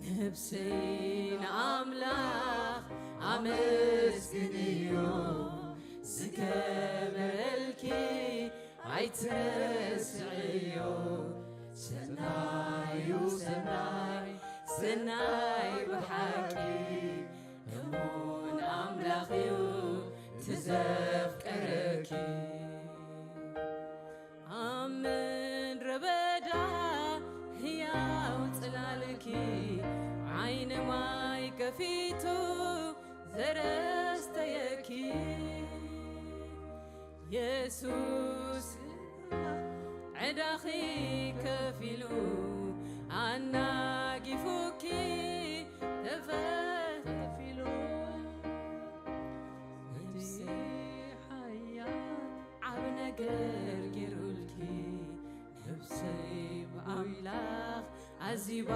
ነብሰይ ንኣምላኽ ኣመስግንዮ፣ ዝገበረልኪ ኣይትረስዕዮ። ሰናዩ ሰናይ፣ ሰናይ ብሓቂ፣ እሙን ኣምላኽ እዩ ትዘፍቀረኪ። ኣብ ምድረ በዳ ህያው ጽላልኪ፣ ዓይኒ ማይ ከፊቱ ዘረስተየኪ። የሱስ ዕዳኺ ከፊሉ፣ ኣናጊፉኪ ተፈ-፣ ከፊሉ። እቲ ሓያል ዓብ ነገር ገይሩልኪ፣ ነብሰይ ብኣምላኽ ኣዚባ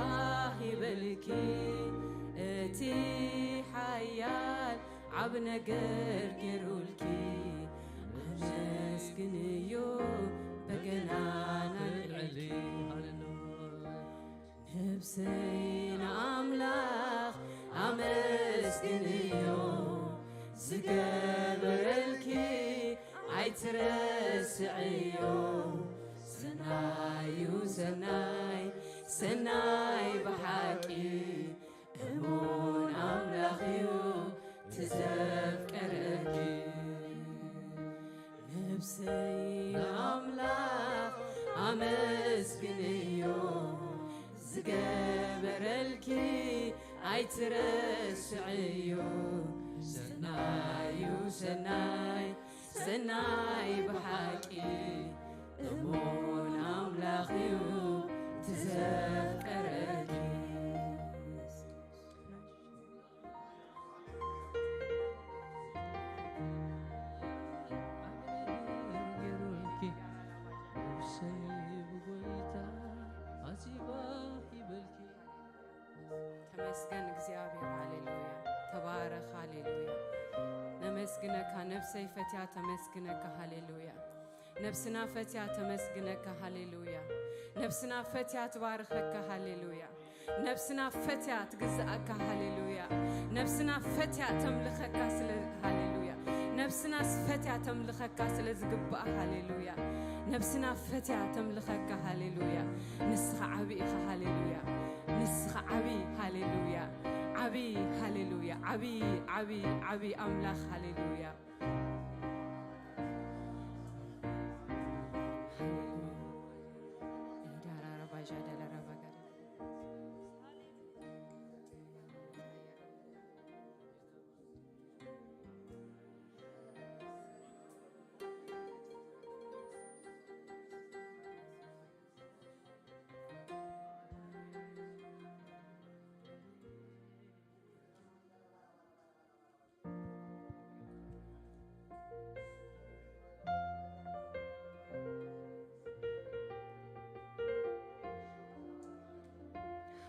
ሂበልኪ። እቲ ሓያል ዓብ ነገር ገይሩልኪ፣ ኣመስግንዮ፣ በገናን ኣልዕልኪ። ሃሌሉያ። ነብሰይ ንኣምላኽ ኣመስግንዮ፣ ዝገበረልኪ ኣይትረስዕዮ። ሰናዩ ሰናይ፣ ሰናይ ብሓቂ፣ እሙን ኣምላኽ እዩ ትዘፍቀረኪ። ነብሰይ ንኣምላኽ ኣመስግንዮ፣ ዝገበረልኪ ኣይትረስዕዮ። ሰናዩ ሰናይ፣ ሰናይ ብሓቂ፣ እሙን ኣምላኽ እዩ ትዘፍቀረኪ። ተመስገን እግዚኣብሔር፣ ሃሌሉያ። ተባረኽ፣ ሃሌሉያ። ነመስግነካ፣ ነብሰይ ፈትያ ተመስግነካ፣ ሃሌሉያ። ነብስና ፈትያ ተመስግነካ፣ ሃሌሉያ። ነብስና ፈትያ ትባርኸካ፣ ሃሌሉያ። ነብስና ፈትያ ትግዝኣካ፣ ሃሌሉያ። ነብስና ፈትያ ተምልኸካ ስለ፣ ሃሌሉያ። ነብስና ፈትያ ተምልኸካ ስለ ዝግብኣ፣ ሃሌሉያ። ነብስና ፈትያ ተምልኸካ፣ ሃሌሉያ። ንስኻ ዓቢ ኢኻ፣ ሃሌሉያ። ንስኻ ዓቢ፣ ሃሌሉያ። ዓቢ፣ ሃሌሉያ። ዓቢ፣ ዓቢ፣ ዓቢ ኣምላኽ፣ ሃሌሉያ።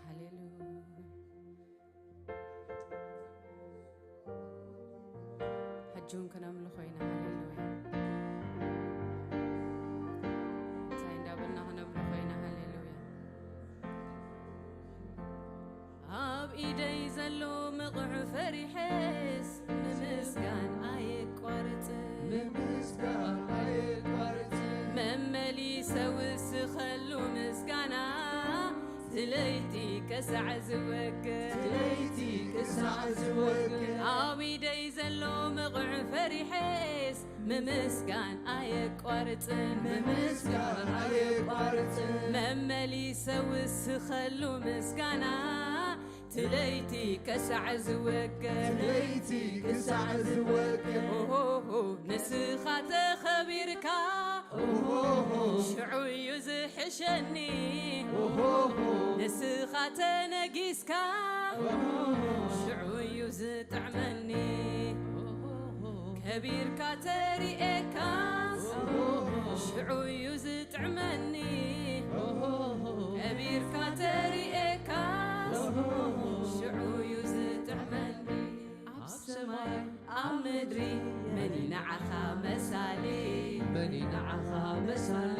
ሃሌሉያ። ሕጂ እውን ክነምልኾ ኢና። ሃሌሉያ። እንታይ እንዳበልና ክነምልኾ ኢና? ሃሌሉያ። ኣብ ኢደይ ዘሎ መቕዕ ፈሪሐስ ምምስጋን ኣየቋርጽን። ምምስጋን ኣየቋርጽን። መመሊሰ ውስኸሉ ምስጋና፣ ትለይቲ ከሳዕ ዝወግእ። ትለይቲ ክሳዕ ዝወግእ። ኣብ ኢደይ ዘሎ መቕዕ ፈሪሐስ ምምስጋን ኣየቋርጽን። ምምስጋን ኣየቋርጽን። መመሊሰ ውስኸሉ ምስጋና፣ ትለይቲ ከሳዕ ዝወግእ። ትለይቲ ክሳዕ ዝወግእ። ኦሆሆ፣ ንስኻ ተኸቢርካ፣ ኦሆሆ። ሽዑ እዩ ዝሕሸኒ። ኦሆሆ። ንስኻ ተነጊስካ፣ ኦሆሆ። ሽዑ እዩ ዝጥዕመኒ። ከቢርካ ተሪኤካስ፣ ኦሆሆ። ሽዑ እዩ ዝጥዕመኒ። ኦሆሆ። ከቢርካ ተሪኤካስ፣ ኦሆሆ። ሽዑ እዩ ዝጥዕመኒ። ኣብ ሰማይ ኣብ ምድሪ መን እዩ ንዓኻ መሳሊ? መን እዩ ንዓኻ መሳሊ?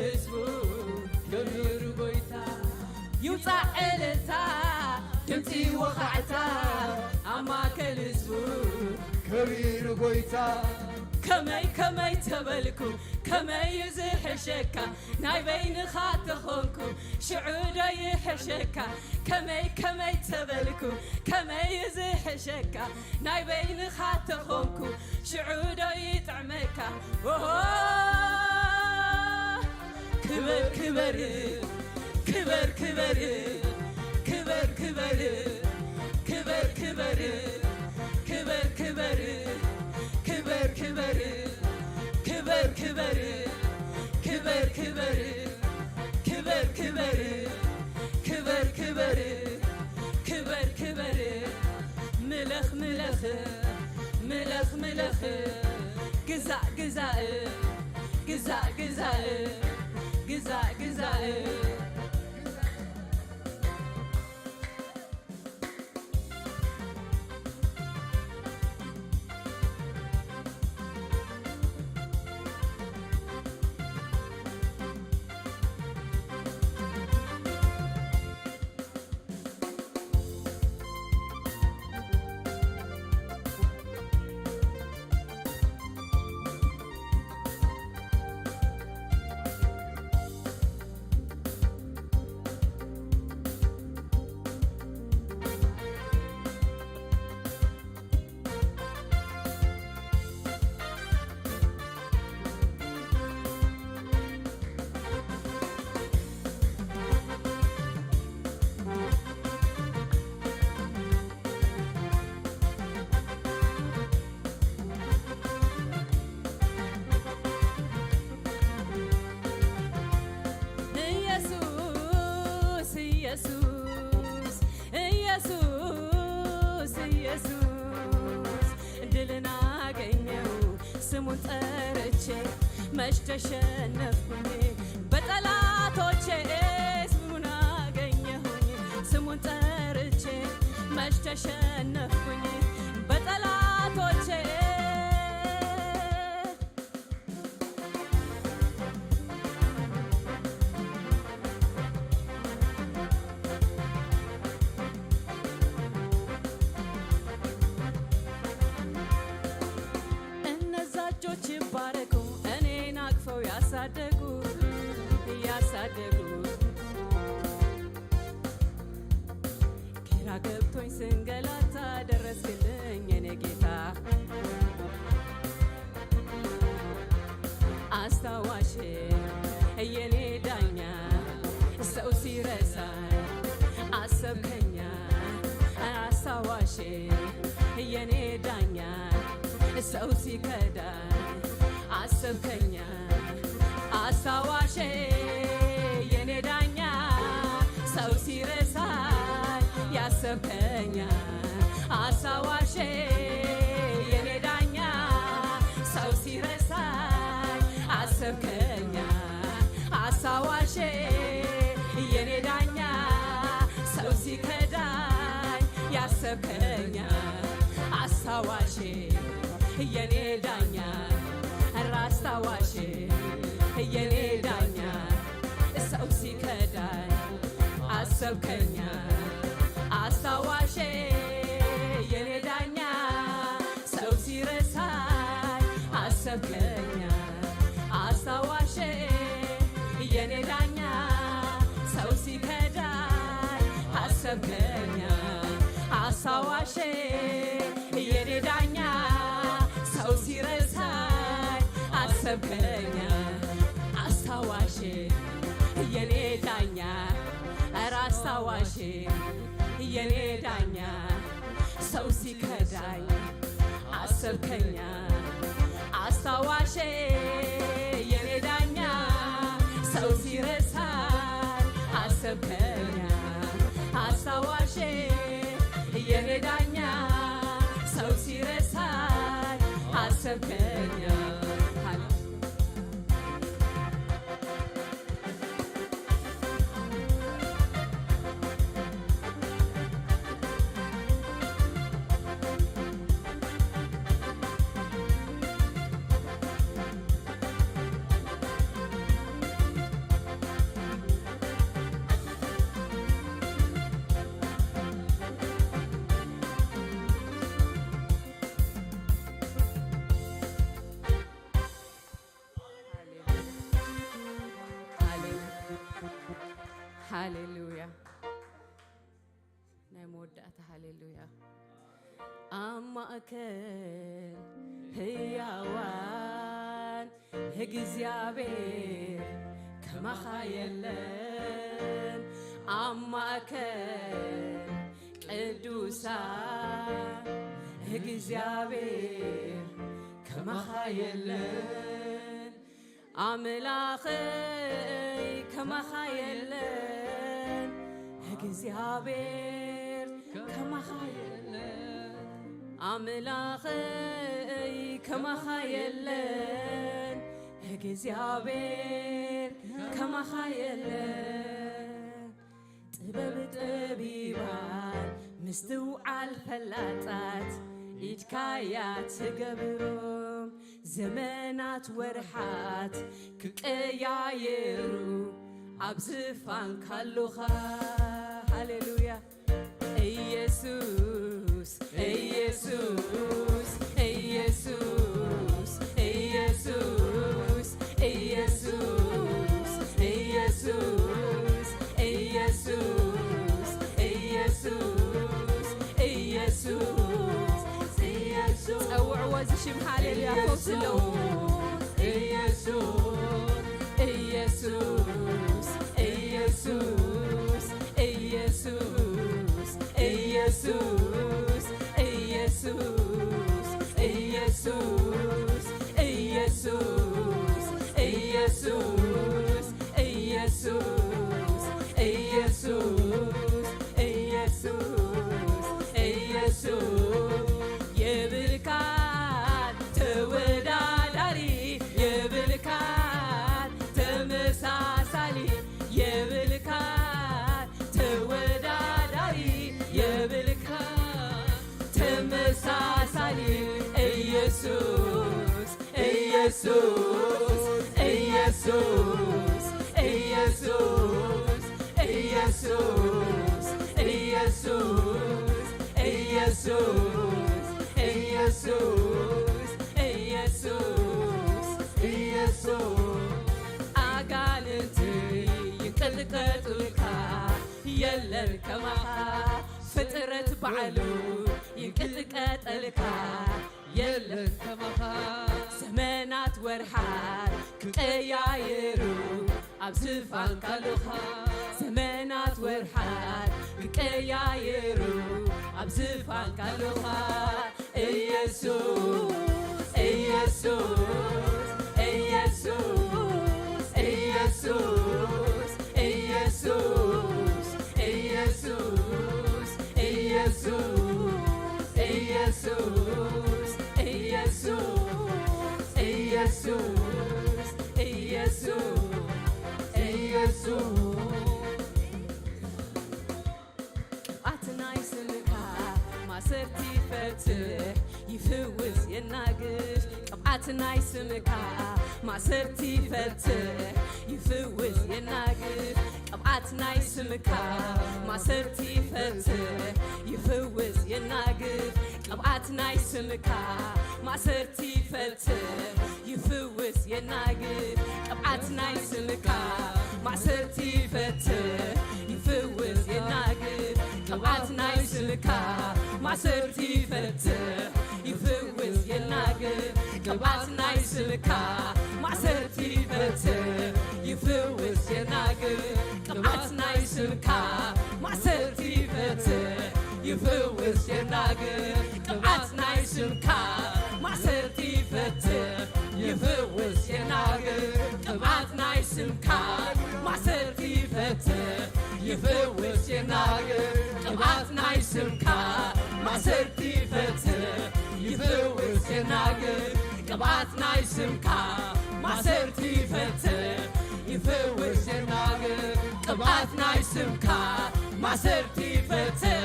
ህዝቡ ከቢሩ ጎይታ፣ ይውጻእ ዕልልታ፣ ድምጺ ወኻዕታ፣ ኣብ ማእከል ህዝቡ ከቢሩ ጎይታ። ከመይ ከመይ ተበልኩ፣ ከመይ እዩ ዝሕሸካ፣ ናይ በይንኻ ተኾንኩ፣ ሽዑ ዶ ይሕሸካ፣ ከመይ ከመይ ተበልኩ፣ ከመይ እዩ ዝሕሸካ፣ ናይ በይንኻ ተኾንኩ፣ ሽዑ ዶ ይጥዕመካ። ኦሆ፣ ክበር ክበር፣ ክበር ክበር፣ ክበር ክበር፣ ክበር ክበር፣ ክበር ክበር፣ ክበር ክበር፣ ክበር ክበር፣ ክበር ክበር፣ ክበር ክበር፣ ክበር ክበር፣ ክበር ክበር። ምለኽ ምለኽ፣ ምለኽ ምለኽ፣ ግዛእ ግዛእ፣ ግዛእ ግዛእ፣ ግዛእ ግዛእ። ኢየሱስ፣ ኢየሱስ፣ ኢየሱስ፣ ኢየሱስ፣ ድልን ኣገኘው ስሙን ጠርቼ፣ መች ተሸነፍኩኝ በጠላቶቼ። ስሙን አገኘሁኝ፣ ስሙን ጠርቼ፣ መች ተሸነፍኩኝ በጠላቶቼ። እነዛ እጆች ይባረኩ፣ እኔን አቅፈው ያሳደጉ፣ ያሳደጉ። ግራ ገብቶኝ ስንገላታ ደረስክልኝ የኔ ጌታ። አስታዋሽ የኔ ዳኛ፣ ሰው ሲረሳኝ አሰብከኛ። አስታዋሽ የኔ ዳኛ፣ ሰው ሲከዳኝ አሰብከኛ። አስታዋሽ የኔ ዳኛ፣ ሰው ሲረሳኝ ያሰብከኛ። አስታዋሽ የኔ ዳኛ፣ ሰው ሲረሳኝ አሰብከኛ። አስታዋሽ የኔ ዳኛ፣ ሰው ሲከዳኝ ያሰብከኛ። አስታዋሽ የኔ ዳኛ፣ ራስታዋሽ የኔ ዳኛ፣ ሰው ሲከዳኝ አሰብከኛ። አስታዋሽ የኔ ዳኛ፣ ሰው ሲረሳኝ አሰብከኛ። አስታዋሽ የኔ ዳኛ፣ ሰው ሲከዳኝ አሰብከኛ። አስታዋሽ የኔ ዳኛ፣ ሰው ሲረሳኝ አሰብከኛ። አስታዋሽ የኔ ዳኛ፣ ኧረ አስታዋሽ የኔ ዳኛ፣ ሰው ሲከዳኝ አሰብከኛ። አስታዋሽ የኔ ዳኛ፣ ሰው ሲረሳኝ አሰብከኛ። አስታዋሽ የኔ ዳኛ፣ ሰው ሲረሳኝ አሰብከኛ። ሃሌሉያ። ናይ መወዳእታ ሃሌሉያ። ኣብ ማእከል ህያዋን እግዚኣብሔር ከማኻ የለን። ኣብ ማእከል ቅዱሳን እግዚኣብሔር ከማኻ የለን። ኣምላኸይ ከማኻ የለን፣ እግዚኣብሔር ከማኻ የለን። ኣምላኸይ ከማኻ የለን፣ እግዚኣብሔር ከማኻ የለን። ጥበብ ጠቢባን ምስትውዓል ፈላጣት ኢድካያ ትገብሮም። ዘመናት ወርሓት ክቀያየሩ ኣብ ዝፋን ካሉኻ። ሃሌሉያ። ኢየሱስ ኢየሱስ ኢየሱስ ኢየሱስ ኢየሱስ ኢየሱስ ኢየሱስ ኢየሱስ ኢየሱስ ኢየሱስ። ጸውዕዎ እዚ ሽም። ሃሌሉያ። ፈውሲ ኣለዎ። ኢየሱስ ኢየሱስ ኢየሱስ ኢየሱስ ኢየሱስ ኢየሱስ ኢየሱስ ኢየሱስ ኢየሱስ ኢየሱስ ኢየሱስ ኢየሱስ ኢየሱስ የብልካን ተወዳዳሪ፣ የብልካን ተመሳሳሊ፣ የብልካን ተወዳዳሪ፣ የብልካን ተመሳሳሊ። ኢየሱስ ኢየሱስ ኢየሱስ ኢየሱስ ኢየሱስ ኢየሱስ ኢየሱስ ኢየሱስ ኢየሱስ ኢየሱስ። ኣጋንንቲ ይንቀጥቀጡልካ፣ የለን ከማኻ። ፍጥረት ባዕሉ ይንቀጥቀጠልካ፣ የለን ከማኻ። ዘመናት ወርሓት ክቀያየሩ ኣብ ዝፋን ካሉኻ። ዘመናት ወርሓት ክቀያየሩ ኣብ ዝፋን ካሉኻ። ኢየሱስ ኢየሱስ ኢየሱስ ኢየሱስ ኢየሱስ ኢየሱስ ኢየሱስ ኢየሱስ ኢየሱስ ኢየሱስ ኢየሱስ ኢየሱስ። ቅብኣት ናይ ስምካ ማሰርቲ ይፈትሕ ይፍውስ የናግፍ። ቅብኣት ናይ ስምካ ማሰርቲ ይፈትሕ ይፍውስ የናግፍ። ቅብኣት ናይ ስምካ ማሰርቲ ይፈትሕ ይፍውስ የናግፍ። ቅብኣት ናይ ስምካ ማሰርቲ ይፈትሕ ይፍውስ የናግፍ። ቅብኣት ናይ ስምካ ማእሰርቲ ይፈትሕ ይፍውስ የናግፍ። ቅብኣት ናይ ስምካ ማእሰርቲ ይፈትሕ ይፍውስ የናግፍ። ቅብኣት ናይ ስምካ ማእሰርቲ ይፈትሕ ይፍውስ የናግፍ። ቅብኣት ናይ ስምካ ማእሰርቲ ይፈትሕ ይፍውስ የናግፍ። ቅብኣት ናይ ስምካ ማእሰርቲ ይፈትሕ ይፍውስ የናግፍ። ቅብኣት ናይ ስምካ ማእሰርቲ ይፈትሕ ይፍውስ የናግፍ። ቅብኣት ናይ ስምካ ማእሰርቲ ይፈትሕ ይፍውስ የናግፍ። ቅብኣት ናይ ስምካ ማእሰርቲ ይፈትሕ ይፍውስ የናግፍ። ቅብኣት ናይ ስምካ ማእሰርቲ ይፈትሕ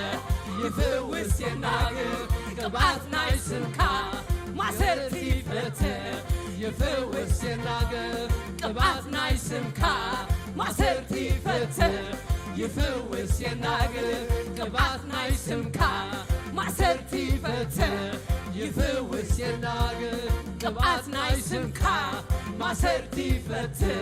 ይፍውስ የናግፍ። ቅብኣት ናይ ስምካ ማእሰርቲ ይፈትሕ ይፍውስ የናግፍ። ቅብኣት ናይ ስምካ ማእሰርቲ ይፈትሕ ይፍውስ የናግፍ። ቅብኣት ናይ ስምካ ማእሰርቲ ይፈትሕ ይፍውስ የናግፍ። ቅብኣት ናይ ስምካ ማእሰርቲ ይፈትሕ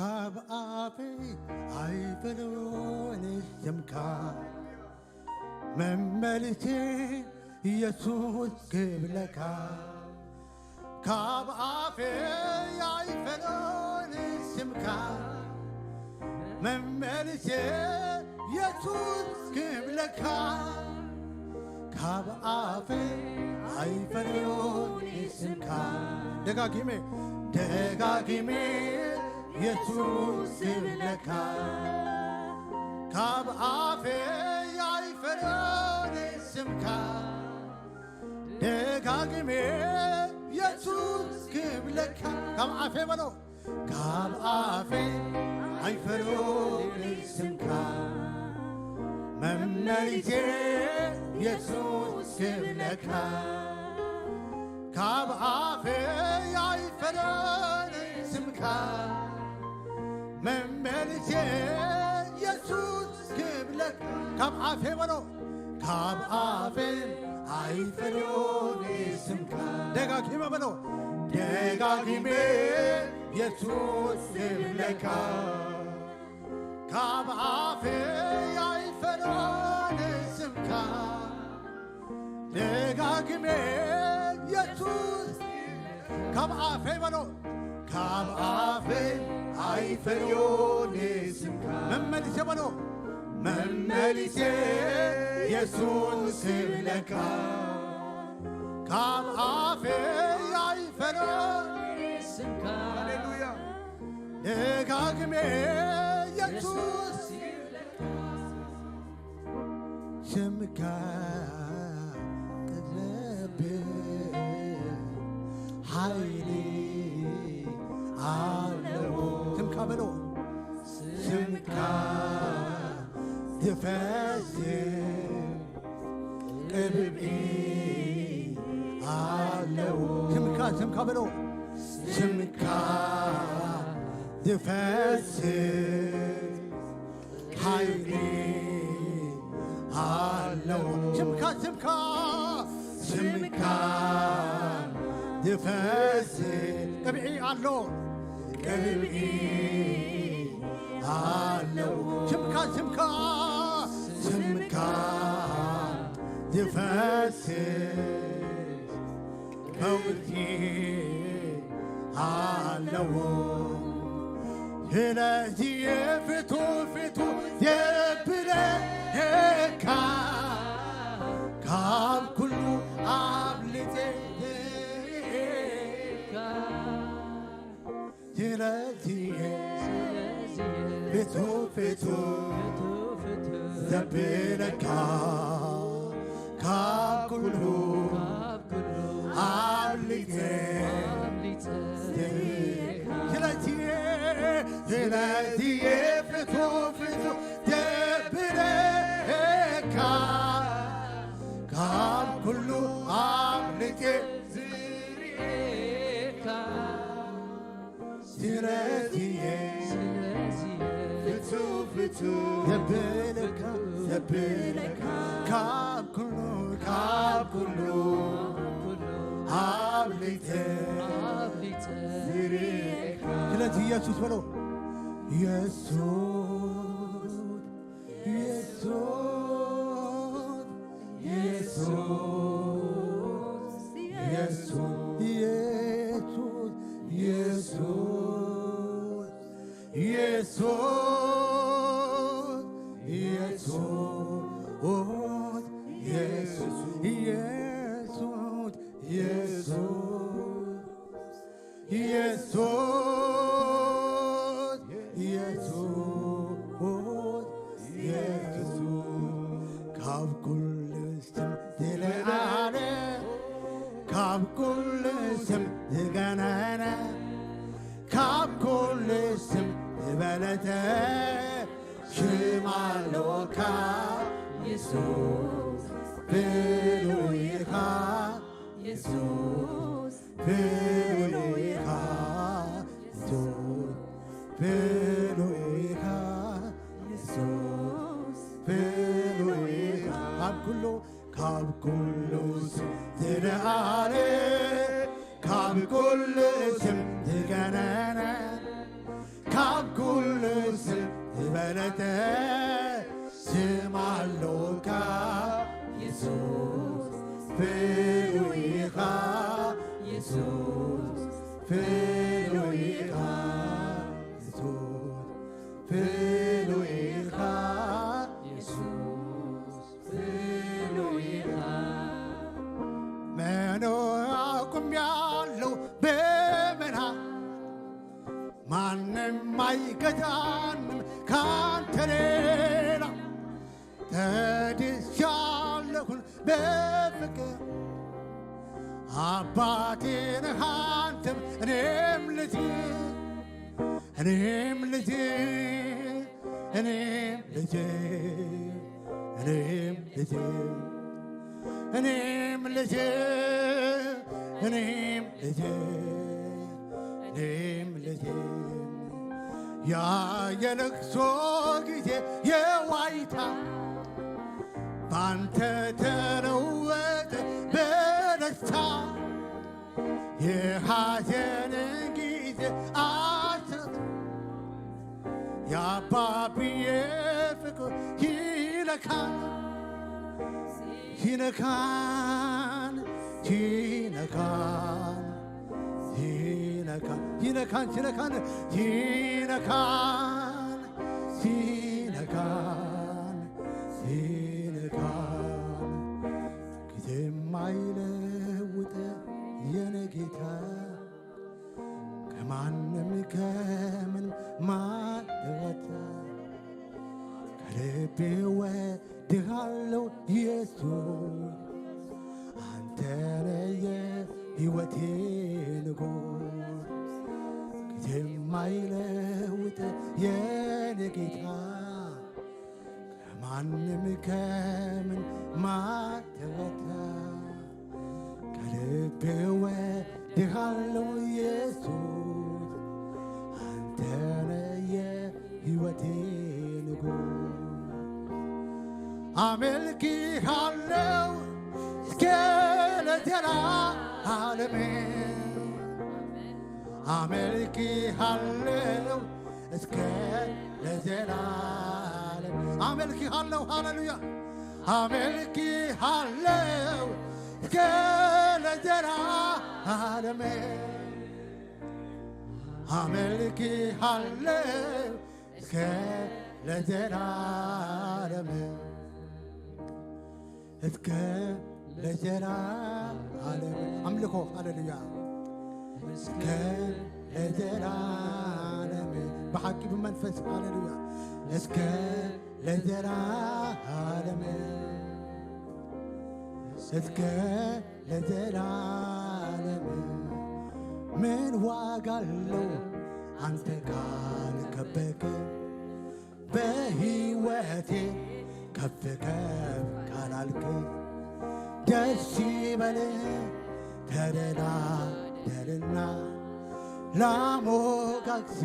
ካብ ኣፈይ ኣይፈለዮን ስምካ፣ መመልሴ ኢየሱስ ክብለካ። ካብ ኣፈይ ኣይፈለዮን ስምካ፣ መመልሴ ኢየሱስ ክብለካ። ካብ ኣፈይ ኣይፈለዮን ስምካ። ደጋጊመ፣ ደጋጊመ ኢየሱስ ክብለካ። ካብ ኣፈይ ኣይፈለዮን ስምካ፣ ደጋጊመ ኢየሱስ ክብለካ። ካብ ኣፈይ በሎ፣ ካብ ኣፈይ ኣይፈለዮን ስምካ፣ መመልሴ ኢየሱስ ክብለካ። ካብ ኣፈይ ኣይፈለዮን ስምካ፣ መመልሴ ኢየሱስ ክብለካ። ካብ ኣፈይ በሎ፣ ካብ ኣፈይ ኣይፈለዮን ስምካ። ደጋጊመ በሎ፣ ደጋጊመ ኢየሱስ ክብለካ። ካብ ኣፈይ ኣይፈለዮን ስምካ፣ ደጋጊመ ኢየሱስ። ካብ ኣፈይ በሎ፣ ካብ ኣፈይ ኣይፈለዮን ስምካ። መመልሴ በሎ፣ መመልሴ ኢየሱስ ክብለካ። ካብ ኣፈይ ኣይፈለዮን ስምካ። ሃሌሉያ። ደጋግሜ ኢየሱስ ስምካ ዝነብር ሓይሊ ኣለዎ። ስምካ በሎ። ስምካ ዝፈስስ ቅብኢ ኣለዎ። ስምካ፣ ስምካ በሎ። ስምካ ዝፈስስ ሓይሊ ኣለዎ። ስምካ፣ ስምካ፣ ስምካ ዝፈስስ ቅብኢ ኣሎ። ቅብኢ ኣለዎ። ስምካ፣ ስምካ፣ ስምካ ዝፈስስ ፈውሲ ኣለዎ። ስለዚ ፍቱ ፍቱ የብለካ ካብ ኩሉ ኣብልጠ ስለዚ ፍቱ ፍቱ ዘብለካ ካብ ኩሉ ኣብልጠ ስለዚ ስለዚ ፍቱ ፍቱ ዘብለካ ካብ ኩሉ ኣብልጠ ዝርኤካ ስለዚየ ስለዚየ ፍቱ ፍቱ ዘብለካ ዘብለካ ካብ ኩሉ ካብ ኩሉ ኣብልጠ ኣብልጠ ዝርኤካ ስለዚ ኢየሱስ በሎ ኢየሱስ ኢየሱስ ኢየሱስ ኢየሱስ ኢየሱስ ኢየሱስ ኢየሱስ ኢየሱስ ኢየሱስ ኢየሱስ ኢየሱስ ኢየሱስ ካብ ኩሉ ስም ዝለዓለ ካብ ኩሉ ስም ዝገነነ ካብ ኩሉ ስም ዝበለጸ ሽም ኣለካ ኢየሱስ ፍሉይ ኢኻ ኢየሱስ ፍሉይ ኢኻ ኢየሱስ ፍሉይ ኢኻ ኢየሱስ ፍሉይ ኢኻ ካብ ኩሉ ካብ ኩሉ ስም ዝለዓለ ካብ ኩሉ ስም ዝገነነ ካብ ያለው በመና ማንም አይገዛንም ካንተ ሌላ ተደስቻለሁን በፍቅር አባቴ ነህ አንተም እኔም ልጅ እኔም ልጅ እኔም ልጅ እኔም ልጅ እኔም ልጅ እኔም ልጅ እኔም ልጅ ያ የለቅሶ ጊዜ የዋይታ ባንተ ተለወጠ በደስታ የሐዘንን ጊዜ አስብ የአባብዬ ፍቅር ይነካን ይነካን ይነካን ይነካን ይነካን ይነካን ይነካን ይነካን ይነካን ጊዜ የማይለውጥ የኔ ጌታ ከማንም ከምን ማለወጣ ከልቤ ወድሃለው ኢየሱስ አንተነ የህይወቴ ንጉስ ጊዜ የማይለውጥ የኔ ጌታ ከማንም ከምን ማተወታ ከልቤ ወድሃለው ኢየሱስ አንተነ የህይወቴ ንጉስ አመልክሃለው እስከ ለዘላለም አመልክሃለው እስከ ለዘላለም አመልክሃለው። ሃሌሉያ አመልክሃለው እስከ ለዘላለም አመልክሃለው እስከ ለዘላለም እስከ ለዘላለም አምልኮ ሃሌሉያ እስከ ለዘላለም ብሓቂ ብመንፈስ ሃሌሉያ እስከ ለዘላለም እስከ ለዘላለም ምን ዋጋ አለው አንተ ካልከበክ በህይወቴ ከፍ ከፍ ካላልክ ደስ ይበል ተደላደልና ላሞጋግስ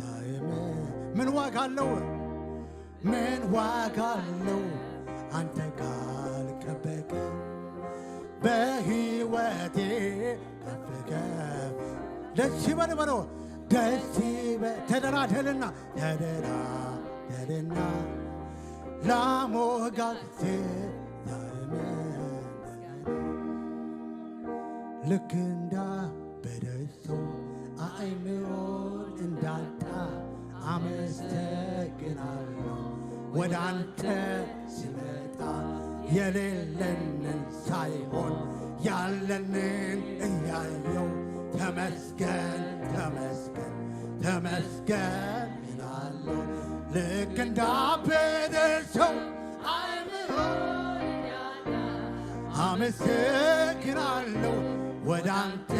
ዛይም ምን ዋጋ አለው ምን ዋጋ አለው አንተ ካልከበክ በህይወቴ ከፍ ከፍ ደስ ይበል በሎ ደስ ይበል ተደላደልና ተደላደልና ላሞጋግስ ዛይም ልክ እንዳበደ ሰው አእምሮን እንዳጣ አመሰግናለሁ። ወደ አንተ ስመጣ የሌለንን ሳይሆን ያለንን እያየው ተመስገን ተመስገን ተመስገን እላለሁ። ልክ እንዳበደ ሰው አእምሮን እንዳጣ አመሰግናለሁ ወደ አንተ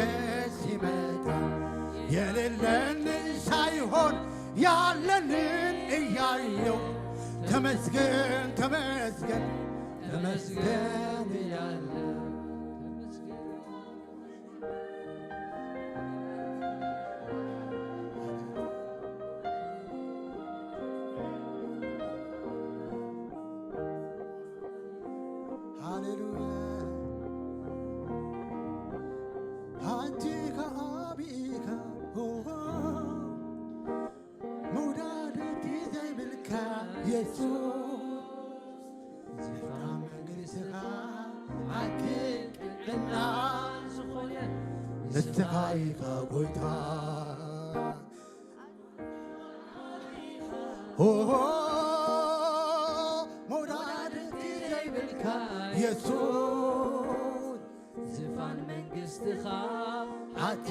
ሲመጣ የሌለንን ሳይሆን ያለንን እያየው ተመስገን ተመስገን ተመስገን እላለሁ። ሃሌሉያ ኣንቲኻ ዓቢኻ ኦሆ፣ መውዳድቲ ዘይብልካ የሱስ ዝፍራ መንግስትኻ ሓቂ ቅንዕና ዝኾነ ንስኻ ኢኻ ጎይታ ኦሆ፣ መውዳድቲ ዘይብልካ የሱስ ዝፋን መንግስትኻ ሓትት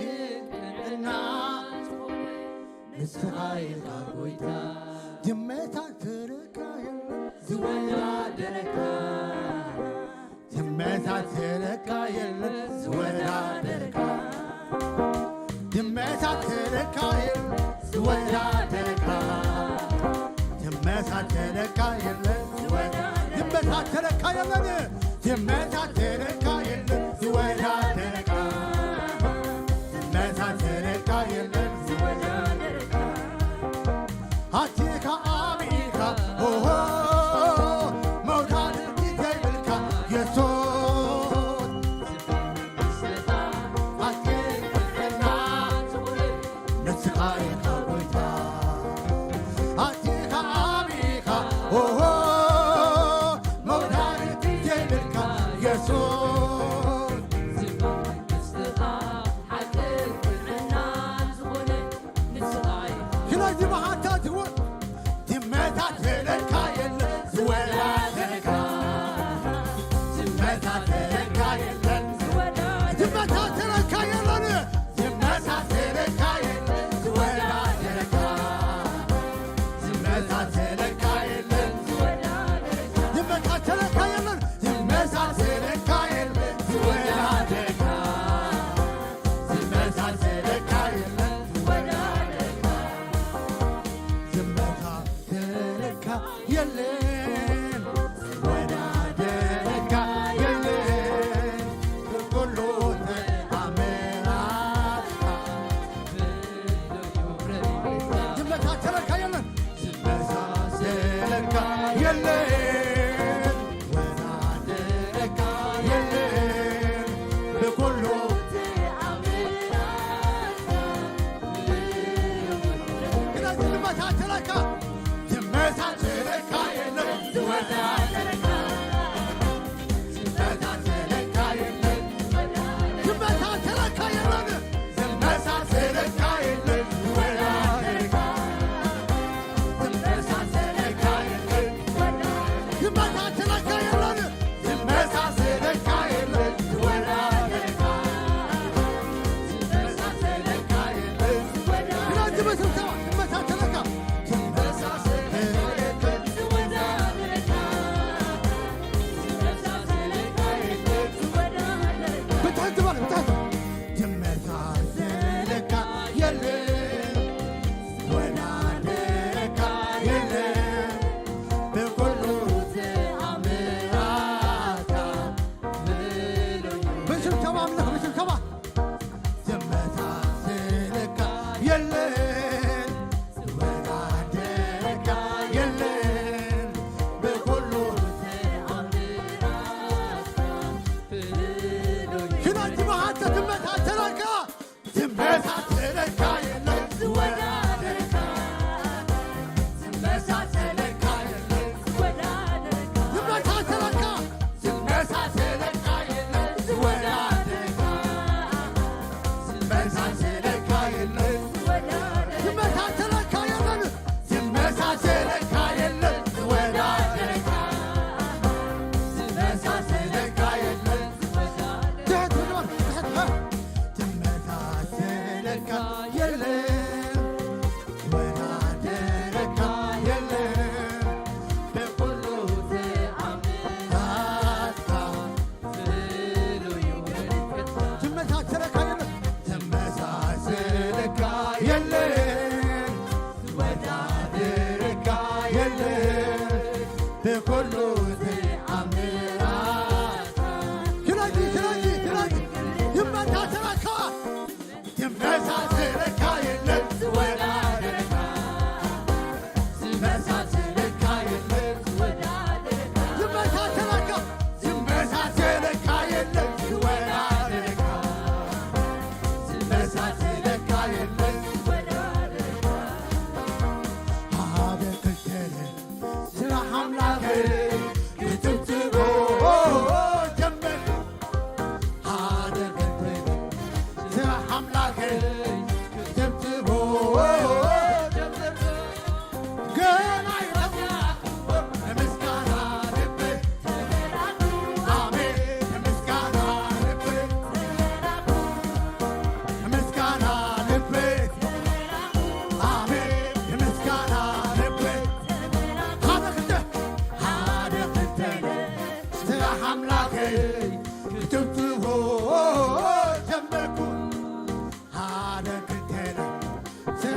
ቅንዕና ዝኾነ ንስኻ ኢኻ ጎይታ። ዝመሳሰለካ የለን ዝወዳደረካ። ዝመሳሰለካ የለን ዝወዳደረካ። ዝመሳሰለካ የለን ዝወዳደረካ። ዝመሳሰለካ የለን ዝወዳደረካ። ዝመሳሰለካ የለን ዝመሳሰለካ የለን ዝወዳደረካ። ዝመሳሰለካ የለን ዝወዳደረካ። ኣቲኻ ዓቢኻ ኦሆ መውዳድርቲ ዘይብልካ የሱስ። ኣቲኻ ኢኻ ጎይታ ኣቲኻ ዓቢኻ ኦሆ መውዳድርቲ ዘይብልካ የሱስ። ዝፋን መንግስትኻ ሓቅን ቅንዕናን ዝኾነ ንስኻ ኢኻ። ስለዚ መሓታ ትወ- ዝመሳሰለካ የለን ዝወዳደረካ። ዝመሳሰለካ የለን ዝወዳደረካ። ዝመሳሰለካ የለን ዝመሳሰለካ የለን ዝወዳደረካ። ዝመሳሰለካ የለን ዝወዳደረካ። ዝመሳሰለካ የለን ዝመሳሰለካ የለን ዝወዳደረካ። ዝመሳሰለካ የለን ዝወዳደረካ። ዝመሳሰለካ የለን ዝወዳደረካ የለን ብኩሉ ተኣምራትካ። ዝመሳሰለካ የለን ዝመሳሰለካ የለን ወዳደረካ የለን ብኩሉ ተኣምራትካ። ስለዚህ ዝመሳሰለካ ዝመሳሰለካ የለን ዝወዳደረካ። ዝመሳሰለካ የለን ዝመሳሰለካ የለን ዝመሳሰለካ የለን ዝወዳደረካ። ዝመሳሰለካ የለን ዝመሳሰለካ የለን ዝመሳሰለካ የለን ዝወዳደረካ። ዝመሳሰለካ የለን ዝወዳደረካ። ስለዚህ በስብሰባ ዝመሳሰለካ ዝመሳሰለካ የለን ዝወዳደረካ። ብታሕቲ በል፣ ብታሕቲ። ዝመሳሰለካ የለን፣ ዝወዳደረካ የለን፣ ብኩሉ ተኣምራትካ ብሽብሸባ ኣምልኽ፣ ብሽብሸባ። ዝመሳሰለካ የለን፣ ዝወዳደረካ የለን፣ ብኹሉ ተኣምራትካ ፍሉይ። ስለዚህ መሓተ ዝመሳሰለካ፣ ዝመሳሰለካ የለን፣ ዝወዳደረካ። ዝመሳሰለካ የለን፣ ዝወዳደረካ። ዝመሳሰለካ፣ ዝመሳሰለካ የለን፣ ዝወዳደረካ። ዝመሳሰለካ የለን፣ ዝወዳደረካ። ዝመሳሰለካ የለን፣ ዝመሳሰለካ የለን፣ ዝወዳደረካ። ዝመሳሰለካ የለን፣ ዝወዳደረካ። ትሕት፣ ትሕት፣ ትሕት። ዝመሳሰለካ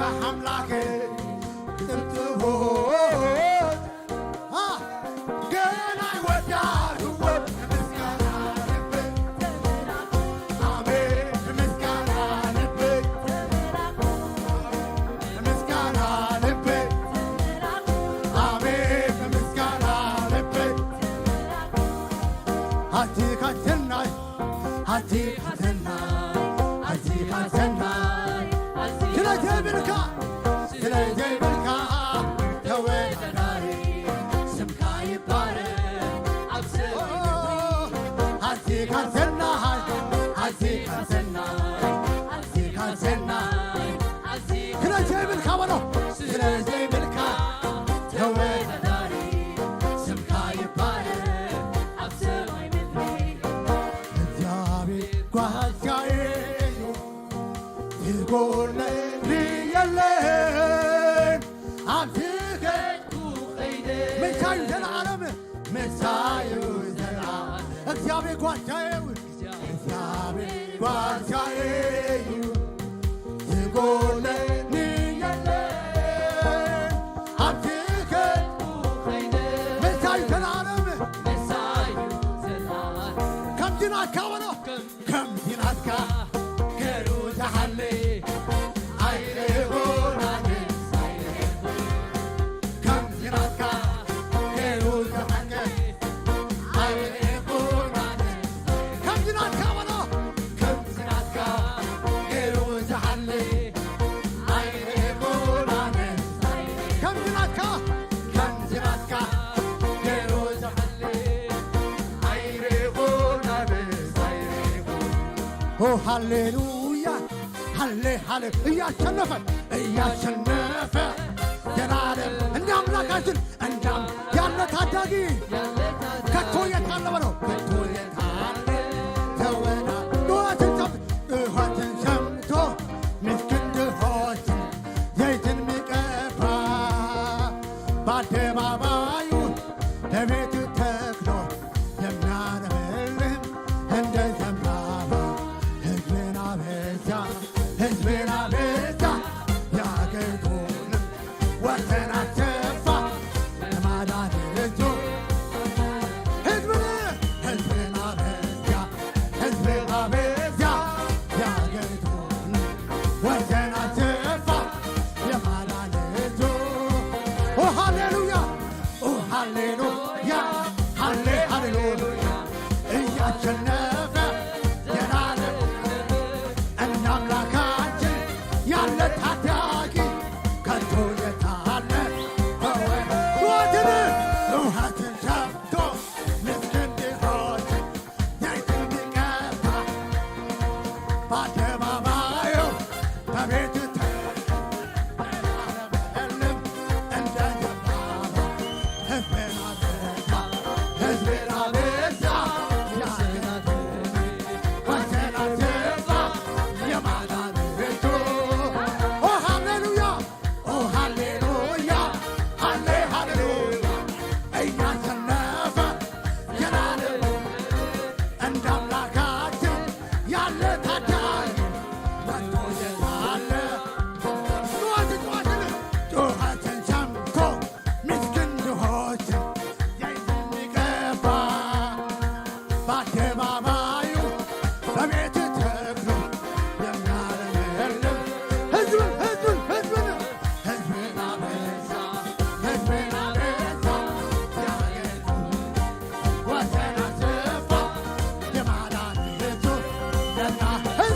ኣምላኸ ጥብጥቦት፣ አ፣ ገና ይወዳድዎ ምስጋና ልበይ። ኣቤት ምስጋና ልበይ። ምስጋና ልበይ። ኣቤት ምስጋና ልበይ። ኣቲኻ ሰናይ፣ ኣቲኻ ሰናይ፣ ኣቲኻ ሰናይ። ስለ ዘይብልካ፣ ስለ ዘይብልካ ተወዳዳሪ ስምካ ይባረክ ኣብ ሰማይ። ኣቲኻ ሰናይ፣ ኣቲኻ ሰናይ፣ ኣቲኻ ሰናይ። ስለ ዘይብልካ በሎ፣ ስለ ዘይብልካ ተወዳዳሪ ስምካ ይባረክ ኣብ ሰማይ ምድሪ። እግዚኣብሔር ጓሳዬ እዩ፣ ዝጎድለኒ የለን። ኣብ ዝኸድኩ ከይደ ምሳዩ ዘለዓለም፣ ምሳዩ ዘለዓለም። እግዚኣብሔር ጓሳዬ እዩ፣ እግዚኣብሔር ጓሳዬ እዩ፣ ዝጎድለኒ የለን። ኣብ ዝኸድኩ ከይደ ምሳዩ ዘለዓለም፣ ምሳዩ ዘለዓለም። ከምዚ ናትካ በሎ። ከምዚ ናትካ ገይሩ ዝሓሊ ኣይረኸብኩን ኣነ፣ ኣይረኸብኩን። ከምዚ ናትካ ገይሩ ዝሓሊ ኣይረኸብኩን ኣነ። ከምዚ ናትካ በሎ። ከምዚ ናትካ ገይሩ ዝሓሊ ኣይረኸብኩን ኣነ። ከምዚ ናትካ፣ ከምዚ ናትካ ገይሩ ዝሓሊ ኣይረኸብኩን ኣነ፣ ኣይረኸብኩን። ኦ ሃሌሉያ፣ ሃሌ፣ ሃሌ፣ እያሸነፈ፣ እያሸነፈ ዘላለም እንደ አምላካችን እንዳም ያለ ታዳጊ ከቶ የት አለ በለው፣ ከቶ የት አለ? ተወዳ ጩኸትን ሰም-፣ ጩኸትን ሰምቶ ምስኪን ድሆችን ዘይትን የሚቀባ በአደባባዩ በቤቱ ተክሎ የሚያለመልም እንደ ዘንባባ ህዝብን አበዛ፣ ህዝብን አበዛ። የአገሪቱንም ወሰን አሰፋ። የማዳን እጁ ህዝብን፣ ህዝብን አበዛ፣ ህዝብን አበዛ። የአገሪቱንም ወሰን አሰፋ። የማዳን እጁ። ኦ ሃሌሉያ፣ ኦ ሃሌሉያ፣ ሃሌ ሃሌሉያ። እያሸነፈ ዘላለም እንደ አምላካችን ያለ ታዳጊ ከቶ የት አለ? ጩኸትን፣ ጩኸትን ሰምቶ ምስኪን ድሆችን ዘይት የሚቀባ በአደባባዩ በቤቱ ተክሎ የሚያለመልም እንደ ዘንባባ ህዝብን አበዛ፣ ህዝብን አበዛ። የአገሪቱን ወሰን አሰፋ። የማዳን እጁ። ኦ ሃሌሉያ፣ ኦ ሃሌሉያ፣ ሃሌ ሃሌሉያ። እያሸነፈ ዘላለም እንደ አምላካችን ያለ ታዳጊ ከቶ የት አለ? ጩኸት፣ ጩኸትን፣ ጩኸትን ሰምቶ ምስኪን ድሆችን ዘይት የሚቀባ በአደባባዩ በቤቱ ተክሎ የሚያለመልም ህዝብን፣ ህዝብን፣ ህዝብን፣ ህዝብን አበዛ፣ ህዝብን አበዛ። የአገሪቱን ወሰን አሰፋ። የማዳን እጁ ነና ህዝብን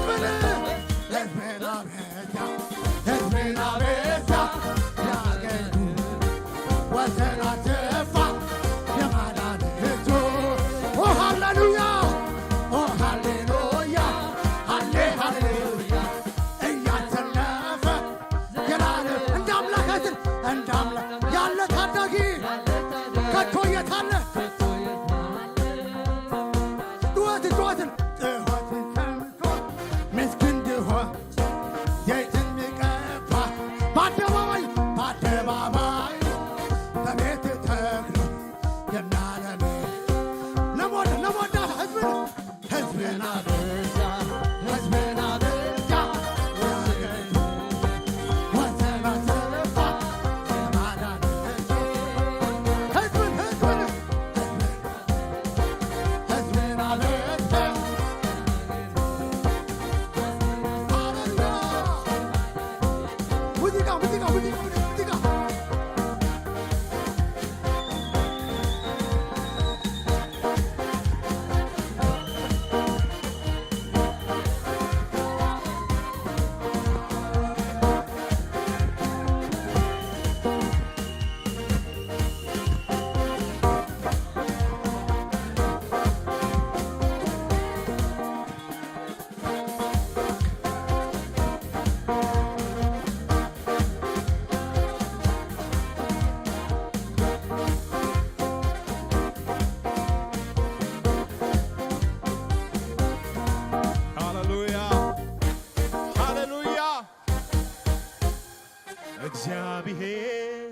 እግዚኣብሔር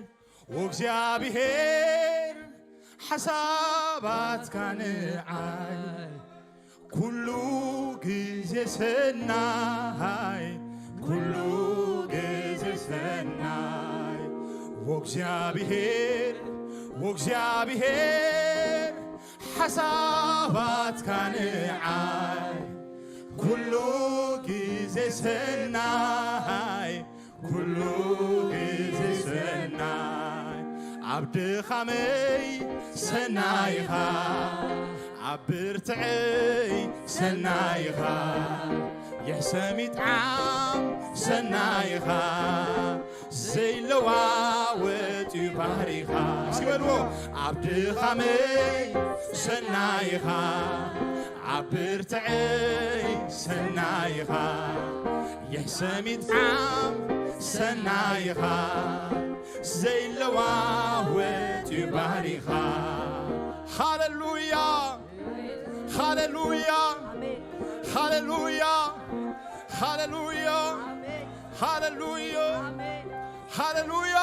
ወእግዚኣብሔር ሓሳባትካ ንዓይ ኩሉ ግዜ ሰናይ ኩሉ ግዜ ሰናይ ወእግዚኣብሔር ወእግዚኣብሔር ሓሳባትካ ንዓይ ኩሉ ግዜ ሰናይ ኩሉ ግዜ ሰናይ ኣብ ድኻመይ ሰናይኻ ኣብ ብርትዐይ ሰናይኻ ይሕሰም ይጥዓም ሰናይኻ ዘይለዋወጥ እዩ ባህሪኻ እስኪ በልዎ ኣብ ድኻመይ ሰናይኻ ኣብ ብርትዐይ ሰናይኻ ይሕሰም ይጥዓም ሰናይኻ ዘይለዋወጥ እዩ ባህሪኻ ሃሌሉያ ሃሌሉያ ሃሌሉያ ሃሌሉያ ሃሌሉያ ሃሌሉያ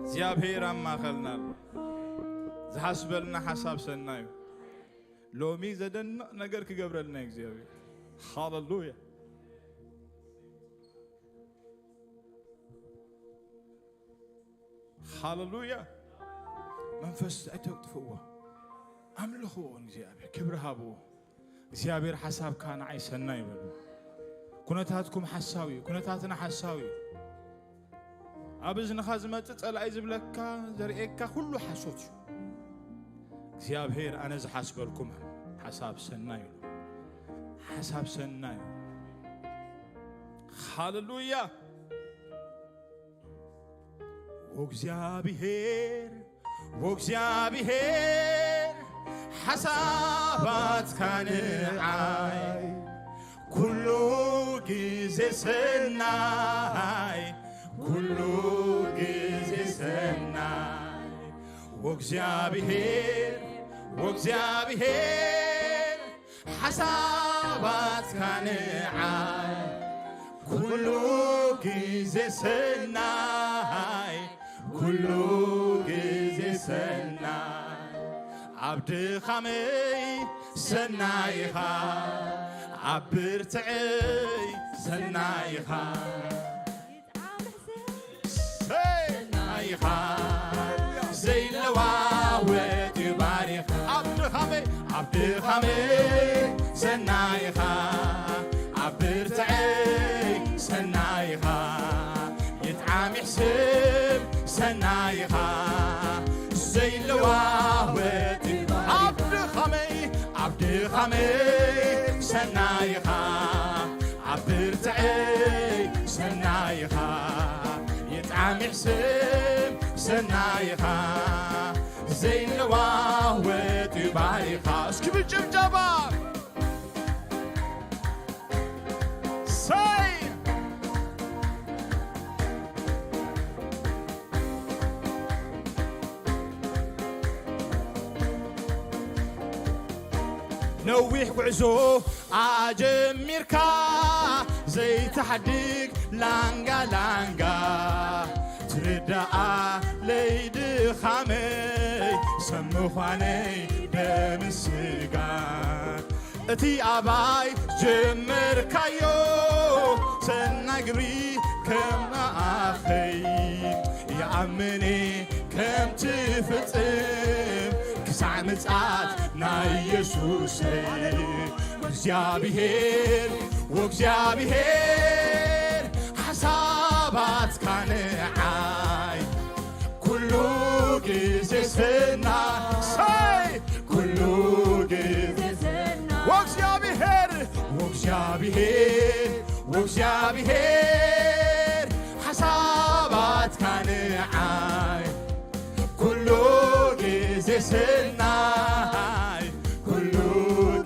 እግዚኣብሔር ኣብ ማእኸልና ኣሎ ዝሓስበልና ሓሳብ ሰናዩ ሎሚ ዘደንቕ ነገር ክገብረልና እዩ እግዚኣብሔር ሃሌሉያ ሃሌሉያ መንፈስ ኣይተጥፍእዎ ኣምልኽዎ እግዚኣብሔር ክብሪ ሃብዎ እግዚኣብሔር ሓሳብካ ንዓይ ሰናይ ይበሉ ኩነታትኩም ሓሳዊ እዩ ኩነታትና ሓሳዊ እዩ ኣብ እዝንኻ ዝመጽእ ጸላኢ ዝብለካ ዘርእየካ ኩሉ ሓሶት እዩ እግዚኣብሔር ኣነ ዝሓስበልኩም ሓሳብ ሰናይ እዩ ሓሳብ ሰናይ እዩ ሃሌሉያ ወእግዚኣብሔር ወእግዚኣብሔር ሓሳባትካ ንዓይ ኩሉ ግዜ ሰናይ ኩሉ ግዜ ሰናይ ወእግዚኣብሔር ወእግዚኣብሔር ሓሳባትካ ንዓይ ኩሉ ግዜ ሰናይ ኩሉ ግዜ ሰናይ ኣብ ድኻመይ ሰናይኻ ኣብ ብርትዐይ ሰናይኻ ሰናይኻ ዘይለዋወጥ እዩ ባሪኻ ኣብ ድኻመይ ኣብ ድኻመይ ሰናይኻ ኣብ ብርትዐይ ሰናይኻ ይጥዓም ይሕስም ሰናይኻ ዘይለዋወጥ ኣብ ድኻመይ ኣብ ድኻመይ ሰናይኻ ኣብ ብርትዐይ ሰናይኻ ይጥዓም ይሕስም ሰናይኻ ዘይለዋወጥ እዩ ባሪኻ እስኪ ብጭብጨባ ሰይ ነዊሕ ጉዕዞ ኣጀሚርካ ዘይተሓድግ ላንጋ ላንጋ ትርዳኣ ለይድኻመይ ሰብ ምዃነይ ደምስጋ እቲ ኣባይ ጀመርካዮ ሰናይ ግብሪ ከም ኣኸይ ይኣምኔ ከም ትፍጽም ክሳዕ ምጽኣት ናይ የሱሰይ እግዚኣብሔር ወእግዚኣብሔር ሓሳባትካ ንዓይ ኩሉ ግዜ ሰናይ ኩሉ ግዜ ወእግዚኣብሔር ወእግዚኣብሔር ወእግዚኣብሔር ሓሳባትካ ንዓይ ኩሉ ግዜ ሰናይ ኩሉ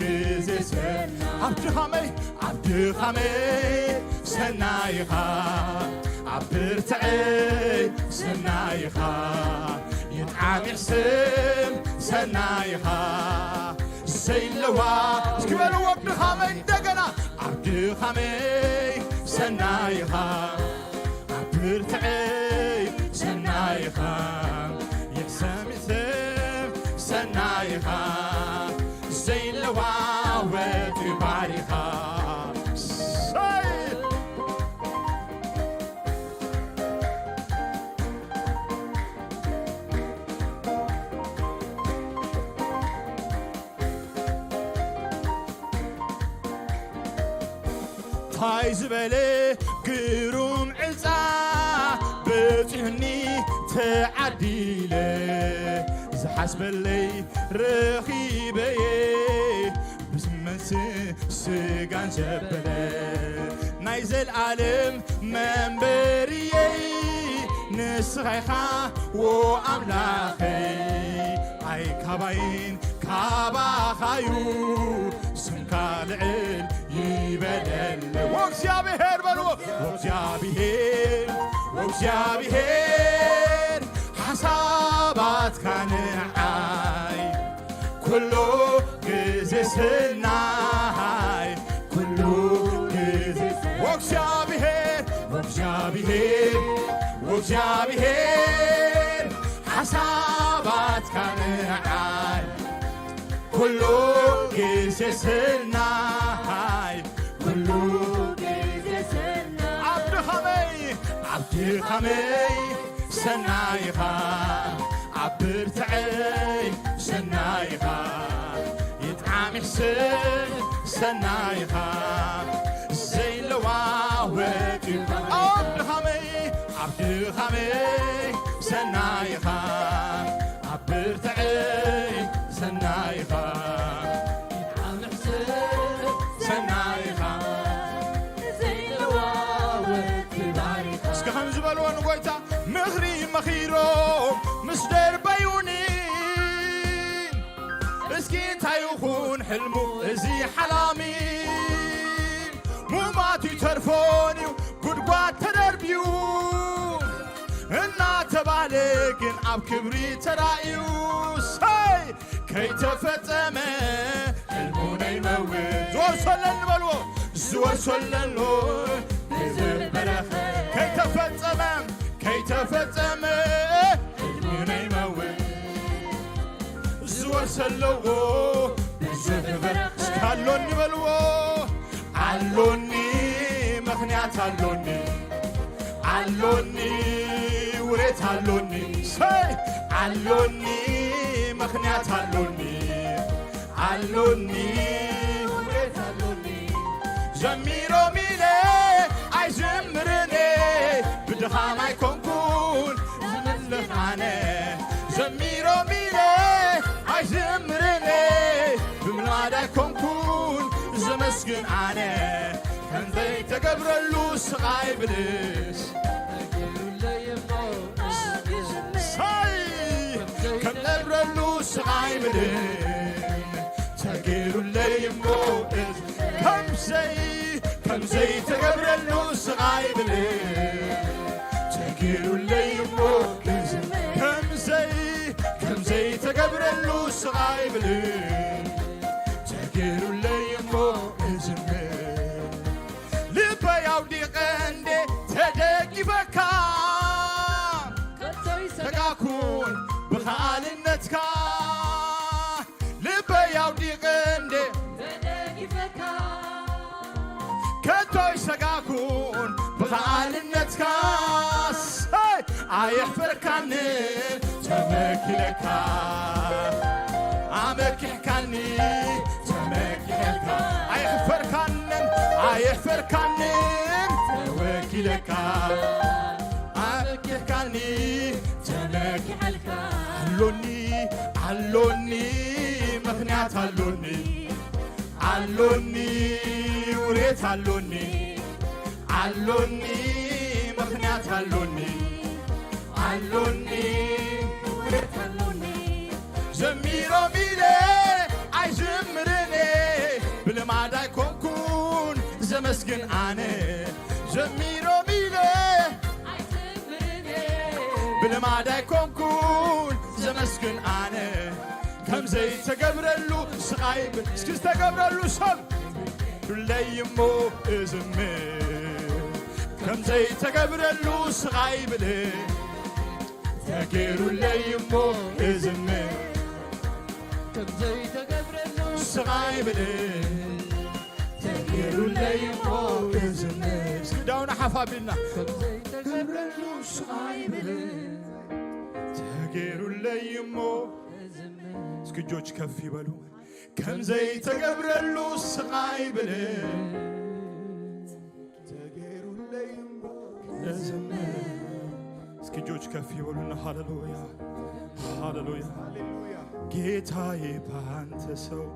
ግዜ ሰናይ ኣብ ድኻመይ ኣብ ድኻመይ ሰናይኻ ኣብ ብርትዐይ ሰናይኻ ይጥዓም ይሕስም ሰናይኻ ዘይለዋ እስኪ በልዎ። ኣብ ድኻመይ እንደገና ኣብ ድኻመይ ሰናይኻ፣ ኣብ ብርትዐይ ሰናይኻ፣ ይሕሰም ይሕሰም ሰናይኻ፣ ዘይለዋወጥ ባሪኻ። ሰይ! ታይ ዝበለ ግሩም ዕፃ በፂሑኒ ተዓዲለ፣ ዝሓስበለይ ረኺበየ ብስመንስ ስጋን ዘበለ ናይ ዘልኣለም መንበርየይ ንስኻ ኢኻ ዎ ኣምላኸይ። ኣይ ካባይን ካባኻዩ ስምካ ልዕል ይበለል። ወእግዚኣብሔር በልዎ። ወእግዚኣብሔር፣ ወእግዚኣብሔር ሓሳባትካ ንዓይ ኩሉ ግዜ ስናይ፣ ኩሉ ግዜ ወእግዚኣብሔር፣ ወእግዚኣብሔር፣ ወእግዚኣብሔር ሓሳባትካ ንዓይ ኩሉ ግዜ ስናይ፣ ኩሉ ግዜ ስናይ። ኣብ ድኻመይ፣ ኣብ ድኻመይ ሰናይኻ፣ ኣብ ብርትዐይ ሰናይኻ፣ ይጥዓም ይሕስም ሰናይኻ፣ ዘይለዋወጥ እዩ። ኣብ ድኻመይ፣ ኣብ ድኻመይ ሰናይኻ፣ ኣብ ብርትዐይ ሰናይኻ፣ ይጥዓም ይሕስም ሰናይኻ፣ ዘይለዋወጥ ባሪኻ። እስኪ ከምዚ በልዎ ንጎይታ፣ ምኽሪ መኺሮም ምስ ደርበዩኒ፣ እስኪ እንታይ ይኹን ሕልሙ እዚ ሓላሚ? ሙማቱ ይተርፎን እዩ ጉድጓድ ተደርብዩ እናተባህለ ግን ኣብ ክብሪ ተራእዩ። ሰይ! ከይተፈጸመ ሕልሙ ነይመውት። ዝወርሶ ኣለኒ በልዎ። ዝወርሶ ኣለሎ ንዝበረኸ። ከይተፈጸመ፣ ከይተፈጸመ ሕልሙ ነይመውት። ዝወርሶ ኣለዎ ብዙሕ በረኸ። እስኪ ኣሎኒ በልዎ። ኣሎኒ ምኽንያት ኣሎኒ፣ ኣሎኒ ውሬት ኣሎኒ፣ ሰይ ኣሎኒ ምኽንያት ኣሎኒ፣ ኣሎኒ ውሬት ኣሎኒ። ዘሚሮም ኢለ ኣይዝምርን እየ፣ ብድኻም ኣይኮንኩን ዝምልኽ ኣነ። ዘሚሮም ኢለ ኣይዝምርን እየ፣ ብምልማድ ኣይኮንኩን ዘመስግን ኣነ። ከምዘይተገብረሉ ስቓይ ብልስ ሳይ ከምዘይተገብረሉ ስቓይ ብልስ ተገይሩለይ እሞ ከምዘይ ከምዘይተገብረሉ ስቓይ ብልስ ተገይሩለይ እሞ ከምዘይ ከምዘይተገብረሉ ስቓይ ብልስ ተገይሩለይ እሞ እዝምር። ልበይ ኣውዲቐ እንዴ ተደጊፈካ፣ ከቶ ይሰጋኩን ብኸኣልነትካ። ልበይ ኣውዲቐ እንዴ ተደጊፈካ፣ ከቶ ይሰጋኩን ብኸኣልነትካ። ሰይ! ኣየሕፈርካንን ተመኪለካ፣ ኣመኪሕካኒ ተመኪሐልካ። ኣየሕፈርካንን፣ ኣየሕፈርካንን ተወኪለካ፣ ኣመኪሕካኒ ተመኪሐልካ። ኣሎኒ፣ ኣሎኒ፣ ምኽንያት ኣሎኒ፣ ኣሎኒ፣ ውሬት ኣሎኒ። ኣሎኒ ምኽንያት ኣሎኒ፣ ኣሎኒ ውሬት ኣሎኒ። ዘሚሮም ኢለ ኣይዝምርን እየ፣ ብልማድ ኣይኮንኩን ዘመስግን ኣነ። ዘሚሮም ኢለ ኣይዝምርን እየ፣ ብልማድ ኣይኮንኩን ዘመስግን ኣነ። ከም ዘይተገብረሉ ስቓይ ብል። እስኪ ዝተገብረሉ ሰብ ዱለይ እሞ እዝምር። ከም ዘይተገብረሉ ስቓይ ብል። ተጌሩለይ እሞ እዝምር። ከም ዘይተገብረሉ ስቓይ ብል። ተጌሩለይ እሞ እዝምር። እስኪ ዳውን ሓፍ ኣቢልና። ከም ዘይተገብረሉ ስቓይ ብል። ተጌሩለይ እሞ እዝምር። እስኪ እጆች ከፍ ይበሉ። ከም ዘይተገብረሉ ስቓይ ብል። ተጌሩለይ እሞ እዝምር። እስኪ እጆች ከፍ ይበሉና። ሃሌሉያ፣ ሃሌሉያ፣ ሃሌሉያ። ጌታዬ ባንተ ሰው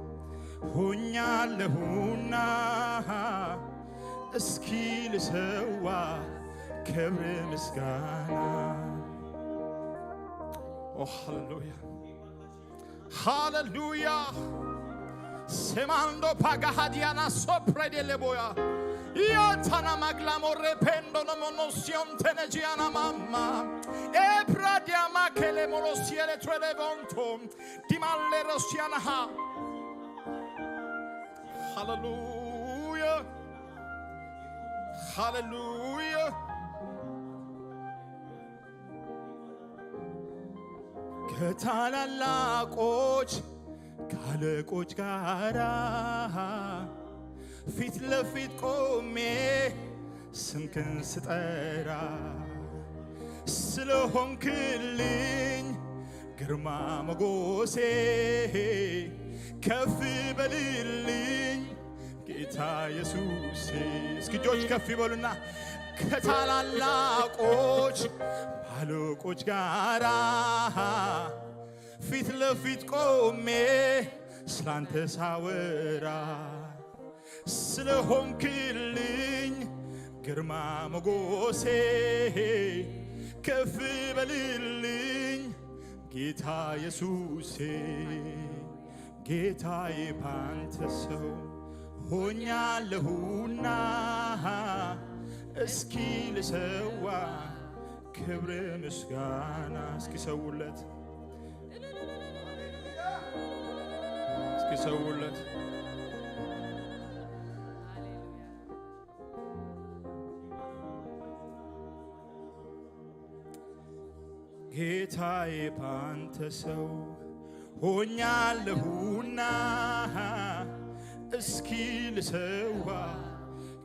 ሆኛለሁና እስኪ ልሰዋ ክብር ምስጋና። ኦ ሃሌሉያ፣ ሃሌሉያ። ሴማንዶ ፓጋሃዲያና ሶፕሬዴሌቦያ ኢያታና ማግላሞ ሬፔንዶ ነሞኖሲዮን ተነጂያና ማማ ኤፕራዲያማ ኬሌሞሎሲየሌ ትሬሌቮንቶ ዲማሌ ሮሲያናሃ። ሃሌሉያ፣ ሃሌሉያ። ከታላላቆች ካለቆች ጋራ ፊት ለፊት ቆሜ ስምክን ስጠራ ስለሆንክልኝ ግርማ ሞገሴ ከፍ በልልኝ ጌታ ኢየሱሴ። እስኪ እጆች ከፍ ይበሉና ከታላላቆች አለቆች ጋራ ፊት ለፊት ቆሜ ስላንተ ሳወራ ስለሆንክልኝ ግርማ ሞገሴ ከፍ በልልኝ ጌታ ኢየሱሴ። ጌታዬ ባንተ ሰው ሆኛለሁና እስኪ ልሰዋ ክብር ምስጋና። እስኪ ሰውለት፣ እስኪ ሰውለት። ጌታዬ ባንተ ሰው ሆኛለሁና እስኪ ልሰዋ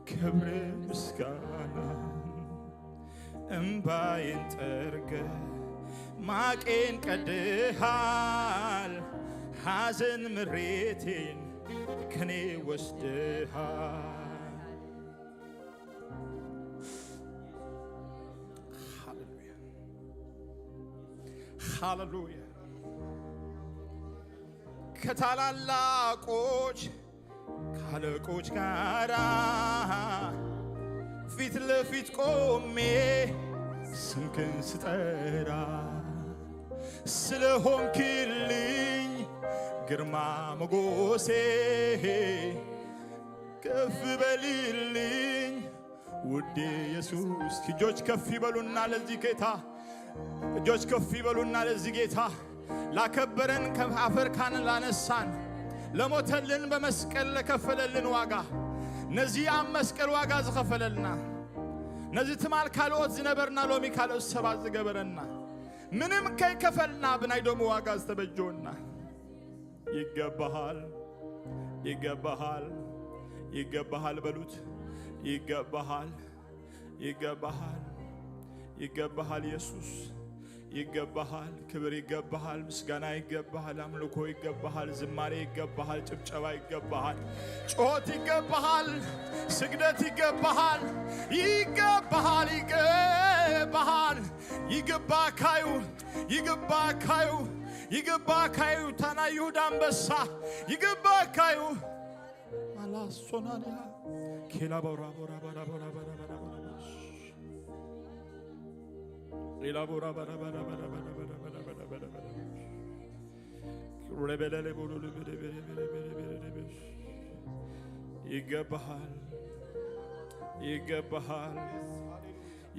ክብር ምስጋና። እምባዬን ጠርገ ማቄን ቀድሃል ሐዘን ምሬቴን ከኔ ወስደሃል። ሃሌሉያ፣ ሃሌሉያ። ከታላላቆች ካለቆች ጋራ ፊት ለፊት ቆሜ ስምክን ስጠራ ስለሆንክልኝ ግርማ ሞገሴ ከፍ በልልኝ ውዴ ኢየሱስ። እጆች ከፍ ይበሉና ለዚህ ጌታ፣ እጆች ከፍ ይበሉና ለዚህ ጌታ፣ ላከበረን፣ ከአፈር ካን ላነሳን፣ ለሞተልን፣ በመስቀል ለከፈለልን ዋጋ፣ ነዚ ኣብ መስቀል ዋጋ ዝኸፈለልና፣ ነዚ ትማል ካልኦት ዝነበርና ሎሚ ካልኦት ሰባት ዝገበረና፣ ምንም ከይከፈልና ብናይ ደሙ ዋጋ ዝተበጀወና፣ ይገባሃል፣ ይገባሃል፣ ይገባሃል በሉት። ይገባሃል፣ ይገባሃል፣ ይገባሃል ኢየሱስ፣ ይገባሃል። ክብር ይገባሃል፣ ምስጋና ይገባሃል፣ አምልኮ ይገባሃል፣ ዝማሬ ይገባሃል፣ ጭብጨባ ይገባሃል፣ ጩኸት ይገባሃል፣ ስግደት ይገባሃል፣ ይገባሃል፣ ይገባሃል። ይግባካዩ፣ ይግባካዩ፣ ይግባካዩ። ታና ይሁዳ አንበሳ ይግባካዩ። አላሶናንያ ኬላ ቦራ ቦራ ቦራ ቦራ ቦራ ቦራ ቦራ ሌላ ቦራ ቦራ ቦራ ቦራ ቦራ ቦራ ቦራ ቦራ ቦራ ቦራ ሬቤሌሌ ቦሎ ሌቤሌ ቤሌ ቤሌ ቤሌ ቤሌ ቤሌ ቤሌ። ይገባሃል፣ ይገባሃል፣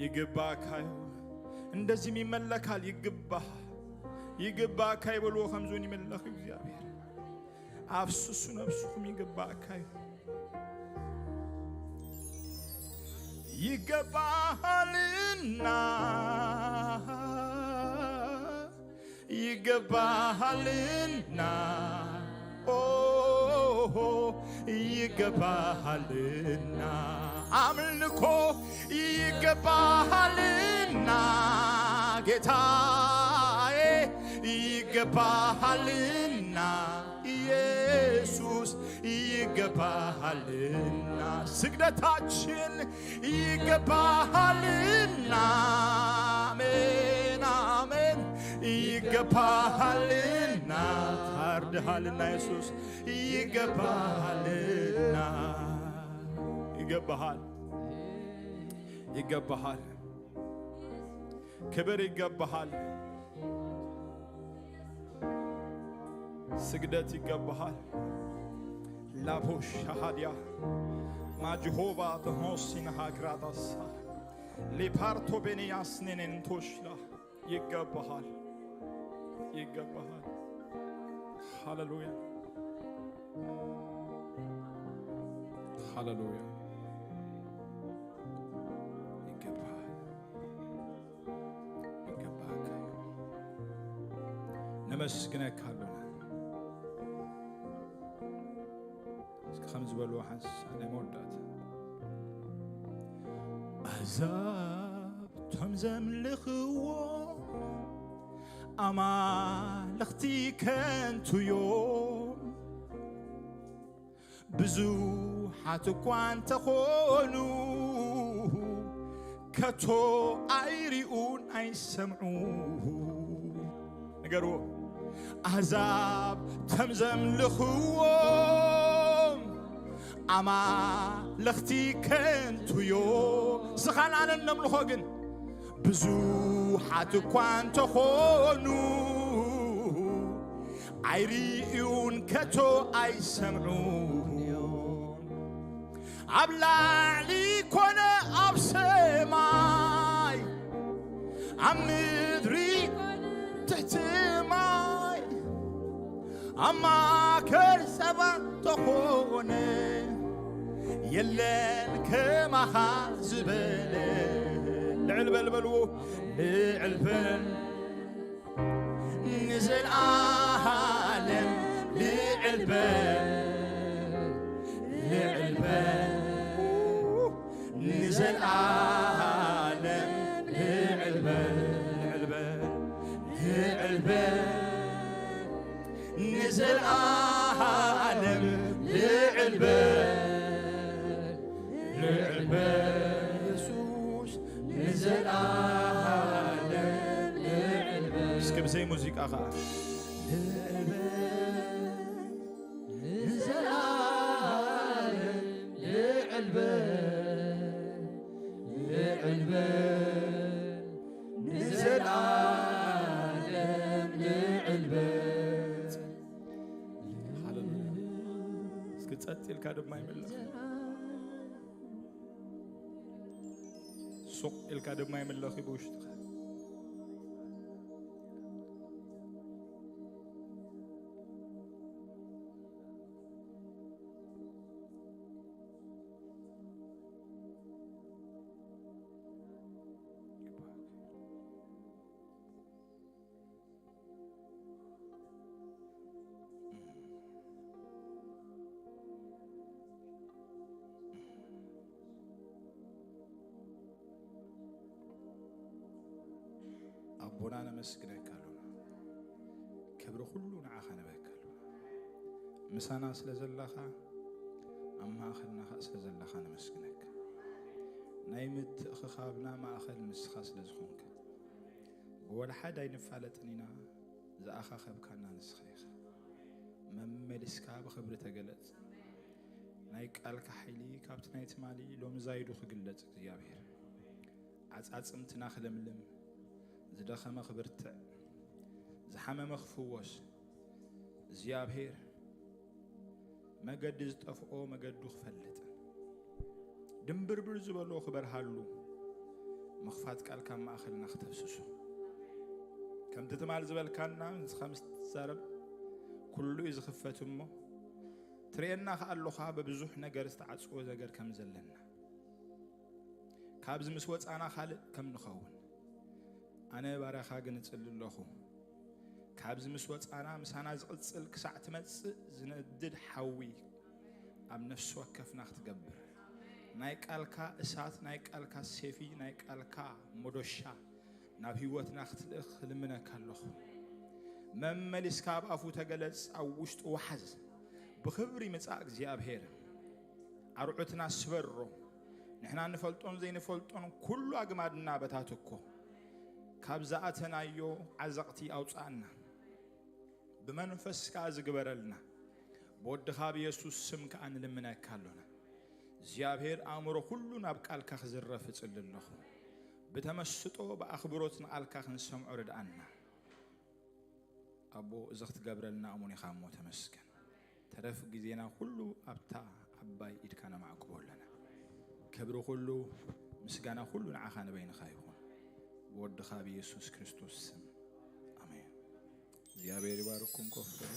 ይግባካዩ። እንደዚህም ይመለካል። ይግባሃል፣ ይግባእካ ይበልዎ፣ ከምዚ እውን ይመለኽ እዩ እግዚኣብሔር። ኣፍስሱ ነብስኹም፣ ይግባእካ እዩ። ይገባሃልና፣ ይገባሃልና፣ ኦ፣ ይገባሃልና። ኣምልኮ ይገባሃልና፣ ጌታዬ ይገባሃልና፣ ኢየሱስ ይገባሃልና። ስግደታችን ይገባሃልና። አሜን፣ አሜን። ይገባሃልና። ታርድሃልና ኢየሱስ፣ ይገባሃልና። ይገባሃል፣ ይገባሃል። ክብር ይገባሃል። ስግደት ይገባሃል። ላቦ ሻሃድያ ማጅሆባ ተሆሲን ሃግራታሳ ሌፓርቶ ቤንያስ ኔኔንቶሽላ ይገባሃል፣ ይገባሃል። ሃሌሉያ፣ ሃሌሉያ። ይገባሃል፣ ይገባሃል። ነመስግነካ ኣሎና። እስኪ ከም ዝበልዎ ሓንሳ ናይ መወዳእታ። ኣሕዛብ ቶም ዘምልኽዎ ኣማልኽቲ ከንቱ እዮም። ብዙሓት እኳ እንተኾኑ ከቶ ኣይሪኡን ኣይሰምዑ። ንገርዎ። ኣሕዛብ ተም ዘምልኽዎም ኣማልኽቲ ከንቱ እዮም። ስኻን ኣነን ነምልኾ ግን ብዙሓት እኳ እንተኾኑ ኣይርእዩን ከቶ ኣይሰምዑን። ኣብ ላዕሊ ኮነ ኣብ ሰማይ፣ ኣብ ምድሪ ትሕቲ ማይ፣ ኣብ ማእከል ሰባት ተኾነ የለን ከማኻ ዝበለ። ልዕል በል በልዎ፣ ልዕል በል ንዘለዓለም ልዕል በል፣ ልዕል በል ንዘለዓለም ልዕል በል፣ ልዕል በል፣ ልዕል በል ንዘለዓለም ልዕል በል፣ ልዕል በል ኢየሱስ ንዘለዓለም ልዕል በል። እስኪ ብዘይ ሙዚቃ ኸዓ። ልዕል በል ንዘለዓለም ልዕል በል፣ ልዕል በል ንዘለዓለም ልዕል በል። ሃሌሉያ። እስኪ ጸጥ ኢልካ ድማ ይመለኽ። ሱቕ ኢልካ ድማ ይምለኽ እዩ ብውሽጥኻ። ኣቦና ነመስግነካ ኣሎና። ክብሪ ኩሉ ንዓኻ ንበካ ኣሎና። ምሳና ስለ ዘለኻ፣ ኣብ ማእኸልና ኸኣ ስለ ዘለኻ ነመስግነካ። ናይ ምትእኽኻብና ማእኸል ንስኻ ስለ ዝኾንካ፣ ብወላ ሓደ ኣይንፋለጥን ኢና። ዝኣኻኸብካና ንስኻ ኢኻ። መመሊስካ ብኽብሪ ተገለጽ። ናይ ቃልካ ሓይሊ ካብቲ ናይ ትማሊ ሎሚ ዛይዱ ክግለጽ እግዚኣብሔር። ዓጻጽምትና ክለምልም፣ ዝደኸመ ክብርትዕ፣ ዝሓመመ ክፍወስ እግዚኣብሔር። መገዲ ዝጠፍኦ መገዱ ክፈልጥን ድንብርብር ዝበሎ ክበርሃሉ ምኽፋት ቃል ካብ ማእኸልና ክተፍስሶ። ከምቲ ትማል ዝበልካና ንስኻ ምስ ትዛረብ ኩሉ እዩ ዝኽፈት እሞ፣ ትርእየና ከኣ ኣሎኻ በብዙሕ ነገር ዝተዓጽወ ነገር ከም ዘለና፣ ካብዚ ምስ ወጻና ካልእ ከም ንኸውን ኣነ ባርያኻ ግን እጽሊ ኣለኹ። ካብዚ ምስ ወጻና ምሳና ዝቕጽል ክሳዕ ትመጽእ ዝነድድ ሓዊ ኣብ ነፍሲ ወከፍና ክትገብር፣ ናይ ቃልካ እሳት፣ ናይ ቃልካ ሴፊ፣ ናይ ቃልካ መዶሻ ናብ ህይወትና ክትልእኽ እልምነካ ኣለኹ። መመሊስካ ኣብ ኣፉ ተገለጽ፣ ኣብ ውሽጡ ወሓዝ። ብኽብሪ ምጻእ እግዚኣብሔር። ኣርዑትና ስበሮ። ንሕና ንፈልጦን ዘይንፈልጦን ኩሉ ኣግማድና በታትኮ። ካብ ዝኣተናዮ ዓዘቕቲ ኣውጻኣና። ብመንፈስካ ዝግበረልና። ብወድኻ ብየሱስ ስም ከኣ ንልምነካ ኣሎና። እግዚኣብሔር ኣእምሮ ኩሉ ናብ ቃልካ ክዝረፍ እጽሊ ኣለኹ። ብተመስጦ ብኣኽብሮት ንቓልካ ክንሰምዖ ርድኣና። ኣቦ፣ እዚ ክትገብረልና እሙን ኢኻ እሞ ተመስገን። ተረፍ ግዜና ኩሉ ኣብታ ዓባይ ኢድካ ነማዕቁቦ ኣለና። ክብሪ ኩሉ ምስጋና ኩሉ ንዓኻ ንበይንኻ ይኹን። ብወድኻ ብየሱስ ክርስቶስ ስም ኣሜን። እግዚኣብሔር ይባርኩም። ኮፍ በሉ።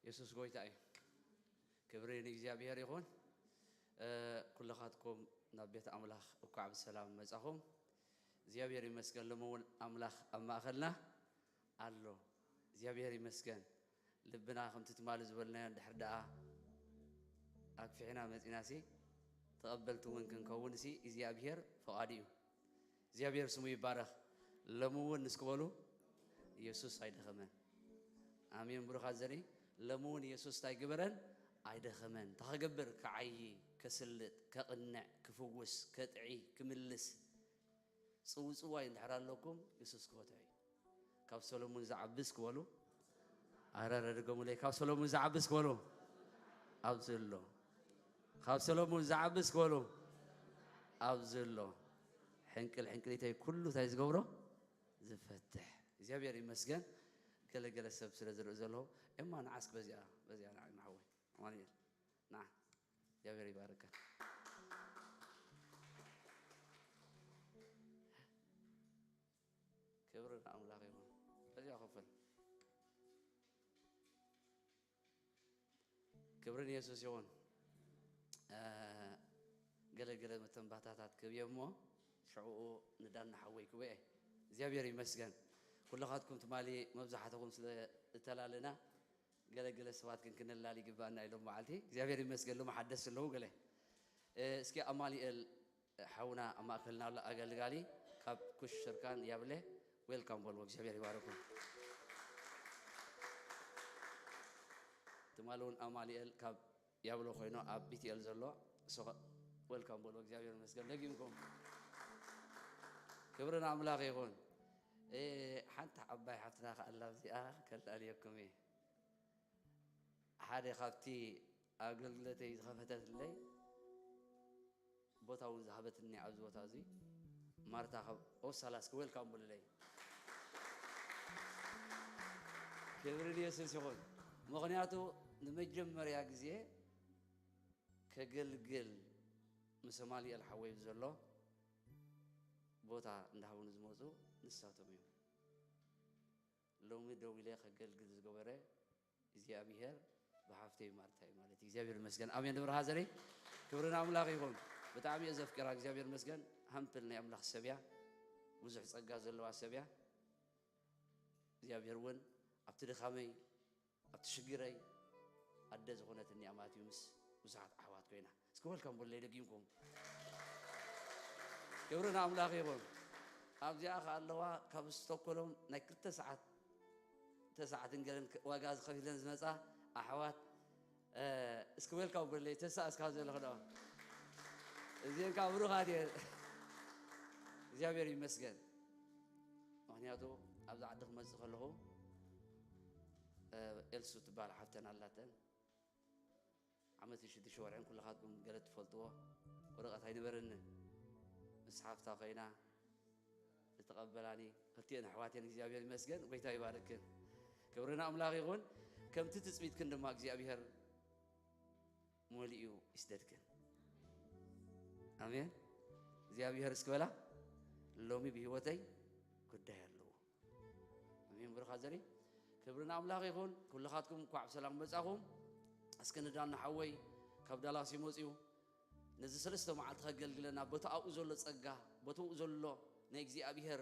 የሱስ ጎይታ እዩ። ክብሪ ንእግዚኣብሔር ይኹን። እ፣ ኩልኻትኩም ናብ ቤት ኣምላኽ እኳዕ ብሰላም መጻኹም። እግዚኣብሔር ይመስገን፣ ሎሚ እውን ኣምላኽ ኣብ ማእኸልና ኣሎ። እግዚኣብሔር ይመስገን። ልብና ከምቲ ትማሊ ዝበልናዮ እንድሕር ደኣ ኣግፊሕና መጺናሲ፣ ተቐበልቲ እውን ክንከውንሲ እግዚኣብሔር ፈቓዱ እዩ። እግዚኣብሔር ስሙ ይባረኽ። ሎሚ እውን እስኪ በሉ፣ የሱስ ኣይደኸመን። ኣሜን ብሩኻት ዘርኢ። ሎሚ እውን የሱስ እንታይ ግበረን? ኣይደኸመን። እንታይ ክገብር? ክዓዪ፣ ከስልጥ፣ ከቕንዕ፣ ክፍውስ፣ ከጥዒ፣ ክምልስ። ጽውጽዋይ እንድሕር ኣለኩም፣ የሱስ ክፈትሖ እዩ። ካብ ሰሎሙን ዝዓቢ እስኪ በሉ። ኣረ፣ ኣረ፣ ድገሙለይ። ካብ ሰሎሙን ዝዓቢ እስኪ በሉ። ኣብዚ ኣሎ። ካብ ሰሎሙን ዝዓቢ እስኪ በሉ። ኣብዚ ኣሎ። ሕንቅል ሕንቅሊተይ ኩሉ እንታይ ዝገብሮ? ዝፈትሕ። እግዚኣብሔር ይመስገን። ገለ ገለ ሰብ ስለ ዝርኢ ዘለዉ። ኤማ፣ ንዓ እስኪ በዚኣ፣ በዚኣ ንዓ፣ ኤማ ሓወይ። ኣማኑኤል፣ ንዓ። እግዚኣብሔር ይባርካ። ክብሪ ንኣምላኽ ይኹን። በዚኣ ኮፍ በል። ክብሪ ንየሱስ ይኹን። እ፣ ገለ ገለ መተንባታታት ክብየ እሞ ሽዕኡ ንዳና ሓወይ ክብየ። እግዚኣብሔር ይመስገን። ኩልኻትኩም ትማሊ መብዛሕትኹም ስለ እተላለና ገለ ገለ ሰባት ግን ክንላል ይግባኣና ኢሎም መዓልቲ። እግዚኣብሔር ይመስገን። ሎሚ ሓደስ ኣለዉ ገለ። እ፣ እስኪ ኣማኑኤል ሓውና ኣብ ማእከልና ኣሎ ኣገልጋሊ ካብ ኩሽ ሽርካን ያብለ፣ ዌልካም በልዎ። እግዚኣብሔር ይባርኩም። ትማሊ እውን ኣማኑኤል ካብ ያብሎ ኮይኑ ኣብ ቢቲኤል ዘሎ፣ እሱ ኸ ዌልካም በልዎ። እግዚኣብሔር ይመስገን። ደጊምኩም ክብሪ ንኣምላኽ ይኹን። እ፣ ሓንቲ ዓባይ ሓፍትና ከኣ ኣላ፣ ኣብዚኣ ከላልየኩም እየ። ሓደ ካብቲ ኣገልግሎተይ ዝኸፈተትለይ ቦታ እውን ዝሃበትኒ ኣብዚ ቦታ እዚ ማርታ ካብ ኦሳላ፣ እስኪ ዌልካም በሉለይ። ክብሪ ንየሱስ ይኹን። ምኽንያቱ ንመጀመርያ ግዜ ከገልግል ምስ ኣማኑኤል ሓወይ ዘሎ ቦታ እንዳሃቡኒ ዝመፁ ንሳቶም እዮም። ሎሚ ደው ኢለ ከገልግል ዝገበረ እግዚኣብሔር ብሓፍተይ ማርታ እዩ ማለት እዩ። እግዚኣብሔር ይመስገን። ኣሜን። ንብርሃ ዘረይ ክብሪ ንኣምላኽ ይኹን። ብጣዕሚ እየ ዘፍቅራ። እግዚኣብሔር ይመስገን። ሃምፕል ናይ ኣምላኽ ሰብ እያ። ብዙሕ ጸጋ ዘለዋ ሰብ እያ። እግዚኣብሔር እውን ኣብቲ ድኻመይ፣ ኣብቲ ሽግረይ ኣደ ዝኾነትኒ እያ ማለት እዩ። ምስ ብዙሓት ኣሕዋት ኮይና። እስኪ ወልካም በሉለይ ደጊምኩም። ክብሪ ንኣምላኽ ይኹን። ኣብዚኣ ከ ኣለዋ፣ ካብ ስቶኮሎም ናይ ክልተ ሰዓት፣ ክልተ ሰዓትን ገለን ዋጋ ዝኸፊለን ዝመጻ ኣሕዋት፣ እ፣ እስኪ ወልካም በሉለይ። ተሳ እስካ ዘለኹ ዶ? እዚአን ከዓ ብሩኻት እየን። እግዚኣብሔር ይመስገን። ምኽንያቱ ኣብዚ ዓዲ ክመጽእ ከለኹ፣ እ፣ ኤልሱ ትበሃል ሓፍተን ኣላተን። ዓመትን ሽዱሽተ ወርሕን ኩልኻትኩም ገለ ትፈልጥዎ ወረቐት ኣይነበረንን። ምስ ሓፍታ ኮይና ዝተቐበላኒ ክልቲኤን ኣሕዋት እየን። እግዚኣብሔር ይመስገን፣ ጎይታ ይባርክን። ክብሪ ንኣምላኽ ይኹን። ከምቲ ትጽቢትክን ድማ እግዚኣብሔር መሊኡ ይስደድክን። ኣሜን። እግዚኣብሔር እስኪ በላ፣ ሎሚ ብህይወተይ ጉዳይ ኣለዎ። ኣሜን። ብሩኻት ዘሪ፣ ክብሪ ንኣምላኽ ይኹን። ኩልኻትኩም እንኳዕ ብሰላም መጻኹም። እስኪ ንዳና ሓወይ ካብ ዳላስ እዩ መጺኡ። ነዚ ሰለስተ መዓልቲ ከገልግለና፣ በቲ ኣብኡ ዘሎ ጸጋ፣ በቲ ኣብኡ ዘሎ ናይ እግዚኣብሔር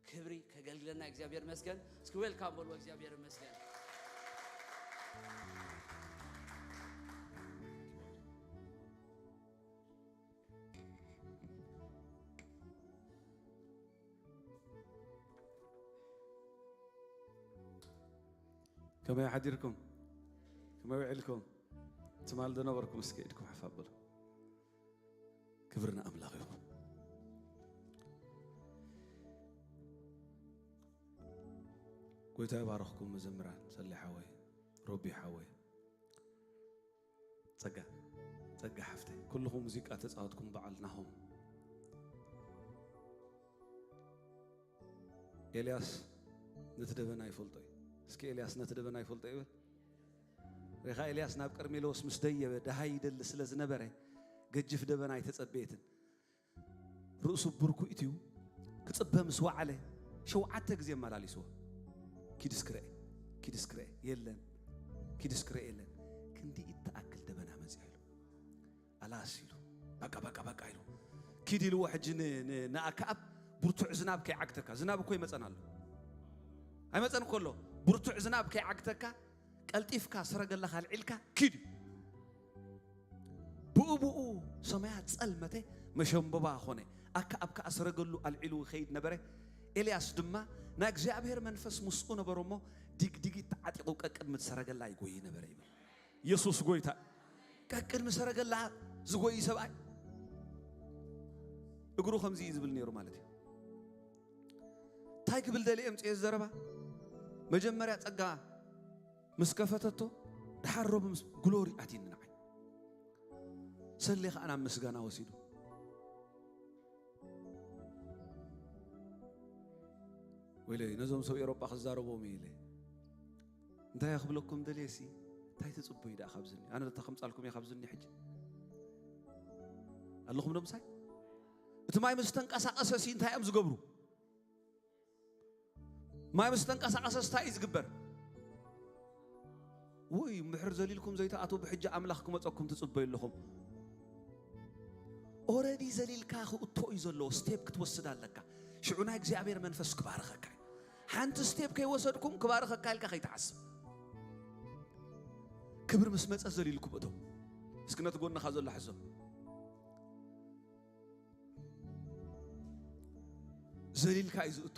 ክብሪ ከገልግለና እግዚኣብሔር ይመስገን። እስኪ ዌልካም በልዎ፣ እግዚኣብሔር ይመስገን። ከመይ ሓዲርኩም? ከመይ ውዒልኩም? ትማል ዶ ነበርኩም? እስኪ ኢድኩም ሓፍ ኣብሉ። ክብሪ ንኣምላኽ ይኹን። ጎይታ ይባርኽኩም መዘምራን ሰሌ ሓወይ፣ ሮቢ ሓወይ፣ ጸጋ፣ ጸጋ ሓፍተይ፣ ኩልኹም ሙዚቃ ተጻወትኩም በዓል ናሆም። ኤልያስ ነቲ ደበና ይፈልጦ እዩ። እስኪ ኤልያስ ነቲ ደበና ይፈልጦ ይበል። ሬኻ ኤልያስ ናብ ቀርሜሎስ ምስ ደየበ ደሃይ ይደሊ ስለ ዝነበረ ገጅፍ ደበና ኣይተጸበየትን። ርእሱ ብርኩ ኢትዩ ክጽበ ምስ ወዓለ ሸውዓተ ግዜ ኣመላሊስዎ። ኪድ እስክረኤ፣ ኪድ እስክረኤ የለን፣ ኪድ እስክረኤ የለን። ክንዲ ኢድ ትኣክል ደበና መጽያ ኢሉ ኣላስ ኢሉ በቃ በቃ በቃ ኢሉ ኪድ ኢልዎ። ሕጂ ን- ን- ንኣከኣብ ብርቱዕ ዝናብ ከይዓግተካ፣ ዝናብ እኮ ይመጸን ኣሎ ኣይመጸን እኮ ኣሎ። ብርቱዕ ዝናብ ከይዓግተካ ቀልጢፍካ ሰረገላኻ ኣልዒልካ ኪድ እዩ። ብኡ ብኡ ሰማያት ጸልመተ፣ መሸምበባ ኾነ። ኣከኣብ ከኣ ሰረገሉ ኣልዒሉ ይኸይድ ነበረ። ኤልያስ ድማ ናይ እግዚኣብሔር መንፈስ ምስኡ ነበሮ እሞ ዲግዲጊት ተዓጢቑ ቀቅድሚ ሰረገላ ይጎይ ነበረ ይብል። የሱስ ጎይታ። ቀቅድሚ ሰረገላ ዝጎይ ሰብኣይ እግሩ ከምዚ እዩ ዝብል ነይሩ ማለት እዩ። እንታይ ክብል ደልየ እምፅኤ ዘረባ? መጀመርያ ፀጋ ምስ ከፈተቶ ድሓር ሮብ ምስ ግሎሪ ኣትይኒ ንዓይ። ሰሌ ከዓ ናብ ምስጋና ወሲዱ። ወይለይ ነዞም ሰብ ኤሮጳ ክዛረቦም ኢለ እንታይ ክብለኩም ደልየ ሲ እንታይ ትጽበዩ ደኣ ካብዝኒ ኣነ ታ ከምጻልኩም እየ ካብዝኒ ሕጂ ኣለኹም ዶ ምሳይ እቲ ማይ ምስ ተንቀሳቀሰ ሲ እንታይ እዮም ዝገብሩ ማይ ምስ ተንቀሳቐሰስ እንታይ እዩ ዝግበር? ውይ፣ ምሕር ዘሊልኩም ዘይትኣትዉ ብሕጂ ኣምላኽ ክመፀኩም ትፅበዩ ኣለኹም። ኦረዲ ዘሊልካ ክእቶ እዩ ዘለዎ። ስቴፕ ክትወስድ ኣለካ። ሽዑ ናይ እግዚኣብሔር መንፈስ ክባርኸካ እዩ። ሓንቲ ስቴፕ ከይወሰድኩም ክባርኸካ ኢልካ ከይትሓስብ። ክብሪ ምስ መፀ ዘሊልኩም እቶ። እስኪ ነቲ ጎንኻ ዘሎ ሕዞ። ዘሊልካ እዩ ዝእቶ።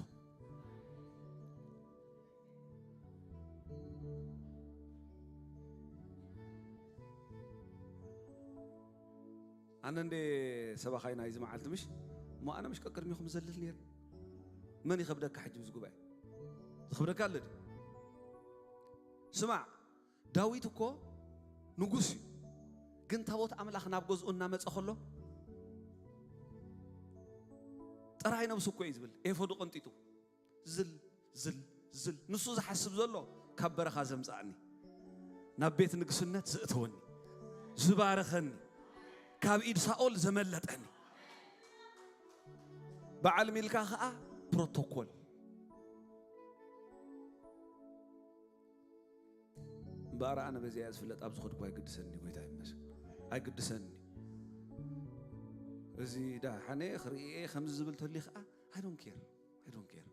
ኣነ እንደ ሰባኻይ ናይዚ መዓልቲ ምሽ እሞ ኣነ ምሽ ቀቅድሚኹም ዘልል ነይረ። መን ይኸብደካ ሕጂ ብዚ ጉባኤ? ዝኽብደካ ኣሎ ድዩ? ስማዕ፣ ዳዊት እኮ ንጉስ እዩ፣ ግን ታቦት ኣምላኽ ናብ ገዝኡ እናመጸ ከሎ ጥራይ ነብሱ እኮ እዩ ዝብል። ኤፎዱ ቀንጢጡ ዝል ዝል ዝል። ንሱ ዝሓስብ ዘሎ ካብ በረኻ ዘምጻእኒ፣ ናብ ቤት ንግስነት ዘእተወኒ፣ ዝባረኸኒ፣ ካብ ኢድ ሳኦል ዘመለጠኒ። በዓል ሚልካ ኸኣ ፕሮቶኮል። እምበኣር ኣነ በዚኣ ዝፍለጥ ኣብ ዝኸድኩ ኣይግድሰኒ፣ ጎይታ ይመስገን። ኣይግድሰኒ። እዚ ደሓነ ክርእየ ከምዚ ዝብል ተልዩ ኸኣ፣ I don't care. I don't care.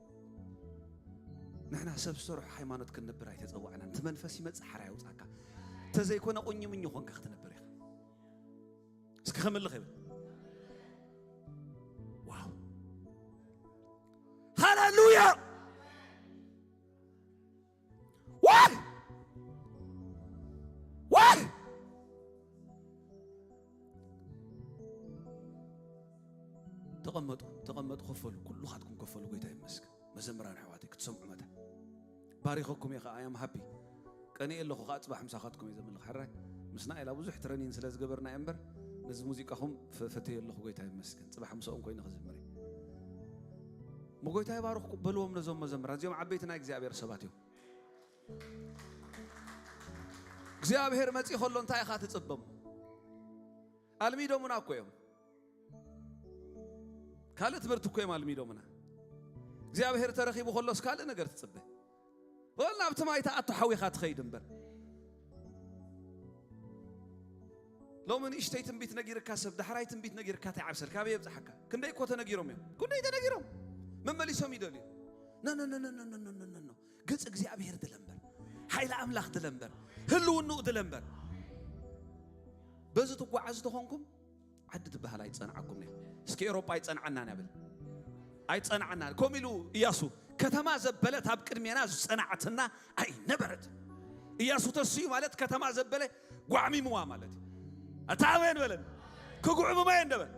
ንሕና ሰብ ዝሰርሖ ሃይማኖት ክንነብር ኣይተጸዋዕናን። እቲ መንፈስ ይመጽእ ሓራ የውጻካ። ተዘይኮነ ቁኝምኝ ኾንካ ክትነብር ኢኻ። እስኪ ከምልኽ ይብል። ዋው፣ ሃሌሉያ። ዋይ፣ ዋይ። ተቐመጡ፣ ተቐመጡ፣ ከፈሉ፣ ኩሉኻትኩም ከፈሉ። ጎይታ ይመስገን። መዘምራን ኣሕዋተይ ክትሰምዑ መታ ባሪኸኩም እየ ኸዓ። ኣያም ሃቢ ቀኒኤ ኣለኹ ኸዓ፣ ጽባሕ ምሳኻትኩም እየ ዘምልኽ። ሕራይ ምስና ኢላ ብዙሕ ትረኒን ስለ ዝገበርና እየ እምበር፣ ነዚ ሙዚቃኹም ፈ-፣ ፈትየ ኣለኹ። ጎይታ ይመስገን። ጽባሕ ምስኦም ኮይነ ክዝምር እየ። እሞ ጎይታ ይባርኽኩም በልዎም ነዞም መዘምራን። እዚኦም ዓበይቲ ናይ እግዚኣብሔር ሰባት እዮም። እግዚኣብሔር መጺእ ከሎ እንታይ ኢኻ ትጽበ? ኣልሚዶምና እኮ እዮም። ካልእ ትምህርቲ እኮ እዮም ኣልሚዶምና። እግዚኣብሔር ተረኺቡ ከሎስ ካልእ ነገር ትጽበ? ወላ ናብቲ ማይ ትኣቱ ሓዊኻ ትኸይድ እምበር። ሎሚ ንእሽተይ ትንቢት ነጊርካ ሰብ ዳሕራይ ትንቢት ነጊርካ እንታይ ዓብሰልካ? ካበይ የብጽሓካ? ክንደይ እኮ ተነጊሮም እዮም። ክንደይ ተነጊሮም? መመሊሶም ይደልዩ። ኖ፣ ኖ፣ ኖ። ገጽ እግዚኣብሔር ድለ እምበር፣ ሓይሊ ኣምላኽ ድለ እምበር፣ ህልውንኡ ድለ እምበር። በዚ ትጓዓዙ ተኾንኩም ዓዲ ትበሃል ኣይጸንዓኩም እያ። እስኪ ኤውሮጳ ኣይጸንዓናን እያ በል። ኣይጸንዓናን። ከምኡ ኢሉ እያሱ፣ ከተማ ዘበለት ኣብ ቅድሜና ዝጸናዕትና ኣይነበረትን። እያሱ ተስዩ ማለት ከተማ ዘበለ ጓዕሚምዋ ማለት እዩ። ኣታ ኣሜን በለን። ክጉዕምማ እየ እንደበል።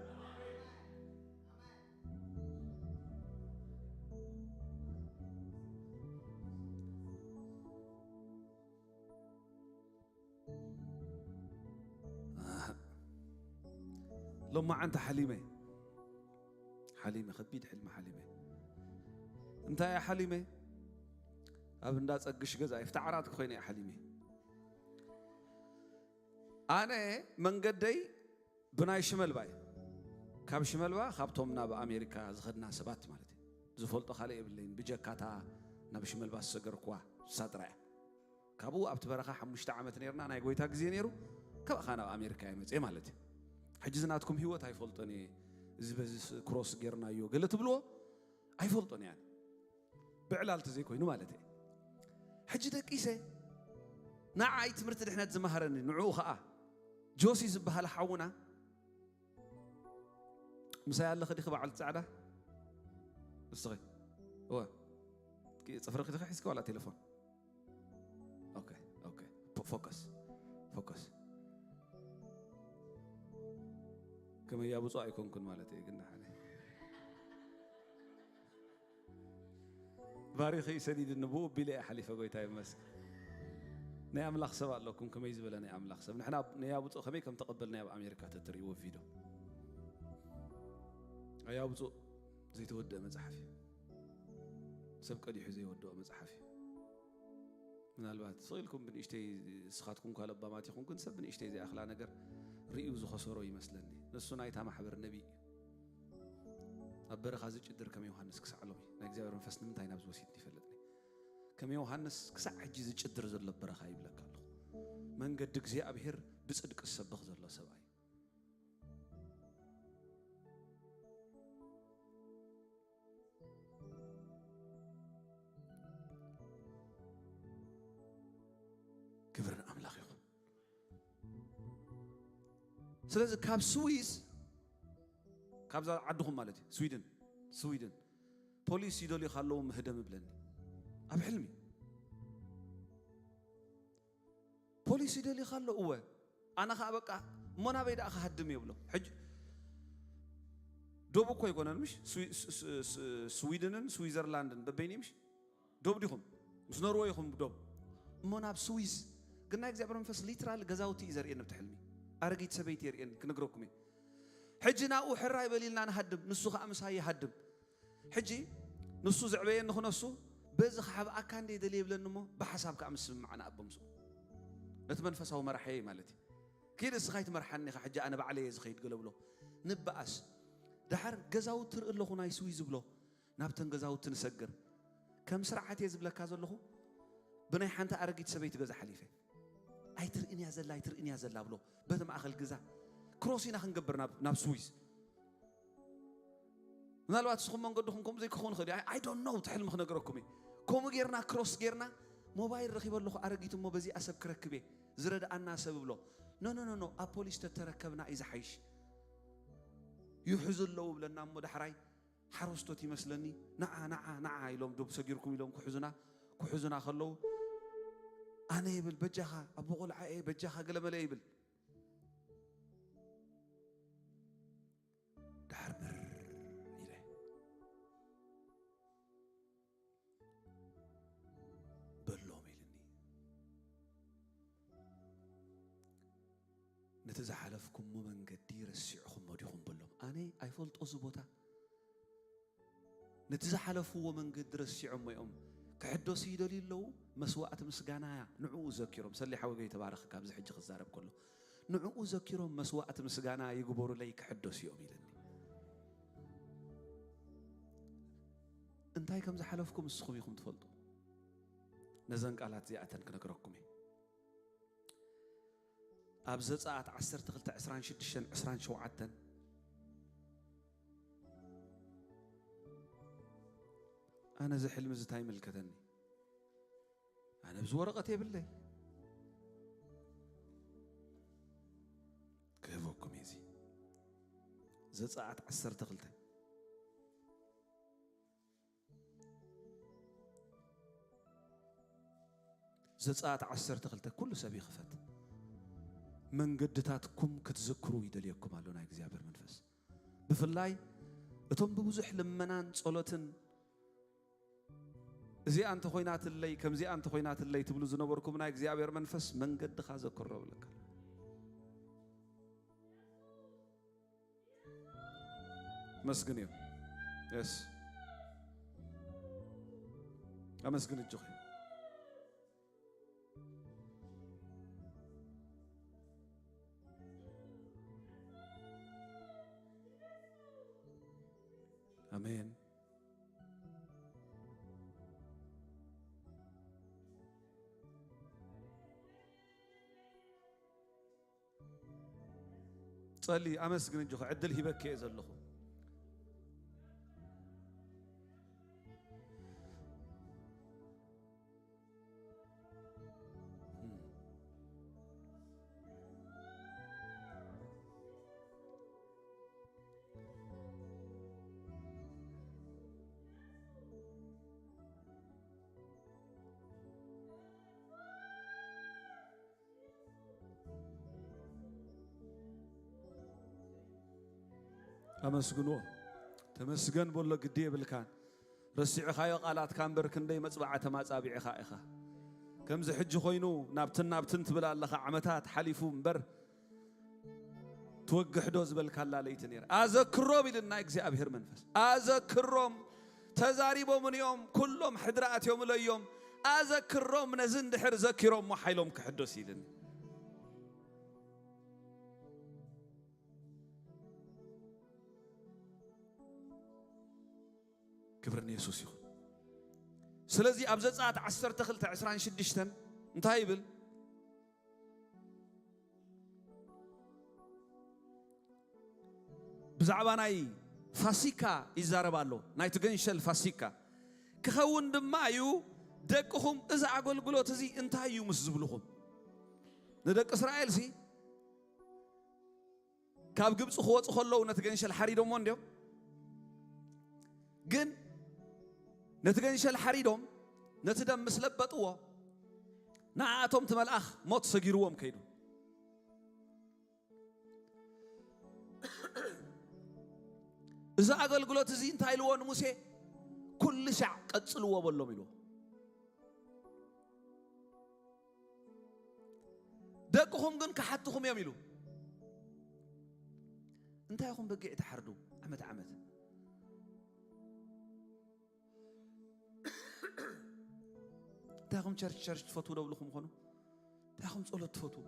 ሎማዓንቲ ሓሊመ፣ ሓሊመ፣ ከቢድ ሕልሚ ሓሊመ። እንታይ እየ ሓሊመ? ኣብ እንዳ ጸግሽ ገዛ ይፍታ ዓራት ኮይነ እየ ሓሊመ። ኣነ መንገደይ ብናይ ሽመልባ እዩ። ካብ ሽመልባ ካብቶም ናብ ኣሜሪካ ዝኸድና ሰባት ማለት እዩ። ዝፈልጦ ካልእ የብለይን። ብጀካታ ናብ ሽመልባ ዝሰገርኩዋ እሳ ጥራይ እያ። ካብኡ ኣብቲ በረኻ ሓሙሽተ ዓመት ነርና፣ ናይ ጎይታ ግዜ ነይሩ። ካብኣ ናብ ኣሜሪካ እየ መፅኤ ማለት እዩ። ሕጂ ዝናትኩም ህይወት ኣይፈልጦን እየ። እዚ በዚ ስ-፣ ክሮስ ጌርናዮ ገለ ትብልዎ ኣይፈልጦን እየ። ብዕላል ተዘይኮይኑ ማለት እየ። ሕጂ ደቂሰ ንዓይ ትምህርቲ ድሕነት ዝመሃረኒ ንዕኡ ኸዓ ጆሲ ዝበሃል ሓውና ምሳይ ኣለኺ ዲኺ በዓልቲ ጻዕዳ? እስኺ። እወ። ጽፍርኺ ዲኺ ሒዝኪ ዋላ ቴሌፎን? ኦኬ፣ ኦኬ። ፎ-፣ ፎከስ። ፎከስ። ከመይ እያ ብፁዕ ኣይኮንኩን ማለት እየ፣ ግን ደሓን እየ። ባሪኺ ሰዲድኒ ብኡ ቢለ እየ ሓሊፈ፣ ጎይታ ይመስገን። ናይ ኣምላኽ ሰብ ኣለኩም፣ ከመይ ዝበለ ናይ ኣምላኽ ሰብ። ንሕና ናይ ኣቡፁ ከመይ ከም ተቐበልናዮ ኣብ ኣሜሪካ ተትርእይዎ ቪድዮ። ኣይ ኣቡፁ ዘይተወደአ መጽሓፍ እዩ። ሰብ ቀዲሑ ዘይወደኦ መጽሓፍ እዩ። ምናልባት ስቕ ኢልኩም ብንእሽተይ፣ ንስኻትኩም እኳ ለባማት ኢኹም፣ ግን ሰብ ብንእሽተይ ዘይኣኽላ ነገር ርእዩ ዝኸሰሮ ይመስለኒ። ንሱ ናይታ ማሕበር ነቢይ እዩ። ኣብ በረኻ ዝጭድር ከም ዮሃንስ ክሳዕ ሎሚ ናይ እግዚኣብሔር መንፈስ ንምንታይ ናብዚ ወሲድኒ ይፈልጥኒ። ከም ዮሃንስ ክሳዕ ሕጂ ዝጭድር ዘሎ በረኻ ይብለካ ኣለኹ። መንገዲ እግዚኣብሔር ብጽድቂ ዝሰብኽ ዘሎ ሰብኣይ። ክብሪ ንኣምላኽ ይኹን። ስለዚ ካብ ስዊዝ፣ ካብዛ ዓድኹም ማለት እዩ፣ ስዊድን፣ ስዊድን ፖሊስ ይደልዩኻ ኣለዉ ምህደም እብለኒ ኣብ ሕልሚ። ፖሊስ ይደልዩኻ ኣሎ፣ እወ። ኣነ ኸኣ በቃ እሞ ናበይ ደኣ ክሃድም እየ ብሎ። ሕጂ ዶብ እኮ ኣይኮነን ምሽ? ስዊ-፣ ስ-፣ ስ-፣ ስ-፣ ስዊድንን ስዊዘርላንድን በበይኑ ምሽ? ዶብ ዲኹም? ምስ ኖርወይ ኢኹም ዶብ። እሞ ናብ ስዊዝ ግን ናይ እግዚኣብሔር መንፈስ ሊትራል ገዛውቲ እዩ ዘርእየኒ ኣብቲ ሕልሚ። ኣረጊት ሰበይቲ የርእየኒ፣ ክነግረኩም እየ። ሕጂ ናብኡ ሕራይ በል ኢልና ንሃድም፣ ንሱ ኸኣ ምሳይ ይሃድም። ሕጂ ንሱ ዘዕበየኒ ክነሱ፣ በዚ ክሓብኣካ እንደ ደልየ ይብለኒ እሞ፣ ብሓሳብ ከኣ ምስምማዕ ንኣቦ ምስኡ። እቲ መንፈሳዊ መራሕየይ ማለት እዩ። ኪድ እስኻ ኣይትመርሓኒ ኢኻ፣ ሕጂ ኣነ ባዕለይ እየ ዝኸይድ ገለ ብሎ። ንበኣስ። ደሓር ገዛውቲ ርኢ ኣለኹ ናይ ስዊዝ ብሎ። ናብተን ገዛውቲ ንሰግር። ከም ስርዓት እየ ዝብለካ ዘለኹ፣ ብናይ ሓንቲ ኣረጊት ሰበይቲ ገዛ ሓሊፈ። ኣይትርእን እያ ዘላ፣ ኣይትርእን እያ ዘላ ብሎ። በቲ ማእኸል ገዛ ክሮስ ኢና ክንገብር ናብ፣ ናብ ስዊዝ። ምናልባት ንስኹም መንገድኹም ከምኡ ዘይክኸውን ይኽእል እዩ። I፣ I don't know፣ እቲ ሕልሚ ክነግረኩም እየ። ከምኡ ጌርና፣ ክሮስ ጌርና፣ ሞባይል ረኺበ ኣለኹ ኣረጊት እሞ በዚኣ ሰብ ክረክብ እየ፣ ዝረድኣና ሰብ እብሎ። ኖ፣ ኖ፣ ኖ፣ ኖ፣ ኣብ ፖሊስ ተተረከብና እዩ ዝሓይሽ። ይሕዙ ኣለዉ ብለና እሞ ዳሕራይ ሓረስቶት ይመስለኒ፣ "ንዓ፣ ንዓ፣ ንዓ" ኢሎም፣ "ዶብ ሰጊርኩም" ኢሎም ክሕዙና፣ ክሕዙና ከለዉ፣ ኣነ ይብል፣ "በጃኻ ኣቦ ቆልዓ እየ፣ በጃኻ ገለመለ" ይብል። ደሓር ምር ኢለ፣ "በሎም" ኢልኒ። "ነቲ ዝሓለፍኩሞ መንገዲ ረሲዕኹሞ ዲኹም?" በሎም። ኣነ ኣይፈልጦ እዚ ቦታ። ነቲ ዝሓለፍዎ መንገዲ ረሲዖሞ እዮም። ክሕደሱ ይደልዩ ኣለዉ። መስዋዕቲ ምስጋና ንዕኡ ዘኪሮም። ሰሊ ሓወገይ ተባረኽ። ካብዚ ሕጂ ክዛረብ ከሎ፣ "ንዕኡ ዘኪሮም መስዋዕቲ ምስጋና ይግበሩለይ፣ ክሕደሱ እዮም" ኢለኒ። እንታይ ከም ዝሓለፍኩም ንስኹም ኢኹም ትፈልጡ። ነዘን ቃላት እዚኣተን ክነግረኩም እየ። ኣብ ዘጸኣት ዓሰርተ ክልተ፣ ዕስራን ሽዱሽተን፣ ዕስራን ሸውዓተን፣ ኣነ እዚ ሕልሚ እዚ እንታይ ይምልከተኒ? ኣነ ኣብዚ ወረቐት የብለይ። ክህበኩም እዩ እዚ። ዘጸኣት ዓሰርተ ክልተ። ዘጸኣት ዓሰርተ ክልተ፣ ኩሉ ሰብ ይኽፈት። መንገድታትኩም ክትዝክሩ ይደልየኩም ኣሎ ናይ እግዚኣብሔር መንፈስ። ብፍላይ እቶም ብብዙሕ ልመናን ጸሎትን፣ "እዚኣ እንተኾይናትለይ፣ ከምዚኣ እንተኾይናትለይ" ትብሉ ዝነበርኩም፣ ናይ እግዚኣብሔር መንፈስ መንገድኻ ዘክሮ ብለካ። ኣመስግን እዩ። የስ። ኣመስግን እጆኺ። ኣሜን። ጸሊ፣ ኣመስግን እንጂ፣ ዕድል ሂበኪ እየ ዘለኹ። ኣመስግንዎ። ተመስገን በሎ፣ ግዲ የብልካን። ረሲዕኻዮ ቃላትካ እምበር ክንደይ መጽብዓ ተማጻቢዕኻ ኢኻ። ከምዚ ሕጂ ኮይኑ ናብትን ናብትን ትብል ኣለኻ። ዓመታት ሓሊፉ እምበር ትወግሕ ዶ ዝበልካላ ለይቲ ነይራ። ኣዘክሮም ኢልና እግዚኣብሔር መንፈስ። ኣዘክሮም፣ ተዛሪቦምን እዮም፣ ኩሎም ሕድሪ ኣትዮምለይ እዮም። ኣዘክሮም፣ ነዚ እንድሕር ዘኪሮሞ ሓይሎም ክሕደስ ኢልኒ። ክብሪ ንየሱስ ይኹን። ስለዚ ኣብ ዘጸኣት ዓሰርተ ክልተ ዕስራን ሽዱሽተን እንታይ ይብል? ብዛዕባ ናይ ፋሲካ ይዛረብ ኣሎ፣ ናይቲ ገንሸል ፋሲካ። "ክኸውን ድማ እዩ፣ ደቅኹም እዚ ኣገልግሎት እዚ እንታይ እዩ ምስ ዝብልኹም?" ንደቂ እስራኤል ሲ ካብ ግብፂ ክወፁ ከለዉ ነቲ ገንሸል ሓሪዶሞ እንድዮም። ግን ነቲ ገንሸል ሓሪዶም፣ ነቲ ደም ምስ ለበጥዎ፣ ንዓኣቶም እቲ መልኣኽ ሞት ሰጊርዎም ከይዱ። እዚ ኣገልግሎት እዚ እንታይ ኢልዎ ንሙሴ? "ኩሉ ሻዕ ቀጽልዎ" በሎም ኢልዎ። "ደቅኹም ግን ክሓትኹም እዮም" ኢሉ። እንታይ ኢኹም በጊዕ ትሓርዱ ዓመት ዓመት? እንታይ ኢኹም ቸርች ቸርች ትፈትዉ ዶ ብልኹም ኾኑ? እንታይ ኢኹም ጸሎት ትፈትዉ?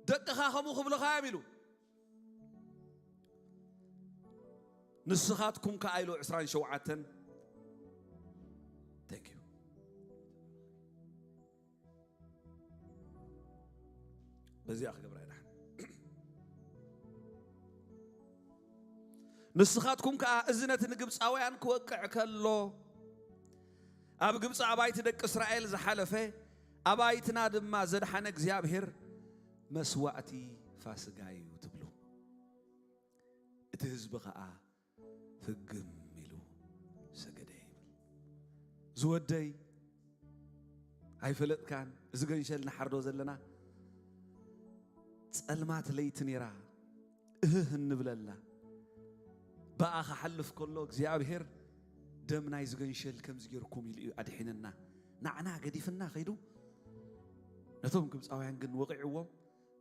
"ደቅኻ ከምኡ ክብልኻ እዮም" ኢሉ። "ንስኻትኩም ከኣ" ኢሉ ዕስራን ሸውዓተን። Thank you። በዚኣ ክገብራ ይደሓን። "ንስኻትኩም ከኣ እዚ ነቲ ንግብጻውያን ክወቅዕ ከሎ፣ ኣብ ግብጺ ኣባይቲ ደቂ እስራኤል ዝሓለፈ፣ ኣባይትና ድማ ዘድሓነ እግዚኣብሔር መስዋእቲ ፋስጋ እዩ" ትብሉ። እቲ ህዝቢ ኸዓ ፍግም ኢሉ ሰገደ ይብል። ዝወደይ ኣይፈለጥካን፣ እዚ ገንሸል ንሓርዶ ዘለና ጸልማት ለይቲ ነይራ፣ እህህ እንብለላ። ብኣ ክሓልፍ ከሎ እግዚኣብሔር ደም ናይ ዝገንሸል ከምዚ ጌርኩም ኢሉ እዩ ኣድሒንና። ንዓና ገዲፍና ኸይዱ፣ ነቶም ግብፃውያን ግን ወቒዕዎም፣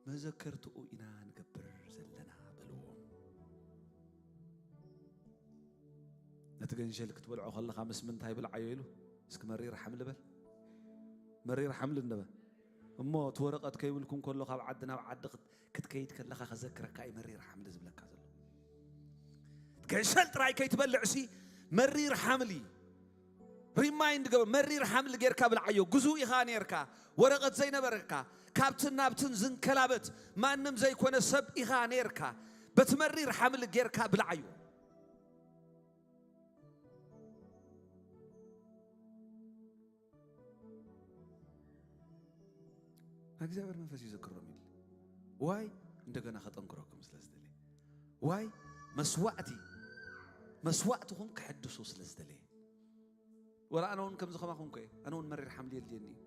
መዘከርትኡ ኢና ንገብር ዘለና በልዎም። ነቲ ገንሸል ክትበልዖ ከለኻ ምስ ምንታይ ብልዓዮ ኢሉ? እስኪ መሪር ሓምሊ በል። መሪር ሓምሊ እንበል። እሞ እቲ ወረቐት ከይብልኩም ከሎ ካብ ዓዲ ናብ ዓዲ ክት-፣ ክትከይድ ከለኻ ከዘክረካ እዩ መሪር ሓምሊ ዝብለካ ዘሎ። ገንሸል ጥራይ ከይትበልዕሲ መሪር ሓምሊ ሪማይንድ ገበር፣ መሪር ሓምሊ ጌርካ ብልዓዮ። ግዙእ ኢኻ ኔርካ፣ ወረቐት ዘይነበረካ፣ ካብትን ናብትን ዝንከላበት ማንም ዘይኮነ ሰብ ኢኻ ኔርካ። በቲ መሪር ሓምሊ ጌርካ ብልዓዮ። እግዚኣብሔር መንፈስ ይዘክሮም ኢል። ዋይ? እንደገና ከጠንክረኩም ስለ ዝደለየ። ዋይ? መስዋእቲ፣ መስዋእትኹም ከሐድሱ ስለ ዝደለየ። ወላ ኣነ እውን ከምዚ ከማኹም እኮ እየ። ኣነ እውን መሪር ሓምሊ የድልየኒ እዩ።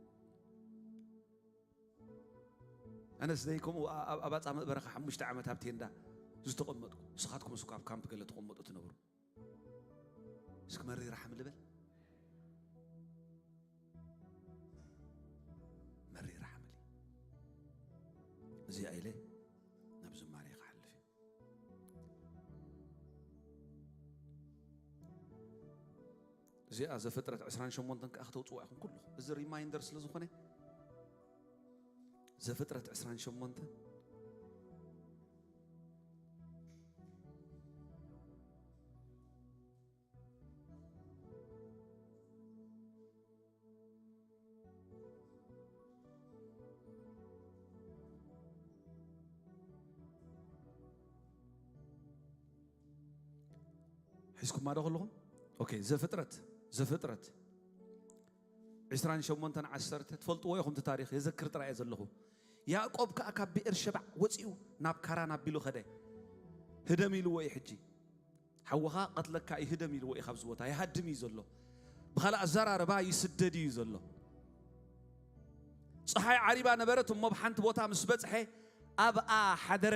ኣነስ ደይ ከምኡ ኣ-፣ ኣብ ኣባፃ መእበረኻ ሓሙሽተ ዓመት ኣብ ቴንዳ ዝተቐመጥኩ፣ ንስኻትኩም እስኳ ኣብ ካምፕ ገለ ትቕመጡ ትነብሩ። እስኪ መሪር ሓምሊ በል። መሪር ሓምሊ። እዚኣ ኢለ ናብ ዝማሬ ክሓልፍ እየ። እዚኣ ዘፍጥረት ዕስራን ሸሞንተን ከኣ ክተውጽዋ ኢኹም ኩልኹም። እዚ ሪማይንደር ስለ ዝኾነ፣ ዘፍጥረት ዕስራን ሸሞንተን ሒዝኩማ ዶ ከለኹም? ኦኬ፣ ዘፍጥረት፣ ዘፍጥረት ዕስራን ሸሞንተን ዓሰርተ ትፈልጥዎ ኢኹም፣ እቲ ታሪኽ የዘክር ጥራይ እየ ዘለኹ። ያዕቆብ ከኣ ካብ ብኤር ሸባዕ ወጺኡ ናብ ካራን ኣቢሉ ኸደ። ህደም ኢልዎ እዩ ሕጂ። ሓውኻ ቀትለካ እዩ፣ ህደም ኢልዎ እዩ ካብዚ ቦታ። ይሃድም እዩ ዘሎ። ብኻልእ ኣዘራርባ ይስደድ እዩ ዘሎ። ጸሓይ ዓሪባ ነበረት እሞ፣ ኣብ ሓንቲ ቦታ ምስ በጽሐ ኣብኣ ሓደረ።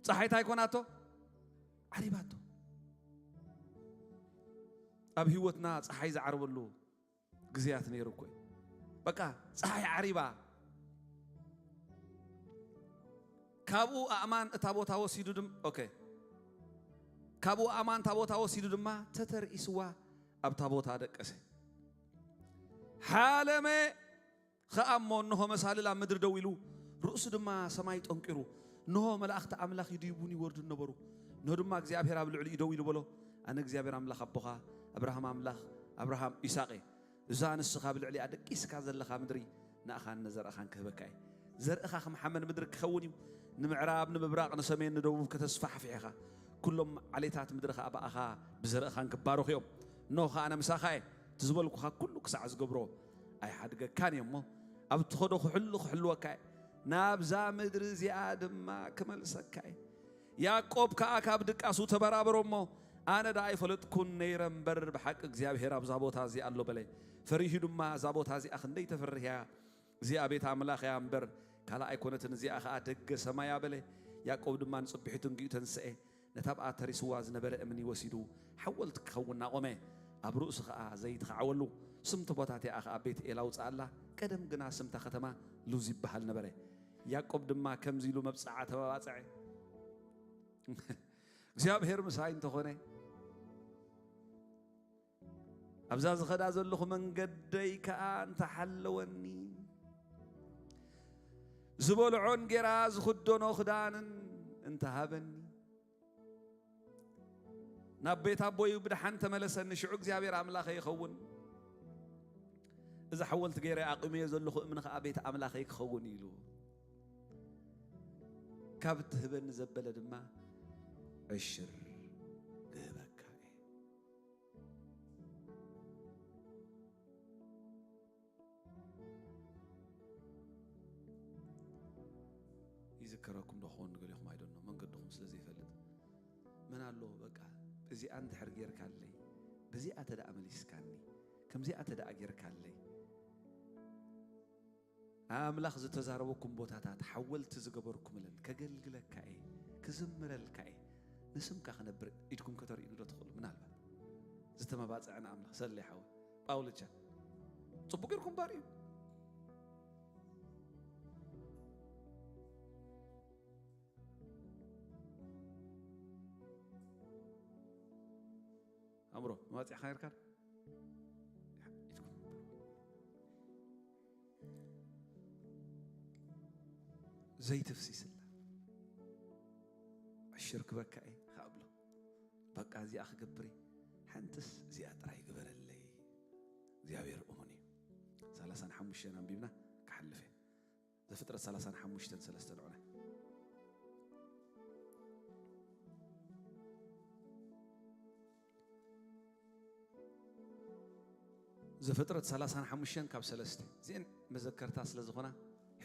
ጸሓይ እንታይ ኮናቶ? ዓሪባቶ። ኣብ ህይወትና ጸሓይ ዝዓርበሉ ግዜያት ነይሩ እኮ እዩ። በቃ ጸሓይ ዓሪባ። ካብኡ ኣእማን እታ ቦታ ወሲዱ ድም-፣ ኦኬ። ካብኡ ኣእማን እታ ቦታ ወሲዱ ድማ ተተርኢስዋ ኣብታ ቦታ ደቀሰ። ሓለመ ኸኣ እሞ እንሆ መሳልል ኣብ ምድሪ ደው ኢሉ፣ ርእሱ ድማ ሰማይ ጠንቂሩ፣ እንሆ መላእኽቲ ኣምላኽ ይድይቡን ይወርዱን ነበሩ። እንሆ ድማ እግዚኣብሔር ኣብ ልዕሊኡ ደው ኢሉ በሎ፣ ኣነ እግዚኣብሔር ኣምላኽ ኣቦኻ፣ ኣብርሃም ኣምላኽ፣ ኣብርሃም፣ ይስሐቅ እየ። እዛ ንስኻ ኣብ ልዕሊኣ ደቂስካ ዘለኻ ምድሪ ንኣኻን ንዘርእኻን ክህበካ እየ። ዘርእኻ ከም ሓመድ ምድሪ ክኸውን እዩ። ንምዕራብ፣ ንምብራቕ፣ ንሰሜን፣ ንደቡብ ከተስፋሕፍሕ ኢኻ። ኩሎም ዓሌታት ምድሪ ኸኣ ብኣኻ ብዘርእኻን ክባረኹ እዮም። እንሆ ኸኣ ኣነ ምሳኻ እየ። እቲ ዝበልኩኻ ኩሉ ክሳዕ ዝገብሮ ኣይሓድገካን እየ እሞ፣ ኣብ እትኸዶ ክሕሉ ክሕልወካ እየ። ናብዛ ምድሪ እዚኣ ድማ ክመልሰካ እየ። ያዕቆብ ከኣ ካብ ድቃሱ ተበራበሮ እሞ፣ ኣነ ደኣ ኣይፈለጥኩን ነይረ እምበር፣ ብሓቂ እግዚኣብሔር ኣብዛ ቦታ እዚኣ ኣሎ በለ። ፈሪሁ ድማ፣ እዛ ቦታ እዚኣ ክንደይ ተፈርህ እያ፣ እዚኣ ቤት ኣምላኽ እያ እምበር፣ ካልእ ኣይኮነትን፣ እዚኣ ኸኣ ደገ ሰማይ እያ በለ። ያዕቆብ ድማ ንጽብሒቱ እንጊኡ ተንስኤ፣ ነታ ብኣ ተሪስዋ ዝነበረ እምኒ ወሲዱ፣ ሓወልቲ ክኸውን ኣቖመ። ኣብ ርእሱ ኸኣ ዘይት ኸዓወሉ። ስም እታ ቦታ እቲኣ ኸኣ ቤት ኤል ኣውጽኣላ። ቀደም ግና ስም እታ ኸተማ ሉዝ ይበሃል ነበረ። ያዕቆብ ድማ ከምዚ ኢሉ መብጽዓ ተመባጽዐ። እግዚኣብሔር ምሳይ እንተኾነ፣ ኣብዛ ዝኸዳ ዘለኹ መንገደይ ከኣ እንተሓለወኒ፣ ዝበልዖን ጌራ ዝኽደኖ ክዳንን እንተሃበኒ፣ ናብ ቤት ኣቦዩ ብደሓን ተመለሰኒ፣ ሽዑ እግዚኣብሔር ኣምላኸይ ይኸውን። እዚ ሓወልቲ ገይረ ኣቑመዮ ዘለኹ እምኒ ኸኣ ቤት ኣምላኸይ ክኸውን ኢሉ። ካብ እትህበኒ ዘበለ ድማ ዕሽር ክህበካ እየ። ይዝከረኩም ዶ ኸውን ገሊኹም ኣይደኖ መንገድኹም ስለ ዘይፈልጥ። መን ኣሎ በቃ እዚኣ እንድሕር ጌርካለይ፣ በዚኣ ተደኣ መሊስካኒ፣ ከምዚኣ ተደኣ ጌርካለይ፣ ኣምላኽ ዝተዛረበኩም ቦታታት ሓወልቲ ዝገበርኩምለን ከገልግለካ እየ፣ ክዝምረልካ እየ፣ ንስምካ ክነብር ኢድኩም ከተርእዩኒ ዶ ትኽእሉ? ምናልባት ዝተመባፅዐ ንኣምላኽ ሰለይ ሓወ ጳውልቻ ጽቡቅ ጌርኩም ባር እዩ። ኣምሮ መባፅዕኻ ጌርካ ኢድኩም ዘይትፍሲስላ ዕሽር ክበካ እየ ከኣብሎ በቃ እዚኣ ክገብር እየ ሓንትስ እዚኣ ጥራይ ግበረለይ። እግዚኣብሔር እሙን እዩ። ሰላሳን ሓሙሽተን ኣንቢብና ክሓልፍ እየ። ዘፍጥረት ሰላሳን ሓሙሽተን ሰለስተ ንዑና። ዘፍጥረት ሰላሳን ሓሙሽተን ካብ ሰለስተ እዚአን መዘከርታ ስለ ዝኾና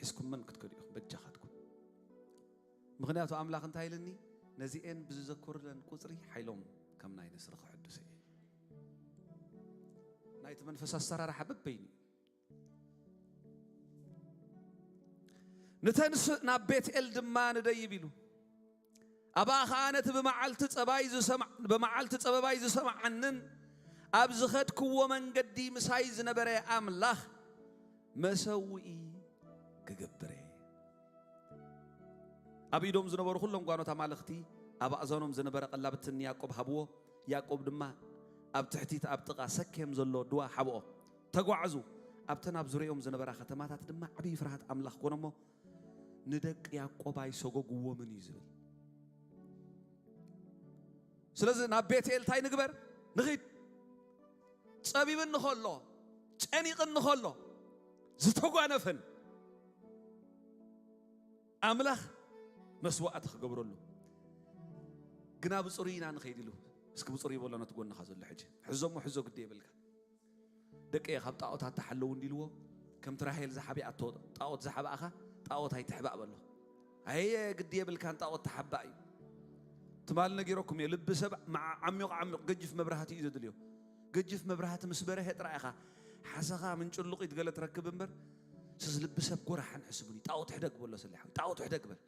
ሒዝኩመን ክትከዱ ኢኹም በጃኻትኩም። ምኽንያቱ ኣምላኽ እንታይ ኢልኒ? ነዚኤን ብዝዘከሩለን ቁፅሪ ሓይሎም ከም ናይ ንስሪ ክሕድሱ እየ። ናይቲ መንፈስ ኣሰራርሓ በበይኑ እዩ። ንተንስእ ናብ ቤትኤል ድማ ንደይብ ኢሉ። ኣብኣ ኸዓ ነቲ ብመዓልቲ ጸባይ ዝሰማ-፣ ብመዓልቲ ጸበባይ ዝሰምዓንን ኣብ ዝኸድክዎ መንገዲ ምሳይ ዝነበረ ኣምላኽ መሰውኢ ክገብር እየ። ኣብ ኢዶም ዝነበሩ ኩሎም ጓኖት ኣማልኽቲ ኣብ ኣእዛኖም ዝነበረ ቀላብትን ያዕቆብ ሃብዎ። ያዕቆብ ድማ ኣብ ትሕቲት ኣብ ጥቓ ሰኬም ዘሎ ድዋ ሓብኦ። ተጓዓዙ። ኣብተን ኣብ ዙርያኦም ዝነበራ ከተማታት ድማ ዓብዪ ፍርሃት ኣምላኽ ኮነ እሞ ንደቂ ያዕቆብ ኣይሰጎግዎምን እዩ ዝብል። ስለዚ ናብ ቤትኤል እንታይ ንግበር? ንኺድ። ጸቢብን ንኸሎ፣ ጨኒቕን ንኸሎ፣ ዝተጓነፈን ኣምላኽ መስዋዕቲ ክገብረሉ። ግና ብጽሩይ ኢና ንኸይድ ኢሉ። እስኪ ብጽሩይ በሎ ነቲ ጎንኻ ዘሎ ሕጂ። ሕዞሞ ሕዞ ግዲ የብልካ። ደቀየ ካብ ጣዖታት ተሓለዉ እንዲልዎ፣ ከምቲ ራሄል ዝሓቢኣቶ ጣዖት ዝሓባእኻ ጣዖት ኣይትሕባእ በሎ። ኣየ ግዲ የብልካን ጣዖት ተሓባእ እዩ። ትማሊ ነጊረኩም እየ፣ ልቢ ሰብ መዓ-፣ ዓሚቕ ዓሚቕ ገጅፍ መብራህቲ እዩ ዘድልዮ። ገጅፍ መብራህቲ ምስ በረሀ ጥራይ ኢኻ ሓሰኻ ምንጭሉቕ ኢት ገለ ትረክብ እምበር፣ ስዝ ልቢ ሰብ ጎራሕን ሕስቡን እዩ። ጣዖት ሕደግ በሎ ሰሊሓዊ፣ ጣዖት ሕደግ በል።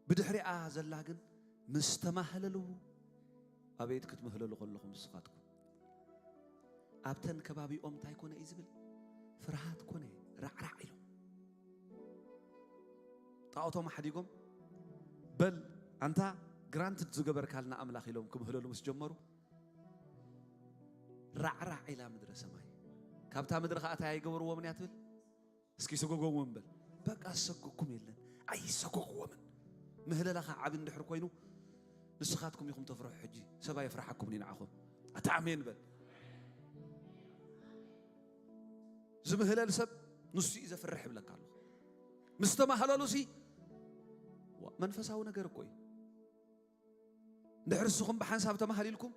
ብድሕሪኣ ዘላ ግን ምስ ተማህለሉ፣ ኣቤት ክትምህለሉ ከለኹም ንስኻትኩም ኣብተን ከባቢኦም እንታይ ኮነ እዩ ዝብል? ፍርሃት ኮነ፣ ራዕራዕ ኢሎም። ጣዖቶም ሓዲጎም፣ በል ኣንታ ግራንትድ ዝገበርካልና ኣምላኽ ኢሎም ክምህለሉ ምስ ጀመሩ፣ ራዕራዕ ኢላ ምድረ ሰማይ። ካብታ ምድሪ ኸዓ እንታይ ኣይገበርዎምን እያ ትብል? እስኪ ሰጎጎዎም በል። በቃ ዝሰጎግኩም የለን። ኣይሰጎግዎምን። ምህለላኻ ዓቢ እንድሕር ኮይኑ፣ ንስኻትኩም ኢኹም ተፍርሑ ሕጂ። ሰብ ኣየፍርሓኩምን እዩ ንዓኹም። ኣታ ኣሜን በል። ዝምህለል ሰብ ንሱ እዩ ዘፍርሕ ይብለካ ኣለኹ። ምስ ተማህለሉሲ፣ ዋ፣ መንፈሳዊ ነገር እኮ እዩ። እንድሕር ንስኹም ብሓንሳብ ተማህሊልኩም፣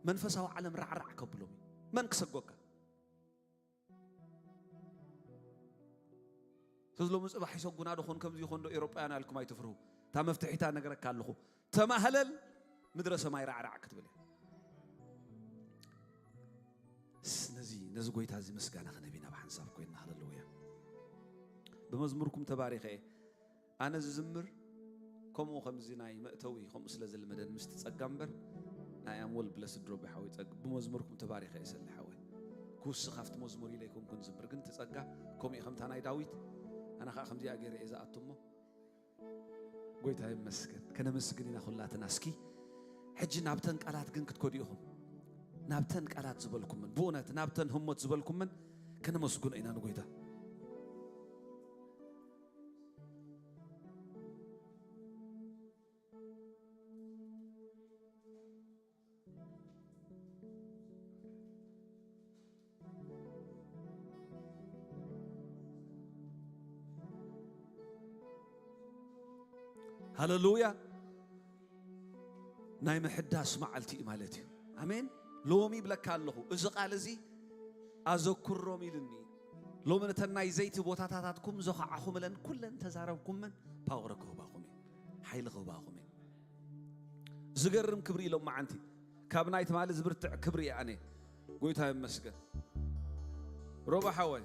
መንፈሳዊ ዓለም ራዕራዕ ከብሎም እዩ። መን ክሰጎካ? ስለዚ ሎሚ ጽባሕ ይሰጉና ዶ ኾን ከምዚ ይኾን ዶ ኤውሮጳውያን ኣልኩም ኣይትፍርሁ። እታ መፍትሒታ ነገረካ ኣለኹ። ተማህለል ምድረ ሰማይ ራዕራዕ ክትብል እያ። ስ-፣ ነዚ፣ ነዚ ጎይታ እዚ ምስጋና ክነብ ኢና ብሓንሳብ ኮይንና። ሃለሉያ። ብመዝሙርኩም ተባሪኸ እየ። ኣነ ዝዝምር ከምኡ ከምዚ ናይ መእተዊ ከምኡ ስለ ዝልመደን ምስቲ ጸጋ እምበር፣ I am well blessed ድሮ ብሓወይ ጸግ-፣ ብመዝሙርኩም ተባሪኸ እየ ሰሊ ሓወይ። ክውስኽ ኣብቲ መዝሙር ኢለ ኣይኮንኩን ዝምር፣ ግን እቲ ጸጋ ከምኡ እዩ ከምታ ናይ ዳዊት፣ ኣነ ኸዓ ከምዚኣ ገይረ እየ ዝኣቱ እሞ፣ ጎይታ ይመስገን። ከነመስግን ኢና ኩላትና። እስኪ ሕጂ ናብተን ቃላት ግን ክትከዱ ኢኹም። ናብተን ቃላት ዝበልኩምን፣ ብእውነት ናብተን ህሞት ዝበልኩምን ከነመስግኖ ኢና ንጎይታ። ሃለሉያ። ናይ ምሕዳስ መዓልቲ እዩ ማለት እዩ። ኣሜን። ሎሚ ይብለካ ኣለኹ፣ እዚ ቃል እዚ ኣዘክሮም ኢልኒ። ሎሚ ነተን ናይ ዘይቲ ቦታታታትኩም ዘኹዓኹምለን ኩለን ተዛረብኩመን፣ ፓወር ክህባኹም እየ፣ ሓይሊ ክህባኹም እየ። ዝገርም ክብሪ ኢሎም መዓንቲ ካብ ናይ ትማሊ ዝብርትዕ ክብሪ እየ ኣነ። ጎይታ ይመስገን። ሮባ ሓወይ፣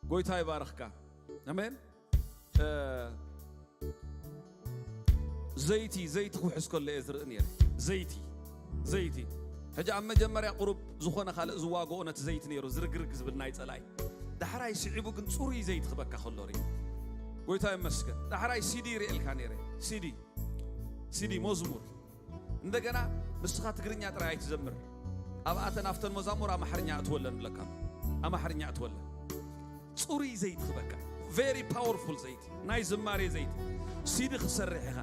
ጎይታ ይባርኽካ። ኣሜን። እ፣ ዘይቲ፣ ዘይቲ ክውሕዝ ከሎ እየ ዝርኢ ነይረ። ዘይቲ፣ ዘይቲ። ሕጂ ኣብ መጀመርያ ቁሩብ ዝኾነ ካልእ ዝዋግኦ ነቲ ዘይቲ ነይሩ፣ ዝርግርግ ዝብል ናይ ጸላኢ። ዳሕራይ ስዒቡ ግን ጽሩይ ዘይቲ ክበካ ከሎ ርኢ። ጎይታ ይመስገን። ዳሕራይ ሲዲ ይርእየልካ ነይረ። ሲዲ፣ ሲዲ መዝሙር። እንደገና ንስኻ ትግርኛ ጥራይ ኣይትዘምር። ኣብኣተን ኣብተን መዛሙር ኣማርኛ እትወለን ብለካ። ኣማርኛ እትወለን። ጽሩይ ዘይቲ ክበካ። ቨሪ ፓወርፉል ዘይቲ። ናይ ዝማሬ ዘይቲ። ሲዲ ክሰርሕ ኢኻ።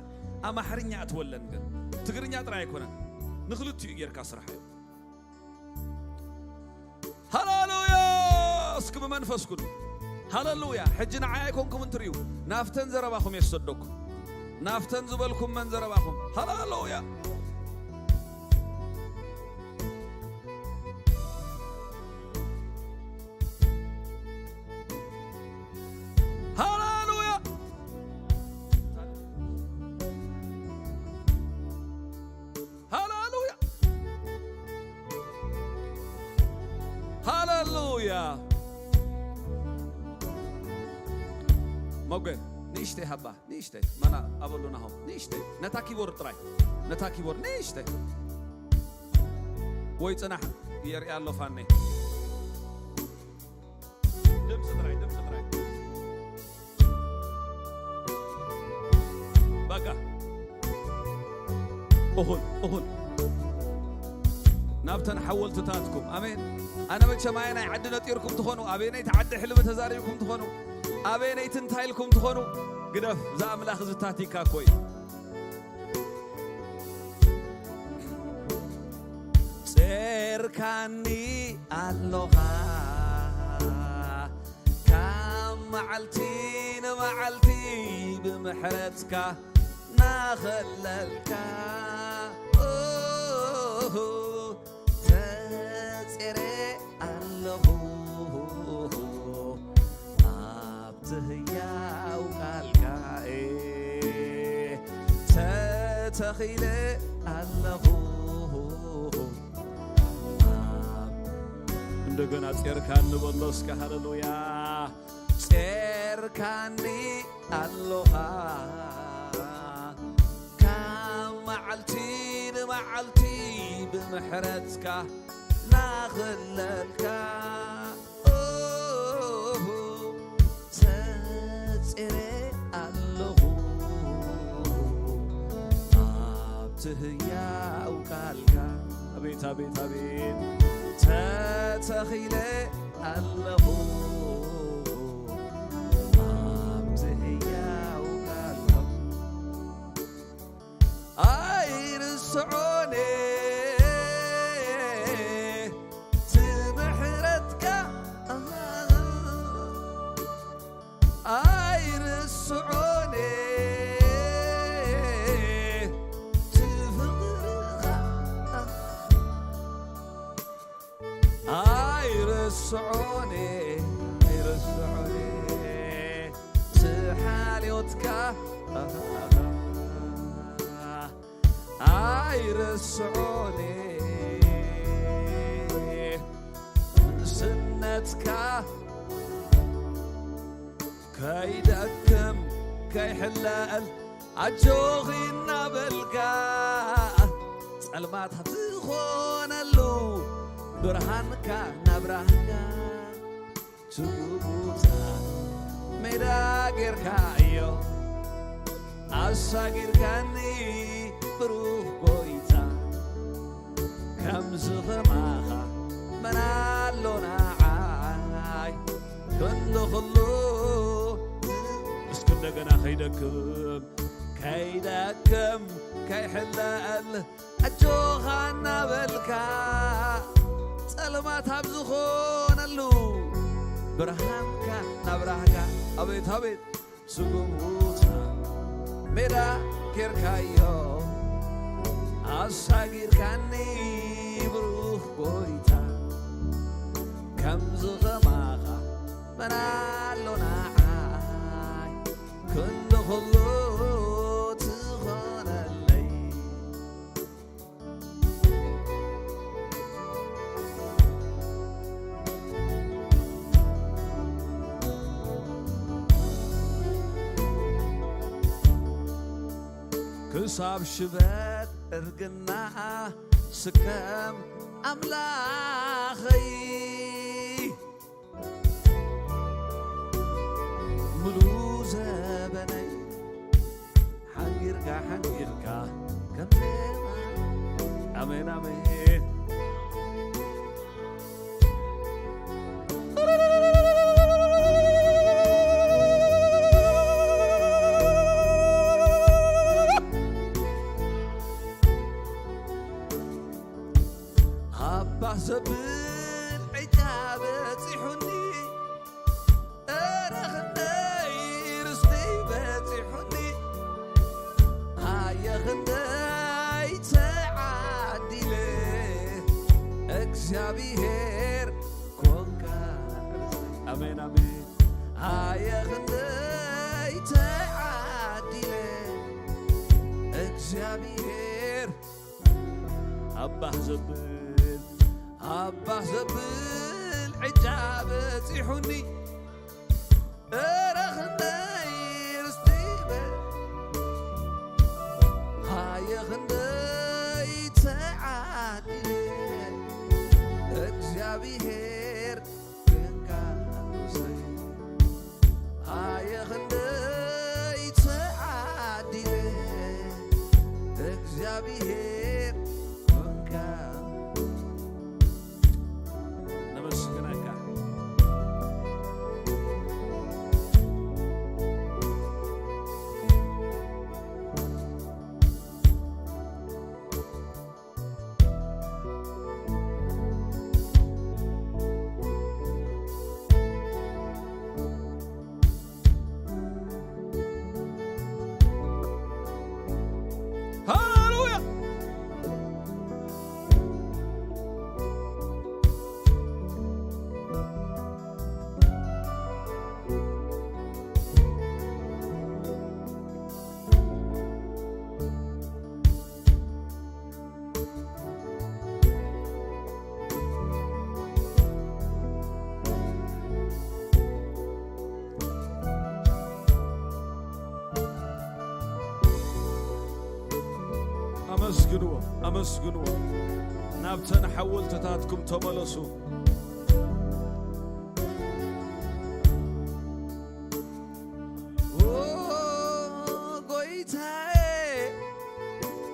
ኣማርኛ እትወለን ግን። ትግርኛ ጥራይ ኣይኮነን። ንክልቲኡ ጌርካ ስራሕ እዩ። ሃሌሉያ! እስኪ ብመንፈስ ኩኑ። ሃሌሉያ! ሕጂ ንዓይ ኣይኮንኩምን ትርእዩ። ናፍተን ዘረባኹም የሰደኩም። ናፍተን ዝበልኩም መን ዘረባኹም። ሃሌሉያ! ሃሌሉያ! ሃሌሉያ! ሃሌሉያ! መጎ፣ ንእሽተይ ሃባ፣ ንእሽተይ። መና ኣበሉ ናሆም፣ ንእሽተይ። ነታ ኪቦርድ ጥራይ። ነታ ኪቦርድ ንእሽተይ። ወይ ጽናሕ የርእያ ኣሎ ፋነይ። ድምፂ ጥራይ፣ ድምፂ ጥራይ። በቃ። እኹል፣ እኹል። ናብተን ሓወልትታትኩም። ኣሜን። ኣነ መቸም ኣየናይ ዓዲ ነጢርኩም ትኾኑ፣ ኣበየነይቲ ዓዲ ሕልሚ ተዛሪብኩም ትኾኑ፣ ኣበየነይቲ እንታይ ኢልኩም ትኾኑ፣ ግደፍ፣ እዛ ኣምላኽ ዝታቲካ እኮ እዩ። ጸርካኒ ኣሎኻ ካብ መዓልቲ ንመዓልቲ ብምሕረትካ ናኸለልካ። ኦሆ፣ ተጼረ ኣለኹ ኣብቲ ህያው ቃልካ ተተኺለ ኣለኹ። እንደገና ጼርካኒ በሎ እስከ ሃሌሉያ። ጼርካኒ ኣሎኻ ካብ መዓልቲ ንመዓልቲ ብምሕረትካ ናኽለልካ። ኦሆ፣ ተጼረ ኣለኹ ኣብቲ ህያው ቃልካ። ኣቤት፣ ኣቤት፣ ኣቤት። ተተኺለ ኣለኹ ኣብቲ ህያው ቃልካ። ኣይርስዖን እቲ ምሕረትካ፣ ኣይርስዖን እቲ ፍቕርኻ። ኣይርስዖን፣ ኣይርስዖን እቲ ሓልዮትካ። ኣይርስዖን ስነትካ። ከይደክም ከይሕለል ኣጆኺ እናበልካ፣ ጸልማት ኣብ ዝኾነሉ ብርሃንካ ናብራህካ ትጉታ ሜዳ ጌርካዮ ኣሳጊርካኒ ብሩኽ ጎይታ። ከምዚ ኸማኻ መን ኣሎ ንዓይ ክንዲ ኹሉ። እስኪ እንደገና ከይደክም ከይደክም ከይሕለል ኣጆኻ እናበልካ ጸልማት ኣብ ዝኾነሉ ብርሃንካ ናብራህካ። ኣቤት ኣቤት ስጉሙታ ሜዳ ጌርካዮ ኣሳጊርካኒ ብሩኽ ጎይታ። ከምዚ ኸማኻ መን ኣሎ ንዓይ ክንዲ ኩሉ ትኾነለይ። ክሳብ ሽበት እርግና ስከም ኣምላኸይ ሙሉ ዘበነይ ሓንጊርካ ሓንጊርካ ከም ዜማ። ኣሜን ኣሜን። ሃባ ዘብል ዕጫ በጺሑኒ፣ እረ ክንደይ ርስቲ በጺሑኒ፣ ሃየ ክንደይ ተዓዲለ፣ እግዚኣብሔር ኮንካ ርስትይ። ኣሜን ኣሜን። ሃየ ክንደይ ተዓዲለ፣ እግዚኣብሔር ሃባ ዘብል፣ ሃባ ዘብል ዕጫ በጺሑኒ፣ እረ ክንደይ ርስቲ በ-፣ ሃየ ክንደይ ተዓዲለ፣ እግዚኣብሔር ኮንካ ርስትይ። ሃየ ክንደይ ተዓዲለ፣ እግዚኣብሔር ኮንካ። ነመስግነካ። ሃሌሉያ። ኣመስግንዎ፣ ኣመስግንዎ። ናብተን ሓወልትታትኩም ተመለሱ። ኦ ጎይታዬ፣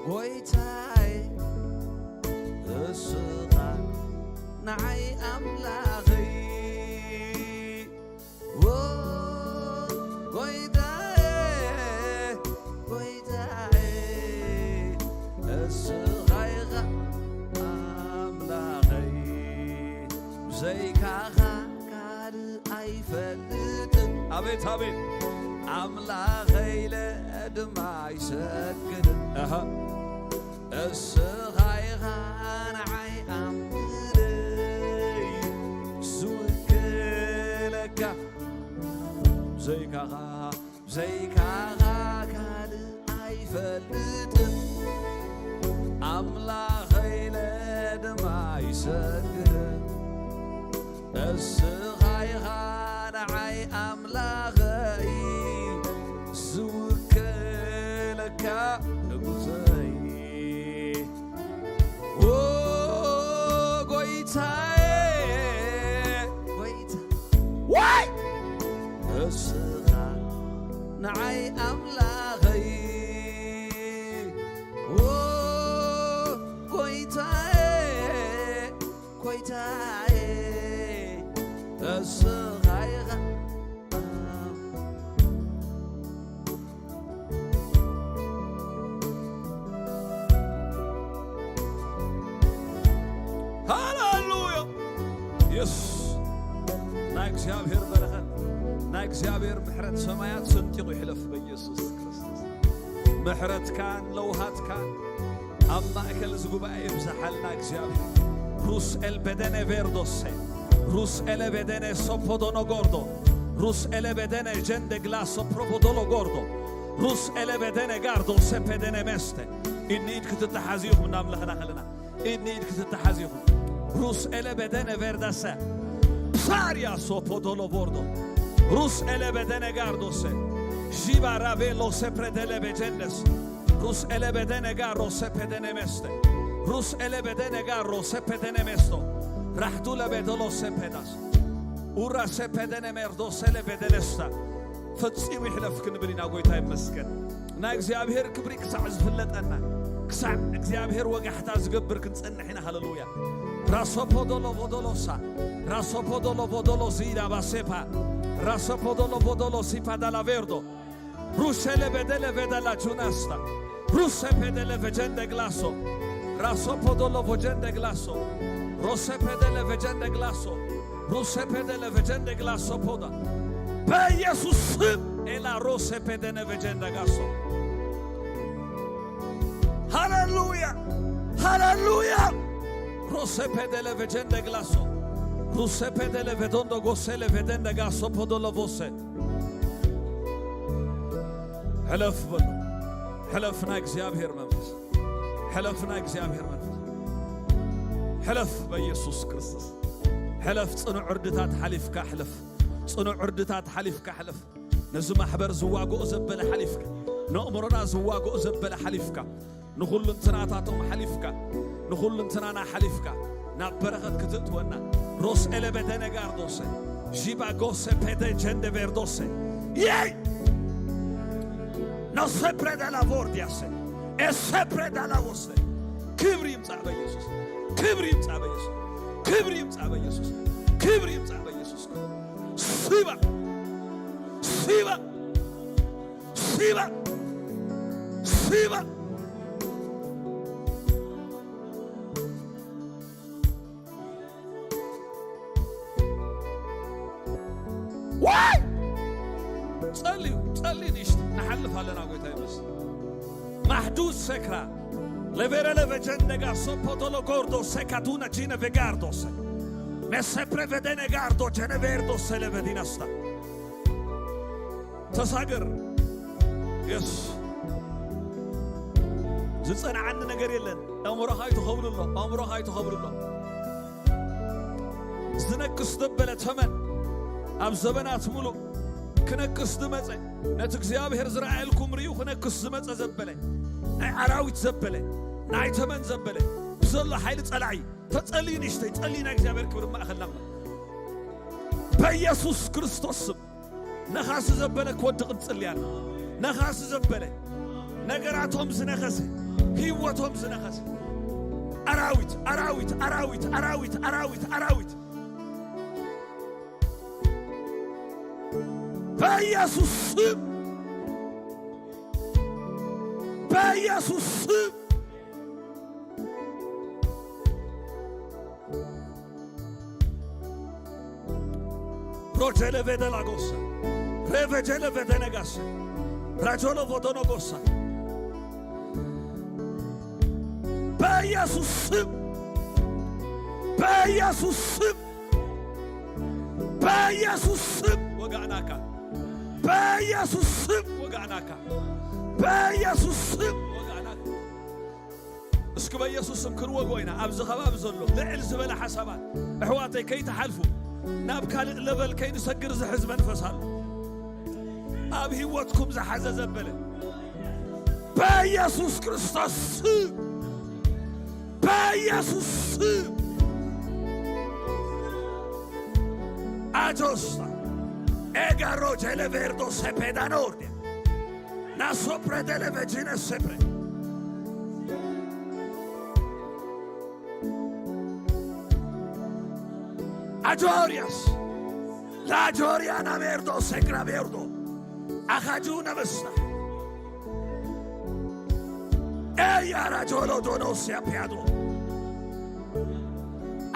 ጎይታዬ፣ እስኻ ንዓይ ኣምላኸይ። ኦ ጎይታዬ፣ ጎይታዬ፣ እስኻ ኢኻ ኣምላኸይ። ብዘይካኻ ካልእ ኣይፈልጥን። ኣቤት፣ ኣቤት። ኣምላኸይ ኢለ ድማ ኣይሰግድን። ኣሃ። እስኻ ኢኻ ንዓይ ኣምለይ ዝውክለካ። ብዘይካኻ፣ ብዘይካኻ ካልእ ኣይፈልጥን። ኣምላኸይ ኢለ ድማ ኣይሰግድን። እስኻ ኢኻ ንዓይ ኣምላኸይ ዝውክለካ ንጉሰይ። ኦ ጎይታዬ፣ ጎይታ፣ ዋይ! እስኻ ንዓይ ኣምላኸይ። ኦ ጎይታዬ፣ ጎይታዬ፣ እስኻ ኢኻ። ሃሌሉያ! የሱስ፣ ናይ እግዚኣብሔር በረኸት፣ ናይ እግዚኣብሔር ምሕረት ሰማያት ሰንጢቑ ይሕለፍ በኢየሱስ ክርስቶስ። ምሕረትካን ለውሃትካን ኣብ ማእከል እዚ ጉባኤ ይብዝሓልና እግዚኣብሔር። ሩስ ኤል በደነ ቬርዶሴ፣ ሩስ ኤለ ቤደነ ሶፖዶኖ ጎርዶ። ሩስ ኤለ ቤደነ ጀንደ ግላ ሶፕሮፖዶሎ ጎርዶ። ሩስ ኤለ ቤደነ ጋርዶ ሴፔደነ መስተ። ኢድ ንኢድ ክትተሓዙ ኢኹም እናምለኽና ከለና። ኢድ ንኢድ ክትተሓዙ ኢኹም። ሩስ ኤለ ቤደነ ቬርዳሰ። ሳርያ ሶፖዶሎ ቦርዶ። ሩስ ኤለ ቤደነ ጋርዶሰ። ዢባ ራቤሎ ሴፕሬደለ ቤጀንደስ። ሩስ ኤለ ቤደነ ጋሮ ሴፔደነ መስተ። ሩስ ኤለ ቤደነ ጋሮ ሴፔደነ መስቶ። ራሕዱ ለቤደሎ ሴፔዳስ። ኡራ ሴፔደነ ሜርዶ ሴለ ቤደለስታ። ፈጺሙ ይሕለፍ ክንብል ኢና። ጎይታ ይመስገን። ናይ እግዚኣብሔር ክብሪ ክሳዕ ዝፍለጠና፣ ክሳዕ እግዚኣብሔር ወጋሕታ ዝገብር ክንጸንሕ ኢና። ሃሌሉያ። ራሶፖዶሎ ቮዶሎሳ። ራሶፖዶሎ ቮዶሎ ዚዳ ባሴፓ። ራሶፖዶሎ ቮዶሎ ሲፓ ዳላቬርዶ። ሩሸለ ቤደለ ቬደላ ጁናስታ። ሩሰ ፔደለ ቬጀንደ ግላሶ። ራሶ ፖዶሎ ቮጀንደ ግላሶ። ሮሰ ፔደለ ቬጀንደ ግላሶ። ሩሰ ፔደለ ቬጀንደ ግላሶ ፖዳ። በኢየሱስ ስም ኤላ ሮሰ ፔደነ ቬጀንደ ጋሶ። ሃሌሉያ። ሃሌሉያ። ሮሰ ፔደለ ቬጀንደ ግላሶ። ሩሰ ፔደለ ቬዶንዶ ጎሴለ ቬደንደ ጋሶ ፖዶሎ ቮሰ። ሕለፍ በሉ። ሕለፍ ናይ እግዚኣብሔር መንፈስ። ሕለፍ ናይ እግዚኣብሔር መንፈስ። ሕለፍ በኢየሱስ ክርስቶስ። ሕለፍ ጽኑዕ ዕርድታት ሓሊፍካ ሕለፍ። ጽኑዕ ዕርድታት ሓሊፍካ ሕለፍ። ነዚ ማሕበር ዝዋግኦ ዘበለ ሓሊፍካ። ነእምሮና ዝዋግኦ ዘበለ ሓሊፍካ። ንኹልንትናታቶም ሓሊፍካ፣ ንኹልንትናና ሓሊፍካ ናብ በረኸት ክትእትወና። ሮስ ኤለበደ ነጋርዶሰ፣ ዢባ ጎሰ ፔደ ጀንደ ቬርዶሰ። የይ! ኖሰ ፕሬዳ ላቮርዲያሰ፣ ኤሰ ፕሬዳ ላቮሰ። ክብሪ ይምጻእ በኢየሱስ። ክብሪ ይምጻእ በኢየሱስ። ክብሪ ይምጻእ በኢየሱስ። ክብሪ ይምጻእ በኢየሱስ። ሲባ! ሲባ! ሲባ! ሲባ! ዋይ! ጸልዩ፣ ጸልዩ ንእሽት ንሓልፍ ኣለና፣ ጎይታ ይመስል። ማሕዱስ ሰክራ፣ ለቬረለ ቨጀንደጋ ሶፖቶሎ ጎርዶ ሰካቱነ ጂነ ቬጋርዶሰ፣ መሰፕረ ቨደነ ጋርዶ ጀነ ቬርዶሰ ለቨዲናስታ። ተሳገር። የስ። ዝጸንዓኒ ነገር የለን። ኣእምሮኻ ኣይትኸብሉ ኣሎ። ኣእምሮኻ ኣይትኸብሉ ኣሎ። ዝነክስ ዘበለ ተመን ኣብ ዘበናት ሙሉእ ክነክስ ዝመጸ፣ ነቲ እግዚኣብሔር ዝረኣየልኩም ርእዩ ክነክስ ዝመጸ ዘበለ፣ ናይ ኣራዊት ዘበለ፣ ናይ ተመን ዘበለ፣ ብዘሎ ሓይሊ ጸላኢ፣ ተጸልዩ ንእሽተይ፣ ጸልዩ ናይ እግዚኣብሔር ክብሪ ማእኸል ናቕመ። በኢየሱስ ክርስቶስ ስም። ነኻሲ ዘበለ ክወድቕ ንጽሊ ኣለ። ነኻሲ ዘበለ ነገራቶም ዝነኸሰ፣ ህይወቶም ዝነኸሰ። ኣራዊት፣ ኣራዊት፣ ኣራዊት፣ ኣራዊት፣ ኣራዊት፣ ኣራዊት። በኢየሱስ ስም፣ በኢየሱስ ስም። ሮጀለ ቬደላ ጎሳ፣ ሬቨጀለ ቬደነ ጋሳ፣ ራጆሎ ቮዶኖ ጎሳ። በኢየሱስ ስም፣ በኢየሱስ ስም፣ በኢየሱስ ስም ወጋእናካ። በኢየሱስ ስም ወጋእናካ። በኢየሱስ ስም ወጋእናካ። እስኪ በኢየሱስ ስም ክንወግኦ ኢና። ኣብዚ ከባቢ ዘሎ ልዕል ዝበለ ሓሳባት፣ ኣሕዋተይ፣ ከይትሓልፉ፣ ናብ ካልእ ለቨል ከይንሰግር ዝሕዝ መንፈስ ኣሎ። ኣብ ህይወትኩም ዝሓዘ ዘበለ፣ በኢየሱስ ክርስቶስ ስም፣ በኢየሱስ ስም። ኣጆስታ ኤጋሮ ጀለቬርዶ ሴፔዳኖ ኦርዲያ ናሶፕረ ደለ ቨጂነ ሴፕረ። ኣጆሪያስ ላጆሪያ ናቬርዶ ሴክራ ቬርዶ ኣኻጁ ነበስታ። ኤያ ራጆሎ ዶኖ ሲያፒያዶ።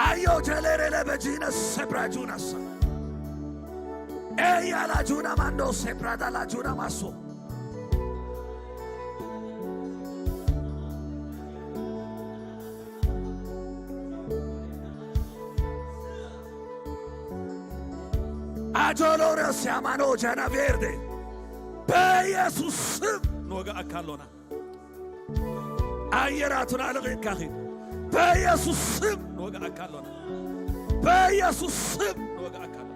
ኣዮ ጀሌሬ ለበጂነ ሴፕራ ጁናሳ። ኤያ ላጁና ማንዶ ሴፕራ ዳ ላጁና ማሶ። ዶሎረስ ያማኖ ጃና ቬርዴ በኢየሱስ ስም ንወግኣካ ኣሎና። ኣየራቱን ኣለቒቕካ ኺድ። በኢየሱስ ስም ንወግኣካ ኣሎና። በኢየሱስ ስም ንወግኣካ ኣሎና።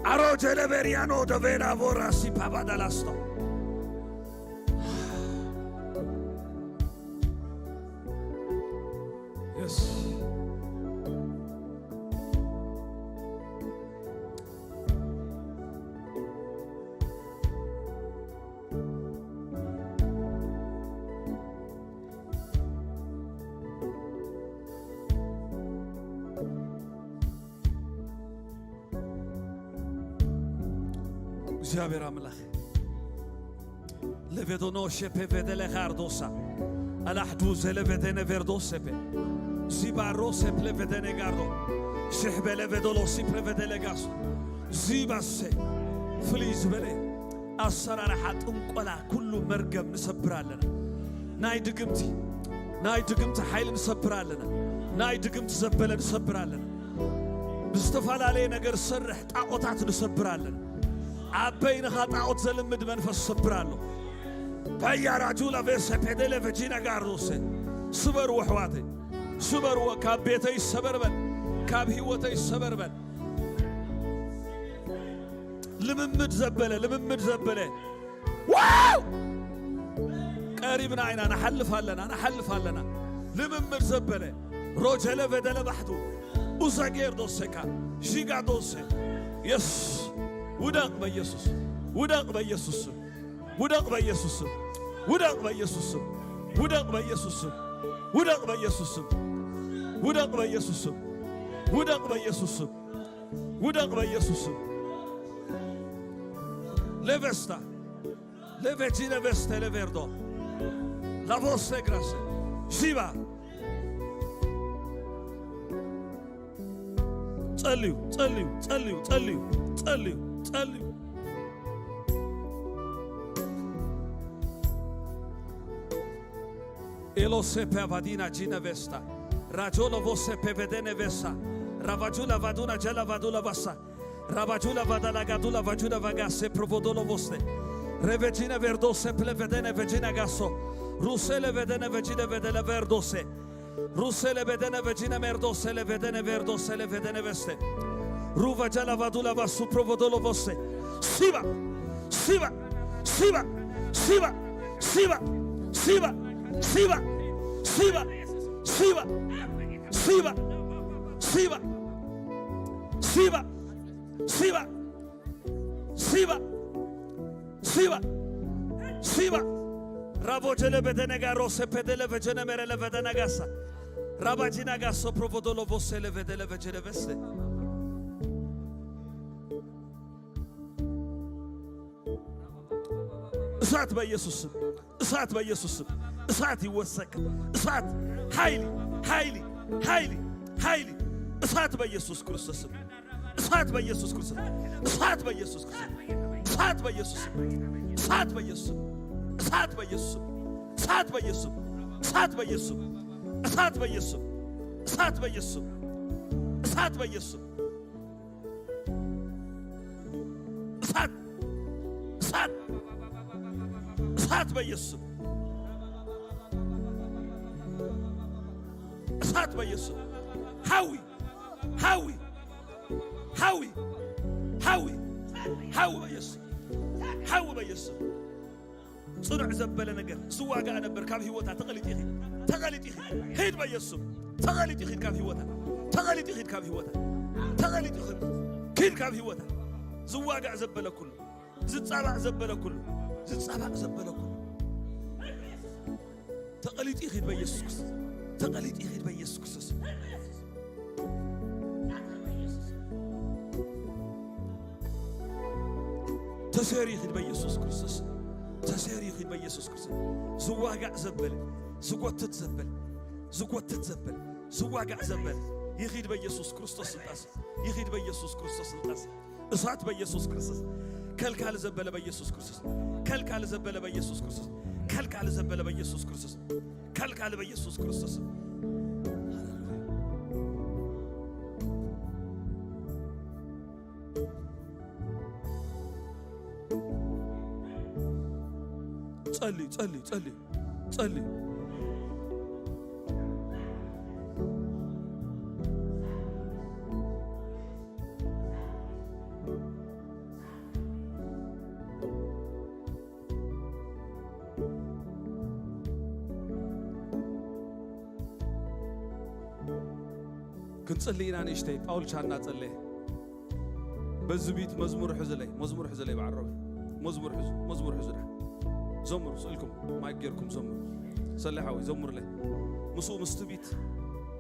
ኣሮጀ ለቤርያኖ ደቬላ ቮራሲ ፓባዳላስቶ። Yes. እግዚኣብሔር ኣምላኽ ለቬዶኖ ሸፔ ቬደለ ኻርዶሳ ኣላሕዱ ዘለቬደነ ቬርዶሴፔ ዚባሮ ሴፕለ ቬደነ ጋርዶ ሽሕበለ ቬዶሎ ሲፕረ ቬደለ ጋሱ ዚባሴ ፍልይ ዝበለ ኣሰራርሓ ጥንቆላ ኩሉ መርገም ንሰብር ኣለና። ናይ ድግምቲ ናይ ድግምቲ ሓይሊ ንሰብር ኣለና። ናይ ድግምቲ ዘበለ ንሰብር ኣለና። ብዝተፈላለየ ነገር ዝሰርሕ ጣዖታት ንሰብር ኣለና። ኣብ በይንኻ ጣዖት ዘልምድ መንፈስ ሰብር ኣሎ። ፓያራጁላ ቬሰ ፔደለ ቨጂና ጋርዶሴ ስበርዎ ኣሕዋተይ፣ ስበርዎ። ካብ ቤተይ ሰበር በል፣ ካብ ህይወተይ ሰበር በል። ልምምድ ዘበለ ልምምድ ዘበለ ዋው! ቀሪብና ኢና፣ ንሓልፍ ኣለና፣ ንሓልፍ ኣለና። ልምምድ ዘበለ ሮጀለ ቨደለ ባሕቱ ኡዘጌር ዶሴካ ዢጋ ዶሴ የስ ውደቕ በኢየሱስ ውደቕ በኢየሱስ ስም ውደቕ በኢየሱስ ስም ውደቕ በኢየሱስ ስም ውደቕ በኢየሱስ ስም ውደቕ በኢየሱስ ስም ውደቕ በኢየሱስ ስም ውደቕ በኢየሱስ ስም ውደቕ በኢየሱስ ስም። ሌቬስታ ሌቬጂ ሌቬስተ ሌቬርዶ ላቮስተ ግራሴ ሺባ ጸልዩ ጸልዩ ጸልዩ ጸልዩ ጸልዩ ጸልዩ ኤሎሴ ፔ ቫዲና ጂነ ቬስታ ራጆ ለቮሴ ፔ ቬዴኔ ቬሳ ራቫጁ ላቫዱና ጀላቫዱ ለቫሳ ራባጁላ ቫዳላጋዱላ ቫጁዳ ቫጋሴ ፕሮቮዶሎ ቮስቴ ሬቬጂነ ቬርዶሴ ፕሌቬደነ ቬጂና ጋሶ ሩሴ ሌቬደነ ቬጂነ ቬደለ ቬርዶሴ ሩሴ ሌቬደነ ቬጂነ ሜርዶሴ ሌቬደነ ቬርዶሴ ሌቬደነ ቬስቴ ሩቫጃላ ቫዱላ ቫሱ ፕሮቮዶሎ ቮሴ ሲባ ሲባ ሲባ ሲባ ሲባ ሲባ ሲባ ሲባ ሲባ ሲባ ሲባ ሲባ ራቮ ጀለ በደነጋ ሮሰ ፔደለ ቨጀነ ሜረለ ቨደነጋሳ ራባጂና ጋሶ ፕሮቮዶሎ ቮሴ ለቨደለ ቨጀለ ቨስተ እሳት በኢየሱስ ስም፣ እሳት በኢየሱስ ስም፣ እሳት ይወሰክ፣ እሳት ኃይሊ፣ ኃይሊ፣ ኃይሊ፣ ኃይሊ፣ እሳት በኢየሱስ ክርስቶስ ስም፣ እሳት በኢየሱስ ክርስቶስ፣ እሳት በኢየሱስ ክርስቶስ፣ እሳት በኢየሱስ ስም፣ እሳት በኢየሱስ ስም፣ እሳት በኢየሱስ ስም፣ እሳት በኢየሱስ ስም፣ እሳት በኢየሱስ ስም፣ እሳት በኢየሱስ ስም፣ እሳት በኢየሱስ ስም፣ እሳት በኢየሱስ ስም። እሳት እሳት እሳት በኢየሱስ ስም። እሳት በኢየሱስ ስም። ሓዊ ሓዊ ሓዊ ሓዊ ሓዊ በኢየሱስ ስም። ሓዊ በኢየሱስ ስም። ጽኑዕ ዘበለ ነገር ዝዋጋእ ነበር ካብ ህይወታ ተቐሊጡ ይኺድ። ተቐሊጡ ይኺድ። ሂድ በኢየሱስ ስም። ተቐሊጡ ይኺድ ካብ ህይወታ። ተቐሊጡ ይኺድ ካብ ህይወታ። ተቐሊጡ ይኺድ። ኪድ ካብ ህይወታ። ዝዋጋእ ዘበለ ኩሉ፣ ዝጻባእ ዘበለ ኩሉ፣ ዝጻባእ ዘበለ ኩሉ ተቐሊጡ ይኺድ በኢየሱስ ክርስቶስ። ተቐሊጡ ይኺድ በኢየሱስ ክርስቶስ። ተሰሪ ይኺድ በኢየሱስ ክርስቶስ። ተሰሪ ይኺድ በኢየሱስ ክርስቶስ። ዝዋጋእ ዘበለ፣ ዝጎትት ዘበለ፣ ዝጎትት ዘበለ፣ ዝዋጋእ ዘበለ ይኺድ በኢየሱስ ክርስቶስ ስልጣን። ይኺድ በኢየሱስ ክርስቶስ ስልጣን። እሳት በኢየሱስ ክርስቶስ። ከልካል ዘበለ በኢየሱስ ክርስቶስ። ከልካል ዘበለ በኢየሱስ ክርስቶስ። ከልካል ዘበለ በኢየሱስ ክርስቶስ። ከልካል በኢየሱስ ክርስቶስ። ሃሌሉያ። ጸልዩ፣ ጸልዩ፣ ጸልዩ፣ ጸልዩ። ክንጽሊ ኢና ንእሽተይ። ጳውል ቻና ጸለየ። በዚ ቢት መዝሙር ሕዙለይ፣ መዝሙር ሕዙለይ በዓል ሮቢ። መዝሙር ሕዙ፣ መዝሙር ሕዙ ደሓን። ዘምሩ፣ ስእልኩም ማይክ ጌርኩም ዘምሩ። ሰለይ ሓወይ፣ ዘምሩለይ። ምስኡ ምስቲ ቢት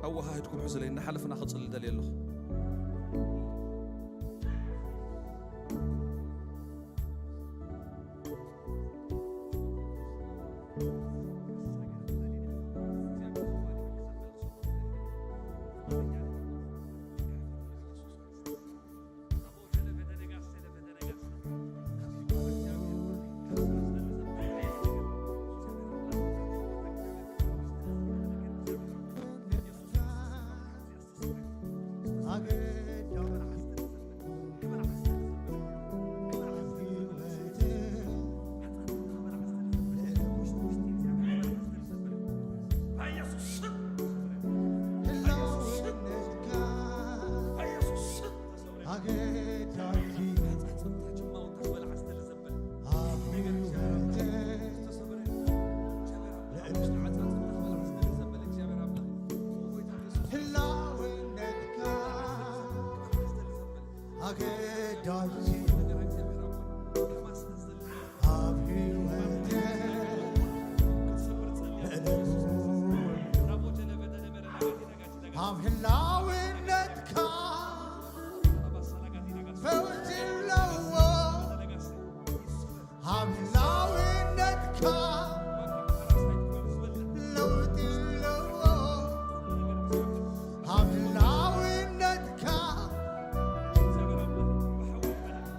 ኣወሃህድኩም ሕዙለይ። እናሓለፍና ክጽሊ ደልየ ኣለኹ። ኣገዳሲ ኣብ ህይወት ኣብ ህላውነትካ ፈውሲ ኣለዎ። ኣብ ህላውነትካ ለውጢ ኣለዎ። ኣብ ህላውነትካ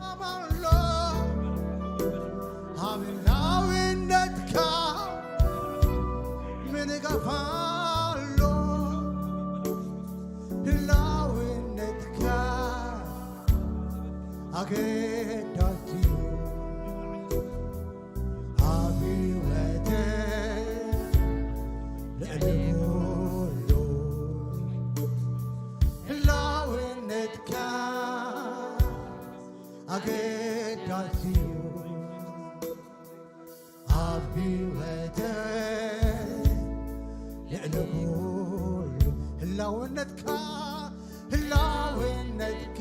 ኣማን ኣሎ። ኣብ ህላውነትካ ምንጋፍ ኣሎ። ህላውነትካ ኣገዳሲ እዩ ኣብ ህይወተይ ልዕሊ ኩሉ። ህላውነትካ ኣገዳሲ እዩ ኣብ ህይወተይ ልዕሊ ኩሉ። ህላውነትካ፣ ህላውነትካ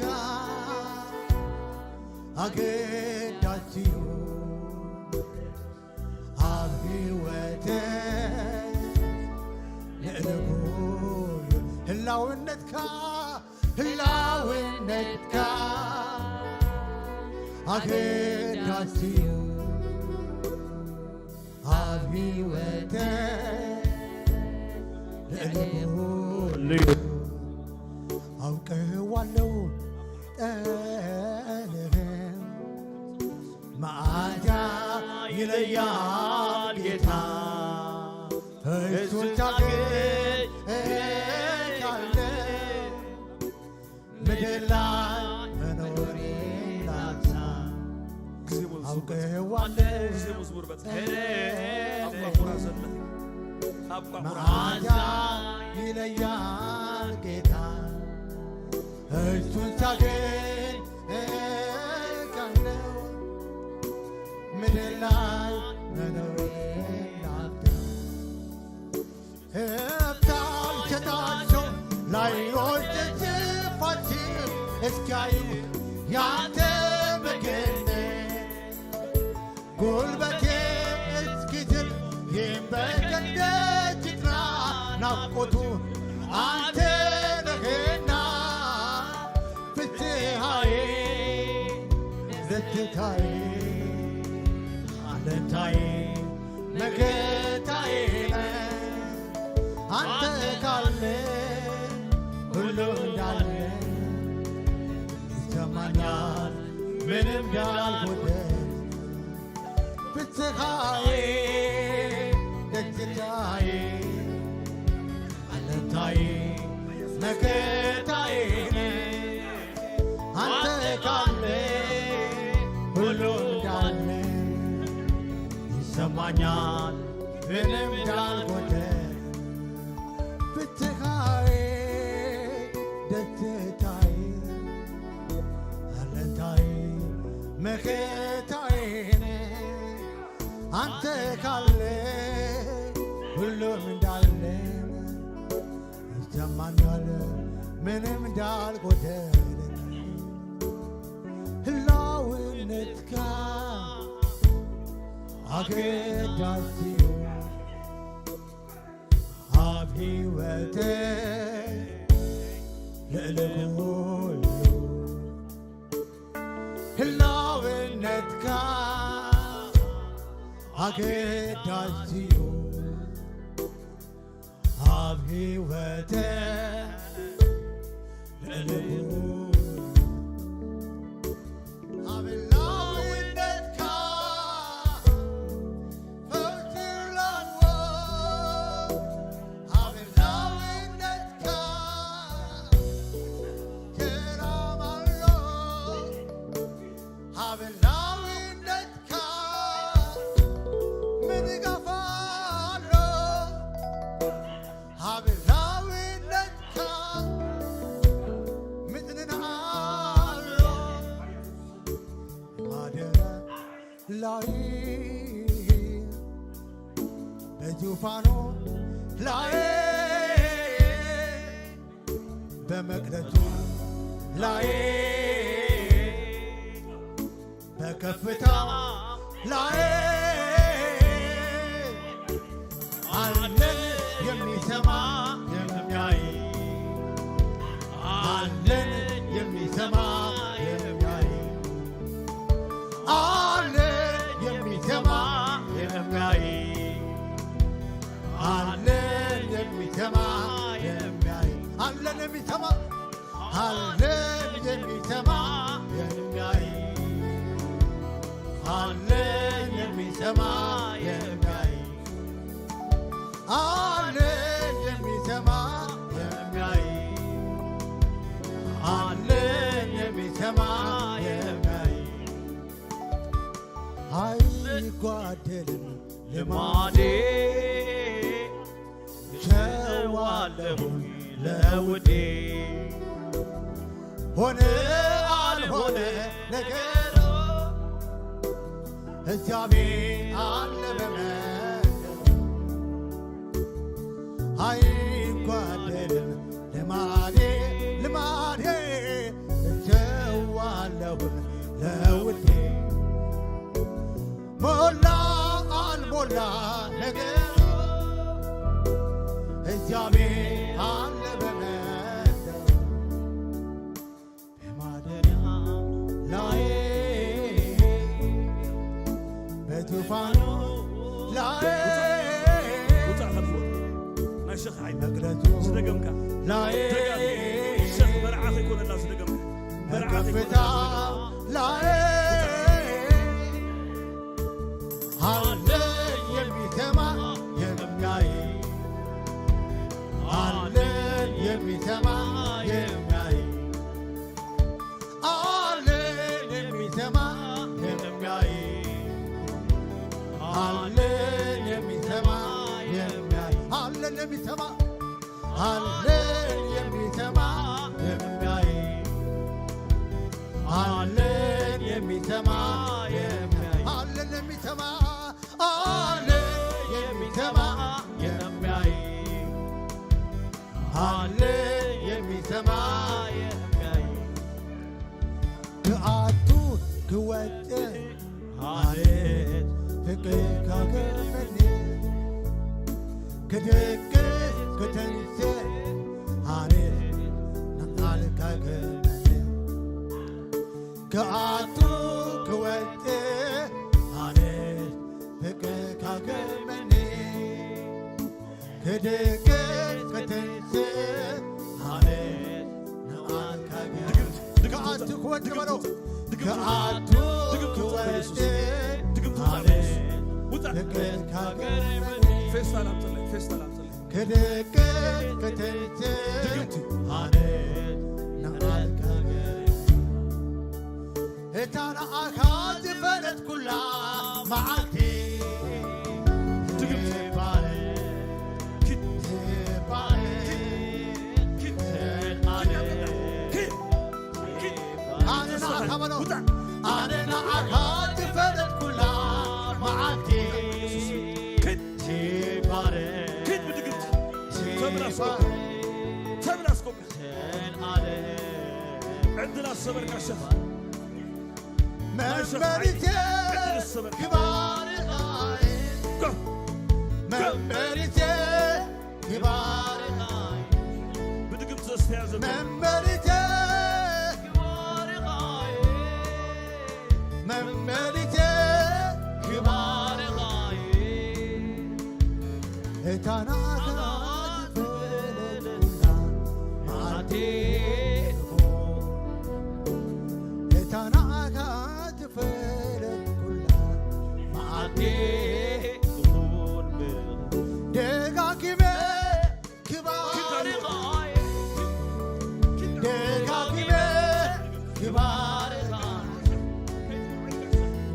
ኣገዳሲ እዩ ኣብ ህይወተይ ልዕሊ ኩሉ። ህላውነትካ፣ ህላውነትካ ኣገዳሲ እዩ ኣብ ህይወተይ ልዕሊ ኩሉ። ኣውቀዋለሁ ጠረንህን መዓዛ ይለያል ጌታ። እሱን ሳገኝ እሄዳለሁ። ምድር ላይ መኖሬን ላንሳ ግዜ መዝሙር በጽ-፣ ኣውቀዋለሁ። ግዜ መዝሙር በጽ-፣ ኣብ ቋቁራ ዘለኺ፣ ኣብ ቋቁራ። መዓዛ ይለያል ጌታ፣ እሱን ሳገኝ እሄዳለሁ። ምድር ላይ መኖሬን ላንሳ። ሀብታም ሸጣቸው ላይኖች ስፋት እስኪያዩ ያንተ መገኘት ጉልበቴ እስኪዝል ይንበርከክ ደጅ ጥና ናፍቆቱ አንተ ነህና ፍትሃዬ ደስታዬ አለታዬ መከታዬ ነህ። አንተ ካለ ሁሉ እንዳለ ይሰማኛል ምንም እንዳልጎደል። ፍስሃዬ ደስታዬ አለታዬ መከታዬ ነህ። አንተ ካለ ሁሉ እንዳለ ይሰማኛል። ኛል ምንም እንዳልጎደል ፍትሃዬ ደስታዬ አለንታዬ መከታዬ ነህ። አንተ ካለ ሁሉም እንዳለ ይሰማኛል ምንም እንዳልጎደል ህላውነትካ አገዳሲው ኣብ ሕይወተይ ልዕሊ ኩሉ ህላውነትካ ኣገዳሲዩ ኣብ ሕይወተይ ልዕሊ ኩሉ ኣብ ህላውነትካ ፈውሲ ኣለዎ። ኣብ ህላውነትካ ሰላም ኣሎ። ኣብ ህላውነትካ ምድጋፍ ኣሎ። ኣብ ህላውነትካ ምጽንናዕ ኣሎ። ማደራ ላይ በዙፋኑ ላይ በመቅደሱ ላይ በከፍታ ላይ አለን የሚሰማ የሚያይ አለን የሚሰማ የሚያይ አለ የሚሰማ የሚያይ አለ የሚሰማ የሚያይ አለን የሚሰማ አለ የሚሰማ የሚያይ አለ የሚሰማ የሚያይ አለ የሚሰማ የሚያይ አለ የሚሰማ የሚያይ አይጓደልም ልማዴ ቸዋለሁ ለውዴ ሆነ አልሆነ ነገሩ እግዚአብሔር አለ በመንገዱ። አይጓደልም ልማዴ ልማዴ እሰዋለሁ ለውዴ ሞላ አልሞላ ነገሩ እግዚአብሔር አለ በመንገዱ። በማደሪያ ላይ በዙፋኑ ላይ ውጻእ ካብ ህይወት ናይ ሸኽ ዓይነ መቅደሱ ዝደገምካ ላይ ደጋሚ ሸኽ መርዓ ከይኮነላ ዝደገምካ መርዓ ከይኮነላ ከፍታ ዝደገምካ ላይ አለ የሚሰማ የሚያይ አለ የሚሰማ የሚያይ አለ የሚሰማ የሚያይ አለ የሚሰማ የሚያይ አለ የሚሰማ አለ የሚሰማ የሚያይ አለ የሚሰማ የሚያይ አለ የሚሰማ አለ የሚሰማ የሚያይ አለ የሚሰማ የሚያይ ክኣቱ ክወጽእ ኣነ ፍቅር ካገመኒ ክድቅስ ክትንስእ ኣነ ንቃል ካገመኒ ክኣቱ ክወጽእ ኣነ ፍቅር ካገመኒ ክድቅስ ክትንስእ ኣነ ንቃል ካገመኒ ክኣቱ ክወጽእ በሎ ክኣቱ ክወጽእ ኣነ ፍቅር ካገመኒ ፌስታል ኣምጽለይ ፌስታል ኣምጽለይ ክድቅስ ክትንስእ ድግምቲ ኣነ ንቃል ካገመኒ እታ ንኣኻ ዝፈለጥኩላ መዓልቲ ኣነ ንዓኻ ዝፈለጥኩላ መዓልቲ ኪድ። ትባረክ። ኪድ ብድግምቲ። ተብላስኮ። ተብላስኮ። ዘልኣለም። ዕድል ኣሰበርካ ሸፍ። መመሊቴ ዕድል ኣሰበርካ። ክባርኻ እየ። ጎ። ጎ። መመሊቴ ክባርኻ እየ። ብድግምቲ ዘስተያ ዘሎ። መመሊቴ ክባርኻ እየ። መመሊቴ ክባርኻ እየ። እታ ንዓኻ ዝፈለጥኩላ መዓልቲ እታ ንዓኻ ዝፈለጥኩላ መዓልቲ ትኹን ብርኽ ደጋጊመ ክባርኻ ደጋጊመ ክባርኻ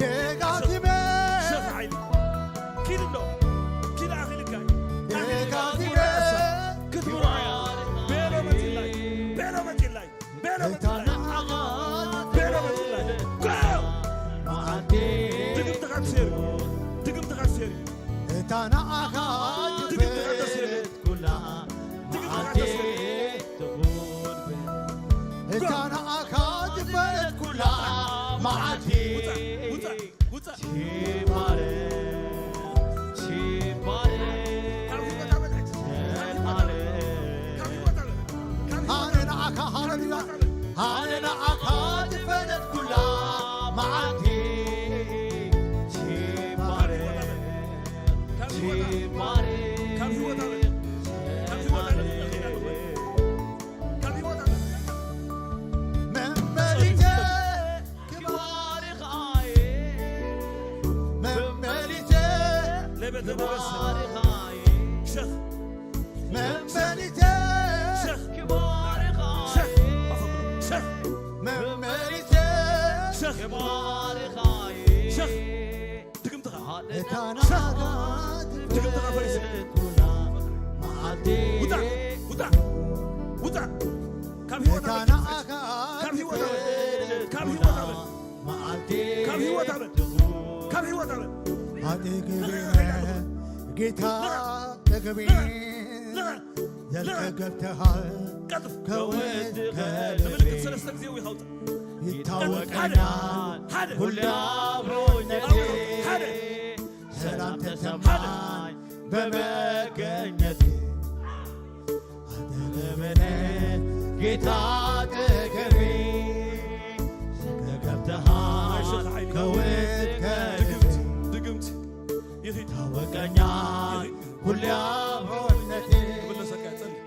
ደጋጊመ ሸፍ ሓይሊ ኪድ እንዶ ኪድ ኣኺልካ ደጋጊመ ክትምራ ቤሎ መፂላይ ቤሎ መፂላይ ቤሎ መፂላይ ቤሎ መፂላይ ድግምትኻ ተሰይሩ ድግምትኻ ተሰይሩ እታ ንዓኻ ድግምትኻ ተሰይሩ ድግምትኻ ተሰይሩ እታ ንዓኻ ዝፈለጥኩላ መዓልቲ ውፃእ ውፃእ ውፃእ ትባረክ ትባረክ ካብ ህይወታ በል ሕጂ ካብ ህይወታ በል ካብ ህይወታ በል ኣነ ንዓኻ ሃለሉያ ኣነ ንዓኻ ዝፈለጥኩላ መዓልቲ ትባረክ ካብ ህይወታ በል ትባረክ ካብ ህይወታ በል ካብ ህይወታ በል ካብ ህይወታ በል መመሊተ ክባርኻ እየ መመሊተ ለቤተ መበሰ ክባርኻ እየ ሸኽ መመሊተ ሸኽ ክባርኻ ሸኽ እየ ኣፈ- ሸኽ መመሊተ ሸኽ ክባርኻ እየ ሸኽ ድግምትኻ እታ ሸኽ ናጋ ድግምትኻ ፈሪሱ ትበለጥኩላ መዓልቲ ውጣ ውጣ ውጣ ካብ ህይወታ እታ በል ናጋ ካብ ህይወታ በል ካብ ህይወታ በል መዓልቲ ካብ ህይወታ በል ካብ ህይወታ በል ኣጠገቤ ጌታ ኣጠገቤ ዘልተገብተሃል ቀልጥፍ ከወድ ንምልክት ሰለስተ ግዜ ወይ ኻውጥ ይታወቀኛል ሓደ ሁሌ አብሮነቴ ሓደ ሰላም ተሰማኝ በመገኘቴ አጠገቤ ነህ ጌታ አጠገቤ ዘልተገብተሃል ከወድ ከልቤ ድግምት ይታወቀኛል ሁሌ አብሮነቴ ክምለሰካ ጸልይ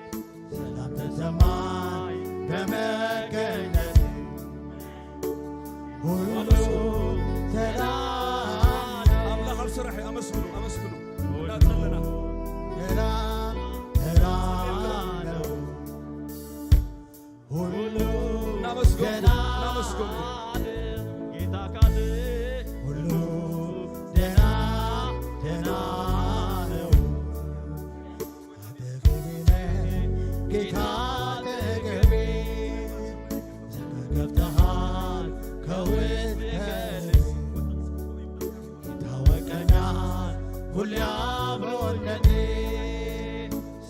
ሰላም ተሰማኝ በመገኘት ሁሉ ሰላም አምላኽ ኣብ ስራሕ ኣመስግኑ ኣመስግኑ እናጸለና ሰላም ሰላም ነው ሁሉ እናመስገንኩ ደህና እናመስገንኩ ጌታ ካለ ሁሉ ደህና ደህና ነው አጠገቤ ነህ ጌታ አጠገቤ ገብተሃል ከውስጥ ከልቤ ይታወቀኛል ሁሌ አብሮነቴ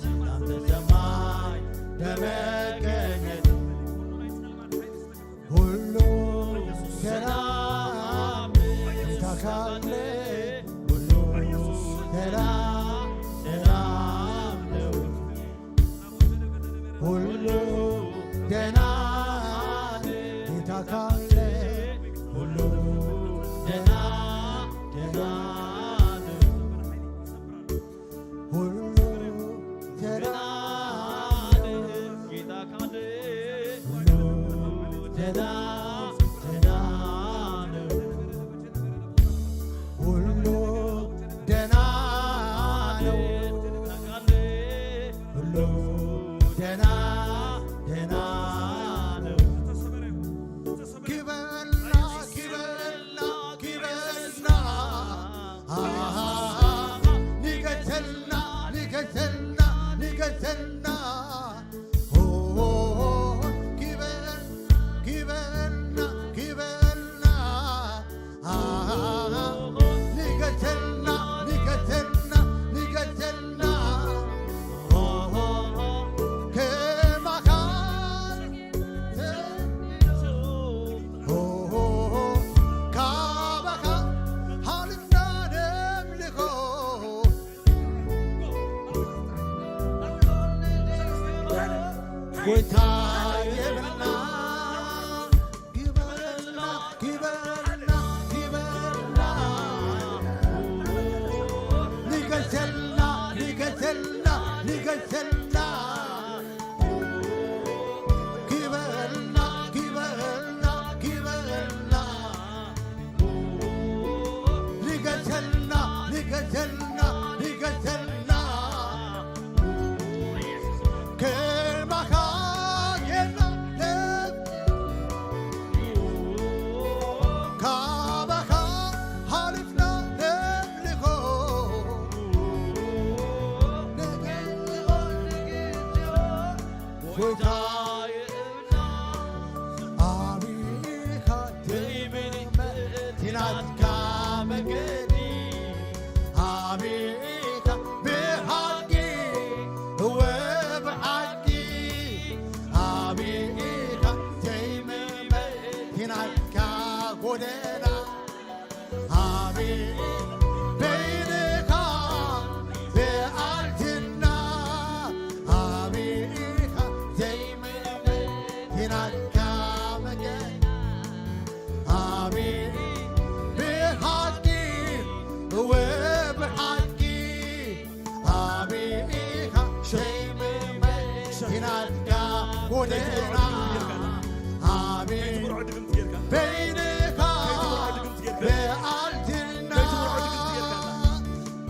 ሰላም ተሰማኝ በመገኘት ሁሉ ሰላም ጌታ ካለ ሁሉ ሰላም ሰላም ነው ሁሉ ደህና ጌታ ካለ ሁሉ ደህና ደህና ነው ሁሉ ደህና ጌታ ካለ ሁሉ ደህና ደህና ነው ሁሉ ደህና ነው ሁሉ ደህና ደህና ነው ክበልና ክበልና ክበልና ንገሰልና ንገሰልና ንገሰልና ክበል ክበል ደና ኣቤት በይንኻ ብኣልትና ኣቤት ኢኻ ዘይመለስ ናትካ መገና ኣቤት ብሓቂ እወ ብሓቂ ኣቤት ኢኻ ሸይመመ ናትካ ጎደና ኣቤት በይንኻ ብኣልትና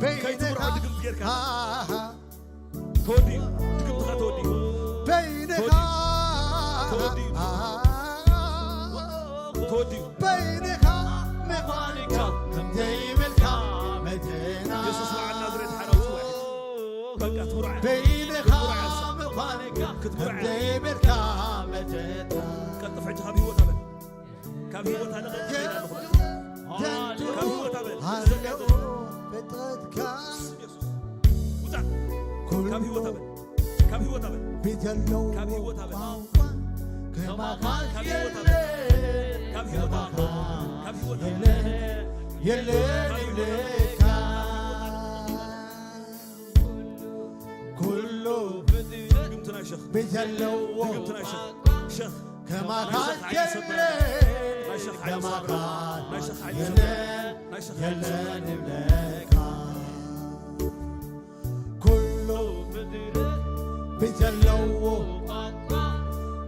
በይንኻ ተወዲኡ ድግምትኻ ተወዲኡ በይንኻ ተወዲኡ ተወዲኡ በይንኻ ምዃንካ ከምዘይብልካ መተና የሱስ በዓል ናዝሬት ሓራውቲ ውሕድ በቃ ትኩርዓ በይንኻ ክትኩርዓ እሳ ምዃንካ ክትኩርዓ ከምዘይብልካ መተና ቀልጥፍ ሕጂ ካብ ህይወት ኣበል ካብ ህይወት ኣለቐ ካብ ህይወት ኣበል ኣለዉ ፍጥረትካ ውፃእ ኩሉ ካብ ህይወት ኣበል ካብ ህይወት ኣበል ብዘለዎ ካብ ህይወት ኣበል ቋንቋ ከማኻ ካብ ህይወት ኣበል የለን ካብ ህይወት ኣበል ከማኻ ካብ ህይወት ኣበል የለን የለን ይብለካ ኩሉ ፍጥረት ድግምትና ሸኽ ብዘለዎ ድግምትና ሸኽ ሸኽ ከማኻ ናይ ሸኽ ዓይኒ ሰብር የለን ናይ ሸኽ ዓይኒ ሰብር ከማኻ ናይ ሸኽ ዓይኒ ሰብር የለን ናይ ሸኽ ዓይኒ ሰብር የለን ይብለካ ኩሉ ፍጥረት ብዘለዎ ቋንቋ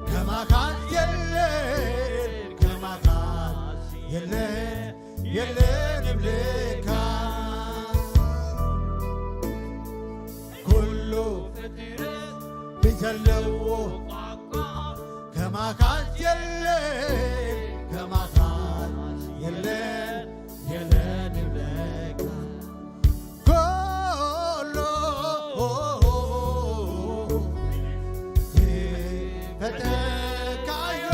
ከማኻ የለን ከማኻ የለን የለን ይብለካ ኩሉ ፍጥረት ብዘለዎ ቋንቋ ከማኻ የለን ከማኻ የለን የለን ይብለካ ኩሉ ዝፈጠርካዮ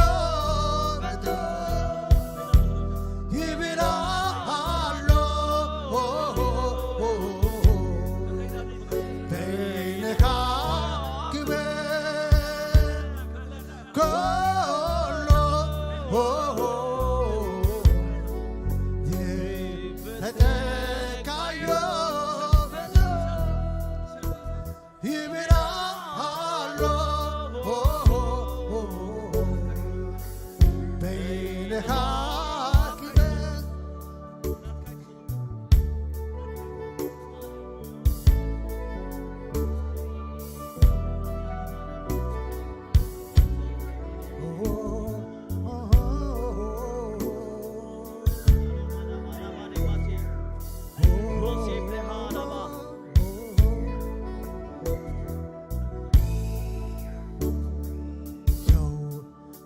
ይብላ ኣሎ በይንኻ ክብር ኩሉ ዝፈጠርካዮ ይብላ ኣሎ በይንኻ ክብር ሰው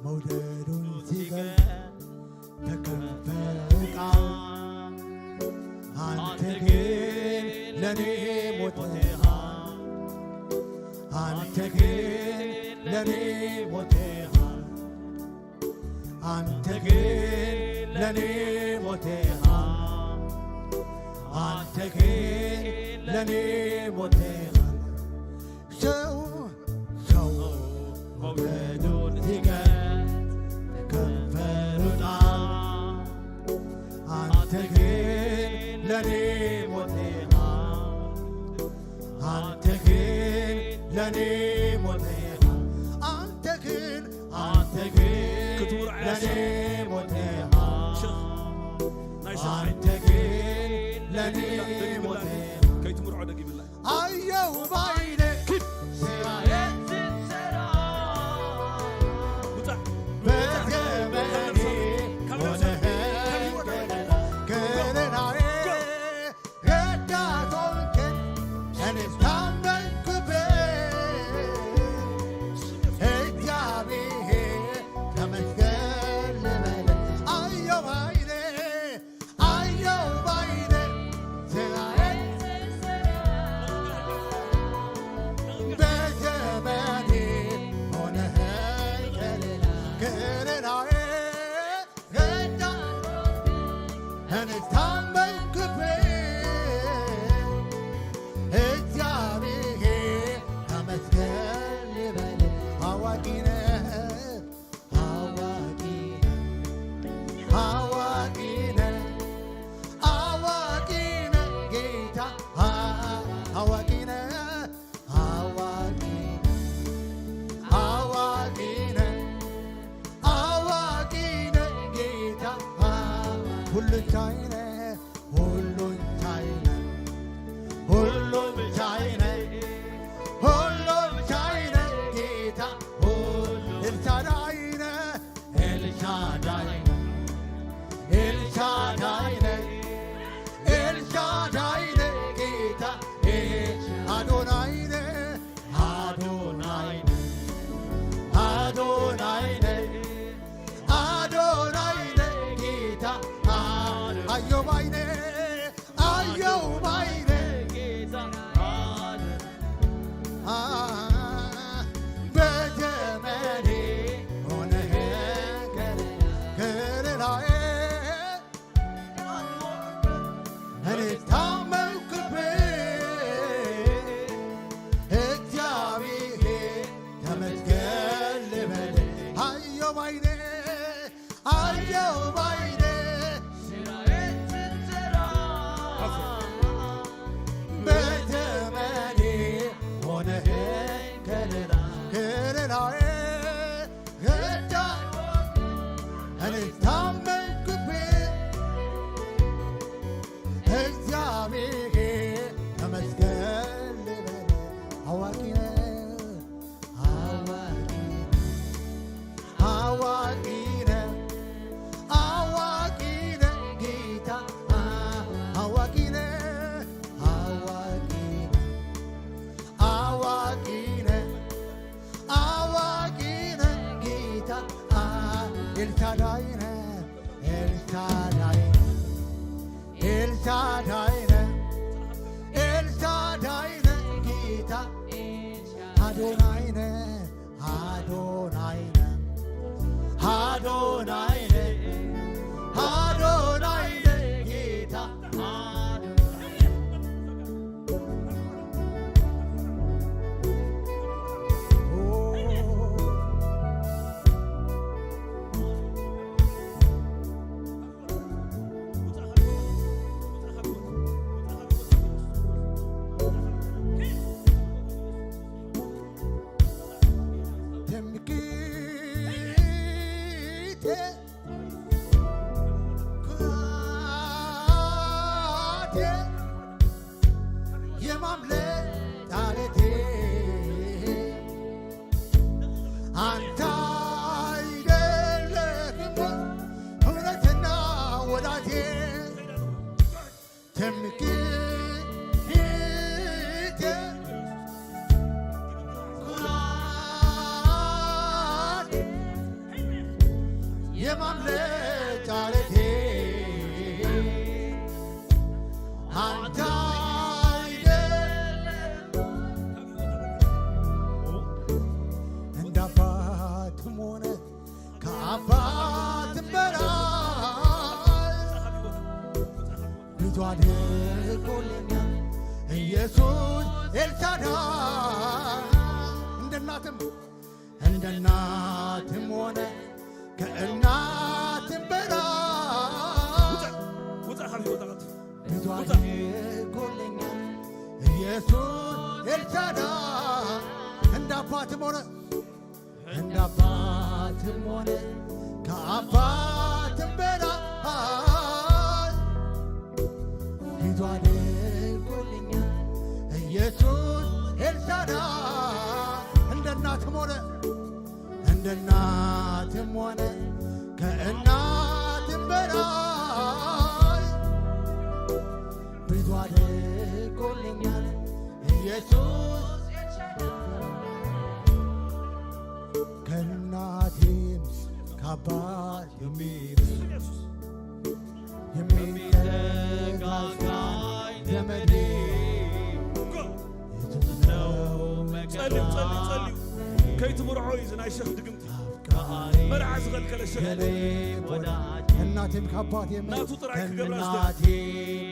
መውደዱን ሲገልጽ ተከፈለ ቃል አንተ ግን ለኔ ሞተሃል አንተ ግን ለኔ ሞተሃል አንተ ግን ለኔ ሞተሃል አንተ ግን ለኔ ሞተሃል ሰው ሰው መውደዱን ሲገልጽ ከንፈሩና አንተ ግን ለኔ ሞተሃል አንተ ግን ለኔ ሞተሃል አንተ ግን አንተ ግን ክትውርዓያ ለኔ ሞተሃል ሸኽ ናይ ሸኽ ዓይኒ አንተ ግን ለኔ ሞተሃል ከይትምርዖ ደጊምላ ኣየው ባይነ ስራዬን ስትሰራ ውፃእ በዘመኔ ሆነህ ገናዬ ረዳት ሆንከኝ እኔስ ታመንኩብህ እግዚአብሔር ተመስገን ልበል አየው ባይኔ አየው ባይኔ ስራዬን በዘመኔ ሆነኸኝ ከለላ ከለላዬ ረዳት እኔ ታመንኩብህ እግዚአብሔር ተመስገን ልበል አዋቂ ነህ አዋቂ ነህ፣ አዋቂ ሁሉን ቻይ ነህ፣ ሁሉን ቻይ ነህ፣ ሁሉን ቻይ ነህ፣ ሁሉን ቻይ ነህ ጌታ፣ ሁሉ ኤልሻዳይ ነህ፣ ኤልሻዳይ ነህ፣ ኤልሻዳይ ነህ፣ ኤልሻዳይ ነህ ጌታ፣ ኤል-፣ አዶናይ ነህ፣ አዶናይ ነህ፣ አዶናይ ነህ፣ አዶናይ ነህ ጌታ፣ አ-፣ አየው ባይኔ፣ አየው ባይኔ ጌታ፣ አ-፣ በዘመኔ ሆነህ ከለላዬ፣ እኔ ታመንኩብህ እግዚአብሔር ተመስገን ልበል። አየው ባይኔ፣ አየው ባይኔ በዘመኔ ሆነህ ከለላ፣ ከለላዬ እኔ ታመንኩብህ እግዚአብሔር ተመስገን ልበል። አዋቂ ነህ፣ አዋቂ ነህ፣ አዋቂ ነህ፣ አዋቂ ነህ ጌታ፣ አዋቂ ነህ፣ አዋቂ ነህ፣ አዋቂ ነህ፣ አዋቂ ነህ ጌታ፣ አ-፣ ኤልሻዳይ ነህ፣ ኤልሻዳይ ነህ፣ ኤልሻዳይ ነህ፣ ኤልሻዳይ ነህ ጌታ፣ አዶናይ ነህ፣ አዶናይ ነህ፣ አዶናይ ነህ፣ አዶናይ ነህ ጌታ፣ አዶናይ ነህ። ትምክህቴ ኩራቴ የማምለጫ ዓለቴ አንተ አይደለህም ወይ እውነትና ወዳጄ? ትምክህቴ ኩራቴ የማምለጫ ዓለቴ አንተ አይደለህም እንደ አባትም ሆነ ከአባትም በላይ ብዙ አድርጎልኛል ኢየሱስ ኤልሻዳይ። እንደ እናትም እንደ እናትም ሆነ ከእናትም በላይ ውጣ፣ ውጣ ካብ ህይወታ ቀልጥፍ። ብዙ ውጣ። አድርጎልኛል ኢየሱስ ኤልሻዳይ። እንደ አባትም ሆነ እንደ አባትም ሆነ ከአባትም በላይ ብዙ አድርጎልኛል ኢየሱስ ኤልሻዳይ። እንደ እናትም ሆነ እንደ እናትም ሆነ ከእናትም በላይ ብዙ አድርጎልኛል ኢየሱስ። ከእናቴም ከአባት የሚበልጥ የሚጠጋጋኝ ዘመዴ ኢየሱስ ነው መከታ። ጸልዩ፣ ጸልዩ፣ ጸልዩ። ከይትምርዖ እዩ እዚ ናይ ሸኽ ድግምቲ። መርዓ ዝኸልከለ ሸኽ። የኔ ወዳጅ እናቴም ከአባቴም ናቱ ጥራይ ክገብራ ዝደሊ።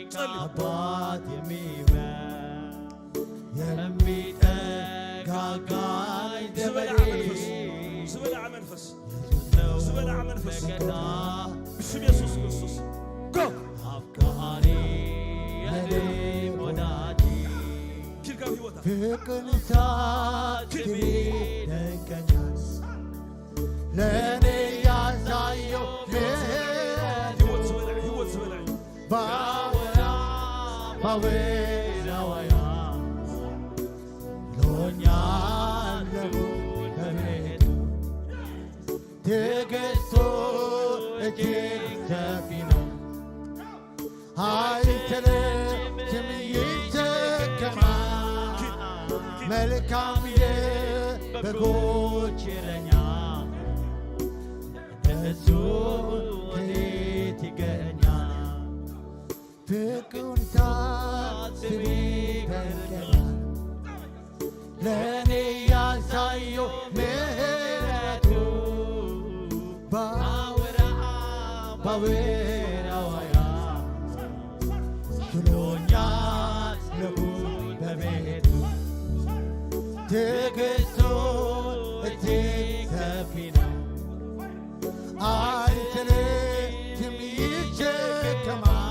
ከእናቴም ጸልዩ። ከአባቴም የሚበልጥ የሚጠጋጋኝ ዝበልዓ ዘመዴ። መንፈስ፣ ዝበልዓ መንፈስ፣ ዝበልዓ መንፈስ። ብስም የሱስ ክርስቶስ። ጎ! ኣፍቃሪ የኔ ወዳጅ። ኪድ ካብ ህይወታ። ፍቅርን ሳትሚ ደንቀኛል። ለእኔ ያሳየው ምሕረት። ህይወት ዝበልዓ፣ ህይወት ዝበልዓ። ወይራዋያ ሎኛ ለቡ በቤቱ ትዕግስቱ እጅግ ሰፊ ነው። አይሰለችም፣ ይሸከማል። መልካም የበጎች እረኛ እሱ ከየት ይገኛል? ፍቅሩን ሳስብ ይደንቀኛል። ለእኔ ያሳየው ምሕረቱ ባወራ ባወራዋያ ችሎኛል ልሁን በቤቱ። ትዕግስቱ እጅግ ሰፊ ነው። አይሰለችም፣ ይሸከማል።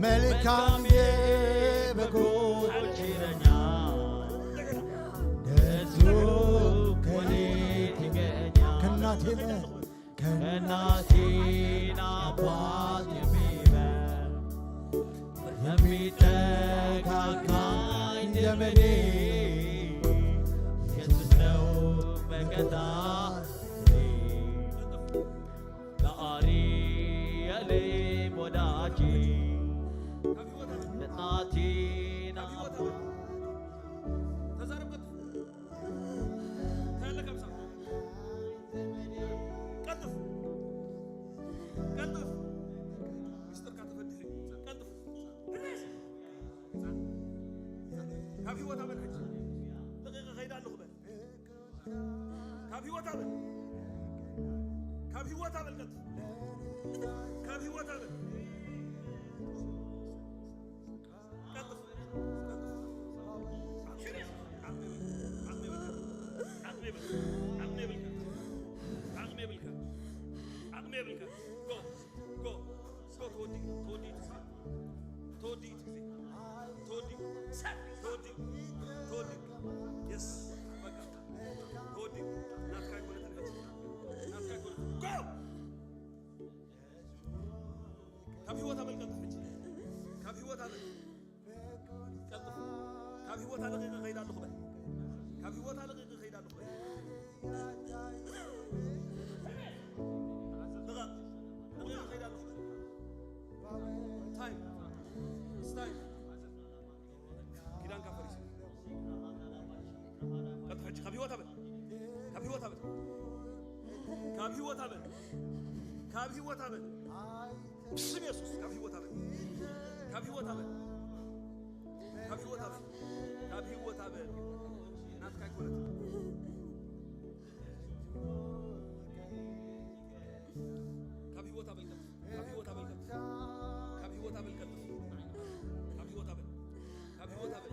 መልካም የበጎች እረኛ እሱ ከየት ይገኛል? ከእናቴ ከእናቴ አባት የሚበልጥ የሚተካካኝ ዘመዴ ኢየሱስ ነው መከታዬ። ለአሪ የልብ ወዳጄ ከእናቴ አባት ተዛረብ ቀልጥፍ። ታያለህ ከምሳ። ቀልጥፍ። ቀልጥፍ። ሚስጥርካ ተፈትሒ። ቀልጥፍ። ካብ ህይወታ በል ሕጂ። ለቂቐ ከይዳ ኣለኹ በል። ካብ ህይወታ በል። ካብ ህይወታ በል ቀልጥፍ። ካብ ህይወታ በል። ቀልጥፍ፣ ቀልጥፍ። ዓቕሚ የብልካ፣ ዓቕሚ የብልካ፣ ዓቕሚ የብልካ፣ ዓቕሚ የብልካ፣ ዓቕሚ የብልካ። ጎ፣ ጎ፣ ጎ፣ ተወዲ፣ ተወዲ፣ ተወዲ፣ ተወዲ፣ ተወዲ፣ ተወዲ። የስ፣ በቃ፣ ተወዲ። ናትካ ኣይኮነትን፣ ናትካ ኣይኮነትን። ጎ! ካብ ህይወታ በል ቀልጥፍ ሕጂ። ካብ ህይወታ በል። ቀልጥፍ። ካብ ህይወታ ለቂቐ እኸይድ ኣለኹ በል። ካብ ህይወታ ለቂቐ እኸይድ ኣለኹ በል። ልቐቕ። ለቂቐ እኸይድ ኣለኹ በል። ታይም። ስታይም። ኪዳንካ ፈሪሱ። ቀጥ ሕጂ ካብ ህይወታ በል። ካብ ህይወታ በል። ካብ ህይወታ በል። ካብ ህይወታ በል። ብስም የሱስ ካብ ህይወታ በል። ካብ ህይወታ በል። ካብ ህይወታ በል። ካብ ህይወታ በል። ናትካ ኣይኮነትን። ካብ ህይወታ በል ቀልጥፍ። ካብ ህይወታ በል ቀልጥፍ። ካብ ህይወታ በል ቀልጥፍ። ካብ ህይወታ በል። ካብ ህይወታ በል።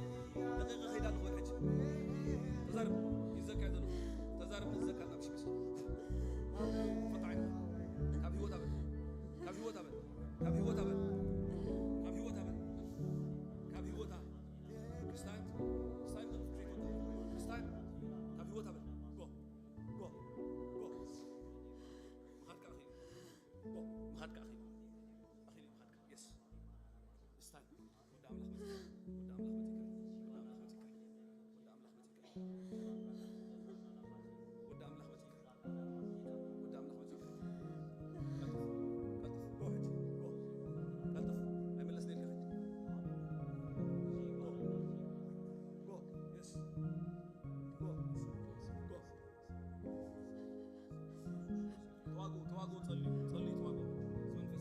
ለቂቐ እኸይድ ኣለኹ በል ሕጂ። ተዛረብ። ይዘካ እዩ ዘሎ። ተዛረብ፣ ንዘካ ናብ ሽግስ። ፈታዒ። ካብ ህይወታ በል። ካብ ህይወታ በል። ካብ ህይወታ በል። ካብ ህይወታ በል። ካብ ህይወታ። ስታይል። ስታይል። ስታይል። ካብ ህይወታ በል። ጎ። ጎ። ጎ። ምኻድካ ኣኺሉ። ጎ። ምኻድካ ኣኺሉ። ኣኺሉ ምኻድካ። የስ። ስታይል። ወዲ ኣምላኽ መጺእካ። ወዲ ኣምላኽ መጺእካ። ወዲ ኣምላኽ መጺእካ። ወዲ ኣምላኽ መጺእካ። ወዲ ኣምላኽ መጺእካ። ወዲ ኣምላኽ መጺእካ። ቀልጥፍ፣ ቀልጥፍ፣ ጎ ሕጂ፣ ጎ። ቀልጥፍ፣ ኣይመለስን ኢልካ ሕጂ። ጎ፣ ጎ፣ የስ። ጎ፣ ጎ። ተዋግኡ፣ ተዋግኡ፣ ጸልዩ፣ ጸልዩ፣ ተዋግኡ። እዚ መንፈስ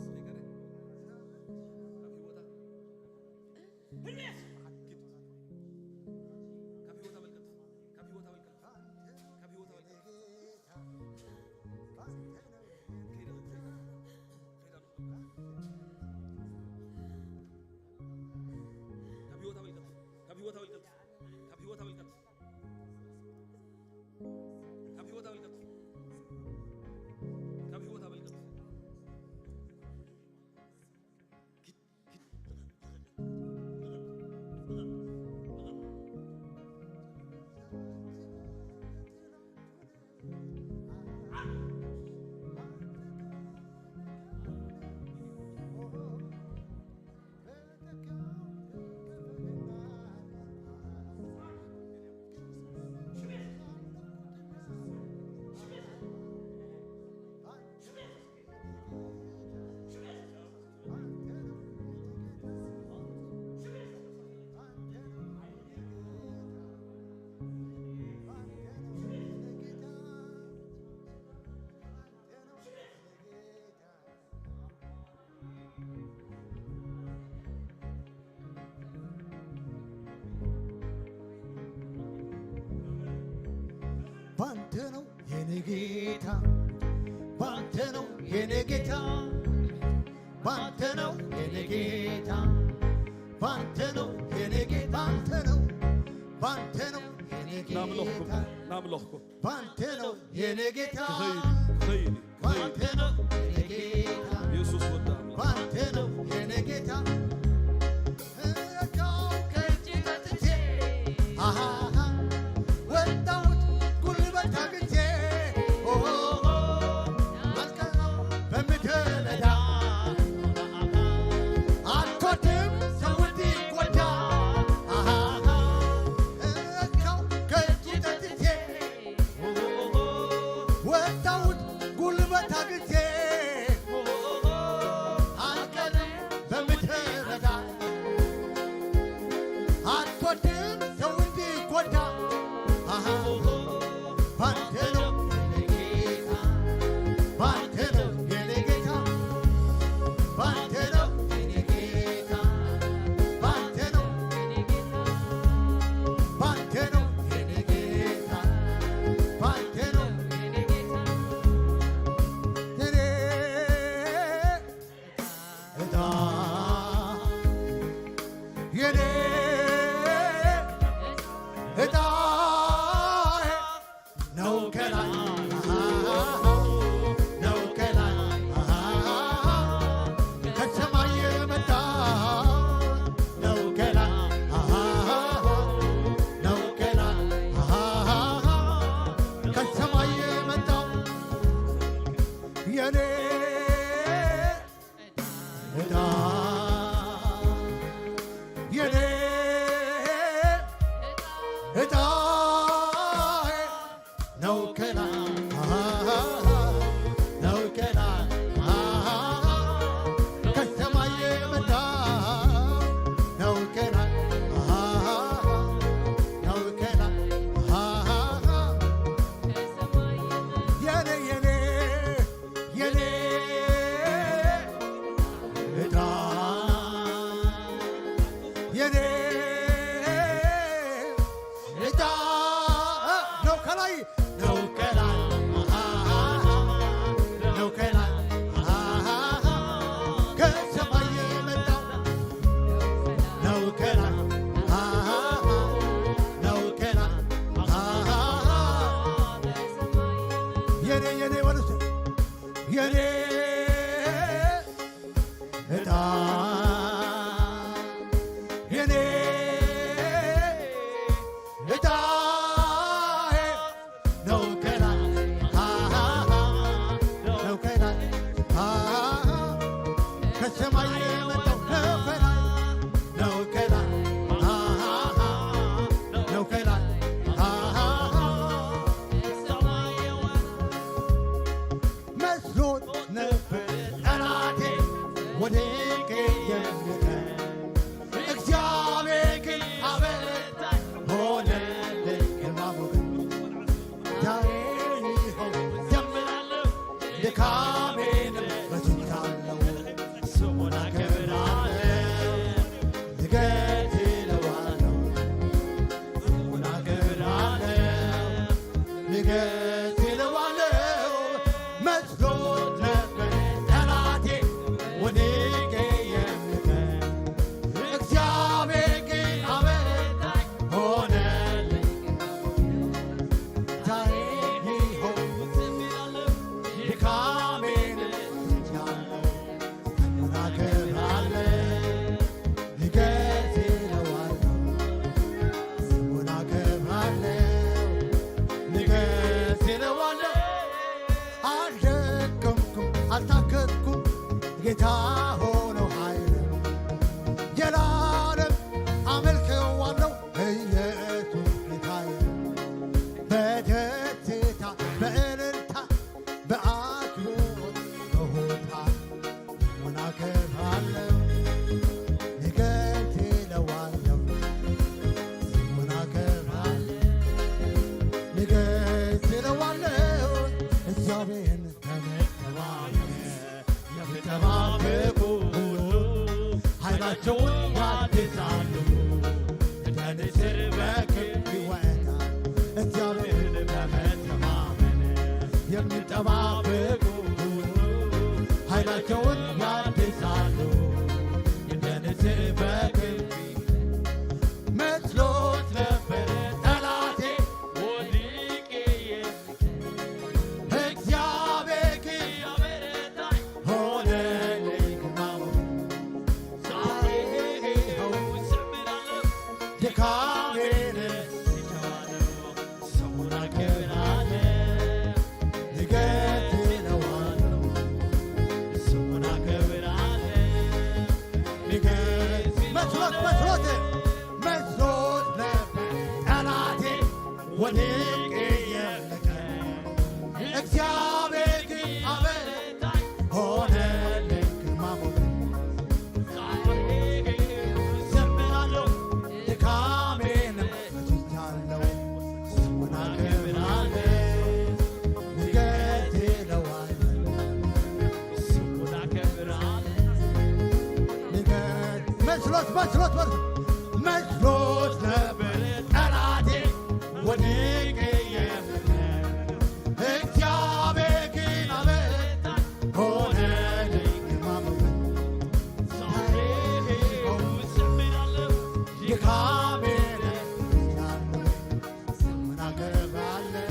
ባንተ ነው የኔ ጌታ፣ ባንተ ነው የኔ ጌታ፣ ባንተ ነው የኔ ጌታ፣ ባንተ ነው የኔ ጌታ፣ ባንተ ነው፣ ባንተ ነው የኔ ጌታ፣ ናምለኽኩም፣ ናምለኽኩም። ባንተ ነው የኔ ጌታ፣ ክኸይድ፣ ክኸይድ፣ ክኸይድ። ባንተ ነው የኔ ጌታ፣ ኢየሱስ ወዳ። ባንተ ነው የኔ ጌታ። እካው ከእጅ ጠጥቼ፣ አሃሃ፣ ወጣሁት ጉልበት አግኝቼ፣ ኦሆሆ፣ አልቀረው በምድረ በዳ። አልኮድም ሰው እንዲጎዳ፣ አሃሃ፣ እካው ከእጅ ጠጥቼ፣ ወጣሁት ጉልበት አግቼ አልቀርም በምድረ በዳ። አትወድም ሰው እንዲጎዳ። አሃ፣ ባንተ ነው የኔ ጌታ፣ ባንተ ነው የኔ ጌታ፣ ባንተ ነው የኔ ጌታ፣ ባንተ ነው የኔ ጌታ፣ ባንተ ነው የኔ ጌታ፣ ባንተ ነው የኔ ጌታ። የኔ ዕጣ፣ የኔ ዕጣ ነው ከላይ፣ ነው ከላይ፣ ከሰማይ የመጣ ነው ከላይ፣ ነው ከላይ፣ ከሰማይ የመጣው የኔ ዕጣ፣ የኔ ዕጣ ነው ከላይ፣ ነው ከላይ፣ ከሰማይ የመጣ ነው ከላይ፣ ነው ከላይ። የኔ፣ የኔ፣ የኔ ዕጣ፣ የኔ ዕጣ ነው ከላይ፣ ነው ከላይ፣ ነው ከላይ፣ ከሰማይ የመጣው ነው ከላይ፣ ነው ከላይ። የኔ፣ የኔ በሉት፣ የኔ ዕጣ፣ የኔ ዕጣ ነው ከላይ፣ ነው ከላይ፣ ከሰማይ የመጣው ነው ከላይ፣ ነው ከላይ፣ ነው ከላይ። መስሎት ነበር ጠላቴ ወድቄ የምቀር፣ እግዚአብሔር ግን አበረታኝ፣ ሆነልኝ ግርማ ሞገስ። ዛሬ ይኸው ዘምራለሁ፣ ድካሜንም ረስቻለሁ። ስሙን አከብራለሁ፣ ንገስ እለዋለሁ። ስሙን አከብራለሁ፣ ንገስ እለዋለሁ። መስሎት ነበር ጠላቴ ወድቄ የምቀር፣ እግዚአብሔር ግን አበረታኝ፣ ሆነልኝ። ዛሬ ይኸው ድካሜን ትቻለሁ። ስሙን አከብራለሁ፣ ንገስ እለዋለሁ። ስሙን አከብራለሁ፣ ንገስ እለዋለሁ። አልደከምኩም፣ አልታከትኩም፣ ጌታ ሆኖ ኃይል። ዘላለም አመልከዋለሁ ኢየሱስ ጌታዬ። በደስታ በእልልታ በአክብሮት በሆታ ስሙን አከብራለሁ፣ ንገስ እለዋለሁ። ስሙን አከብራለሁ፣ ንገስ እለዋለሁ። እግዚአብሔርን በመተማመን የሚጠባበቁ ሁሉ ኃይላቸውን ያድሳሉ፣ እንደ ንስር በክንፍ ይወጣሉ። እግዚአብሔርን በመተማመን ድንቅ የምልከ እግዚአብሔር ግን አበረታኝ፣ ሆነልኝ ግርማ ሞገስ። ዛሬ ዘምራለሁ፣ ድካሜንም ረስቻለሁ፣ ስሙን አከብራለሁ። ንገስ ይለዋል፣ ስሙን አከብራለሁ። ንገስ መስሎት፣ መስሎት፣ መስሎት፣ መስሎት ነበር ጠላቴ ወድቄ የምቀር። እግዚአብሔር ግን አበረታኝ፣ ሆነልኝ ግርማ ሞገስ። ዛሬ እዘምራለሁ፣ ድካሜን ረስቻለሁ፣ ስሙን አከብራለሁ።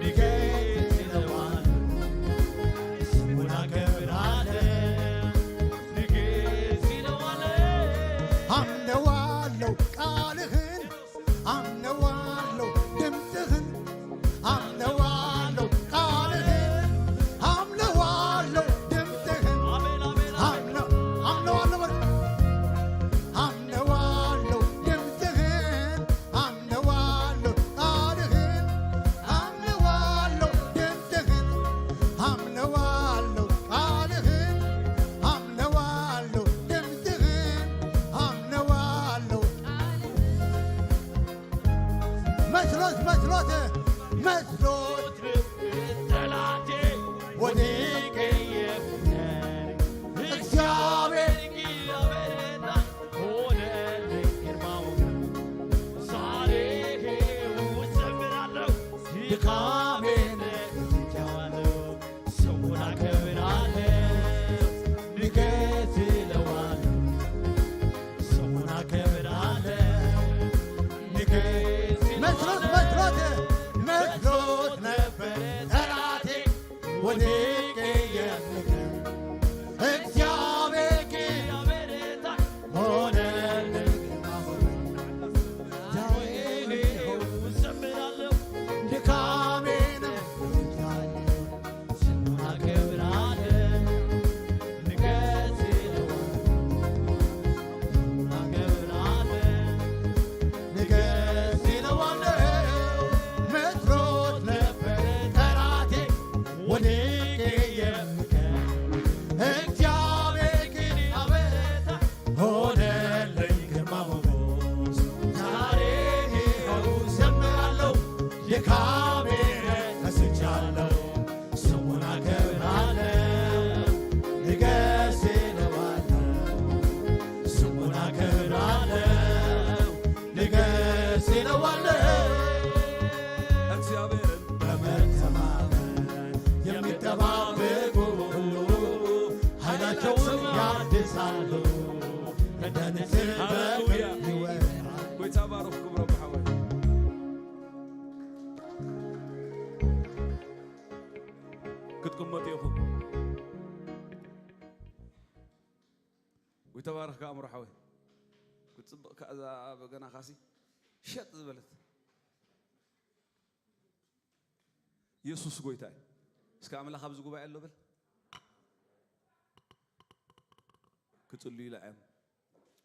ንገስ ይለዋል፣ ስሙን አከብራለሁ። ንገስ ይለዋል። አምነዋለሁ ቃልህን፣ አምነዋለሁ ድምፅህን፣ አምነዋለሁ ቃልህን፣ አምነዋለሁ ድምፅህን፣ አሜን፣ አሜን፣ አሜን። አምነ-፣ አምነዋለሁ በል። አምነዋለሁ ድምፅህን፣ አምነዋለሁ ቃልህን፣ አምነዋለሁ ድምፅህን፣ አምነዋለሁ ቃልህን፣ አምነዋለሁ ድምፅህን፣ አምነዋለሁ። መስሎት፣ መስሎት፣ መስሎት ጠላቴ ወድቄ የምቀር፣ እግዚአብሔር ግን አበረታኝ፣ ሆነልኝ ግርማ ሞገስ። ዛሬ እዘምራለሁ፣ ድካሜን ረስቻለሁ፣ ስሙን አከብራለሁ። ንገስ ይለዋል፣ ስሙን አከብራለሁ። ንገስ መስሎት፣ መስሎት፣ መስሎት ነበር ጠላቴ ወድቄ የምቀር። እግዚአብሔር ግን ሆነልኝ። ዛሬ እዘምራለሁ፣ ድካሜንም ረስቻለሁ፣ ስሙን አከብራለሁ። ንገስ ይለዋል፣ ስሙን አከብራለሁ። ንገስ ይለዋለሁ። መስሎት ነበር ጠላቴ ወድቄ የምቀር። እግዚአብሔር ግን አበረታኝ፣ ሆነልኝ ግርማ ሞገስ። ዛሬ ይኸው እዘምራለሁ፣ ድካሜን ረስቻለሁ፣ ስሙን አከብራለሁ። ንገስ ይለዋለሁ፣ ስሙን አከብራለሁ። ንገስ ይለዋለሁ። እግዚአብሔርን በመተማመን የሚጠባበቁ ሁሉ ኃይላቸውን ያድሳሉ፣ እንደ ንስር ሃሌሉያ። በክንፍ ይወጣሉ። ጎይታ ባርኽ ክብሮም ሓወይ። ክትቅመጡ ኢኹም። ጎይታ ባርኽካ ኣእምሮ ሓወይ። ክትጽብቕ ከኣ እዛ በገናኻሲ ሸጥ ዝበለት። የሱስ ጎይታ እዩ። እስከ ኣምላኽ ኣብዚ ጉባኤ ኣሎ በል። ክጽልዩላ እዮም።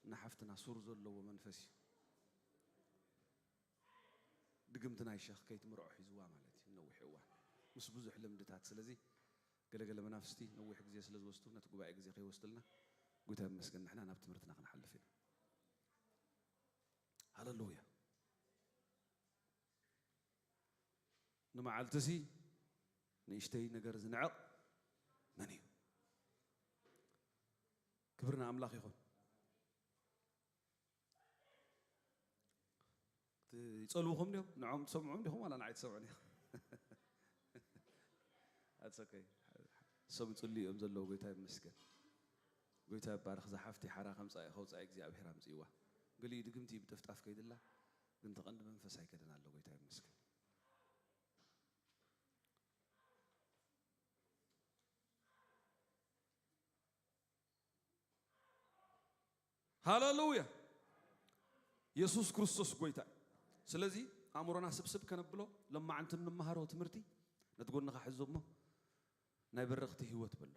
ንሓፍትና ሱር ዘለዎ መንፈስ እዩ። ድግምቲ ናይ ሸኽ ከይትምርዖ ሒዝዋ ማለት እዩ ነዊሕ እዋን ምስ ብዙሕ ልምድታት። ስለዚ ገለገለ መናፍስቲ ነዊሕ ግዜ ስለ ዝወስዱ ነቲ ጉባኤ ግዜ ከይወስድልና ጎይታ ይመስገን ንሕና ናብ ትምህርትና ክንሓልፍ ኢና። ሃለሉያ። ንመዓልትሲ ንእሽተይ ነገር ዝንዕቕ መን እዩ? ክብሪ ንኣምላኽ ይኹን። ይጸልውኹም ድዮም? ንዖም ትሰምዑም ዲኹም ዋላ ንዓይ ትሰምዑን ኢኹም? That's okay። እሶም ይጽልዩ እዮም ዘለዉ። ጎይታ ይመስገን። ጎይታ ይባረኽ። እዛ ሓፍቲ ሓራ ከምጻ-፣ ከውጻኢ እግዚኣብሔር ኣምጽእዋ። ገሊኡ ድግምቲ ብጥፍጣፍ ከይድላ፣ ግን ተቐንዲ መንፈስ ኣይከደን ኣሎ። ጎይታ ይመስገን። ሃለሉያ። የሱስ ክርስቶስ ጎይታ እዩ። ስለዚ ኣእምሮና ስብስብ ከነብሎ፣ ለማዓንቲ እንመሃሮ ትምህርቲ ነቲ ጎንኻ ሕዞ እሞ፣ ናይ በረኽቲ ህይወት በሎ።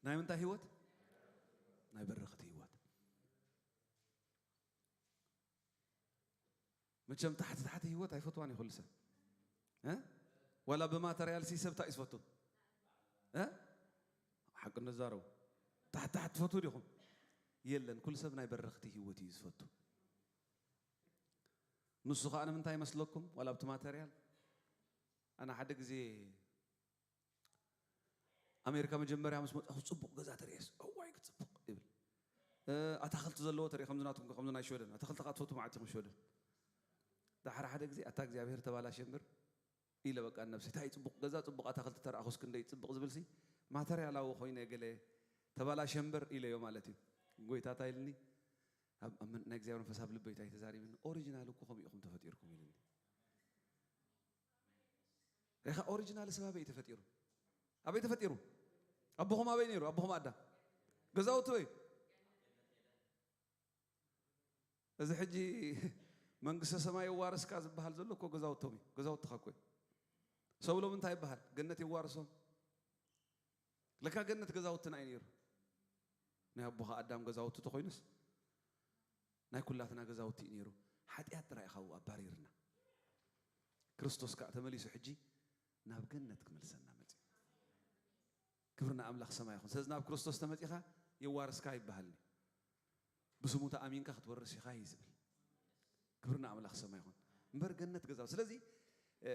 ናይ ምንታይ ህይወት? ናይ በረኽቲ ህይወት። መቸም ታሕቲ ታሕቲ ህይወት ኣይፈትዋን እዩ ኩሉ ሰብ። እ? ዋላ ብማተርያል ሲ ሰብ እንታይ እዩ ዝፈቱ? እ? ሓቂ ነዛረቡ። ታሕቲ ታሕቲ ትፈትዉ ዲኹም? የለን፣ ኩሉ ሰብ ናይ በረኽቲ ህይወት እዩ ዝፈቱ። ንሱ ኸኣ ንምንታይ ይመስለኩም? ዋላ ኣብቲ ማተርያል። ኣነ ሓደ ግዜ ኣሜሪካ መጀመርያ ምስ መጻኹ ጽቡቕ ገዛ ተርእየስ፣ "እዋይ ክጽቡቕ" ይብል። እ፣ ኣታኽልቲ ዘለዎ ተርኢ፣ ከምዚ ናትኩም፣ ከምዚ ናይ ሽወደን። ኣታኽልቲ ከኣ ትፈትዉ ማለት ኢኹም ሽወደን። ደሓር ሓደ ግዜ፣ "ኣታ እግዚኣብሔር ተባላሸ እምበር" ኢለ በቃ ነብሰይ፣ "እንታይ ጽቡቕ ገዛ፣ ጽቡቕ ኣታኽልቲ ተረኣኹስ ክንደይ ጽቡቕ" ዝብልሲ፣ ማተርያላዊ ኮይነ ገለ ተባላሸ እምበር ኢለዮ ማለት እዩ። ጎይታ እንታይ ኢልኒ? ኣብ፣ ኣብ መን-፣ ናይ እግዚኣብሔር መንፈስ ኣብ ልበይ እንታይ ተዛሪብኒ? "ኦሪጂናል እኮ ከምኡ ኢኹም ተፈጢርኩም" ኢልኒ። ሬኻ ኦሪጂናል ሰብ ኣበይ እዩ ተፈጢሩ? ኣበይ ተፈጢሩ? ኣቦኹም ኣበይ ነይሩ? ኣቦኹም ኣዳም ገዛውቲ ወይ? እዚ ሕጂ መንግስተ ሰማይ የዋርስካ ዝበሃል ዘሎ እኮ ገዛውቶም እዩ። ገዛውትኻ እኮ እዩ። ሰብሎም እንታይ ይበሃል? ገነት የዋርሶም። ለካ ገነት ገዛውትና እዩ ነይሩ። ናይ ኣቦኻ ኣዳም ገዛውቲ ተኾይኑስ ናይ ኩላትና ገዛውቲ እዩ ነይሩ። ሓጢኣት ጥራይ እዩ ካብኡ ኣባሪርና። ክርስቶስ ከኣ ተመሊሱ ሕጂ ናብ ገነት ክመልሰና መጺኡ። ክብሪ ንኣምላኽ ሰማይ ይኹን። ስለዚ ናብ ክርስቶስ ተመጺኻ የዋርስካ ይበሃልኒ። ብስሙ ተኣሚንካ ክትወርስ ኢኻ እዩ ዝብል። ክብሪ ንኣምላኽ ሰማይ ይኹን። እምበር ገነት ገዛው-፣ ስለዚ፣ እ፣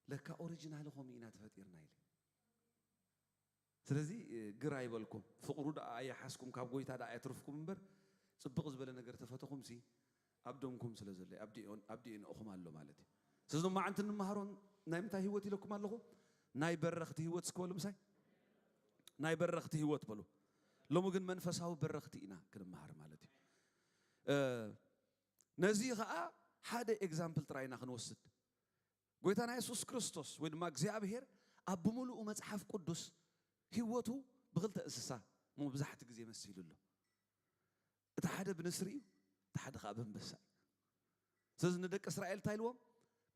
ለካ ኦሪጂናል ኾም ኢና ተፈጢርና ኢለ። ስለዚ፣ እ፣ ግር ኣይበልኩም። ፍቕሩ ደኣ ኣየሓዝኩም፣ ካብ ጎይታ ደኣ ኣየትርፍኩም እምበር፣ ጽብቕ ዝበለ ነገር ተፈተኹምሲ፣ ኣብ ደምኩም ስለ ዘሎ፣ ኣብ ዲ-፣ ኣብ ዲ ኤን ኤኹም ኣሎ ማለት እዩ። ስለዚ ሎማዓንቲ እንመሃሮን ናይ ምንታይ ህይወት ኢለኩም ኣለኹ? ናይ በረኽቲ ህይወት እስኪ በሉ ምሳይ። ናይ በረኽቲ ህይወት በሉ። ሎሚ ግን መንፈሳዊ በረኽቲ ኢና ክንመሃር ማለት እዩ። እ፣ ነዚ ኸኣ ሓደ ኤግዛምፕል ጥራይ ኢና ክንወስድ። ጎይታና የሱስ ክርስቶስ ወይ ድማ እግዚኣብሔር ኣብ ብምሉኡ መጽሓፍ ቅዱስ ህይወቱ ብኽልተ እንስሳ መብዛሕቲ ግዜ መሲሉ ኣሎ። እቲ ሓደ ብንስሪ እዩ፣ እቲ ሓደ ኸኣ ብኣንበሳ እዩ። ስለዚ ንደቂ እስራኤል እንታይ ኢልዎም?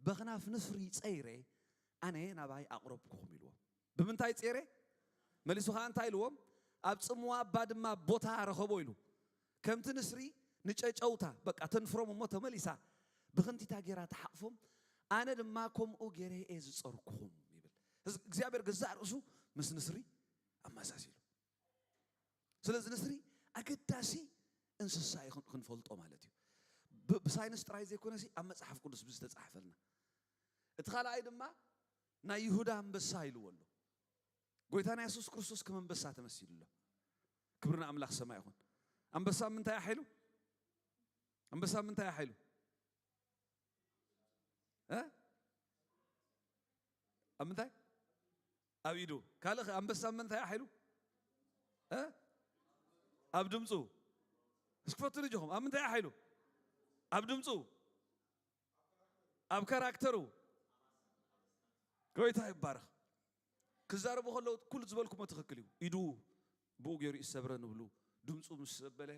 "በኽናፍ ንስሪ ጸይረ ኣነ ናባይ ኣቕረብኩኹም" ኢልዎም። ብምንታይ ጸይረ? መሊሱ ኸኣ እንታይ ኢልዎም? "ኣብ ጽምዋ ባድማ ቦታ ረኸቦ" ኢሉ። ከምቲ ንስሪ ንጨጨውታ በቃ ተንፍሮም እሞ ተመሊሳ ብኽንቲታ ጌራ ተሓቕፎም፣ "ኣነ ድማ ከምኡ ጌረ እየ ዝጸርኩኹም" ይብል። እዚ እግዚኣብሔር ገዛእ ርእሱ ምስ ንስሪ ኣመሳሲሉ። ስለዚ ንስሪ ኣገዳሲ እንስሳ እዩ ክን-፣ ክንፈልጦ ማለት እዩ። ብ-፣ ብሳይንስ ጥራይ ዘይኮነሲ ኣብ መጽሓፍ ቅዱስ ብዝተጻሕፈልና። እቲ ካልኣይ ድማ ናይ ይሁዳ ኣንበሳ ኢልዎ ኣሎ። ጎይታና የሱስ ክርስቶስ ከም ኣንበሳ ተመሲሉ ኣሎ። ክብሪ ንኣምላኽ ሰማይ ይኹን። ኣንበሳ ምንታይ ኣሒሉ? ኣንበሳ ምንታይ ኣሒሉ? እ? ኣብ ምንታይ? ኣብ ኢዱ። ካልእ ኸ ኣንበሳ ምንታይ ኣሒሉ? እ? ኣብ ድምፁ። እስኪ ፈትኑ እጆኹም። ኣብ ምንታይ ኣሒሉ? ኣብ ድምፁ። ኣብ ካራክተሩ። ጎይታ ይባረኽ። ክዛረቡ ከለዉ ኩሉ ዝበልኩሞ ትኽክል እዩ። ኢዱ ብኡ ገይሩ ይሰብረ ንብሉ፣ ድምፁ ምስ ዘበለ፣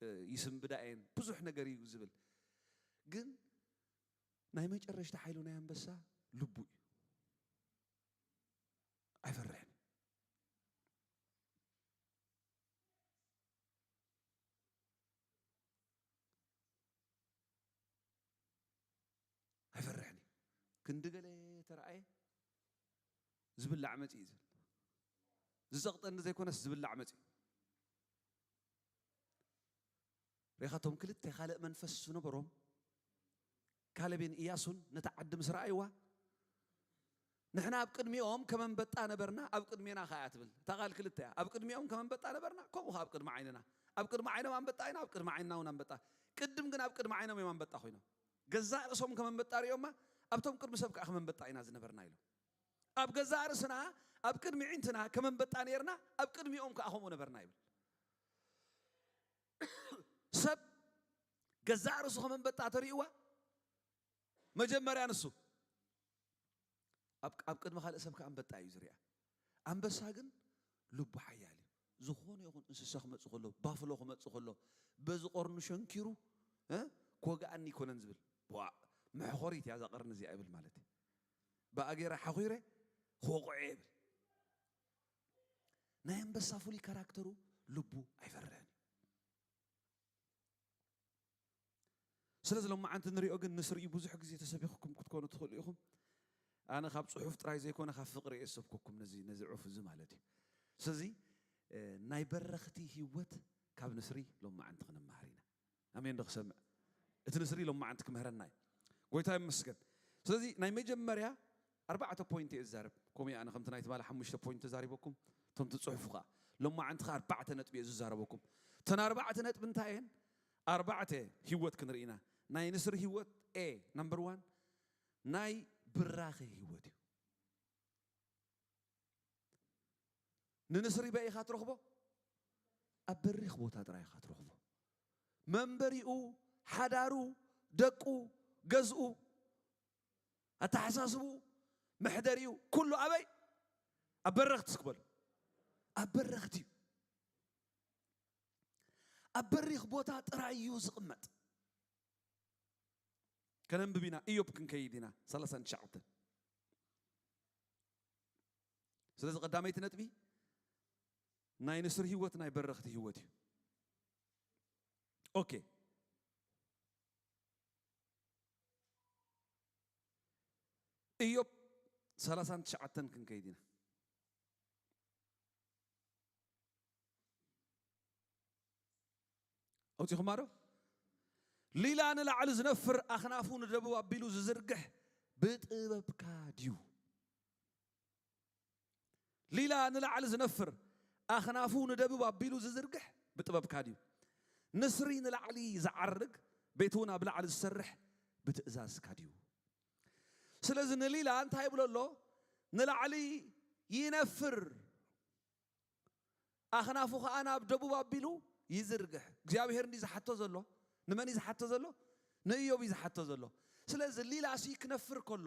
እ፣ ይስንብዳ እየን፣ ብዙሕ ነገር እዩ ዝብል። ግን ናይ መጨረሽታ ሓይሉ ናይ ኣንበሳ ልቡ እዩ። ኣይፈርሕን። ኣይፈርሕን እዩ። ክንዲ ገለ ተረኣየ ዝብላዕ መጽእ እዩ ዝብል። ዝጸቕጠኒ ዘይኮነስ ዝብላዕ መጽእ እዩ። ሬኻቶም ክልተ ካልእ መንፈስ ዝነበሮም ካሌብን ኢያሱን ነታ ዓዲ ምስ ረኣይዋ፣ "ንሕና ኣብ ቅድሚኦም ከም ኣንበጣ ነበርና፣ ኣብ ቅድሜና ኸኣ" ትብል። እታ ቃል ክልተ እያ። "ኣብ ቅድሚኦም ከም ኣንበጣ ነበርና፣ ከምኡ ኸኣ ኣብ ቅድሚ ዓይንና። ኣብ ቅድሚ ዓይኖም ኣንበጣ ኢና፣ ኣብ ቅድሚ ዓይንና እውን ኣንበጣ። ቅድም ግን ኣብ ቅድሚ ዓይኖም እዮም ኣንበጣ ኮይኖም። ገዛእ ርእሶም ከም ኣንበጣ ርእዮማ፣ ኣብቶም ቅድሚ ሰብ ከኣ ከም ኣንበጣ ኢና ዝነበርና" ኢሎም። ኣብ ገዛእ ርእስና፣ ኣብ ቅድሚ ኣዒንትና ከም ኣንበጣ ኔርና፣ ኣብ ቅድሚኦም ከኣ ከምኡ ነበርና ይብል። ሰብ ገዛእ ርእሱ ከም ኣንበጣ ተርእይዋ፣ መጀመርያ ንሱ ኣብ፣ ኣብ ቅድሚ ካልእ ሰብ ከኣ ኣንበጣ እዩ ዝሪኣ። ኣንበሳ ግን ልቡ ሓያል እዩ። ዝኾነ ይኹን እንስሳ ክመጽእ ከሎ፣ ባፍሎ ክመጽእ ከሎ፣ በዚ ቀርኑ ሸንኪሩ፣ እ፣ ክወግኣኒ ኣይኮነን ዝብል። ዋእ፣ መሕኾሪት እያ እዛ ቀርኒ እዚኣ ይብል ማለት እዩ። ብኣ ገይረ ሓኺረ ክወቕዖ እየ ይብል። ናይ ኣንበሳ ፍሉይ ካራክተሩ ልቡ ኣይፈርሕን እዩ። ስለዚ ሎማዓንቲ ንሪኦ ግን ንስሪ እዩ። ብዙሕ ግዜ ተሰቢኹኩም ክትኮኑ ትኽእሉ ኢኹም። ኣነ ካብ ጽሑፍ ጥራይ ዘይኮነ ካብ ፍቕሪ እየ ዝሰብከኩም ነዚ ነዚ ዑፍ እዚ ማለት እዩ። ስለዚ ናይ በረኽቲ ህይወት ካብ ንስሪ ሎማዓንቲ ክንመሃር ኢና። ኣሜን ዶ ክሰምዕ? እቲ ንስሪ ሎማዓንቲ ክምህረና እዩ። ጎይታ ይመስገን። ስለዚ ናይ መጀመርያ ኣርባዕተ ፖይንት እየ ዝዛረብ። ከምኡ ኣነ ከምቲ ናይ ትማሊ ሓሙሽተ ፖይንት ተዛሪበኩም፣ እቶም ትጽሕፉ ኸኣ ሎማዓንቲ ኸኣ ኣርባዕተ ነጥቢ እየ ዝዛረበኩም። እተን ኣርባዕተ ነጥቢ እንታይ እየን? ኣርባዕተ ህይወት ክንርኢ ኢና። ናይ ንስሪ ህይወት ኤ ናምበር ዋን ናይ ብራኸ ህይወት እዩ። ንንስሪ በይ ኢኻ ትረኽቦ? ኣብ በሪኽ ቦታ ጥራይ ኢኻ ትረኽቦ። መንበሪኡ፣ ሓዳሩ፣ ደቁ፣ ገዝኡ፣ ኣተሓሳስቡ፣ መሕደሪኡ ኩሉ ኣበይ? ኣብ በረኽቲ እስክበሉ። ኣብ በረኽቲ እዩ። ኣብ በሪኽ ቦታ ጥራይ እዩ ዝቕመጥ። ከነንብብ ኢና። ኢዮብ ክንከይድ ኢና። ሰላሳን ትሽዓተን። ስለዚ ቀዳመይቲ ነጥቢ ናይ ንስሪ ህይወት ናይ በረኽቲ ህይወት እዩ። ኦኬ። ኢዮብ ሰላሳን ትሽዓተን ክንከይድ ኢና። ኣውጺኹማ ዶ? ሊላ ንላዕሊ ዝነፍር ኣኽናፉ ንደቡብ ኣቢሉ ዝዝርግሕ ብጥበብካ ድዩ? ሊላ ንላዕሊ ዝነፍር ኣኽናፉ ንደቡብ ኣቢሉ ዝዝርግሕ ብጥበብካ ድዩ? ንስሪ ንላዕሊ ዝዓርግ ቤት እውን ኣብ ላዕሊ ዝሰርሕ ብትእዛዝካ ድዩ? ስለዚ ንሊላ እንታይ ይብሎ ኣሎ? ንላዕሊ ይነፍር ኣኽናፉ ኸኣ ናብ ደቡብ ኣቢሉ ይዝርግሕ። እግዚኣብሔር እንዲ ዝሓቶ ዘሎ ንመን እዩ ዝሓቶ ዘሎ? ንእዮብ እዩ ዝሓቶ ዘሎ። ስለዚ ሊላሲ ክነፍር ከሎ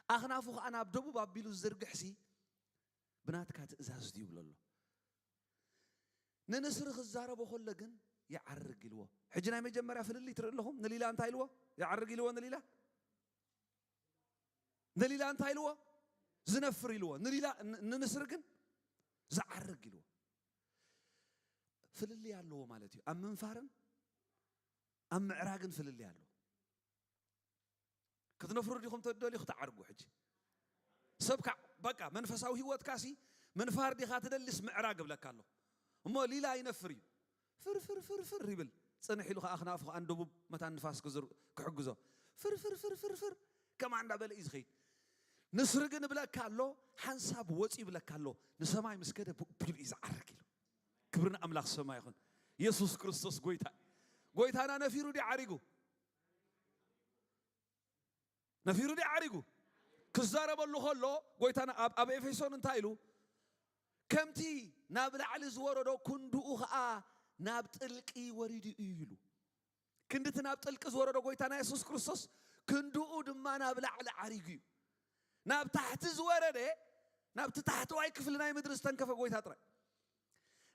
ኣኽናፉ ኸኣ ናብ ደቡብ ኣቢሉ ዝዝርግሕሲ ብናትካ ትእዛዝ ድዩ ይብሎ ኣሎ። ንንስሪ ክዛረቦ ከሎ ግን ይዓርግ ኢልዎ። ሕጂ ናይ መጀመርያ ፍልልይ ትርኢ ኣለኹም። ንሊላ እንታይ ኢልዎ? ይዓርግ ኢልዎ ንሊላ። ንሊላ እንታይ ኢልዎ? ዝነፍር ኢልዎ። ንሊላ ን- ንንስሪ ግን ዝዓርግ ኢልዎ። ፍልልይ ኣለዎ ማለት እዩ። ኣብ ምንፋርን ኣብ ምዕራግን ፍልልይ ኣለዎ። ክትነፍሩ ዲኹም ተደልዩ ክትዓርጉ ሕጂ ሰብ ካ በቃ መንፈሳዊ ህይወትካ ሲ ምንፋር ዲኻ ትደልስ ምዕራግ እብለካ ኣሎ እሞ ሊላ ይነፍር እዩ ፍር ፍር ፍር ፍር ይብል ጽንሕ ኢሉ ከዓ ክናፉ ከዓ ንደቡብ መታን ንፋስ ክዝር ክሕግዞ ፍር ፍር ፍር ፍር ፍር ከማ እንዳበለ እዩ ዝኸይድ ንስሪ ግን እብለካ ኣሎ ሓንሳብ ወፂ ይብለካ ኣሎ ንሰማይ ምስ ከደ ብድብ እዩ ዝዓርግ ኢሉ ክብሪ ንኣምላኽ ሰማይ ይኹን የሱስ ክርስቶስ ጎይታ ጎይታና ነፊሩ ድዩ ዓሪጉ ነፊሩ ድዩ ዓሪጉ ክዛረበሉ ከሎ ጎይታና ኣብ ኣብ ኤፌሶን እንታይ ኢሉ ከምቲ ናብ ላዕሊ ዝወረዶ ክንድኡ ኸዓ ናብ ጥልቂ ወሪዱ እዩ ኢሉ ክንድቲ ናብ ጥልቂ ዝወረዶ ጎይታና የሱስ ክርስቶስ ክንድኡ ድማ ናብ ላዕሊ ዓሪጉ እዩ ናብ ታሕቲ ዝወረደ ናብቲ ታሕተዋይ ክፍሊ ናይ ምድሪ ዝተንከፈ ጎይታ ጥራይ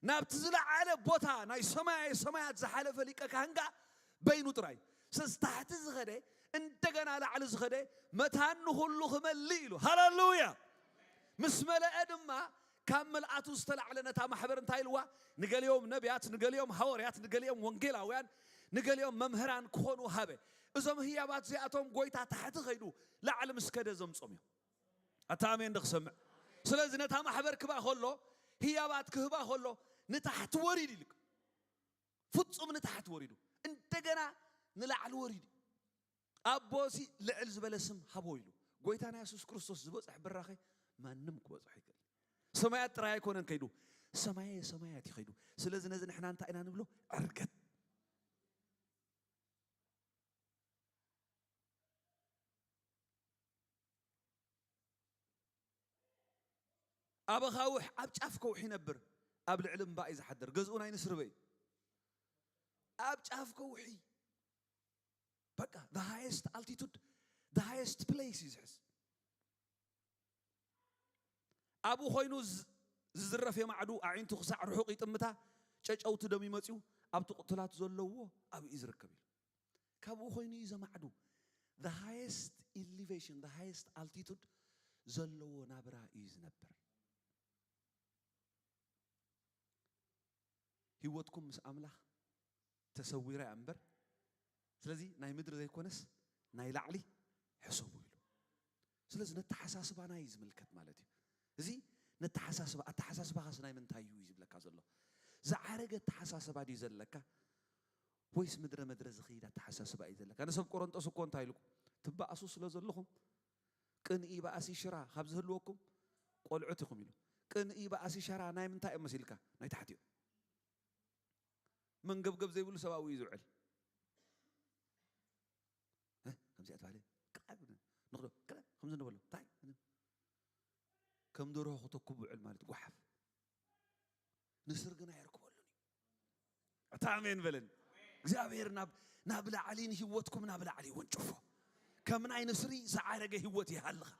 ናብቲ ዝለዓለ ቦታ ናይ ሰማያዊ ሰማያት ዝሓለፈ ሊቀ ካህን ከኣ በይኑ ጥራይ ስለዚ ታሕቲ ዝኸደ እንደገና ላዕሊ ዝኸደ መታን ንኹሉ ክመልእ ኢሉ ሃለሉያ ምስ መለአ ድማ ካብ ምልኣቱ ዝተላዕለ ነታ ማሕበር እንታይ ኢልዋ ንገሊኦም ነቢያት ንገሊኦም ሃወርያት ንገሊኦም ወንጌላውያን ንገሊኦም መምህራን ክኾኑ ሃበ እዞም ህያባት እዚኣቶም ጎይታ ታሕቲ ኸይዱ ላዕሊ ምስ ከደ ዘምጾም እዮም ኣታ ኣሜን ዶ ክሰምዕ ስለዚ ነታ ማሕበር ክባ ከሎ ህያባት ክህባ ከሎ ንታሕቲ ወሪዱ ኢሉ ፍጹም ንታሕቲ ወሪዱ እንደገና ንላዕሊ ወሪዱ ኣቦሲ ልዕል ዝበለ ስም ሃቦ ኢሉ ጎይታና የሱስ ክርስቶስ ዝበፅሕ ብራኸ ማንም ክበፅሖ ይክእል ሰማያት ጥራይ ኣይኮነን ከይዱ ሰማየ ሰማያት እዩ ከይዱ ስለዚ ነዚ ንሕና እንታይ ኢና ንብሎ ዕርገት ኣብ ኣኻውሕ ኣብ ጫፍ ከውሒ ይነብር ኣብ ልዕሊ እምባ እዩ ዝሓድር ገዝኡ ናይ ንስርበ እዩ ኣብ ጫፍ ከውሒ በቃ the highest altitude the highest place እዩ ዝሕዝ ኣብኡ ኮይኑ ዝዝረፍ የማዕዱ ኣዒንቱ ክሳዕ ርሑቕ ይጥምታ ጨጨውቲ ደም ይመፅኡ ኣብቲ ቁትላት ዘለዎ ኣብኡ እዩ ዝርከብ ኢሉ ካብኡ ኮይኑ እዩ ዘማዕዱ the highest elevation the highest altitude ዘለዎ ናብራ እዩ ዝነብር ህይወትኩም ምስ ኣምላኽ ተሰዊራ እያ እምበር ስለዚ ናይ ምድሪ ዘይኮነስ ናይ ላዕሊ ሕሰቡ ኢሉ። ስለዚ ነተሓሳስባና እዩ ዝምልከት ማለት እዩ። እዚ ነተሓሳስባ፣ ኣተሓሳስባኻስ ናይ ምንታይ እዩ እዩ ዝብለካ ዘሎ? ዝዓረገ ኣተሓሳስባ ድዩ ዘለካ? ወይስ ምድረ ምድረ ዝኸይድ ኣተሓሳስባ እዩ ዘለካ? ንሰብ ቆሮንጦስ እኮ እንታይ ኢልኩም? ትበኣሱ ስለ ዘለኹም ቅንኢ በኣሲ ሽራ ካብ ዝህልወኩም ቆልዑት ኢኹም ኢሉ። ቅንኢ በኣሲ ሸራ ናይ ምንታይ እዮም መሲልካ? ናይ ታሕቲ እዮም። መንገብገብ ዘይብሉ ሰብኣዊ እዩ ዝውዕል። እ? ከምዚኣ ተባለ፣ ቅልዕ ብለ፣ ንኽዶ፣ ቅልዕ፣ ከምዚ ንበሎ፣ እንታይ? ከም ደርሆ ክተኩብ ውዕል ማለት ጓሓፍ። ንስር ግና የርክበሉን እዩ። እታ ኣሜን በለን። እግዚኣብሔር ናብ፣ ናብ ላዕሊ ንህይወትኩም ናብ ላዕሊ ይወንጭፎ። ከም ናይ ንስሪ ዝዓረገ ህይወት ይሃልኻ።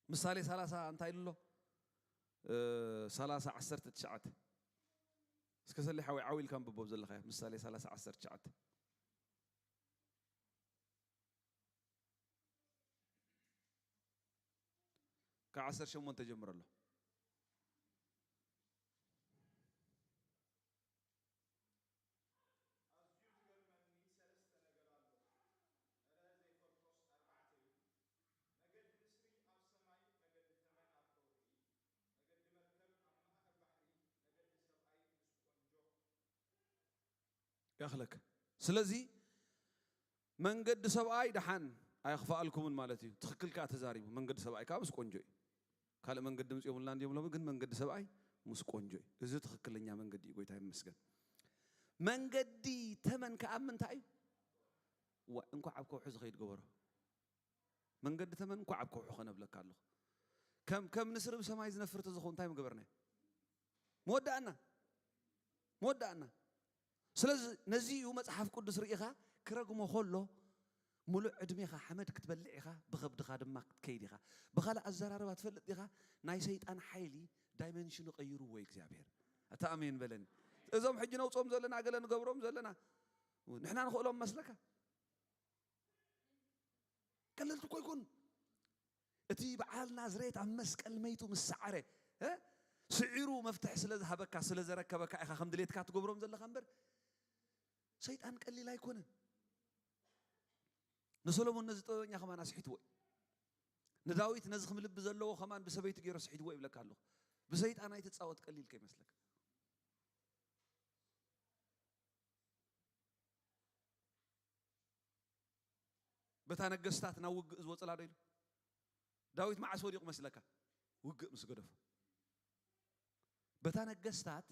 ምሳሌ ሰላሳ እንታይ ኢሉ ኣሎ? እ፣ ሰላሳ ዓሰርተ ትሽዓተ። እስከ ሰሊ ሓወይ ዓው ኢልካ ኣንብቦ ዘለኻ። ምሳሌ ሰላሳ ዓሰርተ ትሽዓተ። ካብ ዓሰርተ ሸሞንተ ጀምሮ ኣሎ። ኣዝዩ ዝገርመኒ ሰለስተ ነገር ኣሎ። እረ ዘይፈልጦስ ኣርባዕተ እዩ። መገዲ ንስሪ ኣብ ሰማይ፣ መገዲ ተመን ኣብ ከውሒ፣ መገዲ መርከብ ኣብ ማእከል ባሕሪ፣ መገዲ ሰብኣይ ምስ ቆንጆ። ያኽለክ። ስለዚ መንገዲ ሰብኣይ ደሓን ኣየኽፍኣልኩምን ማለት እዩ። ትኽክል ከኣ ተዛሪቡ። መንገዲ ሰብኣይ ከኣ ምስ ቆንጆ እዩ። ካልእ መንገዲ ምጽኦምልና እንዲዮም ሎሚ፣ ግን መንገዲ ሰብኣይ ምስ ቆንጆ እዩ። እዚ ትኽክለኛ መንገዲ እዩ። ጎይታ ይመስገን። መንገዲ ተመን ከኣ ኣብ ምንታይ እዩ? ዋ፣ እንኳዕ ኣብ ከውሒ ዝኸይድ ገበሮ። መንገዲ ተመን እንኳዕ ኣብ ከውሒ ኾነ እብለካ ኣለኹ። ከም፣ ከም ንስሪ ብሰማይ ዝነፍር ተዝኸውን እንታይ ምገበርናዮ? መወዳእና። መወዳእና። ስለዚ ነዚ እዩ መጽሓፍ ቅዱስ ርኢኻ ክረግሞ ከሎ፣ ምሉእ ዕድሜኻ ሓመድ ክትበልዕ ኢኻ፣ ብኸብድኻ ድማ ክትከይድ ኢኻ። ብኻልእ ኣዘራርባ ትፈልጥ ዲኻ? ናይ ሰይጣን ሓይሊ ዳይመንሽኑ ቀይርዎ እዩ እግዚኣብሔር። ኣታ ኣሜን በለኒ። እዞም ሕጂ ነውጾም ዘለና፣ ገለ ንገብሮም ዘለና፣ ንሕና ንኽእሎም መስለካ? ቀለልቲ እኮ ይኮኑ። እቲ በዓል ናዝሬት ኣብ መስቀል መይቱ ምስ ሰዓረ፣ እ? ስዒሩ መፍትሒ ስለ ዝሃበካ፣ ስለ ዘረከበካ ኢኻ ከም ድሌትካ ትገብሮም ዘለኻ እምበር፣ ሰይጣን ቀሊል ኣይኮነን። ንሰሎሞን ነዚ ጥበበኛ ከማን ኣስሒትዎ እዩ። ንዳዊት ነዚ ክም ልቢ ዘለዎ ከማን ብሰበይቲ ገይሩ ኣስሒትዎ ይብለካ ኣለኹ። ብሰይጣን ኣይትጻወት ቀሊል ከይመስለካ። በታ ነገስታት ናብ ውግእ ዝወጽላ ዶ ኢሉ? ዳዊት መዓስ ወዲቑ መስለካ? ውግእ ምስ ገደፎ። በታ ነገስታት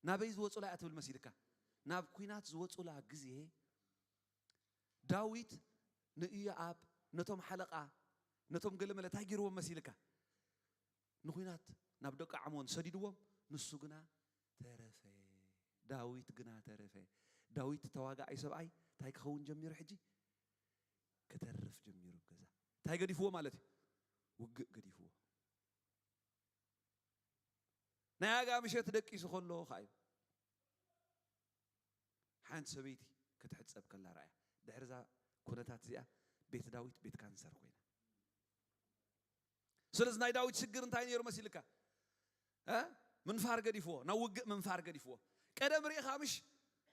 ናበይ ዝወጹላ እያ ትብል መሲልካ? ናብ ኲናት ዝወጹላ ግዜ ዳዊት ንኢዮኣብ፣ ነቶም ሓለቓ፣ ነቶም ገለመለ እንታይ ገይርዎም መሲልካ? ንኹናት ናብ ደቂ ዓሞን ሰዲድዎም፣ ንሱ ግና ተረፈ። ዳዊት ግና ተረፈ። ዳዊት ተዋጋኣይ ሰብኣይ እንታይ ክኸውን ጀሚሩ ሕጂ? ክተርፍ ጀሚሩ ኣብ ገዛ። እንታይ ገዲፍዎ ማለት እዩ? ውግእ ገዲፍዎ። ናይ ኣጋ ምሸት ደቂሱ ከሎ ኸዓ እዩ። ሓንቲ ሰበይቲ ክትሕጸብ ከላ ረኣያ። ድሕሪ እዛ ኩነታት እዚኣ ቤት ዳዊት ቤት ካንሰር ኮይና። ስለዚ ናይ ዳዊት ሽግር እንታይ ነይሩ መሲልካ? እ? ምንፋር ገዲፍዎ፣ ናብ ውግእ ምንፋር ገዲፍዎ። ቀደም ርኢኻ ምሽ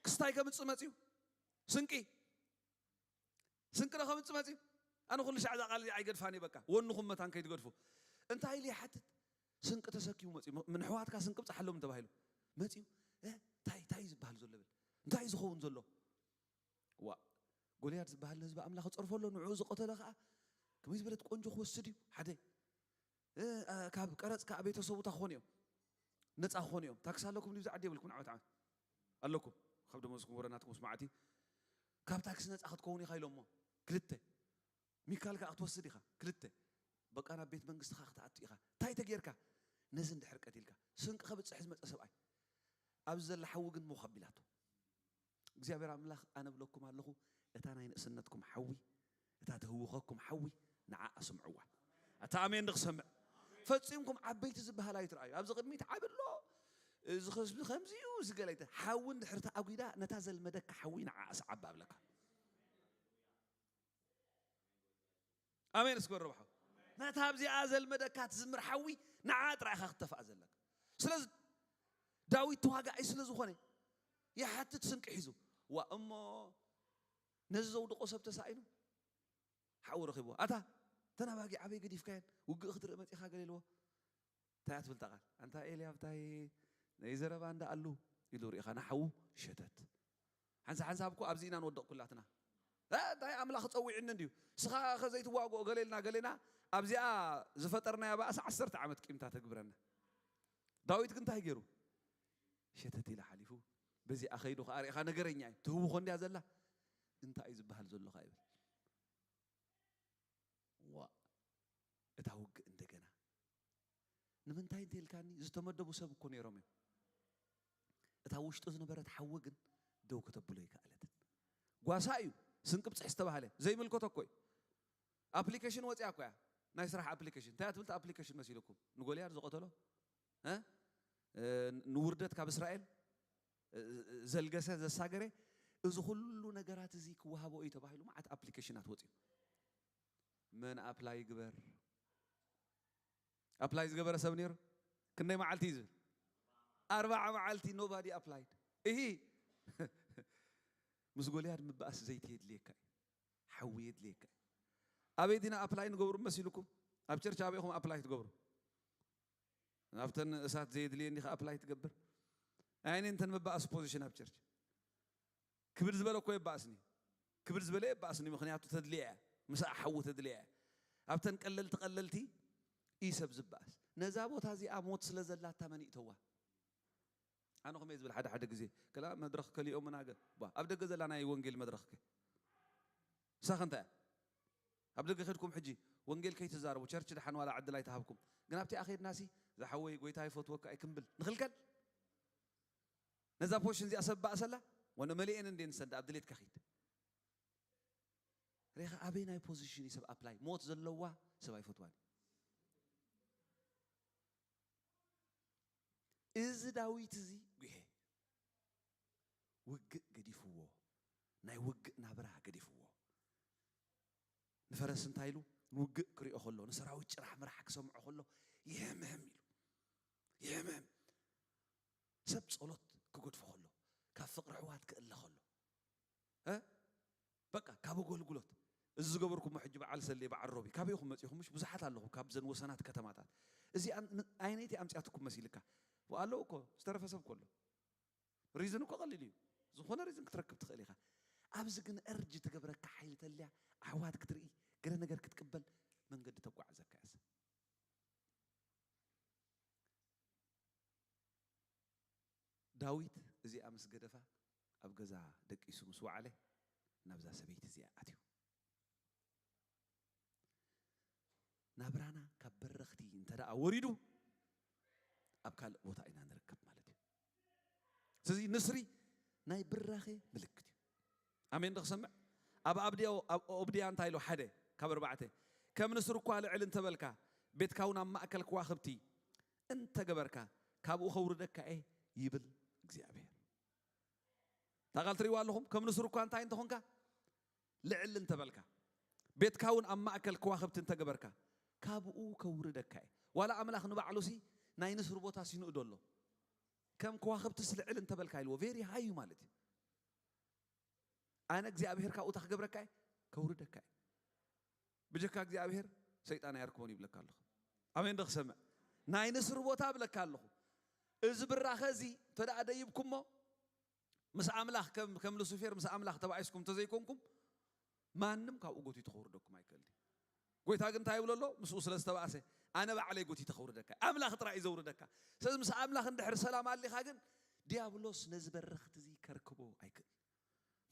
ክስታይ ከምጽእ መጽዩ? ስንቂ። ስንቂ ዶ ከምጽእ መጽዩ? ኣነ ኩሉ ሻዕ እዛ ቃል እዚኣ ኣይገድፋን እየ በቃ። ወንኹም መታን ከይትገድፉ። እንታይ ኢሉ ይሓትት? ስንቂ ተሰኪሙ መጽዩ። ም-፣ ንሕዋትካ ስንቂ ብጽሓሎም ተባሂሉ። መጽዩ። እ? ታይ፣ ታይ ዝበሃል ዘሎ ብል? እንታይ ዝኸውን ዘሎ? ዋ፣ ጎልያድ ዝበሃል ንህዝቢ ኣምላኽ ጸርፎ ኣሎ፣ ንዕኡ ዝቐተለ ኸኣ ከመይ ዝበለት ቆንጆ ክወስድ እዩ፣ ሓደ። እ፣ ኣ፣ ካብ ቀረጽ ከኣ ቤተሰቡ እታ ክኾኑ እዮም፣ ነጻ ክኾኑ እዮም። ታክሲ ኣለኩም ድዩ ኣብዚ ዓዲ? የብልኩም፣ ዓመት ዓመት ኣለኩም። ካብ ደሞዝኩም ወረ ናትኩም ስማዕቲ። ካብ ታክሲ ነጻ ክትከውን ኢኻ ኢሎሞ። ክልተ። ሚካል ከኣ ክትወስድ ኢኻ። ክልተ። በቃ ናብ ቤት መንግስቲ ኸኣ ክትኣቱ ኢኻ። እንታይ ተጌርካ? ነዚ እንድሕር ቀቲልካ። ስንቂ ከብጽሕ ዝመጸ ሰብኣይ። ኣብዚ ዘላ ሓዊ ግን ሞኽ ኣቢላቶ። እግዚኣብሔር ኣምላኽ፣ ኣነ እብለኩም ኣለኹ፣ እታ ናይ ንእስነትኩም ሓዊ፣ እታ ተህውኸኩም ሓዊ፣ ንዓኣ ስምዕዋ። ኣታ ኣሜን ንኽሰምዕ። ፈጺምኩም ዓበይቲ ዝበሃል ኣይትረኣዩ። ኣብዚ ቅድሚት ዓቢ ኣሎ፣ እዚ ኸስ-፣ ከምዚ እዩ፣ እዚ ገለ ኣይተ-፣ ሓዊ እንድሕር ተኣጒዳ፣ ነታ ዘልመደካ ሓዊ ንዓኣ ስዓባ እብለካ። ኣሜን እስኪ በሉ ብሓው። ነታ ኣብዚኣ ዘልመደካ ትዝምር ሓዊ ንዓ ጥራይ ኢኻ ክትተፍኣ ዘለካ። ስለዚ ዳዊት ተዋጋኣይ ስለ ዝኾነ ይሓትት ስንቂ ሒዙ። ዋ እሞ ነዚ ዘውድቆ ሰብ ተሳኢኑ ሓዊ ረኺብዎ። ኣታ እተን ኣባጊዕ ኣበይ ገዲፍካየን? ውግእ ክትርኢ መጺኻ ገለ ኢልዎ። እንታይ እያ ትብል እታ ቃል? ኣንታ ኤልያብ ታይ ናይ ዘረባ እንዳ ኣሉ ኢሉ ርኢኻ ንሓዉ ሸተት። ሓንሳብ ሓንሳብ እኮ ኣብዚ ኢና ንወድቕ ኩላትና። እ፣ እንታይ ኣምላኽ ጸዊዕኒ እንድዩ። ስኻ ከ ዘይትዋግኦ ገሌልና ገሌና ኣብዚኣ ዝፈጠርናያ ባእሲ ዓሰርተ ዓመት ቂምታ ተግብረና። ዳዊት ግን እንታይ ገይሩ? ሸተት ኢለ ሓሊፉ። በዚኣ ከይዱ ከኣ ርኢኻ ነገረኛ እዩ። ትህውኾ እንድያ ዘላ። እንታይ እዩ ዝበሃል ዘሎ ከ ይብል። ዋ እታ ውግእ እንደገና ንምንታይ እንተ ኢልካኒ ዝተመደቡ ሰብ እኮ ነይሮም እዮም። እታ ውሽጡ ዝነበረት ሓዊ ግን ደው ከተብሎ ኣይከኣለትን። ጓሳ እዩ ስንቂ ብፅሒ ዝተባህለ ዘይምልከቶ እኮ እዩ። ኣፕሊኬሽን ወፂኣ እኮ እያ ናይ ስራሕ ኣፕሊኬሽን። እንታይ እያ ትብል እታ ኣፕሊኬሽን መሲልኩም? ንጎልያድ ዝቐተሎ እ? እ፣ ንውርደት ካብ እስራኤል እ፣ ዘልገሰ ዘሳገረ እዚ ኩሉ ነገራት እዚ ክወሃቦ እዩ ተባሂሉ መዓት ኣፕሊኬሽናት ወፂኡ። መን ኣፕላይ ይግበር? ኣፕላይ ዝገበረ ሰብ ነይሩ? ክንደይ መዓልቲ እዩ ዝብል? ኣርባዓ መዓልቲ nobody applied። እሂ ምስ ጎልያድ ምባኣስ ዘይቲ የድልየካ እዩ። ሓዊ የድልየካ እዩ። ኣበይ ዲና ኣፕላይ ንገብሩ መሲልኩም? ኣብ ቸርች ኣበይኹም ኣፕላይ ትገብሩ? ኣብተን እሳት ዘየድልየኒ ከ ኣፕላይ ትገብር? ኣይነ እንተን ምባኣስ ፖዚሽን ኣብ ቸርች ክብድ ዝበለ እኮ የባእስኒ። ክብድ ዝበለ የባእስኒ፣ ምኽንያቱ ተድልያ እያ። ምስኣ ሓዊ ተድልያ እያ። ኣብተን ቀለልቲ ቀለልቲ እዩ ሰብ ዝበኣስ። ነዛ ቦታ እዚኣ ሞት ስለ ዘላታ መን ይእተዋ? ኣነ ኸመይ ዝብል ሓደ ሓደ ግዜ፣ ከላ መድረኽ ከሊኦምና ገ-፣ ባ፣ ኣብ ደገ ዘላ ናይ ወንጌል መድረኽ ከ? እሳ ኸ እንታይ እያ? ኣብ ደገ ኸድኩም ሕጂ ወንጌል ከይትዛረቡ፣ ቸርች ደሓን ዋላ ዕድል ኣይተሃብኩም። ግን ኣብቲ ኣኼድናሲ፣ ዝሓወይ ጎይታ ይፈትወካ እዩ ክንብል ንኽልከል? ነዛ ፖሽን እዚኣ ሰብ ባእሰላ፣ ወነ መሊኤን እንዴ ንሰንዳ ኣብ ድሌትካ ኺድ። ሬኻ ኣበይ ናይ ፖዚሽን እዩ ሰብ ኣፕላይ? ሞት ዘለዋ ሰብ ኣይፈትዋን እዩ። እዚ ዳዊት እዚ ጉሄ ውግእ ገዲፍዎ፣ ናይ ውግእ ናብራ ገዲፍዎ። ንፈረስ እንታይ ኢሉ ንውግእ ክሪኦ ከሎ፣ ንሰራዊት ጭራሕ ምራሕ ክሰምዖ ከሎ፣ ይህምህም ኢሉ። ይህምህም። ሰብ ጸሎት ክገድፎ ከሎ፣ ካብ ፍቕሪ ኣሕዋት ክእለ ከሎ፣ እ? በቃ ካብ ኣገልግሎት እዚ ዝገበርኩሞ ሕጂ በዓል ሰሌ፣ በዓል ሮቢ፣ ካበይ ኢኹም መጺኹም? ምሽ ብዙሓት ኣለኹም ካብዘን ወሰናት ከተማታት። እዚ ኣን-፣ ን-፣ ኣይነይቲ ኣምጺኣትኩም መሲልካ? ኣለዉ እኮ፣ ዝተረፈ ሰብ እኮ ኣሎ። ሪዝን እኮ ቀሊል እዩ። ዝኾነ ሪዝን ክትረክብ ትኽእል ኢኻ። ኣብዚ ግን እርጅ ትገብረካ ሓይሊ ተልያ፣ ኣሕዋት ክትርኢ፣ ገለ ነገር ክትቅበል መንገዲ ተጓዕዘካ እያ ሰብ። ዳዊት እዚኣ ምስ ገደፋ ኣብ ገዛ ደቂሱ ምስ ወዓለ ናብዛ ሰበይቲ እዚኣ ኣትዩ። ናብራና ካብ በረኽቲ እንተ ደኣ ወሪዱ ኣብ ካልእ ቦታ ኢና ንርከብ ማለት እዩ። ስለዚ ንስሪ ናይ ብራኸ ምልክት እዩ። ኣሜን ዶ ክሰምዕ? ኣብ ኣብድያ-፣ ኣብ ኦብድያ እንታይ ኢሉ? ሓደ ካብ ኣርባዕተ፣ ከም ንስር እኳ ልዕል እንተበልካ፣ ቤትካ እውን ኣብ ማእከል ከዋኽብቲ እንተገበርካ፣ ካብኡ ከውርደካ እየ ይብል እግዚኣብሔር። እታ ቃል ትርእይዋ ኣለኹም? ከም ንስር እኳ እንታይ እንተኾንካ፣ ልዕል እንተበልካ፣ ቤትካ እውን ኣብ ማእከል ከዋኽብቲ እንተገበርካ፣ ካብኡ ከውርደካ እየ። ዋላ ኣምላኽ ንባዕሉሲ ናይ ንስር ቦታስ ይንእዶ ኣሎ። ከም ከዋኽብትስ ልዕል እንተበልካ ኢልዎ፣ ቬሪ ሃይ እዩ ማለት እዩ። ኣነ እግዚኣብሔር ካብኡ እታ ክገብረካ እየ፣ ከውርደካ እየ። ብጀካ እግዚኣብሔር ሰይጣን ኣየርክቦን ይብለካ ኣለኹ። ኣሜን ዶ ክሰምዕ? ናይ ንስር ቦታ እብለካ ኣለኹ። እዚ ብራኸ እዚ እንተ ደኣ ደይብኩሞ፣ ምስ ኣምላኽ ከም፣ ከም ሉሲፌር ምስ ኣምላኽ ተባኢስኩም እንተዘይኮንኩም፣ ማንም ካብኡ ጎቲቱ ከውርደኩም ኣይክእልን እዩ። ጎይታ ግን እንታይ ይብሎ ኣሎ? ምስኡ ስለ ዝተባእሰ፣ ኣነ ባዕለይ ጎቲተ ከውርደካ። ኣምላኽ ጥራይ እዩ ዘውርደካ። ስለዚ ምስ ኣምላኽ እንድሕር ሰላም ኣሊኻ ግን፣ ዲያብሎስ ነዚ በረኽቲ እዚ ከርክቦ ኣይክእል።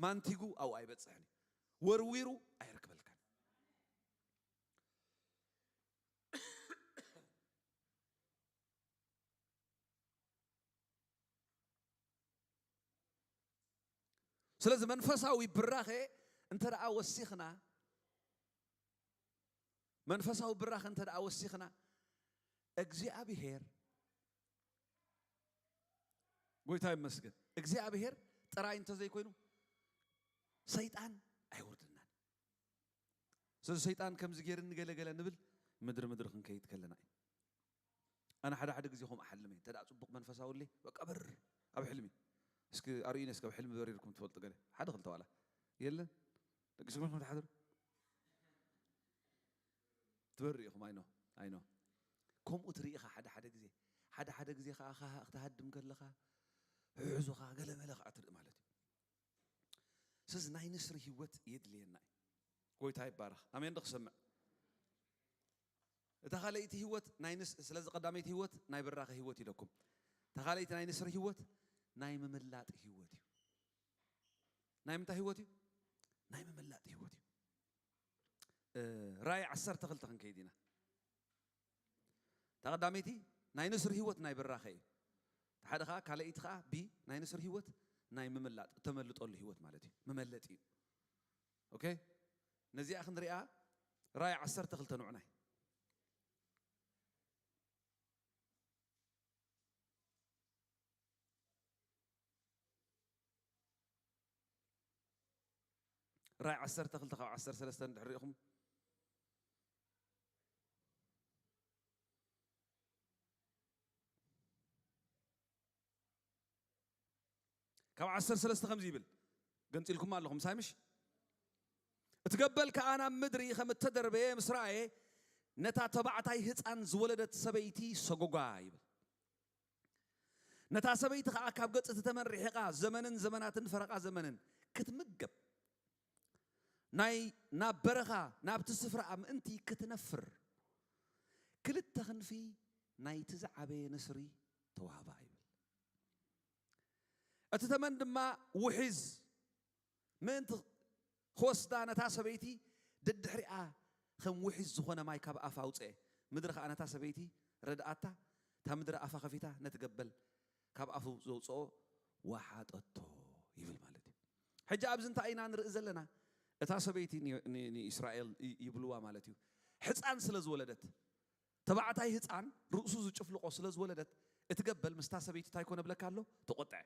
ማንቲጉ ኣብኡ ኣይበጽሕን እዩ። ወርዊሩ ኣየርክበልካን። ስለዚ መንፈሳዊ ብራኸ እንተ ደኣ ወሲኽና፣ መንፈሳዊ ብራኸ እንተ ደኣ ወሲኽና፣ እግዚኣብሄር፣ ጎይታ ይመስገን፣ እግዚኣብሄር ጥራይ እንተዘይኮይኑ ሰይጣን ኣይወርድናን። ስለዚ ሰይጣን ከምዚ ገይርኒ ገለ ገለ ንብል፣ ምድሪ ምድሪ ክንከይድ ከለና እዩ። ኣነ ሓደ ሓደ ግዜ ከምኡ እሓልም እየ። እንተ ደኣ ጽቡቕ መንፈሳዊ ኣለ፣ በቃ በር ኣብ ሕልሚ። እስኪ ኣርእዩኒ እስኪ ኣብ ሕልሚ በሪርኩም ትፈልጡ ገለ። ሓደ ክልተ ዋላ። የለን? ደቂስኩም ኢኹም ትሓድሩ? ትበርኡ ኢኹም፣ ኣይኖ፣ ኣይኖ። ከምኡ ትርኢ ኢኻ ሓደ ሓደ ግዜ። ሓደ ሓደ ግዜ ከኣ ከሃ ክትሃድም ከለኻ፣ ሕሑዙኻ ገለ መለ ከኣ ትርኢ ማለት እዩ። ስለዚ ናይ ንስሪ ህይወት የድልየና እዩ። ጎይታ ይባረኽ። ኣሜን ዶ ክሰምዕ? እታ ካልኣይቲ ህይወት ናይ ንስ-፣ ስለዚ ቀዳመይቲ ህይወት ናይ ብራኸ ህይወት ኢለኩም። እታ ካልኣይቲ ናይ ንስሪ ህይወት ናይ ምምላጥ ህይወት እዩ። ናይ ምንታይ ህይወት እዩ? ናይ ምምላጥ ህይወት እዩ። እ፣ ራእይ ዓሰርተ ክልተ ክንከይድ ኢና። እታ ቀዳመይቲ ናይ ንስሪ ህይወት ናይ ብራኸ እዩ። እታ ሓደ ኸዓ፣ ካልኣይቲ ኸዓ ቢ ናይ ንስሪ ህይወት ናይ ምምላጥ፣ እተመልጠሉ ህይወት ማለት እዩ። መመለጢ እዩ። ኦኬ? ነዚኣ ክንሪኣ ራእይ ዓሰርተ ክልተ ንዑናይ። ራእይ ዓሰርተ ክልተ ካብ ዓሰርተ ሰለስተ እንድሕር ሪኢኹም፣ ካብ ዓሰርተ ሰለስተ ከምዚ ይብል፣ ገንጺልኩማ ኣለኹም፣ ምሳይ ምሽ? እቲ ገበል ከኣ ናብ ምድሪ ከም እተደርበየ ምስ ረኣየ፣ ነታ ተባዕታይ ህጻን ዝወለደት ሰበይቲ ሰጎጓ ይብል። ነታ ሰበይቲ ኸኣ ካብ ገጽ እቲ ተመን ርሒቓ፣ ዘመንን ዘመናትን ፈረቓ ዘመንን ክትምገብ፣ ናይ ናብ በረኻ፣ ናብቲ ስፍራኣ ምእንቲ ክትነፍር፣ ክልተ ክንፊ ናይቲ ዝዓበየ ንስሪ ተዋህባ ይብል። እቲ ተመን ድማ ውሒዝ ምእንቲ ክወስዳ ነታ ሰበይቲ ደድሕሪኣ ከም ውሒዝ ዝኾነ ማይ ካብ ኣፋ ኣውጽአ። ምድሪ ኸኣ ነታ ሰበይቲ ረድኣታ፣ እታ ምድሪ ኣፋ ከፊታ ነቲ ገበል ካብ ኣፉ ዘውጽኦ ወሓጠቶ ይብል ማለት እዩ። ሕጂ ኣብዚ እንታይ ኢና ንርኢ ዘለና? እታ ሰበይቲ ን-፣ ን-፣ ንእስራኤል ይ-፣ ይብልዋ ማለት እዩ። ሕፃን ስለ ዝወለደት፣ ተባዕታይ ህፃን ርእሱ ዝጭፍልቆ ስለ ዝወለደት፣ እቲ ገበል ምስታ ሰበይቲ እንታይ ኮነ ብለካ ኣሎ? ተቆጥዐ።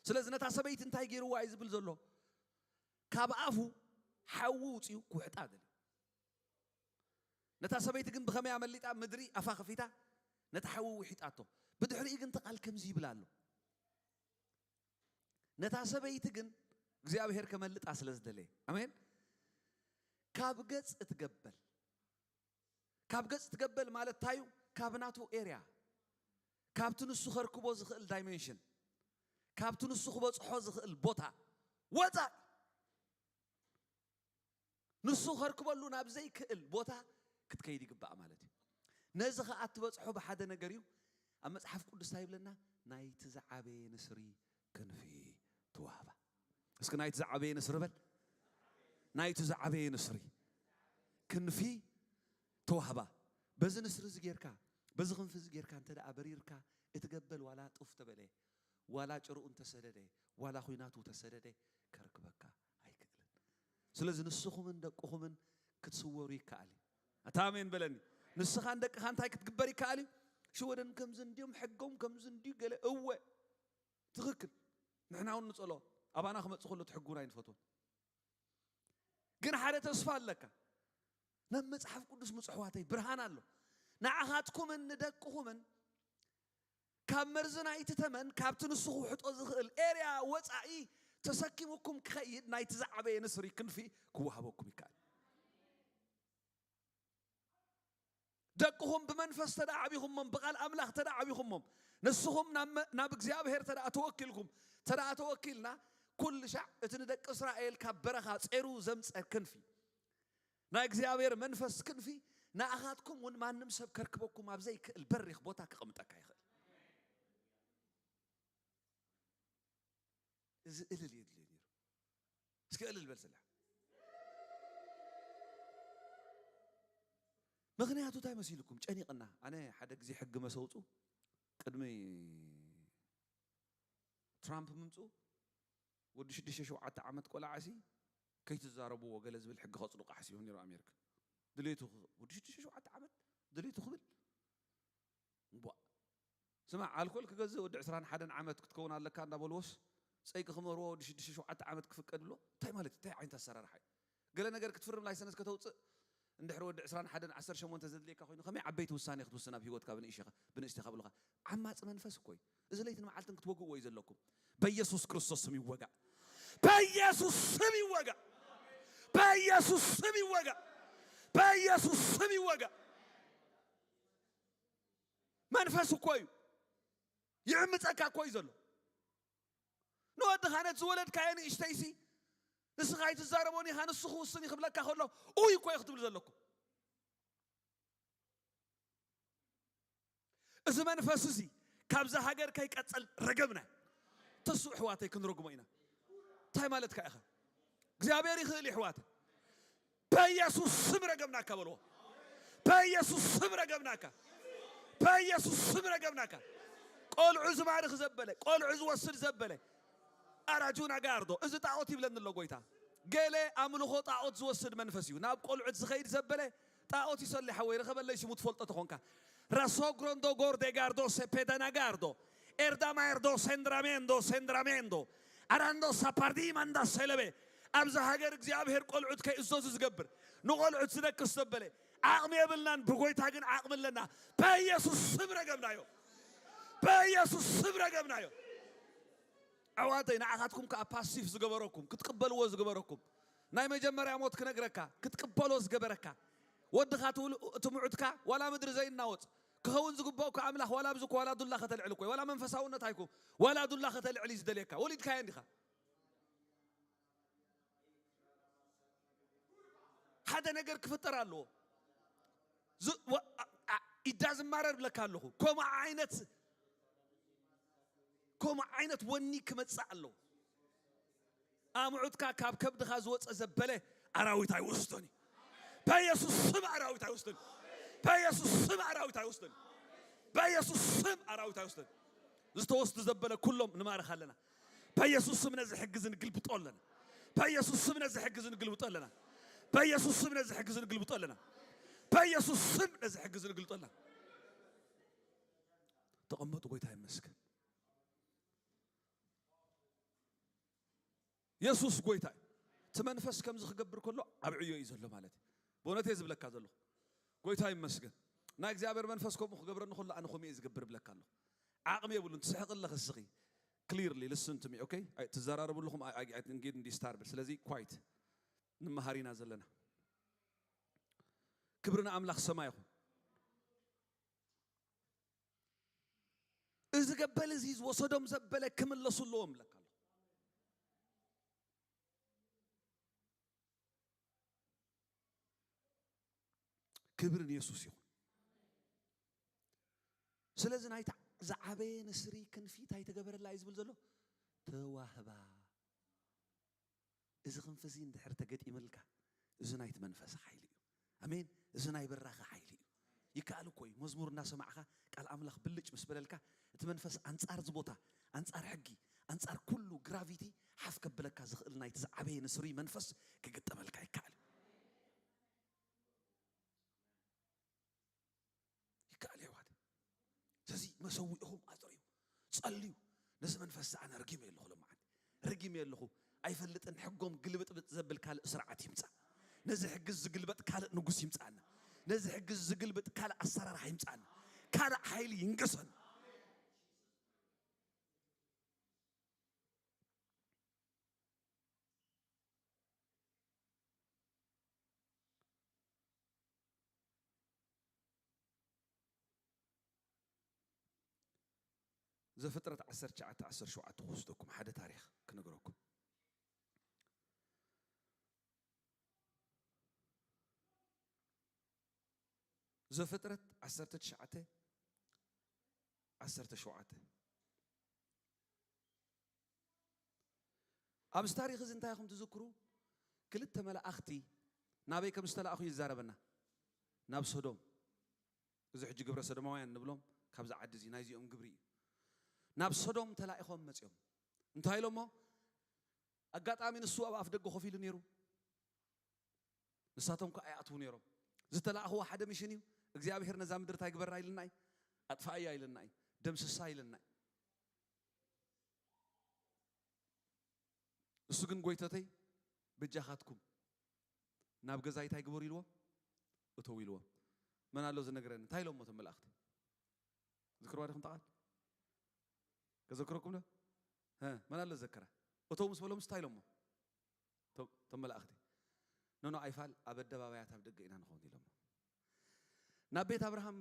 ስለዚ ነታ ሰበይቲ እንታይ ገይርዋ እዩ ዝብል ዘሎ? ካብ ኣፉ ሓዊ ውፅኡ ክውሕጣ ደልዩ። ነታ ሰበይቲ ግን ብኸመይ ኣመሊጣ? ምድሪ ኣፋ ከፊታ ነቲ ሓዊ ውሒጣቶ። ብድሕሪኡ ግን እቲ ቃል ከምዚ ይብል ኣሎ። ነታ ሰበይቲ ግን እግዚኣብሔር ከመልጣ ስለ ዝደለየ፣ ኣሜን፣ ካብ ገጽ እትገበል። ካብ ገጽ እትገበል ማለት እንታይ እዩ? ካብ ናቱ ኤርያ፣ ካብቲ ንሱ ከርክቦ ዝኽእል ዳይሜንሽን፣ ካብቲ ንሱ ክበጽሖ ዝኽእል ቦታ ወጻእ፣ ንሱ ከርክበሉ ናብ ዘይክእል ቦታ ክትከይድ ይግባእ ማለት እዩ። ነዚ ኸኣ እትበጽሖ ብሓደ ነገር እዩ። ኣብ መጽሓፍ ቅዱስ እንታይ ይብለና? ናይቲ ዝዓበየ ንስሪ ክንፊ ተዋህባ። እስኪ ናይቲ ዝዓበየ ንስሪ በል። ናይቲ ዝዓበየ ንስሪ ክንፊ ተዋህባ። በዚ ንስሪ እዚ ጌርካ፣ በዚ ክንፊ እዚ ጌርካ እንተ ደኣ በሪርካ፣ እቲ ገበል ዋላ ጡፍ ተበለ፣ ዋላ ጭርኡ እንተሰደደ፣ ዋላ ኹናቱ ተሰደደ፣ ከርክበካ ኣይክእልን። ስለዚ ንስኹምን ደቅኹምን ክትስወሩ ይከኣል እዩ። ኣታ ኣሜን በለኒ። ንስኻን ደቅኻ እንታይ ክትግበር ይከኣል እዩ? ሽወደን ከምዚ እንድዮም፣ ሕጎም ከምዚ እንድዩ፣ ገለ እወ፣ ትኽክል። ንሕና እውን ንጸሎ፣ ኣባና ክመጽእ ከሎ እቲ ሕጉን ኣይንፈትዎን። ግን ሓደ ተስፋ ኣለካ። ናብ መጽሓፍ ቅዱስ ምጹ ኣሕዋተይ፣ ብርሃን ኣሎ። ንዓኻትኩምን ንደቅኹምን ካብ መርዚ ናይቲ ተመን፣ ካብቲ ንሱ ክውሕጦ ዝኽእል ኤርያ ወጻኢ ተሰኪሙኩም ክኸይድ ናይቲ ዝዓበየ ንስሪ ክንፊ ክወሃበኩም ይከኣል። ደቅኹም ብመንፈስ ተደኣ ዓቢኹሞም፣ ብቓል ኣምላኽ ተደኣ ዓቢኹሞም፣ ንስኹም ናብ መ-፣ ናብ እግዚኣብሔር ተደኣ ተወኪልኩም፣ ተደኣ ተወኪልና፣ ኩሉ ሻዕ እቲ ንደቂ እስራኤል ካብ በረኻ ጼሩ ዘምጸ ክንፊ፣ ናይ እግዚኣብሔር መንፈስ ክንፊ፣ ንኣኻትኩም እውን ማንም ሰብ ከርክበኩም ኣብ ዘይክእል በሪኽ ቦታ ከቐምጠካ ይኽእል። እዚ እልል የድልዮ ነይሩ። እስኪ እልል በል ስላ። ምኽንያቱ እንታይ መሲልኩም? ጨኒቕና። ኣነ ሓደ ግዜ ሕጊ መሰውጹ ቅድሚ ትራምፕ ምምጽኡ ወዲ ሽዱሽተ ሸውዓተ ዓመት ቆልዓ ሲ ከይትዛረብዎ ገለ ዝብል ሕጊ ከጽድቑ ሓሲቦም ነይሩ ኣሜሪካ። ድሌቱ ክ-፣ ወዲ ሽዱሽተ ሸውዓተ ዓመት ድሌቱ ክብል። እምቧእ። ስማዕ፣ ኣልኮል ክገዝእ ወዲ ዕስራን ሓደን ዓመት ክትከውን ኣለካ እንዳበልዎስ፣ ጸይቂ ክመርዎ ወዲ ሽዱሽተ ሸውዓተ ዓመት ክፍቀድሎ? እንታይ ማለት እዩ? እንታይ ዓይነት ኣሰራርሓ እዩ? ገለ ነገር ክትፍርም ላይሰንስ ከተውጽእ፣ እንድሕር ወዲ ዕስራን ሓደን ዓሰርተ ሸሞንተ ዘድልየካ ኮይኑ ከመይ ዓበይቲ ውሳኔ ክትውስን ኣብ ህይወትካ ብንእሽኻ ብንእሽተኻ ብሉኻ? ዓማጺ መንፈስ እኮ እዩ። እዚ ለይትን መዓልትን ክትወግእዎ እዩ ዘለኩም። በኢየሱስ ክርስቶስ ስም ይወጋእ። በኢየሱስ ስም ይወጋእ። በኢየሱስ ስም ይወጋእ። በኢየሱስ ስም ይወጋእ። መንፈስ እኮ እዩ። ይዕምጸካ እኮ እዩ ዘሎ። ንወድኻ ነቲ ዝወለድካዮ ንእሽተይሲ ንስኻ ኣይትዛረቦን ኢኻ፣ ንሱ ክውስን እዩ ክብለካ ከሎ ኡይ እኮ እዩ ክትብል ዘለኩም። እዚ መንፈስ እዚ ካብዛ ሃገር ከይቀጸል ረገምና። ተስኡ ኣሕዋተይ ክንረግሞ ኢና። እንታይ ማለትካ ኢኻ? እግዚኣብሔር ይኽእል እዩ ኣሕዋተይ። በኢየሱስ ስም ረገምናካ በልዎ። በኢየሱስ ስም ረገምናካ። በኢየሱስ ስም ረገምናካ። ቆልዑ ዝማርኽ ዘበለ፣ ቆልዑ ዝወስድ ዘበለ ኣራጁና ጋርዶ። እዚ ጣዖት ይብለኒ ኣሎ ጎይታ። ገለ ኣምልኾ ጣዖት ዝወስድ መንፈስ እዩ ናብ ቆልዑት ዝኸይድ ዘበለ። ጣዖት ይሰሊ ሓወይ፣ ርኸበለይ ሽሙ ትፈልጦ ተኾንካ። ራሶ ግሮንዶ ጎርዴ ጋርዶ ሴፔዳና ጋርዶ ኤርዳማ ኤርዶ ሴንድራሜንዶ ሴንድራሜንዶ ኣራንዶ ሳፓርዲ ማንዳ ሴለቤ። ኣብዚ ሃገር እግዚኣብሔር ቆልዑት ከይእዘዙ ዝገብር፣ ንቆልዑት ዝነክስ ዘበለ። ዓቕሚ የብልናን፣ ብጎይታ ግን ዓቕሚ ኣለና። በኢየሱስ ስም ረገምናዮ። በኢየሱስ ስም ረገምናዮ። ኣሕዋተይ፣ ንዓኻትኩም ከኣ ፓሲቭ ዝገበረኩም፣ ክትቅበልዎ ዝገበረኩም፣ ናይ መጀመርያ ሞት ክነግረካ፣ ክትቅበሎ ዝገበረካ፣ ወድኻ ትውል-፣ እቲ ምዑትካ ዋላ ምድሪ ዘይናወጽ ክኸውን ዝግብኦ እኮ ኣምላኽ ዋላ ኣብዚ እኮ ዋላ ዱላ ከተልዕል እኮ እዩ። ዋላ መንፈሳውነት ኣይኮ፣ ዋላ ዱላ ከተልዕል እዩ ዝደልየካ። ወሊድካዮ እንዲኻ። ሓደ ነገር ክፍጠር ኣለዎ። ዝ-፣ ወ-፣ ኣ-፣ ኣ-፣ ኢዳ ዝማረር ብለካ ኣለኹ። ከምኡ ዓይነት፣ ከምኡ ዓይነት ወኒ ክመጽእ ኣለዎ። ኣምዑትካ ካብ ከብድኻ ዝወጸ ዘበለ ኣራዊት ኣይወስዶን እዩ። በኢየሱስ ስም ኣራዊት ኣይወስዶን እዩ። በኢየሱስ ስም ኣራዊት ኣይወስዶን እዩ። በኢየሱስ ስም ኣራዊት ኣይወስዶን እዩ። ዝተወስዱ ዘበለ ኩሎም ንማርኽ ኣለና። በኢየሱስ ስም ነዚ ሕጊ እዚ ንግልብጦ ኣለና። በኢየሱስ ስም ነዚ ሕጊ እዚ ንግልብጦ ኣለና። በኢየሱስ ስም ነዚ ሕጊ እዚ ንግልብጦ ኣለና። በኢየሱስ ስም ነዚ ሕጊ እዚ ንግልጦ ኣለና። ተቐመጡ። ጎይታ ይመስገን። የሱስ ጎይታ እዩ። እቲ መንፈስ ከምዚ ክገብር ከሎ ኣብ ዕዮ እዩ ዘሎ ማለት እዩ። ብእውነት እየ ዝብለካ ዘለኹ። ጎይታ ይመስገን። ናይ እግዚኣብሔር መንፈስ ከምኡ ክገብረኒ ከሎ ኣነ ከምኡ እየ ዝገብር እብለካ ኣለኹ። ዓቕሚ የብሉን። ትስሕቕ ኣለኺ እስኺ። Clearly listen to me, okay? ኣይ፣ ትዘራረቡ ኣለኹም፣ I, I, I'm getting disturbed. ስለዚ ኳይት። ንመሃር ኢና ዘለና። ክብሪ ንኣምላኽ ሰማይ ይኹን። እዚ ገበል እዚ ዝወሰዶም ዘበለ ክምለሱ ኣለዎም እብለካ ኣለኹ። ክብሪ ንየሱስ ይኹን። ስለዚ ናይታ ዝዓበየ ንስሪ ክንፊ እንታይ ተገበረላ እዩ ዝብል ዘሎ? ተዋህባ። እዚ ክንፊ እዚ እንድሕር ተገጢምልካ፣ እዚ ናይቲ መንፈስ ሓይሊ እዩ። ኣሜን። እዚ ናይ በራኸ ሓይሊ እዩ። ይከኣል እኮ እዩ። መዝሙር እናሰማዕኻ ቃል ኣምላኽ ብልጭ ምስ በለልካ፣ እቲ መንፈስ ኣንጻር እዚ ቦታ፣ ኣንጻር ሕጊ፣ ኣንጻር ኩሉ ግራቪቲ ሓፍ ከብለካ ዝኽእል ናይቲ ዝዓበየ ንስሪ መንፈስ ክግጠመልካ ይከኣል እዩ። ይከኣል እዩ ኣሕዋት። ስለዚ መሰዊእኹም ኣጥርዩ፣ ጸልዩ። ነዚ መንፈስ እዚ ኣነ ረጊመ ኣለኹ፣ ሎማዓንቲ ረጊመ ኣለኹ። ኣይፈልጥን፣ ሕጎም ግልብጥብጥ ዘብል ካልእ ስርዓት ይምጻእ። ነዚ ሕጊ ዝግልበጥ ካልእ ንጉስ ይምጻእና። ነዚ ሕጊ ዝግልብጥ ካልእ ኣሰራርሓ ይምጻእና። ካልእ ሓይሊ ይንገሰን። ዘፍጥረት ዓሰርተ ትሽዓተ ዓሰርተ ሸውዓተ ክወስደኩም ሓደ ታሪኽ ክነግረኩም። ዘፍጥረት ዓሰርተ ትሽዓተ ዓሰርተ ሸውዓተ። ኣብዚ ታሪኽ እዚ እንታይ ኢኹም ትዝክሩ? ክልተ መላእኽቲ ናበይ ከም ዝተላእኹ ይዛረበና። ናብ ሶዶም። እዚ ሕጂ ግብረ ሰዶማውያን ንብሎም ካብዚ ዓዲ እዚ ናይዚኦም ግብሪ እዩ። ናብ ሶዶም ተላኢኾም መጺኦም። እንታይ ኢሎሞ? ኣጋጣሚ ንሱ ኣብ ኣፍ ደገ ኮፍ ኢሉ ነይሩ። ንሳቶም ከኣ ይኣትዉ ነይሮም። ዝተላእኽዎ ሓደ ሚሽን እዩ። እግዚኣብሔር ነዛ ምድሪ እንታይ ግበራ ኢልና እዩ? ኣጥፋእያ ኢልና እዩ። ደምስሳ ኢልና እዩ። እሱ ግን ጎይተተይ በጃኻትኩም ናብ ገዛይ እንታይ ግበሩ ኢልዎም? እተው ኢልዎም። መን ኣሎ ዝነግረኒ? እንታይ ኢሎሞ እቶም መላእኽቲ? ዝክርዋ ዲኹም ጣቓት? ከዘክረኩም ዶ? ሀ፣ መን ኣሎ ዝዘክራ? እተው ምስ በሎም እንታይ ኢሎሞ? እቶም እቶም መላእኽቲ፣ ኖኖ ኣይፋል፣ ኣብ ኣደባባያት ኣብ ደገ ኢና ንኸውን ኢሎሞ። ናብ ቤት ኣብርሃም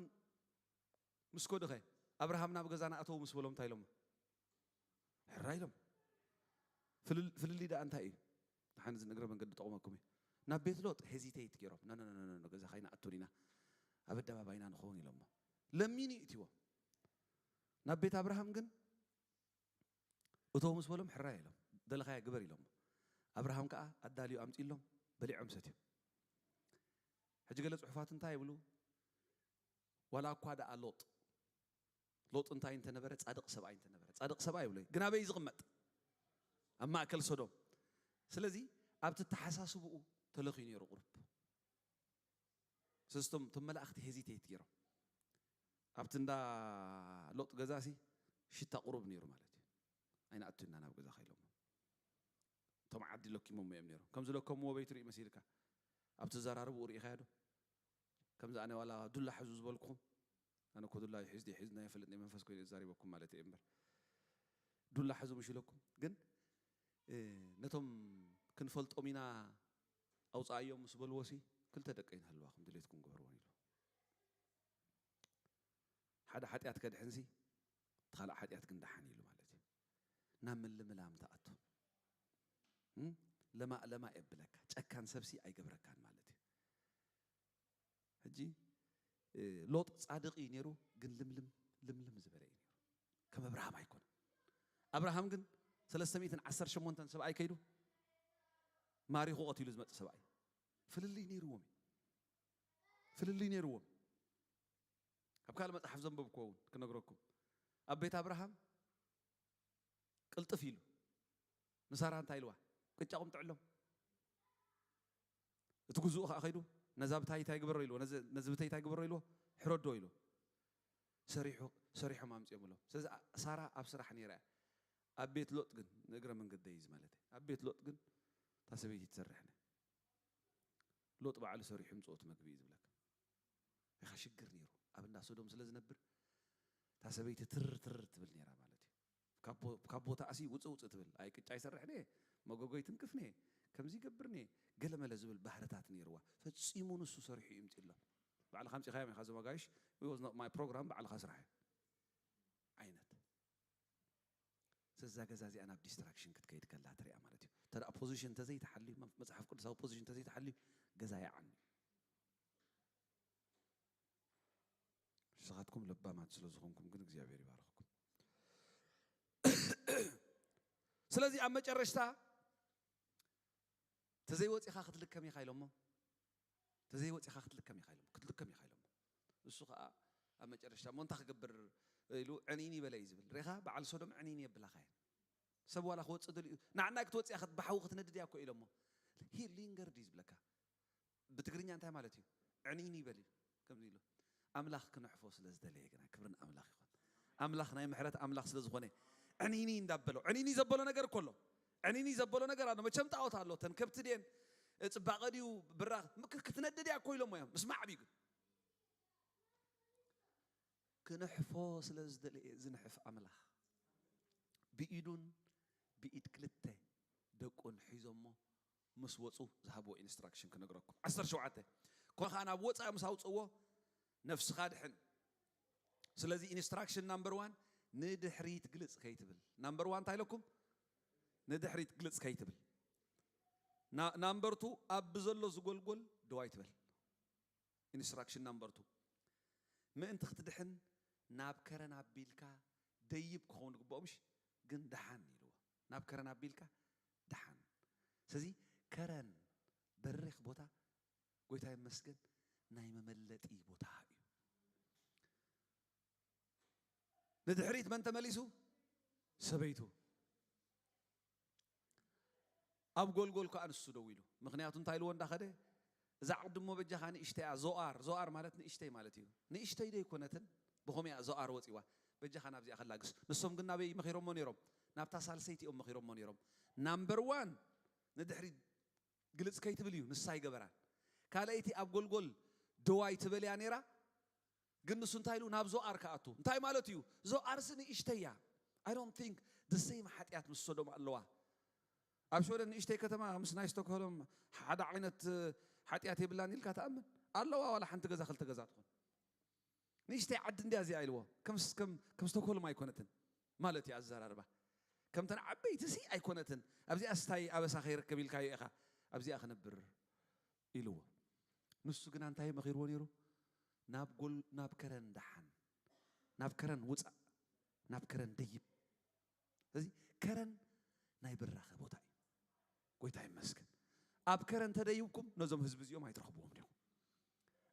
ምስ ከዱ ኸ፣ ኣብርሃም ናብ ገዛና እተው ምስ በሎም እንታይ ኢሎሞ? ሕራይ ኢሎም። ፍልል- ፍልልይ ደኣ እንታይ እዩ? ደሓን እዚ ንእግረ መንገዲ ጠቕመኩም እዩ። ናብ ቤት ሎጥ ሄዚቴት ገይሮም፣ ኖ ኖ ኖ ኖ ኖ፣ ገዛኻ ኣይንኣቱን ኢና፣ ኣብ ኣደባባይና ንኸውን ኢሎሞ። ለሚኑ ይእትዎም። ናብ ቤት ኣብርሃም ግን እተው ምስ በሎም ሕራይ ኢሎም፣ ደለኻዮ ግበር ኢሎሞ። ኣብርሃም ከኣ ኣዳልዩ ኣምጺሎም፣ በሊዖም ሰትዮም። ሕጂ ገለ ጽሑፋት እንታይ ይብሉ? ዋላ እኳ ደኣ ሎጥ ሎጥ እንታይ እንተነበረ፣ ጻድቕ ሰብኣይ እንተነበረ፣ ጻድቕ ሰብኣይ ይብሎ እዩ። ግን ኣበይ እዩ ዝቕመጥ? ኣብ ማእከል ሶዶም። ስለዚ ኣብቲ ኣተሓሳስብኡ ተለኽዩ ነይሩ ቁሩብ። ስለዚ እቶም እቶም መላእኽቲ ሄዚቴት ገይሮም ኣብቲ እንዳ ሎጥ ገዛሲ ሽታ ቁሩብ ነይሩ ማለት እዩ። ኣይንኣቱና ናብ ገዛኻ ኢሎሞ። እቶም ዓዲ ለኪሞሞ እዮም ነይሮም። ከም ዝለከምዎ በይትርኢ መሲልካ ኣብቲ ዘራርብኡ ርኢኻዮ ዶ? ከምዚ ኣነ ዋላ ዱላ ሕዙ ዝበልኩኹም፣ ኣነ እኮ ዱላ ሒዝ ሒዝና ይፈልጥ ናይ መንፈስ ኮይኑ ዘሪበኩም ማለት እየ እምበር፣ ዱላ ሕዙ ምሽ ኢለኩም። ግን እ፣ ነቶም ክንፈልጦም ኢና ኣውፃኣዮም ምስ በልዎ ሲ፣ ክልተ ደቀይ ንሃልዋ ከም ድሌትኩም ግበርዎን ኢሉ። ሓደ ሓጢኣት ከድሕን ሲ፣ እቲ ካልእ ሓጢኣት ግን ደሓን ኢሉ ማለት እዩ። ናብ ምልምላም ትኣቱ። እም? ለማእ ለማእ የብለካ፣ ጨካን ሰብሲ ኣይገብረካን ማለት እዩ። ሕጂ እ፣ ሎጥ ጻድቕ እዩ ነይሩ፣ ግን ልምልም ልምልም ዝበለ እዩ ነይሩ። ከም ኣብርሃም ኣይኮነን። ኣብርሃም ግን ሰለስተ ሚእትን ዓሰርተ ሸሞንተን ሰብኣይ ከይዱ ማሪኹ ቀቲሉ ዝመጽእ ሰብኣይ፣ ፍልልይ ነይርዎም እዩ። ፍልልይ ነይርዎም። ኣብ ካልእ መጽሓፍ ዘንበብኩዎ እውን ክነግረኩም፣ ኣብ ቤት ኣብርሃም ቅልጥፍ ኢሉ ንሳራ እንታይ ኢልዋ? ቅጫ ቁምጥዕሎም። እቲ ግዙእ ከኣ ከይዱ ነዛ ብታይ እንታይ ግበሮ ኢልዎ? ነዚ ነዚ ብተይ እንታይ ግበሮ ኢልዎ? ሕረዶ ኢልዎ። ሰሪሑ ሰሪሖም ኣምጺኦም ኢሎም። ስለዚ ኣ- ሳራ ኣብ ስራሕ ነይራ እያ። ኣብ ቤት ሎጥ ግን፣ ንእግረ መንገደይ እዚ ማለት እየ፣ ኣብ ቤት ሎጥ ግን እታ ሰበይቲ ትሰርሕ ነያ። ሎጥ ባዕሉ ሰሪሑ ምጽኦ እቲ መግቢ እዩ ዝብለካ። ኢኻ ሽግር ነይሩ። ኣብ እንዳ ሶዶም ስለ ዝነብር እታ ሰበይቲ ትር ትር ትብል ነይራ ማለት እዩ። ካብ ቦ- ካብ ቦታኣሲ ውፅእ ውፅእ ትብል። ኣይ ቅጫ ይሰርሕ ኔ፣ መጎጎይ ትንክፍ ኔ፣ ከምዚ ይገብር ኔ፣ ገለመለ ዝብል ባህርታት ነይርዋ። ፈጺሙ ንሱ ሰሪሑ ይምፅእ ኣሎ። ባዕልኻ ኣምፂኻዮም ኢኻ እዞም ኣጋይሽ፣ it was not my program፣ ባዕልኻ ስራሕ እዩ ዓይነት። ስለዛ ገዛ እዚኣ ናብ ዲስትራክሽን ክትከይድ ከላ ትሪኣ ማለት እዩ። እንተ ደኣ ፖዚሽን እንተዘይተሓልዩ፣ መ- መጽሓፍ ቅዱሳዊ ፖዚሽን እንተዘይተሓልዩ፣ ገዛ ይዓኑ። ንስኻትኩም ለባማት ስለ ዝኾንኩም ግን እግዚኣብሔር ይባርኽኩም። ስለዚ ኣብ መጨረሽታ ተዘይወፂኻ ክትልከም ኢኻ ኢሎሞ። ተዘይወፂኻ ክትልከም ኢኻ ኢሎሞ። ክትልከም ኢኻ ኢሎሞ። እሱ ከዓ ኣብ መጨረሽታ እሞ እንታይ ክገብር ኢሉ ዕኒኒ በለ እዩ ዝብል። ሬኻ በዓል ሶዶም ዕኒኒ የብላኻ እየን። ሰብ ዋላ ክወፅእ ደልዩ ንዓናይ ክትወፅእ እያ ብሓዊ ክትነድድ እያ እኮ ኢሎሞ። ሂ ሊንገር ድዩ ዝብለካ? ብትግርኛ እንታይ ማለት እዩ? ዕኒኒ ይበል እዩ። ከምዚ ኢሉ ኣምላኽ ክነሕፎ ስለ ዝደለየ ግና፣ ክብሪ ንኣምላኽ ይኹን። ኣምላኽ ናይ ምሕረት ኣምላኽ ስለ ዝኾነ ዕኒኒ እንዳበሎ፣ ዕኒኒ ዘበሎ ነገር እኮ ኣሎ። ዕኒኒ ዘበሎ ነገር ኣሎ። መቸም ጣዖት ኣሎ። ተን ከብቲ ድየን፣ ጽባቐ ድዩ፣ ብራኽ፣ ክ- ክትነድድ እያ እኮ ኢሎሞ እዮም። ምስማዕ ኣብዩ ግን ክነሕፎ ስለ ዝደለየ ዝንሕፍ ኣምላኽ ብኢዱን ብኢድ ክልተ ደቁን ሒዞሞ ምስ ወፁ ዝሃብዎ ኢንስትራክሽን ክነግረኩም። ዓሰርተ ሸውዓተ ኮነ ከዓ ናብ ወፃኢ ምስ ኣውፅእዎ ነፍስኻ ድሕን። ስለዚ ኢንስትራክሽን ናምበር ዋን ንድሕሪት ግልፅ ከይትብል። ናምበር ዋን እንታይ ኢለኩም? ንድሕሪት ግልፅ ከይትብል። ና- ናምበር ቱ ኣብ ብዘሎ ዝጎልጎል ደው ኣይትበል። ኢንስትራክሽን ናምበር ቱ ምእንቲ ክትድሕን ናብ ከረን ኣቢልካ ደይብ ክኸውን ዝግብኦ ምሽ ግን ደሓን ኢልዎ። ናብ ከረን ኣቢልካ ደሓን። ስለዚ ከረን በሪኽ ቦታ ጎይታ ይመስገን ናይ መመለጢ ቦታ እዩ። ንድሕሪት መን ተመሊሱ? ሰበይቱ። ኣብ ጎልጎል ከኣ ንሱ ደው ኢሉ። ምኽንያቱ እንታይ ኢልዎ እንዳኸደ? እዛ ዓዲ እሞ በጃኻ ንእሽተይ እያ፣ ዞኣር፣ ዞኣር ማለት ንእሽተይ ማለት እዩ። ንእሽተይ ዶ ኣይኮነትን? ብኸምኡ እያ ዞኣር ወፂዋ። በጃኻ ናብዚኣ ከላግስ። ንሶም ግን ናበይ መኺሮሞ ነይሮም? ናብታ ሳልሰይቲ እዮም መኺሮሞ ነይሮም። ናምበር ዋን ንድሕሪት ግልፅ ከይትብል እዩ ንሳ ኣይገበራን። ካልኣይቲ ኣብ ጎልጎል ደዋይ ትበል እያ ነይራ። ግን ንሱ እንታይ ኢሉ ናብ ዞኣር ክኣቱ እንታይ ማለት እዩ? ዞኣርሲ ንእሽተይ እያ። I don't think the same ሓጢኣት ምስ ሶዶም ኣለዋ። ኣብ ሽወደን ንእሽተይ ከተማ ምስ ናይ ስቶክሆልም ሓደ ዓይነት ሓጢኣት የብላን ኢልካ ትኣምን ኣለዋ? ዋላ ሓንቲ ገዛ ክልተ ገዛ ትኾን ንእሽተይ ዓዲ እንዲያ እዚኣ ኢልዎ። ከም ከም ከም ስቶክሆልም ኣይኮነትን ማለት እዩ ኣዘራርባ። ከምተን ዓበይቲ ሲ ኣይኮነትን። ኣብዚኣ ስታይ ኣበሳ ከይርከብ ኢልካዮ ኢኻ ኣብዚኣ ክነብር ኢልዎ። ንሱ ግና እንታይ መኺርዎ ነይሩ? ናብ ጎል ናብ ከረን ደሓን ናብ ከረን ውፃእ ናብ ከረን ደይብ። ስለዚ ከረን ናይ ብራኸ ቦታ እዩ። ጎይታ ይመስገን። ኣብ ከረን ተደይብኩም ነዞም ህዝቢ እዚኦም ኣይትረኽብዎም ዲኹም?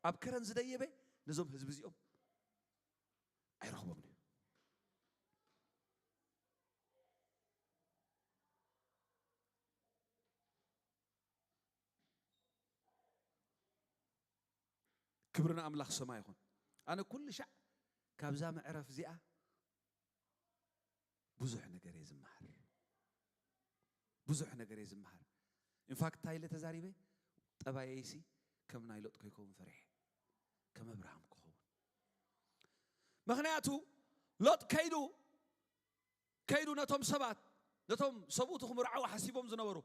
ኣብ ከረን ዝደየበ ነዞም ህዝቢ እዚኦም ኣይረኽቦም እዩ። ክብሪ ንኣምላኽ ሰማይ ይኹን። ኣነ ኩሉ ሻዕ ካብዛ መዕረፍ እዚኣ ብዙሕ ነገር እየ ዝመሃር። ብዙሕ ነገር እየ ዝመሃር። ኢንፋክት እንታይ ኢለ ተዛሪበ? ጠባየይሲ ከም ናይ ሎጥ ከይከውን ፈሪሐ፣ ከም ኣብርሃም ክኸውን። ምኽንያቱ ሎጥ ከይዱ ከይዱ ነቶም ሰባት ነቶም ሰብኡቱ ክምርዓው ሓሲቦም ዝነበሩ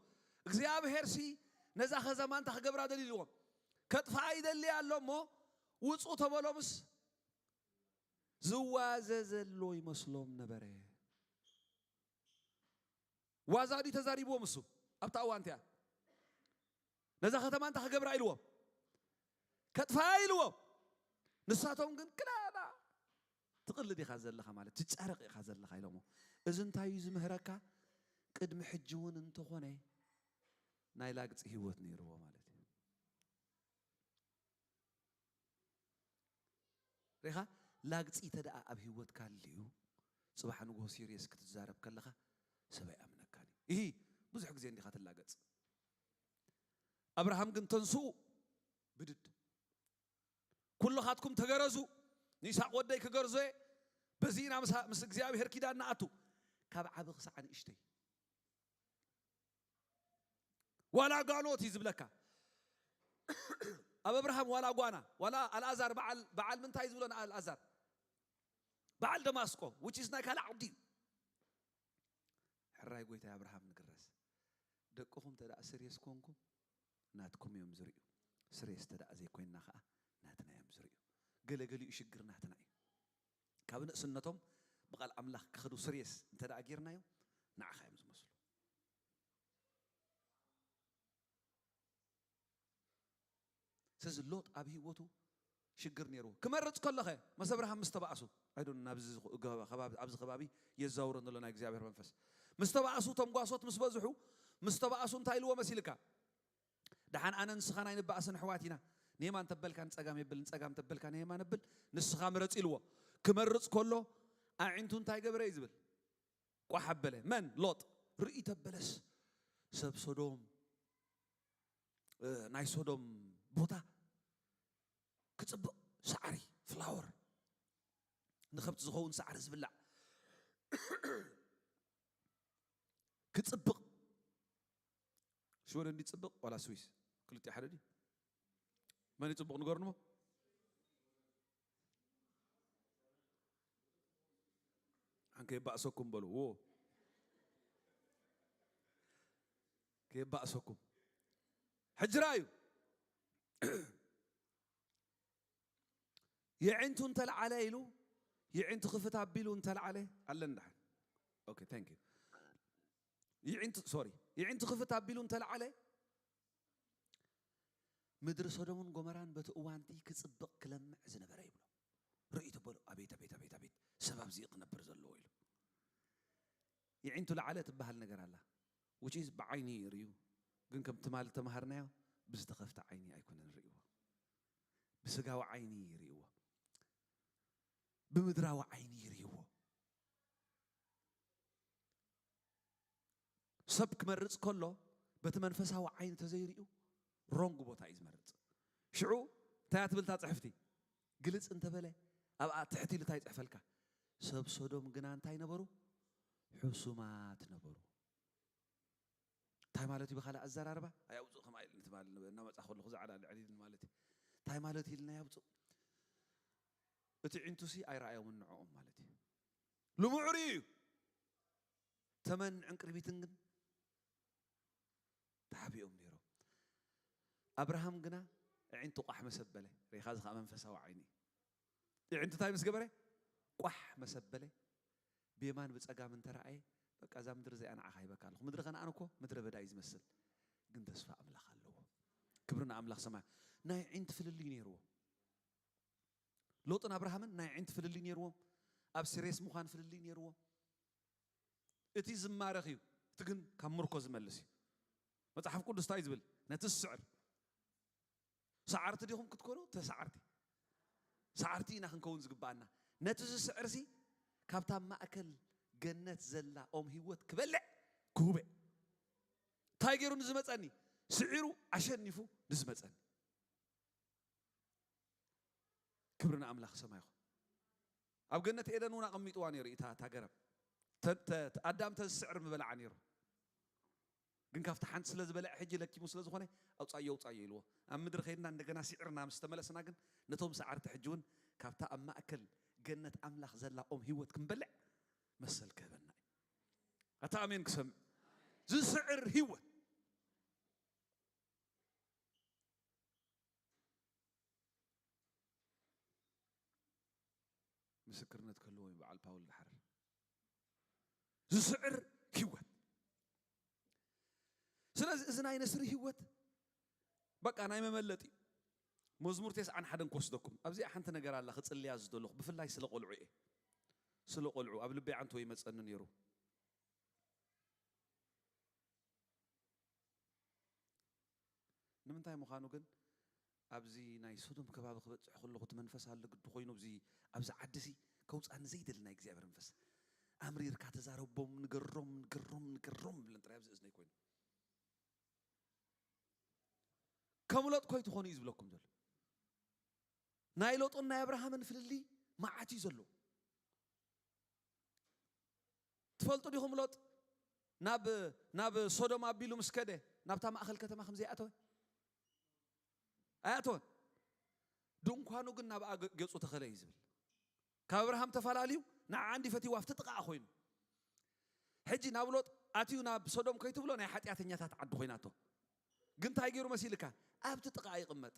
እግዚኣብሄርሲ ነዛ ከተማ እንታ ክገብራ ደልይልዎም ከጥፍኣ ይደሊ ኣሎ እሞ ውፁ ተበሎምስ ዝዋዘ ዘሎ ይመስሎም ነበረ። ዋዛ ድዩ ተዛሪብዎም እሱ? ኣብታ እዋን እቲኣ ነዛ ከተማ እንታይ ክገብራ ኢልዎም? ከጥፋ ኢልዎም። ንሳቶም ግን ክላላ ትቕልድ ኢኻ ዘለኻ ማለት ትጨረቕ ኢኻ ዘለኻ ኢሎሞ። እዚ እንታይ እዩ ዝምህረካ? ቅድሚ ሕጂ እውን እንተኾነ ናይ ላግፂ ህይወት ነይርዎ ማለት እዩ። ሪኻ ላግፂ ተደኣ ኣብ ህይወትካ ኣልዩ ፅባሕ ንግሆ ሲሪየስ ክትዛረብ ከለኻ ሰብ ኣይኣምነካን እዩ። ይሂ ብዙሕ ግዜ እንዲኻ ትላገፅ። ኣብርሃም ግን ተንስኡ ብድድ ኩልኻትኩም ተገረዙ ንይስሐቅ ወደይ ክገርዞ እየ በዚ ኢና ምስ እግዚኣብሔር ኪዳን ንኣቱ ካብ ዓቢ ክሳዕ ንእሽተይ ዋላ ጋኖት እዩ ዝብለካ ኣብ ኣብርሃም ዋላ ጓና ዋላ ኣልኣዛር በዓል ምንታይ ዝብሎ ንኣልኣዛር በዓል ደማስቆ ውቺስ ናይ ካልእ ዓዲ እዩ ሕራይ ጎይታይ ኣብርሃም ንግረስ ደቅኹም ተደኣ ስርየስ ኮንኩም ናትኩም እዮም ዝርእዩ ስርየስ ተደኣ ዘይኮይንና ከዓ ናትና እዮም ዝርእዩ ገለገሊኡ ሽግር ናትና እዩ ካብ ንእስነቶም ብቓል ኣምላኽ ክኸዱ ስርየስ እንተ ደኣ ጌርናዮም ንዓኻ እዮም ዝመስሉ ስለዚ ሎጥ ኣብ ህይወቱ ሽግር ነይርዎ ክመርፅ ከሎኸ መስ ኣብርሃም ምስ ተባእሱ ኣይዶ ኣብዚ ከባቢ የዛውሮ ዘሎ ናይ እግዚኣብሔር መንፈስ ምስ ተባእሱ እቶም ጓሶት ምስ በዝሑ ምስ ተባእሱ እንታይ ኢልዎ መሲልካ ደሓን ኣነ ንስኻን ኣይንበኣስን ኣሕዋት ኢና ንየማን ተበልካ ንፀጋም የብል ንፀጋም ተበልካ ንየማን የብል ንስኻ ምረፅ ኢልዎ ክመርፅ ከሎ ኣዒንቱ እንታይ ገበረ እዩ ዝብል ቋሕ ኣበለ መን ሎጥ ርኢ ተበለስ ሰብ ሶዶም ናይ ሶዶም ቦታ ክፅብቕ ሳዕሪ ፍላወር ንኸብቲ ዝኸውን ሳዕሪ ዝብላዕ ክፅብቕ ሽወደን ድዩ ፅብቕ ዋላ ስዊስ ክልቲኡ ሓደ ድዩ መን ይፅብቕ ንገሩንሞ ኣን ከየባእሰኩም በሉ ዎ ከየባእሰኩም ሕጅራ እዩ የዒንቱ እንተለዓለ ኢሉ የዒንቱ ክፍት ኣቢሉ እንተለዓለ ኣለን ዳሓን ኦኬ ታንክ ዩ የዒንቱ ሶሪ የዒንቱ ክፍት ኣቢሉ እንተለዓለ ምድሪ ሶዶምን ጎመራን በቲ እዋንቲ ክፅብቕ ክለምዕ ዝነበረ ይብሎ ርእዩ ተበሎ ኣቤት ኣቤት ኣቤት ኣቤት ሰብ ኣብዚ ክነብር ዘለዎ ኢሉ የዒንቱ ለዓለ ትበሃል ነገር ኣላ which is ብዓይኒ ይርእዩ ግን ከም ትማል ተማሃርናዮ ብዝተኸፍተ ዓይኒ ኣይኮነን ርእይዎ ብስጋዊ ዓይኒ ይርእይዎ ብምድራዊ ዓይኒ ይርእይዎ ሰብ ክመርፅ ከሎ በቲ መንፈሳዊ ዓይኒ ተዘይርእዩ ሮንግ ቦታ እዩ ዝመርፅ ሽዑ እንታይ ትብልታ ፅሕፍቲ ግልፅ እንተበለ ኣብኣ ትሕቲ ኢሉ እንታይ ይፅሕፈልካ ሰብ ሶዶም ግና እንታይ ነበሩ ሕሱማት ነበሩ እንታይ ማለት እዩ ብካልእ ኣዘራርባ ኣይ ኣውፅእ ከም ኣይል ንትማል እናመፃ ከለኹ ዝዓላ ልዕሊል ማለት እዩ እንታይ ማለት ኢልና ያብፁ? እቲ ዒንቱሲ ኣይረኣዮምን ንዕኦም ማለት እዩ። ልሙዕ ርእዩ እዩ። ተመን ዕንቅርቢትን ግን ተሓቢኦም ነይሮም። ኣብርሃም ግና ኣዒንቱ ቋሕ መሰበለ። ርኢኻ፣ እዚ ኸዓ መንፈሳዊ ዓይኒ እዩ። ኣዒንቱ እንታይ ምስ ገበረ? ቋሕ መሰበለ። ብየማን ብጸጋም እንተረኣየ፣ በቃ፣ እዛ ምድሪ እዚኣ ንዓኻ ሂበካ ኣለኹ። ምድሪ ከነኣን እኮ ምድረ በዳ እዩ ዝመስል፣ ግን ተስፋ ኣምላኽ ኣለዎ። ክብሪ ንኣምላኽ ሰማይ። ናይ ኣዒንቲ ፍልልይ ነይርዎም። ሎጥን ኣብርሃምን ናይ ኣዒንቲ ፍልልይ ነይርዎም። ኣብ ሲሬስ ምዃን ፍልልይ ነይርዎም። እቲ ዝማረኽ እዩ፣ እቲ ግን ካብ ምርኮ ዝመልስ እዩ። መጽሓፍ ቅዱስ እንታይ እዩ ዝብል? ነቲ ዝስዕር፣ ሰዓርቲ ዲኹም ክትኮኑ? ተሰዓርቲ። ሰዓርቲ ኢና ክንከውን ዝግባኣና። ነቲ ዝስዕርሲ ካብታ ማእከል ገነት ዘላ ኦም ህይወት ክበልዕ ክሁበ። እንታይ ገይሩ ንዝመጸኒ? ስዒሩ ኣሸኒፉ ንዝመጸኒ። ክብሪ ንኣምላኽ ሰማይ ይኹን። ኣብ ገነት ኤደን እውን ኣቐሚጥዋ ነይሩ እታ፣ እታ ገረብ። ተ-፣ ተ-፣ ኣዳም ተዝስዕር ምበልዓ ነይሩ። ግን ካብቲ ሓንቲ ስለ ዝበልዐ፣ ሕጂ ለኪሙ ስለ ዝኾነ፣ "ኣውጻዮ፣ ኣውጻዮ" ኢልዎ። ኣብ ምድሪ ከይድና እንደገና ስዒርና ምስ ተመለስና ግን፣ ነቶም ሰዓርቲ ሕጂ እውን ካብታ ኣብ ማእከል ገነት ኣምላኽ ዘላ ኦም ህይወት ክንበልዕ መሰል ክህበና እዩ። ኣታ ኣሜን ክሰምዕ። ዝስዕር ህይወት። ምስክርነት ክህልዎ እዩ በዓል ፓውል ድሓር። ዝስዕር ህይወት። ስለዚ እዚ ናይ ነስሪ ህይወት በቃ ናይ መመለጢ እዩ። መዝሙር ተስዓን ሓደን ክወስደኩም። ኣብዚኣ ሓንቲ ነገር ኣላ ክጽልያ ዝደለኹ፣ ብፍላይ ስለ ቆልዑ እየ። ስለ ቆልዑ ኣብ ልበይ ዓንቶ ይመጸኒ ነይሩ። ንምንታይ ምዃኑ ግን፣ ኣብዚ ናይ ሶዶም ከባቢ ክበጽሕ ከለኹ፣ እቲ መንፈስ ኣሎ ግዲ ኮይኑ፣ ኣብዚ፣ ኣብዚ ዓዲ እዚ ከውጽኣኒ ዘይደሊ ናይ እግዚኣብሔር መንፈስ። ኣምሪርካ ተዛረቦም፣ ንገሮም፣ ንገሮም፣ ንገሮም ብለን ጥራይ ኣብዚ እዝነይ ኮይኑ። ከም ሎጥ ኮይትኾኑ እዩ ዝብለኩም ዘሎ። ናይ ሎጥን ናይ ኣብርሃምን ፍልልይ መዓት እዩ ዘሎ። ትፈልጡ ዲኹም ሎጥ ናብ፣ ናብ ሶዶም ኣቢሉ ምስ ከደ ናብታ ማእኸል ከተማ ከም ዘይኣተወ? ኣይኣተወን። ድንኳኑ ግን ናብኣ ገ-፣ ገጹ ተኸለ እዩ ዝብል። ካብ ኣብርሃም ተፈላለዩ ንዓ እንዲ ፈትይዋ ኣብቲ ጥቓኣ ኮይኑ። ሕጂ ናብ ሎጥ ኣትዩ ናብ ሶዶም ከይትብሎ ናይ ሓጢኣተኛታት ዓዲ ኮይናቶ። ግን እንታይ ገይሩ መሲልካ? ኣብቲ ጥቓኣ ይቕመጥ።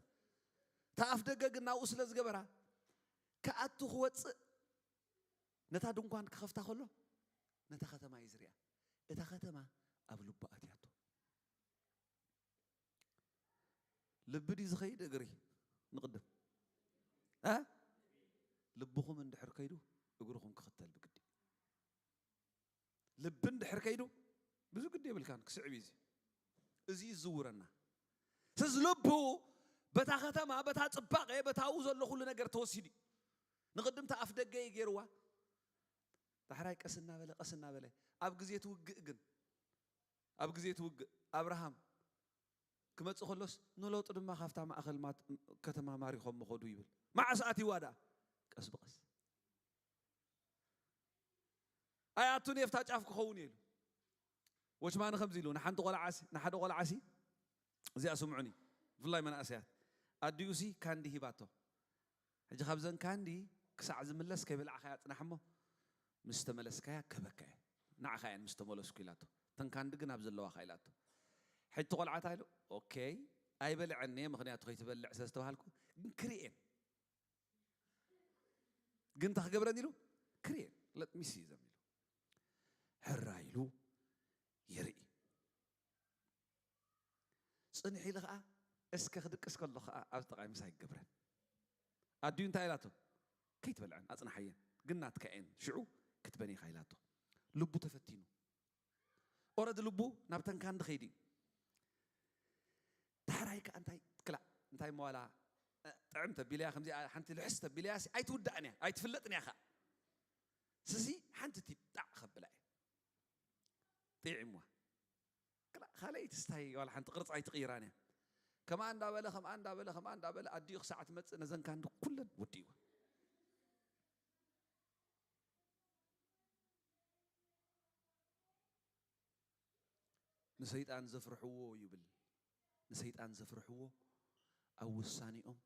እታ ኣፍ ደገ ግን ናብኡ ስለ ዝገበራ ክኣቱ ክወጽእ ነታ ድንኳን ክኸፍታ ከሎ ነታ ከተማ እዩ ዝሪኣ። እታ ከተማ ኣብ ልቡ ኣትያቶ። ልቢ ድዩ ዝኸይድ እግሪ? ንቕድም። እ? ልብኹም እንድሕር ከይዱ እግርኹም ክኽተል ብግዲ። ልቢ እንድሕር ከይዱ ብዙ ግዲ የብልካን፣ ክስዕብ እዩ እዚ። እዚ ይዝውረና። ስለዚ ልቡ በታ ከተማ፣ በታ ጽባቐ፣ በታ ኣብኡ ዘሎ ኩሉ ነገር ተወሲዱ እዩ። ንቕድም እታ ኣፍ ደገ እዩ ገይርዋ። ዳሕራይ ቀስ እናበለ፣ ቀስ እናበለ፣ ኣብ ግዜ እቲ ውግእ ግን፣ ኣብ ግዜ እቲ ውግእ ኣብርሃም ክመጽእ ከሎስ ንሎጥ ድማ ካብታ ማእከል ማት-፣ ከተማ ማሪኾም ምኸዱ ይብል። መዓስ ኣትይዋ ደኣ? ቀስ ብቐስ። ኣይኣቱን እየ፣ ኣብታ ጫፍ ክኸውን እየ ኢሉ። ወችማን ከምዚ ኢሉ፣ ንሓንቲ ቆልዓሲ፣ ንሓደ ቆልዓሲ፣ እዚኣ ስምዑኒ፣ ብፍላይ መናእሰያት፣ ኣዲኡሲ ካንዲ ሂባቶ። ሕጂ ካብዘን ካንዲ ክሳዕ ዝምለስ ከይበላዕኻያ ጽናሕ እሞ፣ ምስ ተመለስካያ ክህበካ እየ። ንዓኻ እየን ምስ ተመለስኩ ኢላቶ። እተን ካንዲ ግን ኣብ ዘለዋኻ ኢላቶ። ሕጂ እቲ ቆልዓ እንታይ ኢሉ? ኦኬ፣ ኣይበልዐን እየ፣ ምኽንያቱ ከይትበልዕ ስለ ዝተባሃልኩ፣ ግን ክርእየን። ግን እንታይ ክገብረን ኢሉ? ክርእየን። Let me see them ኢሉ። ሕራይ ኢሉ ይርኢ። ጽንሕ ኢሉ ኸኣ እስከ ክድቅስ ከሎ ኸኣ ኣብ ጥቓይ ምሳይ ክገብረን። ኣዲኡ እንታይ ኢላቶ? ከይትበልዐን፣ ኣጽንሓየን። ግን ናትካ እየን፣ ሽዑ ክትበን ኢኻ ኢላቶ። ልቡ ተፈቲኑ። ኦረዲ ልቡ ናብ ተንካን ድኸይድ እዩ። ዳሕራይ ከኣ እንታይ ክላእ፣ እንታይ መዋላ፣ እ፣ ጥዕም ተቢለያ፣ ከምዚኣ ሓንቲ ልሕስ ተቢለያ ሲ ኣይትውዳእን እያ፣ ኣይትፍለጥን እያ ኸኣ። ስሲ ሓንቲ ቲፕ ጣዕ ከብላ እየ። ጥዒምዋ። ክላእ፣ ካልኣይቲ ስታይ ዋላ ሓንቲ ቅርጻ ኣይትቕይራን እያ። ከምኣ እንዳበለ፣ ከምኣ እንዳበለ፣ ከምኣ እንዳበለ፣ ኣዲኡ ክሳዕ ትመጽእ ነዘን ካንዲ ኩለን ወዲእዋ። ንሰይጣን ዘፍርሕዎ ይብል። ንሰይጣን ዘፍርሕዎ ኣብ ውሳኔኦም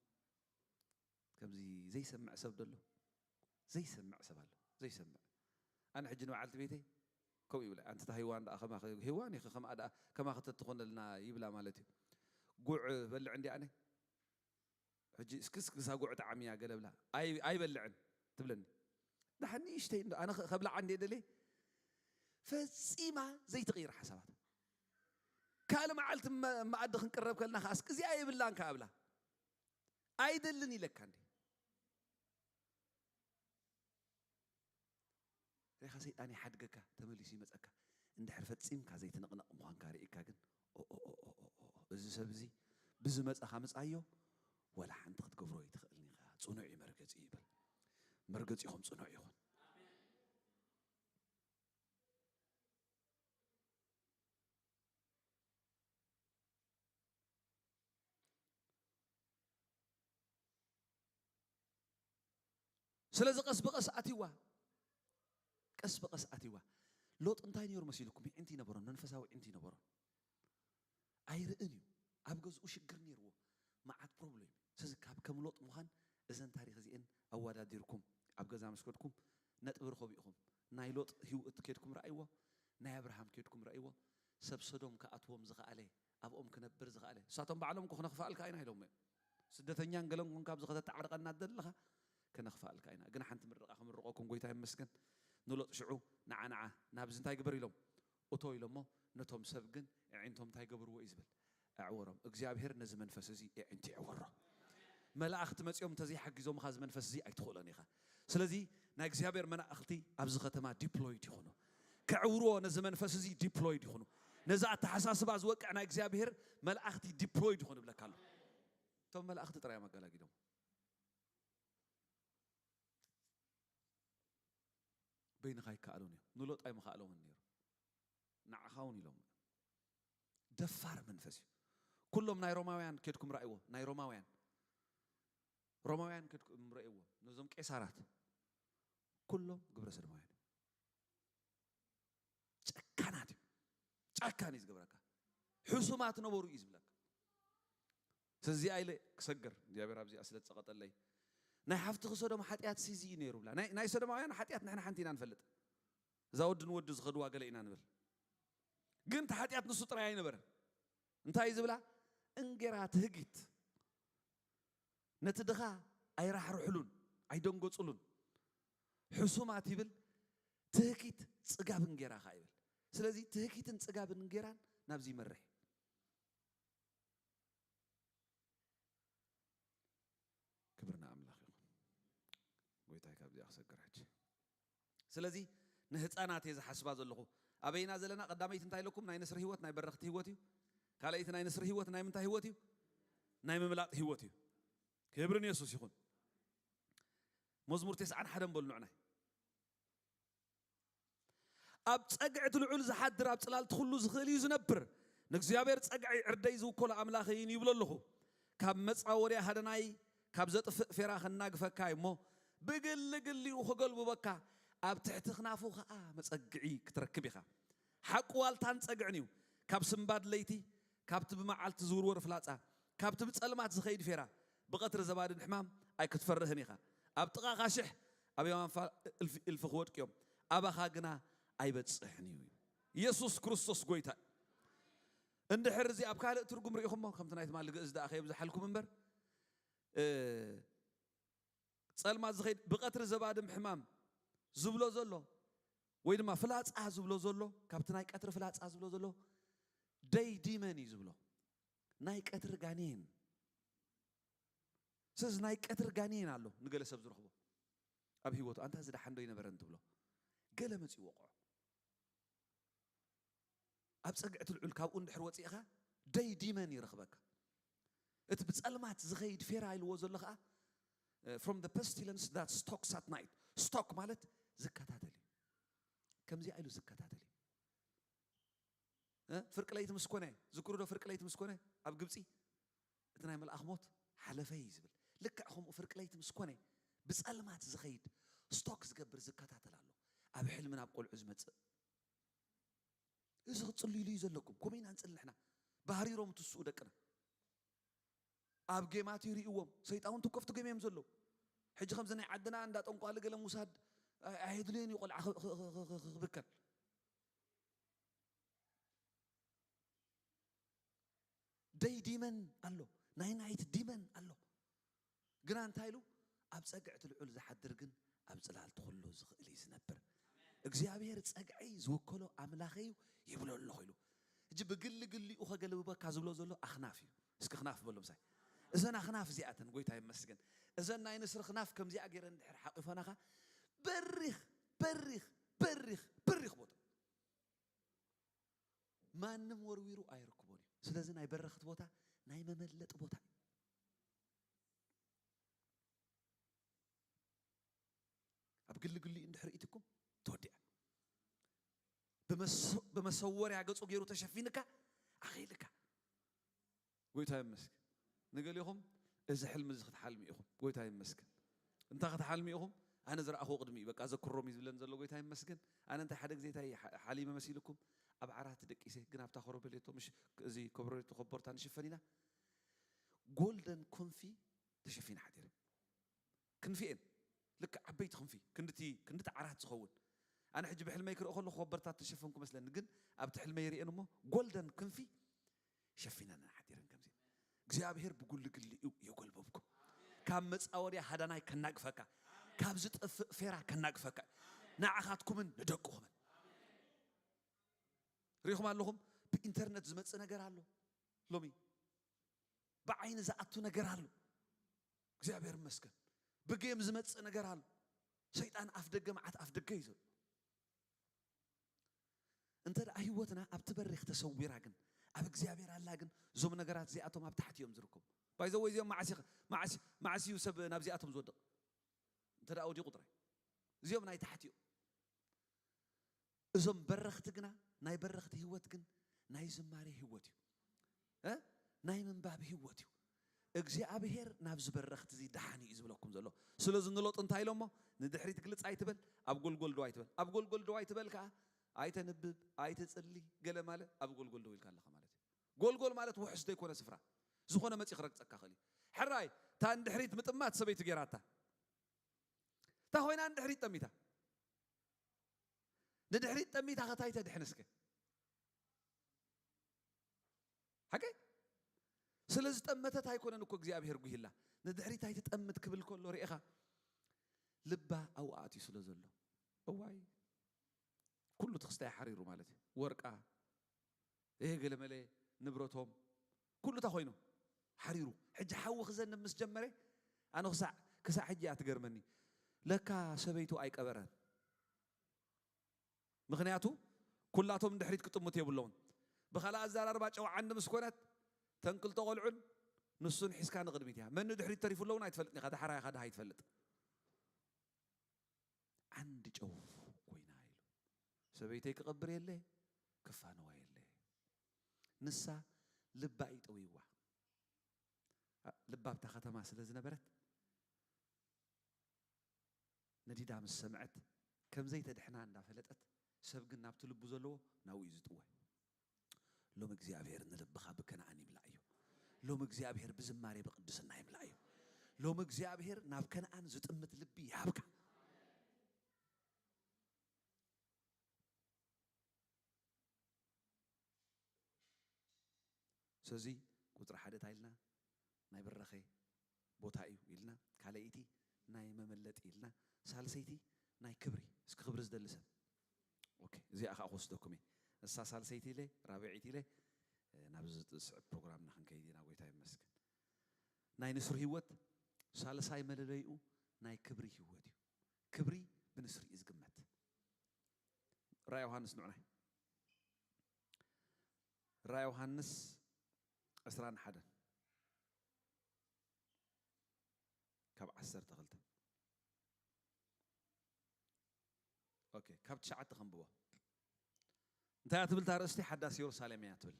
ከምዚ ዘይሰምዕ ሰብ ደሎ ዘይሰምዕ ሰብ ኣሎ ዘይሰምዕ ኣነ ሕጂ ንበዓልቲ ቤተይ ከምኡ ይብለ ኣንቲ እታ ሂዋን ደኣ ከማኺ ሂዋን ኢኺ ከምኣ ደኣ ከማኺ ተትኾነልና ይብላ ማለት እዩ ጉዕ በልዕ እንዲ ኣነ ሕጂ እስክስ ግሳ ጉዕ ጣዕሚ እያ ገለ ብላ ኣይበልዕን ትብለኒ ዳሓን ንእሽተይ እንዶ ኣነ ከብልዓ እንደ ደልየ ፈጺማ ዘይትቕይር ሓሳባት ካልእ መዓልቲ መኣዲ ክንቅረብ ከልና ከኣ እስኪ እዚኣ የብላን ከኣ ብላ ኣይደልን ኢለካ እንዴ ሬኻ ሰይጣን ይሓድገካ ተመሊሱ ይመፀካ እንድሕር ፈፂምካ ዘይትንቕነቕ ምዃንካ ርኢካ ግን እዚ ሰብ እዚ ብዝመፀኻ ምፃዮ ወላ ሓንቲ ክትገብሮ ይትኽእልን ኢኻ ፅኑዕ እዩ መርገፂ ይበል መርገፂኹም ፅኑዕ ይኹን ስለዚ ቀስ ብቐስ ኣትዋ ቀስ ብቐስ ኣትዋ ሎጥ እንታይ ነይሩ መሲልኩም ይዕንቲ ይነበሮን መንፈሳዊ ዕንቲ ይነበሮን ኣይርእን እዩ ኣብ ገዝኡ ሽግር ነይርዎ መዓት ፕሮብሌም ስለዚ ካብ ከም ሎጥ ምዃን እዘን ታሪክ እዚአን ኣወዳዲርኩም ኣብ ገዛ ምስ ከድኩም ነጥቢ ርኸቡ ኢኹም ናይ ሎጥ ህይወት ከድኩም ረኣይዎ ናይ ኣብርሃም ከድኩም ረኣይዎ ሰብ ሰዶም ክኣትዎም ዝኸኣለ ኣብኦም ክነብር ዝኸኣለ እሳቶም ባዕሎም እኮ ክነኽፍኣልካ ኢና ኢሎም እዮም ስደተኛን ገለን ኮንካ ኣብዚ ከተተዓርቀና ዘለኻ ከነኽፍኣልካ ኢና ግን ሓንቲ ምርቃ ክምርቀኩም ጎይታ ይመስገን ንሎጥ ሽዑ ንዓ ንዓ ናብዚ እንታይ ግበር ኢሎም እቶ ኢሎሞ ነቶም ሰብ ግን ኣዒንቶም እንታይ ገብርዎ እዩ ዝብል ኣዕወሮም እግዚኣብሔር ነዚ መንፈስ እዚ ኣዒንቲ ይዕወሮ መላእኽቲ መፂኦም እንተዘይሓጊዞምኻ እዚ መንፈስ እዚ ኣይትኽእሎን ኢኻ ስለዚ ናይ እግዚኣብሔር መላእኽቲ ኣብዚ ከተማ ዲፕሎይድ ይኹኑ ከዕውርዎ ነዚ መንፈስ እዚ ዲፕሎይድ ይኹኑ ነዚ ኣተሓሳስባ ዝወቅዕ ናይ እግዚኣብሔር መላእኽቲ ዲፕሎይድ ይኹኑ ይብለካ ኣሎ እቶም መላእኽቲ ጥራይ እዮም ኣገላጊሎም በይንኻ ይከኣሉን እዮም ንሎጥ ኣይምኸኣሎምን ነይሩ ንዓኻ እውን ኢሎም ደፋር መንፈስ እዩ ኩሎም ናይ ሮማውያን ኬድኩም ራእይዎ ናይ ሮማውያን ሮማውያን ኬድኩም ረእይዎ ነዞም ቄሳራት ኩሎም ግብረ ሰዶማውያን እዮም ጨካናት እዩ ጨካን እዩ ዝገብረካ ሕሱማት ነበሩ እዩ ዝብለካ ስለዚኣ ኢለ ክሰግር እግዚኣብሔር ኣብዚኣ ስለ ዝፀቐጠለይ ናይ ሓፍቲ ክሰዶም ሓጢኣት ሲዚ እዩ ነይሩ ብላ ናይ ሰዶማውያን ሓጢኣት ንሕና ሓንቲ ኢና ንፈልጥ እዛ ወዲ ንወዲ ዝኸድዋ ገለ ኢና ንብል ግን እቲ ሓጢኣት ንሱ ጥራይ ኣይነበረን እንታይ ዝብላ እንጌራ ትህጊት ነቲ ድኻ ኣይራሕርሕሉን ኣይደንገጹሉን ሕሱማት ይብል ትህኪት ጽጋብ እንጌራ ኸ ይብል ስለዚ ትህኪትን ጽጋብ እንጌራን ናብዚ ይመርሕ ክብር ንኣምላኽ ይኹን ጎይታይ ካብዚኣ ክሰግር ሕጂ ስለዚ ንህፃናት እየ ዝሓስባ ዘለኹ ኣበይና ዘለና ቀዳመይቲ እንታይ ኢለኩም ናይ ንስሪ ህይወት ናይ በረኽቲ ህይወት እዩ ካልኣይቲ ናይ ንስሪ ህይወት ናይ ምንታይ ህይወት እዩ ናይ ምምላጥ ህይወት እዩ ክብርን የሱስ ይኹን መዝሙር ተስዓን ሓደን በሉ ንዕናይ ኣብ ጸግዒ እቲ ልዑል ዝሓድር ኣብ ጽላልቲ ኩሉ ዝኽእል እዩ ዝነብር ንእግዚኣብሔር ጸግዒ ዕርደይ ዝውከሎ ኣምላኸይን ይብሎ ኣለኹ ካብ መጻወድያ ሃደናይ ካብ ዘጥፍእ ፌራ ከናግፈካ እሞ ብግሊ ግሊኡ ክገልብበካ ኣብ ትሕቲ ክናፉ ኸኣ መጸግዒ ክትረክብ ኢኻ ሓቂ ዋልታን ጸግዕን እዩ ካብ ስምባድ ለይቲ ካብቲ ብመዓልቲ ዝውርወር ፍላጻ ካብቲ ብጸልማት ዝኸይድ ፌራ ብቐትሪ ዘባድድ ሕማም ኣይክትፈርህን ኢኻ ኣብ ጥቓኻ ሽሕ ኣብ የማንፋ እልፊ ክወድቅዮም ኣባኻ ግና ኣይበጽሕን እዩ ኢየሱስ ክርስቶስ ጎይታ እንድሕር እዚ ኣብ ካልእ ትርጉም ርኢኹሞ ከምቲ ናይ ትማሊ ግእዝ ደኣ ከየብዝሓልኩም እምበር ጸልማት ዝኸይድ ብቐትሪ ዘባድም ሕማም ዝብሎ ዘሎ ወይ ድማ ፍላጻ ዝብሎ ዘሎ ካብቲ ናይ ቀትሪ ፍላጻ ዝብሎ ዘሎ ደይ ዲመን እዩ ዝብሎ ናይ ቀትሪ ጋኔን ስለዚ ናይ ቀትሪ ጋኔን ኣሎ ንገለ ሰብ ዝረኽቦ ኣብ ህይወቱ ኣንታ እዚ ደሓን ዶ ይነበረን ትብሎ ገለ መፂኡ ወቕዖ ኣብ ፀግዕቲ ልዑል ካብኡ እንድሕር ወፂእኻ ደይ ዲመን ይረኽበካ እቲ ብፀልማት ዝኸይድ ፌራ ኢልዎ ዘሎ ከዓ from the pestilence that stalks at night stalk ማለት ዝከታተል እዩ ከምዚኣ ኢሉ ዝከታተል እዩ ፍርቂ ለይቲ ምስ ኮነ ዝክሩ ዶ ፍርቂ ለይቲ ምስ ኮነ ኣብ ግብፂ እቲ ናይ መልኣኽ ሞት ሓለፈ እዩ ዝብል ልክዕ ከምኡ ፍርቂ ለይቲ ምስ ኮነ ብፀልማት ዝኸይድ ስቶክ ዝገብር ዝከታተል ኣሎ ኣብ ሕልሚ ናብ ቆልዑ ዝመፅእ እዚ ክፅልይሉ እዩ ዘለኩም ኮመይ ኢና ንፅሊ ንሕና ባህሪሮም ትስኡ ደቅና ኣብ ጌማት ይርእዎም ሰይጣውንቲ ከፍቱ ገም እዮም ዘለዉ ሕጂ ከምዚ ናይ ዓድና እንዳ ጠንቋሊ ገለ ምውሳድ ኣይ- ኣየድልዮን እዩ። ቆልዓ ኽ- ኽ- ኽ- ኽ- ክብከል ደይ ዲመን ኣሎ፣ ናይ ናይት ዲመን ኣሎ። ግና እንታይ ኢሉ? ኣብ ጸግዒ እቲ ልዑል ዝሓድር ግን ኣብ ጽላል ኩሉ ዝኽእል እዩ ዝነብር። እግዚኣብሔር ጸግዐይ ዝውከሎ ኣምላኸይ እዩ ይብሎ ኣለኹ ኢሉ። ሕጂ ብግሊ ግሊኡ ከገልብበካ ዝብሎ ዘሎ ኣኽናፍ እዩ። እስኪ ክናፍ በሉ ምሳይ። እዘን ኣኽናፍ እዚኣተን ጎይታ ይመስገን። እዘን ናይ ንስሪ ክናፍ ከምዚኣ ገይረን ድሕር ሓቂፈናኻ በሪኽ በሪኽ በሪኽ በሪኽ ቦታ ማንም ወርዊሩ ኣይርክቦን እዩ። ስለዚ ናይ በረኽቲ ቦታ ናይ መመለጢ ቦታ እዩ። ኣብ ግሊ ግሊኡ እንድሕር ኢትኩም ተወዲኣ ብመሰ- ብመሰወርያ ገጹ ገይሩ ተሸፊንካ ኣኺልካ ጎይታ ይመስገን። ንገሊኹም እዚ ሕልሚ እዚ ክትሓልሚ ኢኹም። ጎይታ ይመስገን። እንታይ ክትሓልሚ ኢኹም? ኣነ ዝረኣኹ ቅድሚ እዩ። በቃ ዘክሮም እዩ ዝብለን ዘሎ። ጎይታ ይመስገን። ኣነ እንታይ ሓደ ግዜ እንታይ ሓ- ሓሊመ መሲልኩም? ኣብ ዓራት ደቂሰ ግን ኣብታ ኮረበሌቶ ምሽ እዚ ኮረበሌቶ ኮቦርታ ንሽፈን ኢና ጎልደን ኮንፊ ተሸፊነ ሓዲረ። ክንፊኤን ልክ ዓበይቲ ክንፊ ክንድቲ ክንድቲ ዓራት ዝኸውን ኣነ ሕጂ ብሕልመይ ክርኢ ከለኹ ኮበርታት ተሸፈንኩ መስለኒ፣ ግን ኣብቲ ሕልመይ ይርእየን እሞ ጎልደን ክንፊ ሸፊነን ሓዲረን ከምዚ እግዚኣብሔር ብጉልግልኡ የጎልበብኩም። ካብ መጻወድያ ሃዳናይ ከናግፈካ፣ ካብ ዝጠፍእ ፌራ ከናግፈካ፣ ንዓኻትኩምን ንደቅኹምን። ሪኹም ኣለኹም ብኢንተርነት ዝመጽእ ነገር ኣሎ ሎሚ ብዓይኒ ዝኣቱ ነገር ኣሎ። እግዚኣብሔር ይመስገን። ብጌም ዝመጽእ ነገር ኣሎ። ሰይጣን ኣፍ ደገ መዓት ኣፍ ደገ እዩ ዘሎ። እንተ ደኣ ህይወትና ኣብቲ በሪኽ ተሰዊራ ግን ኣብ እግዚኣብሔር ኣላ ግን እዞም ነገራት እዚኣቶም ኣብ ታሕቲ እዮም ዝርከቡ። ባይዘወይ እዚኦም መዓስ ይኸ- መዓስ- መዓስ እዩ ሰብ ናብዚኣቶም ዝወድቕ? እንተ ደኣ ወዲቑ ጥራይ እዚኦም ናይ ታሕቲ እዮም። እዞም በረኽቲ ግና ናይ በረኽቲ ህይወት ግን ናይ ዝማሬ ህይወት እዩ እ? ናይ ምንባብ ህይወት እዩ። እግዚኣብሔር ናብዚ በረኽቲ እዚ ደሓን እዩ ዝብለኩም ዘሎ። ስለዚ ንሎጥ እንታይ ኢሎሞ? ንድሕሪት ግልጽ ኣይትበል፣ ኣብ ጎልጎል ደው ኣይትበል። ኣብ ጎልጎል ደው ኣይትበል ከዓ ኣይተንብብ፣ ኣይትጽሊ፣ ገለ ማለት ኣብ ጎልጎል ደው ኢልካ ኣለኻ ማለት እዩ። ጎልጎል ማለት ውሑስ ዘይኮነ ስፍራ ዝኾነ መጺ ክረግጸካ ክእል እዩ። ሕራይ እታ ንድሕሪት ምጥማት ሰበይቱ ጌራታ እታ ኮይና ንድሕሪት ጠሚታ ንድሕሪት ጠሚታ ከታይ ተድሕን እስከ ሓቂ ስለ ዝጠመተት ኣይኮነን እኮ እግዚኣብሔር ጉሂላ ንድሕሪት ኣይትጠምት ክብል ከሎ ርኢኻ ልባ ኣብኡ ኣትዩ ስለ ዘሎ እዋይ ኩሉ ትኽስታይ ሓሪሩ ማለት እዩ ወርቃ ይሄ ገለመለ ንብረቶም ኩሉ እታ ኮይኑ ሓሪሩ ሕጂ ሓዊ ክዘንብ ምስ ጀመረ ኣነ ክሳዕ ክሳዕ ሕጂ እያ ትገርመኒ ለካ ሰበይቱ ኣይቀበረን ምኽንያቱ ኩላቶም ድሕሪት ክጥምቱ የብለውን ብኻልእ ኣዘራርባ ጨው ዓንዲ ምስ ኮነት ተን ክልተ ቆልዑን ንሱን ሒዝካ ንቕድሚት እያ መን ንድሕሪት ተሪፉ ኣለውን ኣይትፈልጥን ኢኻ ዳሕራይ ኢኻ ድሃ ይትፈልጥ ዓንዲ ጨው ኮይና ኢሉ ሰበይተይ ክቐብር የለ ክፋንዋ የለ ንሳ ልባ እዩ ጠውይዋ ልባ ኣብታ ከተማ ስለ ዝነበረት ነዲዳ ምስ ሰምዐት ከም ዘይተድሕና እንዳፈለጠት ሰብ ግን ናብቲ ልቡ ዘለዎ ናብኡ እዩ ዝጥወ ሎም እግዚኣብሔር ንልብኻ ብከነኣን ይምላእ እዩ ሎም እግዚኣብሔር ብዝማሬ ብቅድስና ይምላእ እዩ ሎም እግዚኣብሔር ናብ ከነኣን ዝጥምት ልቢ ይሃብካ ስለዚ ቁፅሪ ሓደ እንታይ ኢልና ናይ ብረኸ ቦታ እዩ ኢልና ካልኣይቲ ናይ መመለጢ ኢልና ሳልሰይቲ ናይ ክብሪ እስኪ ክብሪ ዝደሊ ሰብ ኦኬ እዚኣ ከዓ ክወስደኩም እየ እሳ ሳልሰይቲ ኢለ ራብዒት ኢለ ናብ ዝስዕብ ፕሮግራምና ክንከይድ ኢና ጎይታ ይመስገን ናይ ንስር ህይወት ሳልሳይ መለለይኡ ናይ ክብሪ ህይወት እዩ ክብሪ ብንስር እዩ ዝግመት ራ ዮሃንስ ንዑናይ ራ ዮሃንስ ዕስራን ሓደን ካብ ዓሰርተ ክልተ ኦኬ ካብ ትሽዓተ ከንብቦ እንታይ እያ ትብል ታርእስቲ ሓዳስ የሩሳሌም እያ ትብል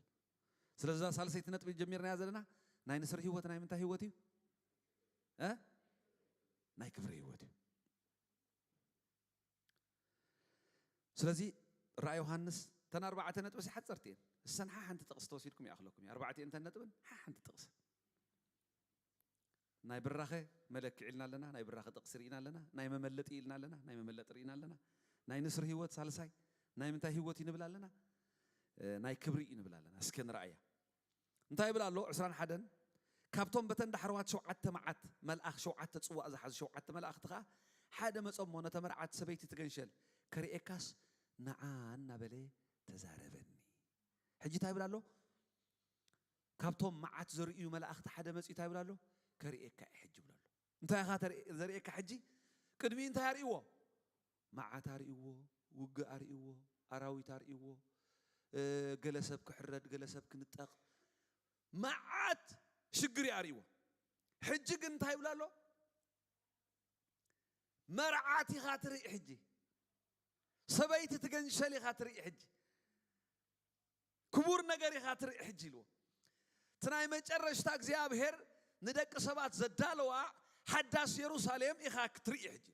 ስለዚ እዛ ሳልሰይቲ ነጥቢ ጀሚርናያ ዘለና ናይ ንስር ህይወት ናይ ምንታይ ህይወት እዩ እ ናይ ክብሪ ህይወት እዩ ስለዚ ራእይ ዮሃንስ እተን ኣርባዕተ ነጥብሲ ሓፀርቲ እየን እሰን ሓ ሓንቲ ጥቕሲ ተወሲድኩም ይኣኽለኩም እዩ ኣርባዕተ እየን እተን ነጥብን ሓ ሓንቲ ጥቕሲ ናይ ብራኸ መለክዒ ኢልና ኣለና፣ ናይ ብራኸ ጥቕሲ ርኢና ኣለና፣ ናይ መመለጢ ኢልና ኣለና፣ ናይ መመለጢ ርኢና ኣለና፣ ናይ ንስሪ ህይወት ሳልሳይ፣ ናይ ምንታይ ህይወት እዩ ንብል ኣለና? እ፣ ናይ ክብሪ እዩ ንብል ኣለና። እስከ ንርኣያ። እንታይ ይብል ኣሎ? ዕስራን ሓደን፣ ካብቶም በተን ዳሕረዋት ሸውዓተ መዓት መልኣኽ፣ ሸውዓተ ጽዋእ ዝሓዙ ሸውዓተ መላእኽቲ ኸዓ ሓደ መጸ እሞ፣ ነተ መርዓት ሰበይቲ ትገንሸል ከርእየካስ ንዓ እናበለ ተዛረበኒ። ሕጂ እንታይ ይብል ኣሎ? ካብቶም መዓት ዘርእዩ መላእኽቲ ሓደ መጺኡ እንታይ ይብል ኣሎ? ከርእየካ እየ ሕጂ ይብል ኣሎ። እንታይ ኢኻ ተርኢ-፣ ዘርእየካ ሕጂ? ቅድሚኡ እንታይ ኣርእይዎ? መዓት ኣርእይዎ፣ ውግእ ኣርእይዎ፣ ኣራዊት ኣርእይዎ፣ እ፣ ገለ ሰብ ክሕረድ፣ ገለ ሰብ ክንጠቕ፣ መዓት ሽግር እዩ ኣርእይዎ። ሕጂ ግን እንታይ ይብል ኣሎ? መርዓት ኢኻ ትርኢ ሕጂ። ሰበይቲ ትገንሸል ኢኻ ትርኢ ሕጂ። ክቡር ነገር ኢኻ ትርኢ ሕጂ ኢልዎ። እቲ ናይ መጨረሽታ እግዚኣብሔር ንደቂ ሰባት ዘዳለዋ ሓዳስ የሩሳሌም ኢኻ ክትርኢ ሕጂ።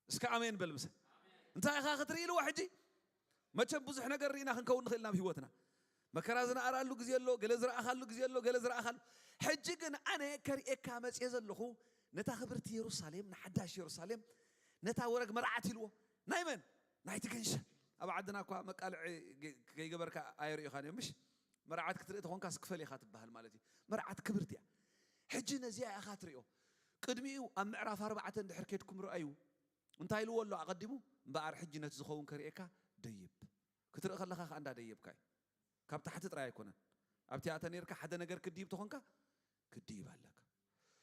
እስከ ኣሜን በል ምሰ። እንታይ ኢኻ ክትርኢ ኢልዎ ሕጂ? መቸም ብዙሕ ነገር ርኢና ክንከውን ንኽእል ናብ ህይወትና። መከራ ዝነኣራሉ ግዜ ኣሎ፣ ገለ ዝረኣኻሉ ግዜ ኣሎ፣ ገለ ዝረኣኻሉ። ሕጂ ግን ኣነ ከርእየካ መጽየ ዘለኹ ነታ ክብርቲ የሩሳሌም፣ ንሓዳሽ የሩሳሌም፣ ነታ ወረግ መርዓት ኢልዎ። ናይ መን? ናይቲ ገንሸል። ኣብ ዓድና እኳ መቃልዒ ገ-፣ ከይገበርካ ኣየርእዩኻን እዮም፣ ምሽ? መርዓት ክትርኢ ተኾንካስ ክፈል ኢኻ ትበሃል ማለት እዩ። መርዓት ክብርቲ እያ። ሕጂ ነዚኣ ኢኻ ትርእዮ። ቅድሚኡ ኣብ ምዕራፍ ኣርባዕተ እንድሕር ኬድኩም ረኣዩ፣ እንታይ ኢልዎ ኣሎ ኣቐዲሙ? እምበኣር ሕጂ ነቲ ዝኸውን ከርእየካ ደይብ። ክትርኢ ከለኻ ከኣ እንዳደየብካ እዩ። ካብ ታሕቲ ጥራይ ኣይኮነን። ኣብቲ ኣተ ነርካ ሓደ ነገር ክድይብ ተኾንካ፣ ክድይብ ኣለካ።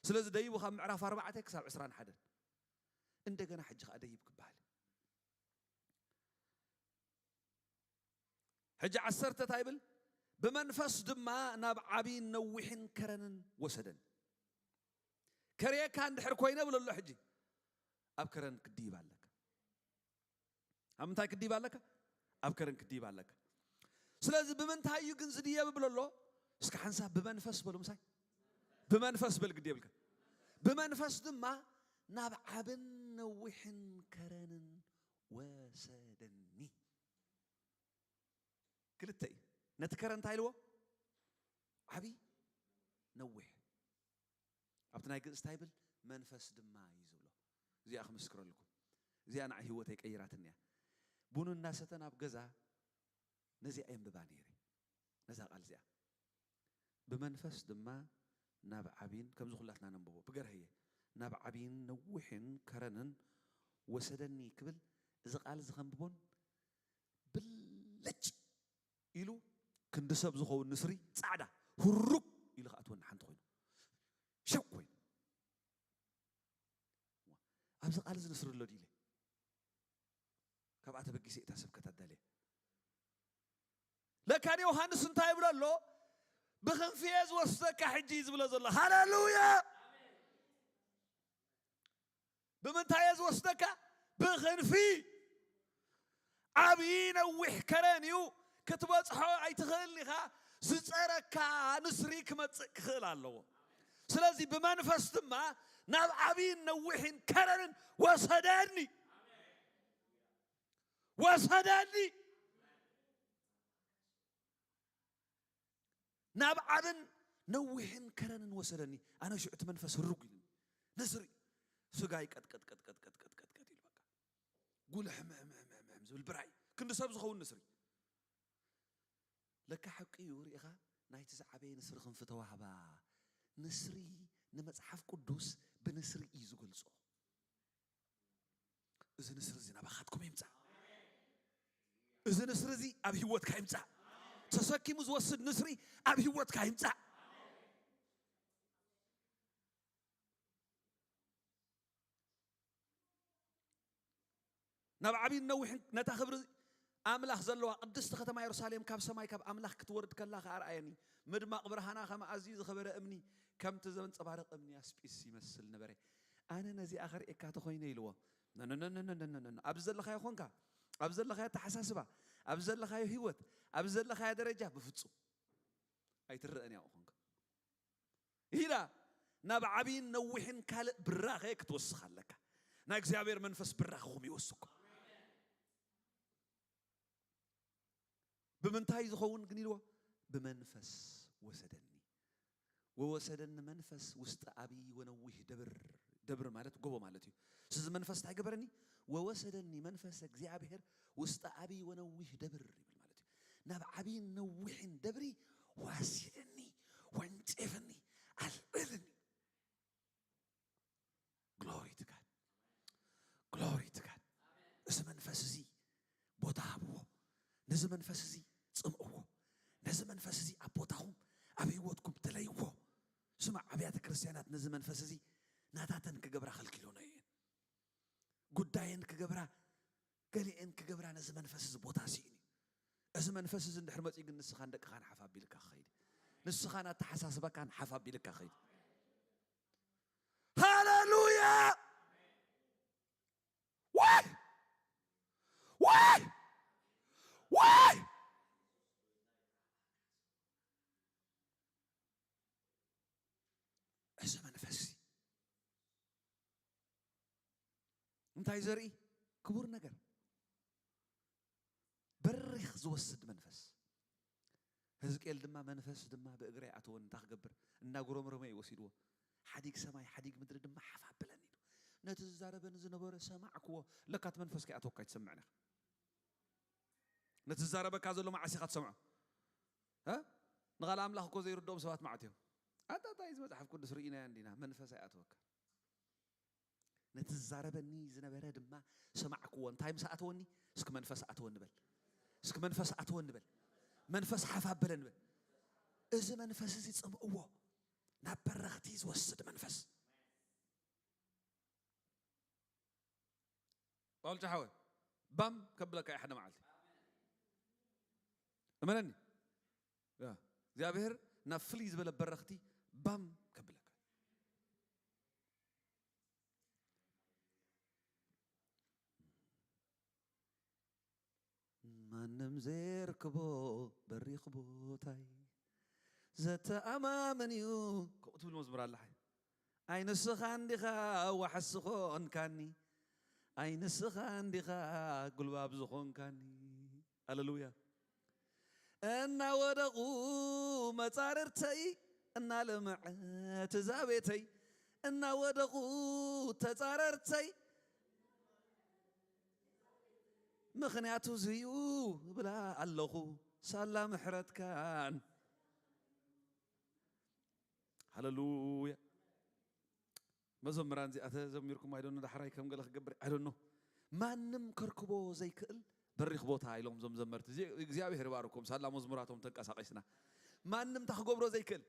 ስለዚ ደይቡ ካብ ምዕራፍ ኣርባዕተ ክሳብ ዕስራን ሓደን። እንደገና ሕጂ ከኣ ደይብ ክበሃል። ሕጂ ዓሰርተ እንታይ ይብል? ብመንፈስ ድማ ናብ ዓብይን ነዊሕን ከረንን ወሰደን። ከርእየካ እንድሕር ኮይነ ብሎ ኣሎ። ሕጂ ኣብ ከረን ክድይብ ኣለካ። ኣብ ምንታይ ክድይብ ኣለካ? ኣብ ከረን ክድይብ ኣለካ። ስለዚ ብምንታይ እዩ ግን ዝድየብ ብሎ ኣሎ? እስከ ሓንሳብ ብመንፈስ በሉ ምሳይ። ብመንፈስ በል ግዲ የብልካ። ብመንፈስ ድማ ናብ ዓብን ነዊሕን ከረንን ወሰደኒ። ክልተ እዩ። ነቲ ከረን እንታይ ኢልዎ? ዓቢ ነዊሕ። ኣብቲ ናይ ግእዝ እንታይ ይብል? መንፈስ ድማ እዩ ዝብሎ። እዚኣ ክምስክረልኩም። እዚኣ ንዓይ ህይወተይ ቀይራትኒ እያ። ቡኑ እናሰተ ናብ ገዛ ነዚኣ የንብባ ነይረ። ነዛ ቃል እዚኣ። ብመንፈስ ድማ ናብ ዓቢን፣ ከምዚ ኩላትና ነንብቦ፣ ብገርህየ፣ ናብ ዓቢን ነዊሕን ከረንን ወሰደኒ ክብል፣ እዚ ቃል እዚ ከንብቦን ብልጭ ኢሉ ክንዲ ሰብ ዝኸውን ንስሪ ጻዕዳ ሁሩግ ኢሉ ክኣትወኒ ሓንቲ ኮይኑ። ሸው ኮይኑ። ኣብዚ ቃል እዚ ንስሪ ኣሎ ድዩ ኢለ። ካብኣ ተበጊሰ እታ ስብከት ኣዳልየ። ለካ ንዮሃንስ እንታይ ይብሎ ኣሎ? ብክንፊ እየ ዝወስደካ ሕጂ እዩ ዝብሎ ዘሎ። ሃሌሉያ! ብምንታይ እየ ዝወስደካ? ብክንፊ። ዓብዪ ነዊሕ ከረን እዩ፣ ክትበጽሖ ኣይትኽእልን ኢኻ። ዝጸረካ ንስሪ ክመጽእ ክኽእል ኣለዎ። ስለዚ ብመንፈስ ድማ ናብ ዓብዪን ነዊሕን ከረንን ወሰደኒ። ወሰደኒ። ናብ ዓብን ነዊሕን ከረንን ወሰደኒ። ኣነ ሽዑ እቲ መንፈስ ህሩግ ኢሉኒ። ንስሪ ስጋይ ቀጥቀጥ ቀጥቀጥ ቀጥቀጥ ቀጥቀጥ ኢሉ በቃ። ጉልሕ ምሕምሕምሕም ዝብል ብራይ። ክንዲ ሰብ ዝኸውን ንስሪ። ለካ ሓቂ እዩ ርኢኻ፣ ናይቲ ዝዓበየ ንስሪ ክንፊ ተዋህባ። ንስሪ ንመጽሓፍ ቅዱስ ብንስሪ እዩ ዝገልጾ። እዚ ንስሪ እዚ ናባኻትኩም ይምጻእ። እዚ ንስሪ እዚ ኣብ ህይወትካ ይምጻእ። ተሰኪሙ ዝወስድ ንስሪ ኣብ ህይወትካ ይምጻእ። ናብ ዓብይን ነዊሕን ነታ ክብሪ ኣምላኽ ዘለዋ ቅድስቲ ከተማ የሩሳሌም ካብ ሰማይ ካብ ኣምላኽ ክትወርድ ከላ ከኣ ረኣየኒ። ምድማቕ ብርሃና ከም ኣዝዩ ዝኸበረ እምኒ፣ ከምቲ ዘንጸባርቕ እምኒ ያስጲስ ይመስል ነበረ። ኣነ ነዚኣ ከርእየካ ተኾይነ ኢልዎ። ኖ፣ ኖ፣ ኖ፣ ኖ፣ ኖ፣ ኖ፣ ኖ። ኣብ ዘለኻዮ ኾንካ፣ ኣብ ዘለኻዮ ኣተሓሳስባ፣ ኣብ ዘለኻዮ ህይወት፣ ኣብ ዘለኻዮ ደረጃ ብፍጹም ኣይትረአን ያው ኾንካ። ኢላ ናብ ዓብይን ነዊሕን ካልእ ብራኸ ክትወስኽ ኣለካ። ናይ እግዚኣብሔር መንፈስ ብራኸኹም ይወስኩም። ብምንታይ ዝኸውን ግን ኢልዎ? ብመንፈስ ወሰደኒ። ወወሰደኒ መንፈስ ውስጠ አብይ ወነዊህ ደብር። ደብር ማለት ጎቦ ማለት እዩ። እዚ መንፈስ እንታይ ገበረኒ? ወወሰደኒ መንፈስ እግዚኣብሔር ውስጠ አብይ ወነዊህ ደብር ይብል ማለት እዩ። ናብ ዓብይን ነዊሕን ደብሪ ወሲደኒ፣ ወንጨፈኒ፣ ኣልዕልኒ። Glory to God. Glory to God. እዚ መንፈስ እዚ ቦታ ሃብዎ። ነዚ መንፈስ እዚ ጽምእዎ። ነዚ መንፈስ እዚ ኣብ ቦታኹም፣ ኣብ ህይወትኩም ትለይዎ። ስማዕ፣ ኣብያተ ክርስቲያናት ነዚ መንፈስ እዚ ናታተን ክገብራ ከልኪሎን እየን። ጉዳየን ክገብራ፣ ገሊኤን ክገብራ ነዚ መንፈስ እዚ ቦታ ስኢኑ እዩ። እዚ መንፈስ እዚ እንድሕር መጺኡ ግን ንስኻን ደቅኻን ሓፍ ኣቢልካ ክኸይድ እዩ። ንስኻን ኣተሓሳስባካን ሓፍ ኣቢልካ ክኸይድ እዩ። ሃሌሉያ! ዋይ! ዋይ! ዋይ! እዚ መንፈስ እዚ እንታይ ዘርኢ ክቡር ነገር! በሪኽ ዝወስድ መንፈስ። ህዝቅኤል ድማ መንፈስ ድማ ብእግረይ ኣተወኒ፣ እንታይ ክገብር? እናጉረምረመ እዩ ወሲድዎ። ሓዲግ ሰማይ ሓዲግ ምድሪ ድማ ሓፍ ኣበለኒ ኢሉ። ነቲ ዝዛረበኒ ዝነበረ ሰማዕክዎ። ለካ እቲ መንፈስ ከይኣተወካ ኣይትሰምዕን ኢኻ። ነቲ ዝዛረበካ ዘሎ መዓስ ኢኻ ትሰምዖ? እ? ንቓል ኣምላኽ እኮ ዘይርድኦም ሰባት መዓት እዮም። ኣንታ እንታይ እዚ መጽሓፍ ቅዱስ ርኢናዮ እንዲና፣ መንፈስ ኣይኣተወካ። ነቲ ዝዛረበኒ ዝነበረ ድማ ሰማዕክዎ። እንታይ ምስ ኣተወኒ? እስኪ መንፈስ ኣተወኒ በል። እስኪ መንፈስ ኣተወኒ በል። መንፈስ ሓፍ ኣበለኒ በል። እዚ መንፈስ እዚ ጽምእዎ። ናብ በረኽቲ ዝወስድ መንፈስ። ጳውል ጫሓወ ባም ከብለካ እዩ ሓደ መዓልቲ። እመነኒ። ያ፣ እግዚኣብሔር ናብ ፍልይ ዝበለ በረኽቲ ባም ከብለካ። ማንም ዘይርክቦ በሪኽ ቦታይ ዘተኣማምን እዩ። ከምኡ ትብል መዝሙር ኣላ። ሓይ ኣይ ንስኻ እንዲኻ ዋሕስ ዝኾንካኒ፣ ኣይ ንስኻ እንዲኻ ጉልባብ ዝኾንካኒ። ሃሌሉያ። እናወደቑ መጻርርተይ፣ እናለምዐ ትዛቤተይ፣ እናወደቑ ተጻረርተይ፣ ምኽንያቱ ዝዩ ብላ ኣለኹ ሳላ ምሕረትካን። ሃሌሉያ። መዘምራን እዚኣ ተዘሚርኩም ኣይደኖ፣ ዳሕራይ ከም ገለ ክገብር ኣይደኖ። ማንም ከርክቦ ዘይክእል በሪኽ ቦታ ኢሎም እዞም ዘመርቲ። እዚ እግዚኣብሔር ይባርኮም፣ ሳላ መዝሙራቶም ተንቀሳቒስና። ማንም እንታ ክገብሮ ዘይክእል፣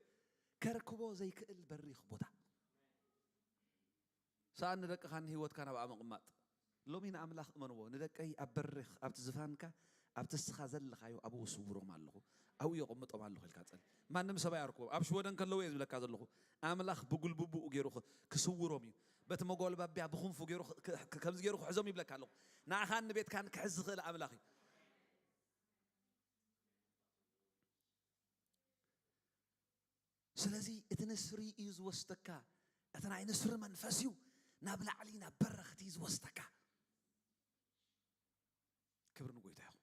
ከርክቦ ዘይክእል በሪኽ ቦታ። ሰኣን ንደቅኻን ንህይወትካን ኣብኣ ምቕማጥ። ሎሚ ንኣምላኽ እመንዎ። ንደቀይ ኣብ በሪኽ፣ ኣብቲ ዝፋንካ፣ ኣብቲ እስኻ ዘለኻዮ ኣብኡ ስውሮም ኣለኹ፣ ኣብኡ የቕምጦም ኣለኹ ኢልካ ጸሊ። ማንም ሰብ ኣየርክቦም። ኣብ ሽወደን ከለዉ እየ ዝብለካ ዘለኹ። ኣምላኽ ብጉልብብኡ ገይሩ ክ-፣ ክስውሮም እዩ። በቲ መጎልባብያ ብኽንፉ ገይሩ ክ-፣ ክ-፣ ከምዚ ገይሩ ክሕዞም ይብለካ ኣለኹ። ንኣኻን ንቤትካን ክሕዝ ዝኽእል ኣምላኽ እዩ። ስለዚ እቲ ንስሪ እዩ ዝወስደካ። እቲ ናይ ንስሪ መንፈስ እዩ ናብ ላዕሊ ናብ በረኽቲ ዝወስደካ። ክብሪ ንጎይታ ይኹን።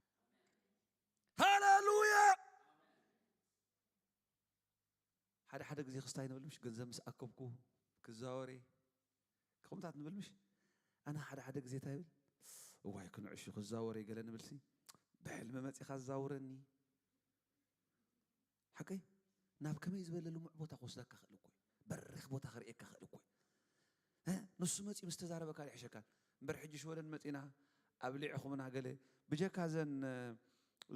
ሃሌሉያ። ሓደ ሓደ ግዜ ክስታይ ንብል ምሽ፣ ገንዘብ ምስ ኣከብኩ ክዛወሬ ከምታት ንብል ምሽ። ኣነ ሓደ ሓደ ግዜ እንታይ ይብል? እዋይ ክንዕሹ ክዛወሬ ገለ ንብልሲ፣ ብሕልሚ መጺኻ ዝዛውረኒ። ሓቀይ? ናብ ከመይ ዝበለ ልሙዕ ቦታ ክወስደካ ክእል እኮ እዩ። በሪኽ ቦታ ክርእየካ ክእል እኮ እዩ። እ? ንሱ መጺኡ ምስ ተዛረበካ ይሕሸካን። እምበር ሕጂ ሽወደን መጺና ኣብሊዕኹምና ገለ ብጀካ ዘን፣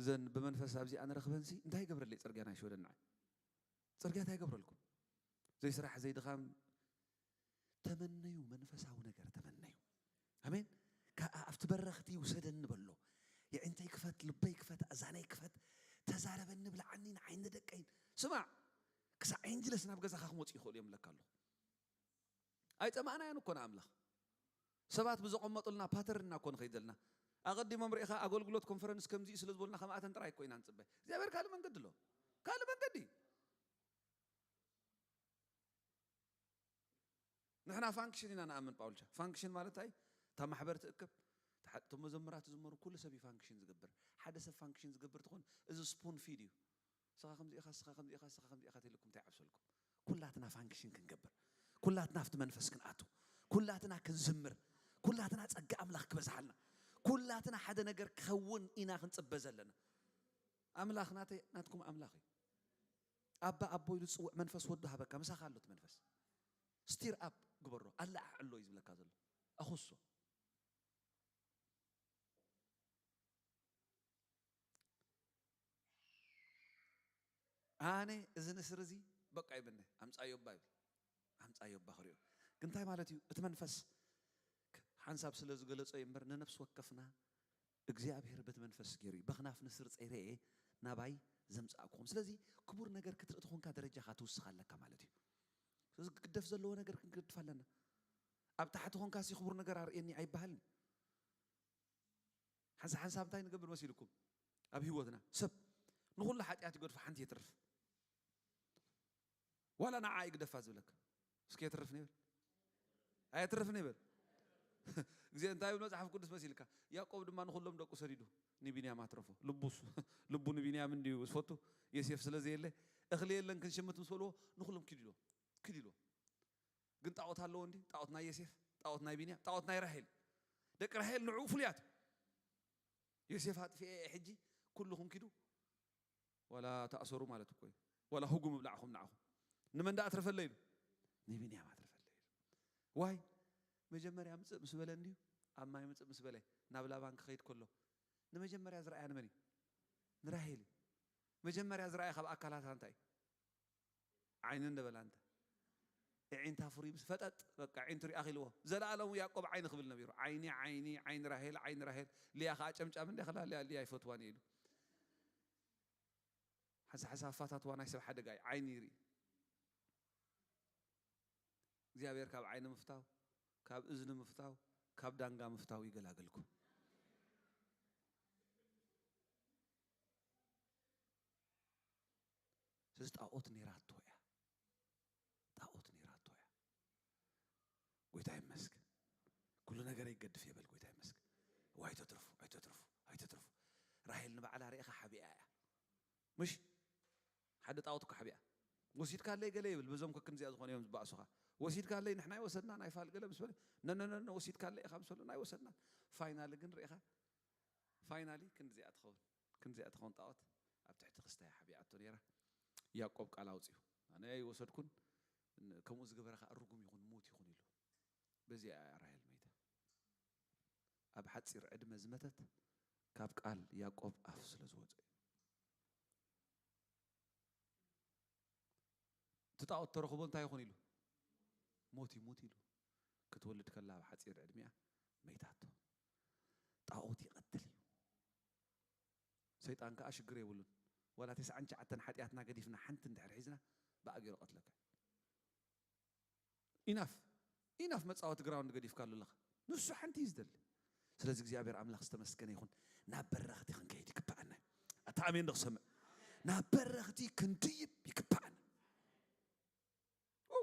ዘን ብመንፈስ ኣብዚኣ ንረኽበንሲ እንታይ ይገብረለይ ጽርግያ ናይ ሽወደን ንዓይ? ጽርግያ እንታይ ይገብረልኩም? ዘይስራሕ ዘይድኻም ተመነዩ፣ መንፈሳዊ ነገር ተመነዩ። ኣሜን። ከኣ ኣብቲ በረኽቲ ይውሰደኒ በሎ። የዒንተይ ክፈት፣ ልበይ ክፈት፣ ኣዛነይ ክፈት፣ ተዛረበኒ፣ ብልዓኒ፣ ንዓይኒ ደቀይን። ስማዕ፣ ክሳዕ ኤንጅለስ ናብ ገዛኻ ክመጹ ይኽእሉ እዮም እብለካ ኣለኹ። ኣይጸማእናዮን እኮ ንኣምላኽ። ሰባት ብዘቐመጡልና ፓተርን ኢና እኮ ንኸይድ ዘለና። ኣቐዲሞም ርኢኻ ኣገልግሎት ኮንፈረንስ ከምዚ እዩ ስለ ዝበሉና ከምኣተን ጥራይ እኮ ኢና ንጽበ። እግዚኣብሔር ካልእ መንገዲ ኣሎ። ካልእ መንገዲ። ንሕና ፋንክሽን ኢና ንኣምን ጳውልቻ። ፋንክሽን ማለት እንታይ? እታ ማሕበር ትእከብ፣ እታ ሓ-፣ እቶም መዘምራት ዝመሩ ኩሉ ሰብ እዩ ፋንክሽን ዝገብር። ሓደ ሰብ ፋንክሽን ዝገብር ትኾን፣ እዚ ስፑን ፊድ እዩ። ስኻ ከምዚ ኢኻ፣ ስኻ ከምዚ ኢኻ፣ ስኻ ከምዚ ኢኻ ተልኩም እንታይ ዓብሰልኩም? ኩላ ፋንክሽን ክንገብር፣ ኩላትና ኣብቲ መንፈስ ክንኣቱ፣ ኩላትና ክንዝምር፣ ኩላትና ጸጋ ኣምላኽ ክበዝሓልና፣ ኩላትና ሓደ ነገር ክኸውን ኢና ክንጽበ ዘለና። ኣምላኽ ናተይ ናትኩም ኣምላኽ እዩ። ኣባ ኣቦ ኢሉ ዝጽውዕ መንፈስ ወዱ ሃበካ፣ ምሳኻ ኣሎ እቲ መንፈስ። ስቲር ኣፕ ግበሮ፣ ኣለዓዕሎ እዩ ዝብለካ ዘሎ። ኣኹሶ። ኣነ እዚ ንስር እዚ በቃ ይብልኒ፣ ኣምጻዮ እባ ይብል። ኣምጻዮ እባ ክሪኦ። ግን እንታይ ማለት እዩ? እቲ መንፈስ ሓንሳብ ስለ ዝገለጾ እዩ እምበር፣ ንነፍሲ ወከፍና እግዚኣብሔር በቲ መንፈስ ገይሩ እዩ። በኽናፍ ንስር ጸይረ እየ ናባይ ዘምጻእኩኹም። ስለዚ ክቡር ነገር ክትርኢ ተኾንካ ደረጃኻ ትውስኽ ኣለካ ማለት እዩ። ስለዚ ክግደፍ ዘለዎ ነገር ክንገድፍ ኣለና። ኣብ ታሕቲ ኾንካ ሲ ክቡር ነገር ኣርእየኒ ኣይበሃልን። ሓንሳ ሓንሳብ እንታይ ንገብር መሲልኩም? ኣብ ህይወትና ሰብ ንኹሉ ሓጢኣት ይገድፎ፣ ሓንቲ የትርፍ። ዋላ ንዓ ይግደፋ ዝብለካ። እስኪ የትርፍ ንበል። ኣየትርፍ ንበል። ግዜ እንታይ ይብል መጽሓፍ ቅዱስ መሲልካ? ያዕቆብ ድማ ንኹሎም ደቁ ሰዲዱ ንቢንያም ኣትረፎ። ልቡስ፣ ልቡ ንቢንያም እንድዩ ዝፈቱ። ዮሴፍ ስለ ዘየለ፣ እኽሊ የለን ክንሽምት ምስ በልዎ፣ ንኹሎም ኪድ ኢልዎ። ኪድ ኢልዎ። ግን ጣዖት ኣለዎ እንዲ? ጣዖት ናይ ዮሴፍ፣ ጣዖት ናይ ቢንያም፣ ጣዖት ናይ ራሄል። ደቂ ራሄል ንዕኡ ፍሉያት። ዮሴፍ ኣጥፍኤ እየ ሕጂ፣ ኩልኹም ኪዱ። ዋላ ተኣሰሩ ማለት እኮ እዩ። ዋላ ህጉም እብላዕኹም ንዓኹም። ንመን ደኣ ኣትረፈለይ ኢሉ? ንቢንያም ኣትረፈለይ ኢሉ። ዋይ፣ መጀመርያ ምጽእ ምስ በለ እንድዩ፣ ኣብ ማይ ምጽእ ምስ በለ፣ ናብ ላባን ክኸይድ ከሎ፣ ንመጀመርያ ዝረኣያ ንመን እዩ? ንራሄል እዩ። መጀመርያ ዝረኣያ ካብ ኣካላታ እንታይ እዩ? ዓይኒ እንደ በላ እንተ። ኣዒንታ ፍሩይ ምስ ፈጠጥ፣ በቃ ኣዒንቱ ሪኣ ኺልዎ። ዘለኣለሙ ያዕቆብ ዓይኒ ክብል ነቢሩ። ዓይኒ፣ ዓይኒ፣ ዓይኒ ራሄል፣ ዓይኒ ራሄል። ልያ ኸዓ ጨምጫም እንደ ኸላ፣ ልያ፣ ልያ ኣይፈትዋን እየ ኢሉ። ሓንሳ ሓንሳ ኣፋታትዋ ናይ ሰብ ሓደጋ እዩ። ዓይኒ ይርኢ። እግዚኣብሔር ካብ ዓይኒ ምፍታው፣ ካብ እዝኒ ምፍታው፣ ካብ ዳንጋ ምፍታው ይገላግልኩም። ስለዚ ጣዖት ነይራቶ እያ። ጣዖት ነይራቶ እያ። ጎይታ ይመስገን። ኩሉ ነገር ይገድፍ የበል። ጎይታ ይመስገን። ዋይ ተትርፉ፣ ኣይተትርፉ፣ ኣይተትርፉ። ራሄል ንባዕላ ርኢኻ ሓቢኣ እያ። ምሽ ሓደ ጣዖት እኮ ሓቢኣ። ወሲድካለይ ገለ ይብል፣ በዞም ከክንዚኣ ዝኾነ እዮም ዝበኣሱኻ። ወሲድካለይ፣ ንሕና ኣይወሰድናን፣ ኣይፋል ገለ ምስ በለ፣ "ነ፣ ነ፣ ነ፣ ነ፣ ወሲድካለይ ኢኻ" ምስ በለ፣ "ኣይወሰድናን።" ፋይናሊ ግን ርኢኻ፣ ፋይናሊ ክንዲዚኣ ትኸውን፣ ክንዲዚኣ ትኸውን ጣዖት ኣብ ትሕቲ ክስታይ ሓቢኣቶ ነይራ። ያዕቆብ ቃል ኣውጺኡ፣ "ኣነ ኣይወሰድኩን፣ ከምኡ ዝገበረ ኸኣ ርጉም ይኹን፣ ሙት ይኹን" ኢሉ። በዚኣ እያ ራሄል መይታ። ኣብ ሓጺር ዕድመ ዝመተት ካብ ቃል ያዕቆብ ኣፍ ስለ ዝወጸ እዩ። እቲ ጣዖት ተረኽቦ እንታይ ይኹን ኢሉ? ሞት ይሙት ኢሉ። ክትወልድ ከላ ኣብ ሓጺር ዕድሚኣ መይታቶ። ጣዖት ይቐትል እዩ። ሰይጣን ከኣ ሽግር የብሉን። ዋላ ተስዓን ትሽዓተን ሓጢኣትና ገዲፍና ሓንቲ እንድሕር ሒዝና ብኣ ገይሩ ቀትለካ። ኢናፍ፣ ኢናፍ መጻወቲ ግራውንድ ገዲፍካሉ ኣለኻ። ንሱ ሓንቲ እዩ ዝደሊ። ስለዚ እግዚኣብሔር ኣምላኽ ዝተመስገነ ይኹን። ናብ በረኽቲ ክንከይድ ይግብኣና እዩ። ኣታ ኣሜን ዶ ክሰምዕ? ናብ በረኽቲ ክንድይብ ይግብኣና። ኦ፣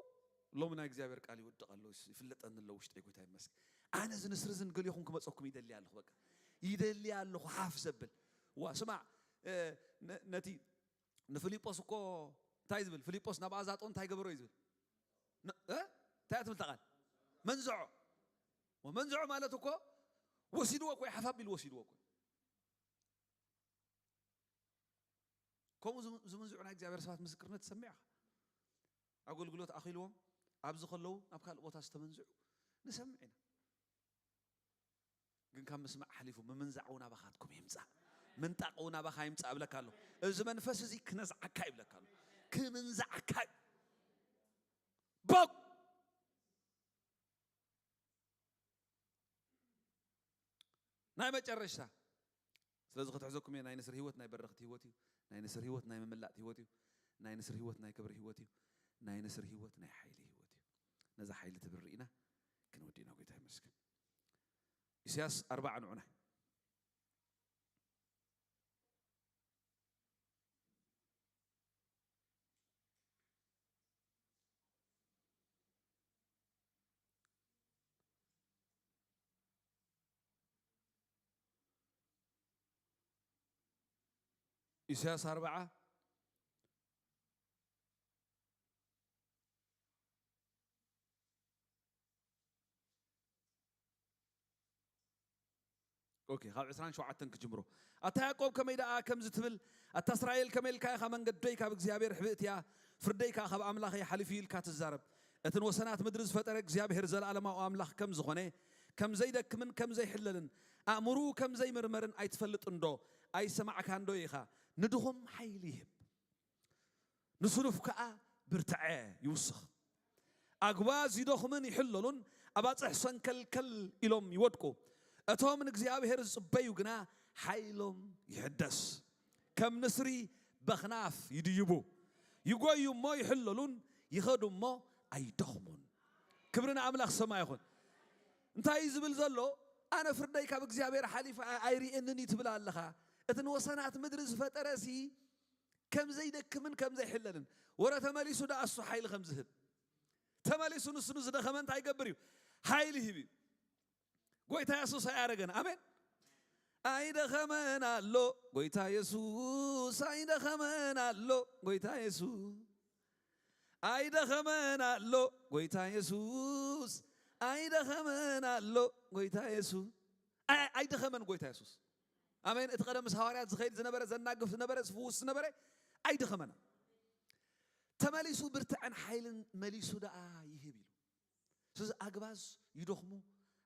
ሎሚ ናይ እግዚኣብሔር ቃል ይወድቕ ኣሎ፣ ይፍለጠኒ ኣሎ ውሽጠይ፣ ጎይታ ይመስገን። ኣነ እዚ ንስሪ እዚ ንገሊኹም ክመጸኩም ይደሊ ኣለኹ፣ በቃ። ይደሊ ኣለኹ፣ ሓፍ ዘብል። ዋ፣ ስማዕ፣ እ፣ ነ-፣ ነቲ ንፊልጶስ እኮ እንታይ ዝብል? ፊልጶስ ናብ ኣዛጦን እንታይ ገበሮ እዩ ዝብል? ን-፣ እ? እንታይ እያ ትብል እታ ቃል? መንዝዖ። መንዝዖ ማለት እኮ ወሲድዎ እኮ እዩ፣ ሓፍ ኣቢሉ ወሲድዎ እኮ። ከምኡ ዝም-፣ ዝምንዝዑ ናይ እግዚኣብሔር ሰባት ምስክርነት ትሰምዕ ኢኻ። ኣገልግሎት ኣኺልዎም ኣብዚ ከለዉ ናብ ካልእ ቦታ ዝተመንዝዑ ንሰምዕ ኢና። ግን ካብ ምስማዕ ሓሊፉ ምምንዛዕ እውን ኣባኻትኩም ይምጻእ፣ ምንጣቕ እውን ኣባኻ ይምጻእ እብለካ ኣለኹ። እዚ መንፈስ እዚ ክነዝዓካ ይብለካ ኣለኹ። ክምንዝዓካ እዩ። ቦግ! ናይ መጨረሽታ። ስለዚ ክትሕዘኩም እየ፣ ናይ ንስር ህይወት ናይ በረኽቲ ህይወት እዩ። ናይ ንስር ህይወት ናይ ምምላጥ ህይወት እዩ። ናይ ንስር ህይወት ናይ ክብሪ ህይወት እዩ። ናይ ንስር ህይወት ናይ ሓይሊ ህይወት እዩ። ነዛ ሓይሊ ትብል ርኢና ክንወዲእና ጎይታ ይመስገን። ኢሳያስ ኣርባዓ ንዑና። ኢሳያስ ኣርባዓ። ኦኬ፣ ካብ ዕስራን ሸውዓተን ክጅምሮ። ኣታ ያዕቆብ፣ ከመይ ደኣ ከምዚ ትብል? ኣታ እስራኤል፣ ከመይ ኢልካ ኢኻ መንገደይ ካብ እግዚኣብሔር ሕብእቲ እያ፣ ፍርደይ ከኣ ካብ ኣምላኸይ ሓሊፉ ኢልካ ትዛረብ? እቲ ንወሰናት ምድሪ ዝፈጠረ እግዚኣብሔር ዘለኣለማዊ ኣምላኽ ከም ዝኾነ፣ ከም ዘይደክምን ከም ዘይሕለልን፣ ኣእምርኡ ከም ዘይምርመርን ኣይትፈልጥን ዶ? ኣይሰማዕካን ዶ ኢኻ? ንድኹም ሓይሊ ይህብ፣ ንስኑፍ ከኣ ብርትዐ ይውስኽ። ኣጉባዝ ይደኽሙን ይሕለሉን፣ ኣባጽሕ ሰንከልከል ኢሎም ይወድቁ። እቶም ንእግዚኣብሔር ዝጽበዩ ግና ሓይሎም ይሕደስ። ከም ንስሪ በኽናፍ ይድይቡ። ይጎዩ እሞ ይሕለሉን፣ ይኸዱ እሞ ኣይደኽሙን። ክብሪ ንኣምላኽ ሰማይ ይኹን። እንታይ እዩ ዝብል ዘሎ? ኣነ ፍርደይ ካብ እግዚኣብሔር ሓሊፈ ኣይ-፣ ኣይርእየንን እዩ ትብል ኣለኻ። እቲ ንወሰናት ምድሪ ዝፈጠረ ሲ ከም ዘይደክምን ከም ዘይሕለልን፣ ወረ ተመሊሱ ደኣ እሱ ሓይሊ ከም ዝህብ፣ ተመሊሱ ንሱ ንዝደኸመ እንታይ ይገብር እዩ? ሓይሊ ይህብ እዩ። ጎይታ የሱስ ኣያረገን። ኣሜን። ኣይደኸመን ኣሎ ጎይታ የሱስ፣ ኣይደኸመን ኣሎ ጎይታ የሱስ፣ ኣይደኸመን ኣሎ ጎይታ የሱስ፣ ኣይደኸመን ኣሎ ጎይታ የሱስ። ኣይ-፣ ኣይደኸመን ጎይታ የሱስ። ኣሜን። እቲ ቀደም ምስ ሃዋርያት ዝኸይድ ዝነበረ፣ ዘናግፍ ዝነበረ፣ ዝፍውስ ዝነበረ ኣይደኸመና። ተመሊሱ ብርትዐን ሓይልን መሊሱ ደኣ ይህብ ኢሉ። ስለዚ ኣግባዝ ይደኽሙ፣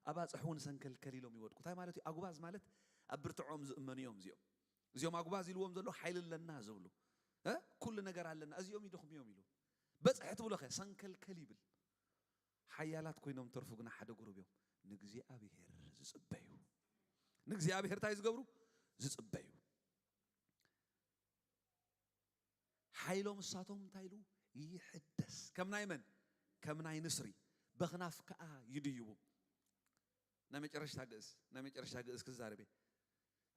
ኣባጽሕ እውን ሰንከልከል ኢሎም ይወድቁ። እንታይ ማለት እዩ? ኣጉባዝ ማለት ኣብ ብርትዖም ዝእመኑ እዮም እዚኦም። እዚኦም ኣጉባዝ ኢልዎም ዘሎ ሓይሊ ኣለና ዝብሉ፣ እ? ኩሉ ነገር ኣለና፣ እዚኦም ይደኽሙ እዮም ኢሉ። በጽሕ ትብሎኸ ሰንከልከል ይብል። ሓያላት ኮይኖም ተርፉ ግና ሓደ ጉሩብ እዮም። ንእግዚኣብሔር ዝጽበዩ። ንእግዚኣብሔር እንታይ ዝገብሩ? ዝጽበዩ። ሓይሎም እሳቶም እንታይ ኢሉ? ይሕደስ። ከም ናይ መን? ከም ናይ ንስሪ። በኽናፍ ከኣ ይድይቡ። ናይ መጨረሽታ ግእዝ፣ ናይ መጨረሽታ ግእዝ ክዛረብ እየ።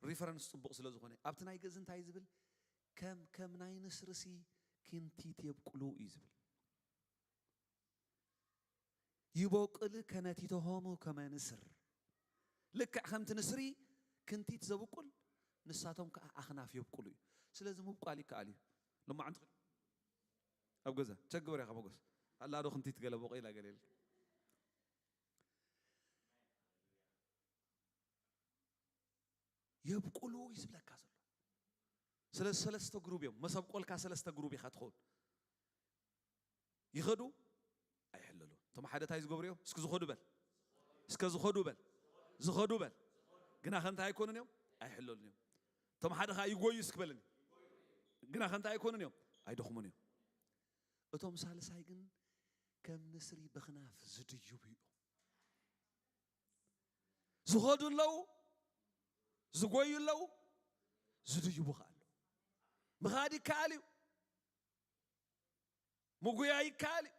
ሪፈረንስ ጽቡቕ ስለ ዝኾነ። ኣብቲ ናይ ግእዝ እንታይ ዝብል? ከም፣ ከም ናይ ንስሪ ሲ ኪንቲት የብቁሉ እዩ ዝብል። ይቦቅል ከነቲተሆሙ ከመ ንስር። ልክዕ ከምቲ ንስሪ ክንቲት ዘብቁል፣ ንሳቶም ከኣ ኣኽናፍ የብቁሉ እዩ። ስለዚ ምብቋል ይከኣል እዩ። ሎማዓንቲ ኣብ ገዛ ቸግበር ኢኻ መጎስ። ኣላ ዶ ክንቲት ገለ ቦቂላ ገለ ኢልካ። የብቁሉ እዩ ዝብለካ ዘሎ። ስለዚ ሰለስተ ግሩብ እዮም። መሰብ ቆልካ ሰለስተ ግሩብ ኢኻ ትኸውን። ይኸዱ፣ ኣይሕለሉን። እቶም ሓደ እንታይ ዝገብሩ እዮም? እስኪ ዝኸዱ በል። እስከ ዝኸዱ በል። ዝኸዱ በል። ግና ከ እንታይ ኣይኮኑን እዮም? ኣይሕለሉን እዮም። እቶም ሓደ ኸዓ ይጎዩ እስኪ በልኒ። ግና ከ እንታይ ኣይኮኑን እዮም? ኣይደኽሙን እዮም። እቶም ሳልሳይ ግን ከም ንስሪ በኽናፍ ዝድይቡ እዮም። ዝኸዱ ኣለዉ፣ ዝጎዩ ኣለዉ፣ ዝድይቡ ኸዓ ኣለዉ። ምኻድ ይከኣል እዩ። ምጉያይ ይከኣል እዩ።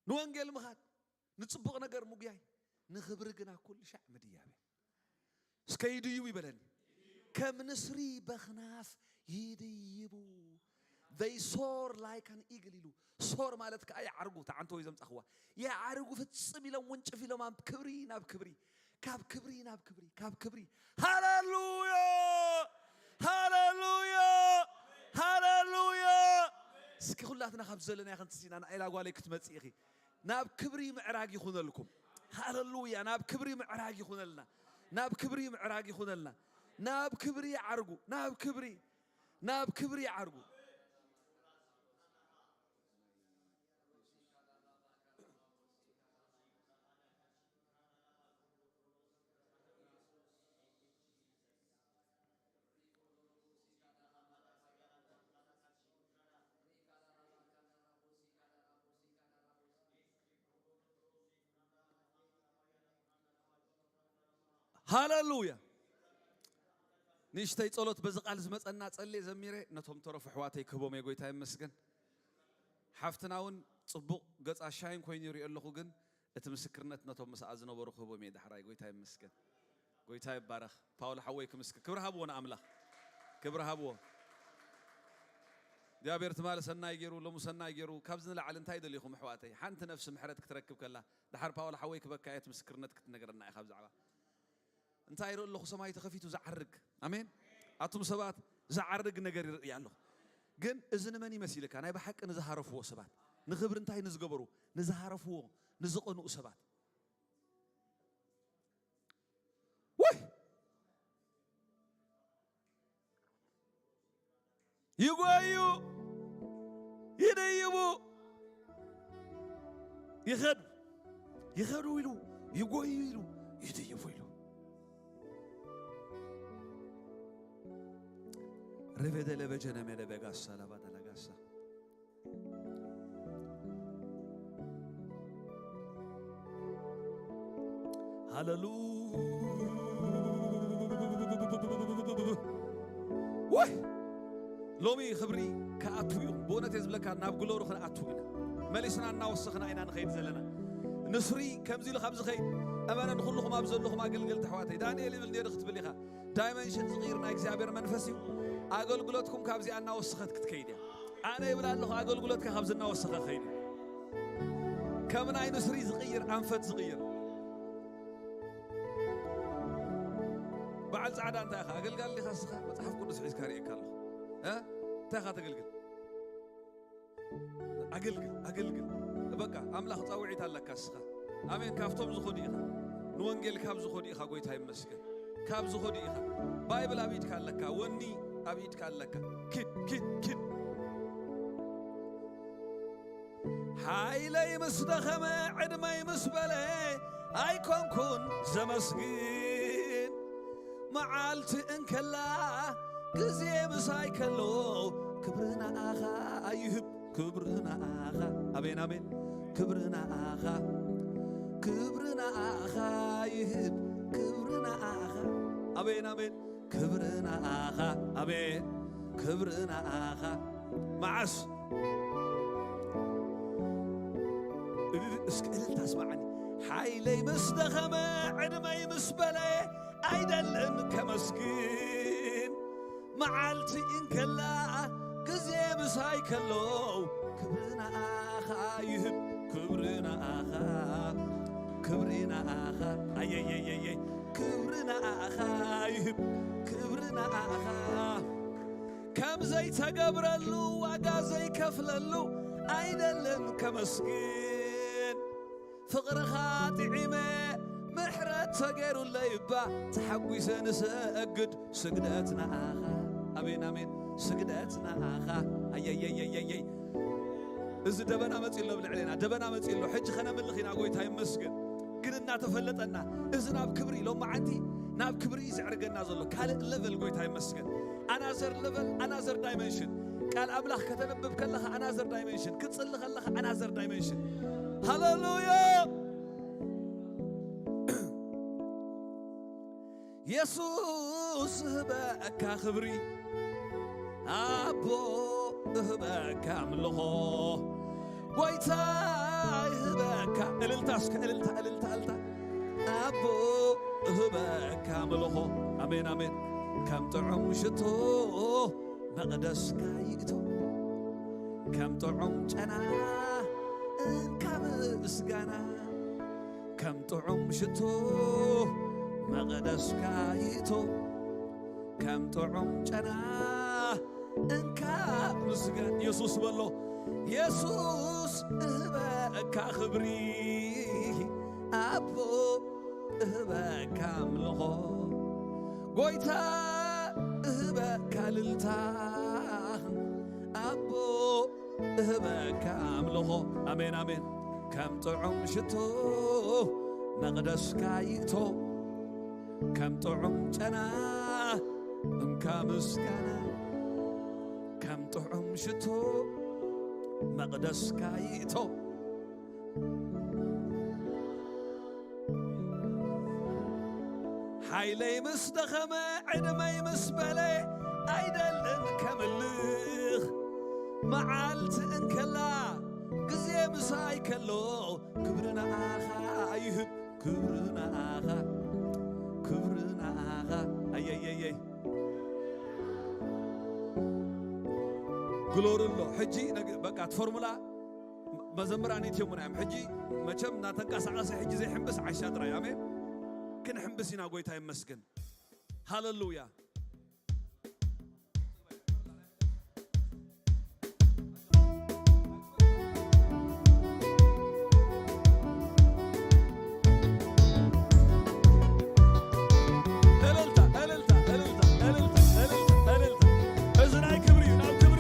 ንወንጌል ምኻድ፣ ንጽቡቕ ነገር ምጉያይ፣ ንኽብሪ ግና ኩሉ ሻዕ ምድያብ እዩ። እስከ ይድይቡ ይበለኒ። ከም ንስሪ በኽናፍ ይድይቡ። They soar like an eagle ኢሉ። ሶር ማለት ከኣ ይዓርጉ፣ ተዓንቶ እዩ ዘምጻኽዋ። ይዓርጉ ፍጽም ኢሎም ውንጭፍ ኢሎም ኣብ ክብሪ ናብ ክብሪ፣ ካብ ክብሪ ናብ ክብሪ፣ ካብ ክብሪ። ሃሌሉያ! ሃሌሉያ! ሃሌሉያ! እስኪ ኩላትና ካብ ዘለናዮ ክንትስ ኢና፣ ናይላ ጓለይ ክትመጽእ ኢኺ። ናብ ክብሪ ምዕራግ ይኹነልኩም። ሃሌሉያ! ናብ ክብሪ ምዕራግ ይኹነልና። ናብ ክብሪ ምዕራግ ይኹነልና። ናብ ክብሪ ይዓርጉ። ናብ ክብሪ፣ ናብ ክብሪ ይዓርጉ። ሃሌሉያ። ንእሽተይ ጸሎት በዚ ቃል ዝመጸና ጸልየ ዘሚረ ነቶም ተረፉ ኣሕዋተይ ክህቦም እየ። ጎይታ ይመስገን። ሓፍትና እውን ጽቡቕ ገጻ ሻይን ኮይኑ ይሪኦ ኣለኹ፣ ግን እቲ ምስክርነት ነቶም ምስኣ ዝነበሩ ክህቦም እየ ዳሕራይ። ጎይታ ይመስገን። ጎይታ ይባረኽ። ፓውል ሓወይ ክምስክ-፣ ክብሪ ሃብዎ ንኣምላኽ። ክብሪ ሃብዎ። እግዚኣብሔር ትማሊ ሰናይ ገይሩ፣ ሎሙ ሰናይ ገይሩ፣ ካብዚ ንላዕሊ እንታይ ደሊኹም ኣሕዋተይ? ሓንቲ ነፍሲ ምሕረት ክትረክብ ከላ፣ ደሓር ፓውል ሓወይ ክበካ እየ፣ እቲ ምስክርነት ክትነግረና ኢኻ ብዛዕባ እንታይ ይርኢ ኣለኹ? ሰማይ ተኸፊቱ ዝዓርግ። ኣሜን። ኣቱም ሰባት ዝዓርግ ነገር ይርኢ ኣለኹ። ግን እዚ ንመን ይመሲልካ? ናይ ብሓቂ ንዝሃረፍዎ ሰባት። ንኽብሪ እንታይ ንዝገበሩ? ንዝሃረፍዎ፣ ንዝቐንኡ ሰባት። ይጎዩ፣ ይድይቡ፣ ይኸዱ፣ ይኸዱ ኢሉ፣ ይጎዩ ኢሉ፣ ይድይቡ ኢሉ። ሬቬደለ በጀነ መለ በጋሳ ላባዳ ለጋሳ። ሃለሉ ወይ ሎሚ ክብሪ ክኣቱ እዩ። ብእውነት እየ ዝብለካ፣ ናብ ግሎሪ ክንኣቱ ኢና። መሊስና እናወሰኽና ኢና ንኸይድ ዘለና። ንስሪ ከምዚ ኢሉ ካብ ዝኸይድ፣ እመነ፣ ንኹልኹም ኣብ ዘለኹም ኣገልገልቲ ኣሕዋተይ፣ ዳንኤል ይብል ነይሩ ክትብል ኢኻ። ዳይመንሽን ዝቕይር ናይ እግዚኣብሔር መንፈስ እዩ። ኣገልግሎትኩም ካብዚኣ እናወሰኸት ክትከይድ እያ። ኣነ ይብል ኣለኹ፣ ኣገልግሎትካ ካብዚ እናወሰኸ ኸይድ እዩ። ከም ናይ ንስሪ ዝቕይር ኣንፈት ዝቕይር። በዓል ጻዕዳ እንታይ ኢኻ? ኣገልጋሊ ዲኻ እስኻ? መጽሓፍ ቅዱስ ሒዝካ ርእየካ ኣለኹ። እ? እንታይ ኢኻ ተገልግል? ኣገልግል፣ ኣገልግል። በቃ ኣምላኽ ጻውዒት ኣለካ እስኻ። ኣሜን። ካብቶም ዝኸዱ ኢኻ። ንወንጌል ካብ ዝኸዱ ኢኻ። ጎይታ ይመስገን። ካብ ዝኸዱ ኢኻ። ባይብል ኣብ ኢድካ ኣለካ። ወኒ ኣብ ኢድካ ኣለካ። ኪድ፣ ኪድ፣ ኪድ። ሓይለይ ምስ ደኸመ፣ ዕድመይ ምስ በለ፣ ኣይኮንኩን ዘመስግን። መዓልቲ እንከላ፣ ግዜ ምሳይ ከሎ፣ ክብሪ ንኣኻ ይህብ፣ ክብሪ ንኣኻ። ኣሜን፣ ኣሜን። ክብሪ ንኣኻ፣ ክብሪ ንኣኻ ይህብ፣ ክብሪ ንኣኻ። ኣሜን፣ ኣሜን። ክብሪ ንኣኻ፣ ኣሜን። ክብሪ ንኣኻ። መዓስ እልል-፣ እስኪ እልልታ ስምዓኒ። ሓይለይ ምስ ደኸመ፣ ዕድመይ ምስ በለ፣ ኣይደልን ከመስግን። መዓልቲ እንከላ፣ ግዜ ምሳይ ከሎ፣ ክብሪ ንኣኻ ይህብ፣ ክብሪ ንኣኻ፣ ክብሪ ንኣኻ። ኣየየየየ፣ ክብሪ ንኣኻ ይህብ፣ ክብሪ ንኣኻ። ከም ዘይተገብረሉ፣ ዋጋ ዘይከፍለሉ፣ ኣይደልን ከመስግን። ፍቕርኻ ጥዒመ፣ ምሕረት ተገይሩለይ እባ፣ ተሓጒሰ ንሰግድ፣ ስግደት ንኣኻ። ኣሜን፣ ኣሜን። ስግደት ንኣኻ። ኣየየየየየ። እዚ ደበና መጺኡ ኣሎ ኣብ ልዕሌና፣ ደበና መጺኡ ኣሎ። ሕጂ ከነምልኽ ኢና፣ ጎይታ ይመስገን። ግን እናተፈለጠና፣ እዚ ናብ ክብሪ፣ ሎማዓንቲ ናብ ክብሪ እዩ ዘዕርገና ዘሎ። ካልእ ለቨል፣ ጎይታ ይመስገን። ኣናዘር ለቨል፣ ኣናዘር ዳይመንሽን። ቃል ኣምላኽ ከተንብብ ከለኻ ኣናዘር ዳይመንሽን፣ ክትጽሊ ከለኻ ኣናዘር ዳይመንሽን። ሃሌሉያ። የሱስ እህበካ ክብሪ፣ ኣቦ እህበካ ኣምልኾ፣ ጎይታ እህበካ እልልታ፣ እስከ እልልታ፣ እልልታ፣ እልልታ። ኣቦ እህበካ ኣምልኾ። ኣሜን፣ ኣሜን። ከም ጥዑም ሽቶ መቕደስካ ይእቶ፣ ከም ጥዑም ጨና እንካ ምስጋና። ከም ጥዑም ሽቶ መቕደስካ ይእቶ፣ ከም ጥዑም ጨና እንካ ምስጋና። የሱስ በሎ፣ የሱስ እህበካ ክብሪ፣ ኣቦ እህበካ ኣምልኾ፣ ጎይታ እህበካ ልልታ፣ ኣቦ እህበካ ኣምልኾ። ኣሜን፣ ኣሜን። ከም ጥዑም ሽቶ መቕደስካ ይእቶ፣ ከም ጥዑም ጨና እንካ ምስጋና። ከም ጥዑም ሽቶ መቕደስካ ይእቶ። ሓይለይ ምስ ደኸመ፣ ዕድመይ ምስ በለ፣ ኣይደልን ከምልኽ። መዓልቲ እንከላ፣ ግዜ ምሳይ ከሎ፣ ክብሪ ንኣኻ ይህብ፣ ክብሪ ንኣኻ፣ ክብሪ ንኣኻ። ኣየየየይ። ግሎሪ ኣሎ። ሕጂ ነግ-፣ በቃ፣ እቲ ፎርሙላ መዘምራን እትዮምና እዮም። ሕጂ መቸም እናተንቀሳቐሰ ሕጂ ዘይሕምብስ ዓሻ ጥራይ። ኣሜን። ክንሕምብስ ኢና፣ ጎይታ ይመስገን። ሃሌሉያ። እልልታ፣ እልልታ፣ እልልታ፣ እልልታ፣ እልልታ፣ እልልታ። እዚ ናይ ክብሪ እዩ፣ ናብ ክብሪ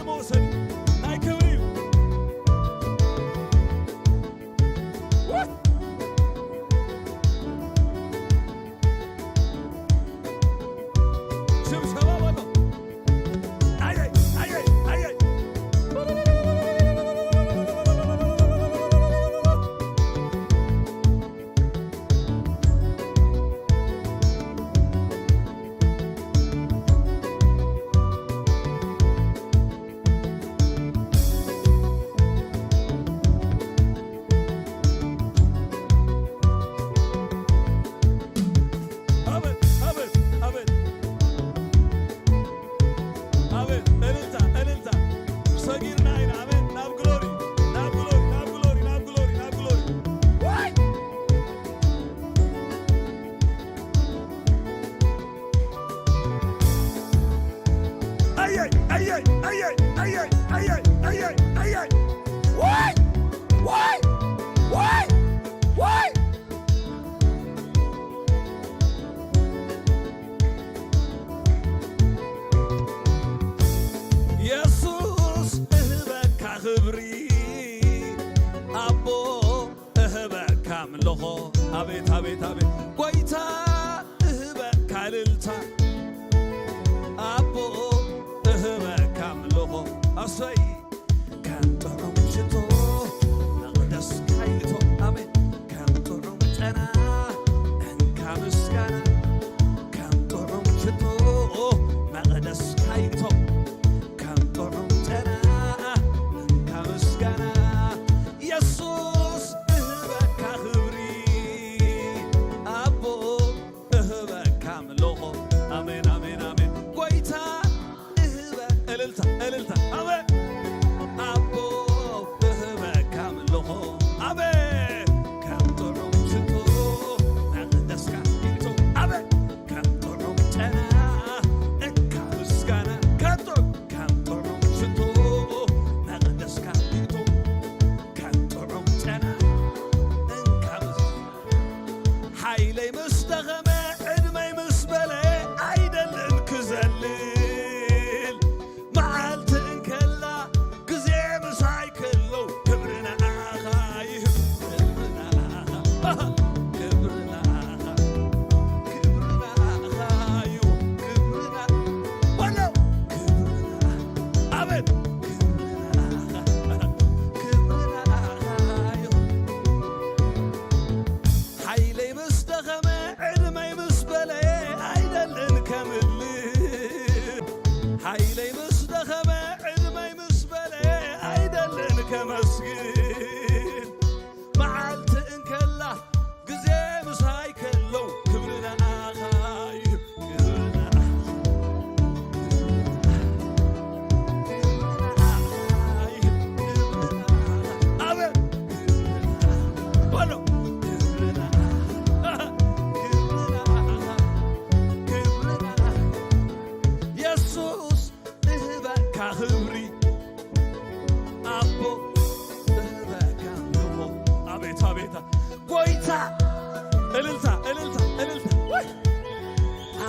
ኣለኹ። ኣቤት፣ ኣቤት፣ ኣቤት። ጎይታ እህበካ እልልታ፣ ኣቦ እህበካ ኣምልኾ። ኣሰይ ከም ጥዑም ሽቶ መቕደስካ ይእቶ። ኣሜን። ከም ጥዑም ጨና እንካ ምስጋና፣ ከም ጥዑም ሽቶ መቕደስካ ይእቶ። ከም ጥዑም ጨና እንካ ምስጋና፣ የሱስ እህበካ ክብሪ፣ ኣቦ እህበካ ኣምልኾ። ኣሜን፣ ኣሜን፣ ኣሜን። ጎይታ እህበ-፣ እልልታ፣ እልልታ። ኣሜን። ኣቦ እህበካ ኣምልኾ። ኣሜን። ከም ጥዑም ሽቶ መቕደስካ ይእቶ። ኣሜን። ከም ጥዑም ጨና እንካ ምስጋና። ከም ጥዑም፣ ከም ጥዑም ሽቶ መቕደስካ ይእቶ። ከም ጥዑም ጨና እንካ ምስ-፣ ሓይለይ ምስ ደኸመ፣ ዕድመይ ምስ በለ፣ ኣይደልን ክዘልል። መዓልቲ እንከላ፣ ግዜ ምሳይ ከሎ፣ ክብሪ ንዓኻ ይህብ፣ ክብሪ ንዓኻ፣ ክብሪ ንዓኻ፣ ክብሪ ንዓኻ እዩ፣ ክብሪ ንዓ-፣ በሎ፣ ክብሪ ንዓኻ፣ ኣሜን፣ ክብሪ ንዓኻ፣ ክብሪ ንዓኻ እዩ። ሓይለይ ምስ ደኸመ፣ ዕድመይ ምስ በለየ፣ ኣይደልን ከምልል። ሓይለይ ምስ ደኸመ፣ ዕድመይ ምስ በለየ፣ ኣይደልን ከመስግን። መዓልቲ እንከላ፣ ግዜ ምሳይ ከሎ፣ ክብሪ ንዓኻ እዩ፣ ክብሪ ንዓኻ። ኣሜን። በሎ። የሱስ እህበካ ክብሪ፣ ኣቦ እህበካ ኣምልኾ። ኣቤት፣ ኣቤት። ጎይታ፣ እልልታ፣ እልልታ፣ እልልታ። ወይ!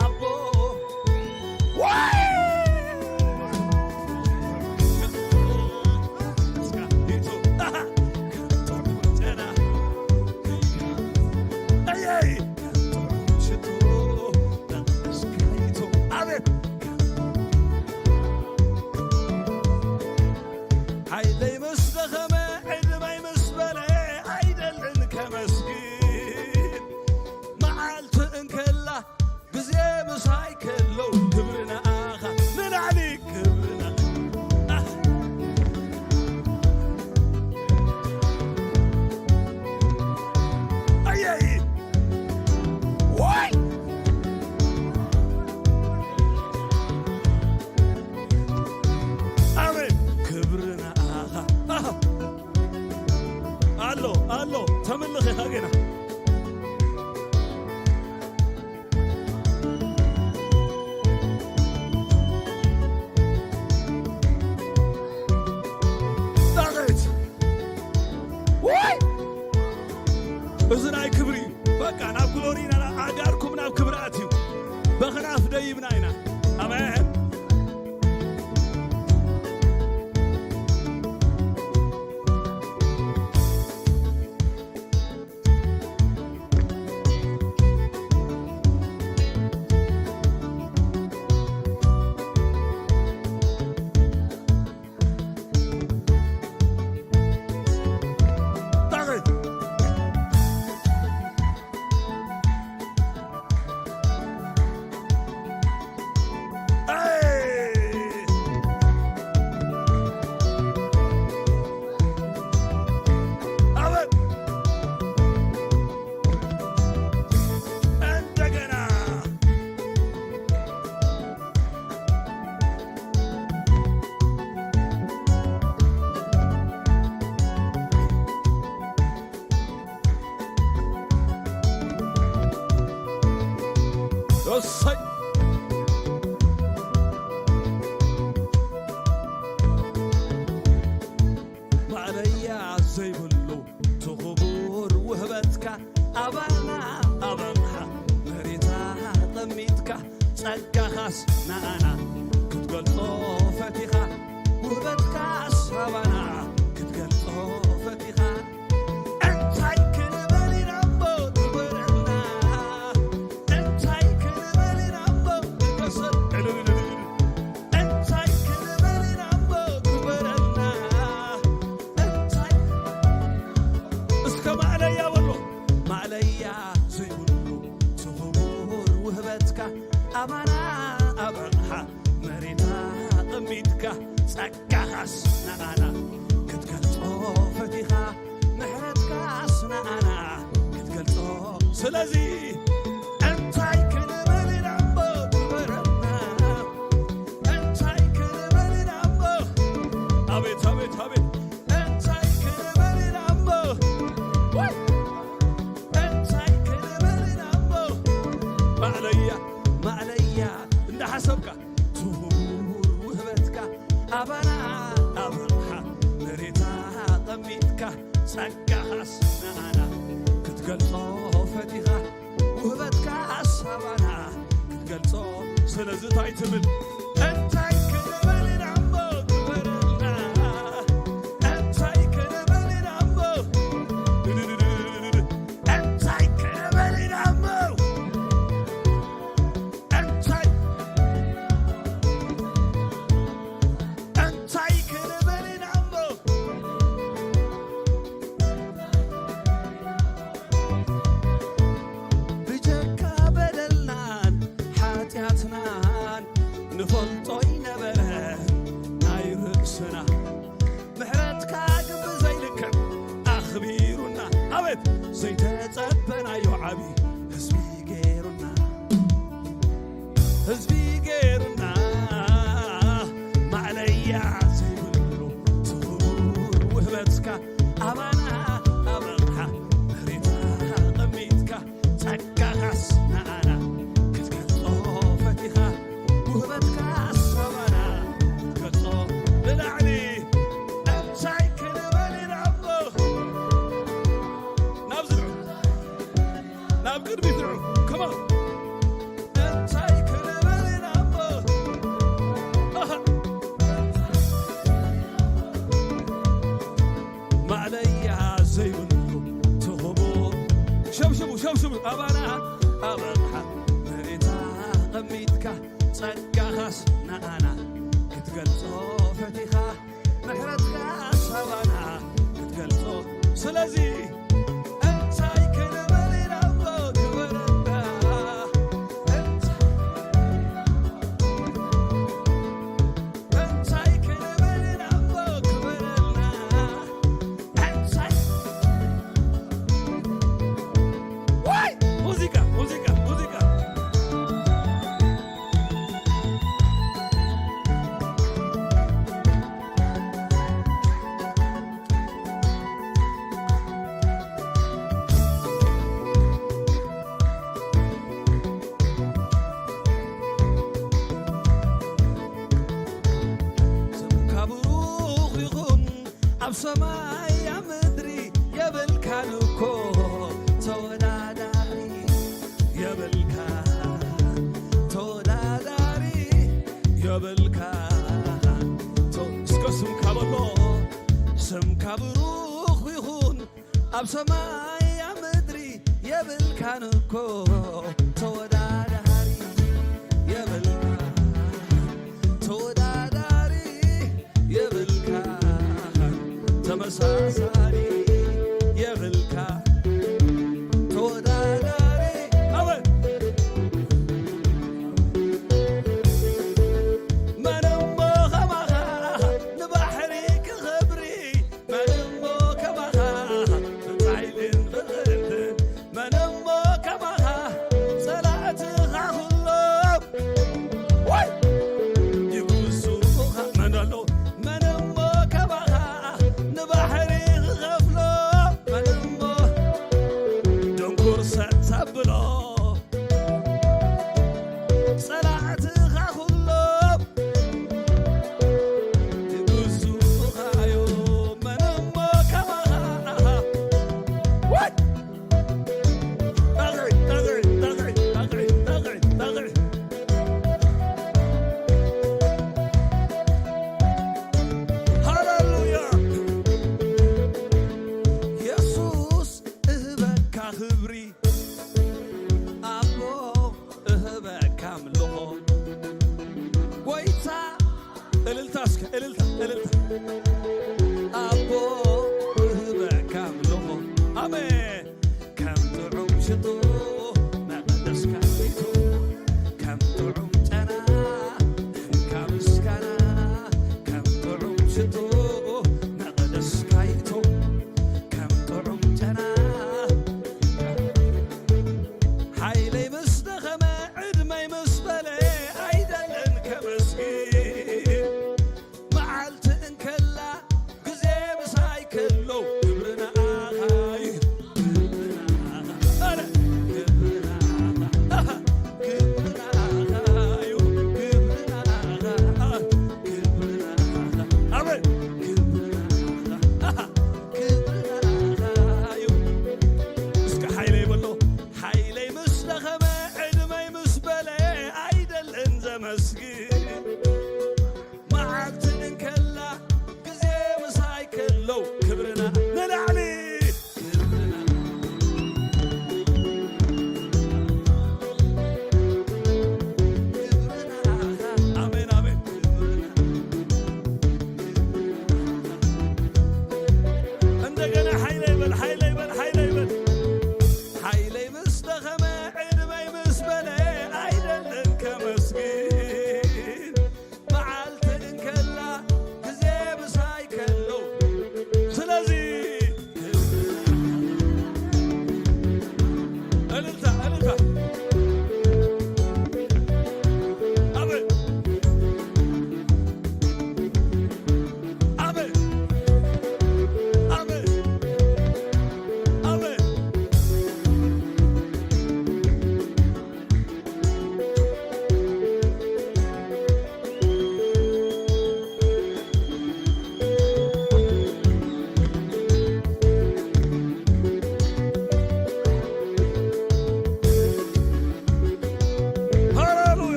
ኣቦ፣ ወይ! ኣየይ! ኣቤት! ሓይለይ ምስ ደኸመ፣ ዕድመይ ምስ በለ፣ ኣይደልን ከመስግን። መዓልቲ እንከላ፣ ግዜ ምሳይ ከሎ፣ ክብሪ ንኣኻ ንላዕሊ፣ ክብሪ ንኣኻ። ኣየይ! ዋይ! ኣሜን። ክብሪ ንኣኻ። ኣሃ። ኣሎ፣ ኣሎ። ተምልኽ ኢኻ ገና። ዳዊት። ወይ! እዚ ናይ ክብሪ እዩ። በቃ ናብ ግሎሪ ኢና፣ ኣእጋርኩም ናብ ክብሪ ኣትዩ። በኽናፍ ደይብና ኢና። ኣሜን። እንደገና እሰይ! ማእለያ ዘይብሉ ትኽቡር ውህበትካ ኣባና ኣበቕኻ መሬታ ጠሚትካ ጸጋኻስ ንኣና ክትገልጾ ፈቲኻ ውህበትካስ ኣባና ክትገልጾ ፈቲኻ እንታይ ክንበል ኢና ስለዚ እንታይ ክንብል ኢና እሞ ክበረልና? እንታይ ክንብል ኢና እሞ? ኣቤት፣ ኣቤት፣ ኣቤት። እንታይ ክንብል ኢና እሞ? ወይ! እንታይ ክንብል ኢና እሞ? ማዕለያ፣ ማዕለያ እንዳሓሰብካ ትሁር ውህበትካ ኣባና ኣብ ኣቕሓ መሬታ ኣቐሚጥካ ጸጋኻስ ንኣና ክትገልጾ ፈቲኻ ውህበትካስ ኣባና ክትገልጾ። ስለዚ እንታይ ትብል? እንታይ ክንብል ኢና እሞ ክበረልና? እንታይ ክንብል ኢና እሞ? እንታይ ክንብል ኢና እሞ? እንታይ፣ እንታይ ክንብል ኢና እሞ? ብጀካ በደልናን ሓጢኣትናን ንፈልጦ ኣይነበረ ናይ ርእስና። ምሕረትካ ግን ብዘይልክዕ ኣኽቢሩና። ኣቤት ዘይተጸበናዮ ዓቢ ህዝቢ ገይሩና። ህዝቢ ገይሩና። ማዕለያ ዘይብሉ ትኹር ውህበትካ ኣባና ኣብ ኣቕሓ መሬታ ኣቐሚጥካ ጸጋኻስ ንኣና ክትገልጾ ፈቲኻ ውህበትካስ ኣባና ክትገልጾ ንላዕሊ እንታይ ክንበል ኢና እሞ? ናብዚ ንዑ። ናብ ቅድሚት ንዑ። Come on። እንታይ ክንብል ኢና እሞ? ኣሃ። ማዕለያ ዘይብሉ ትኹቡ። ሸብሽቡ፣ ሸብሽቡ። ኣባና ኣብ ኣቕሓ መሬታ ኣቐሚጥካ ጸጋኻስ ንኣና ክትገልጾ ፈቲኻ ምሕረትካ ሳባና ክትገልጾ። ስለዚ እንታይ ክንብል ኢና እሞ ክበረልና? እንታይ፣ እንታይ ክንብል ኢና እሞ ክበረልና? እንታይ፣ ዋይ! ሙዚቃ፣ ሙዚቃ፣ ሙዚቃ። ስምካ ብሩኽ ይኹን ኣብ ሰማይ ኣብ ምድሪ የብልካን እኮ ተወዳዳሪ። የብልካ ተወዳዳሪ የብልካ። ቶ-፣ እስከ ስምካ በሎ፣ ስምካ ብሩኽ ይኹን ኣብ ሰማይ ኣብ ምድሪ የብልካን እኮ ተወዳዳሪ። የብልካ ተወዳዳሪ የብልካ፣ ተመሳሳሊ የብልካ፣ ተወዳዳሪ። ኣወ! መን እሞ ከማኻ ንባሕሪ ክኸብሪ፣ መን እሞ ከማኻ ብጻይልን ብቕንትን፣ መን እሞ ከማኻ ጸላእትኻ ኩሎም ወይ ይጉስኻ መን ኣሎ? መን እሞ ከማኻ ንባሕሪ ክኸፍሎ? መን እሞ ደንኩር ሰጥ ተብሎ? ጸላእትኻ ኩሎም ይጉስኻ እዮም። መን እሞ ከማኻ ወይ ሃሌሉያ። የሱስ እህበካ ክብሪ፣ ኣቦ እህበካ ኣምልኾ። ጎይታ እልልታ እስከ፣ እልልታ፣ እልልታ። ኣቦ እህበካ ኣምልኾ። ኣሜን። ከም ጥዑም ሽቶ መቐደስካ ይቶ፣ ከም ጥዑም ጨና እንካ ምስጋና፣ ከም ጥዑም ሽቶ መቐደስካ ይቶ፣ ከም ጥዑም ጨና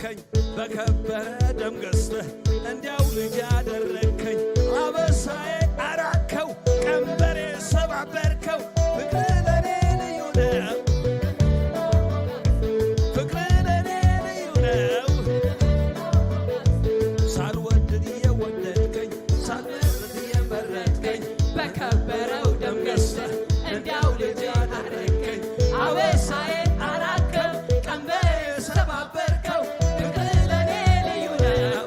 ከኝ በከበረ ደም ገዝተህ እንዲያው ልጅ ያደረግከኝ። አበሳዬ አራከው፣ ቀንበሬ ሰባበርከው። ፍቅር ለኔ ልዩ ነው፣ ፍቅር ለኔ ልዩ ነው። ሳልወድድ የወደድከኝ፣ ሳልመርጥ የመረጥከኝ። በከበረው ደም ገዝተህ እንዲያው ልጅ ያደረግከኝ። አበሳዬ አራከው፣ ቀንበሬ ሰባበርከው። ፍቅር ለኔ ልዩ ነው።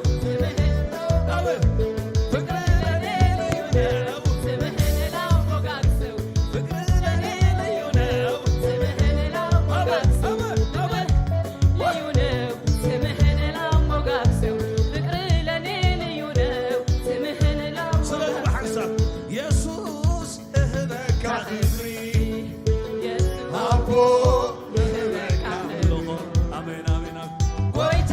አቤት። ፍቅር ለኔ ልዩ ነው። ስምህን ላሞጋግሰው። ፍቅር ለኔ ልዩ ነው። ስምህን ላሞጋግሰው። አቤት፣ አቤት፣ አቤት። ልዩ ነው። ስምህን ላሞጋግሰው። ፍቅር ለኔ ልዩ ነው። ስምህን ላሞጋግሰው። ስለዚህ ብሓንሳብ የሱስ እህበካ ክብሪ። የሱስ ኣቦ እህበካ ክብሪ። ኣሜን፣ ኣሜን፣ ኣሜን። ጎይታ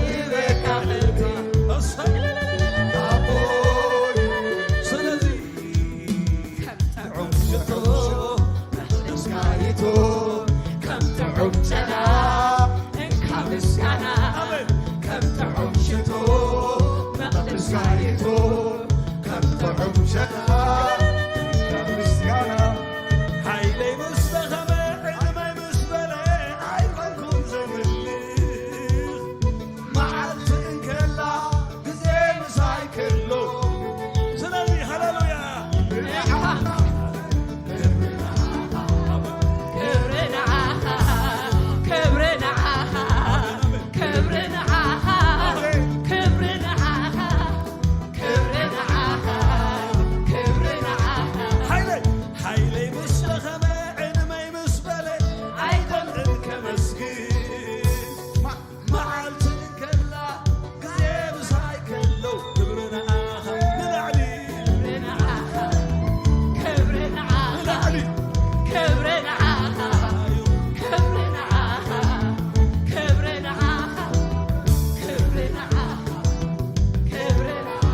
እህበካ ክብሪ። እሰይ። ኣቦ። ስለዚ ከም ጥዑም ሽቶ መቕደስካ ይቶ፣ ከም ጥዑም ጨና እንካ ምስጋና። ኣሜን። ከም ጥዑም ሽቶ መቕደስካ ይቶ፣ ከም ጥዑም ሸታ ከም ምስጋና። ሓይለይ ምስ ደኸመ፣ ዕድመይ ምስ በለ፣ ኣይኮንኩን ዘምልኽ። መዓልቲ እንከላ፣ ግዜ ምሳይ ከሎ። ስለዚ ሃሌሉያ። ክብሪ ንዓኻ፣ ክብሪ ንዓኻ፣ ክብሪ ንዓኻ፣ ክብሪ ንዓኻ፣ ክብሪ ንዓኻ፣ ክብሪ ንዓኻ። ሓይለይ፣ ሓይለይ ምስ ደኸመ፣ ዕድመይ ምስ በለ፣ ኣይደልን ከመስግን። መዓልቲ እንከላ፣ ግዜ ምሳይ ከሎ፣ ክብሪ ንዓኻ ንላዕሊ። ክብሪ ንዓኻ፣ ክብሪ ንዓኻ፣ ንላዕሊ። ክብሪ ንዓኻ፣ ክብሪ ንዓኻ፣ ክብሪ ንዓኻ፣ ክብሪ ንዓኻ፣ ክብሪ ንዓኻ።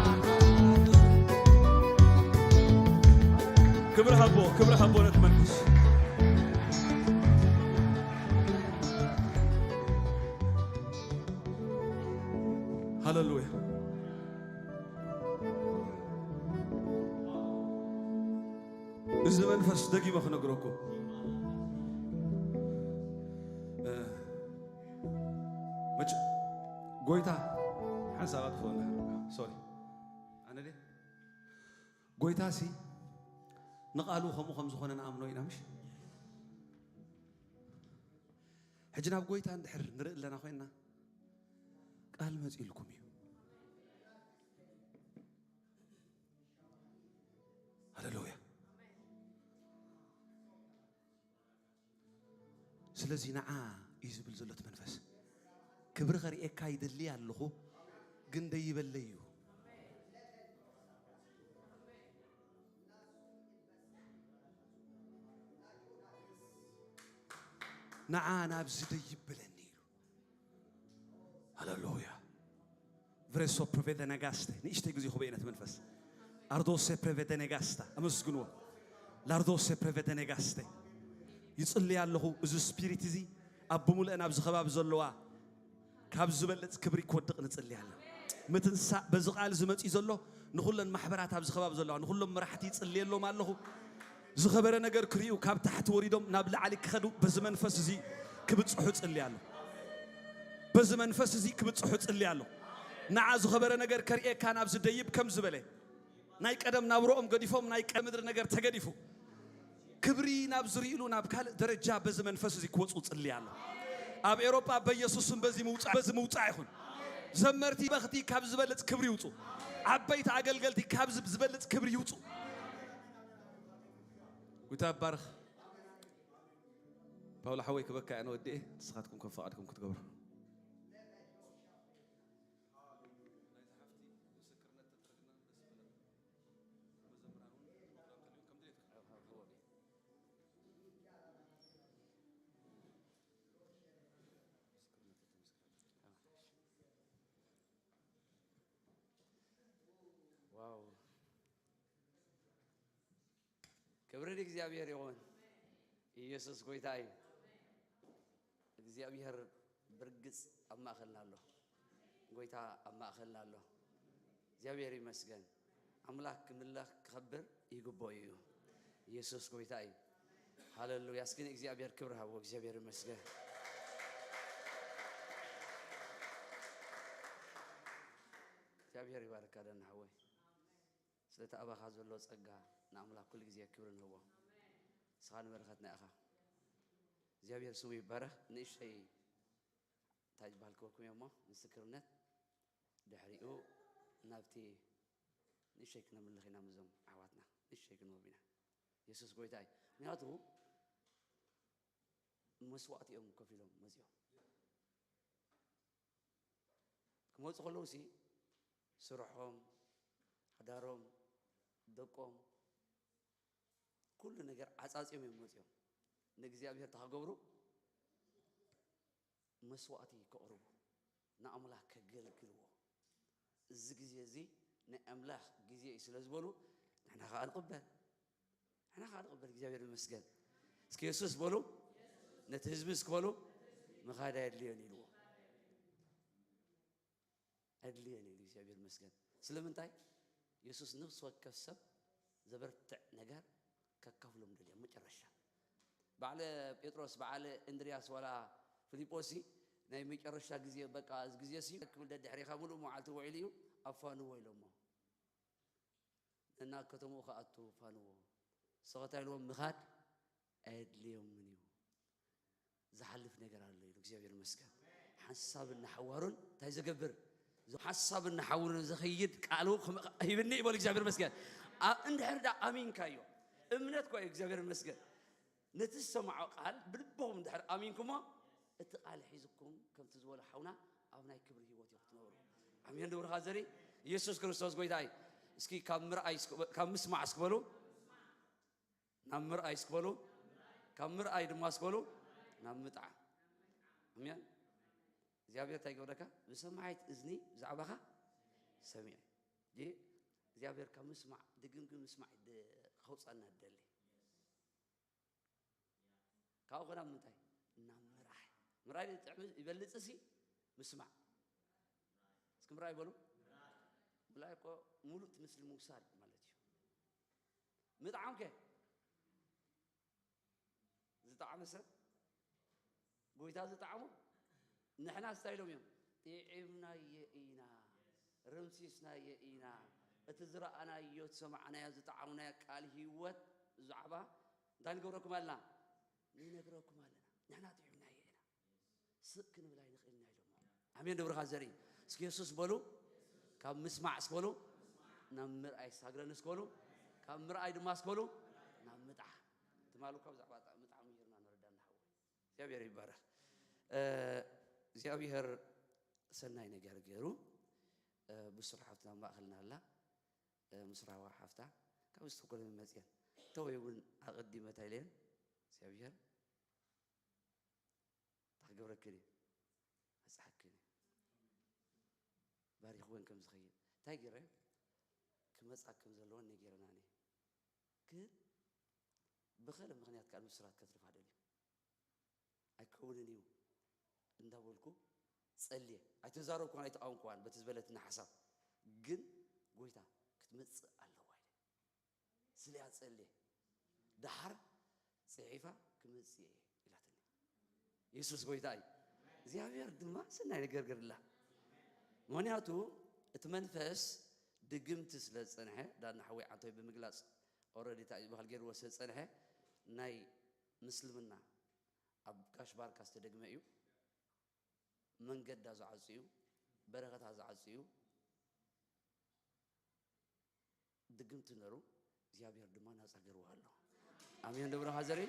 ክብሪ ሃቦ፣ ክብሪ ሃቦ ነቲ መንፈስ። ሃሌሉያ። እዚ መንፈስ ደጊመ ክነግረኩም። እ፣ መቸ-፣ ጎይታ ሓንሳብ ኣጥፍኦና። ሶሪ። ኣነ ድየ? ጎይታሲ ንቓሉ ከምኡ ከም ዝኾነ ንኣምኖ ኢና፣ ምሽ? ሕጂ ናብ ጎይታ እንድሕር ንርኢ ኣለና ኮይንና፣ ቃል መጺእልኩም እዩ። ሃሌሉያ። ስለዚ ንዓ እዩ ዝብል ዘሎ እቲ መንፈስ። ክብሪ ከርእየካ ይደሊ ኣለኹ፣ ግን ደይበለይ እዩ። ንዓ ናብዚ ደይብለኒ ኢሉ። ሃሌሉያ። ቭሬሶ ፕሬቬደነጋስተ። ንእሽተይ ግዜ ክበይ ነቲ መንፈስ። ኣርዶሴ ፕሬቬደነጋስታ። ኣመስግንዎ። ላርዶሴ ፕሬቬደነጋስተ። ይጽልይ ኣለኹ፣ እዚ ስፒሪት እዚ ኣብ ብምሉአን ኣብዚ ከባቢ ዘለዋ ካብ ዝበልጽ ክብሪ ክወድቕ ንጽልይ ኣለና። ምትንሳእ በዚ ቃል እዚ መጺኡ ዘሎ ንኹለን ማሕበራት ኣብዚ ከባቢ ዘለዋ ንኹሎም መራሕቲ ይጽልየሎም ኣለኹ። ዝኸበረ ነገር ክርእዩ ካብ ታሕቲ ወሪዶም ናብ ላዕሊ ክኸዱ በዚ መንፈስ እዚ ክብጽሑ ጽልይ ኣለኹ። በዚ መንፈስ እዚ ክብጽሑ ጽልይ ኣለኹ። ንዓ ዝኸበረ ነገር ከርእየካ ናብዚ ደይብ ከም ዝበለ ናይ ቀደም ናብርኦም ገዲፎም ናይ ቀደም ምድሪ ነገር ተገዲፉ ክብሪ ናብ ዝርእሉ ናብ ካልእ ደረጃ በዚ መንፈስ እዚ ክወጹ ጽልይ ኣለኹ። ኣብ ኤውሮጳ በኢየሱስ ስም በዚ ምውጻእ፣ በዚ ምውጻእ ይኹን። ዘመርቲ በኽቲ ካብ ዝበልጽ ክብሪ ይውጹ። ዓበይቲ ኣገልገልቲ ካብ ዝብ-፣ ዝበልጽ ክብሪ ይውጹ። ጉታ ባርኽ። ፓውሎ ሓወይ ክበካ እየ ንወድኤ፣ ንስኻትኩም ከም ፈቓድኩም ክትገብሩ። ዋው። ክብሪ ንእግዚኣብሔር ይኹን። ኢየሱስ ጎይታ እዩ። እግዚኣብሔር ርግጽ ኣብ ማእኸልና ኣሎ። ጎይታ ኣብ ማእኸልና ኣሎ። እግዚኣብሔር ይመስገን። ኣምላኽ ክምለኽ ክኸብር ይግብኦ እዩ። ኢየሱስ ጎይታ እዩ። ሃሌሉያ። እስኪ ንእግዚኣብሔር ክብሪ ሃብዎ። እግዚኣብሔር ይመስገን። እግዚኣብሔር ይባርካ ደና ሓወይ። ስለቲ ኣባኻ ዘሎ ጸጋ ንኣምላኽ ኩሉ ግዜ ክብሪ ንህቦ። ንስኻ ንበረኸትና ኢኻ። እግዚኣብሔር ስሙ ይባረኽ። ንእሽተይ እንታይ ዝበሃል ክበኩም እየ እሞ፣ ምስክርነት፣ ድሕሪኡ ናብቲ ንእሽተይ ክነምልኽ ኢና ምስዞም ኣሕዋትና። ንእሽተይ ክንህቦም ኢና። የሱስ ጎይታ እዩ። ምኽንያቱ መስዋእቲ እዮም ከፊሎም መጺኦም። ክመጹ ከለዉ ሲ ስርሖም፣ ሓዳሮም፣ ደቆም፣ ኩሉ ነገር ዓጻጺኦም እዮም መጺኦም። ንእግዚኣብሔር እንታይ ክገብሩ? መስዋእቲ ከቕርቡ፣ ንኣምላኽ ከገልግልዎ። እዚ ግዜ እዚ ናይ ኣምላኽ ግዜ እዩ ስለ ዝበሉ፣ ንሕና ኸኣ ንቕበል። ንሕና ኸኣ ንቕበል። እግዚኣብሔር ይመስገን። እስኪ የሱስ በሉ። ነቲ ህዝቢ እስኪ በሉ። ምኻድ ኣየድልዮን ኢልዎ። ኣየድልዮን ኢሉ እግዚኣብሔር ይመስገን። ስለምንታይ? የሱስ ነፍሲ ወከፍ ሰብ ዘበርትዕ ነገር ከካፍሎም ደልዮ። መጨረሻ በዓለ ጴጥሮስ፣ በዓለ እንድርያስ ዋላ ፊልጶስ ናይ መጨረሻ ግዜ፣ በቃ እዚ ግዜ ሲ ክብል ደድሕሪኻ ምሉእ መዓልቲ ውዒሉ እዩ፣ ኣብ ፋንዎ ኢሎሞ። እና ከተምኡ ክኣቱ ፋንዎ። ንስኻ እንታይ ኢልዎም? ምኻድ ኣየድልዮምን እዩ። ዝሓልፍ ነገር ኣሎ ኢሉ እግዚኣብሔር ይመስገን። ሓንሳብን ንሓዋሩን እንታይ ዘገብር? ሓንሳብን ንሓዋሩን ዘኸይድ ቃሉ ክም-፣ ሂብኒ ይበል እግዚኣብሔር ይመስገን። ኣ-፣ እንድሕር ዳ ኣሚንካዮ፣ እምነት እኮ እዩ እግዚኣብሔር ይመስገን። ነቲ ዝሰማዖ ቃል ብልብኹም እንድሕር ኣሚንኩሞ፣ እቲ ቃል ሒዝኩም ከምቲ ዝበሎ ሓውና ኣብ ናይ ክብሪ ህይወት ኢኹም ትነብሩ። ኣሜን። ድብርኻ ዘሪ ኢየሱስ ክርስቶስ ጎይታ እዩ። እስኪ ካብ ምርኣይ እስክ-፣ ካብ ምስማዕ እስክበሉ፣ ናብ ምርኣይ እስክበሉ፣ ካብ ምርኣይ ድማ እስክበሉ ናብ ምጥዓም። ኣሜን። እግዚኣብሔር እንታይ ይገብረካ? ብሰማዒት እዝኒ ብዛዕባኻ ሰሚዐ። ዲ እግዚኣብሔር ካብ ምስማዕ ድግምግም ምስማዕ ድ-፣ ከውፃና ደሊ። ካብኡ ኸ ናብ ምንታይ? ናብ ምርኣይ። ምርኣይ ጥዕሚ ይበልጽ ሲ ምስማዕ። እስኪ ምርኣይ በሉ። ምርኣይ እኮ ሙሉእ እቲ ምስሊ ምውሳድ ማለት እዩ። ምጥዓም ከ? ዝጠዓመ ሰብ፣ ጎይታ ዝጠዓሞ፣ ንሕና እንታይ ኢሎም እዮም? ጥዒምናዮ ኢና፣ ረምሲስናዮ ኢና። እቲ ዝረኣናዮ፣ ዝሰማዕናዮ፣ ዝጠዓምናዮ ቃል ህይወት ብዛዕባ እንታይ ንገብረኩም ኣለና? ንነግረኩም ኣለና። ንሕና ጥዒምናዮ ኢና። ስቕ ክንብል ኣይንኽእልን ኢና ኢሎሞ። ኣሜን። ድብርኻ ዘርኢ እስኪ የሱስ በሉ። ካብ ምስማዕ እስበሉ ናብ ምርኣይ ሳግረን እስበሉ። ካብ ምርኣይ ድማ እስበሉ ናብ ምጥዓም። ትማሊ እኳ ብዛዕባ ምጥዓም ምሂርና ነረዳና ሓወይ። እግዚኣብሔር ይባረኽ። እ፣ እግዚኣብሔር ሰናይ ነገር ገይሩ፣ እ፣ ብሱር ሓፍትና ኣብ ማእኸልና ኣላ። እ፣ ምስራዋ ሓፍታ ካብ ስቶኮልም መፅየን። ተወይ እውን ኣቐዲመ እንታይ ኢለን እግዚኣብሔር እንታይ ክገብረክን እዩ? መጽሓክን እዩ። ባሪኽወን ከም ዝኸይድ። እንታይ ገይረ? ክመጻ ከም ዘለወን ነጊረናኒ። ግን ብኸለ ምኽንያት ከኣ ንብስራት ከትርፋ ደልዩ። ኣይከውንን እዩ እንዳበልኩ ጸልየ። ኣይተዛረብኩን ኣይተቃወምኩዋን በቲ ዝበለትና ሓሳብ። ግን ጎይታ ክትመጽእ ኣለዋ ኢለ። ስለ እያ ጸልየ። ደሓር ጽሒፋ ክመጽእ እየ ኢላትኒ። የሱስ ጎይታ እዩ። እግዚኣብሔር ድማ ሰናይ ነገር ገርላ። ምኽንያቱ እቲ መንፈስ ድግምቲ ስለ ዝጸንሐ፣ ዳና ሓወይ ዓንቶይ ብምግላጽ ኦረዲ እንታይ ዝበሃል ገይርዎ ስለ ዝጸንሐ፣ ናይ ምስልምና ኣብ ጋሽ ባርካ ዝተደግመ እዩ። መንገዳ ዝዓጽዩ፣ በረኸታ ዝዓጽዩ ድግምቲ ነሩ፣ እግዚኣብሔር ድማ ናጻ ገርዋ ኣሎ። ኣሜን። ደብረ ሃዘሪ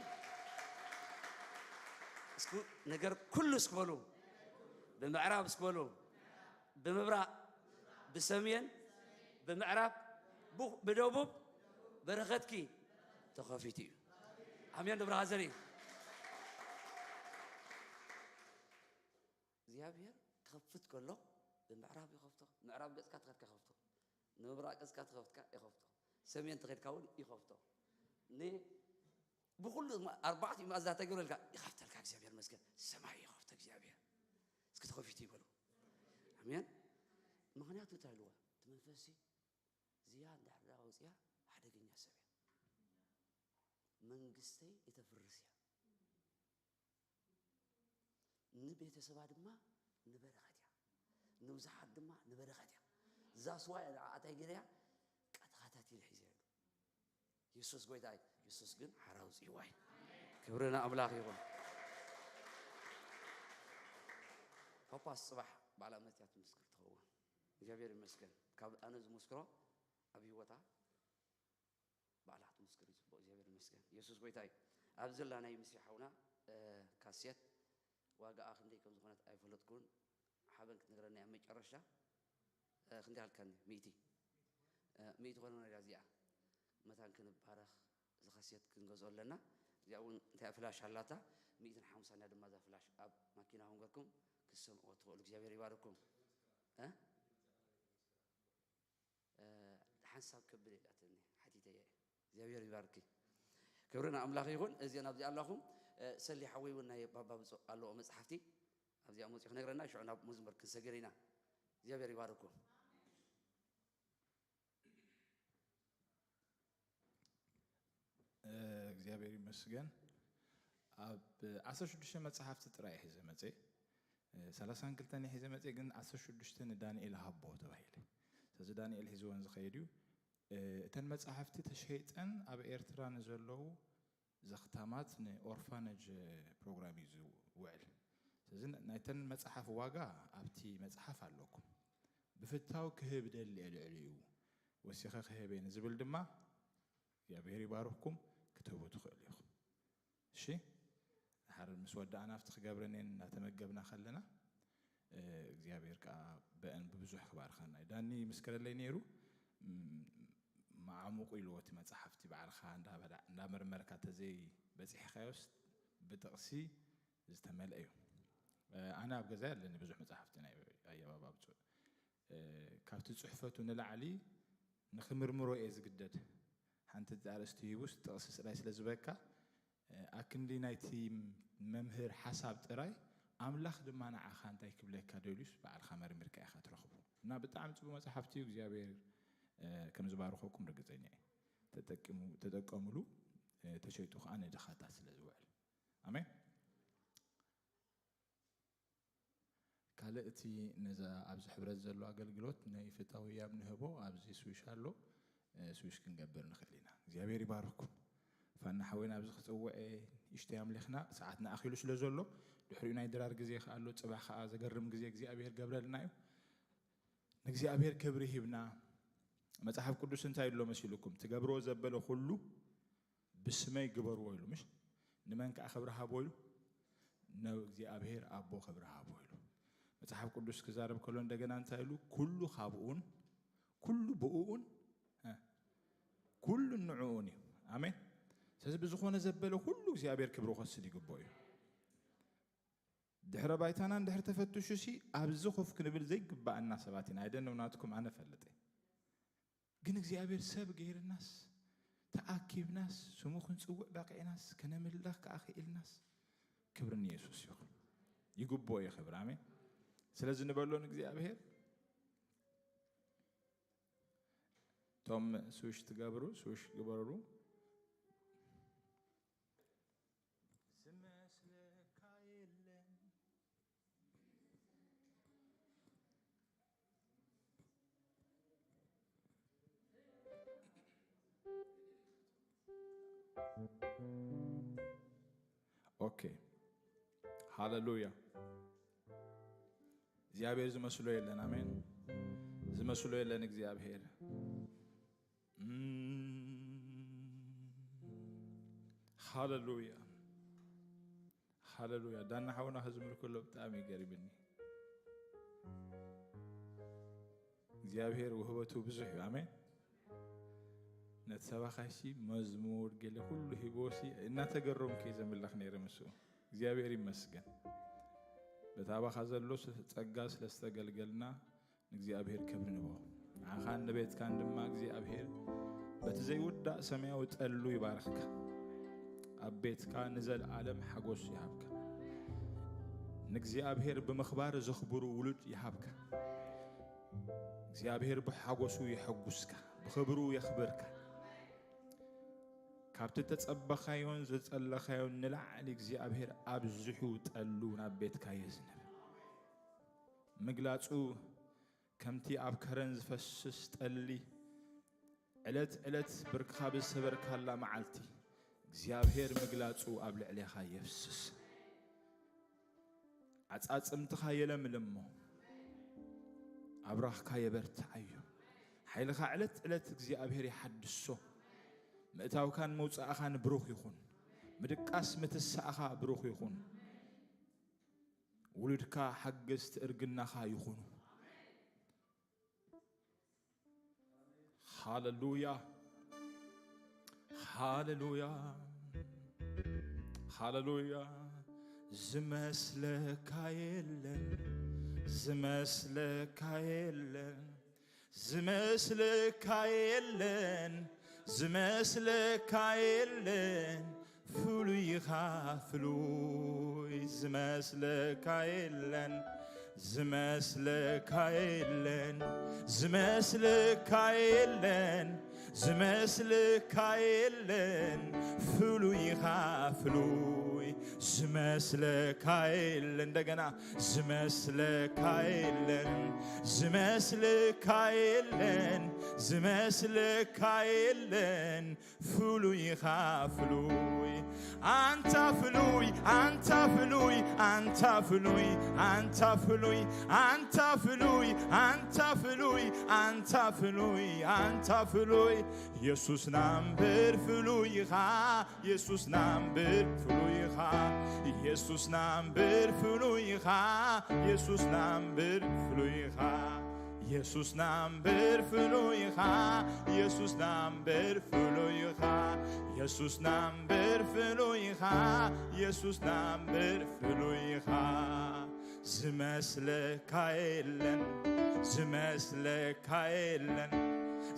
እስኩ ነገር ኩሉ እስክበሉ፣ ብምዕራብ እስክበሉ፣ ብምብራቕ፣ ብሰሜን፣ ብምዕራብ፣ ቡ-፣ ብደቡብ በረኸትኪ ተኸፊቱ እዩ። ኣሜን። ደብረ ሃዘሪ እግዚኣብሔር ክኸፍት ከሎ ብምዕራብ ይኸፍቶ። ምዕራብ ገጽካ ተኸድካ ይኸፍቶ። ንምብራቕ ገጽካ ተኸፍትካ ይኸፍቶ። ሰሜን ተኸድካ እውን ይኸፍቶ። ን-፣ ብኹሉ ማ-፣ ኣርባዕቲኡ መኣዝናት ተገብረልካ ይኸፍተልካ እግዚኣብሔር መስገን። ሰማይ ይኸፍቶ እግዚኣብሔር። ተኸፊቱ ይበሉ። ኣሜን። ምኽንያቱ እንታይ ኢልዎ? እቲ መንፈስ እዚኣ እንድሕር ደኣ ኣውፅያ ሓደገኛ ሰብ እያ። መንግስተይ እተፍርስ እያ። ንቤተሰባ ድማ ንበረኸት እያ። ንብዙሓት ድማ ንበረኸት እያ። እዛ ስዋ እያ ንዓኣ እንታይ ገይረያ? ቀጥኻታት ኢለ ሒዘ ያሉ። የሱስ ጎይታ እዩ። የሱስ ግን ሓራ ኣውፅእዋ እዩ። ክብሪ ንኣምላኽ ይኹን። ፓፓስ ፅባሕ ባዕላ መትያ ትምስክር ትኸውን። እግዚኣብሔር ይመስገን። ካብ ኣነ ዝምስክሮ ኣብ ህይወታ ባዕላ ክትምስክር እዩ ፅቡቅ። እግዚኣብሔር ይመስገን። የሱስ ጎይታ እዩ። ኣብ ዘላ ናይ ምሲ ሓውና ካሴት ዋጋኣ ክንደይ ከም ዝኾነት ኣይፈለጥኩን። ሓበን ክትነግረኒ ኣብ መጨረሻ ክንደይ ኣልካኒ? ሚእቲ ሚእቲ ኮነ ነጋ እዚኣ መታን ክንባረኽ። እዚ ካሴት ክንገዝኦ ኣለና። እዚኣ እውን እንታይ ፍላሽ ኣላታ። ሚእትን ሓምሳን እያ ድማ እዛ ፍላሽ ኣብ ማኪና ኮንገርኩም ክትሰምዕዎ ትኽእሉ። እግዚኣብሔር ይባርኩም። ሓንሳብ ከብል የላትኒ ሓቲተየ። እግዚኣብሔር ይባርኪ። ክብሪ ንኣምላኽ ይኹን። እዚኣ ናብዚኣ ኣለኹም። ሰሊ ሓወይ እውን ናይ ባባ ብፁዕ ኣለዎ መፅሓፍቲ ኣብዚኣ መፅኡ ክነግረና ሽዑ ናብ መዝሙር ክንሰግር ኢና። እግዚኣብሔር ይባርኩም። እግዚኣብሔር ይመስገን። ኣብ ዓሰርተ ሽዱሽተ መጽሓፍቲ ጥራይ ሒዘ መጸ። ሰላሳን ክልተን ሒዘ መጸ፣ ግን ዓሰርተ ሽዱሽተ ንዳንኤል ሃቦ ተባሂለ። ስለዚ ዳንኤል ሒዝወን ዝኸይድ እዩ። እተን መጻሕፍቲ ተሸይጠን ኣብ ኤርትራ ንዘለዉ ዘኽታማት ንኦርፋነጅ ፕሮግራም እዩ ዝውዕል። ስለዚ ናይተን መጽሓፍ ዋጋ ኣብቲ መጽሓፍ ኣለኩም። ብፍታው ክህብ ደሊ እየ ልዕሊኡ፣ ወሲኸ ክህብ እየ ንዝብል ድማ እግዚኣብሔር ይባርኽኩም፣ ክትህቡ ትኽእሉ ኢኹም። እሺ፣ ድሓር ምስ ወዳእና ኣብቲ ክገብረን እየን እናተመገብና ከለና እግዚኣብሔር ከዓ በአን ብብዙሕ ክባርኸና እዩ። ዳኒ ይምስክረለይ ነይሩ። መዓሙቑ ኢልዎ እቲ መፅሓፍቲ ባዕልኻ እንዳመርመርካ ተዘይ በፂሕካዮስ ብጥቕሲ ዝተመልአ እዩ። ኣነ ኣብ ገዛ ኣለኒ ብዙሕ መፅሓፍቲ ናይ ኣየባባ ብፁዕ። ካብቲ ፅሕፈቱ ንላዕሊ ንክምርምሮ እየ ዝግደድ። ሓንቲ ኣርእስቲ ሂቡስ ጥቕሲ ፅራይ ስለ ዝበካ ኣክንዲ ናይቲ መምህር ሓሳብ ጥራይ ኣምላኽ ድማ ንዓኻ እንታይ ክብለካ ደልዩስ ባዕልኻ መርሚርካ ኢኻ ትረኽቡ። እና ብጣዕሚ ፅቡቅ መፅሓፍቲ እዩ። እግዚኣብሔር ከም ዝባርኸኩም ርግፀኛ እየ። ተጠቀምሉ። ተሸይጡ ከዓ ንድኻታት ስለ ዝውዕል። ኣሜን። ካልእ እቲ ነዛ ኣብዚ ሕብረት ዘሎ ኣገልግሎት ናይ ፍታዊ ያም ንህቦ ኣብዚ ስዊሽ ኣሎ። ስዊሽ ክንገብር ንኽእል ኢና። እግዚኣብሔር ይባርኩም። ፋና ሓወይና ኣብዚ ክፅውዐ ይሽተይ ኣምሊኽና ሰዓትና ኣኺሉ ስለ ዘሎ ድሕሪኡ ናይ ድራር ግዜ ከኣ ኣሎ። ፅባሕ ከኣ ዘገርም ግዜ እግዚኣብሔር ገብረልና እዩ። ንእግዚኣብሔር ክብሪ ሂብና። መፅሓፍ ቅዱስ እንታይ ኣሎ መሲልኩም? ትገብርዎ ዘበለ ኩሉ ብስመይ ግበርዎ ኢሉ። ምሽ ንመን ከዓ ክብሪ ሃቦ ኢሉ? ንእግዚኣብሔር ኣቦ ክብሪ ሃቦ ኢሉ። መፅሓፍ ቅዱስ ክዛረብ ከሎ እንደገና እንታይ ኢሉ? ኩሉ ካብኡን ኩሉ ብኡኡን ኩሉ ንዕኡን እዩ። ኣሜን። ስለዚ ብዝኾነ ዘበለ ኩሉ እግዚኣብሔር ክብሪ ክወስድ ይግብኦ እዩ። ድሕረ ባይታና እንድሕር ተፈትሹ ሲ ኣብዚ ኮፍ ክንብል ዘይግባኣና ሰባት ኢና። ኣይደነው ናትኩም ኣነ ፈልጠ። ግን እግዚኣብሔር ሰብ ገይርናስ ተኣኪብናስ ስሙ ክንጽውዕ በቂዕናስ ከነምልኽ ከኣ ክኢልናስ ክብሪ ንየሱስ ይኹን። ይግብኦ እዩ ክብሪ። ኣሜን። ስለዚ ንበሎ ንእግዚኣብሔር። እቶም ስዊሽ ትገብሩ ስዊሽ ግበሩ። ዝመስለካ የለን። ኦኬ። ሃለሉያ። እግዚኣብሔር ዝመስሎ የለን። ኣሜን። ዝመስሎ የለን እግዚኣብሔር። ሃለሉያ። ሃለሉያ። ዳና ሓውና ከዝምር ከሎ ብጣዕሚ ይገርምኒ። እግዚኣብሔር ውህበቱ ብዙሕ እዩ። ኣሜን። ነቲ ሰባኻይሲ መዝሙር ገለ ኩሉ ሂቦሲ እናተገረምኩ እየ ዘምልኽ ነይረ ምስኡ። እግዚኣብሔር ይመስገን። በታ ባኻ ዘሎ ጸጋ ስለ ዝተገልገልና ንእግዚኣብሔር ክብሪ ንቦ። ንዓኻን ንቤትካን ድማ እግዚኣብሔር በቲ ዘይውዳእ ሰማያዊ ጠሉ ይባርኽካ። ኣብ ቤትካ ንዘለኣለም ሓጎስ ይሃብካ። ንእግዚኣብሔር ብምኽባር ዘኽብሩ ውሉድ ይሃብካ። እግዚኣብሔር ብሓጎሱ የሐጉስካ፣ ብኽብሩ የኽብርካ። ካብቲ ተጸበኻዮን ዘጸለኻዮን ንላዕሊ እግዚኣብሔር ኣብዚሑ ጠሉ ናብ ቤትካ የዝንብ። ምግላጹ ከምቲ ኣብ ከረን ዝፈስስ ጠሊ፣ ዕለት ዕለት ብርክኻ ብዝሰበርካላ መዓልቲ እግዚኣብሔር ምግላጹ ኣብ ልዕሌኻ የፍስስ። ዓጻጽምትኻ የለምልሞ፣ ኣብራኽካ የበርትዓዮ። ሓይልኻ ዕለት ዕለት እግዚኣብሔር ይሓድሶ። ምእታውካን መውጻእኻን ብሩኽ ይኹን። ምድቃስ ምትሳእኻ ብሩኽ ይኹን። ውሉድካ ሓገዝቲ እርግናኻ ይኹኑ። ሃለሉያ፣ ሃለሉያ፣ ሃለሉያ። ዝመስለካ የለን፣ ዝመስለካ የለን፣ ዝመስለካ የለን፣ ዝመስለካ የለን። ፍሉይ ኢኻ ፍሉይ፣ ዝመስለካ የለን፣ ዝመስለካ የለን፣ ዝመስለካ የለን፣ ዝመስለካ የለን። ፍሉይ ኢኻ ፍሉይ፣ ዝመስለካ የለን። እንደገና ዝመስለካ የለን፣ ዝመስለካ የለን፣ ዝመስለካ የለን። ፍሉይ ኢኻ ፍሉይ፣ ኣንታ ፍሉይ፣ ኣንታ ፍሉይ፣ ኣንታ ፍሉይ፣ ኣንታ ፍሉይ፣ ኣንታ ፍሉይ፣ ኣንታ ፍሉይ፣ ኣንታ ፍሉይ፣ ኣንታ ፍሉይ። የሱስና እምበር ፍሉይ ኢኻ፣ የሱስና እምበር ፍሉይ ኢኻ፣ የሱስና እምበር ፍሉይ ኢኻ፣ የሱስና እምበር ፍሉይ ኢኻ። የሱስና እምበር ፍሉይ ኢኻ፣ የሱስና እምበር ፍሉይ ኢኻ፣ የሱስና እምበር ፍሉይ ኢኻ፣ የሱስና እምበር ፍሉይ ኢኻ። ዝመስለካ የለን፣ ዝመስለካ የለን፣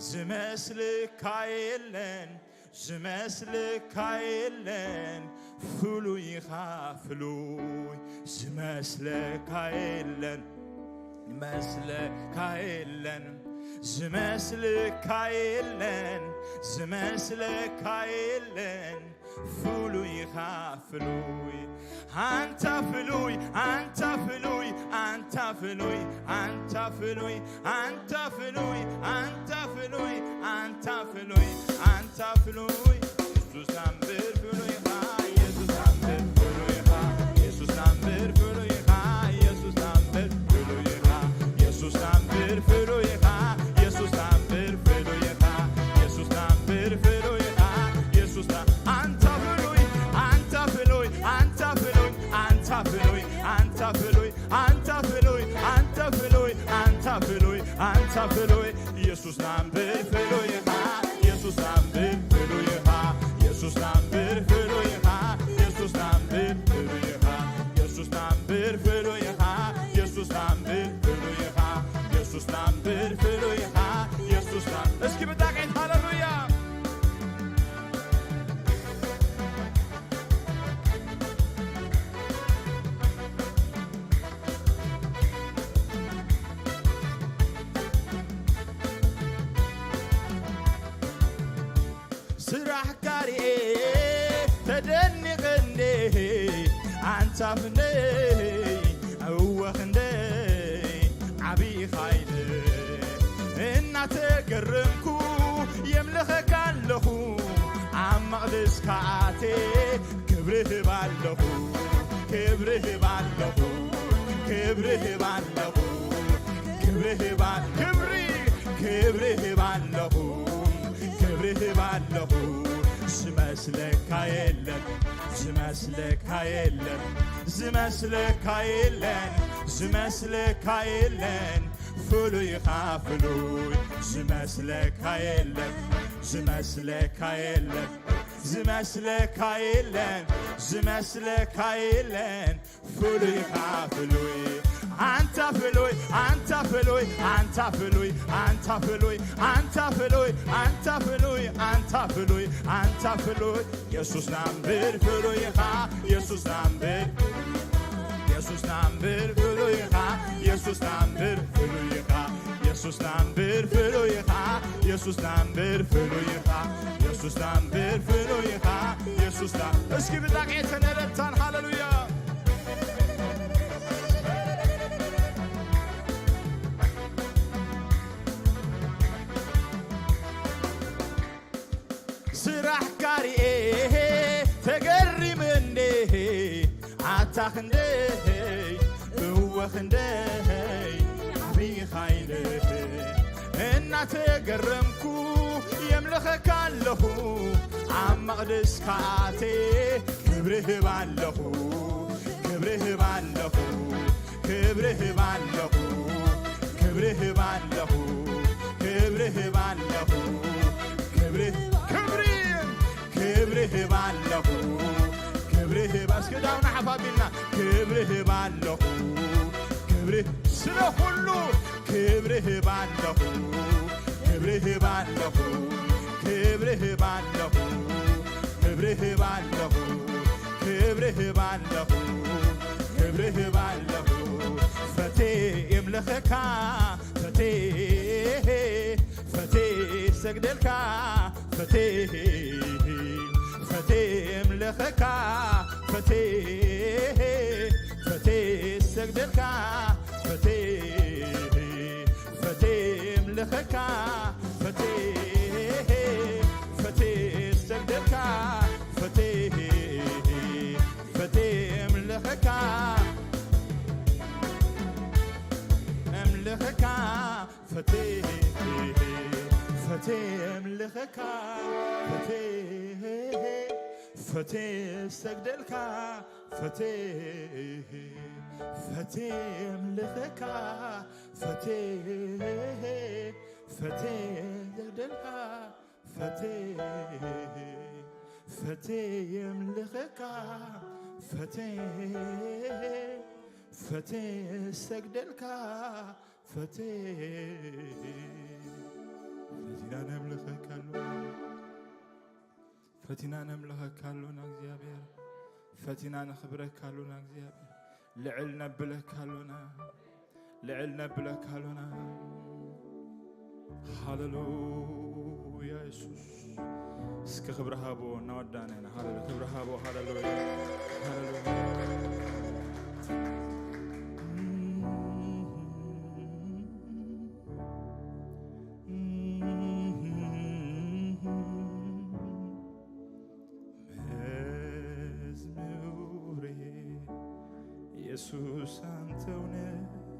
ዝመስለካ የለን፣ ዝመስለካ የለን። ፍሉይ ኢኻ ፍሉይ፣ ዝመስለካ የለን፣ ዝመስለካ የለን፣ ዝመስለካ የለን፣ ዝመስለካ የለን። ፍሉይ ኢኻ ፍሉይ፣ ኣንታ ፍሉይ፣ ኣንታ ፍሉይ፣ ኣንታ ፍሉይ፣ ኣንታ ፍሉይ፣ ኣንታ ፍሉይ፣ ኣንታ ፍሉይ፣ ኣንታ ፍሉይ፣ ኣንታ ፍሉይ። የሱስ ናምበር ፍሉይ ኢኻ፣ የሱስ ናምበር ፍሉይ ኢኻ፣ የሱስ ናምበር ፍሉይ ኢኻ፣ የሱስ ናምበር ፍሉይ ኢኻ፣ የሱስ ናምበር ፍሉይ ኢኻ፣ የሱስ ናምበር ፍሉይ ኢኻ፣ የሱስ ናምበር ፍሉይ ኢኻ፣ የሱስ ና-፣ ኣንታ ፍሉይ፣ ኣንታ ፍሉይ፣ ኣንታ ፍሉይ፣ ኣንታ ፍሉይ፣ ኣንታ ፍሉይ፣ ኣንታ ፍሉይ፣ ኣንታ ፍሉይ፣ ኣንታ ፍሉይ፣ ኣንታ ፍሉይ። የሱስ ናምበር ፍሉይ ኢኻ፣ የሱስ ናምበር ፍሉይ ኢኻ፣ የሱስ ናምበር ፍሉይ ኢኻ፣ የሱስ ናምበር ፍሉይ ኢኻ፣ የሱስ ናምበር ፍሉይ ኢኻ፣ የሱስ ናምበር ፍሉይ ኢኻ፣ የሱስ ናምበር ፍሉይ ኢኻ፣ የሱስ ናም-፣ እስኪ ብጣቂት ሃለሉያ። ስራሕካ ርኤ ተደኒቐ እንዴ ኣንታ ፍነይ እወ ክንደይ ዓብዪ ኻይለ እናተገረምኩ የምልኸካ ኣለኹ ኣብ መቕደስካ ኣቴ ክብሪ ህብ ኣለኹ ክብሪ ህብ ኣለኹ ክብሪ ህብ ኣለኹ ክብሪ ህብ ኣ-፣ ክብሪ ክብሪ ህብ ኣለኹ ክብሪ ህብ ኣለኹ ዝመስለካ የለን ዝመስለካ የለን ዝመስለካ የለን ዝመስለካ የለን ፍሉይ ኢኻ ፍሉይ ዝመስለካ የለን ዝመስለካ የለን ዝመስለካ የለን ዝመስለካ የለን ፍሉይ ኢኻ ፍሉይ ኣንታ ፍሉይ ኣንታ ፍሉይ ኣንታ ፍሉይ ኣንታ ፍሉይ ኣንታ ፍሉይ ኣንታ ፍሉይ ኣንታ ፍሉይ ኣንታ ፍሉይ የሱስ ናምብር ፍሉይ ኢኻ የሱስ ናምብር የሱስ ናምብር ፍሉይኻ፣ የሱስ ናምብር ፍሉይኻ፣ የሱስ ናምብር ፍሉይኻ፣ የሱስ ናምብር ፍሉይኻ፣ የሱስ ናምብር ፍሉይኻ፣ የሱስ ና-፣ እስኪ ብጣቕዒትን እልልታን ሃሌሉያ። ስራሕ ካሪኤ ተገሪመ እንዴ ኣታ ክንደይ እወ ክንደይ ዓብዪ ኻይለ እናተገረምኩ የምልኸካ ኣለኹ ኣብ መቕደስ ካቴ ክብሪ ህብ ኣለኹ ክብሪ ህብ ኣለኹ ክብሪ ህብ ኣለኹ ክብሪ ህብ ኣለኹ ክብሪ ህብ ኣለኹ ክብሪ ክብሪ ክብሪ ህብ ኣለኹ ክብሪ ህብ እስኪ ዳውና ሓፋቢልና ክብሪ ህብ ኣለኹ ክብሪ ስለ ኩሉ ክብሪ ህብ ኣለኹ ክብሪ ህብ ኣለኹ ክብሪ ህብ ኣለኹ ክብሪ ህብ ኣለኹ ክብሪ ህብ ኣለኹ ክብሪ ህብ ኣለኹ ፈቴ የምልኸካ ፈቴ ፈቴ ሰግደልካ ፈቴ ፈቴ የምልኸካ ፈቴ ፈቴ ሰግደልካ ፈቴ ፈቴ የምልኸካ ፈቴ ፈቴ ሰግደልካ ፈቴ ፈቴ የምልኸካ እምልኸካ ፈቴ ፈቴ እምልኸካ ፈቴ ፈቴ ሰግደልካ ፈቴ ፈቴ እምልኸካ ፈቴ ፈቴ ሰግደልካ ፈቴ ፈቴ የምልኸካ ፈቴ ፈቴ ሰግደልካ ፈቴ ፈቲና ነምልኸካ ኣሎና ፈቲና ነምልኸካ ኣሎና እግዚኣብሔር ፈቲና ነኽብረካ ኣሎና እግዚኣብሔር ልዕል ነብለካ ኣሎና ልዕል ነብለካ ኣሎና ሃሌሉያ የሱስ እስኪ ክብሪ ሃቦ እናወዳና ኢና ሃሌሉያ ክብሪ ሃቦ ሃሌሉያ ሃሌሉያ መዝሙሬ ኢየሱስ አንተውነ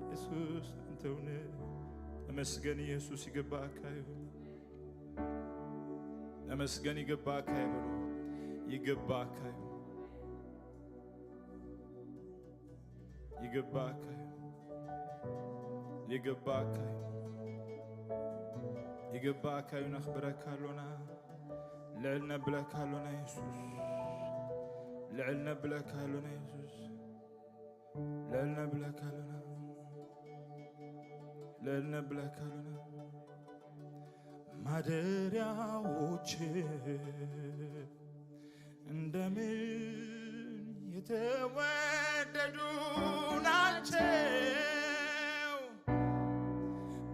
ኢየሱስ አንተውነ ተመስገን ኢየሱስ ይገባካ እዩ ተመስገን ይገባካ ይበሉ ይገባካ እዩ ይገባካ እዩ ይገባካ እዩ ይገባካ እዩ ነኽብረካ ኣሎና ልዕል ነብለካ ኣሎና የሱስ ልዕል ነብለካ ኣሎና የሱስ ልዕል ነብለካ ኣሎና ልዕል ነብለካ ኣሎና ማደሪያዎች እንደምን የተወደዱ ናቸው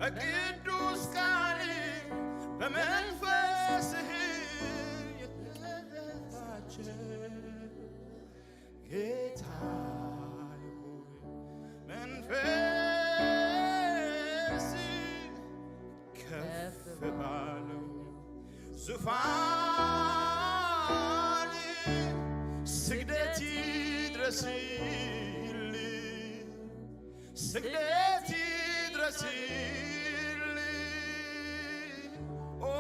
በቅዱስ ቃል በመንፈስህ የተዘጋጀ ጌታ ሆይ መንፈስ ከፍ ባለው ዙፋን ስግደት ይድረስል ስግደት ይድረስል ኦ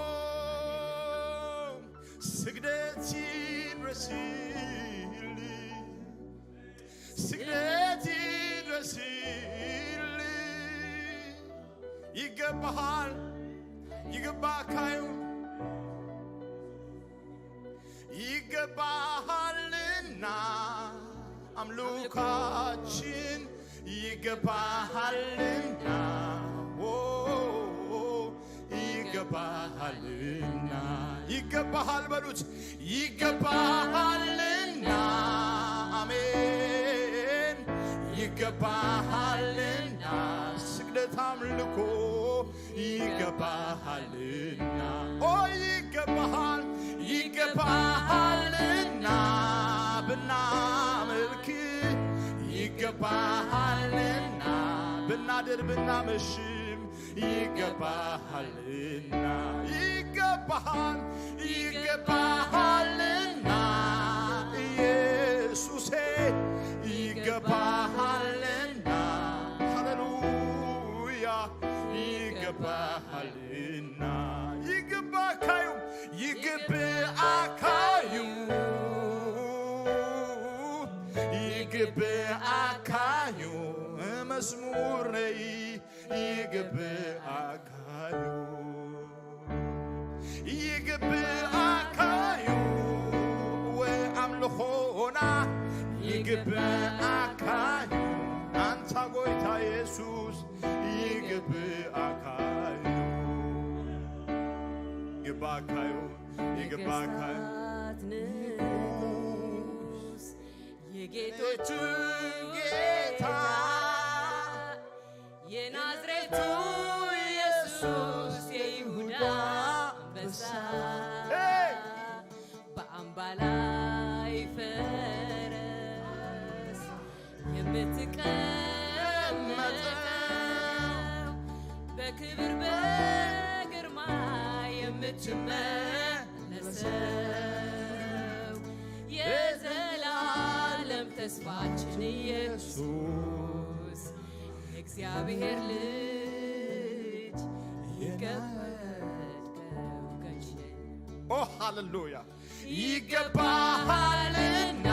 ስግደት ይድረስል ስግደት ይድረስል ይገባሃል ይገባካዩ ይገባሃልና አምልኳችን ይገባሃልና ኦ ይገባሃልና ይገባሃል በሉት ይገባሃልና አሜን ይገባሃልና ስግደት ኣምልኮ ይገባሃልና። ኦ ይገባሃል፣ ይገባሃልና ብናመልክ ይገባሃልና ብናድር ብናመሽም ይገባሃልና። ይገባሃል፣ ይገባሃልና ኢየሱሴ ይገባሃልና። ሃሌሉያ ይገባሃልና። ይግባካዩ፣ ይግብኣካዩ፣ ይግብኣካዩ መዝሙረይ ይግብኣካዩ፣ ይግብኣካዩ ወኣምልኾና ይግብኣካዩ። ኣንታ ጎይታ የሱስ ይግብኣካዩ፣ ይግብኣካዩ፣ ይግብኣካዩ። የጌቶቹ ጌታ የናዝሬቱ ኢየሱስ የይሁዳ አንበሳ በአምባ ላይ ፈረስ የምትቀመጠው በክብር በግርማ የምትመለሰው የዘላለም ተስፋችን ኢየሱስ የእግዚአብሔር ልጅ ይገባል። ኦ ሃሌሉያ ይገባሃልና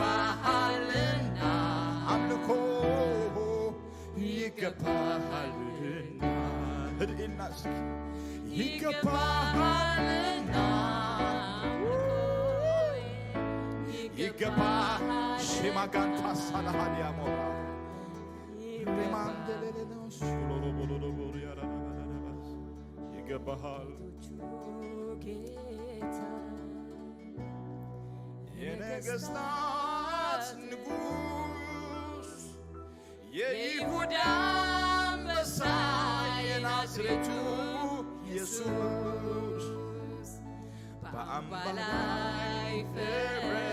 ይገባሃልና አምልኮ ይገባሃልና ህድእና እስኪ ይገባሃልና ይገባ ሽማጋንታ ሳላሃዲያ ሞራ ሪማንደሌሌኖስ ይገባሃል ጌታ የነገስታት ንጉስ የይሁዳ አንበሳ የናዝሬቱ ኢየሱስ በአምባ ላይ ፈረስ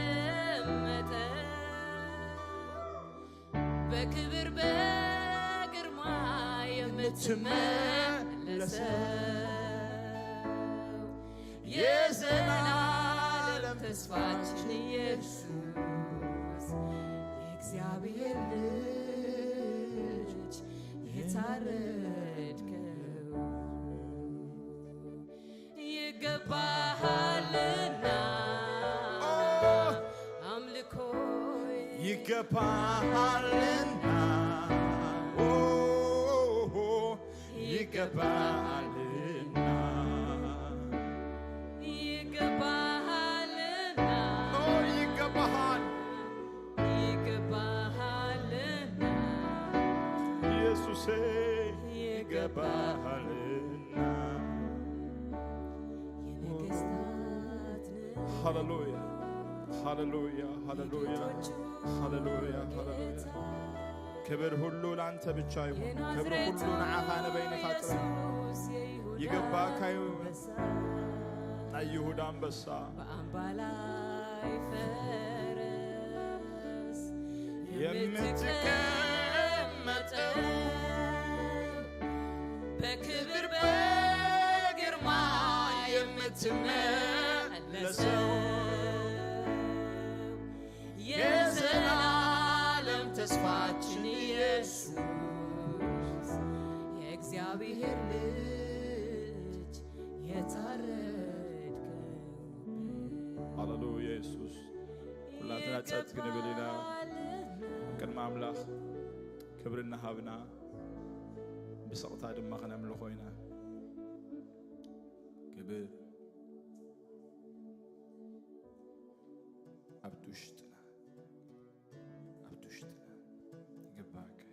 የምትቀመጠው በክብር በግርማ የምትመለሰው የዘላለም ተስፋችን ኢየሱስ የእግዚአብሔር ልጅ የታረድከው ይገባሃልና አምልኮ ይገባሃልና ኦ ይገባልና ይገባሃልና ኦ ይገባሃል ይገባሃልና ኢየሱሴ ይገባሃልና የነገስታት ንጉስ ሃሌሉያ ሃሌሉያ ሃሌሉያ ሃሌሉያ ሃሌሉያ ክብር ሁሉ ላንተ ብቻ ይሁን። ክብር ሁሉ ንዓኻ ንበይንኻ ጥራይ ይገባካ እዩ። ናይ ይሁዳ ኣንበሳ በአምባ ላይ ፈረስ የምትቀመጠው በክብር በግርማ የምትመለሰው የዘላለም ተስፋችን ኢየሱስ የእግዚአብሔር ልጅ የታረድከው ሃሌሉያ ኢየሱስ ኩላትና ጸጥ ክንብል ኢና ቅድሚ ኣምላኽ ክብሪ እናሃብና ብስቕታ ድማ ክነምልኾ ኢና ክብር ኣብቲ ውሽጥና ኣብቲ ውሽጥና ይግባእካ እዩ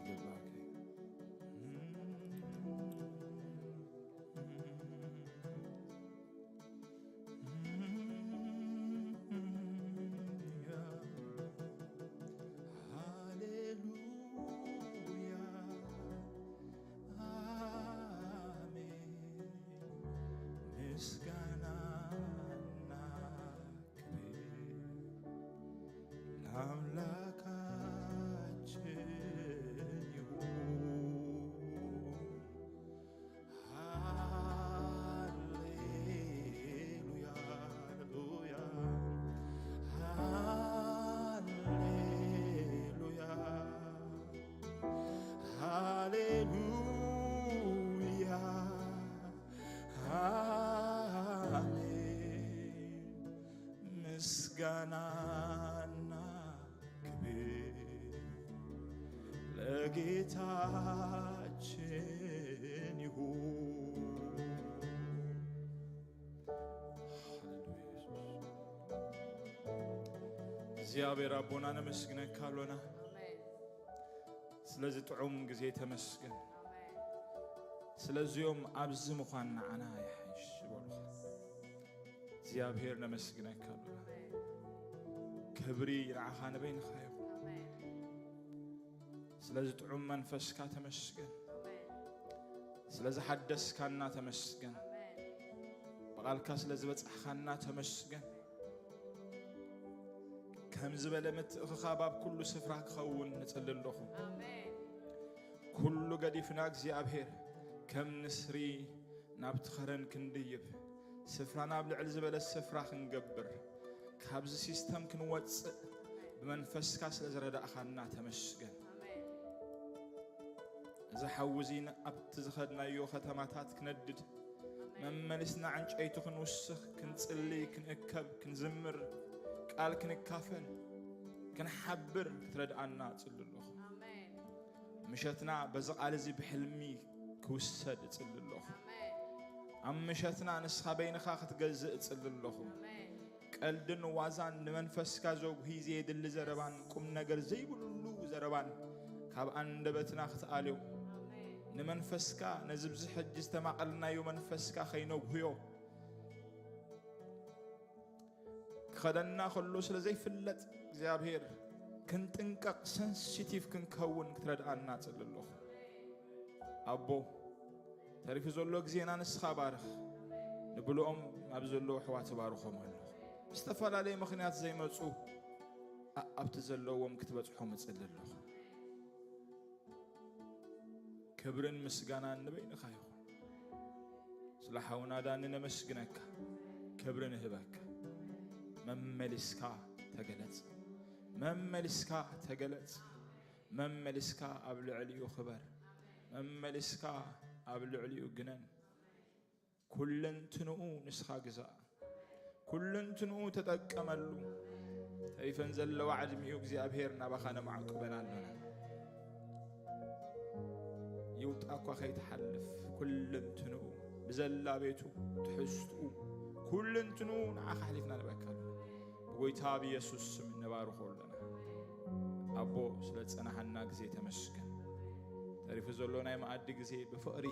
ይግባእካ እዩ አምላካችን ይሁን። ሃሌሉያ፣ ሃሌሉያ፣ ሃሌሉያ፣ ሃሌሉያ፣ አሜን። ምስጋናና ክብር ለጌታችን ይሁን። ሃሌሉያ ኢየሱስ። እግዚኣብሔር ኣቦና ነመስግነካ ኣሎና። ስለዚ ጥዑም ግዜ ተመስገን። ስለዚኦም ኣብዚ ምዃን ንዓና ይሓይሽ ዝበሉኻ እግዚኣብሔር ነመስግነካ ኣሎና። ክብሪ ንዓኻ ንበይንኻ ይኹን። ስለዚ ጥዑም መንፈስካ ተመስገን። ስለዚ ሓደስካና ተመስገን። ብቓልካ ስለ ዝበጻሕኻና ተመስገን። ከም ዝበለ ምትእኽኻብ ኣብ ኩሉ ስፍራ ክኸውን ንጽሊ ኣለኹ። ኣሜን። ኩሉ ገዲፍና እግዚኣብሔር ከም ንስሪ ናብቲ ኸረን ክንድይብ፣ ስፍራ ናብ ልዕል ዝበለ ስፍራ ክንገብር፣ ካብዚ ሲስተም ክንወጽእ ብመንፈስካ ስለ ዝረዳእኻና ተመስገን። ኣሜን። እዚ ሓዊ እዚ ኣብቲ ዝኸድናዮ ከተማታት ክነድድ፣ መመሊስና ዕንጨይቲ ክንውስኽ፣ ክንጽሊ፣ ክንእከብ፣ ክንዝምር፣ ቃል ክንካፈል፣ ክንሓብር ክትረድኣና እጽሊ ኣለኹ። ኣሜን። ምሸትና በዚ ቃል እዚ ብሕልሚ ክውሰድ እጽሊ ኣለኹ። ኣሜን። ኣብ ምሸትና ንስኻ በይንኻ ክትገዝእ እጽሊ ኣለኹ። ኣሜን። ቀልድን ዋዛን ንመንፈስካ ዘጉሂ ዘየድሊ ዘረባን ቁም ነገር ዘይብሉ ዘረባን ካብ ኣንደበትና ክትኣልዮ፣ ኣሜን። ንመንፈስካ ነዚ ብዚ ሕጂ ዝተማቐልናዮ መንፈስካ ከይነጉህዮ፣ ክኸደና ከሎ ስለ ዘይፍለጥ እግዚኣብሔር ክንጥንቀቕ ሰንሲቲቭ ክንከውን ክትረድኣና እጽሊ ኣለኹ። ኣቦ፣ ተሪፉ ዘሎ ግዜና ንስኻ ባርኽ። ንብልኦም ኣብ ዘለዉ ኣሕዋት ባርኾም ኣለኹ። ብዝተፈላለየ ምኽንያት ዘይመጹ ኣኣብቲ ዘለዎም ክትበጽሖም እጽሊ ኣለኹ። ክብርን ምስጋናን ንበይንኻ ይኹን። ስለ ሓውና ዳኒ ነመስግነካ፣ ክብሪ ንህበካ። መመሊስካ ተገለጽ፣ መመሊስካ ተገለጽ፣ መመሊስካ ኣብ ልዕሊኡ ክበር፣ መመሊስካ ኣብ ልዕሊኡ ግነን። ኩለንትንኡ ንስኻ ግዛእ፣ ኩለንትንኡ ተጠቀመሉ። ተሪፈን ዘለዋ ዕድሚኡ እግዚኣብሔር ናባኻ ነማዕቁበን ኣሎና። ይውጣ እኳ ከይትሓልፍ ኩለንትንኡ ብዘላ ቤቱ ትሕዝትኡ ኩለንትንኡ ንዓኻ ኣሕሊፍና ንበካ ኣሎና። ብጎይታ ብየሱስ ስም ነባርኾ ኣሎና። ኣቦ ስለ ጸናሓና ግዜ ተመስገን። ተሪፉ ዘሎ ናይ መኣዲ ግዜ ብፍቕሪ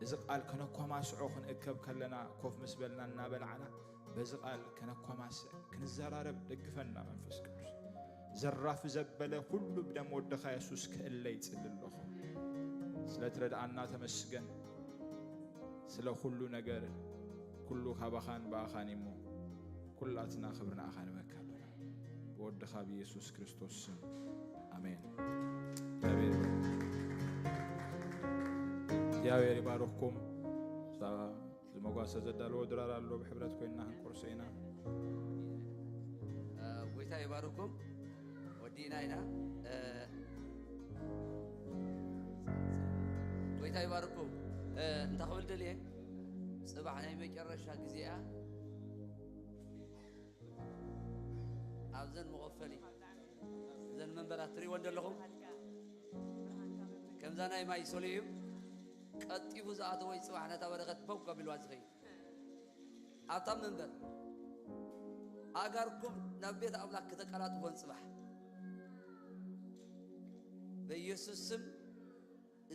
እዚ ቃል ከነኳማስዖ ክንእከብ ከለና ኮፍ ምስ በልና እናበላዕና በዚ ቃል ከነኳማስዕ ክንዘራረብ ደግፈና መንፈስ ቅዱስ። ዘራፍ ዘበለ ኩሉ ብደም ወድኻ የሱስ ክእለ ይጽሊ ኣለኹ። ስለ ትረድኣና ተመስገን። ስለ ኩሉ ነገር ኩሉ ካባኻን ብኣኻን እሞ ኩላትና ክብሪ ንኣኻ ንበካ ኣሎና። ብወድኻ ብየሱስ ክርስቶስ ስም ኣሜን። እግዚኣብሔር ይባርክ። እግዚኣብሔር ይባርኽኩም። እዛ ዝመጓሰ ዘዳለዎ ድራር ኣሎ፣ ብሕብረት ኮይንና ክንቆርሶ ኢና። ጎይታ ይባርኩም። ወዲእና ኢና። ጎይታ ይባርኩም። እንታይ ክብል ደልየ፣ ጽባሕ ናይ መጨረሻ ግዜኣ ኣብዘን መኸፈሊ እዘን መንበራት ትርእይወን ዘለኹም ከምዛ ናይ ማይ ሶልዩ እዩ። ቀልጢፉ ዝኣተወ እዩ ጽባሕ ነታ በረኸት በው ከቢልዋ ዝኸይድ ኣብታ መንበር ኣእጋርኩም ናብ ቤት ኣምላኽ ክተቀላጥፎን ጽባሕ በኢየሱስ ስም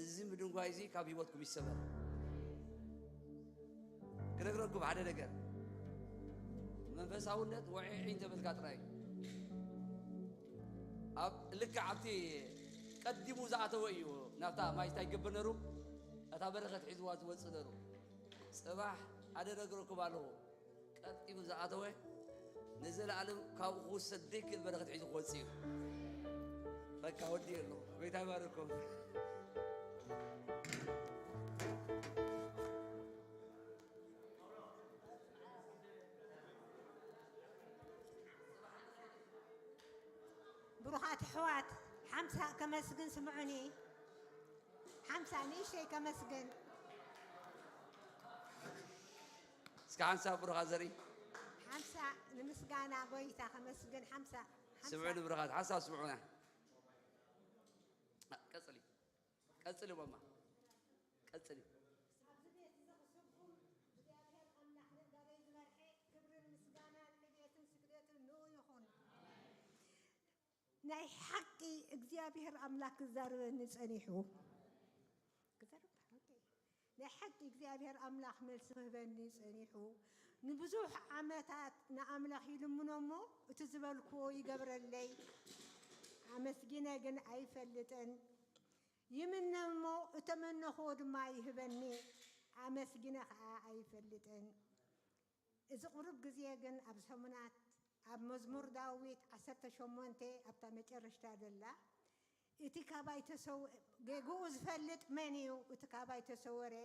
እዚ ምድንጓይ እዚ ካብ ህይወትኩም ይሰበር። ክነግረኩም ሓደ ነገር መንፈሳውነት ወዒዒ እንተበልካ ጥራይ ኣብ ልክዕ ኣብቲ ቀዲሙ ዝኣተወ እዩ ናብታ ማይ እንታይ ይገብር ነሩ እታ በረኸት ሒዝዋ ዝወፅእ ነሩ። ፅባሕ ሓደ ነግረኩም ኣለኹ ቀዲሙ ዝኣተወ ንዘለኣለም ካብኡ ክውሰድ ዘይክእል በረኸት ሒዙ ክወጽእ እዩ። በቃ ወዲኡ ኣሎ። ጎይታ ይባርኮም። ብሩኻት ኣሕዋት፣ ሓምሳ ከመስግን ስምዑኒ። ሓምሳ ንእሽተይ ከመስግን። እስከ ሓምሳ ብሩኻት ዘርኢ። ሓምሳ ንምስጋና ጎይታ ከመስግን። ሓምሳ፣ ሓምሳ። ስምዑኒ ብሩኻት፣ ሓንሳብ ስምዑና። ቀጽሊ፣ ቀጽሊ ማማ፣ ቀጽሊ። ኣብዚ ቤት እዚ ክስጉም እግዚኣብሔር ኣምላኽ ነጋደይ ዝመርሐ ክብርን ምስጋናን ዕቤትን ስግደትን ንኡ ይኹን። ናይ ሓቂ እግዚኣብሔር ኣምላኽ ክዛረበኒ ጸኒሑ። ክዛረብ? ኦኬ። ናይ ሓቂ እግዚኣብሔር ኣምላኽ መልሲ ክህበኒ ጸኒሑ። ንብዙሕ ዓመታት ንኣምላኽ ይልምኖ እሞ፣ እቲ ዝበልክዎ ይገብረለይ። ኣመስጊነ ግን ኣይፈልጥን። ይምነ እሞ፣ እተመነኽዎ ድማ ይህበኒ። ኣመስጊነ ኸኣ ኣይፈልጥን። እዚ ቁሩብ ግዜ ግን ኣብ ሰሙናት ኣብ መዝሙር ዳዊት ዓሰርተ ሸሞንተ ኣብታ መጨረሽታ ዘላ፣ "እቲ ካባይ ተሰው-፣ ጌግኡ ዝፈልጥ መን እዩ? እቲ ካባይ ተሰወረ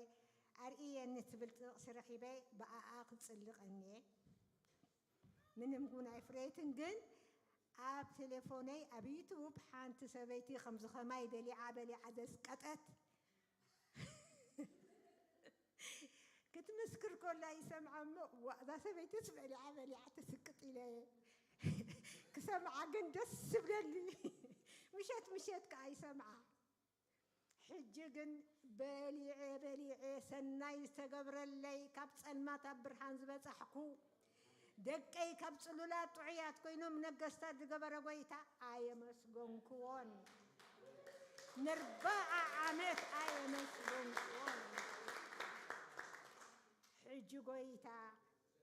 ኣርእየኒ" ትብል ጥቕሲ ረኺበ ብኣኣ ክጽሊ ቀንየ። ምንም እውን ኣይፍረየትን፣ ግን ኣብ ቴሌፎነይ ኣብ ዩቱብ ሓንቲ ሰበይቲ ከምዚ ኸማይ በሊዓ በሊዓ ዘስቀጠት ክትምስክር ኮላ ይሰምዓ እሞ፣ "ዋእ፣ እዛ ሰበይትስ በሊዓ በሊዓ ትስቅጥ" ኢለ ክሰምዓ ግን ደስ ዝብለኒ። ምሸት ምሸት ከኣ ይሰምዓ። ሕጂ ግን በሊዐ በሊዐ ሰናይ ዝተገብረለይ፣ ካብ ጸልማት ኣብ ብርሃን ዝበጻሕኩ፣ ደቀይ ካብ ጽሉላት ጥዑያት ኮይኖም ነገስታት ዝገበረ ጎይታ ኣየመስገንክዎን። ንርብዓ ዓመት ኣየመስገንክዎን። ሕጂ ጎይታ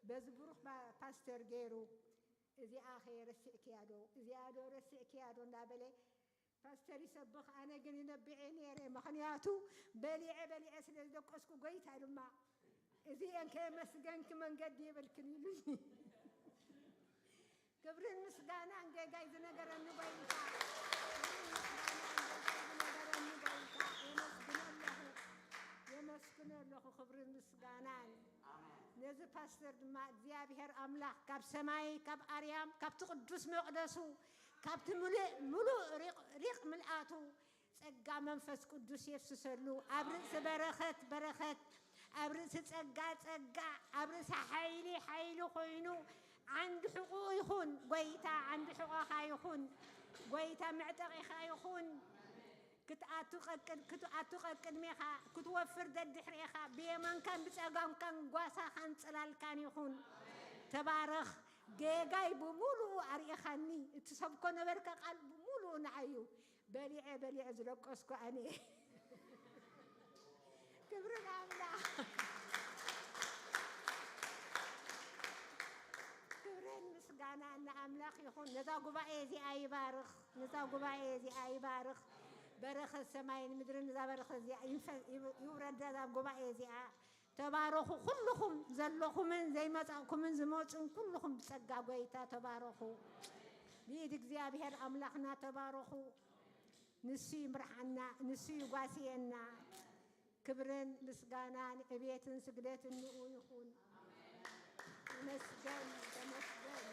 በዚ ብሩኽ ባ-፣ ፓስተር ገይሩ፣ "እዚኣ ኸ ረሲዕክያ ዶ? እዚኣ ዶ ረሲዕክያ ዶ?" እንዳበለ ፓስተር ይሰብኽ፣ ኣነ ግን ይነብዕ እየ ነይረ፣ ምኽንያቱ በሊዐ በሊዐ ስለ ዝደቀስኩ፣ ጎይታ ድማ "እዚኤን ከየመስገንኪ መንገዲ የብልክን" ኢሉኒ። ክብርን ምስጋናን ጌጋይ ዝነገረኒ ጎይታ፣ ክብርን ምስጋናን ጌጋይ ዝነገረኒ ጎይታ፣ የመስግኖ ኣለኹ፣ የመስግኖ ኣለኹ። ክብርን ምስጋናን ነዚ ፓስተር ድማ እግዚኣብሔር ኣምላኽ ካብ ሰማይ፣ ካብ ኣርያም፣ ካብቲ ቅዱስ መቕደሱ፣ ካብቲ ምሉእ፣ ምሉእ ሪቕ፣ ሪቕ ምልኣቱ ጸጋ መንፈስ ቅዱስ የፍስሰሉ። ኣብ ርእሲ በረኸት በረኸት፣ ኣብ ርእሲ ጸጋ ጸጋ፣ ኣብ ርእሲ ሓይሊ ሓይሊ ኮይኑ፣ ዓንዲ ሕቑኡ ይኹን። ጎይታ ዓንዲ ሕቖኻ ይኹን። ጎይታ መዕጠቒኻ ይኹን። ክትኣቱ ቀቅድ-፣ ክትኣቱ ቀቅድሜኻ፣ ክትወፍር ደድሕሬኻ፣ ብየማንካን ብጸጋምካን ጓሳኻን ጽላልካን ይኹን። ተባረኽ። ጌጋይ ብምሉኡ ኣርኢኻኒ። እትሰብኮ ነበርካ ቃል ብምሉኡ ንዓይ እዩ። በሊዐ በሊዐ ዝደቀስኩ ኣነ። ክብሪ ንኣምላኽ። ክብርን ምስጋናን ንኣምላኽ ይኹን። ነዛ ጉባኤ እዚኣ ይባርኽ። ነዛ ጉባኤ እዚኣ ይባርኽ። በረኸት ሰማይን ምድርን ነዛ በረኸት እዚኣ ይንፈ-፣ ይውረዳ፣ እዛ ጉባኤ እዚኣ። ተባረኹ ኩልኹም ዘለኹምን ዘይመጻእኩምን ዝመጹን ኩልኹም ብጸጋ ጎይታ ተባረኹ። ብኢድ እግዚኣብሔር ኣምላኽና ተባረኹ። ንሱ ይምርሓና፣ ንሱ ይጓስየና። ክብርን ምስጋናን ዕቤትን ስግደትን ንኡ ይኹን። ተመስገን፣ ተመስገን።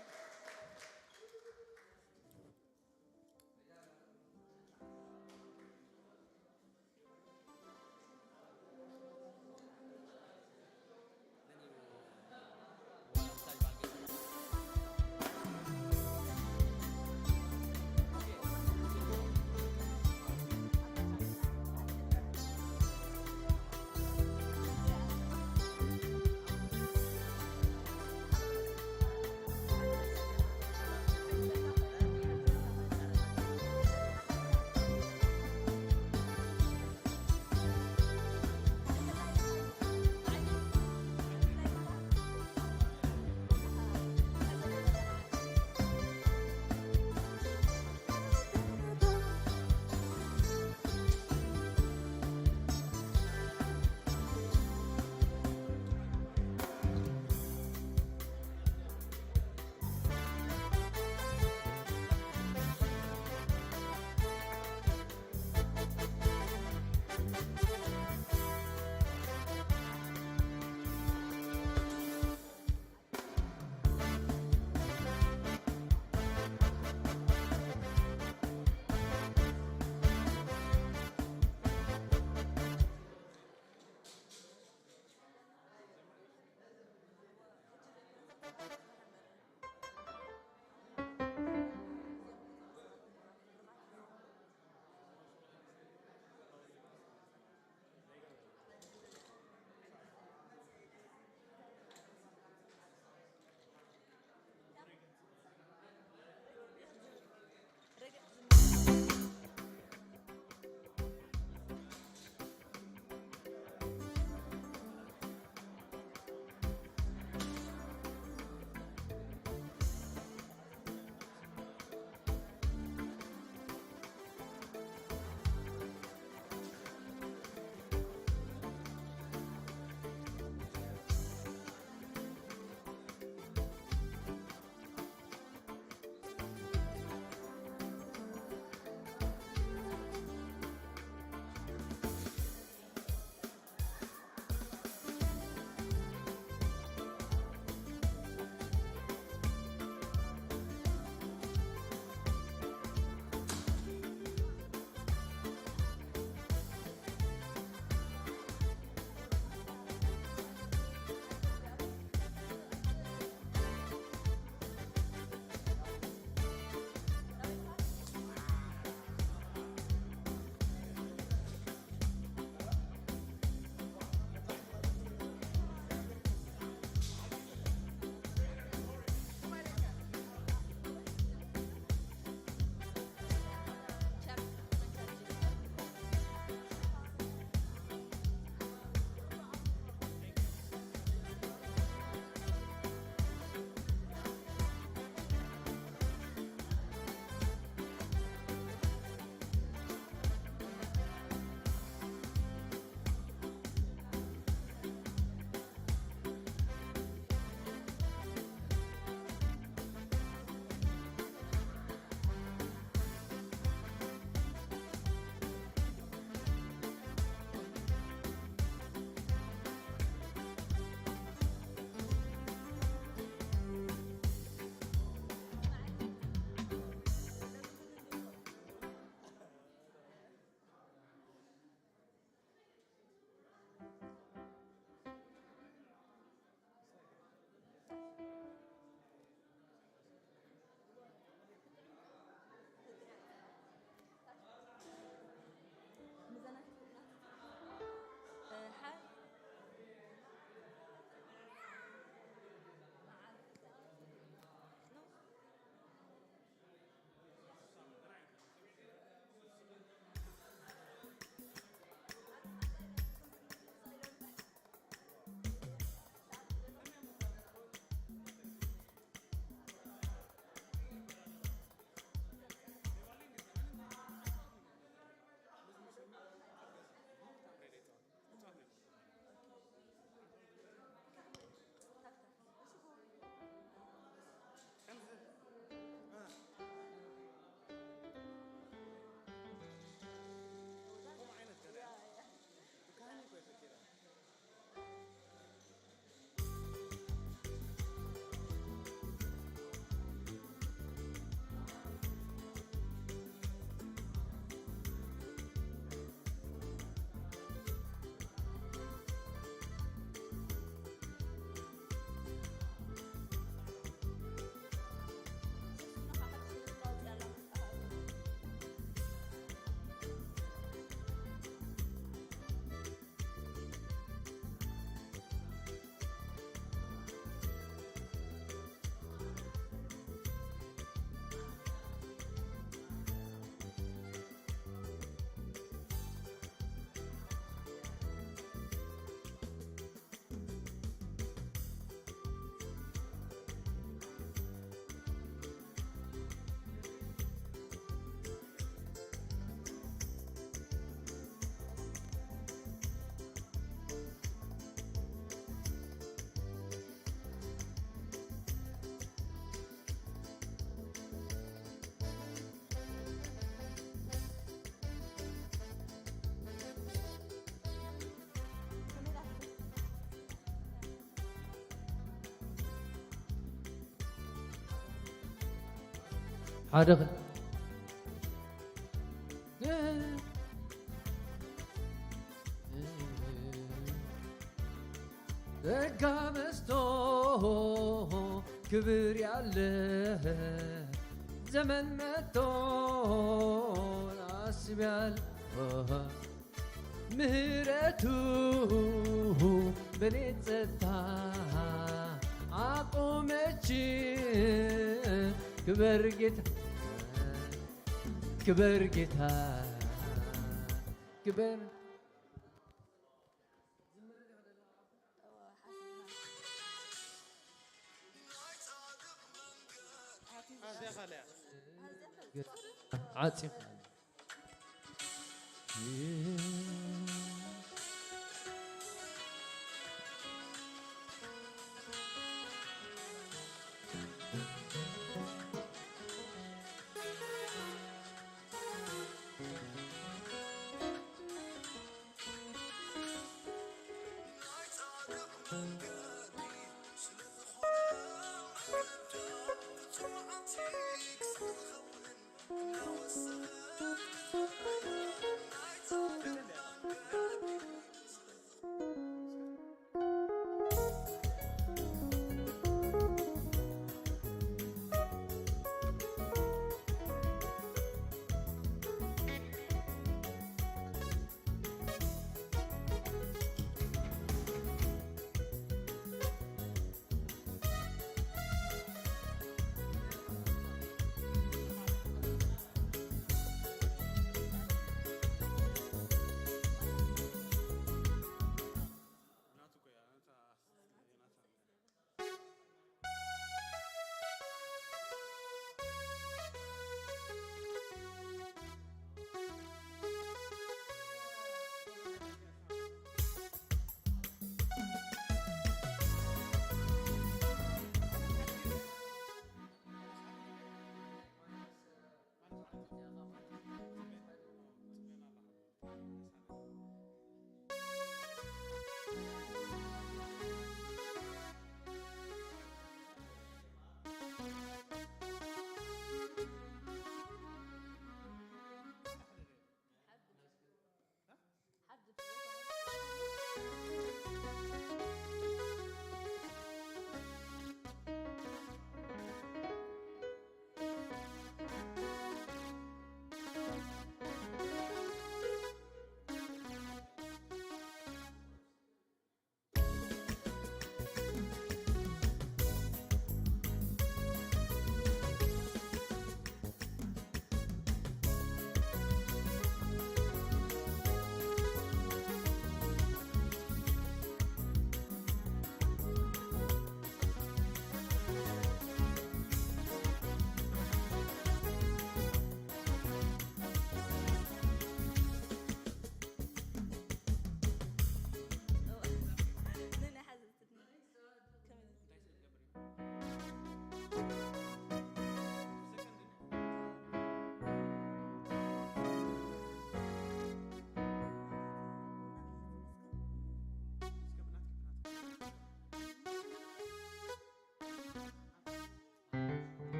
ሓደ ኽል- ጸጋ መስቶ ክብር ያለ ዘመን መጥቶ ኣስቢያል ምህረቱ በኔ ጸታ ኣቆመች። ክበር ጌታ፣ ክበር ጌታ፣ ክበር ዓጺኻ።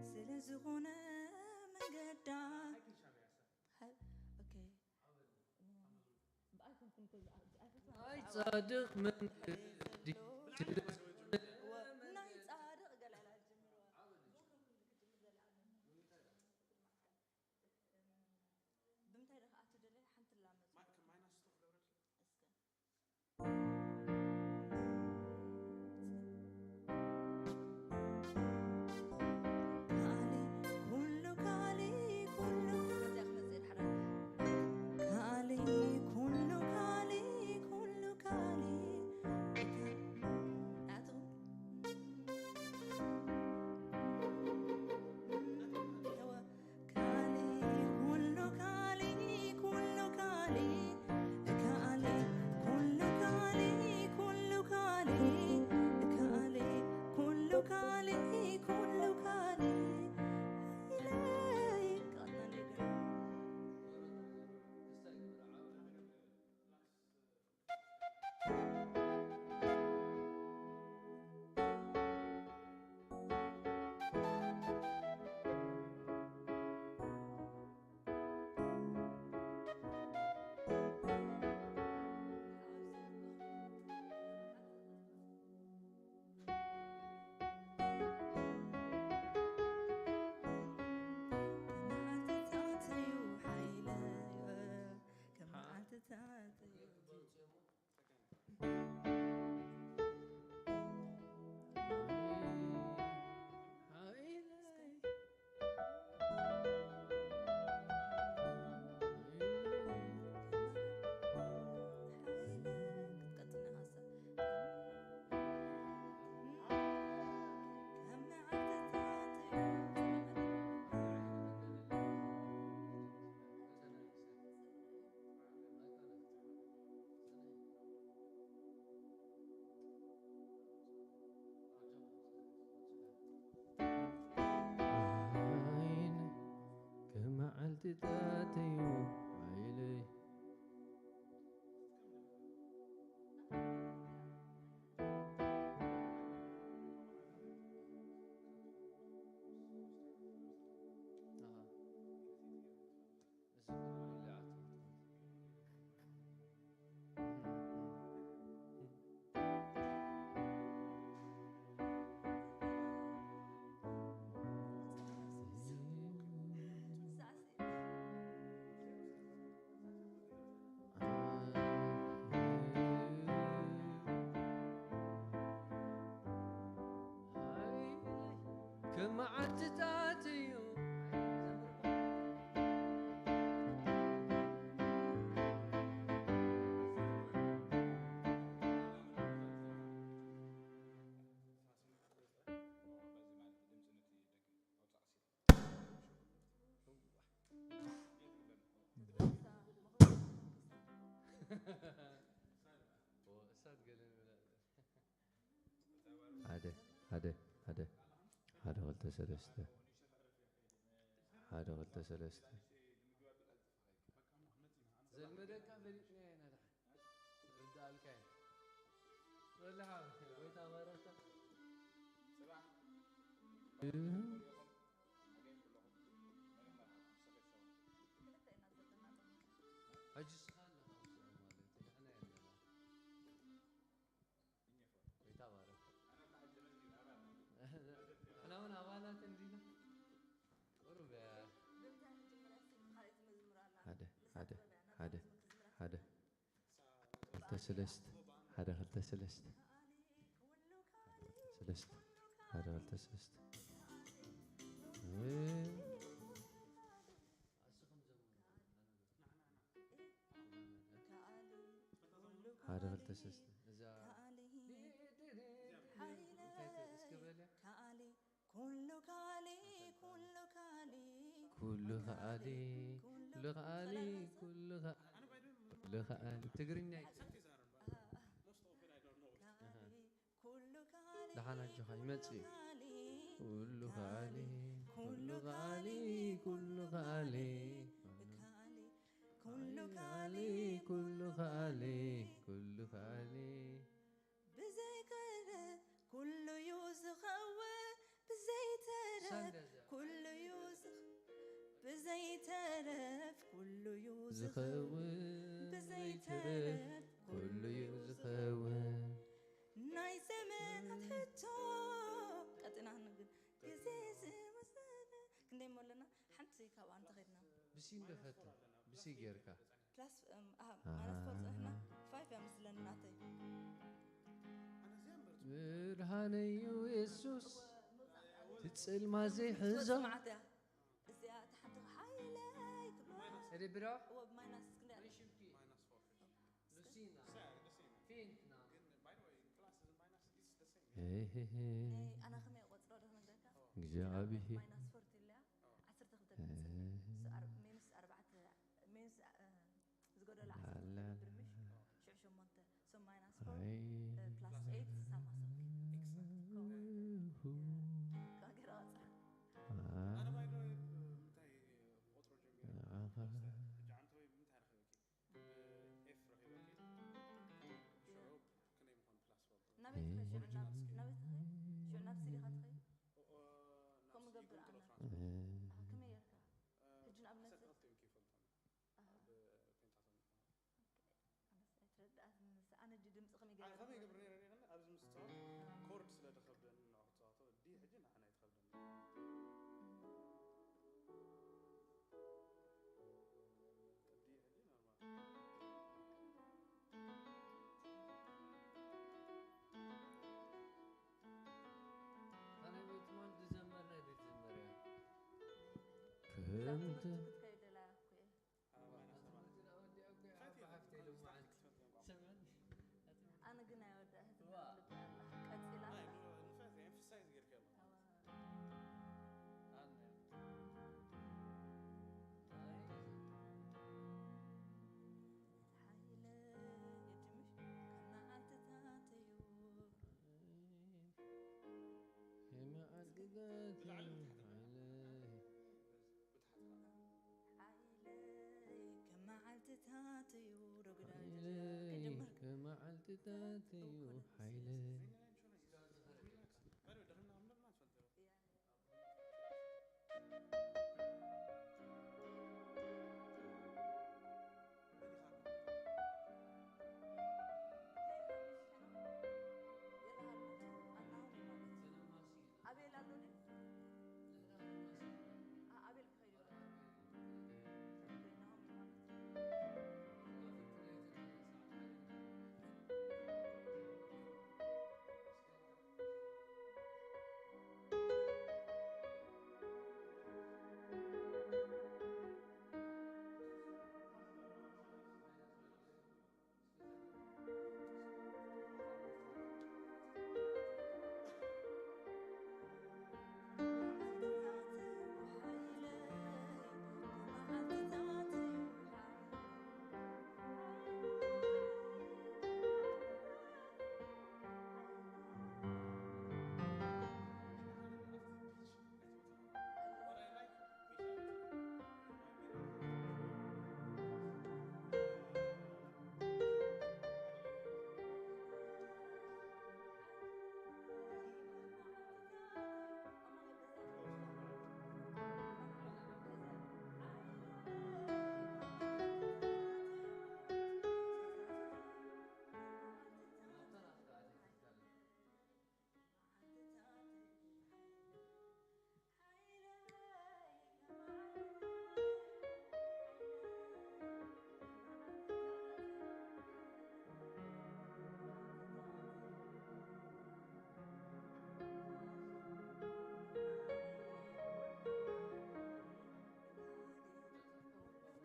ስለዝኾነ መንገዳ ኦኬ። ብኣይ ኮንኩን እኮ ዝኣ-፣ ብኣይ ኮንኩን ናይ ጻድቕ መንገዲ ናይ ጻድቕ ገለ ኢላ ጀሚርዋ። ብምንታይ ደኣ ክኣቱ ደለ ሓንቲ ላመጽ እስከ። ካሊ ኩሉ ካሊ ኩሉ እዚኣ ክመጽእ ድሓር ካሊ ኩሉ ካሊ ኩሉ ካሊ ጣተዩ ሓይለይ። ከም መዓልትታት እዩ። ሓደ ሓደ ሓደ ሓደ ክልተ ሰለስተ ሓደ ክልተ ሰለስተ ዘልመደካ ፈሊጥናዮ ኢና። ርዳእልካ እዩ። ወላሂ ጎይታ ባረካ። ሕጂ ስኻ ኣለኻ ማለት ንሕና የለና። ጎይታ ባረካ። ንሕና እውን ኣባላት እንዲና። ቁሩብ እያ። ሓደ ሓደ ሓደ ሓደ ክልተ ሰለስተ ሓደ ክልተ ሰለስተ ሰለስተ ሓደ ክልተ ሰለስተ ሓደ ክልተ ሰለስተ እዛ እንታይ እስኪ በልያ። ኩሉ ካሊ ኩሉ ካሊ ኩሉ ከኣሊ ኩሉ ከኣሊ ኩሉ ከ- ኩሉ ከኣሊ ትግርኛ እዩ። ደሓን ኣጆኻ ይመጽእ እዩ። ኩሉ ከኣሊ ኩሉ ከኣሊ ኩሉ ከኣሊ ኩሉ ከኣሊ ኩሉ ከኣሊ ብዘይከለ ኩሉ ዩ ዝኸውን ብዘይተረፍ ኩሉ ዩ ዝኽ- ብዘይተረፍ ኩሉ ዩ ዝኸውን ዝኸውን ብዘይተረፍ ኩሉ ዩ ዝኸውን ናይ ዘመናት ሕቶ ቀጥና ንግን ግዜ ዝወሰደ ክንደይ እሞ ኣለና ሓንቲ ካብኣ እንተኸድና ብሲ እንደፈተ ብሲ ጌርካ ፕላስ ማይነስ ፎር ፅንሕና ፋይቭ እያ ምስለኒ ናተይ። ብርሃነዩ የሱስ ትጽልማ ዘይሕዞ መዓት እያ እዚኣ። እታ ሓንቲ ሓይለይ ትብሎ ተደብሮ እዎ ብማይናስ ክንደይ ኣላ? ሉሲና ፊንትና እግዚኣብሔር ማይናስ ፎርቲ ኣለያ ዓሰርተ ክልተ ድምፂ ሚንስ ኣርባዕተ ሚንስ ዝጎደሎ ዓሰርተ ክልተ ብርምሽ ሽዑ ሸሞንተ ሶ ማይናስ ፎር ፕላስ ኤይት ሳማ ሶ ካገራ ወፃ ናበይ ትኸ ሽዑ ናብ ናበይ ትኸ ሽዑ ናብ ስሪኻ ትኸ ከምኡ ገብር ኣና ከመይ ጌርካ ሕጂ ንኣብነት ኣነስ ኣይትረድኣትኒ ንሳ ኣነ ጂ ድምፂ ከመይ ኣነ ገይረ ከመይ ይገብር ነይረ ነይረ ኣብዚ ምስ ፃወት ኮርድ ስለ ዝኸብደኒ ንዑ ክፃወቶ ዲ ሕጂ ንዓና ይትኸብደኒ ዲ ሕጂ ኖርማል ኣነ ቤትማን ዝዘመረ ድዘመረ ከምቲ ክትከይደላ ኣነ ግን ኣይወዳእ ህዝቢ ዋ። ልቢ ኣላ ቀጺላ ኣይ፣ ንፈት ኤምፊሳይዝ ጌርካ ኣዋ። ኣነ። ኣይ። ሓይለ የጅምሽ ካብ መዓልትታተዩ። የመዓልትታተዩ። ብላዕሊ ብታሕቲ። ሓይለ። ብታሕቲ። ሓይለ። ታተዩ ዶ ግዳ ሓይለይ፣ ከጀመርካ? ብመዓልትታት እዩ ሓይለይ። ኣቤል ኣሎ ድዩ? ኣ-፣ ኣቤል ክኸይድ ይብላ።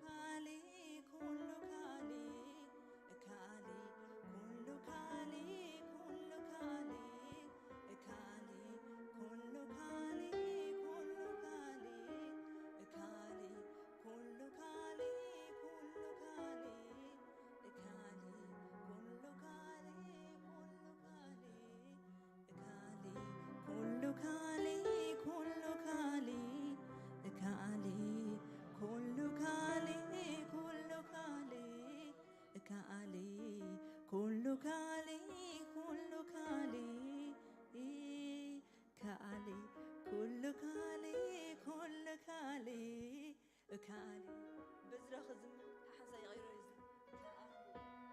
ካሊ ኩሉ ካሊ፣ ካሊ ኩሉ ካሊ፣ ኩሉ ካሊ፣ ካሊ ኩሉ ካሊ፣ ኩሉ ካሊ፣ ካሊ ኩሉ ካሊ፣ ኩሉ ካሊ፣ ካሊ ኩሉ ካሊ፣ ኩሉ ካሊ። ካሊ ኩሉ ካሊ፣ ኩሉ ካሊ፣ ካሊ ኩሉ ካሊ፣ ኩሉ ካሊ፣ ካሊ ኩሉ ካሊ፣ ኩሉ ካሊ፣ ካሊ ኩሉ ካሊ፣ ኩሉ ካሊ። ካሊ በዝራ ክዝምር ሓንሳእ ይቐይሮ እዩ ዝብል።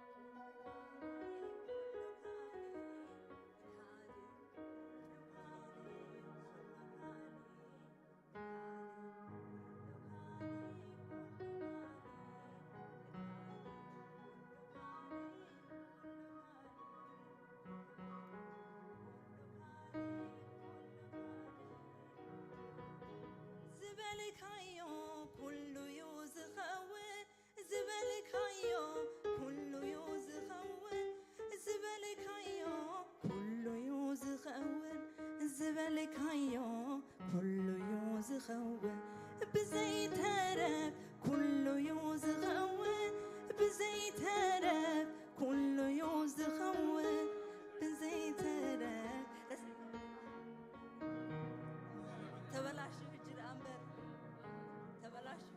ዝበልካዮ ኩሉ ዩ ዝኸውን፣ ዝበልካዮ ኩሉ ዩ ዝኸውን፣ ዝበልካዮ ኩሉ ዩ ዝኸውን፣ ዝበልካዮ ኩሉ ዩ ዝኸውን፣ ብዘይተረፍ ኩሉ ዩ ዝኸውን፣ ብዘይተረፍ ኩሉ ዩ ዝኸውን፣ ብዘይተረፍ። ተበላሽዩ ሕጂ ደኣ እምበር፣ ተበላሽዩ።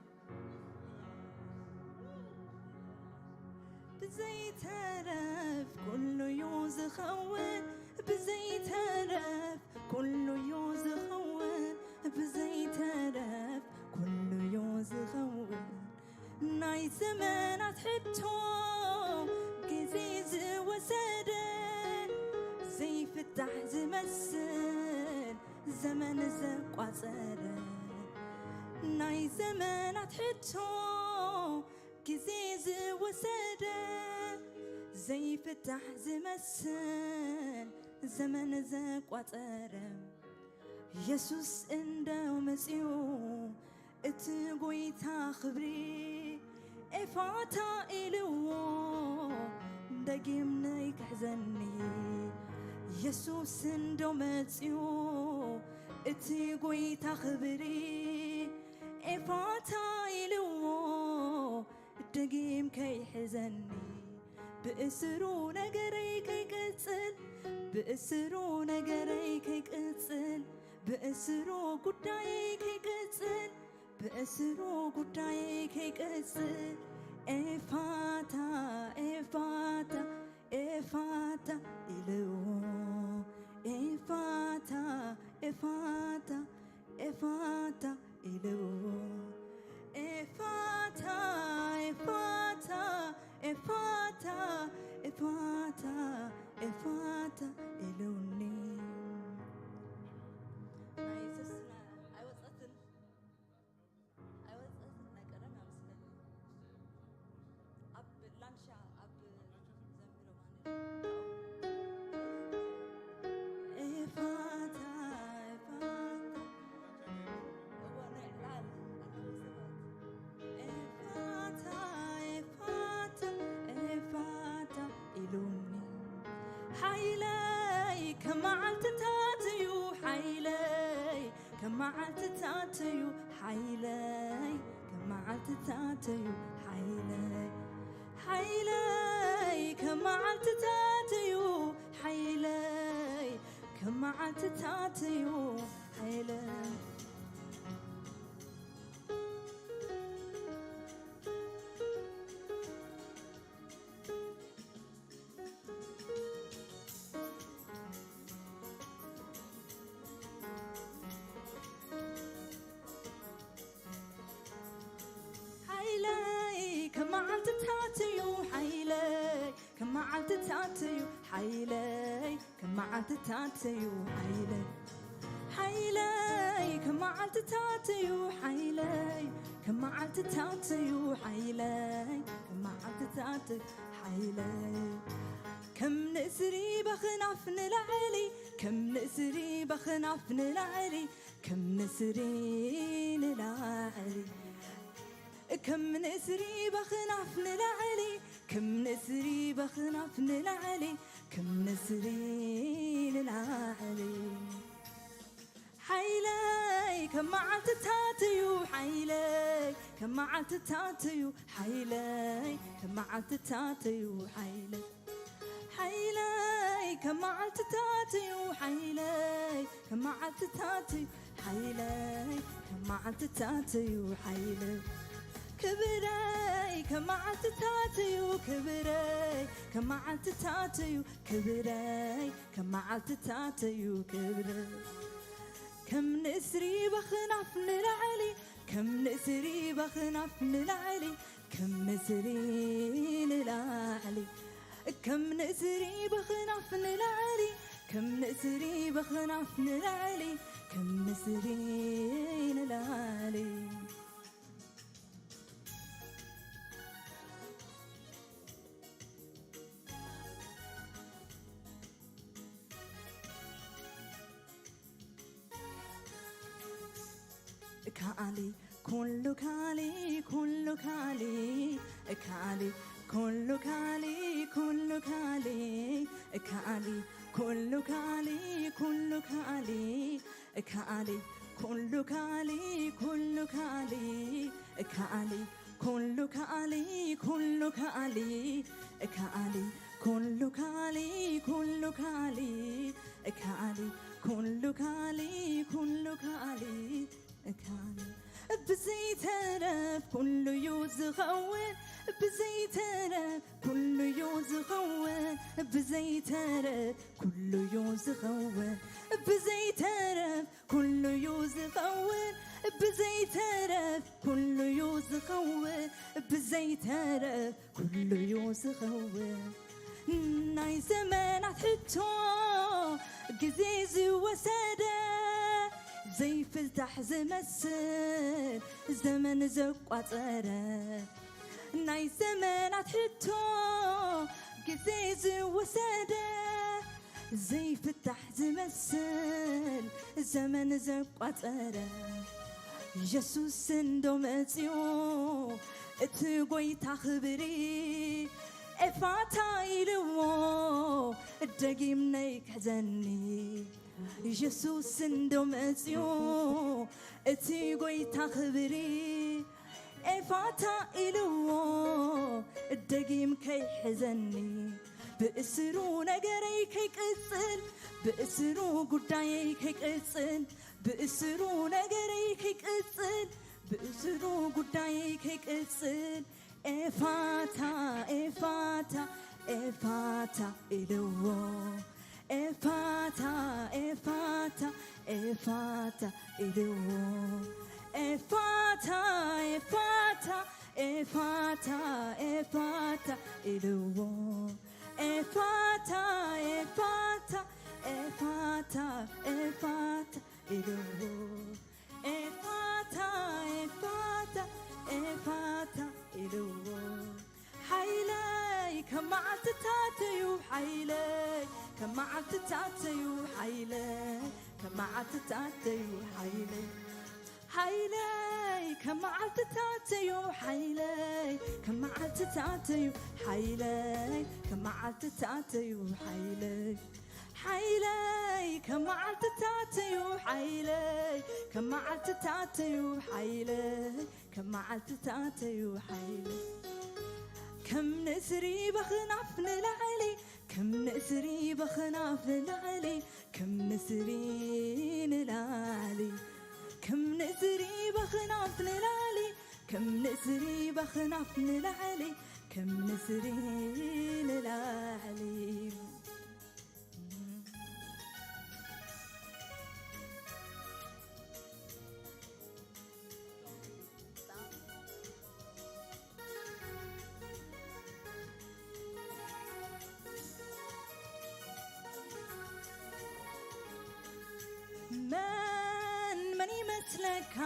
ብዘይተረፍ ኩሉ ዩ ዝኸውን፣ ብዘይተረፍ ኩሉ ዩ ዝኸውን፣ ብዘይተረፍ ኩሉ ዩ ዝኸውን። ናይ ዘመናት ሕቶ ግዜ ዝወሰደ፣ ዘይፍታሕ ዝመስል ዘመን ዘቋጸረ፣ ናይ ዘመናት ሕቶ ግዜ ዝወሰደ፣ ዘይፍታሕ ዝመስል ዘመን ዘቋጸረ፣ የሱስ እንደው መጺኡ እቲ ጎይታ ክብሪ ኤፋታ ኢልዎ፣ ደጊም ነይክሕዘኒ። የሱስ እንዶ መጺኡ እቲ ጎይታ ክብሪ ኤፋታ ኢልዎ፣ ደጊም ከይሕዘኒ። ብእስሩ ነገረይ ከይቅጽል፣ ብእስሩ ነገረይ ከይቅጽል፣ ብእስሩ ጉዳይ ከይቅጽል፣ ብእስሩ ጉዳይ ከይቅጽል፣ ኤፋታ፣ ኤፋታ፣ ኤፋታ ኢልዎ። ኤፋታ፣ ኤፋታ፣ ኤፋታ ኢልዎ። ኤፋታ፣ ኤፋታ፣ ኤፋታ፣ ኤፋታ፣ ኤፋታ ኢሉኒ። ናይ የሱስ ስም ኣይወጸትን። ኣይወጸትን፣ ናይ ቀደም እያ መስለኒ። ኣብ ላንሻ፣ ኣብ ዘንቢሮ ባንዴራ። ኤፋታ፣ ኤፋታ። እዎ፣ ናይ ዕላል ኣለዉ ሰባት። ኤፋታ፣ ኤፋታ፣ ኤፋታ ኢሉኒ። ሓይለይ ከም መዓልትታት እዩ፣ ሓይለይ ከም መዓልትታት እዩ ሓይለይ፣ ከም መዓልትታት እዩ ሓይለይ። ሓይለይ ከም መዓልትታት እዩ ሓይለይ፣ ከም መዓልትታት እዩ ሓይለይ። ሓይለይ ከም መዓልትታት እዩ ሓይለይ፣ ከም መዓልትታት እዩ ሓይለይ፣ ከም መዓልትታት እዩ ሓይለይ። ሓይለይ ከም መዓልትታት እዩ ሓይለይ፣ ከም መዓልትታት እዩ ሓይለይ፣ ከም መዓልትታት እዩ ሓይለይ። ከም ንስሪ በኽናፍ ንላዕሊ፣ ከም ንስሪ በኽናፍ ንላዕሊ፣ ከም ንስሪ ንላዕሊ፣ ከም ንስሪ በኽናፍ ንላዕሊ፣ ከም ንስሪ በኽናፍ ንላዕሊ፣ ከም ንስሪ ንላዕሊ። ሓይለይ ከም መዓልትታት እዩ ሓይለይ፣ ከም መዓልትታት እዩ ሓይለይ፣ ከም መዓልትታት እዩ ሓይለይ። ሓይለይ ከም መዓልትታት እዩ ሓይለይ፣ ከም መዓልትታት እዩ ሓይለይ፣ ከም መዓልትታት እዩ ሓይለይ። ክብረይ ከም መዓልትታት እዩ ክብረይ፣ ከም መዓልትታት እዩ ክብረይ፣ ከም መዓልትታት እዩ ክብረይ። ከም ንስሪ በኽናፍ ንላዕሊ፣ ከም ንስሪ በኽናፍ ንላዕሊ፣ ከም ንስሪ ንላዕሊ፣ ከም ንስሪ በኽናፍ ንላዕሊ፣ ከም ንስሪ በኽናፍ ንላዕሊ፣ ከም ንስሪ ንላዕሊ። ካሊ ኩሉ ካሊ ኩሉ ካሊ ካሊ ኩሉ ካሊ ኩሉ ካሊ ካሊ ኩሉ ካሊ ኩሉ ካሊ ካሊ ኩሉ ካሊ ኩሉ ካሊ ካሊ ኩሉ ካሊ ኩሉ ካሊ ካሊ ኩሉ ካሊ ኩሉ ካሊ ካሊ ኩሉ ካሊ ኩሉ ካሊ ካሊ ብዘይተረፍ ኩሉ እዩ ዝኸውን፣ ብዘይተረፍ ኩሉ እዩ ዝኸውን፣ ብዘይተረፍ ኩሉ እዩ ዝኸውን፣ ብዘይተረፍ ኩሉ እዩ ዝኸውን፣ ብዘይተረፍ ኩሉ እዩ ዝኸውን፣ ብዘይተረፍ ኩሉ እዩ ዝኸውን። ናይ ዘመናት ሕቶ ግዜ ዝወሰደ፣ ዘይፍታሕ ዝመስል ዘመን ዘቋጸረ፣ ናይ ዘመናት ሕቶ ግዜ ዝወሰደ፣ ዘይፍታሕ ዝመስል ዘመን ዘቋጸረ፣ የሱስ እንዶ መጺኡ እቲ ጎይታ ክብሪ፣ ኤፋታ ኢልዎ ደጊም ነይ ክሕዘኒ። የሱስ እንዶ መጺኡ እቲ ጎይታ ክብሪ፣ ኤፋታ ኢልዎ ደጊም ከይሕዘኒ። ብእስሩ ነገረይ ከይቅጽል፣ ብእስሩ ጉዳየይ ከይቅጽል፣ ብእስሩ ነገረይ ከይቅጽል፣ ብእስሩ ጉዳየይ ከይቅጽል፣ ኤፋታ ኤፋታ ኤፋታ ኢልዎ። ኤፋታ ኤፋታ ኤፋታ ኢልዎ። ኤፋታ ኤፋታ ኤፋታ ኤፋታ ኢልዎ። ኤፋታ ኤፋታ ኤፋታ ኤፋታ ኢልዎ። ኤፋታ ኤፋታ ኤፋታ ኢልዎ። ሓይለይ ከም መዓልትታት እዩ። ሓይለይ ከም መዓልትታት እዩ። ሓይለይ ከም መዓልትታት እዩ። ሓይለይ ሓይለይ ከም መዓልትታት እዩ። ሓይለይ ከም መዓልትታት እዩ። ሓይለይ ከም መዓልትታት እዩ። ሓይለይ ሓይለይ ከም መዓልትታት እዩ። ሓይለይ ከም መዓልትታት እዩ። ሓይለይ ከም መዓልትታት እዩ። ሓይለይ ከም ንስሪ በኽናፍ ንላዕሊ፣ ከም ንስሪ በኽናፍ ንላዕሊ፣ ከም ንስሪ ንላዕሊ፣ ከም ንስሪ በኽናፍ ንላዕሊ፣ ከም ንስሪ በኽናፍ ንላዕሊ፣ ከም ንስሪ ንላዕሊ። መን መን ይመስለካ?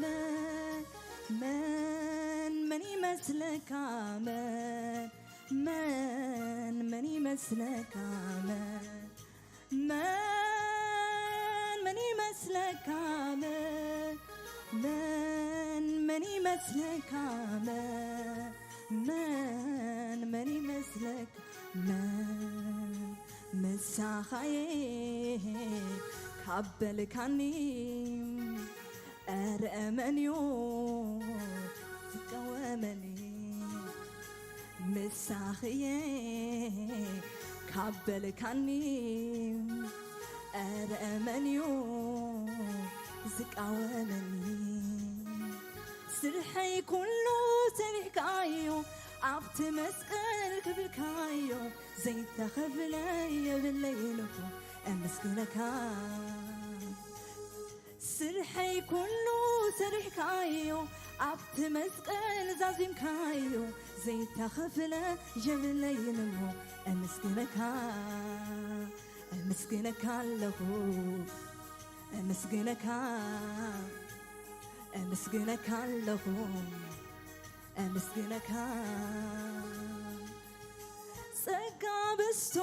መን መን መን ይመስለካ? መን መን መን ይመስለካ? መን መን መን ይመስለካ? መን መን መን ይመስለካ? መን መን መን ይመስለካ? መን ምሳኻየ ካብ በልካኒ፣ ኧረ መን እዩ ዝቃወመኒ? ምሳኽየ ካብ በልካኒ፣ ኧረ መን እዩ ዝቃወመኒ? ስርሐይ ኩሉ ሰሪሕካዮ፣ ኣብቲ መስቀል ክብልካዮ፣ ዘይተኸፍለ የብለይን እኮ እምስግነካ። ስርሐይ ኩሉ ሰሪሕካዮ፣ ኣብቲ መስቀል ዛዚምካዮ፣ ዘይተኸፍለ የብለይን እሞ እምስግነካ፣ እምስግነካ ኣለኹ፣ እምስግነካ፣ እምስግነካ ኣለኹ። እምስግነካ። ጸጋ በዝቶ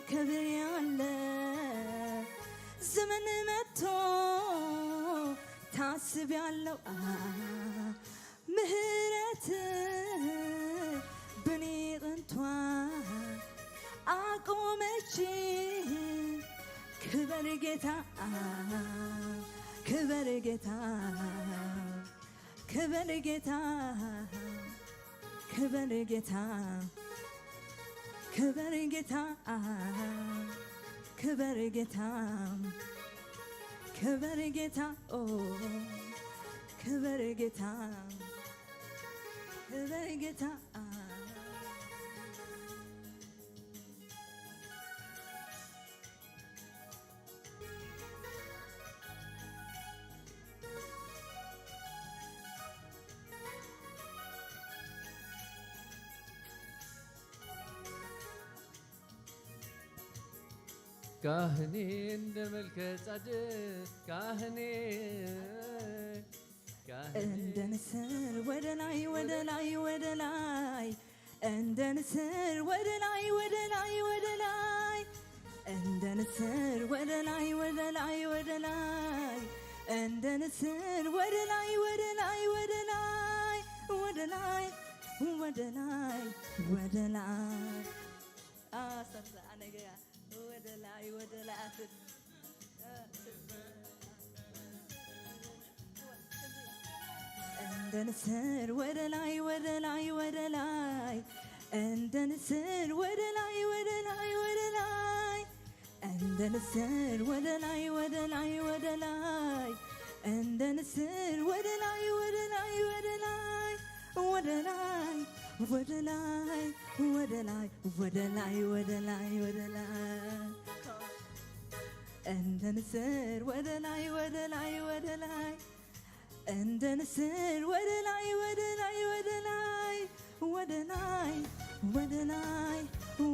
ክብሪ ኣለ፣ ዘመን መጥቶ ታስቢ ኣለው። ምህረት ብኒቕንቷ ኣቆመች። ክበር ጌታ፣ ክበር ጌታ፣ ክበር ጌታ፣ ክበር ጌታ፣ ክበር ጌታ፣ ክበር ጌታ፣ ክበር ጌታ፣ ኦ፣ ክበር ጌታ፣ ክበር ጌታ። ካህኔ እንደ መልከ ጻድቅ ካህኔ፣ ካህኔ እንደ ንስር ወደ ላይ፣ ወደ ላይ፣ ወደ ላይ፣ እንደ ንስር ወደ ላይ፣ ወደ ላይ፣ ወደ ላይ፣ እንደ ንስር ወደ ላይ፣ ወደ ላይ፣ ወደ ላይ፣ እንደ ንስር ወደ ላይ፣ ወደ ላይ፣ ወደ ላይ፣ ወደ ላይ፣ ወደ ላይ፣ ወደ ላይ። አ፣ ሰርሰ፣ አነገያ፣ ወደ ላይ፣ ወደ ላይ አትል። እንደ ንስር ወደ ላይ፣ ወደ ላይ፣ ወደ ላይ፣ እንደ ንስር ወደ ላይ፣ ወደ ላይ፣ ወደ ላይ፣ እንደ ንስር ወደ ላይ፣ ወደ ላይ፣ ወደ ላይ፣ እንደ ንስር ወደ ላይ፣ ወደ ላይ፣ ወደ ላይ፣ ወደ ላይ ወደ ላይ ወደ ላይ ወደ ላይ ወደ ላይ ወደ ላይ እንደ ንስር ወደ ላይ ወደ ላይ ወደ ላይ እንደ ንስር ወደ ላይ ወደ ላይ ወደ ላይ ወደ ላይ ወደ ላይ